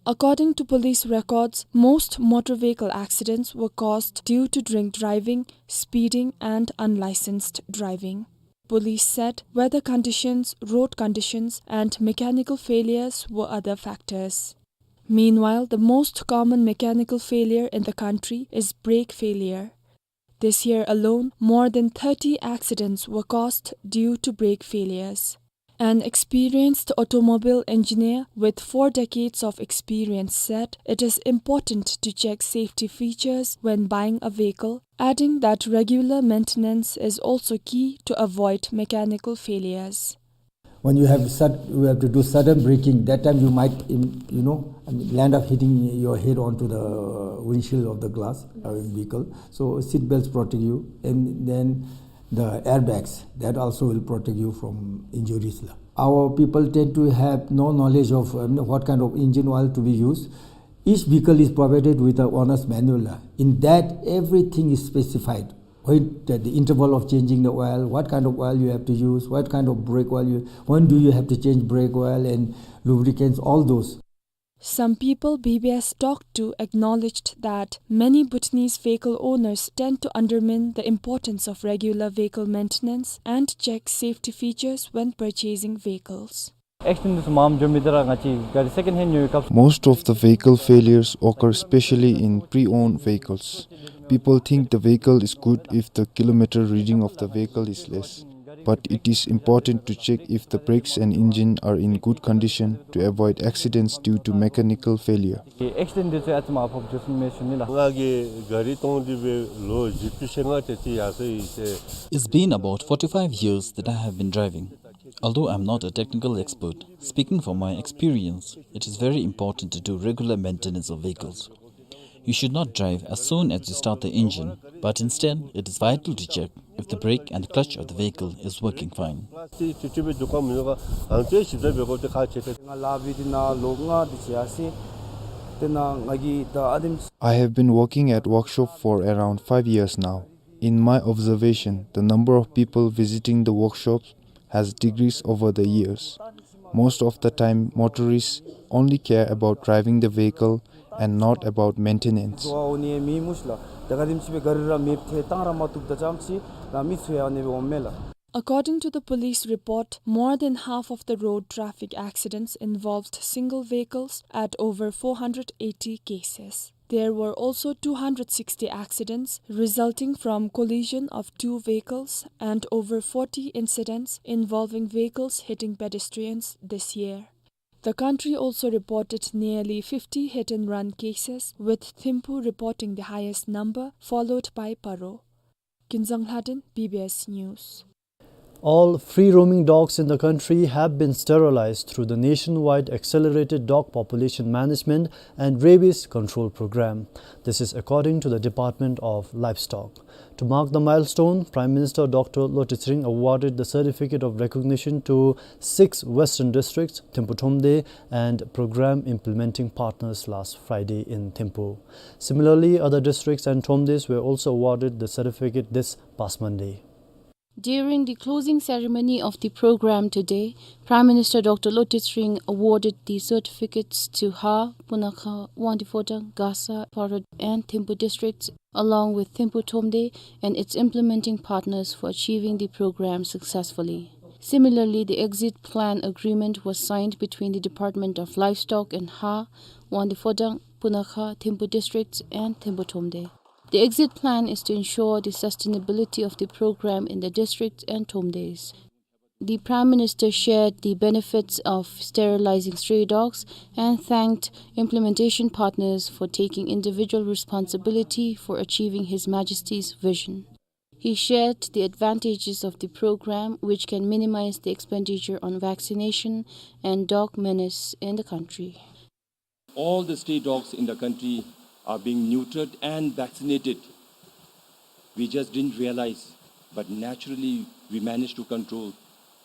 According to police records, most motor vehicle accidents were caused due to drink driving, speeding, and unlicensed driving. Police said weather conditions, road conditions, and mechanical failures were other factors. Meanwhile, the most common mechanical failure in the country is brake failure. This year alone, more than thirty accidents were caused due to brake failures. An experienced automobile engineer with four decades of experience said it is important to check safety features when buying a vehicle, adding that regular maintenance is also key to avoid mechanical failures. When you have sud-, you have to do sudden braking, that time you might, im-, you know, I mean, land up hitting your head onto the windshield of the glass, uh, vehicle. So seat belts protect you, and then the airbags, that also will protect you from injuries la. Our people tend to have no knowledge of, um, what kind of engine oil to be used. Each vehicle is provided with a owner's manual la. In that, everything is specified. When the, the interval of changing the oil, what kind of oil you have to use, what kind of brake oil you, when do you have to change brake oil and lubricants, all those. Some people B B S talked to acknowledged that many Bhutanese vehicle owners tend to undermine the importance of regular vehicle maintenance and check safety features when purchasing vehicles. Accident འདི་ཚུ་མངམ་འགྱོ་མི་འདི་ར་ང་བཅས་ག་རི་second hand ཉོ་བའི་སྐབས། Most of the vehicle failures occur specially in pre-owned vehicles. People think the vehicle is good if the kilometer reading of the vehicle is less. But it is important to check if the brakes and engine are in good condition to avoid accidents due to mechanical failure. Accident འདི་ཚུ་ཨ་ཙི་མ་ཕོག་བཅུག་ཟེར་ཞུ་ནི་ལགས། ང་གིས་ག་རི་བཏོན་ཏེ་སྦེ་ལོ་བཞི་བཅུ་ཞེ་ལྔ་དེ་ཅིག་ཡར་སོང་ཡི་ཟེར། It's been about forty-five years that I have been driving. Although I'm not a technical expert, speaking from my experience, it is very important to do regular maintenance of vehicles. You should not drive as soon as you start the engine, but instead, it is vital to check if the brake and clutch of the vehicle is working fine. ང་ལཱ་འབད་དེ་ནཱ་ལོ་ལྔ་དེ་ཅིག་ཡར་སོང་ཡི། དེ་ནང་ང་གིས་ད་ཨ་དེམ། I have been working at workshop for around five years now. In my observation, the number of people visiting the workshops has decreased over the years. Most of the time, motorists only care about driving the vehicle and not about maintenance. འགྲོ་བ་འོང་ནི་མེད་མས་ལགས། ད་ག་དེམ་ཅིག་སྦེ་ག་རི་ར་མེདཔ་ཐལ་བཏང་ར་མ་བཏུབ་ད་ཙམ་ཅིག་ལགས། མི་ཚུ་ཡང་ཨ་ནི་སྦེ་འོངམ་མས་ལགས། According to the police report, more than half of the road traffic accidents involved single vehicles at over four hundred eighty cases. There were also two hundred sixty accidents resulting from collision of two vehicles and over forty incidents involving vehicles hitting pedestrians this year. The country also reported nearly fifty hit and run cases, with Thimphu reporting the highest number, followed by Paro. Kinzang Lhaden, B B S News. All free-roaming dogs in the country have been sterilized through the nationwide Accelerated Dog Population Management and Rabies Control Program. This is according to the Department of Livestock. To mark the milestone, Prime Minister Doctor Lotay Tshering awarded the certificate of recognition to six western districts, Thimphu Thromde, and program implementing partners last Friday in Thimphu. Similarly, other districts and Thromdes were also awarded the certificate this past Monday. During the closing ceremony of the program today, Prime Minister Doctor Lotay Tshering awarded the certificates to Ha, Punakha, Wangdue Phodrang, Gasa, Paro and Thimphu districts, along with Thimphu Thromde and its implementing partners for achieving the program successfully. Similarly, the exit plan agreement was signed between the Department of Livestock in Ha, Wangdue Phodrang, Punakha, Thimphu districts and Thimphu Thromde. The exit plan is to ensure the sustainability of the program in the district and Thromdes. The Prime Minister shared the benefits of sterilizing stray dogs and thanked implementation partners for taking individual responsibility for achieving His Majesty's vision. He shared the advantages of the program, which can minimize the expenditure on vaccination and dog menace in the country. All the stray dogs in the country are being neutered and vaccinated. We just didn't realize, but naturally we managed to control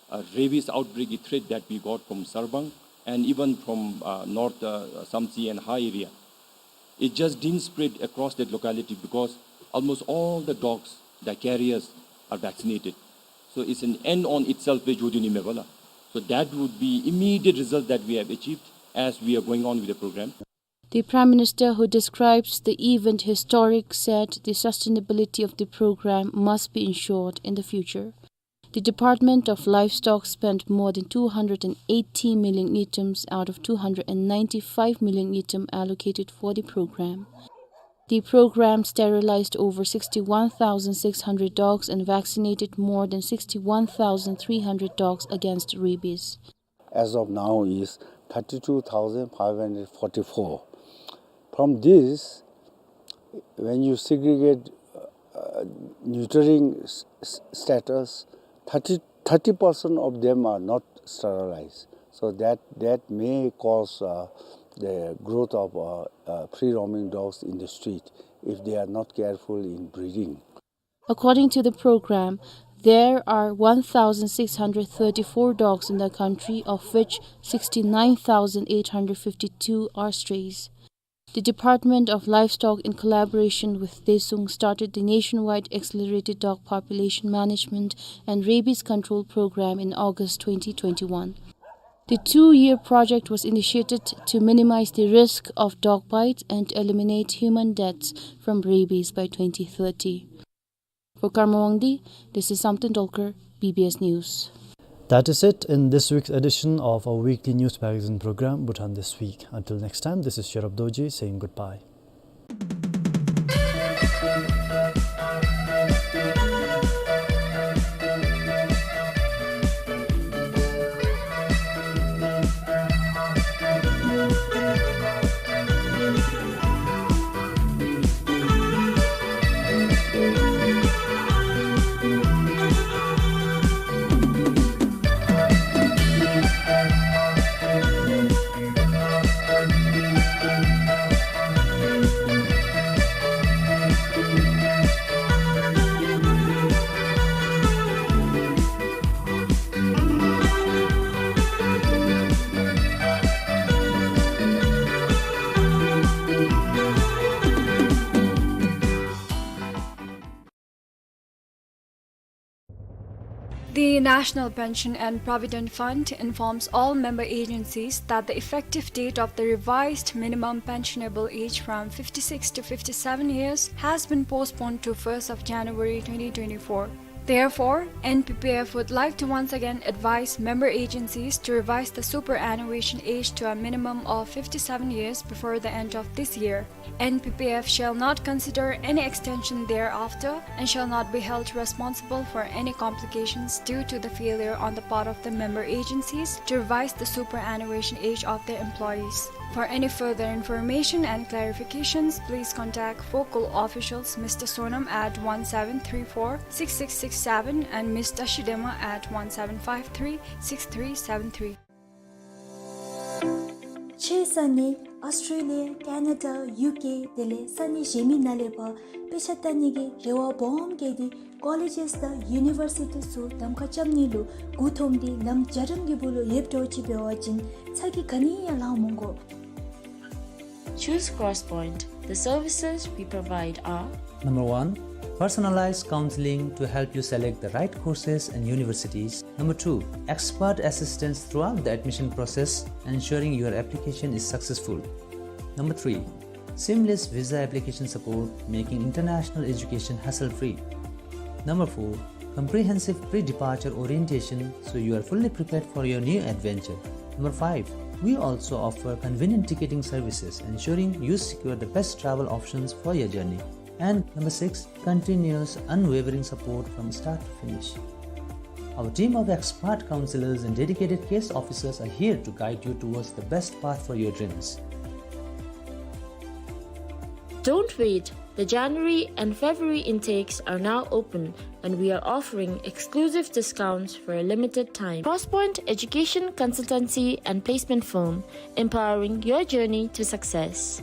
a rabies outbreak threat that we got from Sarbang and even from, uh, north, uh, Samtse and Ha area. It just didn't spread across that locality because almost all the dogs, the carriers, are vaccinated. So it's an end on itself, which would you remember, la? So that would be immediate result that we have achieved as we are going on with the program. The Prime Minister, who describes the event historic, said the sustainability of the program must be ensured in the future. The Department of Livestock spent more than two hundred and eighty million ngultrum out of two hundred and ninety-five million ngultrum allocated for the program. The program sterilized over sixty-one thousand six hundred dogs and vaccinated more than sixty-one thousand three hundred dogs against rabies. As of now is thirty-two thousand five hundred forty-four. From this, when you segregate, uh, neutering s-, s-, status, thirty, thirty percent of them are not sterilized. So that, that may cause, uh, the growth of, uh, uh, free roaming dogs in the street if they are not careful in breeding. According to the program, there are one thousand six hundred thirty-four dogs in the country, of which sixty-nine thousand eight hundred fifty-two are strays. The Department of Livestock, in collaboration with DESUNG, started the nationwide Accelerated Dog Population Management and Rabies Control Program in August twenty twenty-one. The two-year project was initiated to minimize the risk of dog bite and eliminate human deaths from rabies by twenty thirty. For Karma Wangdi, this is Samten Dolkar, B B S News. That is it in this week's edition of our weekly news magazine program, Bhutan This Week. Until next time, this is Sherab Dorji saying goodbye. The National Pension and Provident Fund informs all member agencies that the effective date of the revised minimum pensionable age from fifty-six to fifty-seven years has been postponed to first of January twenty twenty-four. Therefore, N P P F would like to once again advise member agencies to revise the superannuation age to a minimum of fifty-seven years before the end of this year. N P P F shall not consider any extension thereafter and shall not be held responsible for any complications due to the failure on the part of the member agencies to revise the superannuation age of their employees. For any further information and clarifications, please contact focal officials Mister Sonam at one seven three four six six six seven and Mister Shidema at one seven five three six three seven three. ཕྱིའི་ས་གནས་ཨཱོས་ཊྲེ་ལི་ཡ། ཀེ་ན་ཌ། ཡུ་ཀེ། དེ་ལས་ས་གནས་གཞན་མི་ནང་ལས་ཕར་དཔེ་ཆ་ལྟ་ནི་གི་རེ་བ་སྦོམ་བསྐྱེད་དེ་ཀོ་ལེཇ་དང་ཡུ་ནི་བར་སི་ཊི་ཚུ་གདམ་ཁ་རྐྱབ་ནི་ལུ་མགུ་འཐོམས་ཏེ་ལམ་རྒྱ་གྲམ་གྱི་སྦུག་ལུ་ཡོདཔ་འདྲཝ་ཅིག་འབད་བ་ཅིན་ཚ་གྱང་ག་ནི་ཡང་ལང་མི་དགོ། Choose Crosspoint. The services we provide are: Number one, personalized counseling to help you select the right courses and universities. Number two, expert assistance throughout the admission process, ensuring your application is successful. Number three, seamless visa application support, making international education hassle-free. Number four, comprehensive pre-departure orientation, so you are fully prepared for your new adventure. Number five, we also offer convenient ticketing services, ensuring you secure the best travel options for your journey. And number six, continuous, unwavering support from start to finish. Our team of expert counselors and dedicated case officers are here to guide you towards the best path for your dreams. Don't wait. The January and February intakes are now open, and we are offering exclusive discounts for a limited time. Crosspoint Education Consultancy and Placement Firm, empowering your journey to success.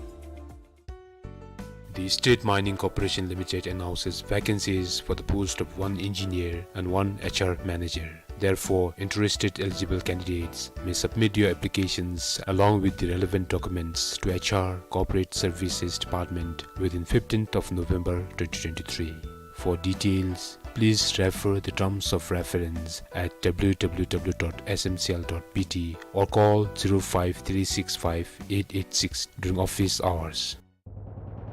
The State Mining Corporation Limited announces vacancies for the post of one engineer and one H R manager. Therefore, interested eligible candidates may submit your applications along with the relevant documents to H R Corporate Services Department within fifteenth of November twenty twenty-three. For details, please refer the terms of reference at W W W dot S M C L dot B T or call zero five three six five eight eight six during office hours.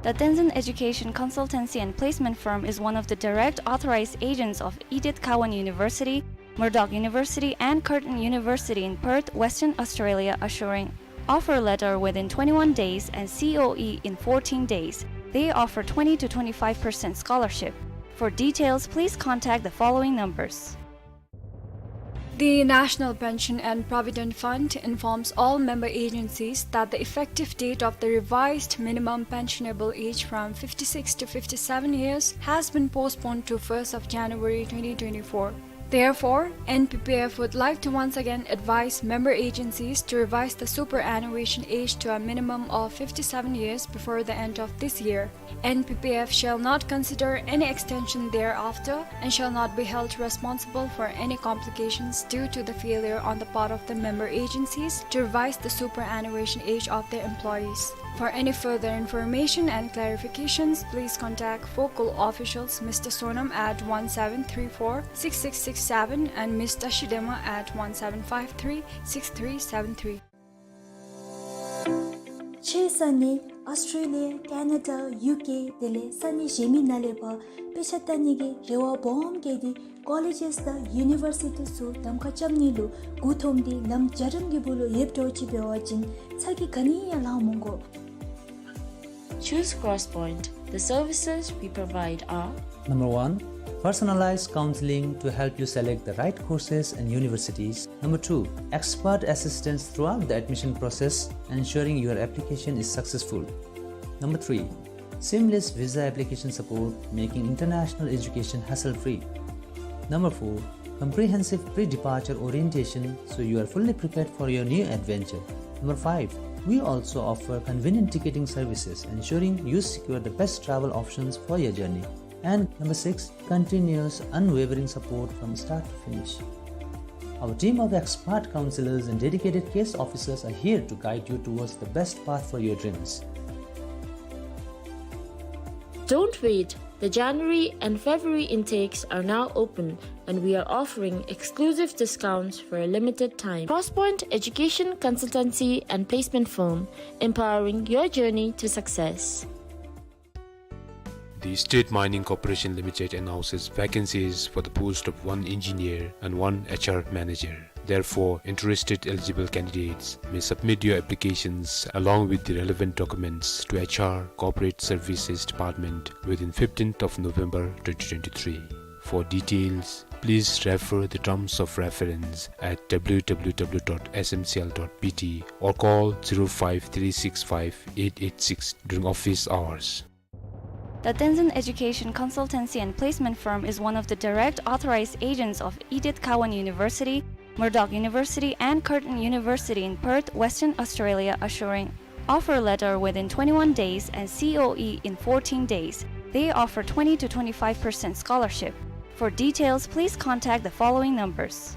The Tenzin Education Consultancy and Placement Firm is one of the direct authorized agents of Edith Cowan University, Murdoch University, and Curtin University in Perth, Western Australia, assuring offer letter within twenty-one days and C O E in fourteen days. They offer twenty to twenty-five percent scholarship. For details, please contact the following numbers. The National Pension and Provident Fund informs all member agencies that the effective date of the revised minimum pensionable age from fifty-six to fifty-seven years has been postponed to first of January twenty twenty-four. Therefore, N P P F would like to once again advise member agencies to revise the superannuation age to a minimum of fifty-seven years before the end of this year. N P P F shall not consider any extension thereafter and shall not be held responsible for any complications due to the failure on the part of the member agencies to revise the superannuation age of their employees. For any further information and clarifications, please contact focal officials Mister Sonam at one seven three four six six six seven and Mister Shidema at one seven five three six three seven three. ཕྱིའི་ས་གནས་ཨཱོས་ཊྲེ་ལི་ཡ། ཀེ་ན་ཌ། ཡུ་ཀེ། དེ་ལས་ས་གནས་གཞན་མི་ནང་ལས་ཕར་དཔེ་ཆ་ལྟ་ནི་གི་རེ་བ་སྦོམ་བསྐྱེད་དེ་ཀོ་ལེཇ་དང་ཡུ་ནི་བར་སི་ཊི་ཚུ་གདམ་ཁ་རྐྱབ་ནི་ལུ་མགུ་འཐོམས་ཏེ་ལམ་རྒྱ་གྲམ་གྱི་སྦུག་ལུ་ཡོདཔ་འདྲཝ་ཅིག་འབད་བ་ཅིན་ཚ་གྱང་ག་ནི་ཡང་ལང་མི་དགོ། Choose Crosspoint. The services we provide are: Number one, personalized counseling to help you select the right courses and universities. Number two, expert assistance throughout the admission process, ensuring your application is successful. Number three, seamless visa application support, making international education hassle-free. Number four, comprehensive pre-departure orientation, so you are fully prepared for your new adventure. Number five, we also offer convenient ticketing services, ensuring you secure the best travel options for your journey. And number six, continuous, unwavering support from start to finish. Our team of expert counselors and dedicated case officers are here to guide you towards the best path for your dreams. Don't wait. The January and February intakes are now open, and we are offering exclusive discounts for a limited time. Crosspoint Education Consultancy and Placement Firm, empowering your journey to success. The State Mining Corporation Limited announces vacancies for the post of one engineer and one H R manager. Therefore, interested eligible candidates may submit your applications along with the relevant documents to H R Corporate Services Department within fifteenth of November twenty twenty-three. For details, please refer the terms of reference at W W W dot S M C L dot B T or call zero five three six five eight eight six during office hours. The Tenzin Education Consultancy and Placement Firm is one of the direct authorized agents of Edith Cowan University, Murdoch University, and Curtin University in Perth, Western Australia, assuring offer letter within twenty-one days and C O E in fourteen days. They offer twenty to twenty-five percent scholarship. For details, please contact the following numbers.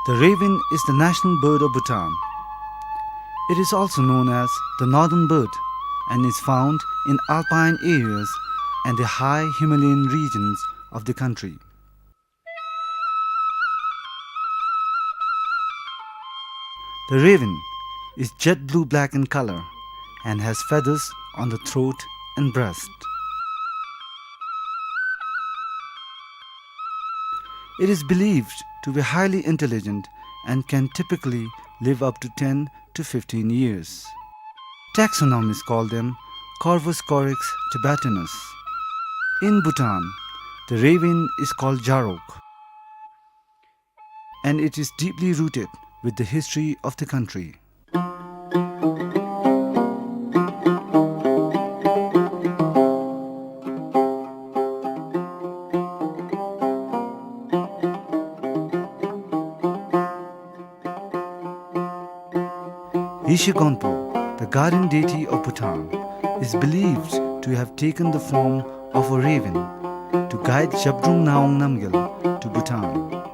The raven is the national bird of Bhutan. It is also known as the northern bird and is found in alpine areas and the high Himalayan regions of the country. The raven is jet blue black in color and has feathers on the throat and breast. It is believed to be highly intelligent and can typically live up to ten to fifteen years. Taxonomists call them Corvus corax tibetanus. In Bhutan, the raven is called jarok, and it is deeply rooted with the history of the country. Yeshe Gonpo, the guardian deity of Bhutan, is believed to have taken the form of a raven to guide Zhabdrung Ngawang Namgyal to Bhutan.